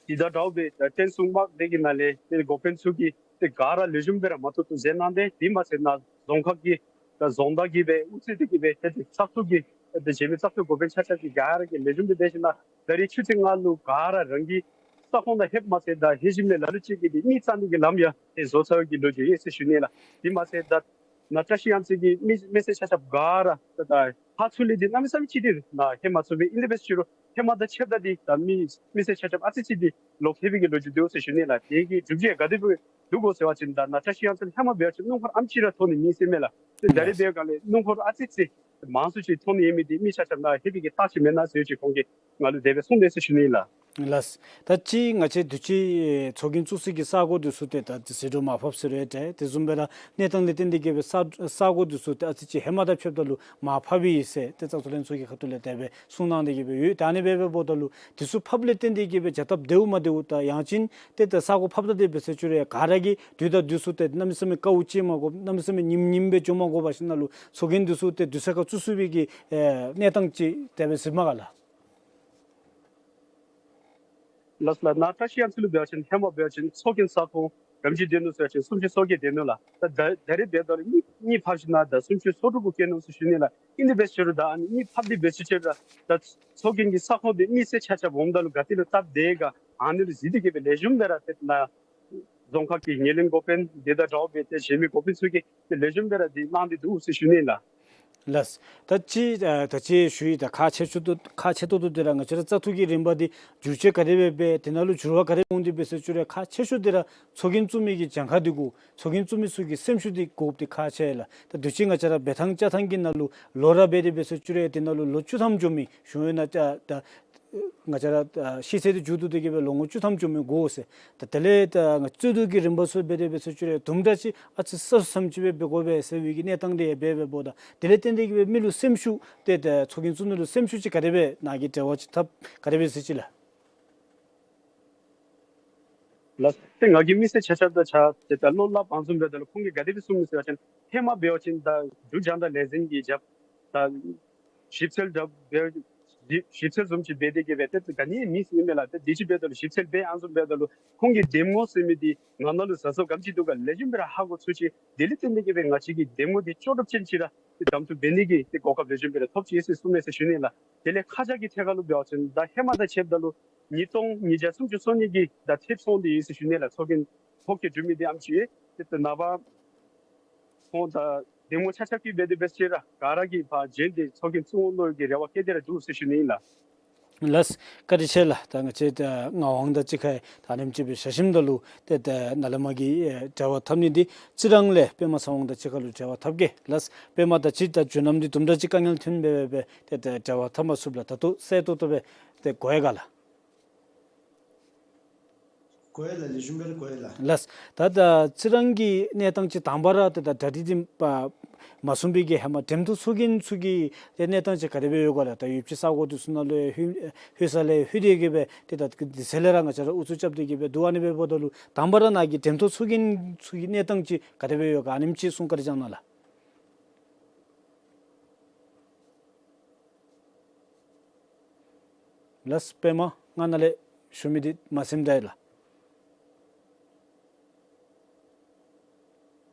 དེ་དང་འདྲཝ་སྦེ་ད་བརྟན་སྲུང་དམག་སྡེ་གི་ནང་ལས་ཏེ་འགོ་དཔོན་ཚུ་གིས་ཏེ་ག་ར་ལེགས་ཤོམ་སྦེ་ར་མ་ཐུབ་ཐུབ་མཛད་གནང་སྟེ་དེ་མ་ཚད་ནཱ་རྫོང་ཁག་གི་ད་རྫོང་བདག་གིས་སྦེ་དབུ་ཁྲིད་དེ་གིས་སྦེ་ཏེ་ཏེ་བཙག་འཐུ་གི་ཏེ་གཞན་མི་བཙག་འཐུ་འགོ་དཔོན་ཆ་ཁྱབ་ཀྱིས་ག་ར་གིས་ལེགས་ཤོམ་སྦེ་འབད་ཞིནམ་ལས་ད་རིས་ཆུ་ཚོད་ལྔ་ལུ་ག་ར་རང་གི་ས་ཁོངས་ནང་ལྷོདཔ་མ་ཚད་ད་ལྷོད་ཞིནམ་ལས་ལ་ལུ་ཅིག་གིས་ཏེ་མི་བཙག་ནི་གི་ལམ་ཡང་ཏེ་བཟོ་ཚར་བའི་གི་ལོ་རྒྱུས་ཡོད་ཟེར་ཞུ་ནི་ལགས། དེ་མ་ཚད་ད་ནཱ་བཀྲ་ཤིས་གཡང་རྩེ་གི་མི་མི་སེར་ཆ་ཁྱབ་ག་ར་ད་ད་ ཕར་ཚུར་ལས་འདི་གནམ་མེད་ས་མེད་ཅིག་འདི་ནཱ་ཧེ་མ་ཚུ་སྦེ་ཨིན། དེ་འབད་ཟེར་རུང་ཧེ་མ་དང་ཕྱདཔ་ད་འདི་ད་མི་མི་སེར་ཆ་ཁྱབ་ཨ་ཙི་ཅིག་འདི་ལོག་ལྷོད་པའི་གི་ལོ་རྒྱུས་འདུག་ཟེར་ཞུ་ནི་ལགས། དེ་གི་མཇུག་འབྲས་ག་དེ་སྦེ་འདུག་གོ་ཟེར་བ་ཅིན་ད་ནཱ་བཀྲ་ཤིས་གཡང་རྩེ་ལུ་ཧེ་མ་འབད་བ་ཅིན་སྣུམ་འཁོར་ཨ་ཙི་ར་ཐོན་ནི་མེད་ཟེར་མས་ལགས། ཏེ་ད་རེས་ལགས། འབད་བ་ཅིན་སྣུམ་འཁོར་ཨ་ཙི་ཅིག་མང་སུ་ཅིག་ཐོན་ནི་ཡོད་མི་འདི་མི་ཆ་ཁྱབ་ནཱ་ལྷོད་པའི་གི་རྟགས་ཅིག་མེན་ན་ཟེར་ཅིག་ཁོང་གིས་ང་ལུ་དེ་སྦེ་གསུངས་ཏེ་ཟེར་ཞུ་ནི་ལགས། ལགས། ད་ཅི་ང་བཅས་དུས་ཅི་ཚོགས་རྒྱན་བཙུགས་སའི་གི་ས་གོ་འདི་ཚུ་ཏེ་ད་ཟད་འགྲོ་མར་ཕབ་ཟེར་རུང་ཏེ་དེ་བཟུམ་སྦེ་ར་གནས་སྟངས་ལས་བརྟེན་ཏེ་གི་སྦེ་ས་ས་གོ་འདི་ཚུ་ཏེ་ཨ་ཙི་ཅིག་ཧེ་མ་དང་ཕྱདཔ་ད་ལུ་མར་ཕབ་ཡི་ཟེར་ཏེ་བཙག་འཐུ་ལྷན་ཚོགས་ཀྱི་ཁ་ཐུག་ལས་དེ་སྦེ་གསུང་གནང་སྟེ་གི་སྦེ་ཡོད། ད་ཨ་ནི་སྦེ་འབདཝ་ད་ལུ་འདི་ཚུ་ཕབ་ལས་བརྟེན་ཏེ་གི་སྦེ་བྱ་སྟབས་བདེཝ་མ་བདེཝ་དང་ཡང་ཅིན་ཏེ་ད་ས་གོ་ཕབ་ད་དེ་སྦེ་ཟེར་ཅི་རུང་ག་ར་གིས་དུས་དང་དུས་སུ་ཏེ་གནམ་མེད་ས་མེད་དཀའཝ་སྤྱད་མ་དགོ། གནམ་མེད་ས་མེད་ཉིནམ་ཉིནམ་སྦེ་འགྱོ་མ་དགོ་པ་ཅིན་ནཱ་ལུ་ཚོགས་རྒྱན་འདི་ཚུ་ཏེ་དུས་ཚོད་ཁར་བཙུགས་ཚུགས་པའི་གི་ཨེ་གནས་སྟངས་ཅིག་དེ་སྦེ་ཟེར་མས་ག་ལགས། ལགས་ལགས། ནཱ་བཀྲ་ཤིས་གཡང་རྩེ་ལུ་འབད་བ་ཅིན་ཧེ་མ་འབད་བ་ཅིན་ཚོགས་རྒྱན་ས་ཁོངས་ག་དེམ་ཅིག་སྡོད་ནུག་ཟེར་བ་ཅིན་སུམ་ཅུ་སོ་བརྒྱད་སྡོད་ནུག་ལགས། ད་ད་ད་རེས་འབདཝ་ད་ལུ་གཉིས་གཉིས་ཕར་ཞིནམ་ད་སུམ་ཅུ་སོ་དྲུག་གུ་བཀལ་ནུག་ཟེར་ཞུ་ནི་ལགས། ཨིན་དེ་འབད་ཟེར་རུང་ད་ཨ་ནི་གཉིས་ཕབ་སྟེ་འབད་ཟེར་ཅི་རུང་ད་ཚོགས་རྒྱན་གྱི་ས་ཁོངས་འདི་མི་སེར་ཆ་ཁྱབ་འོངམ་ད་ལུ་ག་ཏེ་ལུ་སྟབས་བདེ་ག་ཨ་ནི་ལུ་གཟིགས་ཏེ་གི་སྦེ་ལེགས་ཤོམ་སྦེ་ར་ཏེ་ནཱ་རྫོང་ཁག་གི་ངོས་ལེན་འགོ་དཔོན་དེ་དང་འདྲཝ་སྦེ་ཏེ་གཞན་མི་འགོ་དཔོན་ཚུ་གིས་ཏེ་ལེགས་ཤོམ་སྦེ་ར་འདི་གནང་སྟེ་འདུག་ཟེར་ཞུ་ནི་ལགས། ལགས། ད་ཅི་ཨ་ད་ཅི་ཞུ་ཡི། ད་ཁག་ཆེ་ཤོས་ཏོག་ཁག་ཆེ་ཏོག་ཏོ་འདི་ར་ང་བཅས་ར་བཙག་འཐུ་གི་རིམ་པ་འདི་བསྒྱུར་བཅོས་ག་དེ་སྦེ་འབད་དེ་ནང་ལུ་འགྱུར་བ་ག་དེ་འོང་སྟེ་འབད་ཟེར་ཅི་རུང་ཁག་ཆེ་ཤོས་འདི་ར་ཚོགས་རྒྱན་བཙུགས་མི་གི་གྱངས་ཁ་འདི་དགོ། ཚོགས་རྒྱན་བཙུགས་མི་ཚུ་གི་སེམས་ཤུགས་འདི་དགོཔ་འདི་ཁག་ཆེ་ལགས། ད་དུས་ཅི་ང་བཅས་ར་འབད་ཐངས་བཅའ་ཐངས་ཀྱི་ནང་ལུ་ལོ་ར་འབད་དེ་འབད་ཟེར་ཅི་རུང་དེ་ནང་ལུ་ལོ་བཅུ་ཐམ་འགྱོ་མི་གཞུང་ཡོད་ན་ད་ད་ང་བཅས་ར་ཨ་ཤེས་ཚད་འདི་མཇུག་བསྡུ་སྟེ་གི་སྦེ་ལོ་ངོ་བཅུ་ཐམ་འགྱོ་མི་དགོ་ཟེར། ད་དེ་ལས་ད་ང་རྩོད་བསྡུར་གྱི་རིམ་པ་ཚུ་འབད་དེ་འབད་ཟེར་ཅི་རུང་དུམ་གྲ་ཅིག་ཨ་ཙི་ས་སུ་སམ་ཅིག་སྦེ་འབད་དགོ་པས་ཟེར་བའི་གི་གནས་སྟངས་འདི་ཡང་འབད་འབདཝ་ད་དེ་ལས་བརྟེན་ཏེ་གི་སྦེ་མི་ལུ་སེམས་ཤུགས་ཏེ་ད་ཚོགས་རྒྱན་བཙུགས་ནི་ལུ་སེམས་ཤུགས་ཅིག་ག་དེ་སྦེ་ནཱ་གིས་འབྲེལ་བ་ཅིག་འཐབ་ག་དེ་སྦེ་ཟེར་ཅི་ལགས། ལགས། ཏེ་ང་གིས་མི་སེར་ཆ་ཁྱབ་དང་ཕྱད་དེ་ད་བློ་སླབ་པ་བཟུམ་འབདཝ་ད་ལུ་ཁོང་གིས་ག་དེ་སྦེ་གསུངས་ནུག་ཟེར་བ་ཅིན་ཧེ་མ་འབད་བ་ཅིན་ད་འབྲུག་རྒྱང་བསྒྲགས་ལས་འཛིན་གྱིས་རྒྱབ་ད་ཞིབ་འཚོལ་འདྲཝ་འབད་ཞིབ་ཞིབ་འཚོལ་བཟུམ་ཅིག་འབད་དེ་གི་སྦེ་ཏེ་ག་ནི་མེད་ཟེར་མས་ལགས། ཏེ་དེ་ཅིག་འབདཝ་ད་ལུ་ཞིབ་འཚོལ་འབད་ཨ་བཟུམ་འབདཝ་ད་ལུ་ཁོང་གི་འདེམས་ངོ་ཟེར་མི་འདི་ང་ནཱ་ལུ་ཟ་ཟོ་ག་དེམ་ཅིག་འདུག་ག་ལེགས་ཤོམ་སྦེ་ར་ཧ་གོ་ཚུགས་ཅི། དེ་ལས་བརྟེན་ཏེ་གི་སྦེ་ང་བཅས་ཀྱིས་འདེམས་ངོ་འདི་ལྕོགས་གྲུབ་ཅན་ཅིག་ར་ཏེ་གདམ་འཐུ་འབད་ནི་གི་ཏེ་གོ་སྐབས་ལེགས་ཤོམ་སྦེ་ར་ཐོབ་ཅི་ཟེར་གསུངས་མས་ཟེར་ཞུ་ནི་ལགས། དེ་ལས་ཁ་བྱང་གི་ཐད་ཁར་ལུ་འབད་བ་ཅིན་ད་ཧེ་མ་དང་ཕྱདཔ་ད་ལུ་ཉིས་སྟོང་ཉིས་བརྒྱ་སུམ་ཅུ་སོ་གཉིས་ཀྱི་ད་ཐེབས་སོང་སྟེ་ཡོད་ཟེར་ཞུ་ནི་ལགས། ཚོགས་རྒྱན་ཚོགས་རྒྱན་གྲུབ་མི་འདི་ཨ་ནེམ་ཅིག་ཡོད། ཏེ་ད་ནངས་པ་ཁོང་ད་འདེམས་ངོ་ཆ་ཁྱབ་ཀྱིས་འབད་དེ་འབད་ཟེར་རུང་ག་ར་གིས་ཕར་བྱོན་ཏེ་ཚོགས་རྒྱན་བཙུགས་འོང་མནོ་བའི་གི་རེ་བ་བསྐྱེད་དེ་ར་འདུག་ཟེར་ཞུ་ནི་ཨིན་ལགས། ལགས། བཀའ་དྲིན་ཆེ་ལགས། ད་ང་བཅས་ད་ངག་དབང་དང་གཅིག་ཁར་ད་ཨ་ནེམ་ཅིག་སྦེ་བཞག་ཞིནམ་ད་ལུ་ཏེ་ད་ནཱ་ལས་མར་གྱི་ཨེ་འབྲེལ་བ་འཐབ་ནི་འདི་རྩི་རང་ལས་པདྨ་ཚེ་དབང་དང་གཅིག་ཁར་ལུ་འབྲེལ་བ་འཐབ་གེ་ལགས། པདྨ་ད་ཅི་ད་རྒྱུན་ལམ་འདི་དུམ་གྲ་ཅིག་དཀའ་ངལ་ཐོན་འབད་འབད་འབད་ཏེ་ད་འབྲེལ་བ་འཐབ་མ་ཚུགས་ལགས། ད་ལྟོ་གསལ་ཏོག་ཏོ་སྦེ་ཏེ་གོ་ཡི་ག་ལགས། གོ་ཡི་ལགས། ལེགས་ཤོམ་སྦེ་ར་གོ་ཡི་ལགས། ལགས། ད་ད་རྩི་རང་གི་གནས་སྟངས་ཅིག་དང་པ་ར་ཏེ་ད་གྲ་སྒྲིག་འདི་ཨ་མ་ཚུགས་པའི་གི་ཧེ་མ་འགྲེམས་སྟོན་ཚོགས་རྒྱན་ཚུ་གི་ཏེ་གནས་སྟངས་ཅིག་ག་དེ་སྦེ་ཡོད་ག་ལགས། ད་ཡོདཔ་ཅིག་ས་གོ་འདི་ཚུ་ནང་ལུ་ཡང་ལྷོད་ལྷོད་ས་ལས་ལྷོད་དེ་གི་སྦེ་ཏེ་ད་དུས་ཚོད་ལས་ར་ང་བཅས་ར་ཨུ་ཚུགས་རྐྱབ་སྟེ་གི་སྦེ་འདུག། ཨ་ནི་འབདཝ་ད་ལུ་དང་པ་ར་ནཱ་གི་འགྲེམས་སྟོན་ཚོགས་རྒྱན་ཚུ་གི་གནས་སྟངས་ཅིག་ག་དེ་སྦེ་ཡོད་ག་ཨ་ནེམ་ཅིག་གསུང་བཀའ་དྲིན་བསྐྱང་གནང་ལགས། ལགས། པདྨ་ང་ནཱ་ལས་ཞུ་མི་འདི་མ་གསནམ་འདྲ་ཡི་ལགས།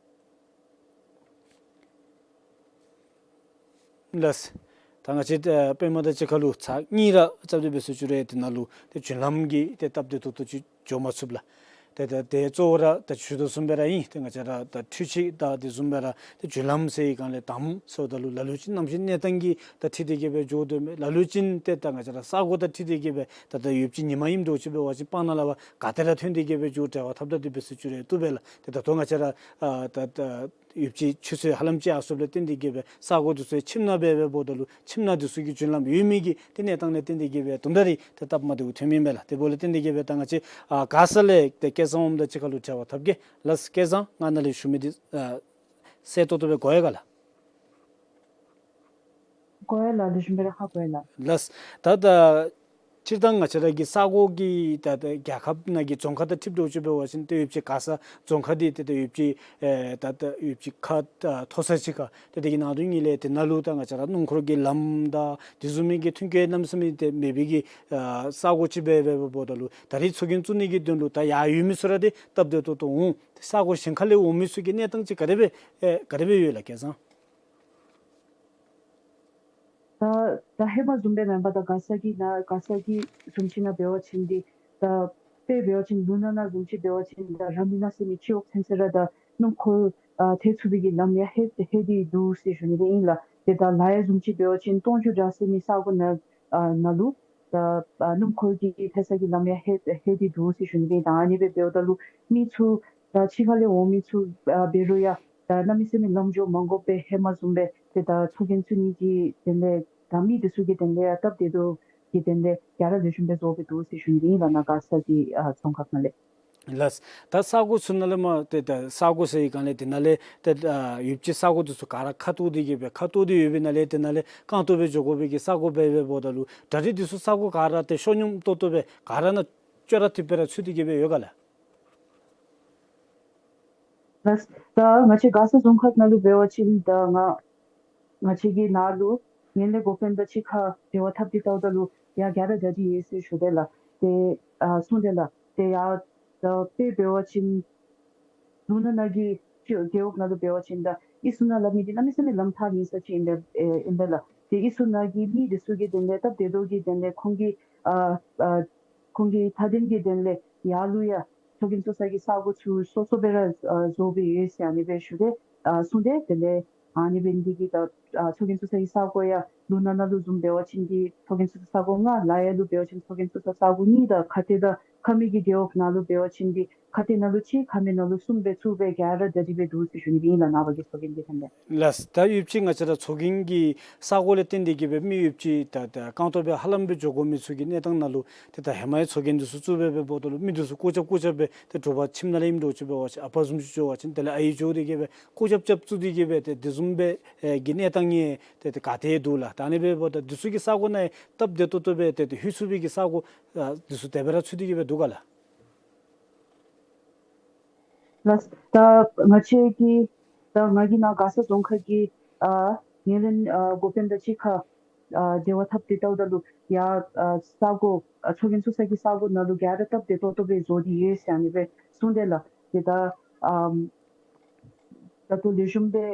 ལགས། ད་ང་བཅས་ཨེ་པདྨ་དང་གཅིག་ཁར་ལུ་ཚར་གཉིས་ར་རྐྱབ་སྟེ་འབད་ཟེར་ཅི་རུང་དེ་ནང་ལུ་ཏེ་རྒྱུན་ལམ་གྱི་ཏེ་སྟབས་བདེ་ཏོག་ཏོ་ཅིག་འགྱོ་མ་ཚུགས་ལགས། ཏེ་ད་ཏེ་གཙོ་བོ་ར་ད་ཞུ་དོ་བཟུམ་སྦེ་ར་ཨིན། ཏེ་ང་བཅས་ར་ད་འཕྲུལ་ཆས་དང་དེ་བཟུམ་སྦེ་ར་ཏེ་རྒྱུན་ལམ་ཟེར་བའི་སྒང་ལས་དང་པ་ཟེརཝ་ད་ལུ་ལ་ལུ་ཅིག་གནམ་གཤིས་གནས་སྟངས་ཀྱིས་ད་འཁྲིལ་ཏེ་གི་སྦེ་འགྱོ་དོ་མས། ལ་ལུ་ཅིག་ཏེ་ད་ང་བཅས་ར་ས་གོ་དང་འཁྲིལ་ཏེ་གི་སྦེ་ད་ད་ཡོདཔ་ཅིག་ཉི་མ་ཨིནམ་འདྲཝ་ཅིག་འབད་བ་ཅིན་སྤང་ནང་ལས་ཕར་ག་ཏེ་ར་ཐོན་ཏེ་གི་སྦེ་འགྱོ་འབྲེལ་བ་འཐབ་ད་དེ་འབད་ཟེར་ཅི་རུང་བཏུབ་པས་ལགས། ཏེ་ད་ལྟོ་ང་བཅས་ར་ཨ་ད་ད་ཡོདཔ་ཅིག་ཆུ་ཚོད་ཧ་ལམ་ཅིག་ཡར་སོངམ་ལས་བརྟེན་ཏེ་གི་སྦེ་ས་གོ་དེ་ཚུ་ཁྱིམ་ནང་སྦེ་འབདཝ་ད་ལུ་ཁྱིམ་ནང་དེ་ཚུ་གི་རྒྱུན་ལམ་ཡོད་མི་གི་ཏེ་གནས་སྟངས་ལས་བརྟེན་ཏེ་གི་སྦེ་དུམ་གྲ་རེ་ཏེ་སྟབས་མ་བདེཝ་ཐོན་མི་ཨིན་པས་ལགས། དེ་འབདཝ་ལས་བརྟེན་ཏེ་གི་སྦེ་ད་ང་བཅས་ཨ་མགར་ས་ལས་ཏེ་སྐལ་བཟང་དབང་མོ་དང་གཅིག་ཁར་ལུ་འབྲེལ་བ་འཐབ་གེ་ལགས། སྐལ་བཟང་ང་ནཱ་ལས་ཞུ་མི་འདི་ཨ་གསལ་ཏོག་ཏོ་སྦེ་གོ་ཡི་ག་ལགས། གོ་ཡི་ལགས། ལེགས་ཤོམ་སྦེ་ར་ཧ་གོ་ཡི་ལགས། ལགས། ད་ད་སྤྱིར་བཏང་ང་བཅས་ར་གི་ས་གོ་གི་ད་ད་རྒྱལ་ཁབ་ནང་གི་རྫོང་ཁག་དང་འཁྲིལཝ་འདྲཝ་ཅིག་འབད་བ་ཅིན་ཏེ་ཡོདཔ་ཅིག་མགར་ས་རྫོང་ཁག་འདི་ཏེ་ད་ཡོདཔ་ཅིག་ཨེ་ད་ད་ཡོདཔ་ཅིག་ཁ་ཨ་མཐོ་ས་ཅིག་ཁར་ཏེ་དེ་གི་ནང་དོན་ཉིད་ལས་དེ་ནང་ལུ་ད་ང་བཅས་ར་སྣུམ་འཁོར་གྱི་ལམ་དང་དེ་བཟུམ་མའི་གི་མཐུན་རྐྱེན་གནམ་མེད་ས་མེད་ཏེ་མེད་པའི་གི་ཨ་ས་གོ་ཅིག་སྦེ་འབདཝ་ད་ལུ་ད་རེས་ཚོགས་རྒྱན་བཙུགས་ནི་གི་དོན་ལུ་ད་ཡར་ཡོད་མི་ཚུ་ར་ཏེ་སྟབས་བདེ་ཏོག་ཏོ་འོང་། ས་གོ་གཞན་ཁ་ལས་འོང་མི་ཚུ་གི་གནས་སྟངས་ཅིག་ག་དེ་སྦེ་ཨེ་ག་དེ་སྦེ་ཡོད་ལགས་སྐལ་བཟང་། ད་ད་ཧེ་མ་བཟུམ་སྦེ་མེན་པར་ད་མགར་ས་གི་ནང་མགར་ས་གི་བཟུམ་ཅིག་ནང་འབད་བ་ཅིན་འདི་ད་དཔེ་འབད་བ་ཅིན་ལུང་ནག་ནང་བཟུམ་ཅིག་འབད་བ་ཅིན་ད་ར་མི་ནག་ཟེར་མི་སྤྱི་འོག་ཚུན་ཚོད་ར་ད་སྣུམ་འཁོར་ཨ་ཐལ་ཚུགས་པའི་གི་ལམ་ཡང་ལྷོད་ལྷོད་དེ་འདུག་ཟེར་ཞུ་ནི་འདི་ཨིན་ལགས། ཏེ་ད་ལ་ཡ་བཟུམ་ཅིག་འབད་བ་ཅིན་སྟོང་ཆུ་བྲག་སྲིན་ནི་ས་གོ་ནང་ཨ་ནང་ལུ་ད་ཨ་སྣུམ་འཁོར་གྱི་ཐལ་ས་གི་ལམ་ཡང་ལྷོད་ལྷོད་དེ་འདུག་ཟེར་ཞུ་ནི་ཨིན། ད་ཨ་ནི་སྦེ་འབདཝ་ད་ལུ་མི་ཚུ་ད་ཕྱི་ཁ་ལས་འོང་མི་ཚུ་ཨ་འབད་རུང་ཡང་ད་གནམ་མེད་ས་མེད་ལམ་འགྱོ་མ་དགོ་པའི་ཧེ་མ་བཟུམ་སྦེ་ཏེ་ད་ཚོགས་རྒྱན་བཙུགས་ནི་གི་དོན་ལས་ད་མི་འདི་ཚུ་གི་དོན་ལས་ཡང་སྟབས་བདེ་ཏོག་ཏོ་གི་དོན་ལས་ག་ར་ལེགས་ཤོམ་སྦེ་བཟོ་སྦེ་འདུག་ཟེར་ཞུ་ནི་ཨིན་ལགས། ནཱ་མགར་ས་གི་ཨ་རྫོང་ཁག་ནང་ལས། ལགས། ད་ས་གོ་ཚུ་ནང་ལས་མར་ཏེ་ད་ས་གོ་ཟེར་བའི་སྒང་ལས་དེ་ནང་ལས་ཏེ་ཨ་ཡུདཔ་ཅིག་ས་གོ་འདི་ཚུ་ག་ར་ཁ་འཐོར་ཏེ་གི་སྦེ་ཁ་འཐོར་ཏེ་ཡོད་པའི་ནང་ལས་དེ་ནང་ལས་རྐང་སྟོང་སྦེ་འགྱོ་དགོ་པའི་གི་ས་གོ་སྦེ་འབདཝ་ད་ལུ་གྲ་སྒྲིག་འདི་ཚུ་ས་གོ་ག་ར་ཏེ་ཤོ་ཉུང་ཏོག་ཏོ་སྦེ་ག་ར་ནང་ཅོག་ར་འཐདཔ་སྦེ་ར་ཚུད་དེ་གི་སྦེ་ཡོད་ག་ལགས། ལགས། ད་ང་བཅས་མགར་ས་རྫོང་ཁག་ནང་ལུ་འབད་བ་ཅིན་ད་ང་ང་བཅས་ཀྱི་ནཱ་ལུ་ངན་ལྷད་འགོ་དཔོན་དང་གཅིག་ཁར་འབྲེལ་བ་འཐབ་སྟེ་བལྟཝ་ད་ལུ་ཡང་ག་ར་གྲ་སྒྲིག་ཡོད་ཟེར་ཞུ་དེས་ལགས། ཏེ་ཨ་གསུངས་དེས་ལགས། ཏེ་ཡང་ད་དཔེ་འབད་བ་ཅིན་ལུང་ནག་ནང་གི་ཅིག་རྒེད་འོག་ནང་ལུ་འབད་བ་ཅིན་ད་ཨི་ཟུར་ནང་ལུ་མི་འདི་གནམ་མེད་ས་མེད་ལམ་ཐག་རིང་ས་ཅིག་ཨིན་པས་ཨིན་པས་ལགས། ཏེ་ཨི་ཟུར་ནང་གི་མི་འདི་ཚུ་གི་དོན་ལས་སྟབས་བདེ་ཏོག་ཏོ་གི་དོན་ལས་ཁོང་གི་ཨ་ཨ་ཁོང་གི་མཐའ་དོན་གྱི་དོན་ལས་ཡར་ལུ་ཡང་ཚོགས་རྒྱན་བཙུགས་ས་གི་ས་གོ་ཚུ་སོ་སོ་སྦེ་ར་ཨ་བཟོ་སྦེ་ཡོད་ཟེར་ཨ་ནི་སྦེ་ཞུ་དེས། ཨ་གསུངས་དེས། དེ་ལས་ཨ་ནི་འབད་ནི་འདི་གིས་ད་ཨ་ཚོགས་རྒྱན་བཙུགས་ས་གི་ས་གོ་ཡང་ལུང་ནག་ནང་ལུ་བཟུམ་འབད་བ་ཅིན་འདི་ཚོགས་རྒྱན་བཙུགས་ས་གོ་ལྔ་ལ་ཡ་ལུ་འབད་བ་ཅིན་ཚོགས་རྒྱན་བཙུགས་ས་ས་གོ་གཉིས་དང་ཁ་གཏད་དང་ཁ་མེད་ཀྱི་རྒེད་འོག་ནང་ལུ་འབད་བ་ཅིན་འདི་ཁ་གཏད་ནང་ལུ་གཅིག་ཁ་མེད་ནང་ལུ་གསུམ་སྦེ་བཙུགས་སྦེ་ག་ར་གྲ་སྒྲིག་སྦེ་འདུག་ཟེར་ཞུ་ནི་ཨིན་ལགས། ནངས་པ་གི་ཚོགས་རྒྱན་འདི་དོན་ལས། ལགས། ད་ཡུདཔ་ཅིག་ང་བཅས་ར་ཚོགས་རྒྱན་གྱི་ས་གོ་ལས་བརྟེན་ཏེ་གི་སྦེ་མི་ཡུདཔ་ཅིག་ད་ད་རྐང་སྟོང་སྦེ་ཧ་ལམ་སྦེ་འགྱོ་དགོ་མི་ཚུ་གི་གནས་སྟངས་ནང་ལུ་ཏེ་ད་ཧེ་མ་ཡང་ཚོགས་རྒྱན་འདི་ཚུ་བཙུགས་སྦེ་འབདཝ་ད་ལུ་མི་འདི་ཚུ་སྐུ་རྐྱབ་སྐུ་རྐྱབ་སྦེ་ཏེ་དྲོ་པ་ཁྱིམ་ནང་ལས་ཨིནམ་འདྲཝ་ཅིག་འབད་བ་ཅིན་ཨ་པ་བཟུམ་ཅིག་འགྱོ་བ་ཅིན་དེ་ལས་ཨའི་འགྱོ་སྟེ་གི་སྦེ་སྐུ་རྐྱབ་རྐྱབ་བཙུགས་ཏེ་གི་སྦེ་ཏེ་དེ་བཟུམ་སྦེ་ཨེ་གི་གནས་སྟངས་ཡང་ཏེ་ཏེ་ག་ཏེ་འདུག་ལགས། ད་ཨ་ནི་འབདཝ་ད་འདི་ཚུ་གི་ས་གོ་ནང་ཡང་སྟབས་བདེ་ཏོག་ཏོ་སྦེ་ཏེ་ཏེ་ལྷོད་ཚུགས་པའི་གི་ས་གོ་ཨ་འདི་ཚུ་དེ་སྦེ་ར་ཚུད་དེ་གི་སྦེ་འདུག་ག་ལགས། ལགས། ད་ང་བཅས་ཀྱི་ད་ང་གིས་ནཱ་མགར་ས་རྫོང་ཁག་གི་ཨ་ངན་ལྷད་ཨ་འགོ་དཔོན་དང་གཅིག་ཁར་ཨ་འབྲེལ་བ་འཐབ་སྟེ་བལྟཝ་ད་ལུ་ཡང་ཨ་ས་གོ་ཨ་ཚོགས་རྒྱན་བཙུགས་ས་གི་ས་གོ་ནང་ལུ་ག་ར་སྟབས་བདེ་ཏོག་ཏོ་སྦེ་བཟོ་སྟེ་ཡོད་ཟེར་ཨ་ནི་སྦེ་གསུངས་དེས་ལགས། ཏེ་ད་ཨམ་ད་ལྟོ་ལེགས་ཤོམ་སྦེ་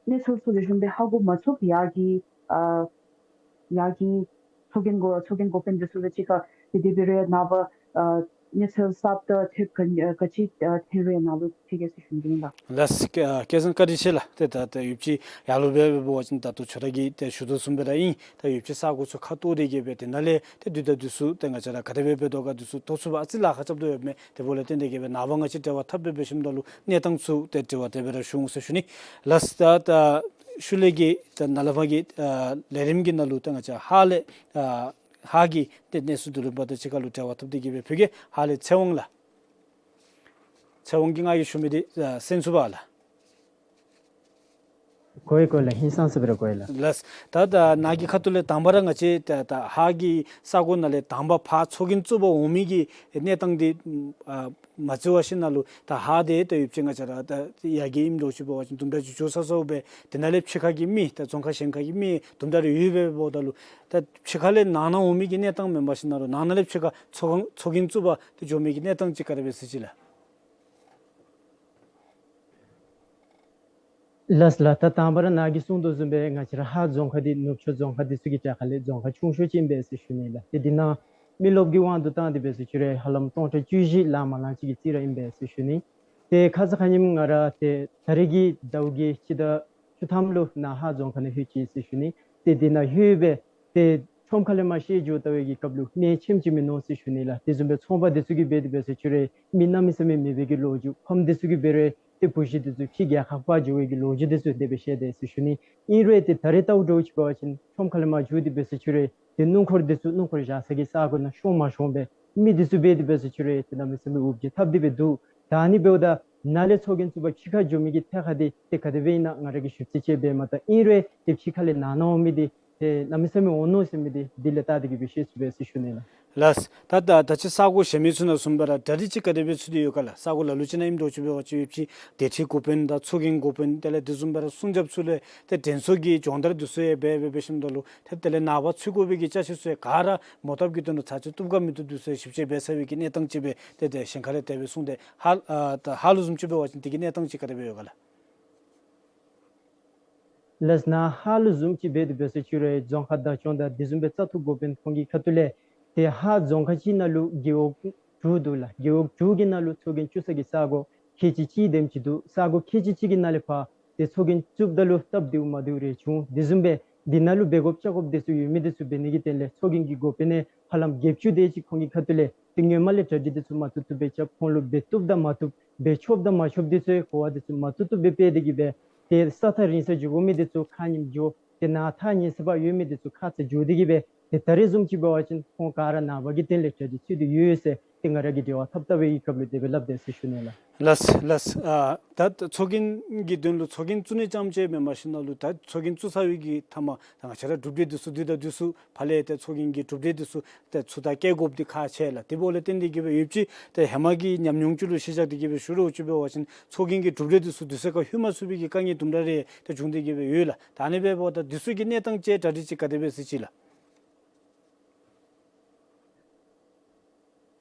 གནས་ཚུལ་ཚུ་ལེགས་ཤོམ་སྦེ་ཧ་གོ་མ་ཚུགས། ཡར་གྱི་ཨ་ཡར་གྱི་ཚོགས་རྒྱན་འགོ་ཚོགས་རྒྱན་འགོ་དཔོན་འདི་ཚུ་དང་གཅིག་ཁར་ཏེ་དེ་འབད་རུང་ཡང་ནངས་པ་ཨ་གནས་ཚུལ་གསརཔ་དང་ཐོན་ག་ཨ་ག་ཅི་ཨ་ཐོན་རུང་ཡང་ནཱ་ལུ་ཕུལ་གེ་ཟེར་ཞུ་ནི་ཨིན་ལགས། ལགས། ཨ་སྐལ་བཟང་བཀའ་དྲིན་ཆེ་ལགས། ཏེ་ད་ད་ཡུདཔ་ཅིག་ཡར་ལུ་སྦེ་འབད་བ་ཅིན་ད་ལྟོ་ཁྱོད་ར་གིས་ཏེ་ཞུ་དོ་བཟུམ་སྦེ་ར་ཨིན། ད་ཡུདཔ་ཅིག་ས་གོ་ཚུ་ཁ་འཐོར་ཏེ་གི་སྦེ་དེ་ནང་ལས་ཏེ་དུས་དང་དུས་སུ་ཏེ་ང་བཅས་ར་ག་དེ་སྦེ་འབད་དོ་ག་འདི་ཚུ་ཐོ་ཚུགས་པར་ཨ་ཙི་ལཱ་ཁག་རྐྱབ་དོ་ཡོདཔ་མས། དེ་འབདཝ་ལས་བརྟེན་ཏེ་གི་སྦེ་ནངས་པ་ང་བཅས་འབྲེལ་བ་འཐབ་སྦེ་འབད་ཞིནམ་ད་ལུ་གནས་སྟངས་ཚུ་ཏེ་འབྲེལ་བ་དེ་སྦེ་ར་ཞུ་འོང་ཟེར་ཞུ་ནི། ལགས། ད་ད་ཤུལ་ལས་ཀྱི་ད་ནཱ་ལས་ཕར་གྱི་ཨ་ལས་རིམ་གྱི་ནང་ལུ་ད་ང་བཅས་ཧཱ་ལས་ཨ་ཧཱ་གི་ཏེ་གནས་ཚུལ་འདི་ལུ་འབདཝ་ད་གཅིག་ཁར་ལུ་འབྲེལ་བ་འཐབ་སྟེ་གི་སྦེ་ཕུལ་གེ། ཧཱ་ལས་ཚེ་དབང་ལགས། ཚེ་དབང་གིས་ང་གིས་ཞུ་མི་འདི་ཨ་གསན་ཚུགས་པ་ལགས། གོ་ཡི་གོ་ཡི་ལགས། ཧིང་སངས་ས་སྦེ་ར་གོ་ཡི་ལགས། ལགས། ད་ད་ནཱ་གི་ཁ་ཐུག་ལས་དང་པ་ར་ང་བཅས་ད་ད་ཧཱ་གི་ས་གོ་ནང་ལས་དང་པ་ཕར་ཚོགས་རྒྱན་བཙུགས་པར་འོང་མི་གི་གནས་སྟངས་འདི་ཨ་མ་བརྩི་བར་ཞིནམ་ད་ལུ་ད་ཧཱ་དེ་ད་ཡུདཔ་ཅིག་ང་བཅས་ར་ད་ཡར་གྱི་ཨིནམ་འདྲཝ་ཅིག་འབད་བ་ཅིན་དུམ་གྲ་ཅིག་འགྱོ་ས་སོ་སྦེ་དེ་ནང་ལས་ཕྱི་ཁ་གི་མི་ད་རྫོང་ཁག་གཞན་ཁ་གི་མི་དུམ་གྲ་རེ་ཡོད་པས། འབདཝ་ད་ལུ་ད་ཕྱི་ཁ་ལས་ནང་ན་འོང་མི་གི་གནས་སྟངས་མེན་པར་ཞིནམ་ད་ལུ་ནང་ན་ལས་ཕྱི་ཁར་ཚོགས་ཚོགས་རྒྱན་བཙུགས་པར་ཏེ་འགྱོ་མི་གི་གནས་སྟངས་ཅིག་ག་དེ་སྦེ་ཟེར་ཅི་ལགས། ལགས་ལགས། ད་དང་པ་ར་ནཱ་གིས་གསུངས་དོ་བཟུམ་སྦེ་ང་བཅས་ར་ཧཱ་རྫོང་ཁག་འདི་ནུབ་ཕྱོགས་རྫོང་ཁག་འདི་ཚུ་གི་གྲས་ཁ་ལས་རྫོང་ཁག་ཆུང་ཤོས་ཅིག་ཨིན་པས་ཟེར་ཞུ་ནི་ལགས། ཏེ་འདི་ནང་མི་རློབས་ཀྱི་དབང་དུ་བཏང་སྟེ་འབད་ཟེར་ཅི་རུང་ཧ་ལམ་སྟོང་ཕྲག་བཅུ་བཞི་ལང་མ་ལང་ཅིག་གི་རྩིས་ར་ཨིན་པས་ཟེར་ཞུ་ནི། ཏེ་ཁ་ཙ་ཁ་ཉིནམ་ང་ར་ཏེ་ད་རེས་ཀྱི་ཟླཝ་གི་སྤྱི་ཟླ་བཅུ་ཐམ་ལུ་ནཱ་ཧཱ་རྫོང་ཁག་ནང་ལྷོད་ཅི་ཟེར་ཞུ་ནི། ཏེ་འདི་ནང་ལྷོད་སྦེ་ཏེ་ཁྲོམ་ཁ་ལས་མར་བཤལ་འགྱོ་བལྟ་བའི་གི་སྐབས་ལུ་གནས་ཆེམ་ཅིག་མིན་ནུག་ཟེར་ཞུ་ནི་ལགས། དེ་བཟུམ་སྦེ་ཚོང་པ་འདི་ཚུ་གིས་འབད་དེ་འབད་ཟེར་ཅི་རུང་མི་གནམ་མེད་ས་མེད་མེད་པའི་གི་ལོ་རྒྱུས། ཕམ་འདི་ཚུ་གིས་འབད་རུང་ཏེ་བུ་གཞི་འདི་ཚུ་ཕྱི་རྒྱལ་ཁབ་ཕར་འགྱོ་བའི་གི་ལོ་རྒྱུས་འདི་ཚུ་དེ་སྦེ་བཤད་དེ་ཟེར་ཞུ་ནི། ཨིན་རུང་ཏེ་ད་རེས་བལྟཝ་འདྲཝ་ཅིག་འབད་བ་ཅིན་ཁྲོམ་ཁ་ལས་མར་འགྱོ་སྟེ་འབད་ཟེར་ཅི་རུང་ཏེ་སྣུམ་འཁོར་འདི་ཚུ་སྣུམ་འཁོར་བཞག་ས་གི་ས་གོ་ནང་ཤོང་མ་ཤོང་སྦེ་མི་འདི་ཚུ་འབད་དེ་འབད་ཟེར་ཅི་རུང་ཏེ་གནམ་མེད་ས་མེད་འུབ་ཇེ་འཐབ་སྟེ་སྦེ་འདུག། ད་ཨ་ནི་འབདཝ་ད་ནཱ་ལས་ཚོགས་རྒྱན་བཙུགས་པར་ཕྱི་ཁར་འགྱོ་མི་གི་ཐད་ཁར་འདི་ཏེ་ག་དེ་སྦེ་ཨིན་ན་ང་ར་གིས་ཞིབ་རྩིས་ཅིག་འབད་མ་ད། ཨིན་རུང་ཏེ་ཕྱི་ཁ་ལས་ནང་ན་འོང་མི་འདི་ཏེ་གནམ་མེད་ས་མེད་འོང་ནུག་ཟེར་མི་འདི་འདི་ལས་བལྟ་སྟེ་གི་སྦེ་ཤེས་ཚུགས་པས་ཟེར་ཞུ་ནི་ལགས། ལགས། ད་ད་ད་ཅི་ས་གོ་གཞན་མི་ཚུ་ནང་བཟུམ་སྦེ་ར་གྲ་སྒྲིག་ཅིག་ག་དེ་སྦེ་ཚུད་དེ་ཡོད་ག་ལགས། ས་གོ་ལ་ལུ་ཅིག་ནང་ཨིནམ་འདྲཝ་ཅིག་འབད་བ་ཅིན་ཡུདཔ་ཅིག་སྡེ་ཁྲི་འགོ་དཔོན་དང་ཚོགས་རྒྱན་འགོ་དཔོན་དེ་ལས་དེ་བཟུམ་སྦེ་ར་སྲུང་སྐྱོབ་ཚུ་ལས་ཏེ་དྲན་གསོ་གི་སྦྱོང་བརྡར་འདི་ཚུ་ཡང་འབད་འབད་འབད་ཞིནམ་ད་ལུ་ཏེ་དེ་ལས་ནངས་པ་ཚུད་དགོ་པའི་གི་ཅ་ཆས་ཚུ་ཡང་ག་ར་མོ་བཏབ་ཀྱི་དོན་ལུ་ཚར་གཅིག་བཏུབ་ག་མི་བཏུབ་འདི་ཚུ་ཡང་ཞིབ་དཔྱད་འབད་ཚར་བའི་གི་གནས་སྟངས་ཅིག་སྦེ་ཏེ་ཏེ་གཞན་ཁ་ལས་དེ་སྦེ་གསུངས་ཏེ། ཧཱ་ཨ་ད་ཧཱ་ལུ་བཟུམ་ཅིག་འབད་བ་ཅིན་དེ་གི་གནས་སྟངས་ཅིག་ག་དེ་སྦེ་ཡོད་ག་ལགས། ལགས། ནཱ་ཧཱ་ལུ་བཟུམ་ཅིག་འབད་དེ་འབད་ཟེར་ཅི་རུང་རྫོང་ཁག་བདག་སྐྱོང་དང་དེ་བཟུམ་སྦེ་བཙག་འཐུ་འགོ་དཔོན་ཁོང་གི་ཁ་ཐུག་ལས་ཏེ་ཧཱ་རྫོང་ཁག་གཅིག་ནང་ལུ་རྒེད་འོག་དྲུག་འདུག་ལགས། རྒེད་འོག་དྲུག་གི་ནང་ལུ་ཚོགས་རྒྱན་བཙུགས་ས་གི་ས་གོ་ཁལ་གཅིག་གཅིག་དེམ་ཅིག་འདུག། ས་གོ་ཁལ་གཅིག་གཅིག་གི་ནང་ལས་ཕར་ ཏེ་ཚོགས་རྒྱན་བཙུགསཔ་ད་ལུ་སྟབས་བདེཝ་མ་བདེཝ་རེ་བྱུང་། དེ་བཟུམ་སྦེ་འདི་ནང་ལུ་འབད་དགོཔ་བཅའ་དགོཔ་དེ་ཚུ་ཡོད་མི་དེ་ཚུ་འབད་ནི་གི་དོན་ལས་ཚོགས་རྒྱན་གྱི་འགོ་དཔོན་ནི་ཧ་ལམ་བརྒྱད་ཅུ་དེ་ཅིག་ཁོང་གི་ཁ་ཐུག་ལས་ཏེ་སྔོན་མ་ལས་གྲ་སྒྲིག་དེ་ཚུ་མ་བཏུབ་བཏུབ་སྦེ་རྐྱབ། ཁོང་ལུ་འབད་བཏུབ་དང་མ་བཏུབ་འབད་ཆོགཔ་དང་མ་ཆོགཔ་དེ་ཚུ་གོ་བ་དེ་ཚུ་མ་བཏུབ་བཏུབ་སྦེ་སྤེལ་ཏེ་གི་སྦེ་ཏེ་ས་ཐག་རིང་ས་འགྱོ་དགོ་མི་དེ་ཚུ་ཁ་ཉིནམ་འགྱོ། ཏེ་ནཱ་ཐག་ཉེ་ས་ཕར་ཡོད་མི་དེ་ཚུ་ཁ་ཙ་འགྱོ་སྟེ་གི་སྦེ་ཏེ་ད་རེས་བཟུམ་ཅིག་འབད་བ་ཅིན་ཁོང་ག་ར་ནངས་པ་གི་དོན་ལས་གྲ་སྒྲིག་ཚུད་དེ་ཡོད་ཟེར་ཏེ་ང་ར་གིས་འབྲེལ་བ་འཐབ་འཐབ་པའི་སྐབས་ལུ་དེ་སྦེ་སླབ་དེས་ཟེར་ཞུ་ནི་ལགས། ལགས་ལགས། ཨ་ད་ཚོགས་རྒྱན་གྱི་དོན་ལུ་ཚོགས་རྒྱན་བཙུགས་ནི་ཙམ་ཅིག་མེན་པར་ཞིནམ་ལས་ད་ཚོགས་རྒྱན་བཙུགས་ཚར་བའི་གི་མཐའ་མ་ད་ང་བཅས་ར་གྲུབ་འབྲས་དེ་ཚུ་དེ་དང་དེ་ཚུ་ཕར་ལས་ཏེ་ཚོགས་རྒྱན་གྱི་གྲུབ་འབྲས་དེ་ཚུ་ཏེ་ཚུར་ད་བསྐྱལ་དགོཔ་དེ་ཁག་ཆེ་ལགས། དེ་འབདཝ་ལས་བརྟེན་ཏེ་གི་སྦེ་ཡོད་ཅིག་ཏེ་ཧེ་མ་གི་ཉམས་མྱོང་ཅིག་ལུ་གཞི་བཞག་སྟེ་གི་སྦེ་ཞུ་རོགས་ཅིག་འབད་བ་ཅིན་ཚོགས་རྒྱན་གྱི་གྲུབ་འབྲས་དེ་ཚུ་དུས་ཚོད་ཁར་ལྷོད་མ་ཚུགས་པའི་གི་དཀའ་ངལ་དུམ་གྲ་རེ་ཏེ་བྱུང་སྟེ་གི་སྦེ་ཡོད་ལགས། ད་ཨ་ནི་འབདཝ་ད་དེ་ཚུ་གི་གནས་སྟངས་ཅིག་གྲ་སྒྲིག་ཅིག་ག་དེ་སྦེ་ཟེར་ཅི་ལགས།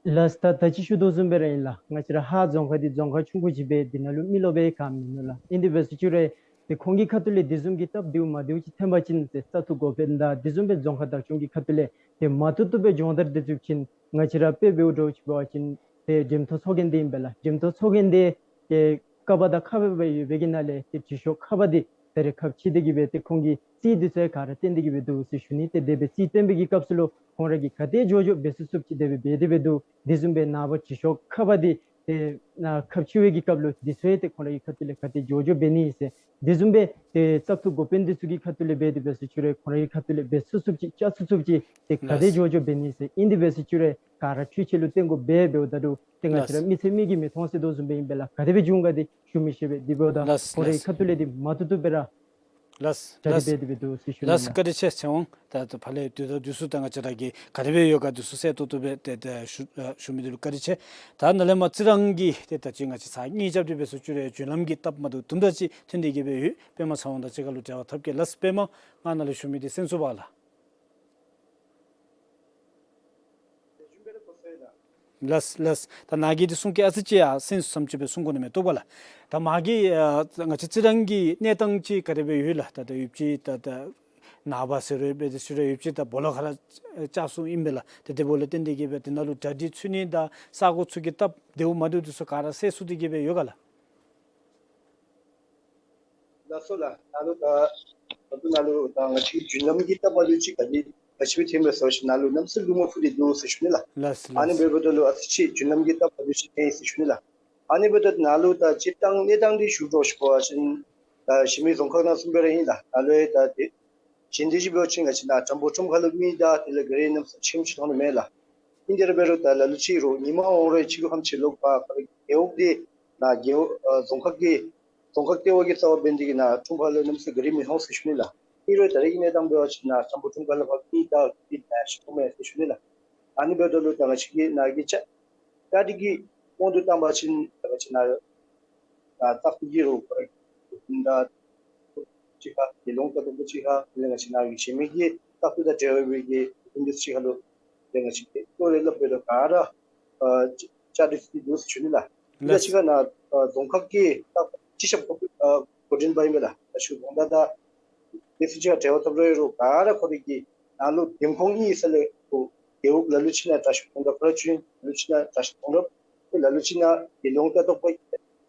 ལགས། ད་ད་ཅི་ཞུ་དོ་བཟུམ་སྦེ་ར་ཨིན་ལགས། ང་བཅས་ར་ཧཱ་རྫོང་ཁག་འདི་རྫོང་ཁག་ཆུང་ཀུ་ཅིག་སྦེ་འདི་ནང་ལུ་མི་ལོ་སྦེ་ག་མིན་ནུག་ལགས། ཨིན་དེ་སྦེ་ཟེར་ཅི་རུང་ཏེ་ཁོང་གི་ཁ་ཐུག་ལས་དེ་བཟུམ་གྱི་སྟབས་བདེཝ་མ་བདེཝ་ཅིག་ཐོན་པ་ཅིན་ཏེ་བཙག་འཐུ་འགོ་དཔོན་དང་དེ་བཟུམ་སྦེ་རྫོང་ཁག་བདག་སྐྱོང་གི་ཁ་ཐུག་ལས་ཏེ་མ་བཏུབ་བཏུབ་སྦེ་སྦྱོང་བརྡར་དེ་བཙུགས་ཅིན་ང་བཅས་ར་དཔེ་འབདཝ་འདྲཝ་ཅིག་འབད་བ་ཅིན་ཏེ་འགྲེམ་ཐོག་ཚོགས་རྒྱན་དེ་ཨིན་པས་ལགས། འགྲེམ་ཐོག་ཚོགས་རྒྱན་དེ་ཏེ་ཀ་པ་དང་ཁ་པ་སྦེ་ཡོད་པའི་གི་ནང་ལས་ཏེ་དྲི་ཤོག་ཁ་པ་དེ་ད་རེས་ཁ་ཕྱེ་སྟེ་གི་སྦེ་ཏེ་ཁོང་གི་རྩིས་དེ་ཚུ་ག་ར་སྟོན་ཏེ་གི་སྦེ་འདུག་ཟེར་ཞུ་ནི། ཏེ་དེ་སྦེ་རྩིས་སྟོན་པའི་གི་སྐབས་སུ་ལུ་ཁོང་ར་གིས་ག་དེ་མགྱོགས་མགྱོགས་འབད་ཚུགས་ཚུགསཔ་ཅིག་དེ་སྦེ་འབད་དེ་སྦེ་འདུག། དེ་བཟུམ་སྦེ་ནངས་པ་དྲི་ཤོག་ཁ་པ་དེ་ཏེ་ནཱ་ཁ་ཕྱེ་བའི་གི་སྐབས་ལུ་དེ་ཚུ་ཡང་ཏེ་ཁོང་ར་གི་ཁ་ཐུག་ལས་ག་དེ་མགྱོགས་མགྱོགས་འབད་ནི་ཟེར། དེ་བཟུམ་སྦེ་ཏེ་བཙག་འཐུ་འགོ་དཔོན་དེ་ཚུ་གི་ཁ་ཐུག་ལས་འབད་དེ་སྦེ་ཟེར་ཅི་རུང་ཁོང་ར་གི་ཁ་ཐུག་ལས་འབད་ཚུགས་ཚུགསཔ་ཅིག་བཅའ་ཚུགས་ཚུགསཔ་ཅིག་ཏེ་ག་དེ་ལགས། མགྱོགས་མགྱོགས་འབད་ནི་ཟེར། ཨིན་དེ་སྦེ་ཟེར་ཅི་རུང་ག་ར་འཕྲུལ་ཆས་ལུ་བརྟེན་དགོ་པས། འབདཝ་ད་ལུ་ཏེ་ང་བཅས་ར་ལགས། མི་ཚེ་མིག་གིས་མི་མཐོང་ཟེར་དོ་བཟུམ་སྦེ་ཨིན་པས་ལགས། ག་དེ་སྦེ་འབྱུང་ག་དེ་ཞུ་མི་ཤེས་པས། དེ་འབདཝ་ད་ལགས་ཁོང་རའི་ལགས། ཁ་ཐུག་ལས་འདི་མ་བཏུབ་བཏུབ་སྦེ་ར་ལགས་གྲ་སྒྲིག་ལགས། འབད་དེ་སྦེ་འདུག་ཟེར་ཞུ་ནི་ལགས། ལགས་བཀའ་དྲིན་ཆེ་ཚེ་དབང་། ད་ད་ཕར་ལས་དུས་དང་དུས་སུ་ད་ང་བཅས་ར་གིས་ག་དེ་སྦེ་ཡོད་ག་དུས་སུ་གསལ་ཏོག་ཏོ་སྦེ་ཏེ་ཏེ་ཞུ་ཨ་ཞུ་མི་འདི་ལུ་བཀའ་དྲིན་ཆེ། ད་ནཱ་ལས་མར་རྩི་རང་གི་ཏེ་ད་ཅི་ང་བཅས་ཚར་གཉིས་རྐྱབ་སྟེ་སྦེ་ཟེར་ཅི་རུང་རྒྱུན་ལམ་གྱི་སྟབས་མ་བདེཝ་དུམ་གྲ་ཅིག་ཐོན་ཏེ་གི་སྦེ་ཡོད། པདྨ་ཚེ་དབང་དང་གཅིག་ཁར་ལུ་འབྲེལ་བ་འཐབ་གེ་ལགས། པདྨ་ང་ནཱ་ལས་ཞུ་མི་འདི་གསན་ཚུགས་པ་ལགས། ལགས་ལགས། ད་ནཱ་གིས་འདི་གསུང་གེ་ཨ་ཙི་ཅིག་ཡང་གསན་སོང་ཙམ་ཅིག་སྦེ་གསུང་དགོ་ནི་མས། རྟོགས་པ་ལགས། ད་མ་གི་ཨ་ང་བཅས་རྩི་རང་གི་གནས་སྟངས་ཅིག་ག་དེ་སྦེ་ཡོད་ལགས། ད་ད་ཡོདཔ་ཅིག་ད་ད་ནངས་པ་ཟེར་རུང་འབད་དེ་ཟེར་རུང་ཡོདཔ་ཅིག་ད་སྦོ་ལོགས་ཁར་ར་བཅག་སོང་ཨིན་པས་ལགས། ཏེ་དེ་འབདཝ་ལས་བརྟེན་ཏེ་གི་སྦེ་དེ་ནང་ལུ་གྲ་སྒྲིག་ཚུད་ནི་དང་ས་གོ་ཚུ་གི་སྟབས་བདེཝ་མ་བདེཝ་དེ་ཚུ་ག་ར་གསལ་ཚུགས་ཏེ་གི་སྦེ་ཡོད་ག་ལགས། ལགས་སོ་ལགས། ནཱ་ལུ་ད་ད་ལྟོ་ནཱ་ལུ་ད་ང་བཅས་རྒྱུན་ལམ་གྱི་སྟབས་མ་བདེཝ་ཅིག་ག་ཅི་ག་ཅི་སྦེ་ཐོན་པས་ཟེར་བ་ཅིན་ནཱ་ལུ་གནམ་ས་ལུ་མ་ཕུ་སྟེ་འདུག་ཟེར་ཞུ་ནི་ལགས། ལགས་ལགས། ཨ་ནི་འབདཝ་ད་ལུ་ཨ་ཙི་ཅིག་རྒྱུན་ལམ་གྱི་སྟབས་མ་བདེཝ་ཅིག་ཐོན་ཡི་ཟེར་ཞུ་ནི་ལགས། ཨ་ནི་འབདཝ་ད་ནཱ་ལུ་ད་སྤྱིར་བཏང་གནས་སྟངས་འདི་ཞུ་དོ་ཞུ་བ་ཅིན་ད་གཞན་མི་རྫོང་ཁག་ནང་བཟུམ་སྦེ་ར་ཨིན་ལགས། ནཱ་ལུ་ཡང་ད་དེ་གཞན་དེ་ཅིག་འབད་བ་ཅིན་ང་བཅས་ནཱ་བྲག་འབོད་ཁྲོམ་ཁ་ལུ་མི་དང་དེ་ལས་ག་ར་གནམ་ས་ཆེམ་ཅིག་མཐོང་ནི་མས་ལགས། ཨིན་དེ་ར་འབད་རུང་ད་ལ་ལུ་ཅིག་རུང་ཉིན་མ་འོང་རུང་ཕྱི་རུ་ཁམས་ཕྱི་ལོག་པ་ཁོ་རའི་རྒེད་འོག་འདི་ནཱ་རྒེད་འོག་ཨ་རྫོང་ཁག་གི་རྫོང་ཁག་ལྟེ་བ་གི་རྩ་བར་འབད་ནི་དེ་གིས་ནཱ་ཁྲོམ་ཁ་ལུ་གནམ་ས་ག་ར་མི་མཐོང་ཟེར་ཞུ་ནི་ལགས། ཨིན་རུང་ད་རེས་ཀྱི་གནས་སྟངས་འབད་བ་ཅིན་ནཱ་བྲག་འབོད་ཁྲོམ་ཁ་ལུ་ཕར་མི་དང་མི་ནཱ་ཞིག་མཐོང་མས་ཟེར་ཞུ་ནི་ལགས། ཨ་ནི་འབདཝ་ད་ལུ་ད་ང་བཅས་ཀྱི་ནཱ་གི་བཅའ་བཅའ་སྒྲིག་གི་དབང་དུ་བཏང་བ་ཅིན་ད་ང་བཅས་ནཱ་ད་བཙག་འཐུ་གི་རུང་ཁོ་ར་གི་ད་གཅིག་ཁར་དགེ་སློང་ལྟ་རྟོག་པ་གཅིག་ཁར་དེ་ལས་ང་བཅས་ནཱ་གི་གཞན་མི་གི་བཙག་འཐུ་དང་འབྲེལ་བའི་གི་འདི་གཅིག་ཁར་ལུ་དེ་ང་བཅས་ཀྱིས་གཙོ་རེ་སླབ་སྦེ་ལུ་ག་ར་ཨ་བཅའ་སྒྲིག་ཚུད་དེ་འདུག་ཟེར་ཞུ་ནི་ལགས། ད་ལགས། གཅིག་ཁར་ནཱ་ཨ་རྫོང་ཁག་གི་ད་སྤྱི་ཁྱབ་འགོ་ཨ་འགོ་འདྲེན་པ་ཨིན་པས་ལགས། དྲག་ཤོས་དགོངས་དག་དང་དེ་ཚུ་གཅིག་ཁར་འབྲེལ་བ་འཐབ་རུང་ཡོད་རུང་ག་ར་ཁོ་རའི་གི་ནཱ་ལུ་འདེམས་ཁོངས་ཨིན་ས་ལས་ཁོ་རྒེད་འོག་ལ་ལུ་ཅིག་ནང་དྲག་ཤོས་དགོངས་དག་ཁོ་ར་བྱོན། ལ་ལུ་ཅིག་ནང་དྲག་ཤོས་དགོངས་དག་ཁོ་ལ་ལུ་ཅིག་ནང་དགེ་སློང་ལྟ་རྟོག་པ་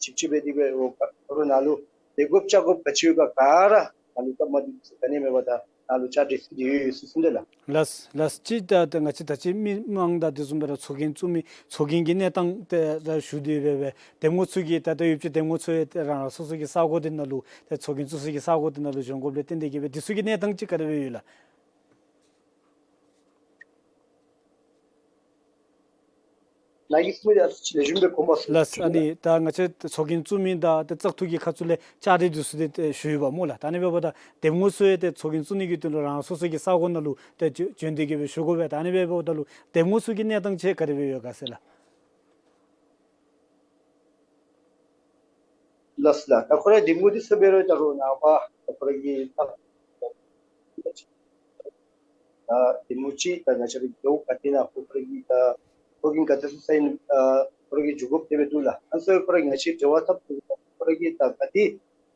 ཅིག་ཅིག་སྦེ་དེ་སྦེ་འོ་ཁོ་ར་ནཱ་ལུ་འབད་དགོཔ་བཅའ་དགོཔ་ག་ཅི་ཡོད་ག་ག་ར་ནཱ་ལུ་སྟབས་མ་བདེཝ་ག་ནི་མེད་པར་ད་ནཱ་ལུ་བཅའ་སྒྲིག་ཚུད་དེ་ཡོད་ཡོད་ཟེར་ཞུ་ནི་ལགས། ལགས་ལགས། ཅིག་ད་ད་ང་བཅས་ད་ཅི་མི་མང་དང་དེ་བཟུམ་སྦེ་ར་ཚོགས་རྒྱན་བཙུགས་མི་ཚོགས་རྒྱན་གྱི་གནས་སྟངས་དེ་ར་ཞུ་དེ་སྦེ་སྦེ་འདེམས་ངོ་ཚུ་གི་ད་ལྟོ་ཡོདཔ་ཅིག་འདེམས་ངོ་ཚུ་ཡང་ཏེ་རང་རང་སོ་སོ་གི་ས་གོ་དེ་ནང་ལུ་ཏེ་ཚོགས་རྒྱན་བཙུགས་ས་གི་ས་གོ་དེ་ནང་ལུ་བྱོན་དགོཔ་ལས་བརྟེན་ཏེ་གི་སྦེ་དེ་ཚུ་གི་གནས་སྟངས་ཅིག་ག་དེ་སྦེ་ཡོད་ལགས། ནཱ་གི་གསུང་དེ་ཨ་ཙི་ཅིག་ལེགས་ཤོམ་སྦེ་གོ་མ་སོང་། ལགས། ཨ་ནི་ད་ང་བཅས་ཚོགས་རྒྱན་བཙུགས་མི་དང་ཏེ་བཙག་འཐུ་གི་ཁ་ཐུག་ལས་བཅའ་སྒྲིག་དེ་ཚུ་ཏེ་ཞུ་ཡི་པ་སྨོ་ལགས། ད་ཨ་ནི་འབདཝ་ད་འདེམས་ངོ་ཚུ་ཡང་ཏེ་ཚོགས་རྒྱན་བཙུགས་ནི་གི་དོན་ལུ་རང་སོ་སོ་གི་ས་གོ་ནང་ལུ་ཏེ་བྱོན་བྱོན་ཏེ་གི་སྦེ་ཞུ་དགོ་པས། ད་ཨ་ནི་འབདཝ་ད་ལུ་འདེམས་ངོ་ཚུ་གི་གནས་སྟངས་ཅིག་ག་དེ་སྦེ་ཡོད་ག་ཟེར་ལགས། ལགས་ལགས། ད་ཁོ་རའི་འདེམས་ངོ་འདི་ཚུ་འབད་རུང་ད་རུང་ནངས་པ་ད་ཁོ་རའི་གི་ད་འདེམས་ངོ་ཅིག་ད་ང་བཅས་རའི་རྒེད་འོག་ག་ཏེ་ནང་ཁོ་ཁོ་རའི་གི་ད་ཚོགས་རྒྱན་ག་ཏེ་ཚུ་ས་ཨིན་ཨ་ཁོ་རའི་གི་འགྱོ་དགོཔ་དེ་སྦེ་འདུག་ལགས། ཨ་ནི་ཚུ་ཁོ་ར་ང་བཅས་འབྲེལ་བ་འཐབ་ཁོ་ར་གི་ད་ག་ཏེ་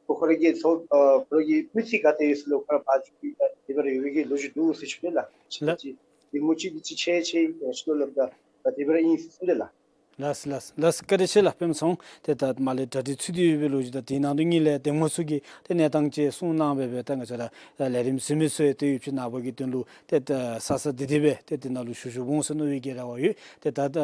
ཁོ་ཁོ་ར་གི་ཚོགས་ཨ་ཁོ་ར་གི་མི་ཚུ་ག་ཏེ་ཡོད་ས་ལུ་ཁོ་ར་ཕར་འགྱོ་གི་ད་དེ་སྦེ་ར་ཡོད་པའི་གི་ལོ་རྒྱུས་འདུག་ཟེར་ཞུ་ནི་ལགས། ལགས། ད་ཅི་འདེམས་ངོ་ཅིག་འདི་ཅིག་ཆེ་ཆེ་ཡང་ཤོས་ལོ་ལགས། ད་ད་དེ་སྦེ་ར་ཨིན་ཟེར་ཞུ་ནི་ལགས། ལགས་ལགས་ལགས། བཀའ་དྲིན་ཆེ་ལགས། དཔེ་མི་སྲིད་ཏེ་ད་མ་ལས་གྲ་སྒྲིག་ཚུད་དེ་ཡོད་པའི་ལོ་རྒྱུས་དང་དེའི་ནང་དུ་ངེས་ལས་གདམ་ངོ་ཚུ་གིས་ཏེ་གནས་སྟངས་ཅིག་གསུང་གནང་སྦེ་སྦེ་ད་ང་བཅས་ར་ལས་རིམ་གཟིགས་མི་ཚུ་ཡང་ཏེ་ཡོདཔ་ཅིག་ནངས་པ་གི་དོན་ལུ་ཏེ་ད་ས་ས་དེ་དེ་སྦེ་ཏེ་དེ་ནང་ལུ་ཞུ་ཞུ་འོང་ཟེར་མནོ་བའི་གི་རེ་བ་ཡོད། ཏེ་ད་ད་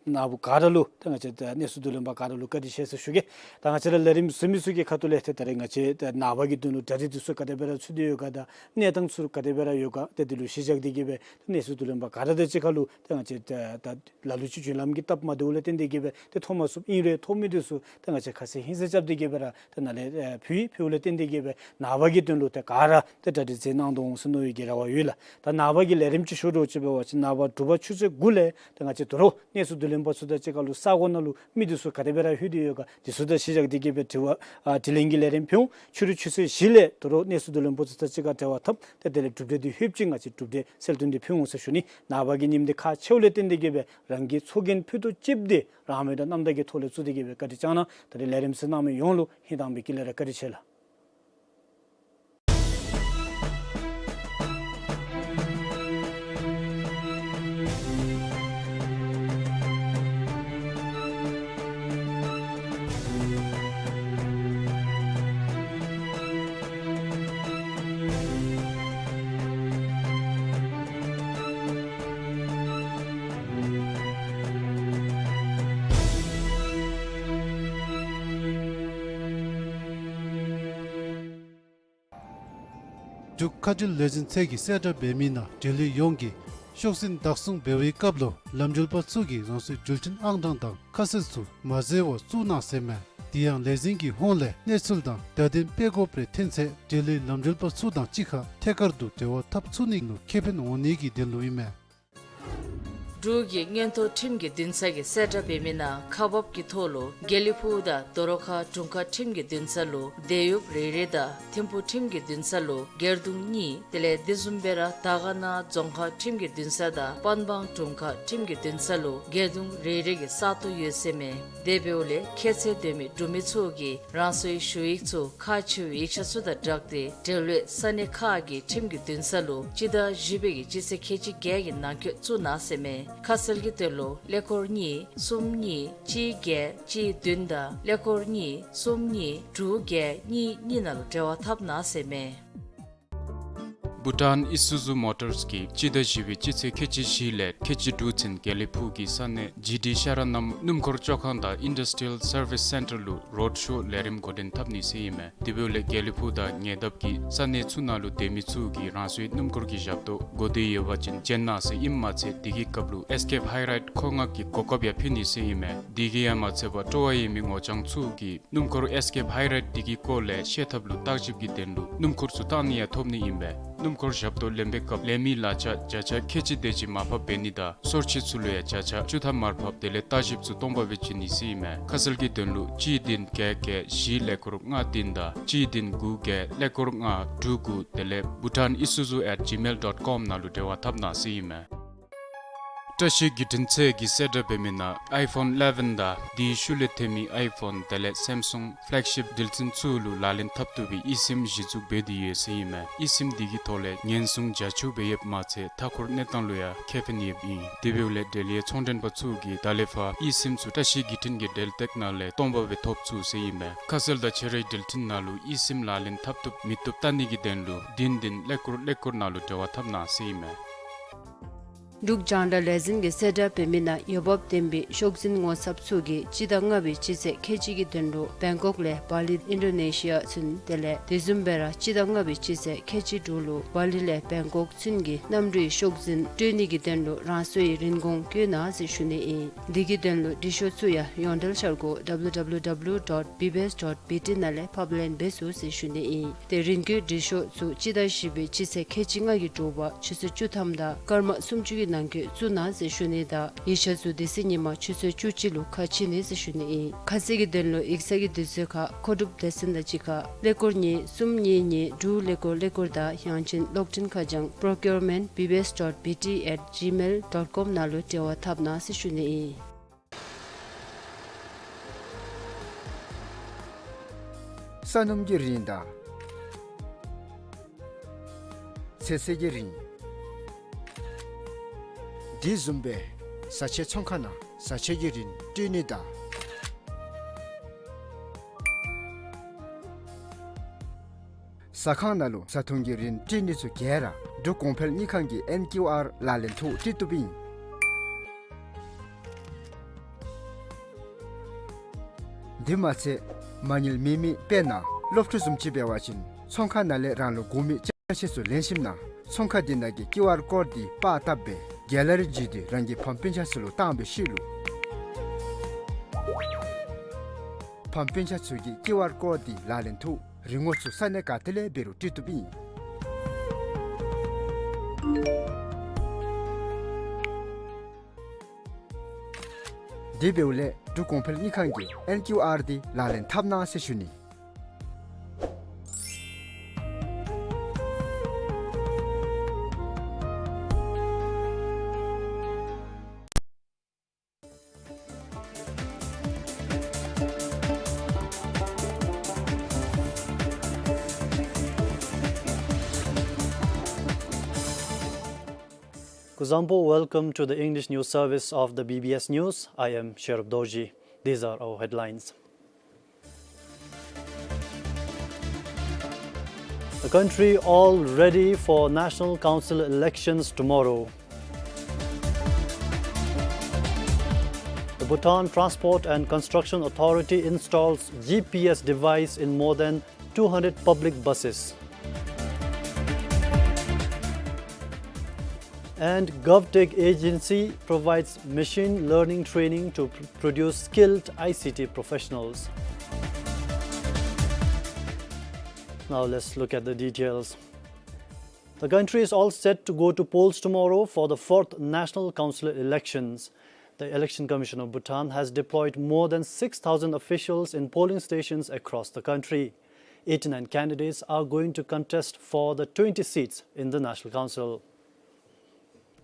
ནཱ་བུ་ག་ར་ལུ་ཏེ་ང་བཅས་ད་གནས་ཚུལ་བསྡུ་ལེན་པ་ག་ར་ལུ་བཀའ་དྲིན་ཆེ་ཟེར་ཞུ་གེ། ད་ང་བཅས་ར་ལས་རིམ་གཟིགས་མི་ཚུ་གི་ཁ་ཐུག་ལས་ཏེ་ད་རེས་ང་བཅས་ད་ནངས་པ་གི་དོན་ལུ་གྲ་སྒྲིག་འདི་ཚུ་ག་དེ་སྦེ་ར་ཚུད་དེ་ཡོད་ག་དང་གནས་སྟངས་ཚུ་ག་དེ་སྦེ་ར་ཡོད་ག་ཏེ་དེ་ལུ་གཞི་བཞག་སྟེ་གི་སྦེ་གནས་ཚུལ་བསྡུ་ལེན་པ་ག་ར་དང་གཅིག་ཁར་ལུ་ཏེ་ང་བཅས་ད་ད་ལ་ལུ་ཅིག་བརྒྱུད་ལམ་གྱི་སྟབས་མ་བདེཝ་ལས་བརྟེན་ཏེ་གི་སྦེ་ཏེ་ཐོབ་མ་ཚུགསཔ་ཨིན་རུང་ཐོབ་མི་འདི་ཚུ་ཏེ་ང་བཅས་ཁ་གསལ་ཧིང་གསལ་རྐྱབ་སྟེ་གི་སྦེ་ར་ཏེ་ནཱ་ལས་ཨེ་ཕུལ་ཡི། ཕུལཝ་ལས་བརྟེན་ཏེ་གི་སྦེ་ནངས་པ་གི་དོན་ལུ་ཏེ་ག་ར་ཏེ་གྲ་སྒྲིག་མཛད་གནང་དོ་འོང་ཟེར་མནོ་བའི་གི་རེ་བ་ཡོད་ལགས། ད་ནངས་པ་གི་ལས་རིམ་ཅིག་ཞུ་དོ་ཅིག་འབད་བ་ཅིན་ནངས་པ་དྲོ་པ་ཆུ་ཚོད་དགུ་ལས་ཏེ་ང་བཅས་དོ་རུང་གནས་ཚུལ་བསྡུ་ལེན་པ་ཚུ་དང་གཅིག་ཁར་ལུ་ས་གོ་ནང་ལུ་མི་འདི་ཚུ་ག་དེ་སྦེ་ར་ལྷོད་དེ་ཡོད་ག་འདི་ཚུ་དང་གཞི་བཞག་སྟེ་གི་སྦེ་དྲི་བ་ཨ་དྲིས་ལན་གྱི་ལས་རིམ་ཕུལ་འོང་། ཕྱི་རུ་ཆུ་ཚོད་བཞི་ལས་དོ་རུང་གནས་ཚུལ་བསྡུ་ལེན་པ་ཚུ་དང་གཅིག་ཁར་འབྲེལ་བ་འཐབ། ཏེ་དེ་ལས་གྲུབ་འབྲས་འདི་ལྷོདཔ་ཅིག་ང་བཅས་གྲུབ་འབྲས་གསལ་སྟོན་འདི་ཕུལ་འོང་ཟེར་ཞུ་ནི། ནངས་པ་གི་ཉིནམ་འདི་ཁག་ཆེཝ་ལས་བརྟེན་ཏེ་གི་སྦེ་རང་གི་ཚོགས་རྒྱན་ཕུད་རྡོག་གཅིགཔོ་འདི་རང་མོས་དང་རྣམ་དག་གི་ཐོག་ལས་བཙུགས་ཏེ་གི་སྦེ་བཀའ་དྲིན་བསྐྱང་གནང་། ད་རེས་ལས་རིམ་གཟིགས་གནང་མི་ཡོངས་ལུ་ཧིང་དྭངས་པའི་དཀྱིལ་ལས་ར་བཀའ་དྲིན་ཆེ་ལགས། འབྲུག་མཁའ་འགྲུལ་ལས་འཛིན་ཚད་ཀྱིས་གསལ་བསྒྲགས་འབད་མི་ནང་འབྲེལ་ཡོད་ཡོངས་ཀྱིས་ཤོག་འཛིན་བདག་བཟུང་འབད་བའི་སྐབས་ལུ་ལམ་འགྲུལ་པ་ཚུ་གིས་རང་སོའི་འགྲུལ་འཕྲིན་ཨང་གྲངས་དང་ཁ་གསལ་ཚུ་མ་འཛོལ་བར་བཙུགས་གནང་ཟེར་མས། དེ་ཡང་ལས་འཛིན་གྱི་ཧོངས་ལས་གནས་ཚུལ་དང་བརྡ་དོན་སྤེལ་དགོཔ་རེ་ཐོན་ཚེ་འབྲེལ་ཡོད་ལམ་འགྲུལ་པ་ཚུ་དང་གཅིག་ཁར་ཐད་ཀར་དུ་འབྲེལ་བ་འཐབ་ཚུགས་ནི་ལུ་ཁེ་ཕན་འོང་ནི་གི་དོན་ལུ་ཨིན་མས། འབྲུག་གི་མངོན་མཐོ་ཁྲིམས་ཀྱི་འདུན་ས་གིས་གསལ་བསྒྲགས་འབད་མི་ནང་ཁག་འབགཔ་གི་ཐོག་ལུ་དགེ་ལེགས་ཕུག་དང་དོ་རུང་ཁ་དྲུང་ཁག་ཁྲིམས་ཀྱི་འདུན་ས་ལུ་དེད་གཡོགཔ་རེ་རེ་དང་ཐིམ་ཕུག་ཁྲིམས་ཀྱི་འདུན་ས་ལུ་སྒེར་དུང་གཉིས། དེ་ལས་དེ་བཟུམ་སྦེ་ར་དར་དཀར་ན་རྫོང་ཁག་ཁྲིམས་ཀྱི་འདུན་ས་དང་པན་སྦང་དྲུང་ཁག་ཁྲིམས་ཀྱི་འདུན་ས་ལུ་སྒེར་དུང་རེ་རེ་གི་ས་སྟོང་ཡོད་ཟེར་མས། དེ་འབདཝ་ལས་ཁྱད་ཚད་ལྡན་མི་འབྲུག་མི་ཚུ་གིས་རང་སོའི་ཞུ་ཡིག་ཚུ་ཁག་ཆེ་བའི་ཡིག་ཆ་ཚུ་དང་སྦྲགས་ཏེ་འབྲེལ་ཡོད་ས་གནས་ཁག་གི་ཁྲིམས་ཀྱི་འདུན་ས་ལུ་སྤྱི་ཟླ་བཞི་པའི་གི་སྤྱི་ཚེས་ཁལ་གཅིག་བརྒྱད་ཀྱི་ནང་འཁོད་བཙུགས་གནང་ཟེར་མས། ཁ་གསལ་གྱི་དོན་ལུ་ཀླད་ཀོར་གཉིས་གསུམ་གཉིས་གཅིག་བརྒྱད་གཅིག་བདུན་དང་ཀླད་ཀོར་གཉིས་གསུམ་གཉིས་དྲུག་བརྒྱད་གཉིས་གཉིས་ནང་ལུ་འབྲེལ་བ་འཐབ་གནང་ཟེར་མས། བྷུ་ཊཱན་ཨི་སུ་ཛུ་མོ་ཊརས་ཀྱིས་སྤྱི་ཟླ་བཞི་པའི་སྤྱི་ཚེས་ཁལ་གཅིག་བཞི་ལས་ཁལ་གཅིག་དྲུག་ཚུན་དགེ་ལེགས་ཕུག་གི་ས་གནས་ཇི་ཌི་ཤ་ར་ནམ་སྣུམ་འཁོར་བཅོ་ཁང་དང་ཨིན་ཌསི་ཊི་རི་ཡལ་སར་བིསི་སེན་ཊར་ལུ་རོཌ་ཤོ་ལས་རིམ་འགོ་འདྲེན་འཐབ་ནི་ཟེར་ཨིན་མས། དེ་འབདཝ་ལས་དགེ་ལེགས་ཕུག་དང་ཉེ་འདབས་ཀྱི་ས་གནས་ཚུ་ནང་ལུ་སྡོད་མི་ཚུ་གིས་རང་སོའི་སྣུམ་འཁོར་གྱི་ཞབས་ཏོག་དགོས་འདོད་ཡོད་པ་ཅིན་བྱིན་གནང་ཟེར་ཨིནམ་མ་ཚད་དེ་གི་སྐབས་ལུ་ཨེས་ཀེབ་ཧའི་རའིཌ་མཁོ་མངགས་ཀྱི་གོ་སྐབས་ཡང་ཕུལ་ནི་ཟེར་ཨིན་མས། དེ་གིས་ཡང་མ་ཚད་པར་སྤྲོ་བ་ཡོད་མི་ངོ་རྐྱང་ཚུ་གིས་སྣུམ་འཁོར་ཨེས་ཀེབ་ཧའི་རའིཌ་དེ་གི་སྐོར་ལས་ཤེས་ཐབས་ལུ་བརྟག་ཞིབ་ཀྱི་དོན་ལུ་སྣུམ་འཁོར་ཚུ་བཏང་ནི་ཡང་ཐོབ་ནི་ཨིན་པས། སྣུམ་འཁོར་ཞབས་ཏོག་ལེན་པའི་སྐབས་ལེན་མི་ལག་ཆ་བརྒྱ་ཆ་ཁལ་གཅིག་དེ་ཅིག་མར་ཕབ་འབད་ནི་དང་སོར་ཆུད་ཚུ་ལུ་ཡང་བརྒྱ་ཆ་བཅུ་ཐམ་མར་ཕབ། དེ་ལས་བརྟག་ཞིབ་ཚུ་སྟོང་པ་སྦེ་བྱིན་ནི་ཟེར་ཨིན་མས། ཁ་གསལ་གྱི་དོན་ལུ་གཅིག་བདུན་བརྒྱད་བརྒྱད་བཞི་ཀླད་ཀོར་ལྔ་བདུན་དང་གཅིག་བདུན་དགུ་བརྒྱད་ཀླད་ཀོར་ལྔ་དྲུག་དགུ། དེ་ལས་bhutanisuzu at gmail dot com ནང་ལུ་འབྲེལ་བ་འཐབ་གནང་ཟེར་ཨིན་མས། བཀྲ་ཤིས་བརྒྱུད་འཕྲིན་ཚད་ཀྱིས་གསལ་བསྒྲགས་འབད་མི་ནང་ཨའི་ཕོན་ཨི་ལེ་བཱན་དང་དེའི་ཤུལ་ལས་ཐོན་མི་ཨའི་ཕོན་དེ་ལས་སེམ་སུང་ཕེ་ལེག་ཤིཔ་འགྲུལ་འཕྲིན་ཚུ་ལུ་ལག་ལེན་འཐབ་བཏུབ་པའི་ཨི་སིམ་གཞི་བཙུགས་འབད་དེ་ཡོད་ཟེར་ཨིན་མས། ཨི་སིམ་དེ་གི་ཐོག་ལས་ཉེན་སྲུང་རྒྱ་ཆེཝ་སྦེ་ཡོདཔ་མ་ཚད་མཐའ་འཁོར་གནས་སྟངས་ལུ་ཡང་ཁེ་ཕན་ཡོདཔ་ཨིན། དེ་འབདཝ་ལས་འབྲེལ་ཡོད་ཚོང་མགྲོན་པ་ཚུ་གིས་ད་ལས་ཕར་ཨི་སིམ་ཚུ་བཀྲ་ཤིས་བརྒྱུད་འཕྲིན་གྱི་འབྲེལ་སྟེགས་ནང་ལས་སྟོང་པ་སྦེ་ཐོབ་ཚུགས་ཟེར་ཨིན་མས། ཁ་གསལ་དང་ཁྱད་རིག་འགྲུལ་འཕྲིན་ནང་ལུ་ཨི་སིམ་ལག་ལེན་འཐབ་བཏུབ་མི་བཏུབ་བལྟ་ནི་གི་དོན་ལུ་བདུན་བདུན་ཀླད་ཀོར་ཀླད་ཀོར་ནང་ལུ་འབྲེལ་བ་འཐབ་གནང་ཟེར་ཨིན་མས། འབྲུག་རྒྱང་བསྒྲགས་ལས་འཛིན་གྱིས་གསལ་བསྒྲགས་འབད་མི་ནང་འོས་འབབ་ལྡན་པའི་ཤོག་འཛིན་ངོ་ཚབ་ཚུ་གིས་སྤྱི་ཟླ་ལྔ་པའི་སྤྱི་ཚེས་ཁལ་གཅིག་གི་དོན་ལུ་བེང་ཀོག་ལས་བ་ལི་ཨིན་ཌོ་ནེ་ཤི་ཡ་ཚུན། དེ་ལས་དེ་བཟུམ་སྦེ་ར་སྤྱི་ཟླ་ལྔ་པའི་སྤྱི་ཚེས་ཁལ་གཅིག་དྲུག་ལུ་བ་ལི་ལས་བེང་ཀོག་ཚུན་གྱི་གནམ་གྲུའི་ཤོག་འཛིན་སྤྲོད་ནི་གི་དོན་ལུ་རང་སོའི་རིན་གོང་བཀོད་གནང་ཟེར་ཞུ་ནི་ཨིན། དེ་གི་དོན་ལུ་འབྲི་ཤོག་ཚུ་ཡང་ཡོངས་འབྲེལ་འཆར་སྒོ་W W W dot B B S dot B T ནང་ལས་ཕབ་ལེན་འབད་ཚུགས་ཟེར་ཞུ་ནི་ཨིན། ཏེ་རིན་བཀོད་འབྲི་ཤོག་ཚུ་སྤྱི་ཟླ་བཞི་པའི་སྤྱི་ཚེས་ཁལ་གཅིག་ལྔ་གི་དྲོ་པ་ཆུ་ཚོད་བཅུ་ཐམ་དང་སྐར་མ་སུམ་ཅུ་གི་ནང་འཁོད་བཙུགས་གནང་ཟེར་ཞུ་ནི་དང་ཡིག་ཆ་ཚུ་དེ་ཚེ་ཉིན་མ་ཆུ་ཚོད་བཅུ་གཅིག་ལུ་ཁ་ཕྱེ་ནི་ཟེར་ཞུ་ནི་ཨིན། ཁ་གསལ་གྱི་དོན་ལུ་ཡིག་ཚང་གི་དུས་ཚོད་ཁར་མཁོ་སྒྲུབ་སྡེ་ཚན་དང་གཅིག་ཁར་ཀླད་ཀོར་གཉིས་གསུམ་གཉིས་གཉིས་དྲུག་ཀླད་ཀོར་ཀླད་ཀོར་དང་ཡང་ཅིན་གློག་འཕྲིན་ཁ་བྱང་procurement B B S dot B T at gmail dot com ནང་ལུ་འབྲེལ་བ་འཐབ་གནང་ཟེར་ཞུ་ནི་ཨིན། ས་སྣུམ་གྱི་རིན་དང་ཚོད་བསྲེ་གི་རིན། དེ་བཟུམ་སྦེ་བཟའ་ཆས་ཚོང་ཁང་ནང་ བཟའ་ཆས་ཀྱི་རིན་སྤྲོད་ནི་དང་། ཟ་ཁང་ནང་ལུ་བཟའ་འཐུང་གི་རིན་སྤྲོད་ནི་ཚུ་ག་ར་འབྲུག་གོང་འཕེལ་དངུལ་ཁང་གི་ཨེན་ཀིའུ་ཨར་ལག་ལེན་ཐོག་སྤྲོད་བཏུབ་ཨིན། དེ་མ་ཚད་མ་དངུལ་མེད་མི་དཔེར་ན་སློབ་ཕྲུག་བཟུམ་ཅིག་འབད་བ་ཅིན་ཚོང་ཁང་ནང་ལས་རང་ལུ་དགོ་མི་ཅ་ཆས་ཚུ་ལེན་ཞིནམ་ན་ཚོང་ཁང་དེ་ནང་གི་ཀིའུ་ཨར་ཀོཌ་དེ་པར་བཏབ་སྦེ་གེ་ལ་རི་བརྒྱུད་དེ་རང་གི་ཕམ་སྤུན་ཆ་ཚུ་ལུ་བཏང་སྦེ་བཤུད་ལུ། ཕམ་སྤུན་ཆ་ཚུ་གིས་ཀིའུ་ཨར་ཀོཌ་དེ་ལག་ལེན་ཐོག་རིན་གོང་ཚུ་ས་གནས་ག་ཏེ་ལས་འབད་རུང་སྤྲོད་བཏུབ་ཨིན། དེ་འབདཝ་ལས་འབྲུག་གོང་འཕེལ་དངུལ་ཁང་གི་ཨེན་ཀིའུ་ཨར་དེ་ལག་ལེན་འཐབ་གནང་ཟེར་ཞུ་ནི། Kuzuzangpo, welcome to the English news service of the B B S News. I am Sherub Dorji. These are our headlines. The country all ready for National Council elections tomorrow. The Bhutan Transport and Construction Authority installs G P S device in more than two hundred public buses. And GovTech Agency provides machine learning training to pr-, produce skilled I C T professionals. Now let's look at the details. The country is all set to go to polls tomorrow for the fourth National Council elections. The Election Commission of Bhutan has deployed more than six thousand officials in polling stations across the country. Eighty-nine candidates are going to contest for the twenty seats in the National Council.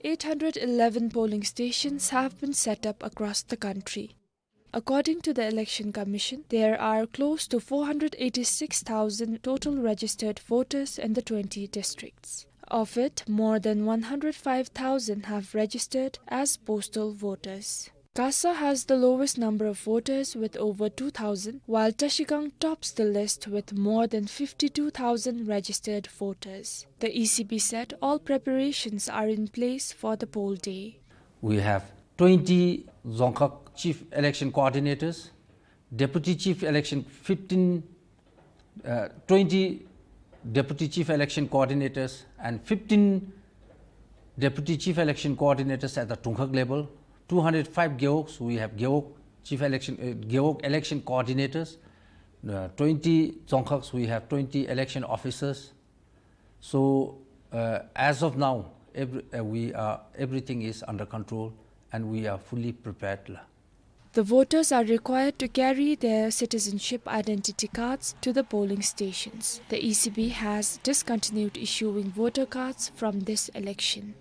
Eight hundred eleven polling stations have been set up across the country. According to the Election Commission, there are close to four hundred eighty-six thousand total registered voters in the twenty districts. Of it, more than one hundred five thousand have registered as postal voters. Khasa has the lowest number of voters with over two thousand, while Trashigang tops the list with more than fifty-two thousand registered voters. The E C B said all preparations are in place for the poll day. We have twenty Dzongkhag Chief Election Coordinators, Deputy Chief Election, fifteen, uh, twenty Deputy Chief Election Coordinators and fifteen Deputy Chief Election Coordinators at the Dungkhag level, two hundred five Gewogs, we have Gewog Chief Election, uh, Gewog Election Coordinators, uh, twenty Dzongkhags, we have twenty election officers. So, uh, as of now, every, uh, we are, everything is under control and we are fully prepared la. The voters are required to carry their citizenship identity cards to the polling stations. The E C B has discontinued issuing voter cards from this election.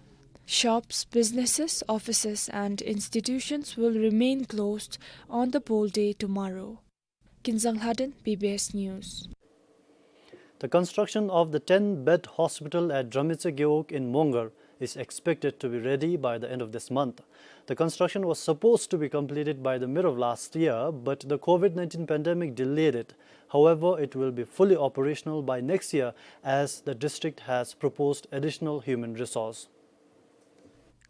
Shops, businesses, offices and institutions will remain closed on the poll day tomorrow. Kinzang Lhaden, B B S News. The construction of the ten-bed hospital at Dramitse Gewog in Mongar is expected to be ready by the end of this month. The construction was supposed to be completed by the mid of last year, but the COVID nineteen pandemic delayed it. However, it will be fully operational by next year as the district has proposed additional human resource.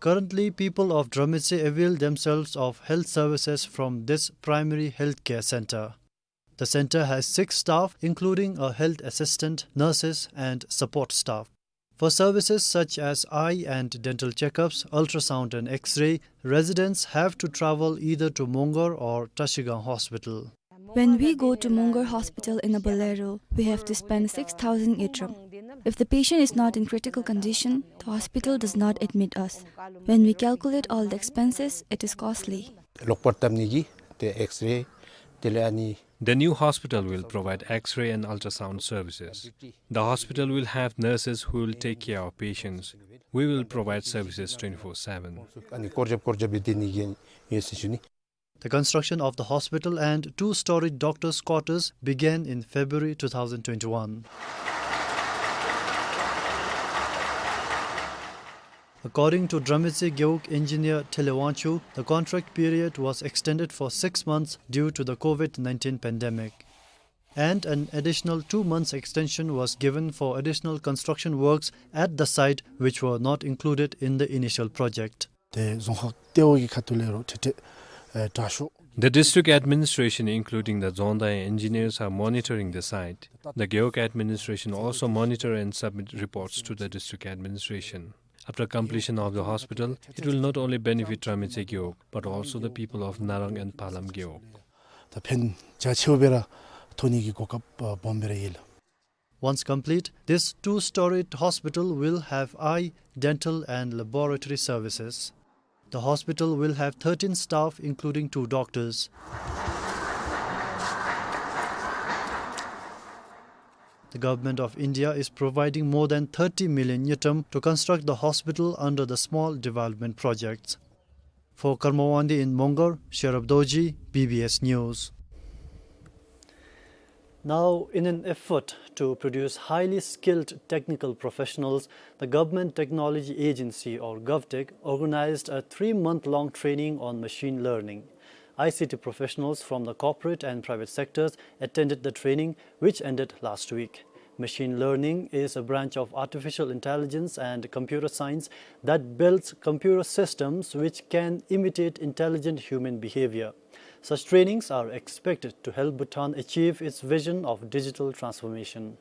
Currently, people of Dramitse avail themselves of health services from this primary health care center. The center has six staff, including a health assistant, nurses, and support staff. For services such as eye and dental checkups, ultrasound and X-ray, residents have to travel either to Mongar or Trashigang Hospital. When we go to Mongar Hospital in a Bolero, we have to spend six thousand ngultrum. If the patient is not in critical condition, the hospital does not admit us. When we calculate all the expenses, it is costly. ལོག་པར་བཏབ་ནི་གི་ཏེ་X-ray དེ་ལས་ཨ་ནི། The new hospital will provide X-ray and ultrasound services. The hospital will have nurses who will take care of patients. We will provide services twenty-four seven. ཨ་ནི་སྐོར་རྒྱབ་སྐོར་རྒྱབ་སྦེ་སྡོད་ནི་གི་ཡོད་ཟེར་ཞུ་ནི། The construction of the hospital and two-story doctors' quarters began in February two thousand twenty-one. According to Drametse Gewog engineer Thele Wangchuk, the contract period was extended for six months due to the COVID nineteen pandemic. And an additional two months extension was given for additional construction works at the site, which were not included in the initial project. ཏེ་རྫོང་ཁག་གཏེ་བོ་གི་ཁ་ཐུག་ལས་རོགས་ཁྲིད་ཁྲིད་ཨེ་དྲག་ཤོས། The district administration, including the Dzongda engineers, are monitoring the site. The Gewog administration also monitor and submit reports to the district administration. After completion of the hospital, it will not only benefit Drametse Gewog, but also the people of Narong and Palam Gewog. ད་ཕན་རྒྱ་ཆེ་བོ་སྦེ་ར་ཐོན་ནི་གི་གོ་སྐབས་ཨ་སྦོམ་སྦེ་ར་ཡོད་ལགས། Once complete, this two-storied hospital will have eye, dental and laboratory services. The hospital will have thirteen staff, including two doctors. The Government of India is providing more than thirty million ngultrum to construct the hospital under the Small Development Projects. For Karma Wangdi in Mongar, Sherab Dorji, B B S News. Now, in an effort to produce highly skilled technical professionals, the Government Technology Agency, or GovTech, organized a three-month-long training on machine learning. I C T professionals from the corporate and private sectors attended the training, which ended last week. Machine learning is a branch of artificial intelligence and computer science that builds computer systems which can imitate intelligent human behavior. Such trainings are expected to help Bhutan achieve its vision of digital transformation.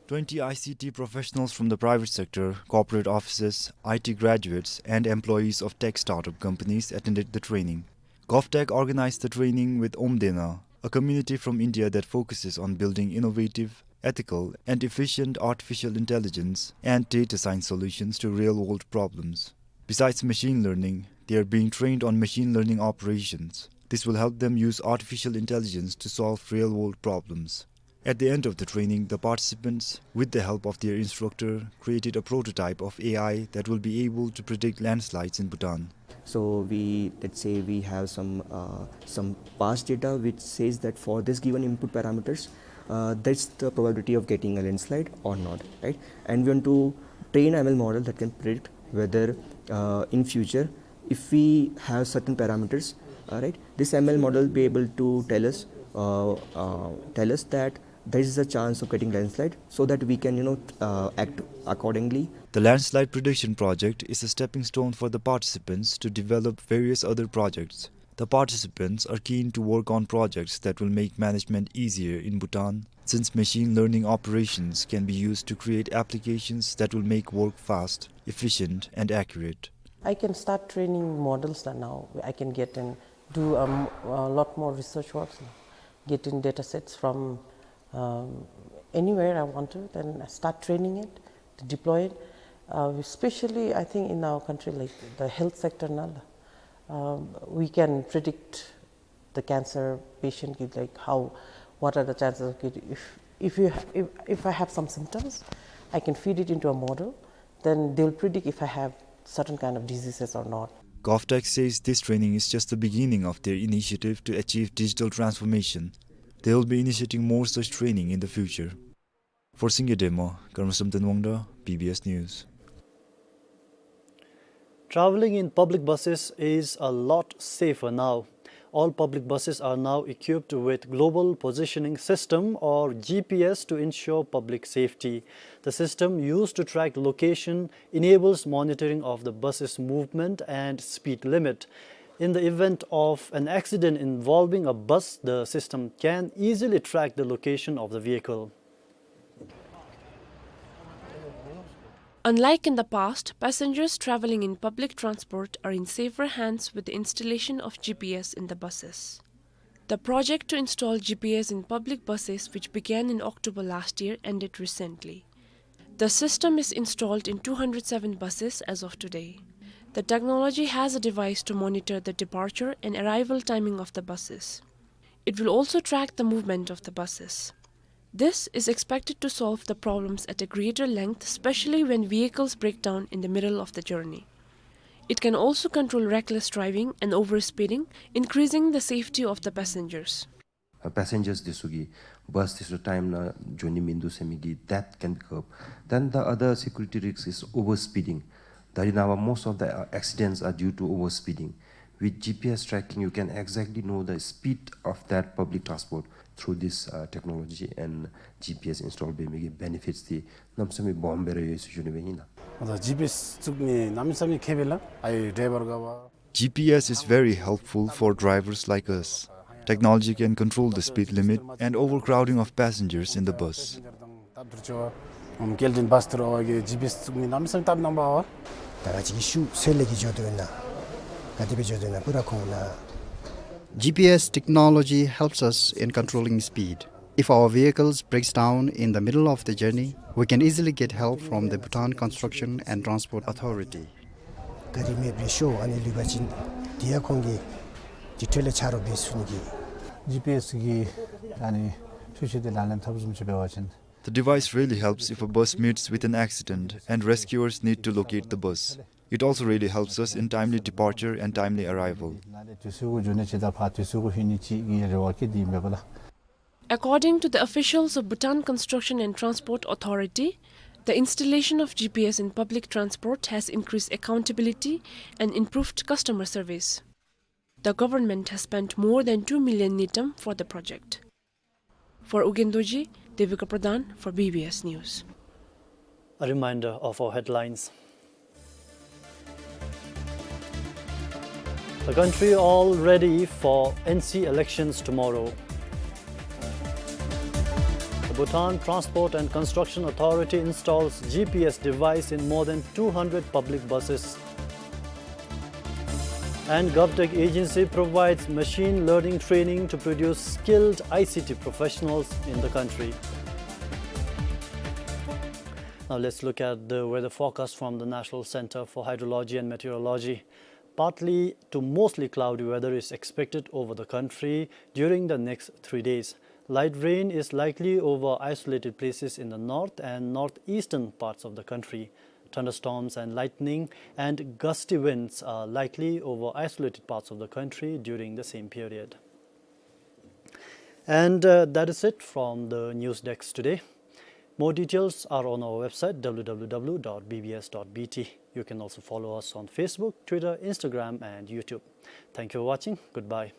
Twenty I C T professionals from the private sector, corporate offices, I T graduates, and employees of tech startup companies attended the training. GovTech organized the training with Omdena, a community from India that focuses on building innovative, ethical, and efficient artificial intelligence and data science solutions to real-world problems. Besides machine learning, they are being trained on machine learning operations. This will help them use artificial intelligence to solve real-world problems. At the end of the training, the participants, with the help of their instructor, created a prototype of A I that will be able to predict landslides in Bhutan. So we, let's say we have some, uh, some past data which says that for this given input parameters, uh, that's the probability of getting a landslide or not, right? And we want to train M L model that can predict whether, uh, in future, if we have certain parameters, uh, right, this M L model be able to tell us, uh, uh, tell us that there is a chance of getting landslide, so that we can, you know, uh, act accordingly. The landslide prediction project is a stepping stone for the participants to develop various other projects. The participants are keen to work on projects that will make management easier in Bhutan, since machine learning operations can be used to create applications that will make work fast, efficient, and accurate. I can start training models now. I can get and do, um, a lot more research works now. Getting data sets from, um, anywhere I want to, then I start training it, to deploy it. Uh, especially, I think, in our country, like, the health sector now, um, we can predict the cancer patient, ki, like, how, what are the chances of getting, if, if you ha-, if, if I have some symptoms, I can feed it into a model, then they'll predict if I have certain kind of diseases or not. GovTech says this training is just the beginning of their initiative to achieve digital transformation. They will be initiating more such training in the future. For Singye Dema, Karma Samten Wangda, B B S News. Traveling in public buses is a lot safer now. All public buses are now equipped with Global Positioning System, or G P S, to ensure public safety. The system, used to track location, enables monitoring of the bus's movement and speed limit. In the event of an accident involving a bus, the system can easily track the location of the vehicle. Unlike in the past, passengers traveling in public transport are in safer hands with the installation of G P S in the buses. The project to install G P S in public buses, which began in October last year, ended recently. The system is installed in two hundred seven buses as of today. The technology has a device to monitor the departure and arrival timing of the buses. It will also track the movement of the buses. This is expected to solve the problems at a greater length, especially when vehicles break down in the middle of the journey. It can also control reckless driving and overspeeding, increasing the safety of the passengers. Uh, passengers འདི་ཚུ་གིས་བཱས་འདི་ཚུ་ཊའིམ་ནང་འགྱོ་ནི་མིན་འདུག་ཟེར་མི་གི་that can curb. Then the other security risk is overspeeding. ད་རེས་ནངས་པ་most of the, uh, accidents are due to overspeeding. With G P S tracking, you can exactly know the speed of that public transport through this, uh, technology, and G P S install འབད་མི་གི་benefits འདི་གནམ་མེད་ས་མེད་སྦོམ་སྦེ་ར་ཡོད་ཟེར་ཞུ་ནི་སྦེ་ཨིན་ལགས། ད་G P S བཙུགས་ནི་གནམ་མེད་ས་མེད་ཁེ་ཕན་ལགས། ཨའི་ཌའི་བར་ག་བ། G P S is very helpful for drivers like us. Technology can control the speed limit and overcrowding of passengers in the bus. སྟབས་བདེ་ཆེ་བ། ཨམ་སྐྱེལ་འདྲེན་བཱས་ཐུར་འབད་བ་གི་G P S བཙུགས་ནི་གནམ་མེད་ས་མེད་སྟབས་གནམ་མེད་པ། ད་ག་ཅི་གི་ཤུགས་ཚད་ལས་ཀྱི་འགྱོ་དོ་ན། ག་དེ་སྦེ་འགྱོ་དོ་ན་པུ་ར་ཁུངས་ན། G P S technology helps us in controlling speed. If our vehicles breaks down in the middle of the journey, we can easily get help from the Bhutan Construction and Transport Authority. ག་རི་མེདཔ་རེ་ཤོར་ཨ་ནི་ལུས་པ་ཅིན་དེ་ཡང་ཁོང་གིས་དེ་འཕྲོ་ལས་ཆ་རོགས་འབད་ཚུགས་ནི་གི། G P S གིས་ཨ་ནི་འཕྲུལ་ཆས་དེ་ལག་ལེན་འཐབ་བཟུམ་ཅིག་འབད་བ་ཅིན། The device really helps if a bus meets with an accident and rescuers need to locate the bus. It also really helps us in timely departure and timely arrival. དུས་ཚོད་གུ་འགྱོ་ནི་ཅིག་དང་ཕར་དུས་ཚོད་གུ་ལྷོད་ནི་ཅིག་གི་རེ་བ་བསྐྱེད་དེ་ཨིན་པས་ལགས། According to the officials of Bhutan Construction and Transport Authority, the installation of G P S in public transport has increased accountability and improved customer service. The government has spent more than two million ngultrum for the project. For Ugyen Dorji, Devika Pradhan for B B S News. A reminder of our headlines. The country all ready for N C elections tomorrow. The Bhutan Transport and Construction Authority installs G P S device in more than two hundred public buses. And GovTech agency provides machine learning training to produce skilled I C T professionals in the country. Now let's look at the weather forecast from the National Center for Hydrology and Meteorology. Partly to mostly cloudy weather is expected over the country during the next three days. Light rain is likely over isolated places in the north and northeastern parts of the country. Thunderstorms and lightning and gusty winds are likely over isolated parts of the country during the same period. And, uh, that is it from the news desk today. More details are on our website, W W W dot B B S dot B T. You can also follow us on Facebook, Twitter, Instagram, and YouTube. Thank you for watching. Goodbye.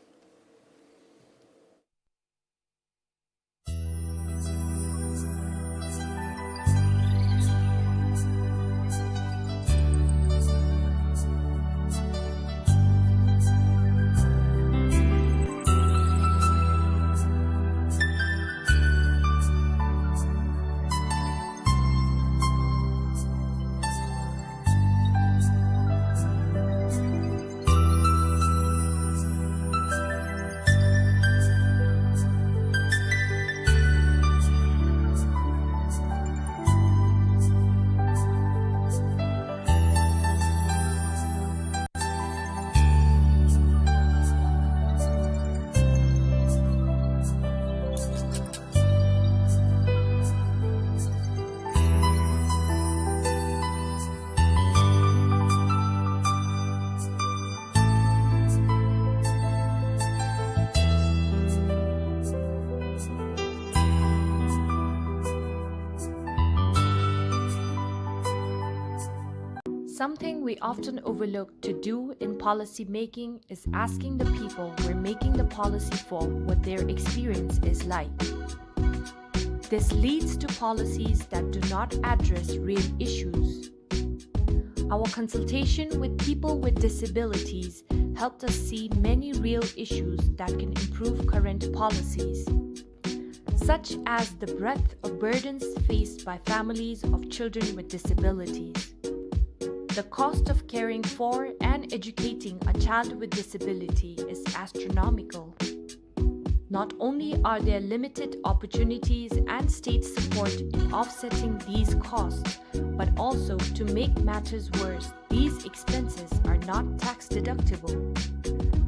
Something we often overlook to do in policy making is asking the people we're making the policy for what their experience is like. This leads to policies that do not address real issues. Our consultation with people with disabilities helped us see many real issues that can improve current policies, such as the breadth of burdens faced by families of children with disabilities. The cost of caring for and educating a child with disability is astronomical. Not only are there limited opportunities and state support in offsetting these costs, but also, to make matters worse, these expenses are not tax deductible.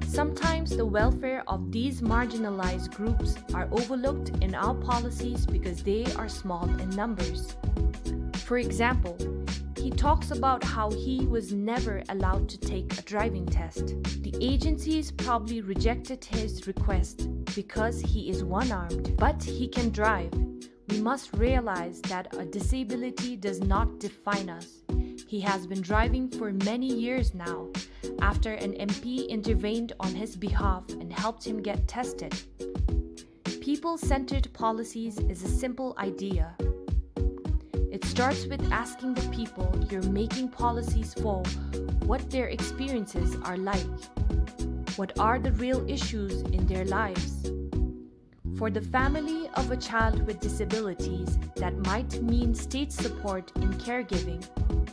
Sometimes the welfare of these marginalized groups are overlooked in our policies because they are small in numbers. For example, he talks about how he was never allowed to take a driving test. The agencies probably rejected his request because he is one-armed, but he can drive. We must realize that a disability does not define us. He has been driving for many years now, after an M P intervened on his behalf and helped him get tested. People-centered policies is a simple idea. It starts with asking the people you're making policies for what their experiences are like. What are the real issues in their lives? For the family of a child with disabilities, that might mean state support in caregiving,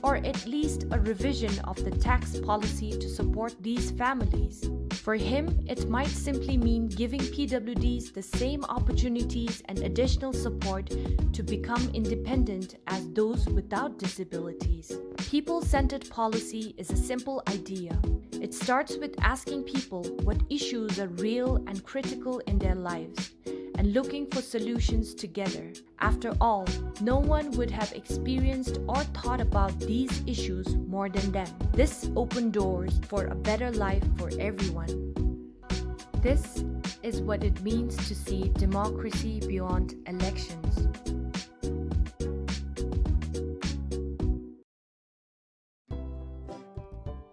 or at least a revision of the tax policy to support these families. For him, it might simply mean giving P W Ds the same opportunities and additional support to become independent as those without disabilities. People-centered policy is a simple idea. It starts with asking people what issues are real and critical in their lives and looking for solutions together. After all, no one would have experienced or thought about these issues more than them. This opened doors for a better life for everyone. This is what it means to see democracy beyond elections.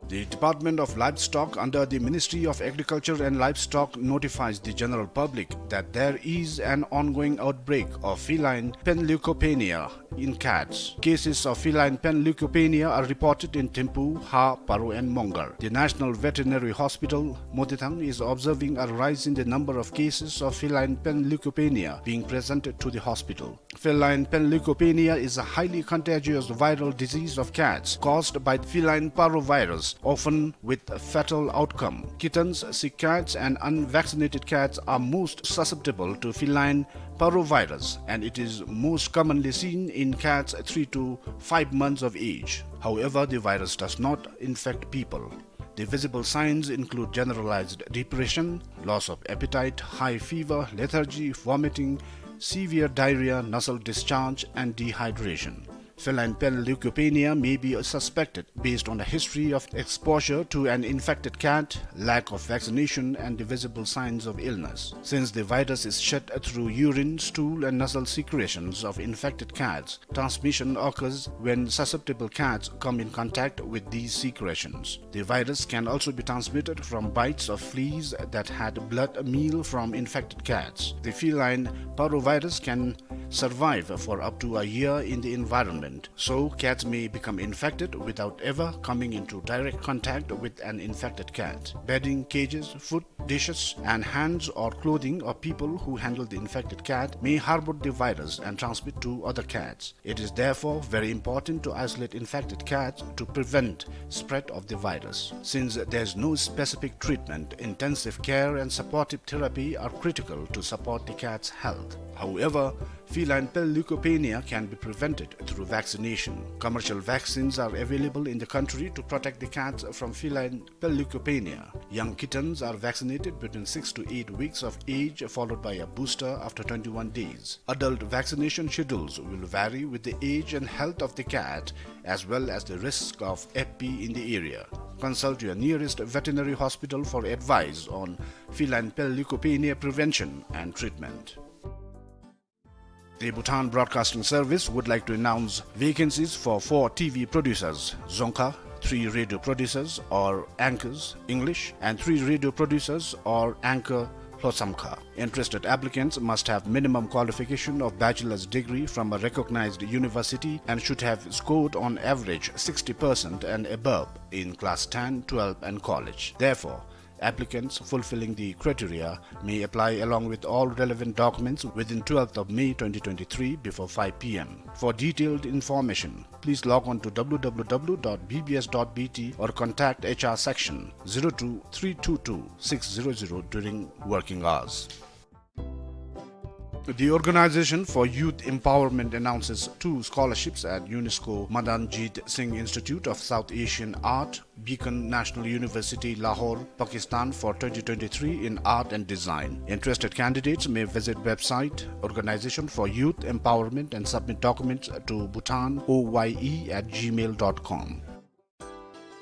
The Department of Livestock under the Ministry of Agriculture and Livestock notifies the general public that there is an ongoing outbreak of feline panleukopenia in cats. Cases of feline panleukopenia are reported in Thimphu, Ha, Paro and Mongar. The National Veterinary Hospital, Modithang is observing a rise in the number of cases of feline panleukopenia being presented to the hospital. Feline panleukopenia is a highly contagious viral disease of cats caused by feline parvovirus, often with a fatal outcome. Kittens, sick cats, and unvaccinated cats are most susceptible to feline parvovirus, and it is most commonly seen in cats three to five months of age. However, the virus does not infect people. The visible signs include generalized depression, loss of appetite, high fever, lethargy, vomiting, severe diarrhea, nasal discharge, and dehydration. Feline panleukopenia may be suspected based on a history of exposure to an infected cat, lack of vaccination, and the visible signs of illness. Since the virus is shed through urine, stool, and nasal secretions of infected cats, transmission occurs when susceptible cats come in contact with these secretions. The virus can also be transmitted from bites of fleas that had blood meal from infected cats. The feline parvovirus can survive for up to a year in the environment, so cats may become infected without ever coming into direct contact with an infected cat. Bedding, cages, food, dishes, and hands or clothing of people who handle the infected cat may harbor the virus and transmit to other cats. It is therefore very important to isolate infected cats to prevent spread of the virus. Since there is no specific treatment, intensive care and supportive therapy are critical to support the cat's health. However, feline panleukopenia can be prevented through vaccination. Commercial vaccines are available in the country to protect the cats from feline panleukopenia. Young kittens are vaccinated between six to eight weeks of age, followed by a booster after twenty-one days. Adult vaccination schedules will vary with the age and health of the cat, as well as the risk of F P in the area. Consult your nearest veterinary hospital for advice on feline panleukopenia prevention and treatment. The Bhutan Broadcasting Service would like to announce vacancies for four T V producers, Dzongkha, three radio producers or anchors, English, and three radio producers or anchor, Lhotsamkha. Interested applicants must have minimum qualification of bachelor's degree from a recognized university and should have scored on average sixty percent and above in class ten, twelve and college. Therefore, applicants fulfilling the criteria may apply along with all relevant documents within twelfth of May twenty twenty-three before five P M. For detailed information, please log on to W W W dot B B S dot B T or contact H R section zero two three two two six zero zero during working hours. The Organization for Youth Empowerment announces two scholarships at UNESCO Madan Jeet Singh Institute of South Asian Art, Beacon National University, Lahore, Pakistan, for twenty twenty-three in art and design. Interested candidates may visit website Organization for Youth Empowerment and submit documents to bhutan O Y E at gmail dot com.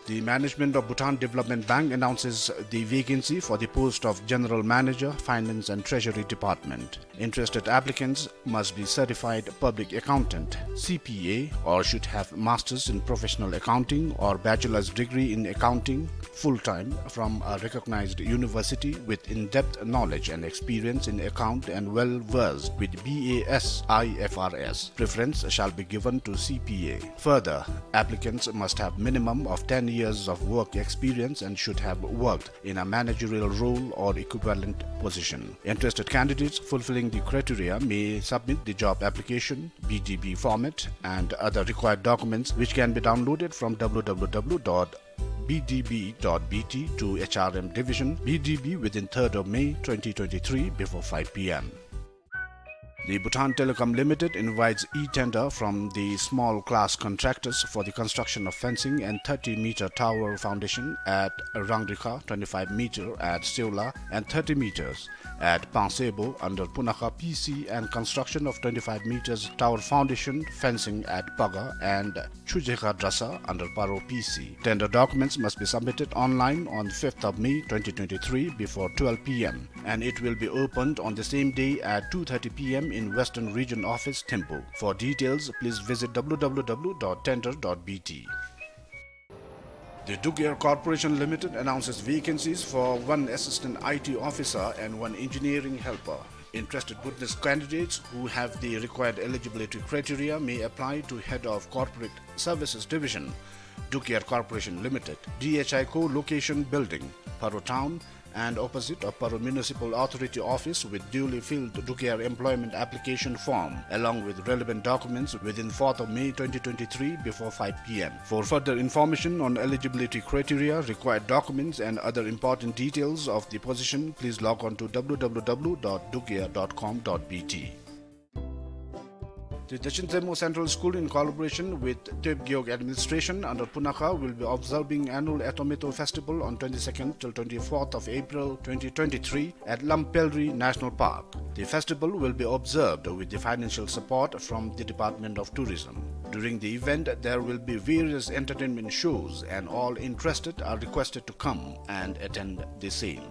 The management of Bhutan Development Bank announces the vacancy for the post of General Manager, Finance and Treasury Department. Interested applicants must be certified public accountant, C P A, or should have masters in professional accounting or bachelor's degree in accounting, full-time, from a recognized university with in-depth knowledge and experience in account and well versed with B A S I F R S. Preference shall be given to C P A. Further, applicants must have minimum of ten years of work experience and should have worked in a managerial role or equivalent position. Interested candidates fulfilling the criteria may submit the job application, B D B format, and other required documents, which can be downloaded from W W W dot B D B dot B T to H R M Division, B D B, within third of May twenty twenty-three before five P M. The Bhutan Telecom Limited invites e-tender from the small class contractors for the construction of fencing and thirty meter tower foundation at Rangrikha, twenty-five meter at Seola, and thirty meters at Pangsebo under Punakha P C, and construction of twenty-five meters tower foundation fencing at Paga and Chujekha Drasa under Paro P C. Tender documents must be submitted online on fifth of May twenty twenty-three before twelve P M, and it will be opened on the same day at two thirty P M in Western Region Office, Thimphu. For details, please visit W W W dot tender dot B T. The Duk Air Corporation Limited announces vacancies for one assistant I T officer and one engineering helper. Interested Bhutanese candidates who have the required eligibility criteria may apply to Head of Corporate Services Division, Duk Air Corporation Limited, D H I Co-location Building, Paro Town, and opposite of Paro Municipal Authority Office, with duly filled Duk Air employment application form along with relevant documents within fourth of May twenty twenty-three before five P M. For further information on eligibility criteria, required documents, and other important details of the position, please log on to W W W dot dukair dot com dot B T. The Dakshin Zemmo Central School, in collaboration with Toep Gewog Administration under Punakha, will be observing annual Etometo Festival on twenty-second till twenty-fourth of April twenty twenty-three at Lampelri National Park. The festival will be observed with the financial support from the Department of Tourism. During the event, there will be various entertainment shows, and all interested are requested to come and attend the same.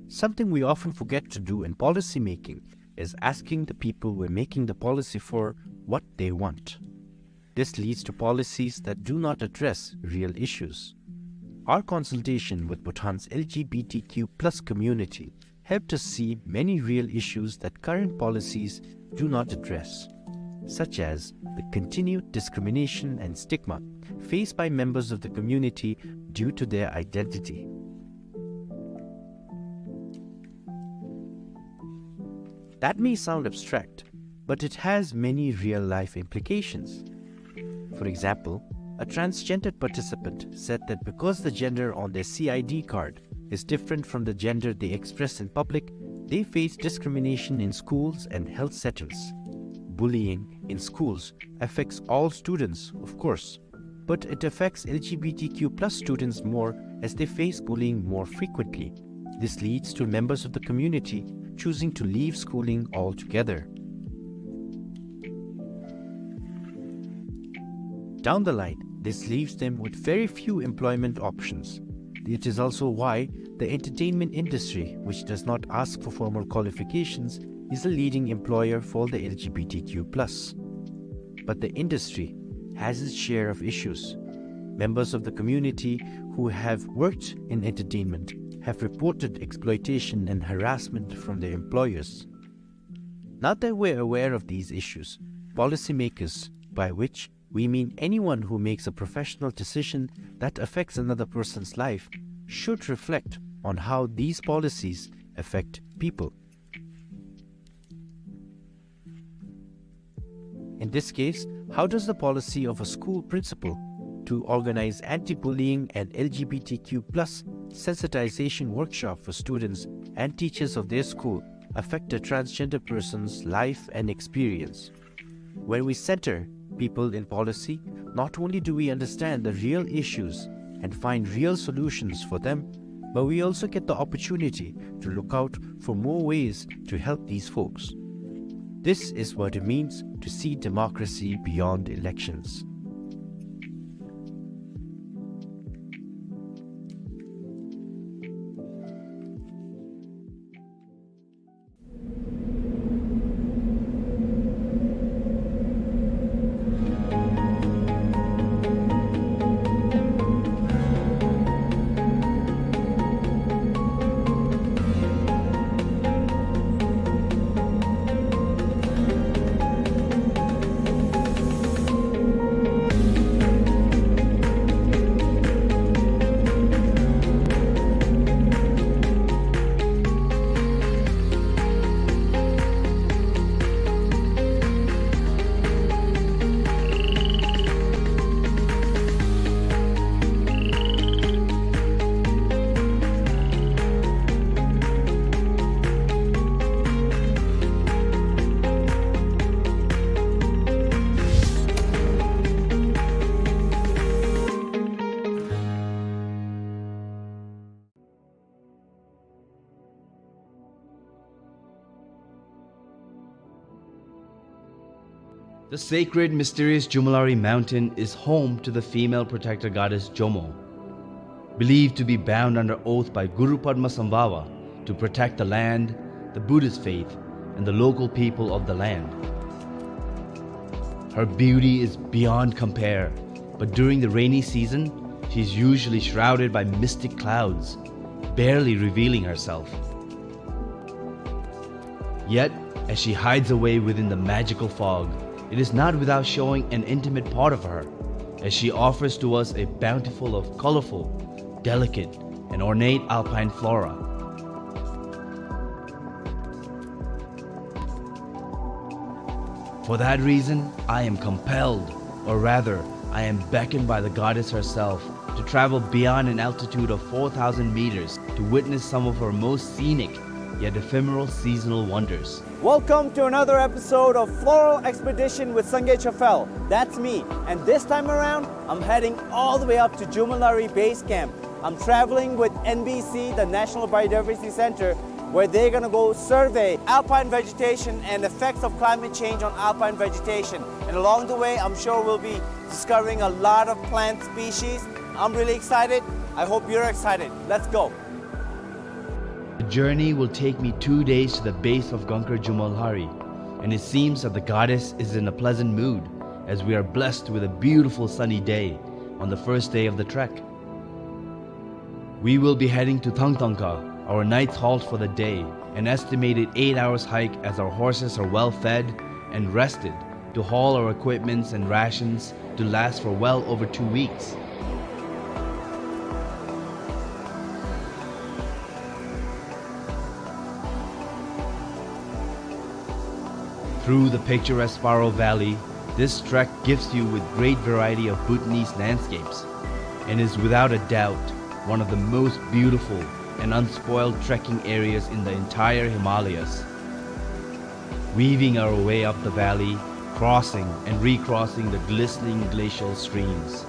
Something we often forget to do in policy making is asking the people we're making the policy for what they want. This leads to policies that do not address real issues. Our consultation with Bhutan's L G B T Q plus community helped us see many real issues that current policies do not address, such as the continued discrimination and stigma faced by members of the community due to their identity. That may sound abstract, but it has many real-life implications. For example, a transgendered participant said that because the gender on their C I D card is different from the gender they express in public, they face discrimination in schools and health settings. Bullying in schools affects all students, of course, but it affects L G B T Q plus students more, as they face bullying more frequently. This leads to members of the community choosing to leave schooling altogether. Down the line, this leaves them with very few employment options. It is also why the entertainment industry, which does not ask for formal qualifications, is a leading employer for the L G B T Q plus. But the industry has its share of issues. Members of the community who have worked in entertainment have reported exploitation and harassment from their employers. Now that we're aware of these issues, policymakers, by which we mean anyone who makes a professional decision that affects another person's life, should reflect on how these policies affect people. In this case, how does the policy of a school principal to organize anti-bullying and L G B T Q plus sensitization workshop for students and teachers of their school affect a transgender person's life and experience? When we center people in policy, not only do we understand the real issues and find real solutions for them, but we also get the opportunity to look out for more ways to help these folks. This is what it means to see democracy beyond elections. The sacred, mysterious Jomolhari mountain is home to the female protector goddess Jomo, believed to be bound under oath by Guru Padmasambhava to protect the land, the Buddhist faith, and the local people of the land. Her beauty is beyond compare, but during the rainy season, she is usually shrouded by mystic clouds, barely revealing herself. Yet, as she hides away within the magical fog, it is not without showing an intimate part of her, as she offers to us a bountiful of colorful, delicate, and ornate alpine flora. For that reason, I am compelled, or rather, I am beckoned by the goddess herself, to travel beyond an altitude of four thousand meters to witness some of her most scenic yet ephemeral seasonal wonders. Welcome to another episode of Floral Expedition with Sangay Chafel. That's me. And this time around, I'm heading all the way up to Jomolhari Base Camp. I'm traveling with N B C, the National Biodiversity Center, where they're gonna go survey alpine vegetation and effects of climate change on alpine vegetation. And along the way, I'm sure we'll be discovering a lot of plant species. I'm really excited. I hope you're excited. Let's go. The journey will take me two days to the base of Gangkar Jomolhari, and it seems that the goddess is in a pleasant mood, as we are blessed with a beautiful sunny day on the first day of the trek. We will be heading to Thangthangkha, our night's halt for the day, an estimated eight hours hike as our horses are well fed and rested to haul our equipments and rations to last for well over two weeks. Through the picturesque Paro Valley, this trek gives you with great variety of Bhutanese landscapes and is without a doubt one of the most beautiful and unspoiled trekking areas in the entire Himalayas. Weaving our way up the valley, crossing and recrossing the glistening glacial streams.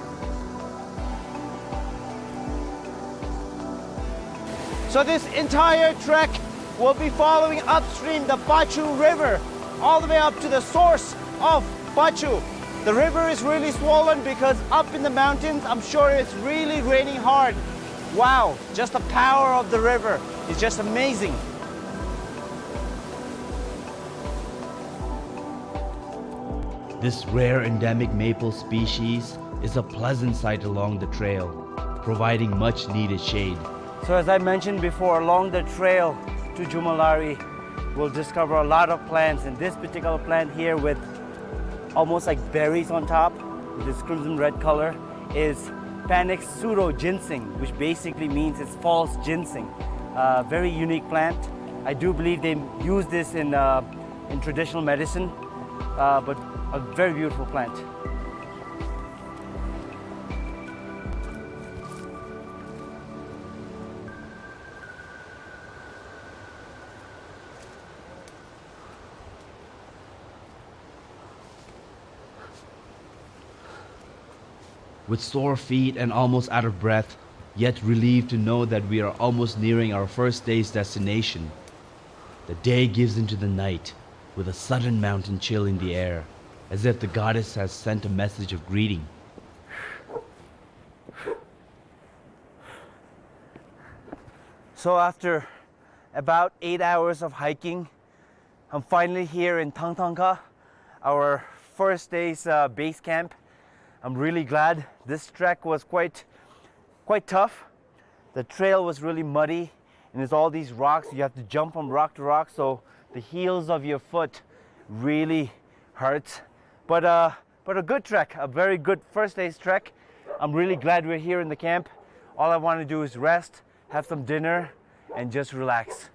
So this entire trek will be following upstream the Pachu River, all the way up to the source of Pachu. The river is really swollen because up in the mountains, I'm sure it's really raining hard. Wow, just the power of the river is just amazing. This rare endemic maple species is a pleasant sight along the trail, providing much needed shade. So as I mentioned before, along the trail to Jomolhari, we'll discover a lot of plants, and this particular plant here with almost like berries on top, with this crimson red color, is Panax pseudo ginseng, which basically means it's false ginseng. Uh, very unique plant. I do believe they use this in, uh, in traditional medicine, uh, but a very beautiful plant. With sore feet and almost out of breath, yet relieved to know that we are almost nearing our first day's destination, the day gives into the night with a sudden mountain chill in the air, as if the goddess has sent a message of greeting. So after about eight hours of hiking, I'm finally here in Thangthangkha, our first day's, uh, base camp. I'm really glad. This trek was quite, quite tough. The trail was really muddy, and there's all these rocks. You have to jump from rock to rock, so the heels of your foot really hurts. But, uh, but a good trek, a very good first day's trek. I'm really glad we're here in the camp. All I wanna do is rest, have some dinner, and just relax.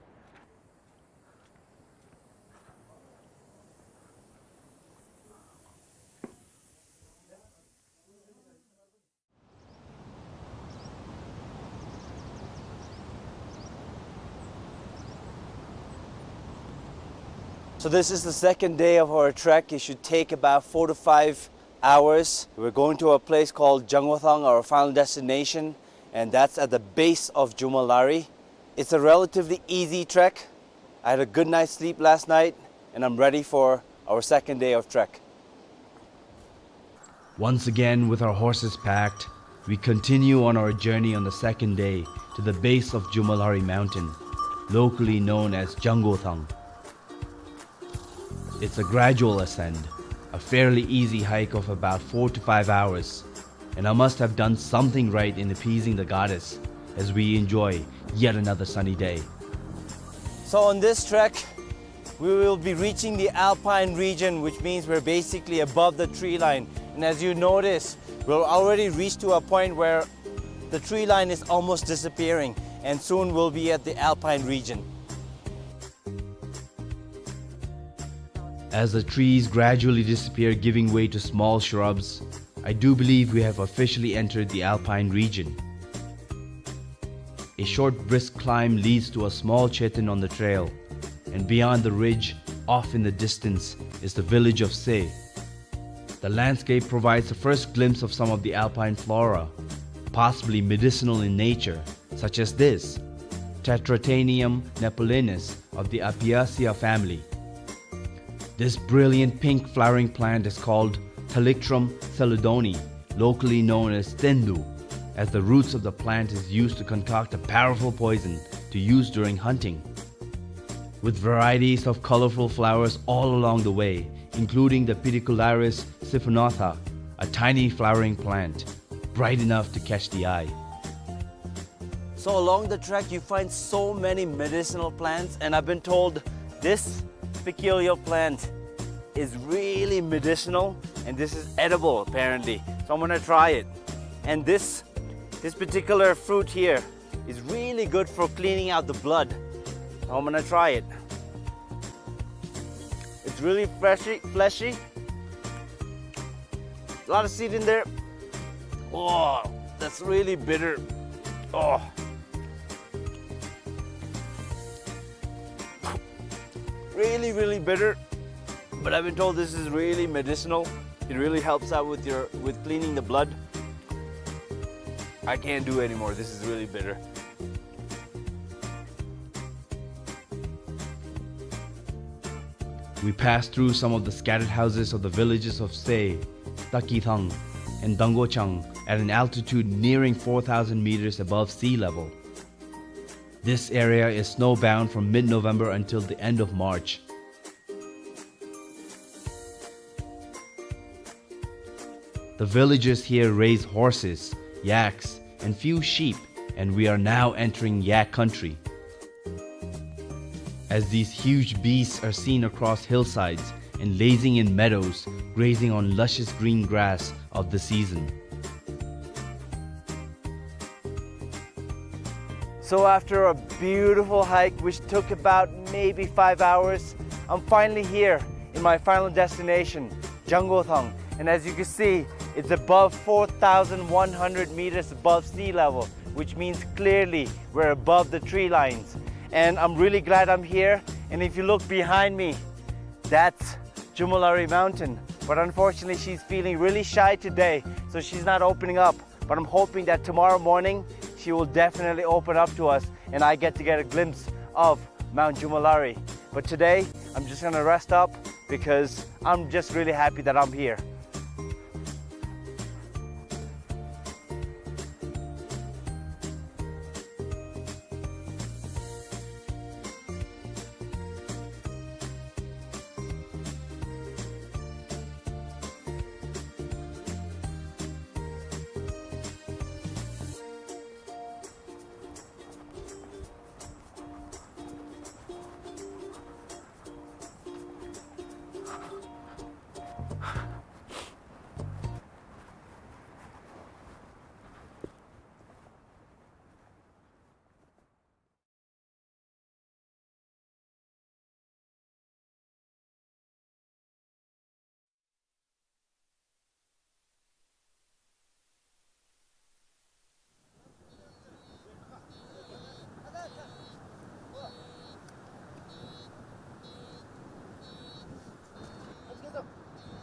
So this is the second day of our trek. It should take about four to five hours. We're going to a place called Jangwathang, our final destination, and that's at the base of Jomolhari. It's a relatively easy trek. I had a good night's sleep last night, and I'm ready for our second day of trek. Once again, with our horses packed, we continue on our journey on the second day to the base of Jomolhari Mountain, locally known as Jangothang. It's a gradual ascent, a fairly easy hike of about four to five hours, and I must have done something right in appeasing the goddess as we enjoy yet another sunny day. So on this trek, we will be reaching the alpine region, which means we're basically above the tree line. And as you notice, we'll already reach to a point where the tree line is almost disappearing, and soon we'll be at the alpine region. As the trees gradually disappear, giving way to small shrubs, I do believe we have officially entered the alpine region. A short brisk climb leads to a small chetan on the trail, and beyond the ridge, off in the distance, is the village of Se. The landscape provides the first glimpse of some of the alpine flora, possibly medicinal in nature, such as this, Tetratennium nepalensis of the Apiaceae family. This brilliant pink flowering plant is called Thalictrum chelidonii, locally known as tendu, as the roots of the plant is used to concoct a powerful poison to use during hunting. With varieties of colorful flowers all along the way, including the Pedicularis siphonantha, a tiny flowering plant, bright enough to catch the eye. So along the track, you find so many medicinal plants, and I've been told this peculiar plant is really medicinal, and this is edible, apparently. So I'm gonna try it. And this, this particular fruit here is really good for cleaning out the blood. So I'm gonna try it. It's really fleshy, fleshy. A lot of seed in there. Oh, that's really bitter. Oh. Really, really bitter. But I've been told this is really medicinal. It really helps out with your, with cleaning the blood. I can't do anymore. This is really bitter. We passed through some of the scattered houses of the villages of Se, Takithang, and Dangochang at an altitude nearing four thousand meters above sea level. This area is snowbound from mid-November until the end of March. The villagers here raise horses, yaks, and few sheep, and we are now entering yak country. As these huge beasts are seen across hillsides and lazing in meadows, grazing on luscious green grass of the season. So after a beautiful hike, which took about maybe five hours, I'm finally here in my final destination, Jangothang. And as you can see, it's above four thousand one hundred meters above sea level, which means clearly we're above the tree lines. And I'm really glad I'm here. And if you look behind me, that's Jomolhari Mountain. But unfortunately, she's feeling really shy today, so she's not opening up. But I'm hoping that tomorrow morning, she will definitely open up to us and I get to get a glimpse of Mount Jomolhari. But today, I'm just gonna rest up because I'm just really happy that I'm here.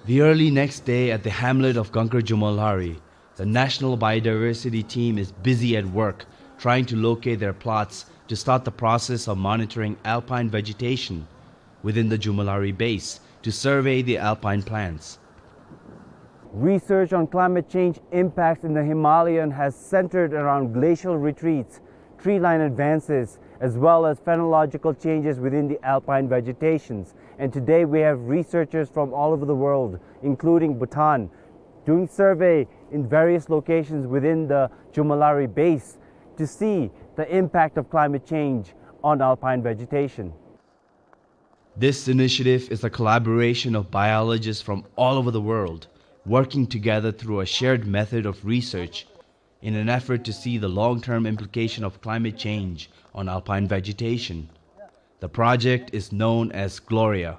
The early next day at the hamlet of Gangkar Jomolhari, the National Biodiversity Team is busy at work trying to locate their plots to start the process of monitoring alpine vegetation within the Jomolhari base to survey the alpine plants. Research on climate change impacts in the Himalayan has centered around glacial retreats, tree line advances, as well as phenological changes within the alpine vegetations. And today we have researchers from all over the world, including Bhutan, doing survey in various locations within the Chumouhlari base to see the impact of climate change on alpine vegetation. This initiative is a collaboration of biologists from all over the world, working together through a shared method of research in an effort to see the long-term implication of climate change on alpine vegetation. The project is known as GLORIA.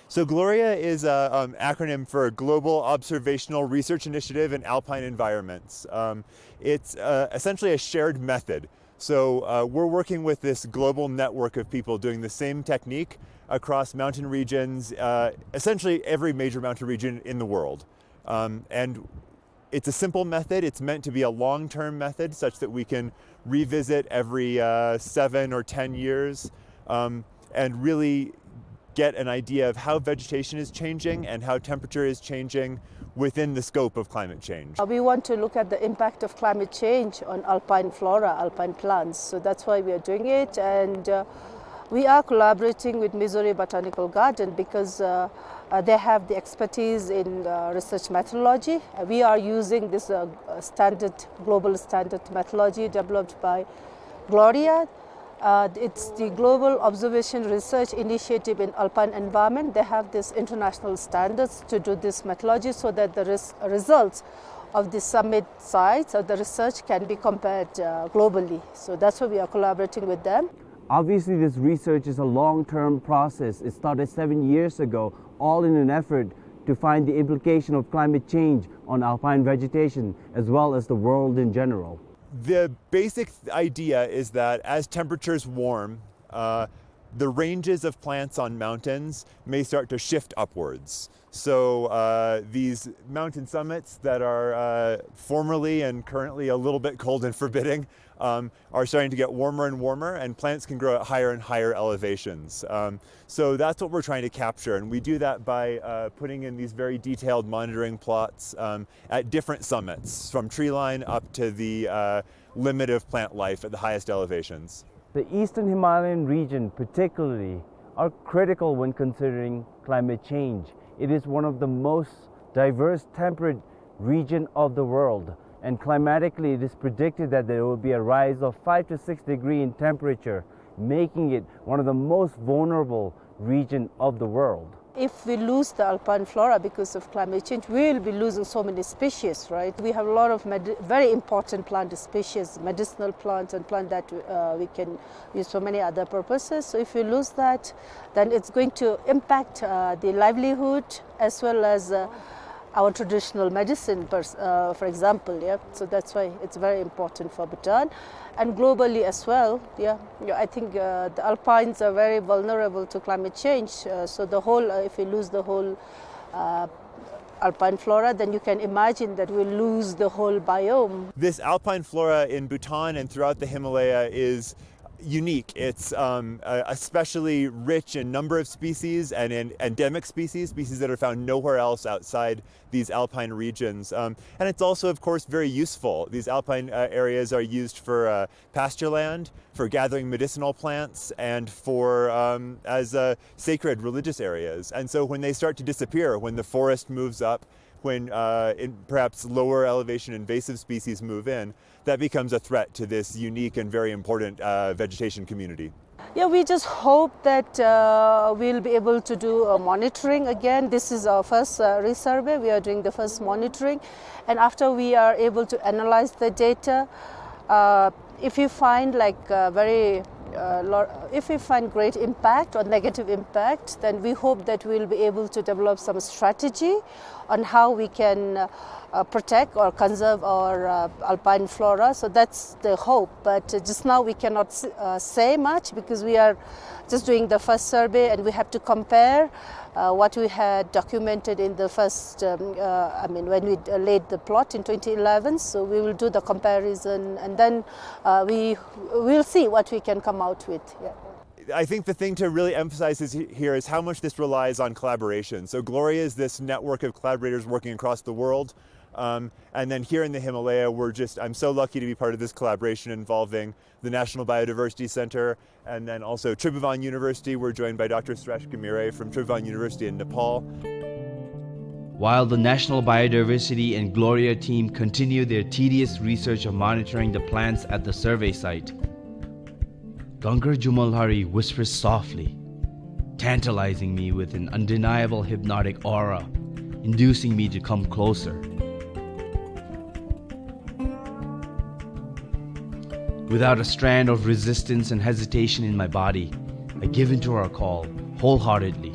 So GLORIA is an acronym for Global Observational Research Initiative in Alpine Environments. Um, it's uh, essentially a shared method. So uh, we're working with this global network of people doing the same technique across mountain regions, uh, essentially every major mountain region in the world. Um, and it's a simple method. It's meant to be a long-term method such that we can revisit every uh, seven or ten years, um, and really get an idea of how vegetation is changing and how temperature is changing within the scope of climate change. Uh, we want to look at the impact of climate change on alpine flora, alpine plants. So that's why we are doing it. And uh, we are collaborating with Missouri Botanical Garden because uh, uh, they have the expertise in uh, research methodology. Uh, we are using this uh, uh, standard, global standard methodology developed by GLORIA. Uh, it's the Global Observation Research Initiative in Alpine Environment. They have these international standards to do this methodology so that the res- results of the summit sites of the research can be compared uh, globally. So that's why we are collaborating with them. Obviously, this research is a long-term process. It started seven years ago, all in an effort to find the implication of climate change on alpine vegetation, as well as the world in general. The basic th- idea is that as temperatures warm, uh, the ranges of plants on mountains may start to shift upwards. So uh, these mountain summits that are uh, formerly and currently a little bit cold and forbidding um, are starting to get warmer and warmer, and plants can grow at higher and higher elevations. Um, so that's what we're trying to capture, and we do that by uh, putting in these very detailed monitoring plots um, at different summits, from tree line up to the uh, limit of plant life at the highest elevations. The eastern Himalayan region particularly are critical when considering climate change. It is one of the most diverse temperate region of the world, and climatically it is predicted that there will be a rise of five to six degree in temperature, making it one of the most vulnerable region of the world. If we lose the alpine flora because of climate change, we will be losing so many species, right? We have a lot of med- very important plant species, medicinal plants and plants that uh, we can use for many other purposes. So if we lose that, then it's going to impact uh, the livelihood as well as uh, our traditional medicine, pers- uh, for example. Yeah, so that's why it's very important for Bhutan and globally as well. Yeah, yeah, I think uh, the alpines are very vulnerable to climate change. Uh, so the whole, uh, if we lose the whole uh, alpine flora, then you can imagine that we'll lose the whole biome. This alpine flora in Bhutan and throughout the Himalaya is unique. It's um, uh, especially rich in number of species and in endemic species, species that are found nowhere else outside these alpine regions. Um, and it's also, of course, very useful. These alpine uh, areas are used for uh, pasture land, for gathering medicinal plants, and for um, as uh, sacred religious areas. And so when they start to disappear, when the forest moves up, when uh, in perhaps lower elevation invasive species move in, that becomes a threat to this unique and very important uh, vegetation community. Yeah, we just hope that uh, we'll be able to do a monitoring again. This is our first uh, resurvey. We are doing the first monitoring. And after we are able to analyze the data, uh, if we find like uh, very uh, lo- if we find great impact or negative impact, then we hope that we'll be able to develop some strategy on how we can uh, uh, protect or conserve our uh, alpine flora. So that's the hope. But uh, just now we cannot s- uh, say much because we are just doing the first survey and we have to compare uh, what we had documented in the first, um, uh, I mean, when we uh, laid the plot in twenty eleven. So we will do the comparison and then uh, we will see what we can come out with. Yeah. I think the thing to really emphasize is he-, here is how much this relies on collaboration. So Gloria is this network of collaborators working across the world. Um, and then here in the Himalaya, we're just, I'm so lucky to be part of this collaboration involving the National Biodiversity Center and then also Tribhuvan University. We're joined by Doctor Suresh Ghimire from Tribhuvan University in Nepal. While the National Biodiversity and Gloria team continue their tedious research of monitoring the plants at the survey site, Gangkar Jumolhari whispers softly, tantalizing me with an undeniable hypnotic aura, inducing me to come closer. Without a strand of resistance and hesitation in my body, I give in to her call wholeheartedly.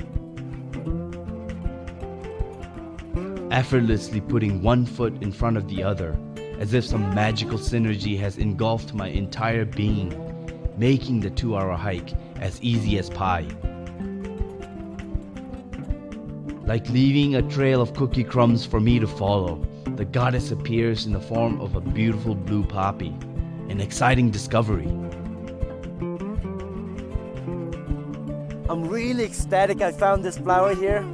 Effortlessly putting one foot in front of the other, as if some magical synergy has engulfed my entire being, making the two-hour hike as easy as pie. Like leaving a trail of cookie crumbs for me to follow, the goddess appears in the form of a beautiful blue poppy, an exciting discovery. I'm really ecstatic I found this flower here.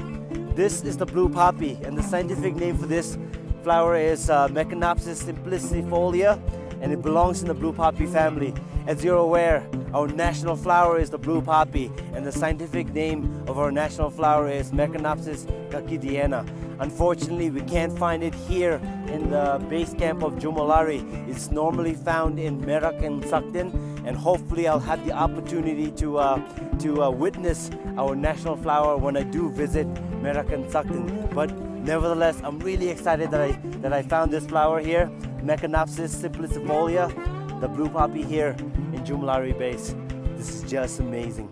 This is the blue poppy, and the scientific name for this flower is, uh, Meconopsis simplicifolia, and it belongs in the blue poppy family. As you're aware, our national flower is the blue poppy, and the scientific name of our national flower is Meconopsis coccidiana. Unfortunately, we can't find it here in the base camp of Jomolhari. It's normally found in Merak and Sakden, and hopefully I'll have the opportunity to, uh, to, uh, witness our national flower when I do visit Merak and Sakden. But nevertheless, I'm really excited that I, that I found this flower here, Meconopsis simplicifolia, the blue poppy here in Jomolhari base. This is just amazing.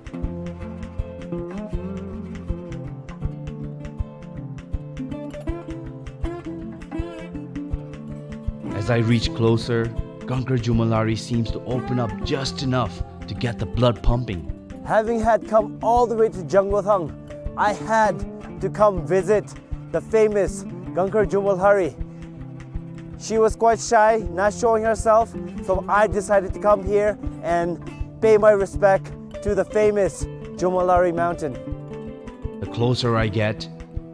As I reach closer, Gangkar Jomolhari seems to open up just enough to get the blood pumping. Having had come all the way to Jangothang, I had to come visit the famous Gangkar Jomolhari. She was quite shy, not showing herself, so I decided to come here and pay my respect to the famous Jomolhari mountain. The closer I get,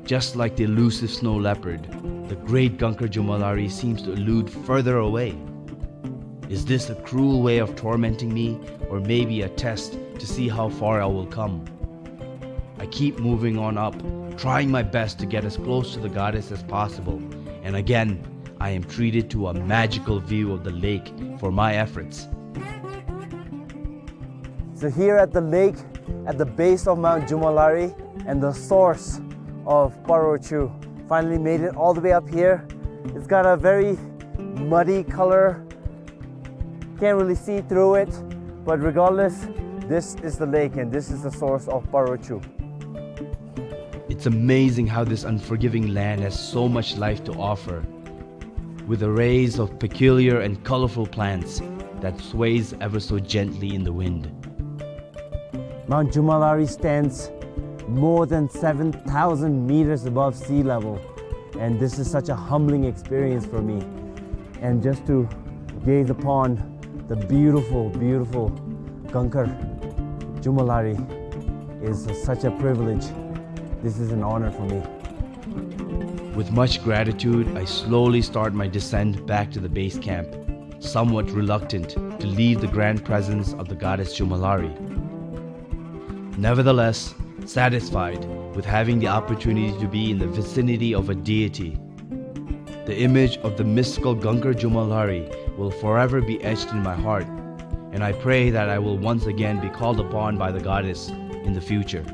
just like the elusive snow leopard, the great Gangkar Jomolhari seems to elude further away. Is this a cruel way of tormenting me, or maybe a test to see how far I will come? I keep moving on up, trying my best to get as close to the goddess as possible, and again, I am treated to a magical view of the lake for my efforts. So here at the lake, at the base of Mount Jomolhari and the source of Parochu, finally made it all the way up here. It's got a very muddy color, can't really see through it, but regardless, this is the lake and this is the source of Parochu. It's amazing how this unforgiving land has so much life to offer, with arrays of peculiar and colorful plants that sways ever so gently in the wind. Mount Jomolhari stands more than seven thousand meters above sea level, and this is such a humbling experience for me. And just to gaze upon the beautiful, beautiful Gangkar Jomolhari is such a privilege. This is an honor for me. With much gratitude, I slowly start my descent back to the base camp, somewhat reluctant to leave the grand presence of the goddess Jomolhari. Nevertheless, satisfied with having the opportunity to be in the vicinity of a deity, the image of the mystical Gangkar Jomolhari will forever be etched in my heart, and I pray that I will once again be called upon by the goddess in the future.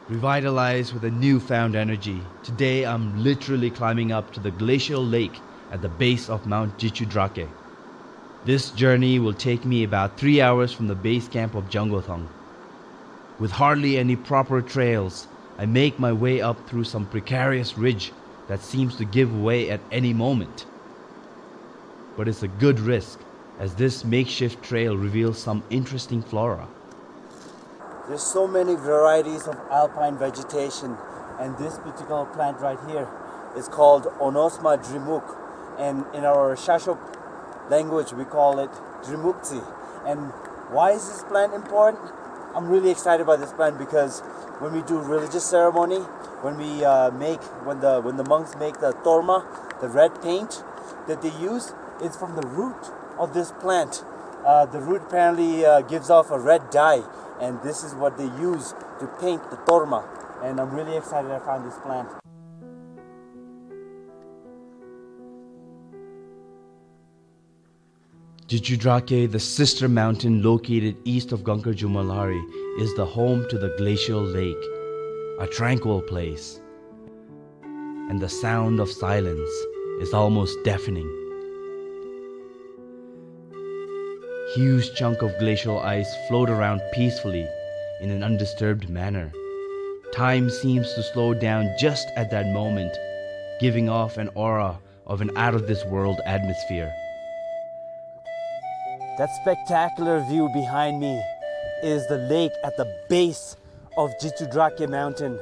Revitalized with a newfound energy, today I'm literally climbing up to the glacial lake at the base of Mount Jichudrake. This journey will take me about three hours from the base camp of Jangothang. With hardly any proper trails, I make my way up through some precarious ridge that seems to give way at any moment. But it's a good risk, as this makeshift trail reveals some interesting flora. There's so many varieties of alpine vegetation, and this particular plant right here is called Onosma drimuk, and in our Shashop language we call it drimukti. And why is this plant important? I'm really excited about this plant because when we do religious ceremony, when we uh, make, when the when the monks make the torma, the red paint that they use, it's from the root of this plant. Uh, the root apparently uh, gives off a red dye, and this is what they use to paint the torma. And I'm really excited I found this plant. Jichudrake, the sister mountain located east of Gangkar Jumolhari, is the home to the glacial lake, a tranquil place. And the sound of silence is almost deafening. Huge chunk of glacial ice float around peacefully in an undisturbed manner. Time seems to slow down just at that moment, giving off an aura of an out-of-this-world atmosphere. That spectacular view behind me is the lake at the base of Jichudrake Mountain.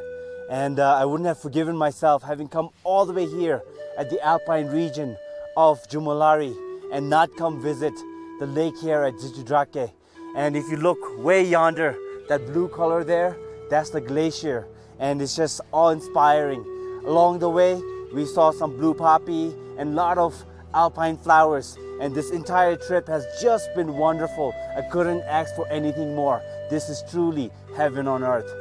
And uh, I wouldn't have forgiven myself having come all the way here at the alpine region of Jumolhari and not come visit the lake here at Jichudrake. And if you look way yonder, that blue color there, that's the glacier. And it's just awe-inspiring. Along the way, we saw some blue poppy and lot of alpine flowers. And this entire trip has just been wonderful. I couldn't ask for anything more. This is truly heaven on earth.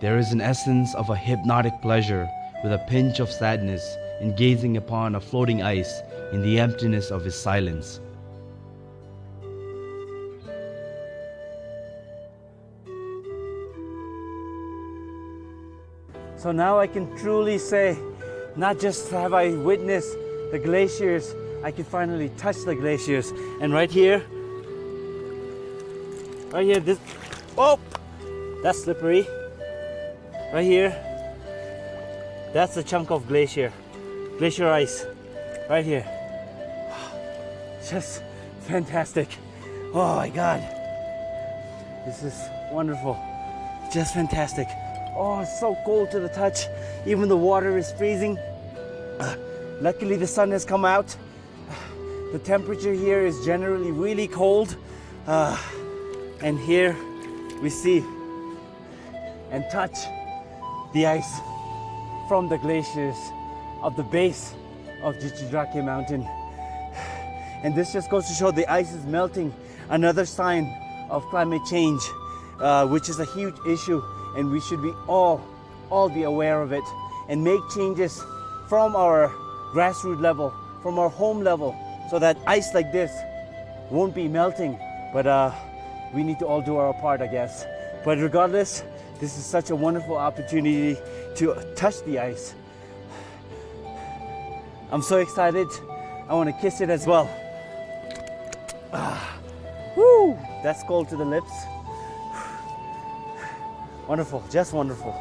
There is an essence of a hypnotic pleasure with a pinch of sadness in gazing upon a floating ice in the emptiness of its silence. So now I can truly say, not just have I witnessed the glaciers, I can finally touch the glaciers. And right here, right here, this, oh, that's slippery. Right here, that's a chunk of glacier, glacier ice, right here. Just fantastic. Oh my God. This is wonderful. Just fantastic. Oh, it's so cold to the touch. Even the water is freezing. Uh, luckily, the sun has come out. The temperature here is generally really cold. Uh, and here we see and touch the ice from the glaciers of the base of Jichudrake Mountain. And this just goes to show the ice is melting, another sign of climate change, uh, which is a huge issue, and we should be all, all be aware of it and make changes from our grassroots level, from our home level, so that ice like this won't be melting. But uh, we need to all do our part, I guess. But regardless, this is such a wonderful opportunity to touch the ice. I'm so excited. I want to kiss it as well. Ah, woo! That's cold to the lips. Wonderful, just wonderful.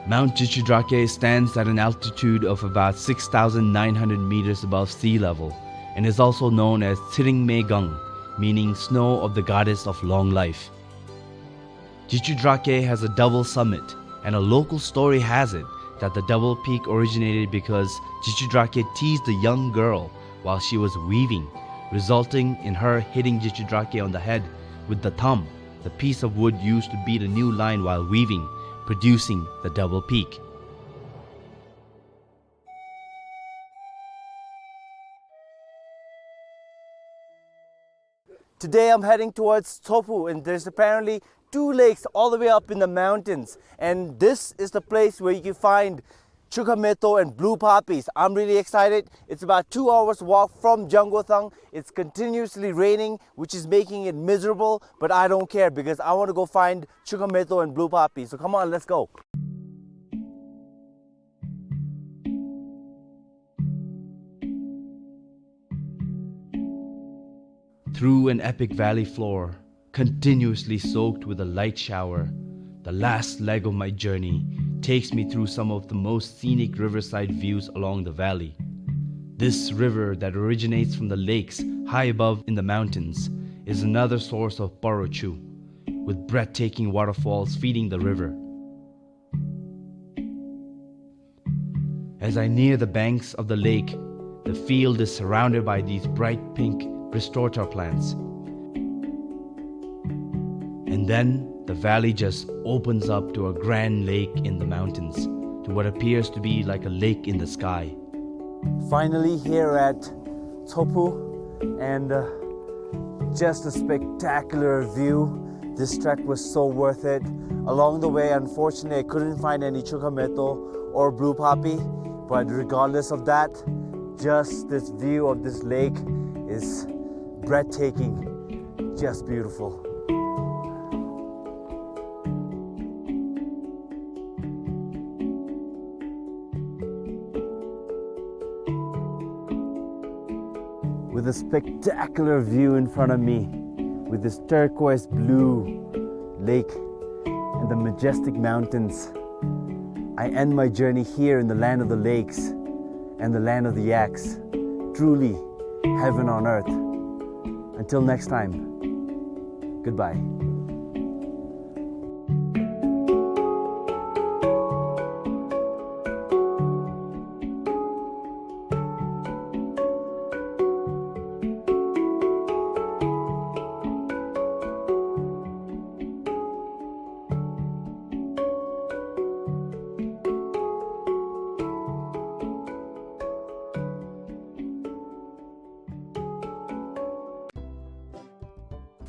Mount Jichudrake stands at an altitude of about six thousand nine hundred meters above sea level and is also known as Tshering Me Gang, meaning snow of the goddess of long life. Jichudrake has a double summit, and a local story has it that the double peak originated because Jichudrake teased a young girl while she was weaving, resulting in her hitting Jichudrake on the head with the thumb, the piece of wood used to beat a new line while weaving, producing the double peak. Today I'm heading towards Tsophu, and there's apparently two lakes all the way up in the mountains. And this is the place where you can find Chukhameto and blue poppies. I'm really excited. It's about two hours walk from Jangothang. It's continuously raining, which is making it miserable, but I don't care because I want to go find Chukhameto and blue poppies. So come on, let's go. Through an epic valley floor, continuously soaked with a light shower, the last leg of my journey takes me through some of the most scenic riverside views along the valley. This river that originates from the lakes high above in the mountains is another source of Paro Chu, with breathtaking waterfalls feeding the river. As I near the banks of the lake, the field is surrounded by these bright pink restorator plants. And then the valley just opens up to a grand lake in the mountains, to what appears to be like a lake in the sky. Finally here at Tsophu, and, uh, just a spectacular view. This trek was so worth it. Along the way, unfortunately, I couldn't find any Chukhameto or blue poppy, but regardless of that, just this view of this lake is breathtaking, just beautiful. With a spectacular view in front of me, with this turquoise blue lake and the majestic mountains, I end my journey here in the land of the lakes and the land of the yaks. Truly, heaven on earth. Until next time, goodbye.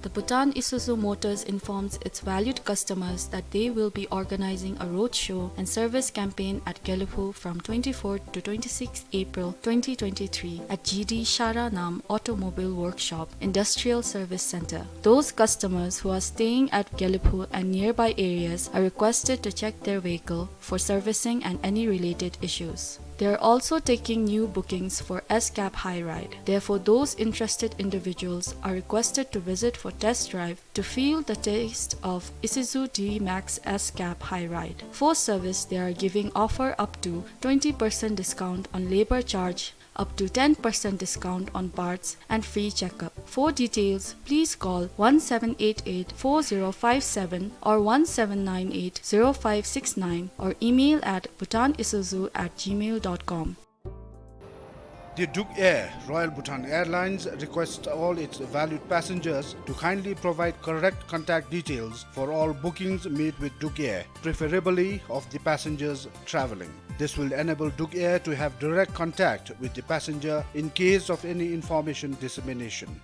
The Bhutan Isuzu Motors informs its valued customers that they will be organizing a roadshow and service campaign at Gelephu from twenty-fourth to twenty-sixth April twenty twenty-three at G D Shara Nam Automobile Workshop, Industrial Service Center. Those customers who are staying at Gelephu and nearby areas are requested to check their vehicle for servicing and any related issues. They are also taking new bookings for S-Cab High Ride. Therefore, those interested individuals are requested to visit for test drive to feel the taste of Isuzu D-Max S-Cab High Ride. For service, they are giving offer up to twenty percent discount on labor charge, up to ten percent discount on parts, and free checkup. For details, please call one seven eight eight four zero five seven or one seven nine eight zero five six nine or email at bhutanisuzu at gmail dot com. The Druk Air, Royal Bhutan Airlines, requests all its valued passengers to kindly provide correct contact details for all bookings made with Druk Air, preferably of the passengers traveling. This will enable Druk Air to have direct contact with the passenger in case of any information dissemination.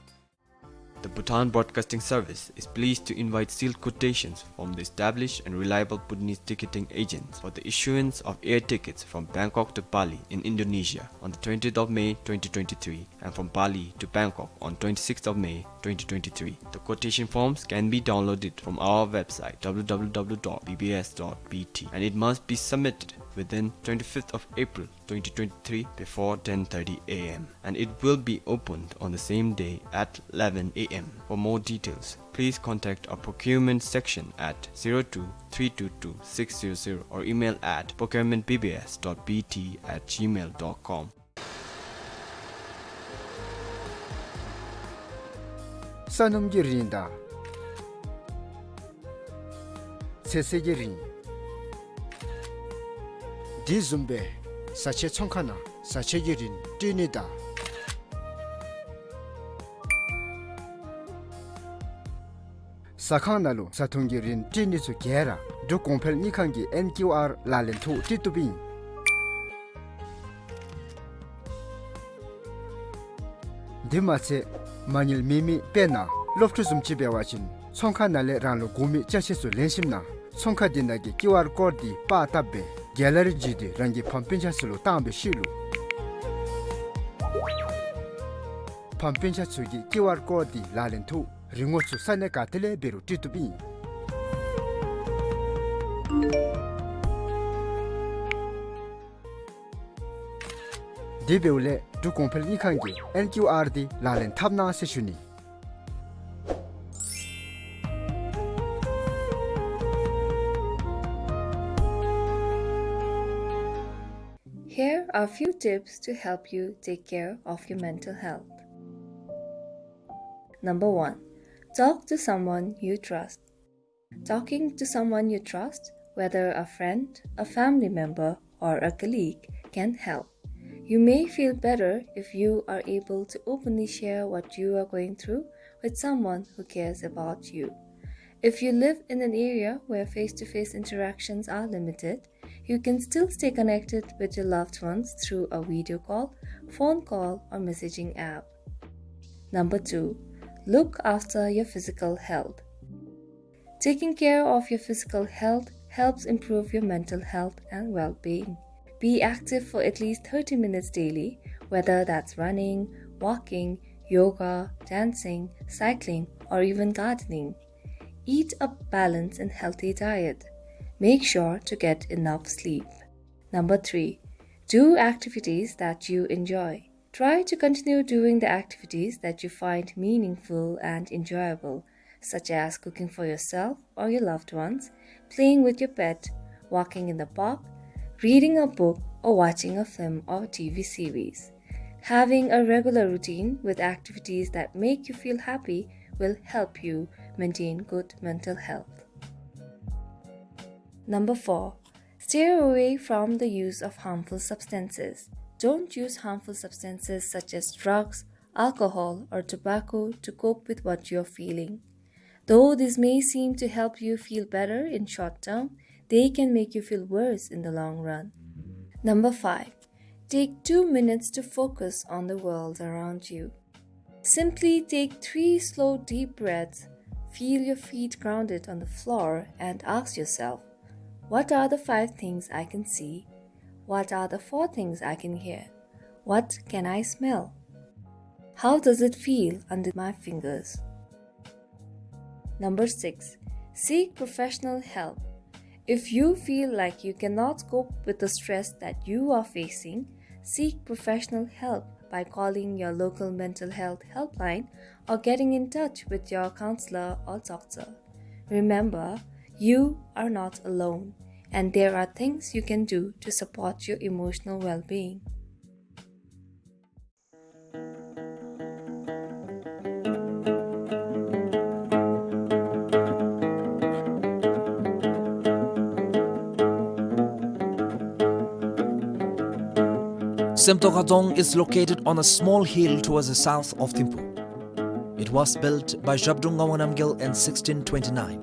The Bhutan Broadcasting Service is pleased to invite sealed quotations from the established and reliable Bhutanese ticketing agents for the issuance of air tickets from Bangkok to Bali in Indonesia on the twentieth of May twenty twenty-three and from Bali to Bangkok on twenty-sixth of May twenty twenty-three. The quotation forms can be downloaded from our website w w w dot b b s dot b t and it must be submitted within twenty-fifth of April twenty twenty-three before ten thirty a m and it will be opened on the same day at eleven a m. For more details, please contact our procurement section at zero two three two two six zero zero or email at procurement b b s dot b t at gmail dot com. ས་སྣུམ་གྱི་རིན་དང་ཚོད་བསྲེ་གི་རིན། དེ་བཟུམ་སྦེ་བཟའ་ཆས་ཚོང་ཁང་ནང་བཟའ་ཆས་ཀྱི་རིན་སྤྲོད་ནི་དང་། ཟ་ཁང་ནང་ལུ་བཟའ་འཐུང་གི་རིན་སྤྲོད་ནི་ཚུ་ག་ར་འབྲུག་གོང་འཕེལ་དངུལ་ཁང་གི་ཨེན་ཀིའུ་ཨར་ལག་ལེན་ཐོག་སྤྲོད་བཏུབ་ཨིན། དེ་མ་ཚད་མ་དངུལ་མེད་མི་དཔེར་ན་སློབ་ཕྲུག་བཟུམ་ཅིག་འབད་བ་ཅིན་ཚོང་ཁང་ནང་ལས་རང་ལུ་དགོ་མི་ཅ་ཆས་ཚུ་ལེན་ཞིནམ་ན་ཚོང་ཁང་དེ་ནང་གི་ཀིའུ་ཨར་ཀོཌ་འདི་པར་བཏབ་སྦེ་ གེ་ལ་རི་བརྒྱུད་དེ་རང་གི་ཕམ་སྤུན་ཆ་ཚུ་ལུ་བཏང་བའི་ཤུལ་ལུ་ཕམ་སྤུན་ཆ་ཚུ་གིས་ཀིའུ་ཨར་ཀོཌ་འདི་ལག་ལེན་འཐབ། རིན་གོང་ཚུ་ས་གནས་ག་ཏེ་ལས་འབད་རུང་སྤྲོད་བཏུབ་ཨིན། དེ་འབདཝ་ལས་འབྲུག་གོང་འཕེལ་དངུལ་ཁང་གི་ཨེན་ཀིའུ་ཨར་འདི་ལག་ལེན་འཐབ་གནང་ཟེར་ཞུ་ནི། Here are few tips to help you take care of your mental health. Number one, talk to someone you trust. Talking to someone you trust, whether a friend, a family member, or a colleague, can help. You may feel better if you are able to openly share what you are going through with someone who cares about you. If you live in an area where face-to-face interactions are limited, you can still stay connected with your loved ones through a video call, phone call, or messaging app. Number two, look after your physical health. Taking care of your physical health helps improve your mental health and well-being. Be active for at least thirty minutes daily, whether that's running, walking, yoga, dancing, cycling, or even gardening. Eat a balanced and healthy diet. Make sure to get enough sleep. Number three, do activities that you enjoy. Try to continue doing the activities that you find meaningful and enjoyable, such as cooking for yourself or your loved ones, playing with your pet, walking in the park, reading a book, or watching a film or T V series. Having a regular routine with activities that make you feel happy will help you maintain good mental health. Number four, steer away from the use of harmful substances. Don't use harmful substances such as drugs, alcohol, or tobacco to cope with what you're feeling. Though these may seem to help you feel better in short term, they can make you feel worse in the long run. Number five, take two minutes to focus on the world around you. Simply take three slow, deep breaths, feel your feet grounded on the floor, and ask yourself, "What are the five things I can see? What are the four things I can hear? What can I smell? How does it feel under my fingers?" Number six, seek professional help. If you feel like you cannot cope with the stress that you are facing, seek professional help by calling your local mental health helpline or getting in touch with your counselor or doctor. Remember, you are not alone, and there are things you can do to support your emotional well-being. Semtoka Dzong is located on a small hill towards the south of Thimphu. It was built by Zhabdrung Ngawang Namgyal in sixteen twenty-nine.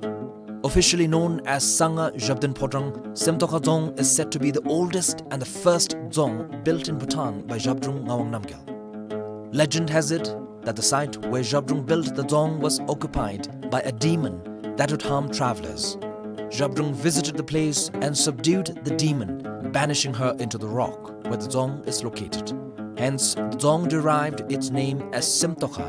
Officially known as Sangha Zhabdrung Phodrang, Semtoka Dzong is said to be the oldest and the first dzong built in Bhutan by Zhabdrung Ngawang Namgyal. Legend has it that the site where Zhabdrung built the dzong was occupied by a demon that would harm travelers. Zhabdrung visited the place and subdued the demon, banishing her into the rock where the dzong is located. Hence, the dzong derived its name as Semtoka,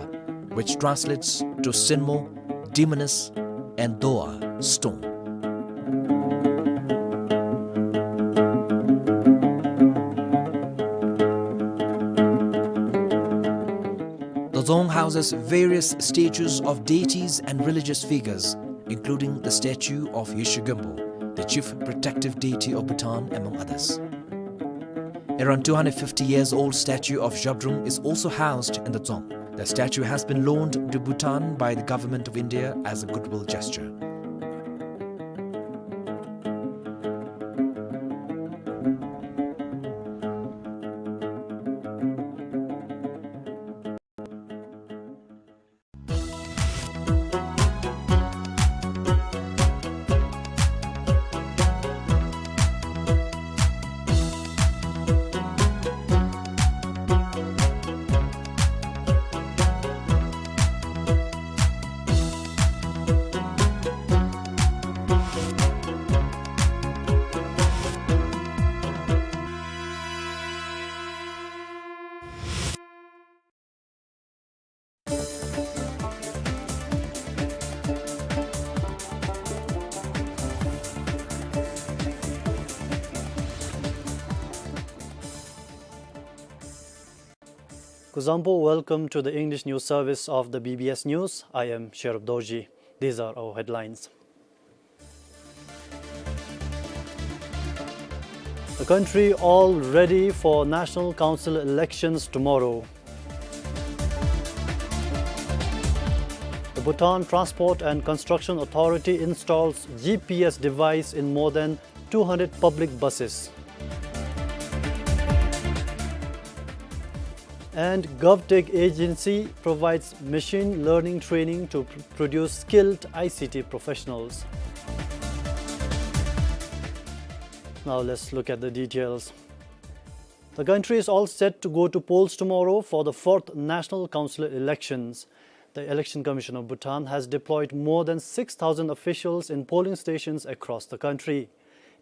which translates to Sinmo, demoness, and Doa, stone. The dzong houses various statues of deities and religious figures, including the statue of Yeshe Gönpo, the chief protective deity of Bhutan, among others. Around two hundred fifty years old statue of Zhabdrung is also housed in the dzong. The statue has been loaned to Bhutan by the Government of India as a goodwill gesture. Zambo, welcome to the English news service of the B B S News. I am Sherub Dorji. These are our headlines. The country all ready for National Council elections tomorrow. The Bhutan Transport and Construction Authority installs G P S device in more than two hundred public buses. And GovTech Agency provides machine learning training to pr-, produce skilled I C T professionals. Now let's look at the details. The country is all set to go to polls tomorrow for the fourth National Council elections. The Election Commission of Bhutan has deployed more than six thousand officials in polling stations across the country.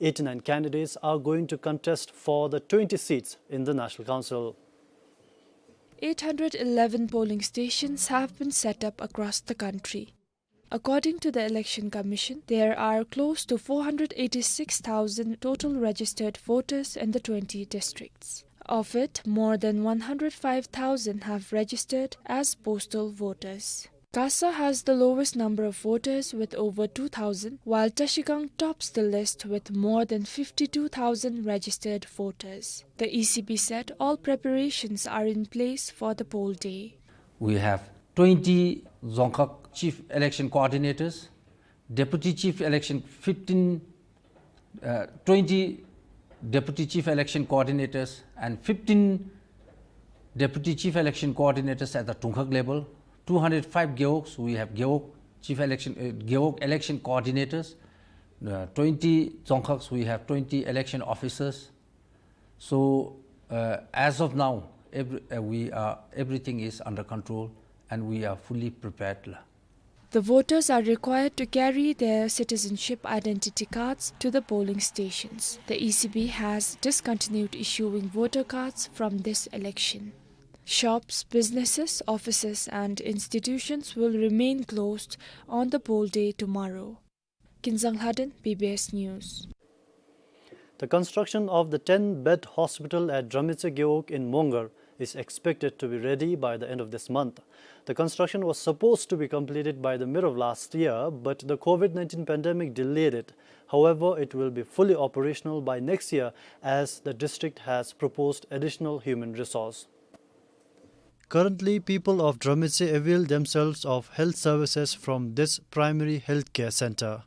Eighty-nine candidates are going to contest for the twenty seats in the National Council. Eight hundred eleven polling stations have been set up across the country. According to the Election Commission, there are close to four hundred eighty-six thousand total registered voters in the twenty districts. Of it, more than one hundred five thousand have registered as postal voters. Khasa has the lowest number of voters with over two thousand, while Trashigang tops the list with more than fifty-two thousand registered voters. The E C B said all preparations are in place for the poll day. We have twenty Dzongkhag Chief Election Coordinators, Deputy Chief Election fifteen, uh, twenty Deputy Chief Election Coordinators and fifteen Deputy Chief Election Coordinators at the Thungkhag level, two hundred five Gewogs, we have Gewog Chief Election, uh, Gewog Election Coordinators, uh, twenty Dzongkhags, we have twenty election officers. So, uh, as of now, every, uh, we are, everything is under control and we are fully prepared la. The voters are required to carry their citizenship identity cards to the polling stations. The E C B has discontinued issuing voter cards from this election. Shops, businesses, offices and institutions will remain closed on the poll day tomorrow. Kinzang Lhaden, B B S News. The construction of the ten-bed hospital at Dramitse Gewog in Mongar is expected to be ready by the end of this month. The construction was supposed to be completed by the mid of last year, but the COVID nineteen pandemic delayed it. However, it will be fully operational by next year as the district has proposed additional human resource. Currently, people of Dramitse avail themselves of health services from this primary healthcare center.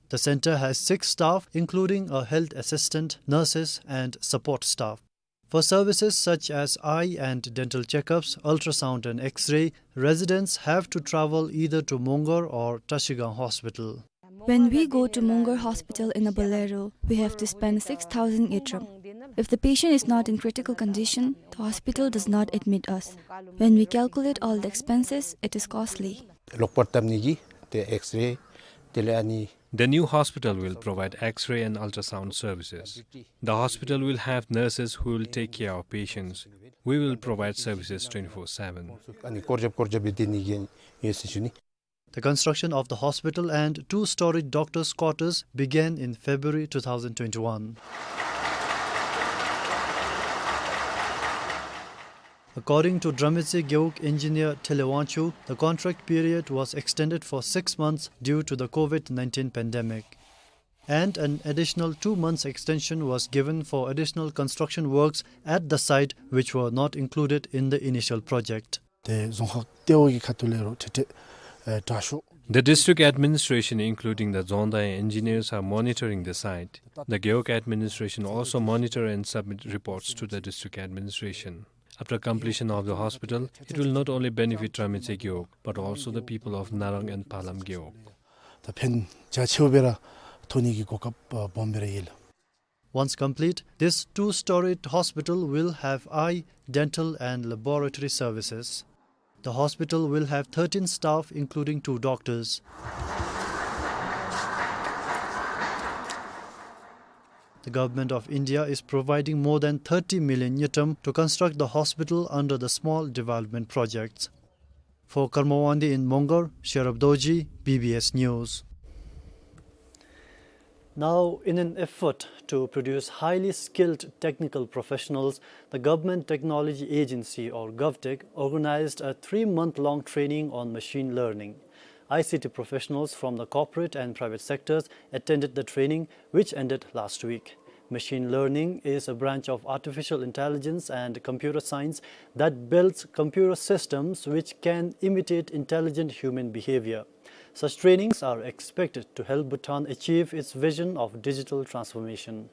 The center has six staff, including a health assistant, nurses, and support staff. For services such as eye and dental checkups, ultrasound and X-ray, residents have to travel either to Mongar or Trashigang Hospital. When we go to Mongar Hospital in a Bolero, we have to spend six thousand ngultrum. If the patient is not in critical condition, the hospital does not admit us. When we calculate all the expenses, it is costly. ལོག་པར་བཏབ་ནི་གི་ཏེ་X-ray དེ་ལས་ཨ་ནི། The new hospital will provide X-ray and ultrasound services. The hospital will have nurses who will take care of patients. We will provide services twenty-four seven. ཨ་ནི་སྐོར་རྒྱབ་སྐོར་རྒྱབ་སྦེ་སྡོད་ནི་གི་ཡོད་ཟེར་ཞུ་ནི། The construction of the hospital and two-storied doctors' quarters began in February two thousand twenty-one. According to Dramitse Gewog engineer Thele Wangchuk, the contract period was extended for six months due to the COVID nineteen pandemic. And an additional two months extension was given for additional construction works at the site, which were not included in the initial project. ཏེ་རྫོང་ཁག་ལྟེ་བ་གི་ཁ་ཐུག་ལས་རོགས་ཁྲིད་ཁྲིད་ཨེ་དྲག་ཤོས། The district administration, including the Dzongda engineers, are monitoring the site. The Gewog administration also monitor and submit reports to the district administration. After completion of the hospital, it will not only benefit Dramitse Gewog, but also the people of Narang and Palam Gewog. ད་ཕན་རྒྱ་ཆེཝ་སྦེ་ར་ཐོགས་ནི་གི་གོ་སྐབས་ཨ་སྦོམ་སྦེ་ར་ཡོད་ལགས། Once complete, this two-storied hospital will have eye, dental and laboratory services. The hospital will have thirteen staff, including two doctors. The Government of India is providing more than thirty million ngultrum to construct the hospital under the Small Development Projects. For Karma Wangdi in Mongar, Sherab Dorji, B B S News. Now, in an effort to produce highly skilled technical professionals, the Government Technology Agency, or GovTech, organized a three-month-long training on machine learning. I C T professionals from the corporate and private sectors attended the training, which ended last week. Machine learning is a branch of artificial intelligence and computer science that builds computer systems which can imitate intelligent human behavior. Such trainings are expected to help Bhutan achieve its vision of digital transformation.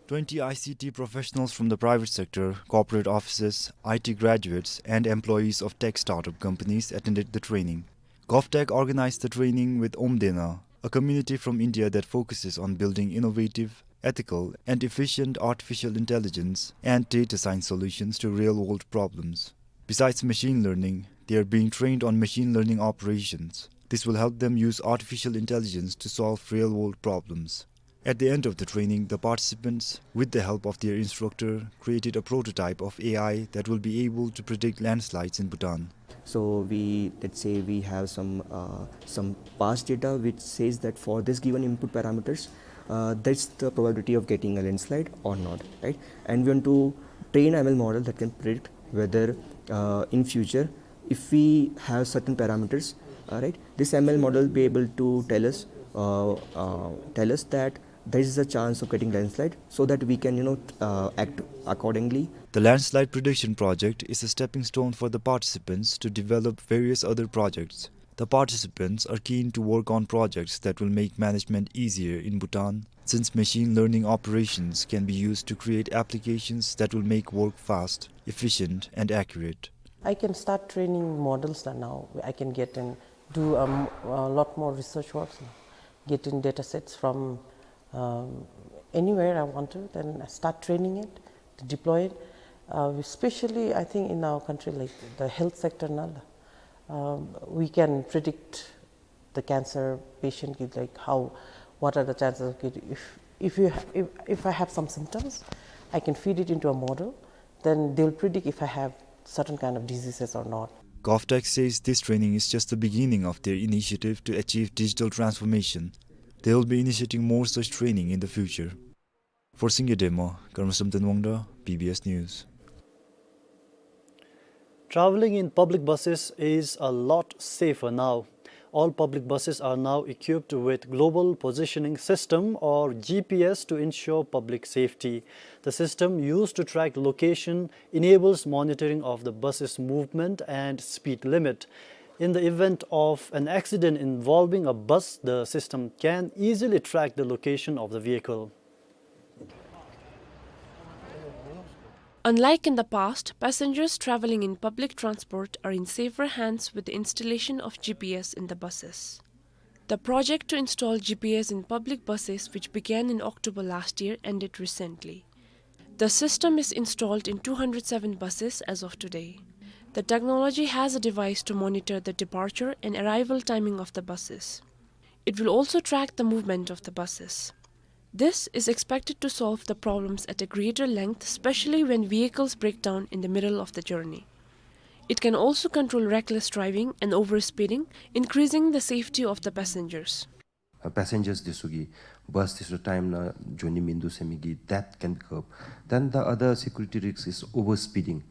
Twenty I C T professionals from the private sector, corporate offices, I T graduates, and employees of tech startup companies attended the training. GovTech organized the training with Omdena, a community from India that focuses on building innovative, ethical, and efficient artificial intelligence and data science solutions to real-world problems. Besides machine learning, they are being trained on machine learning operations. This will help them use artificial intelligence to solve real-world problems. At the end of the training, the participants, with the help of their instructor, created a prototype of A I that will be able to predict landslides in Bhutan. So we, let's say we have some, uh, some past data which says that for this given input parameters, uh, that's the probability of getting a landslide or not, right? And we want to train M L model that can predict whether, uh, in future, if we have certain parameters, uh, right, this M L model be able to tell us, uh, uh, tell us that there is a chance of getting landslide, so that we can, you know, uh, act accordingly. The landslide prediction project is a stepping stone for the participants to develop various other projects. The participants are keen to work on projects that will make management easier in Bhutan, since machine learning operations can be used to create applications that will make work fast, efficient, and accurate. I can start training models now. I can get and do, um, a lot more research works now. Getting data sets from, um, anywhere I want to, then I start training it, to deploy it. Uh, especially, I think, in our country, like, the health sector, na, um, we can predict the cancer patient ki, like, how, what are the chances of getting, if, if you ha-, if, if I have some symptoms, I can feed it into a model, then they'll predict if I have certain kind of diseases or not. GovTech says this training is just the beginning of their initiative to achieve digital transformation. They will be initiating more such training in the future. For Singye Dema, Karmasam Tanwangda, B B S News. Traveling in public buses is a lot safer now. All public buses are now equipped with Global Positioning System, or G P S, to ensure public safety. The system, used to track location, enables monitoring of the bus's movement and speed limit. In the event of an accident involving a bus, the system can easily track the location of the vehicle. Unlike in the past, passengers traveling in public transport are in safer hands with the installation of G P S in the buses. The project to install G P S in public buses, which began in October last year, ended recently. The system is installed in two hundred seven buses as of today. The technology has a device to monitor the departure and arrival timing of the buses. It will also track the movement of the buses. This is expected to solve the problems at a greater length, especially when vehicles break down in the middle of the journey. It can also control reckless driving and overspeeding, increasing the safety of the passengers. Uh, passengers འདི་ཚུ་གིས་བཱས་འདི་ཚུ་ཊའིམ་ནང་འགྱོ་ནི་མིན་འདུག་ཟེར་མི་གི་that can be curbed. Then the other security risk is overspeeding.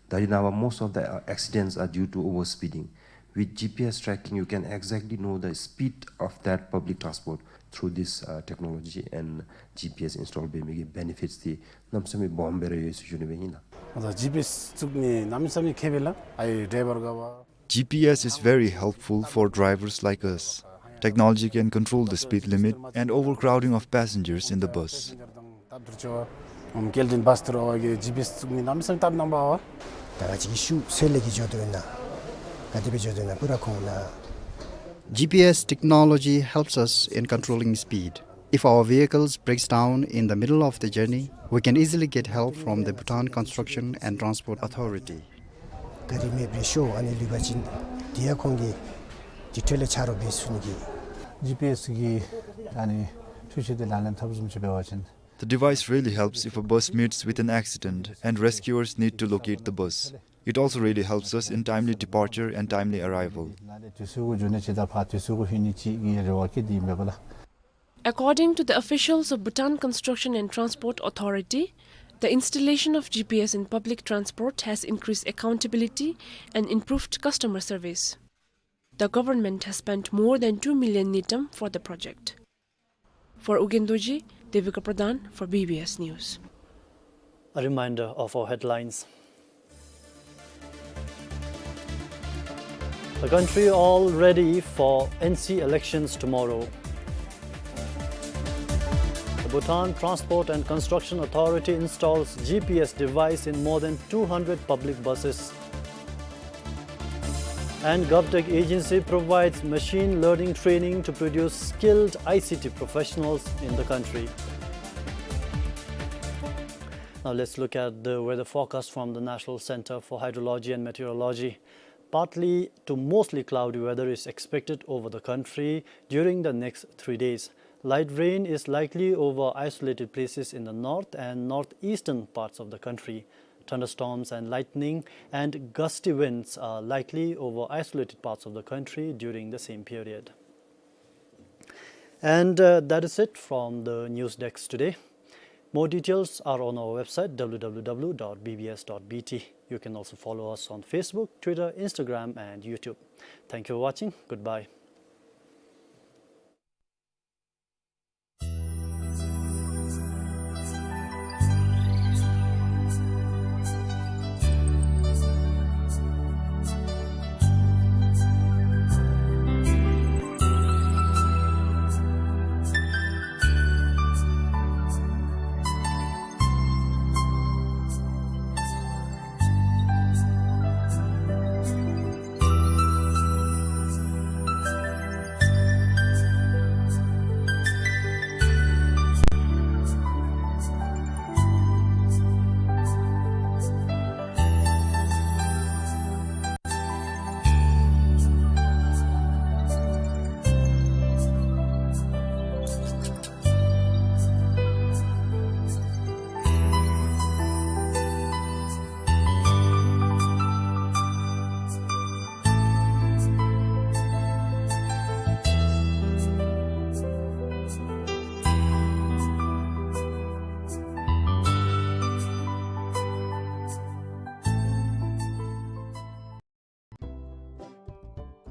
ད་རེས་ནངས་པ་most of the, uh, accidents are due to overspeeding. With G P S tracking, you can exactly know the speed of that public transport through this, uh, technology and G P S install འབད་མི་གི་benefits འདི་གནམ་མེད་ས་མེད་སྦོམ་སྦེ་ར་ཡོད་ཟེར་ཞུ་ནི་སྦེ་ཨིན་ལགས། ད་ཇི་པི་ཨེསི་བཙུགས་ནི་གནམ་མེད་ས་མེད་ཁེ་ཕན་ལགས། ཨའི་ཌའི་བར་ག་བ། G P S is very helpful for drivers like us. Technology can control the speed limit and overcrowding of passengers in the bus. སྟབས་བདེ་ཆེ་བ། ཨམ་སྐྱེལ་འདྲེན་བཱས་འདི་ར་གིས་ཇི་པི་ཨེསི་བཙུགས་ནི་གནམ་མེད་ས་མེད་སྟབས་གནང་པ་བ། ད་ག་ཅི་གི་ཤུགས་ཚད་ལས་ཀྱི་འགྱོ་དོ་ཨིན་ན། ག་དེ་སྦེ་འགྱོ་དོ་ཨིན་ན་པུ་ར་ཁོང་ན། G P S technology helps us in controlling speed. If our vehicles breaks down in the middle of the journey, we can easily get help from the Bhutan Construction and Transport Authority. ག་རི་མེདཔ་རེ་ཤོ་ཨ་ནི་ལུས་པ་ཅིན་དེ་ཡང་ཁོང་གིས་དེ་འཕྲོ་ལས་ཆ་རོགས་འབད་ཚུགས་ནི་གི། ཇི་པི་ཨེསི་གིས་ཨ་ནི་འཕྲུལ་ཆས་འདི་ལག་ལེན་འཐབ་བཟུམ་ཅིག་འབད་བ་ཅིན། The device really helps if a bus meets with an accident and rescuers need to locate the bus. It also really helps us in timely departure and timely arrival. དུས་ཚོད་གུ་འགྱོ་ནི་ཅིག་དང་ཕར་དུས་ཚོད་གུ་ལྷོད་ནི་ཅིག་གི་རེ་བ་བསྐྱེད་དེ་ཨིན་པས་ལགས། According to the officials of Bhutan Construction and Transport Authority, the installation of G P S in public transport has increased accountability and improved customer service. The government has spent more than two million ngultrum for the project. For Ugyen Dorji, Devika Pradhan for B B S News. A reminder of our headlines. The country all ready for N C elections tomorrow. The Bhutan Transport and Construction Authority installs G P S device in more than two hundred public buses. And GovTech agency provides machine learning training to produce skilled I C T professionals in the country. Now let's look at the weather forecast from the National Center for Hydrology and Meteorology. Partly to mostly cloudy weather is expected over the country during the next three days. Light rain is likely over isolated places in the north and northeastern parts of the country. Thunderstorms and lightning and gusty winds are likely over isolated parts of the country during the same period. And, uh, that is it from the news desk today. More details are on our website, W W W dot B B S dot B T. You can also follow us on Facebook, Twitter, Instagram, and YouTube. Thank you for watching. Goodbye.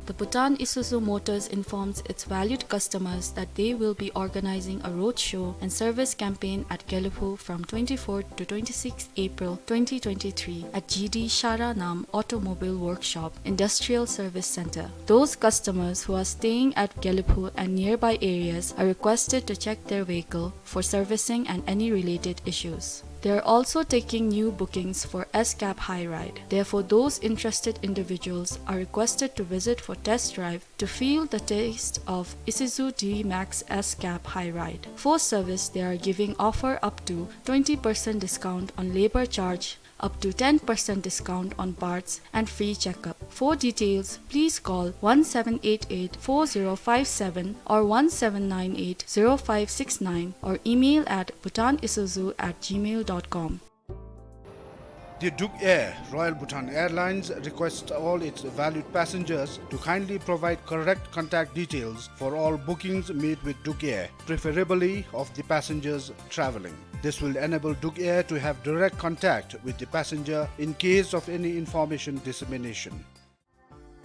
The Bhutan Isuzu Motors informs its valued customers that they will be organizing a roadshow and service campaign at Gelephu from twenty-fourth to twenty-sixth April twenty twenty-three at G D Shara Nam Automobile Workshop, Industrial Service Center. Those customers who are staying at Gelephu and nearby areas are requested to check their vehicle for servicing and any related issues. They are also taking new bookings for S-Cab High Ride. Therefore, those interested individuals are requested to visit for test drive to feel the taste of Isuzu D-Max S-Cab High Ride. For service, they are giving offer up to twenty percent discount on labor charge, up to ten percent discount on parts, and free checkup. For details, please call one seven eight eight four zero five seven or one seven nine eight zero five six nine or email at bhutanisuzu at gmail dot com. The Duk Air, Royal Bhutan Airlines, requests all its valued passengers to kindly provide correct contact details for all bookings made with Duk Air, preferably of the passengers traveling. This will enable Duk Air to have direct contact with the passenger in case of any information dissemination.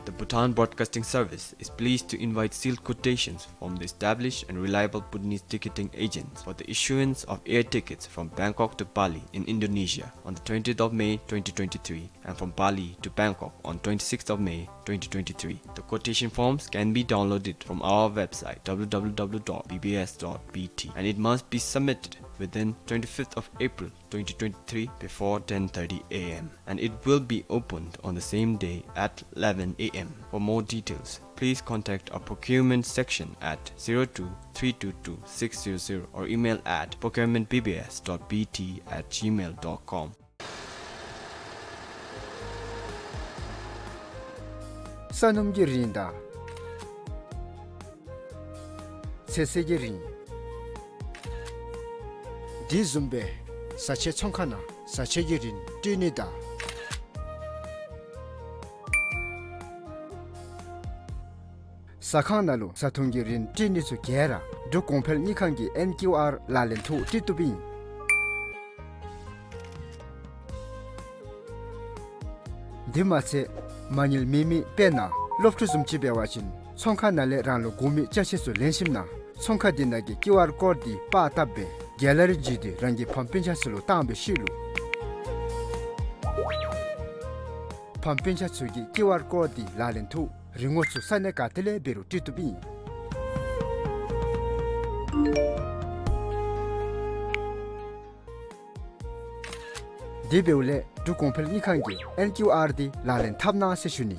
The Bhutan Broadcasting Service is pleased to invite sealed quotations from the established and reliable Bhutanese ticketing agents for the issuance of air tickets from Bangkok to Bali in Indonesia on the twentieth of May twenty twenty-three and from Bali to Bangkok on twenty-sixth of May twenty twenty-three. The quotation forms can be downloaded from our website, W W W dot B B S dot B T, and it must be submitted within twenty-fifth of April twenty twenty-three before ten thirty A M, and it will be opened on the same day at eleven A M. For more details, please contact our procurement section at zero two three two two six zero zero or email at procurement B B S dot B T at gmail dot com. ས་སྣུམ་གྱི་རིན་དང་ཚོད་བསྲེ་གི་རིན། དེ་བཟུམ་སྦེ་བཟའ་ཆས་ཚོང་ཁང་ནང་བཟའ་ཆས་ཀྱི་རིན་སྤྲོད་ནི་དང་ཟ་ཁང་ནང་ལུ་བཟའ་འཐུང་གི་རིན་སྤྲོད་ནི་ཚུ་ག་ར་ འབྲུག་གོང་འཕེལ་དངུལ་ཁང་གི་ཨེན་ཀིའུ་ཨར་ལག་ལེན་ཐོག་སྤྲོད་བཏུབ་ཨིན། དེ་མ་ཚད་མ་དངུལ་མེད་མི་དཔེར་ན་སློབ་ཕྲུག་བཟུམ་ཅིག་འབད་བ་ཅིན་ཚོང་ཁང་ནང་ལས་རང་ལུ་དགོ་མི་ཅ་ཆས་ཚུ་ལེན་ཞིནམ་ན་ཚོང་ཁང་དེ་ནང་གི་ཀིའུ་ཨར་ཀོཌ་དེ་པར་བཏབ་སྦེ་གེ་ལ་རི་བརྒྱུད་དེ་རང་གི་ཕམ་སྤུན་ཆ་ཚུ་ལུ་བཏང་སྦེ་བཤུད་ལུ། ཕམ་སྤུན་ཆ་ཚུ་གིས་ཀིའུ་ཨར་ཀོཌ་དེ་ལག་ལེན་ཐོག་རིན་གོང་ཚུ་ས་གནས་ག་ཏེ་ལས་འབད་རུང་སྤྲོད་བཏུབ་ཨིན། དེ་འབདཝ་ལས་འབྲུག་གོང་འཕེལ་དངུལ་ཁང་གི་ཨེན་ཀིའུ་ཨར་དེ་ལག་ལེན་འཐབ་གནང་ཟེར་ཞུ་ནི།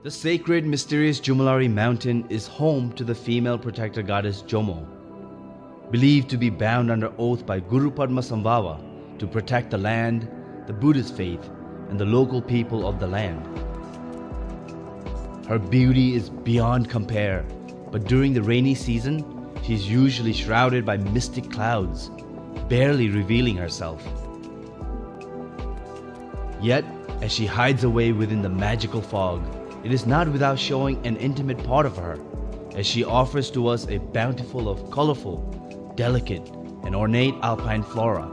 The sacred, mysterious Jomolhari mountain is home to the female protector goddess Jomo, believed to be bound under oath by Guru Padmasambhava to protect the land, the Buddhist faith, and the local people of the land. Her beauty is beyond compare, but during the rainy season, she is usually shrouded by mystic clouds, barely revealing herself. Yet, as she hides away within the magical fog, it is not without showing an intimate part of her, as she offers to us a bountiful of colorful, delicate, and ornate alpine flora.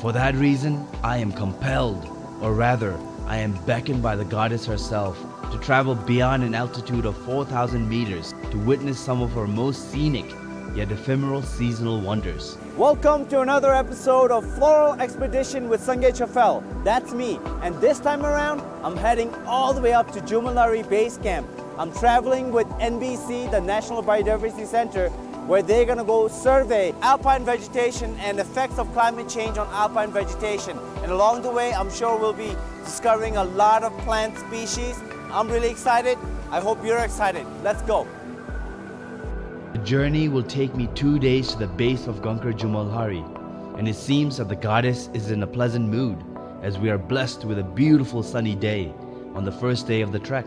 For that reason, I am compelled, or rather, I am beckoned by the goddess herself to travel beyond an altitude of four thousand meters to witness some of her most scenic yet ephemeral seasonal wonders. Welcome to another episode of Floral Expedition with Sangay Chafel. That's me, and this time around, I'm heading all the way up to Jomolhari Base Camp. I'm traveling with N B C, the National Biodiversity Center, where they're gonna go survey alpine vegetation and effects of climate change on alpine vegetation. And along the way, I'm sure we'll be discovering a lot of plant species. I'm really excited. I hope you're excited. Let's go. The journey will take me two days to the base of Gangkar Jomolhari, and it seems that the goddess is in a pleasant mood as we are blessed with a beautiful sunny day on the first day of the trek.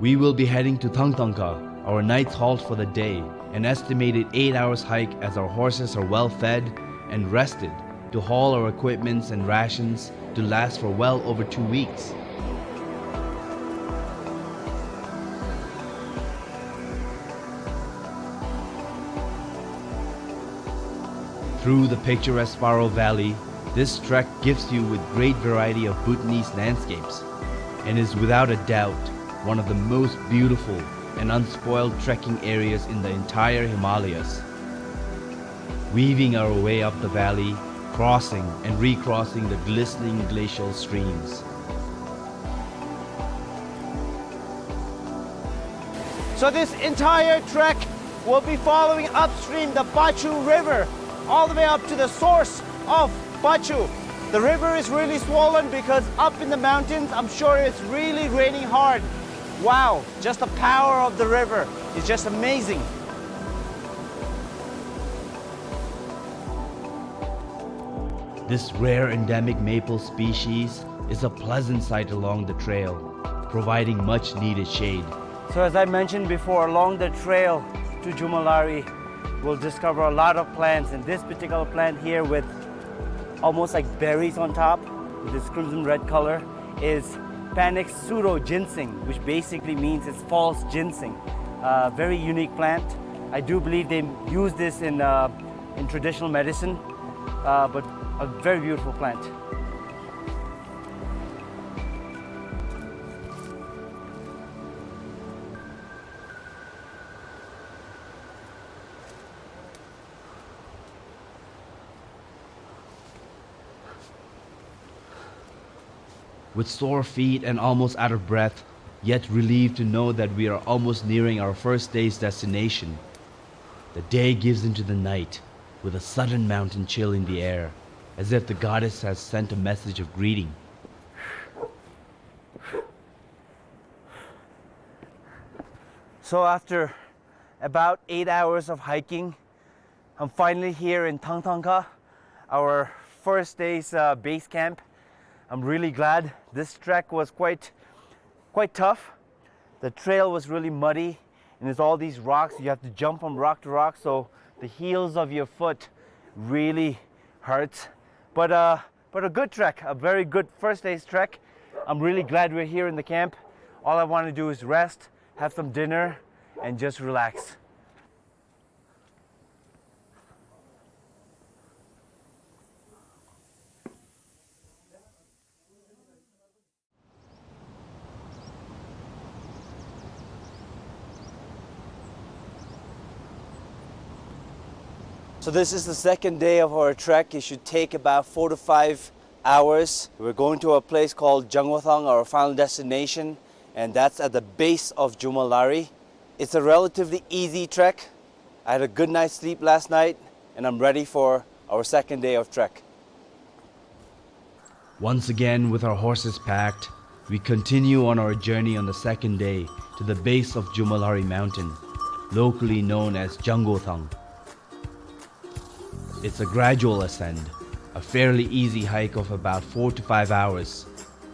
We will be heading to Thangthangkha, our night's halt for the day, an estimated eight hours hike as our horses are well fed and rested to haul our equipments and rations to last for well over two weeks. Through the picturesque Paro Valley, this trek gifts you with great variety of Bhutanese landscapes and is without a doubt one of the most beautiful and unspoiled trekking areas in the entire Himalayas. Weaving our way up the valley, crossing and recrossing the glistening glacial streams. So this entire trek will be following upstream the Pachur River, all the way up to the source of Pachur. The river is really swollen because up in the mountains, I'm sure it's really raining hard. Wow, just the power of the river is just amazing. This rare endemic maple species is a pleasant sight along the trail, providing much needed shade. So as I mentioned before, along the trail to Jomolhari, we'll discover a lot of plants, and this particular plant here with almost like berries on top, with this crimson red color, is Panax pseudo ginseng, which basically means it's false ginseng. Uh, very unique plant. I do believe they use this in, uh, in traditional medicine, uh, but a very beautiful plant. With sore feet and almost out of breath, yet relieved to know that we are almost nearing our first day's destination, the day gives into the night with a sudden mountain chill in the air, as if the goddess has sent a message of greeting. So after about eight hours of hiking, I'm finally here in Thangthangkha, our first day's, uh, base camp. I'm really glad. This trek was quite, quite tough. The trail was really muddy, and there's all these rocks. You have to jump from rock to rock, so the heels of your foot really hurts. But, uh, but a good trek, a very good first day's trek. I'm really glad we're here in the camp. All I wanna do is rest, have some dinner, and just relax. So this is the second day of our trek. It should take about four to five hours. We're going to a place called Jangothang, our final destination, and that's at the base of Jomolhari. It's a relatively easy trek. I had a good night's sleep last night, and I'm ready for our second day of trek. Once again, with our horses packed, we continue on our journey on the second day to the base of Jomolhari Mountain, locally known as Jangothang. It's a gradual ascent, a fairly easy hike of about four to five hours,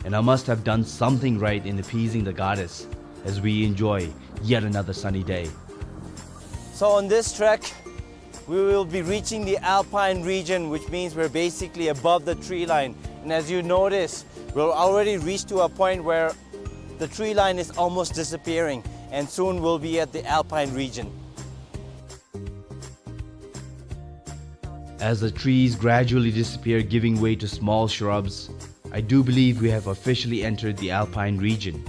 and I must have done something right in appeasing the goddess as we enjoy yet another sunny day. So on this trek, we will be reaching the alpine region, which means we're basically above the tree line. And as you notice, we'll already reach to a point where the tree line is almost disappearing, and soon we'll be at the alpine region. As the trees gradually disappear, giving way to small shrubs, I do believe we have officially entered the alpine region.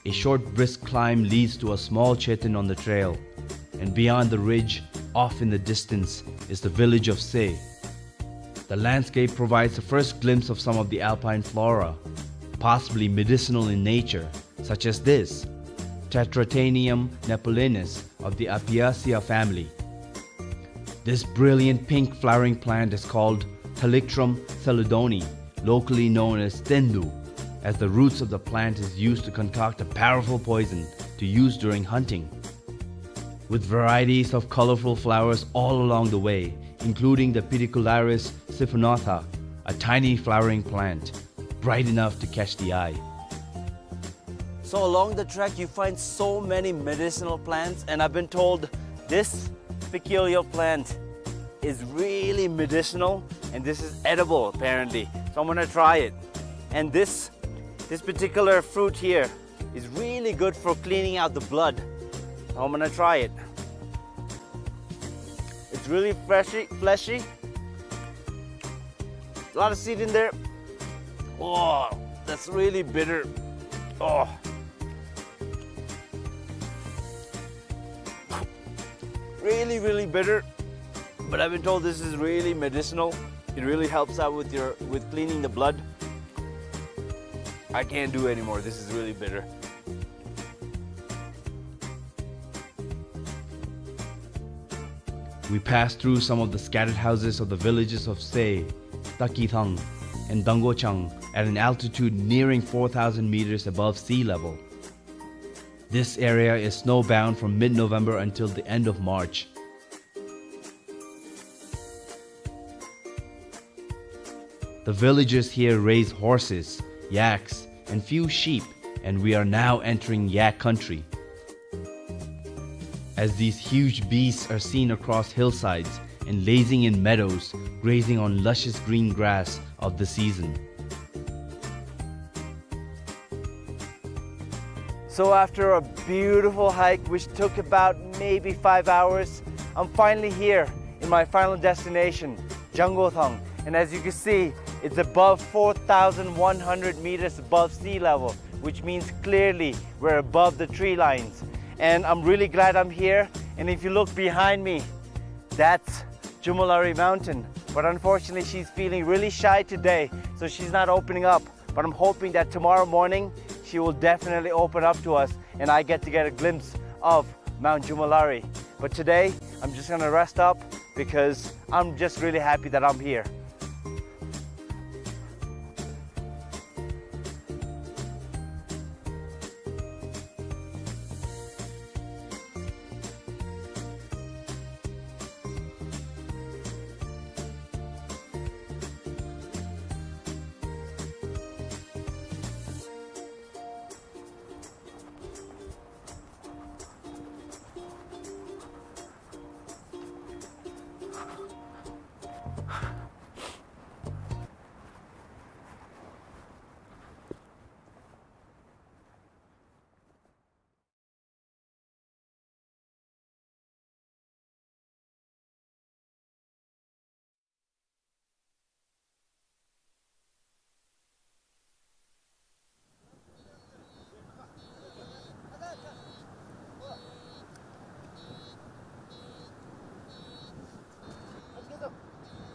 A short brisk climb leads to a small cheten on the trail, and beyond the ridge, off in the distance, is the village of Se. The landscape provides the first glimpse of some of the alpine flora, possibly medicinal in nature, such as this, Tetratennium nepalensis of the Apiaceae family. This brilliant pink flowering plant is called Thalictrum chelidonii, locally known as tendu, as the roots of the plant is used to concoct a powerful poison to use during hunting. With varieties of colorful flowers all along the way, including the Pedicularis siphonantha, a tiny flowering plant, bright enough to catch the eye. So along the track, you find so many medicinal plants, and I've been told this peculiar plant is really medicinal, and this is edible, apparently. So I'm gonna try it. And this, this particular fruit here is really good for cleaning out the blood. So I'm gonna try it. It's really fleshy, fleshy. A lot of seed in there. Oh, that's really bitter. Oh. Really, really bitter. But I've been told this is really medicinal. It really helps out with your, with cleaning the blood. I can't do anymore. This is really bitter. We passed through some of the scattered houses of the villages of Se, Takithang, and Dangochang at an altitude nearing four thousand meters above sea level. This area is snowbound from mid-November until the end of March. The villagers here raise horses, yaks, and few sheep, and we are now entering yak country. As these huge beasts are seen across hillsides and lazing in meadows, grazing on luscious green grass of the season. So after a beautiful hike, which took about maybe five hours, I'm finally here in my final destination, Jangothang. And as you can see, it's above four thousand one hundred meters above sea level, which means clearly we're above the tree lines. And I'm really glad I'm here. And if you look behind me, that's Jomolhari Mountain. But unfortunately, she's feeling really shy today, so she's not opening up. But I'm hoping that tomorrow morning, she will definitely open up to us and I get to get a glimpse of Mount Jomolhari. But today, I'm just gonna rest up because I'm just really happy that I'm here.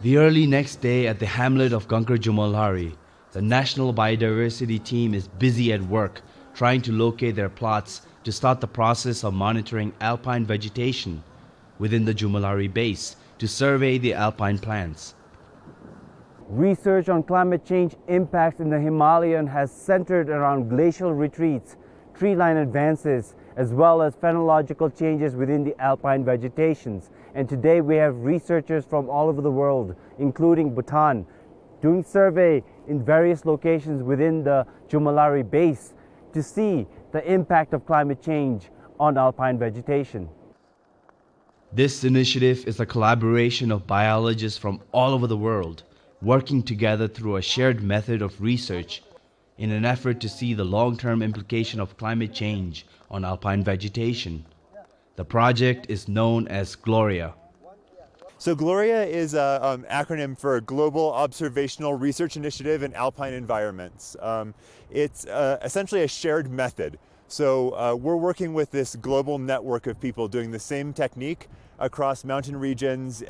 The early next day at the hamlet of Gangkar Jomolhari, the National Biodiversity Team is busy at work trying to locate their plots to start the process of monitoring alpine vegetation within the Jomolhari base to survey the alpine plants. Research on climate change impacts in the Himalayan has centered around glacial retreats, tree line advances, as well as phenological changes within the alpine vegetations. And today we have researchers from all over the world, including Bhutan, doing survey in various locations within the Jomolhari base to see the impact of climate change on alpine vegetation. This initiative is a collaboration of biologists from all over the world, working together through a shared method of research in an effort to see the long-term implication of climate change on alpine vegetation. The project is known as GLORIA. So GLORIA is an acronym for Global Observational Research Initiative in Alpine Environments. Um, it's uh, essentially a shared method. So uh, we're working with this global network of people doing the same technique across mountain regions uh,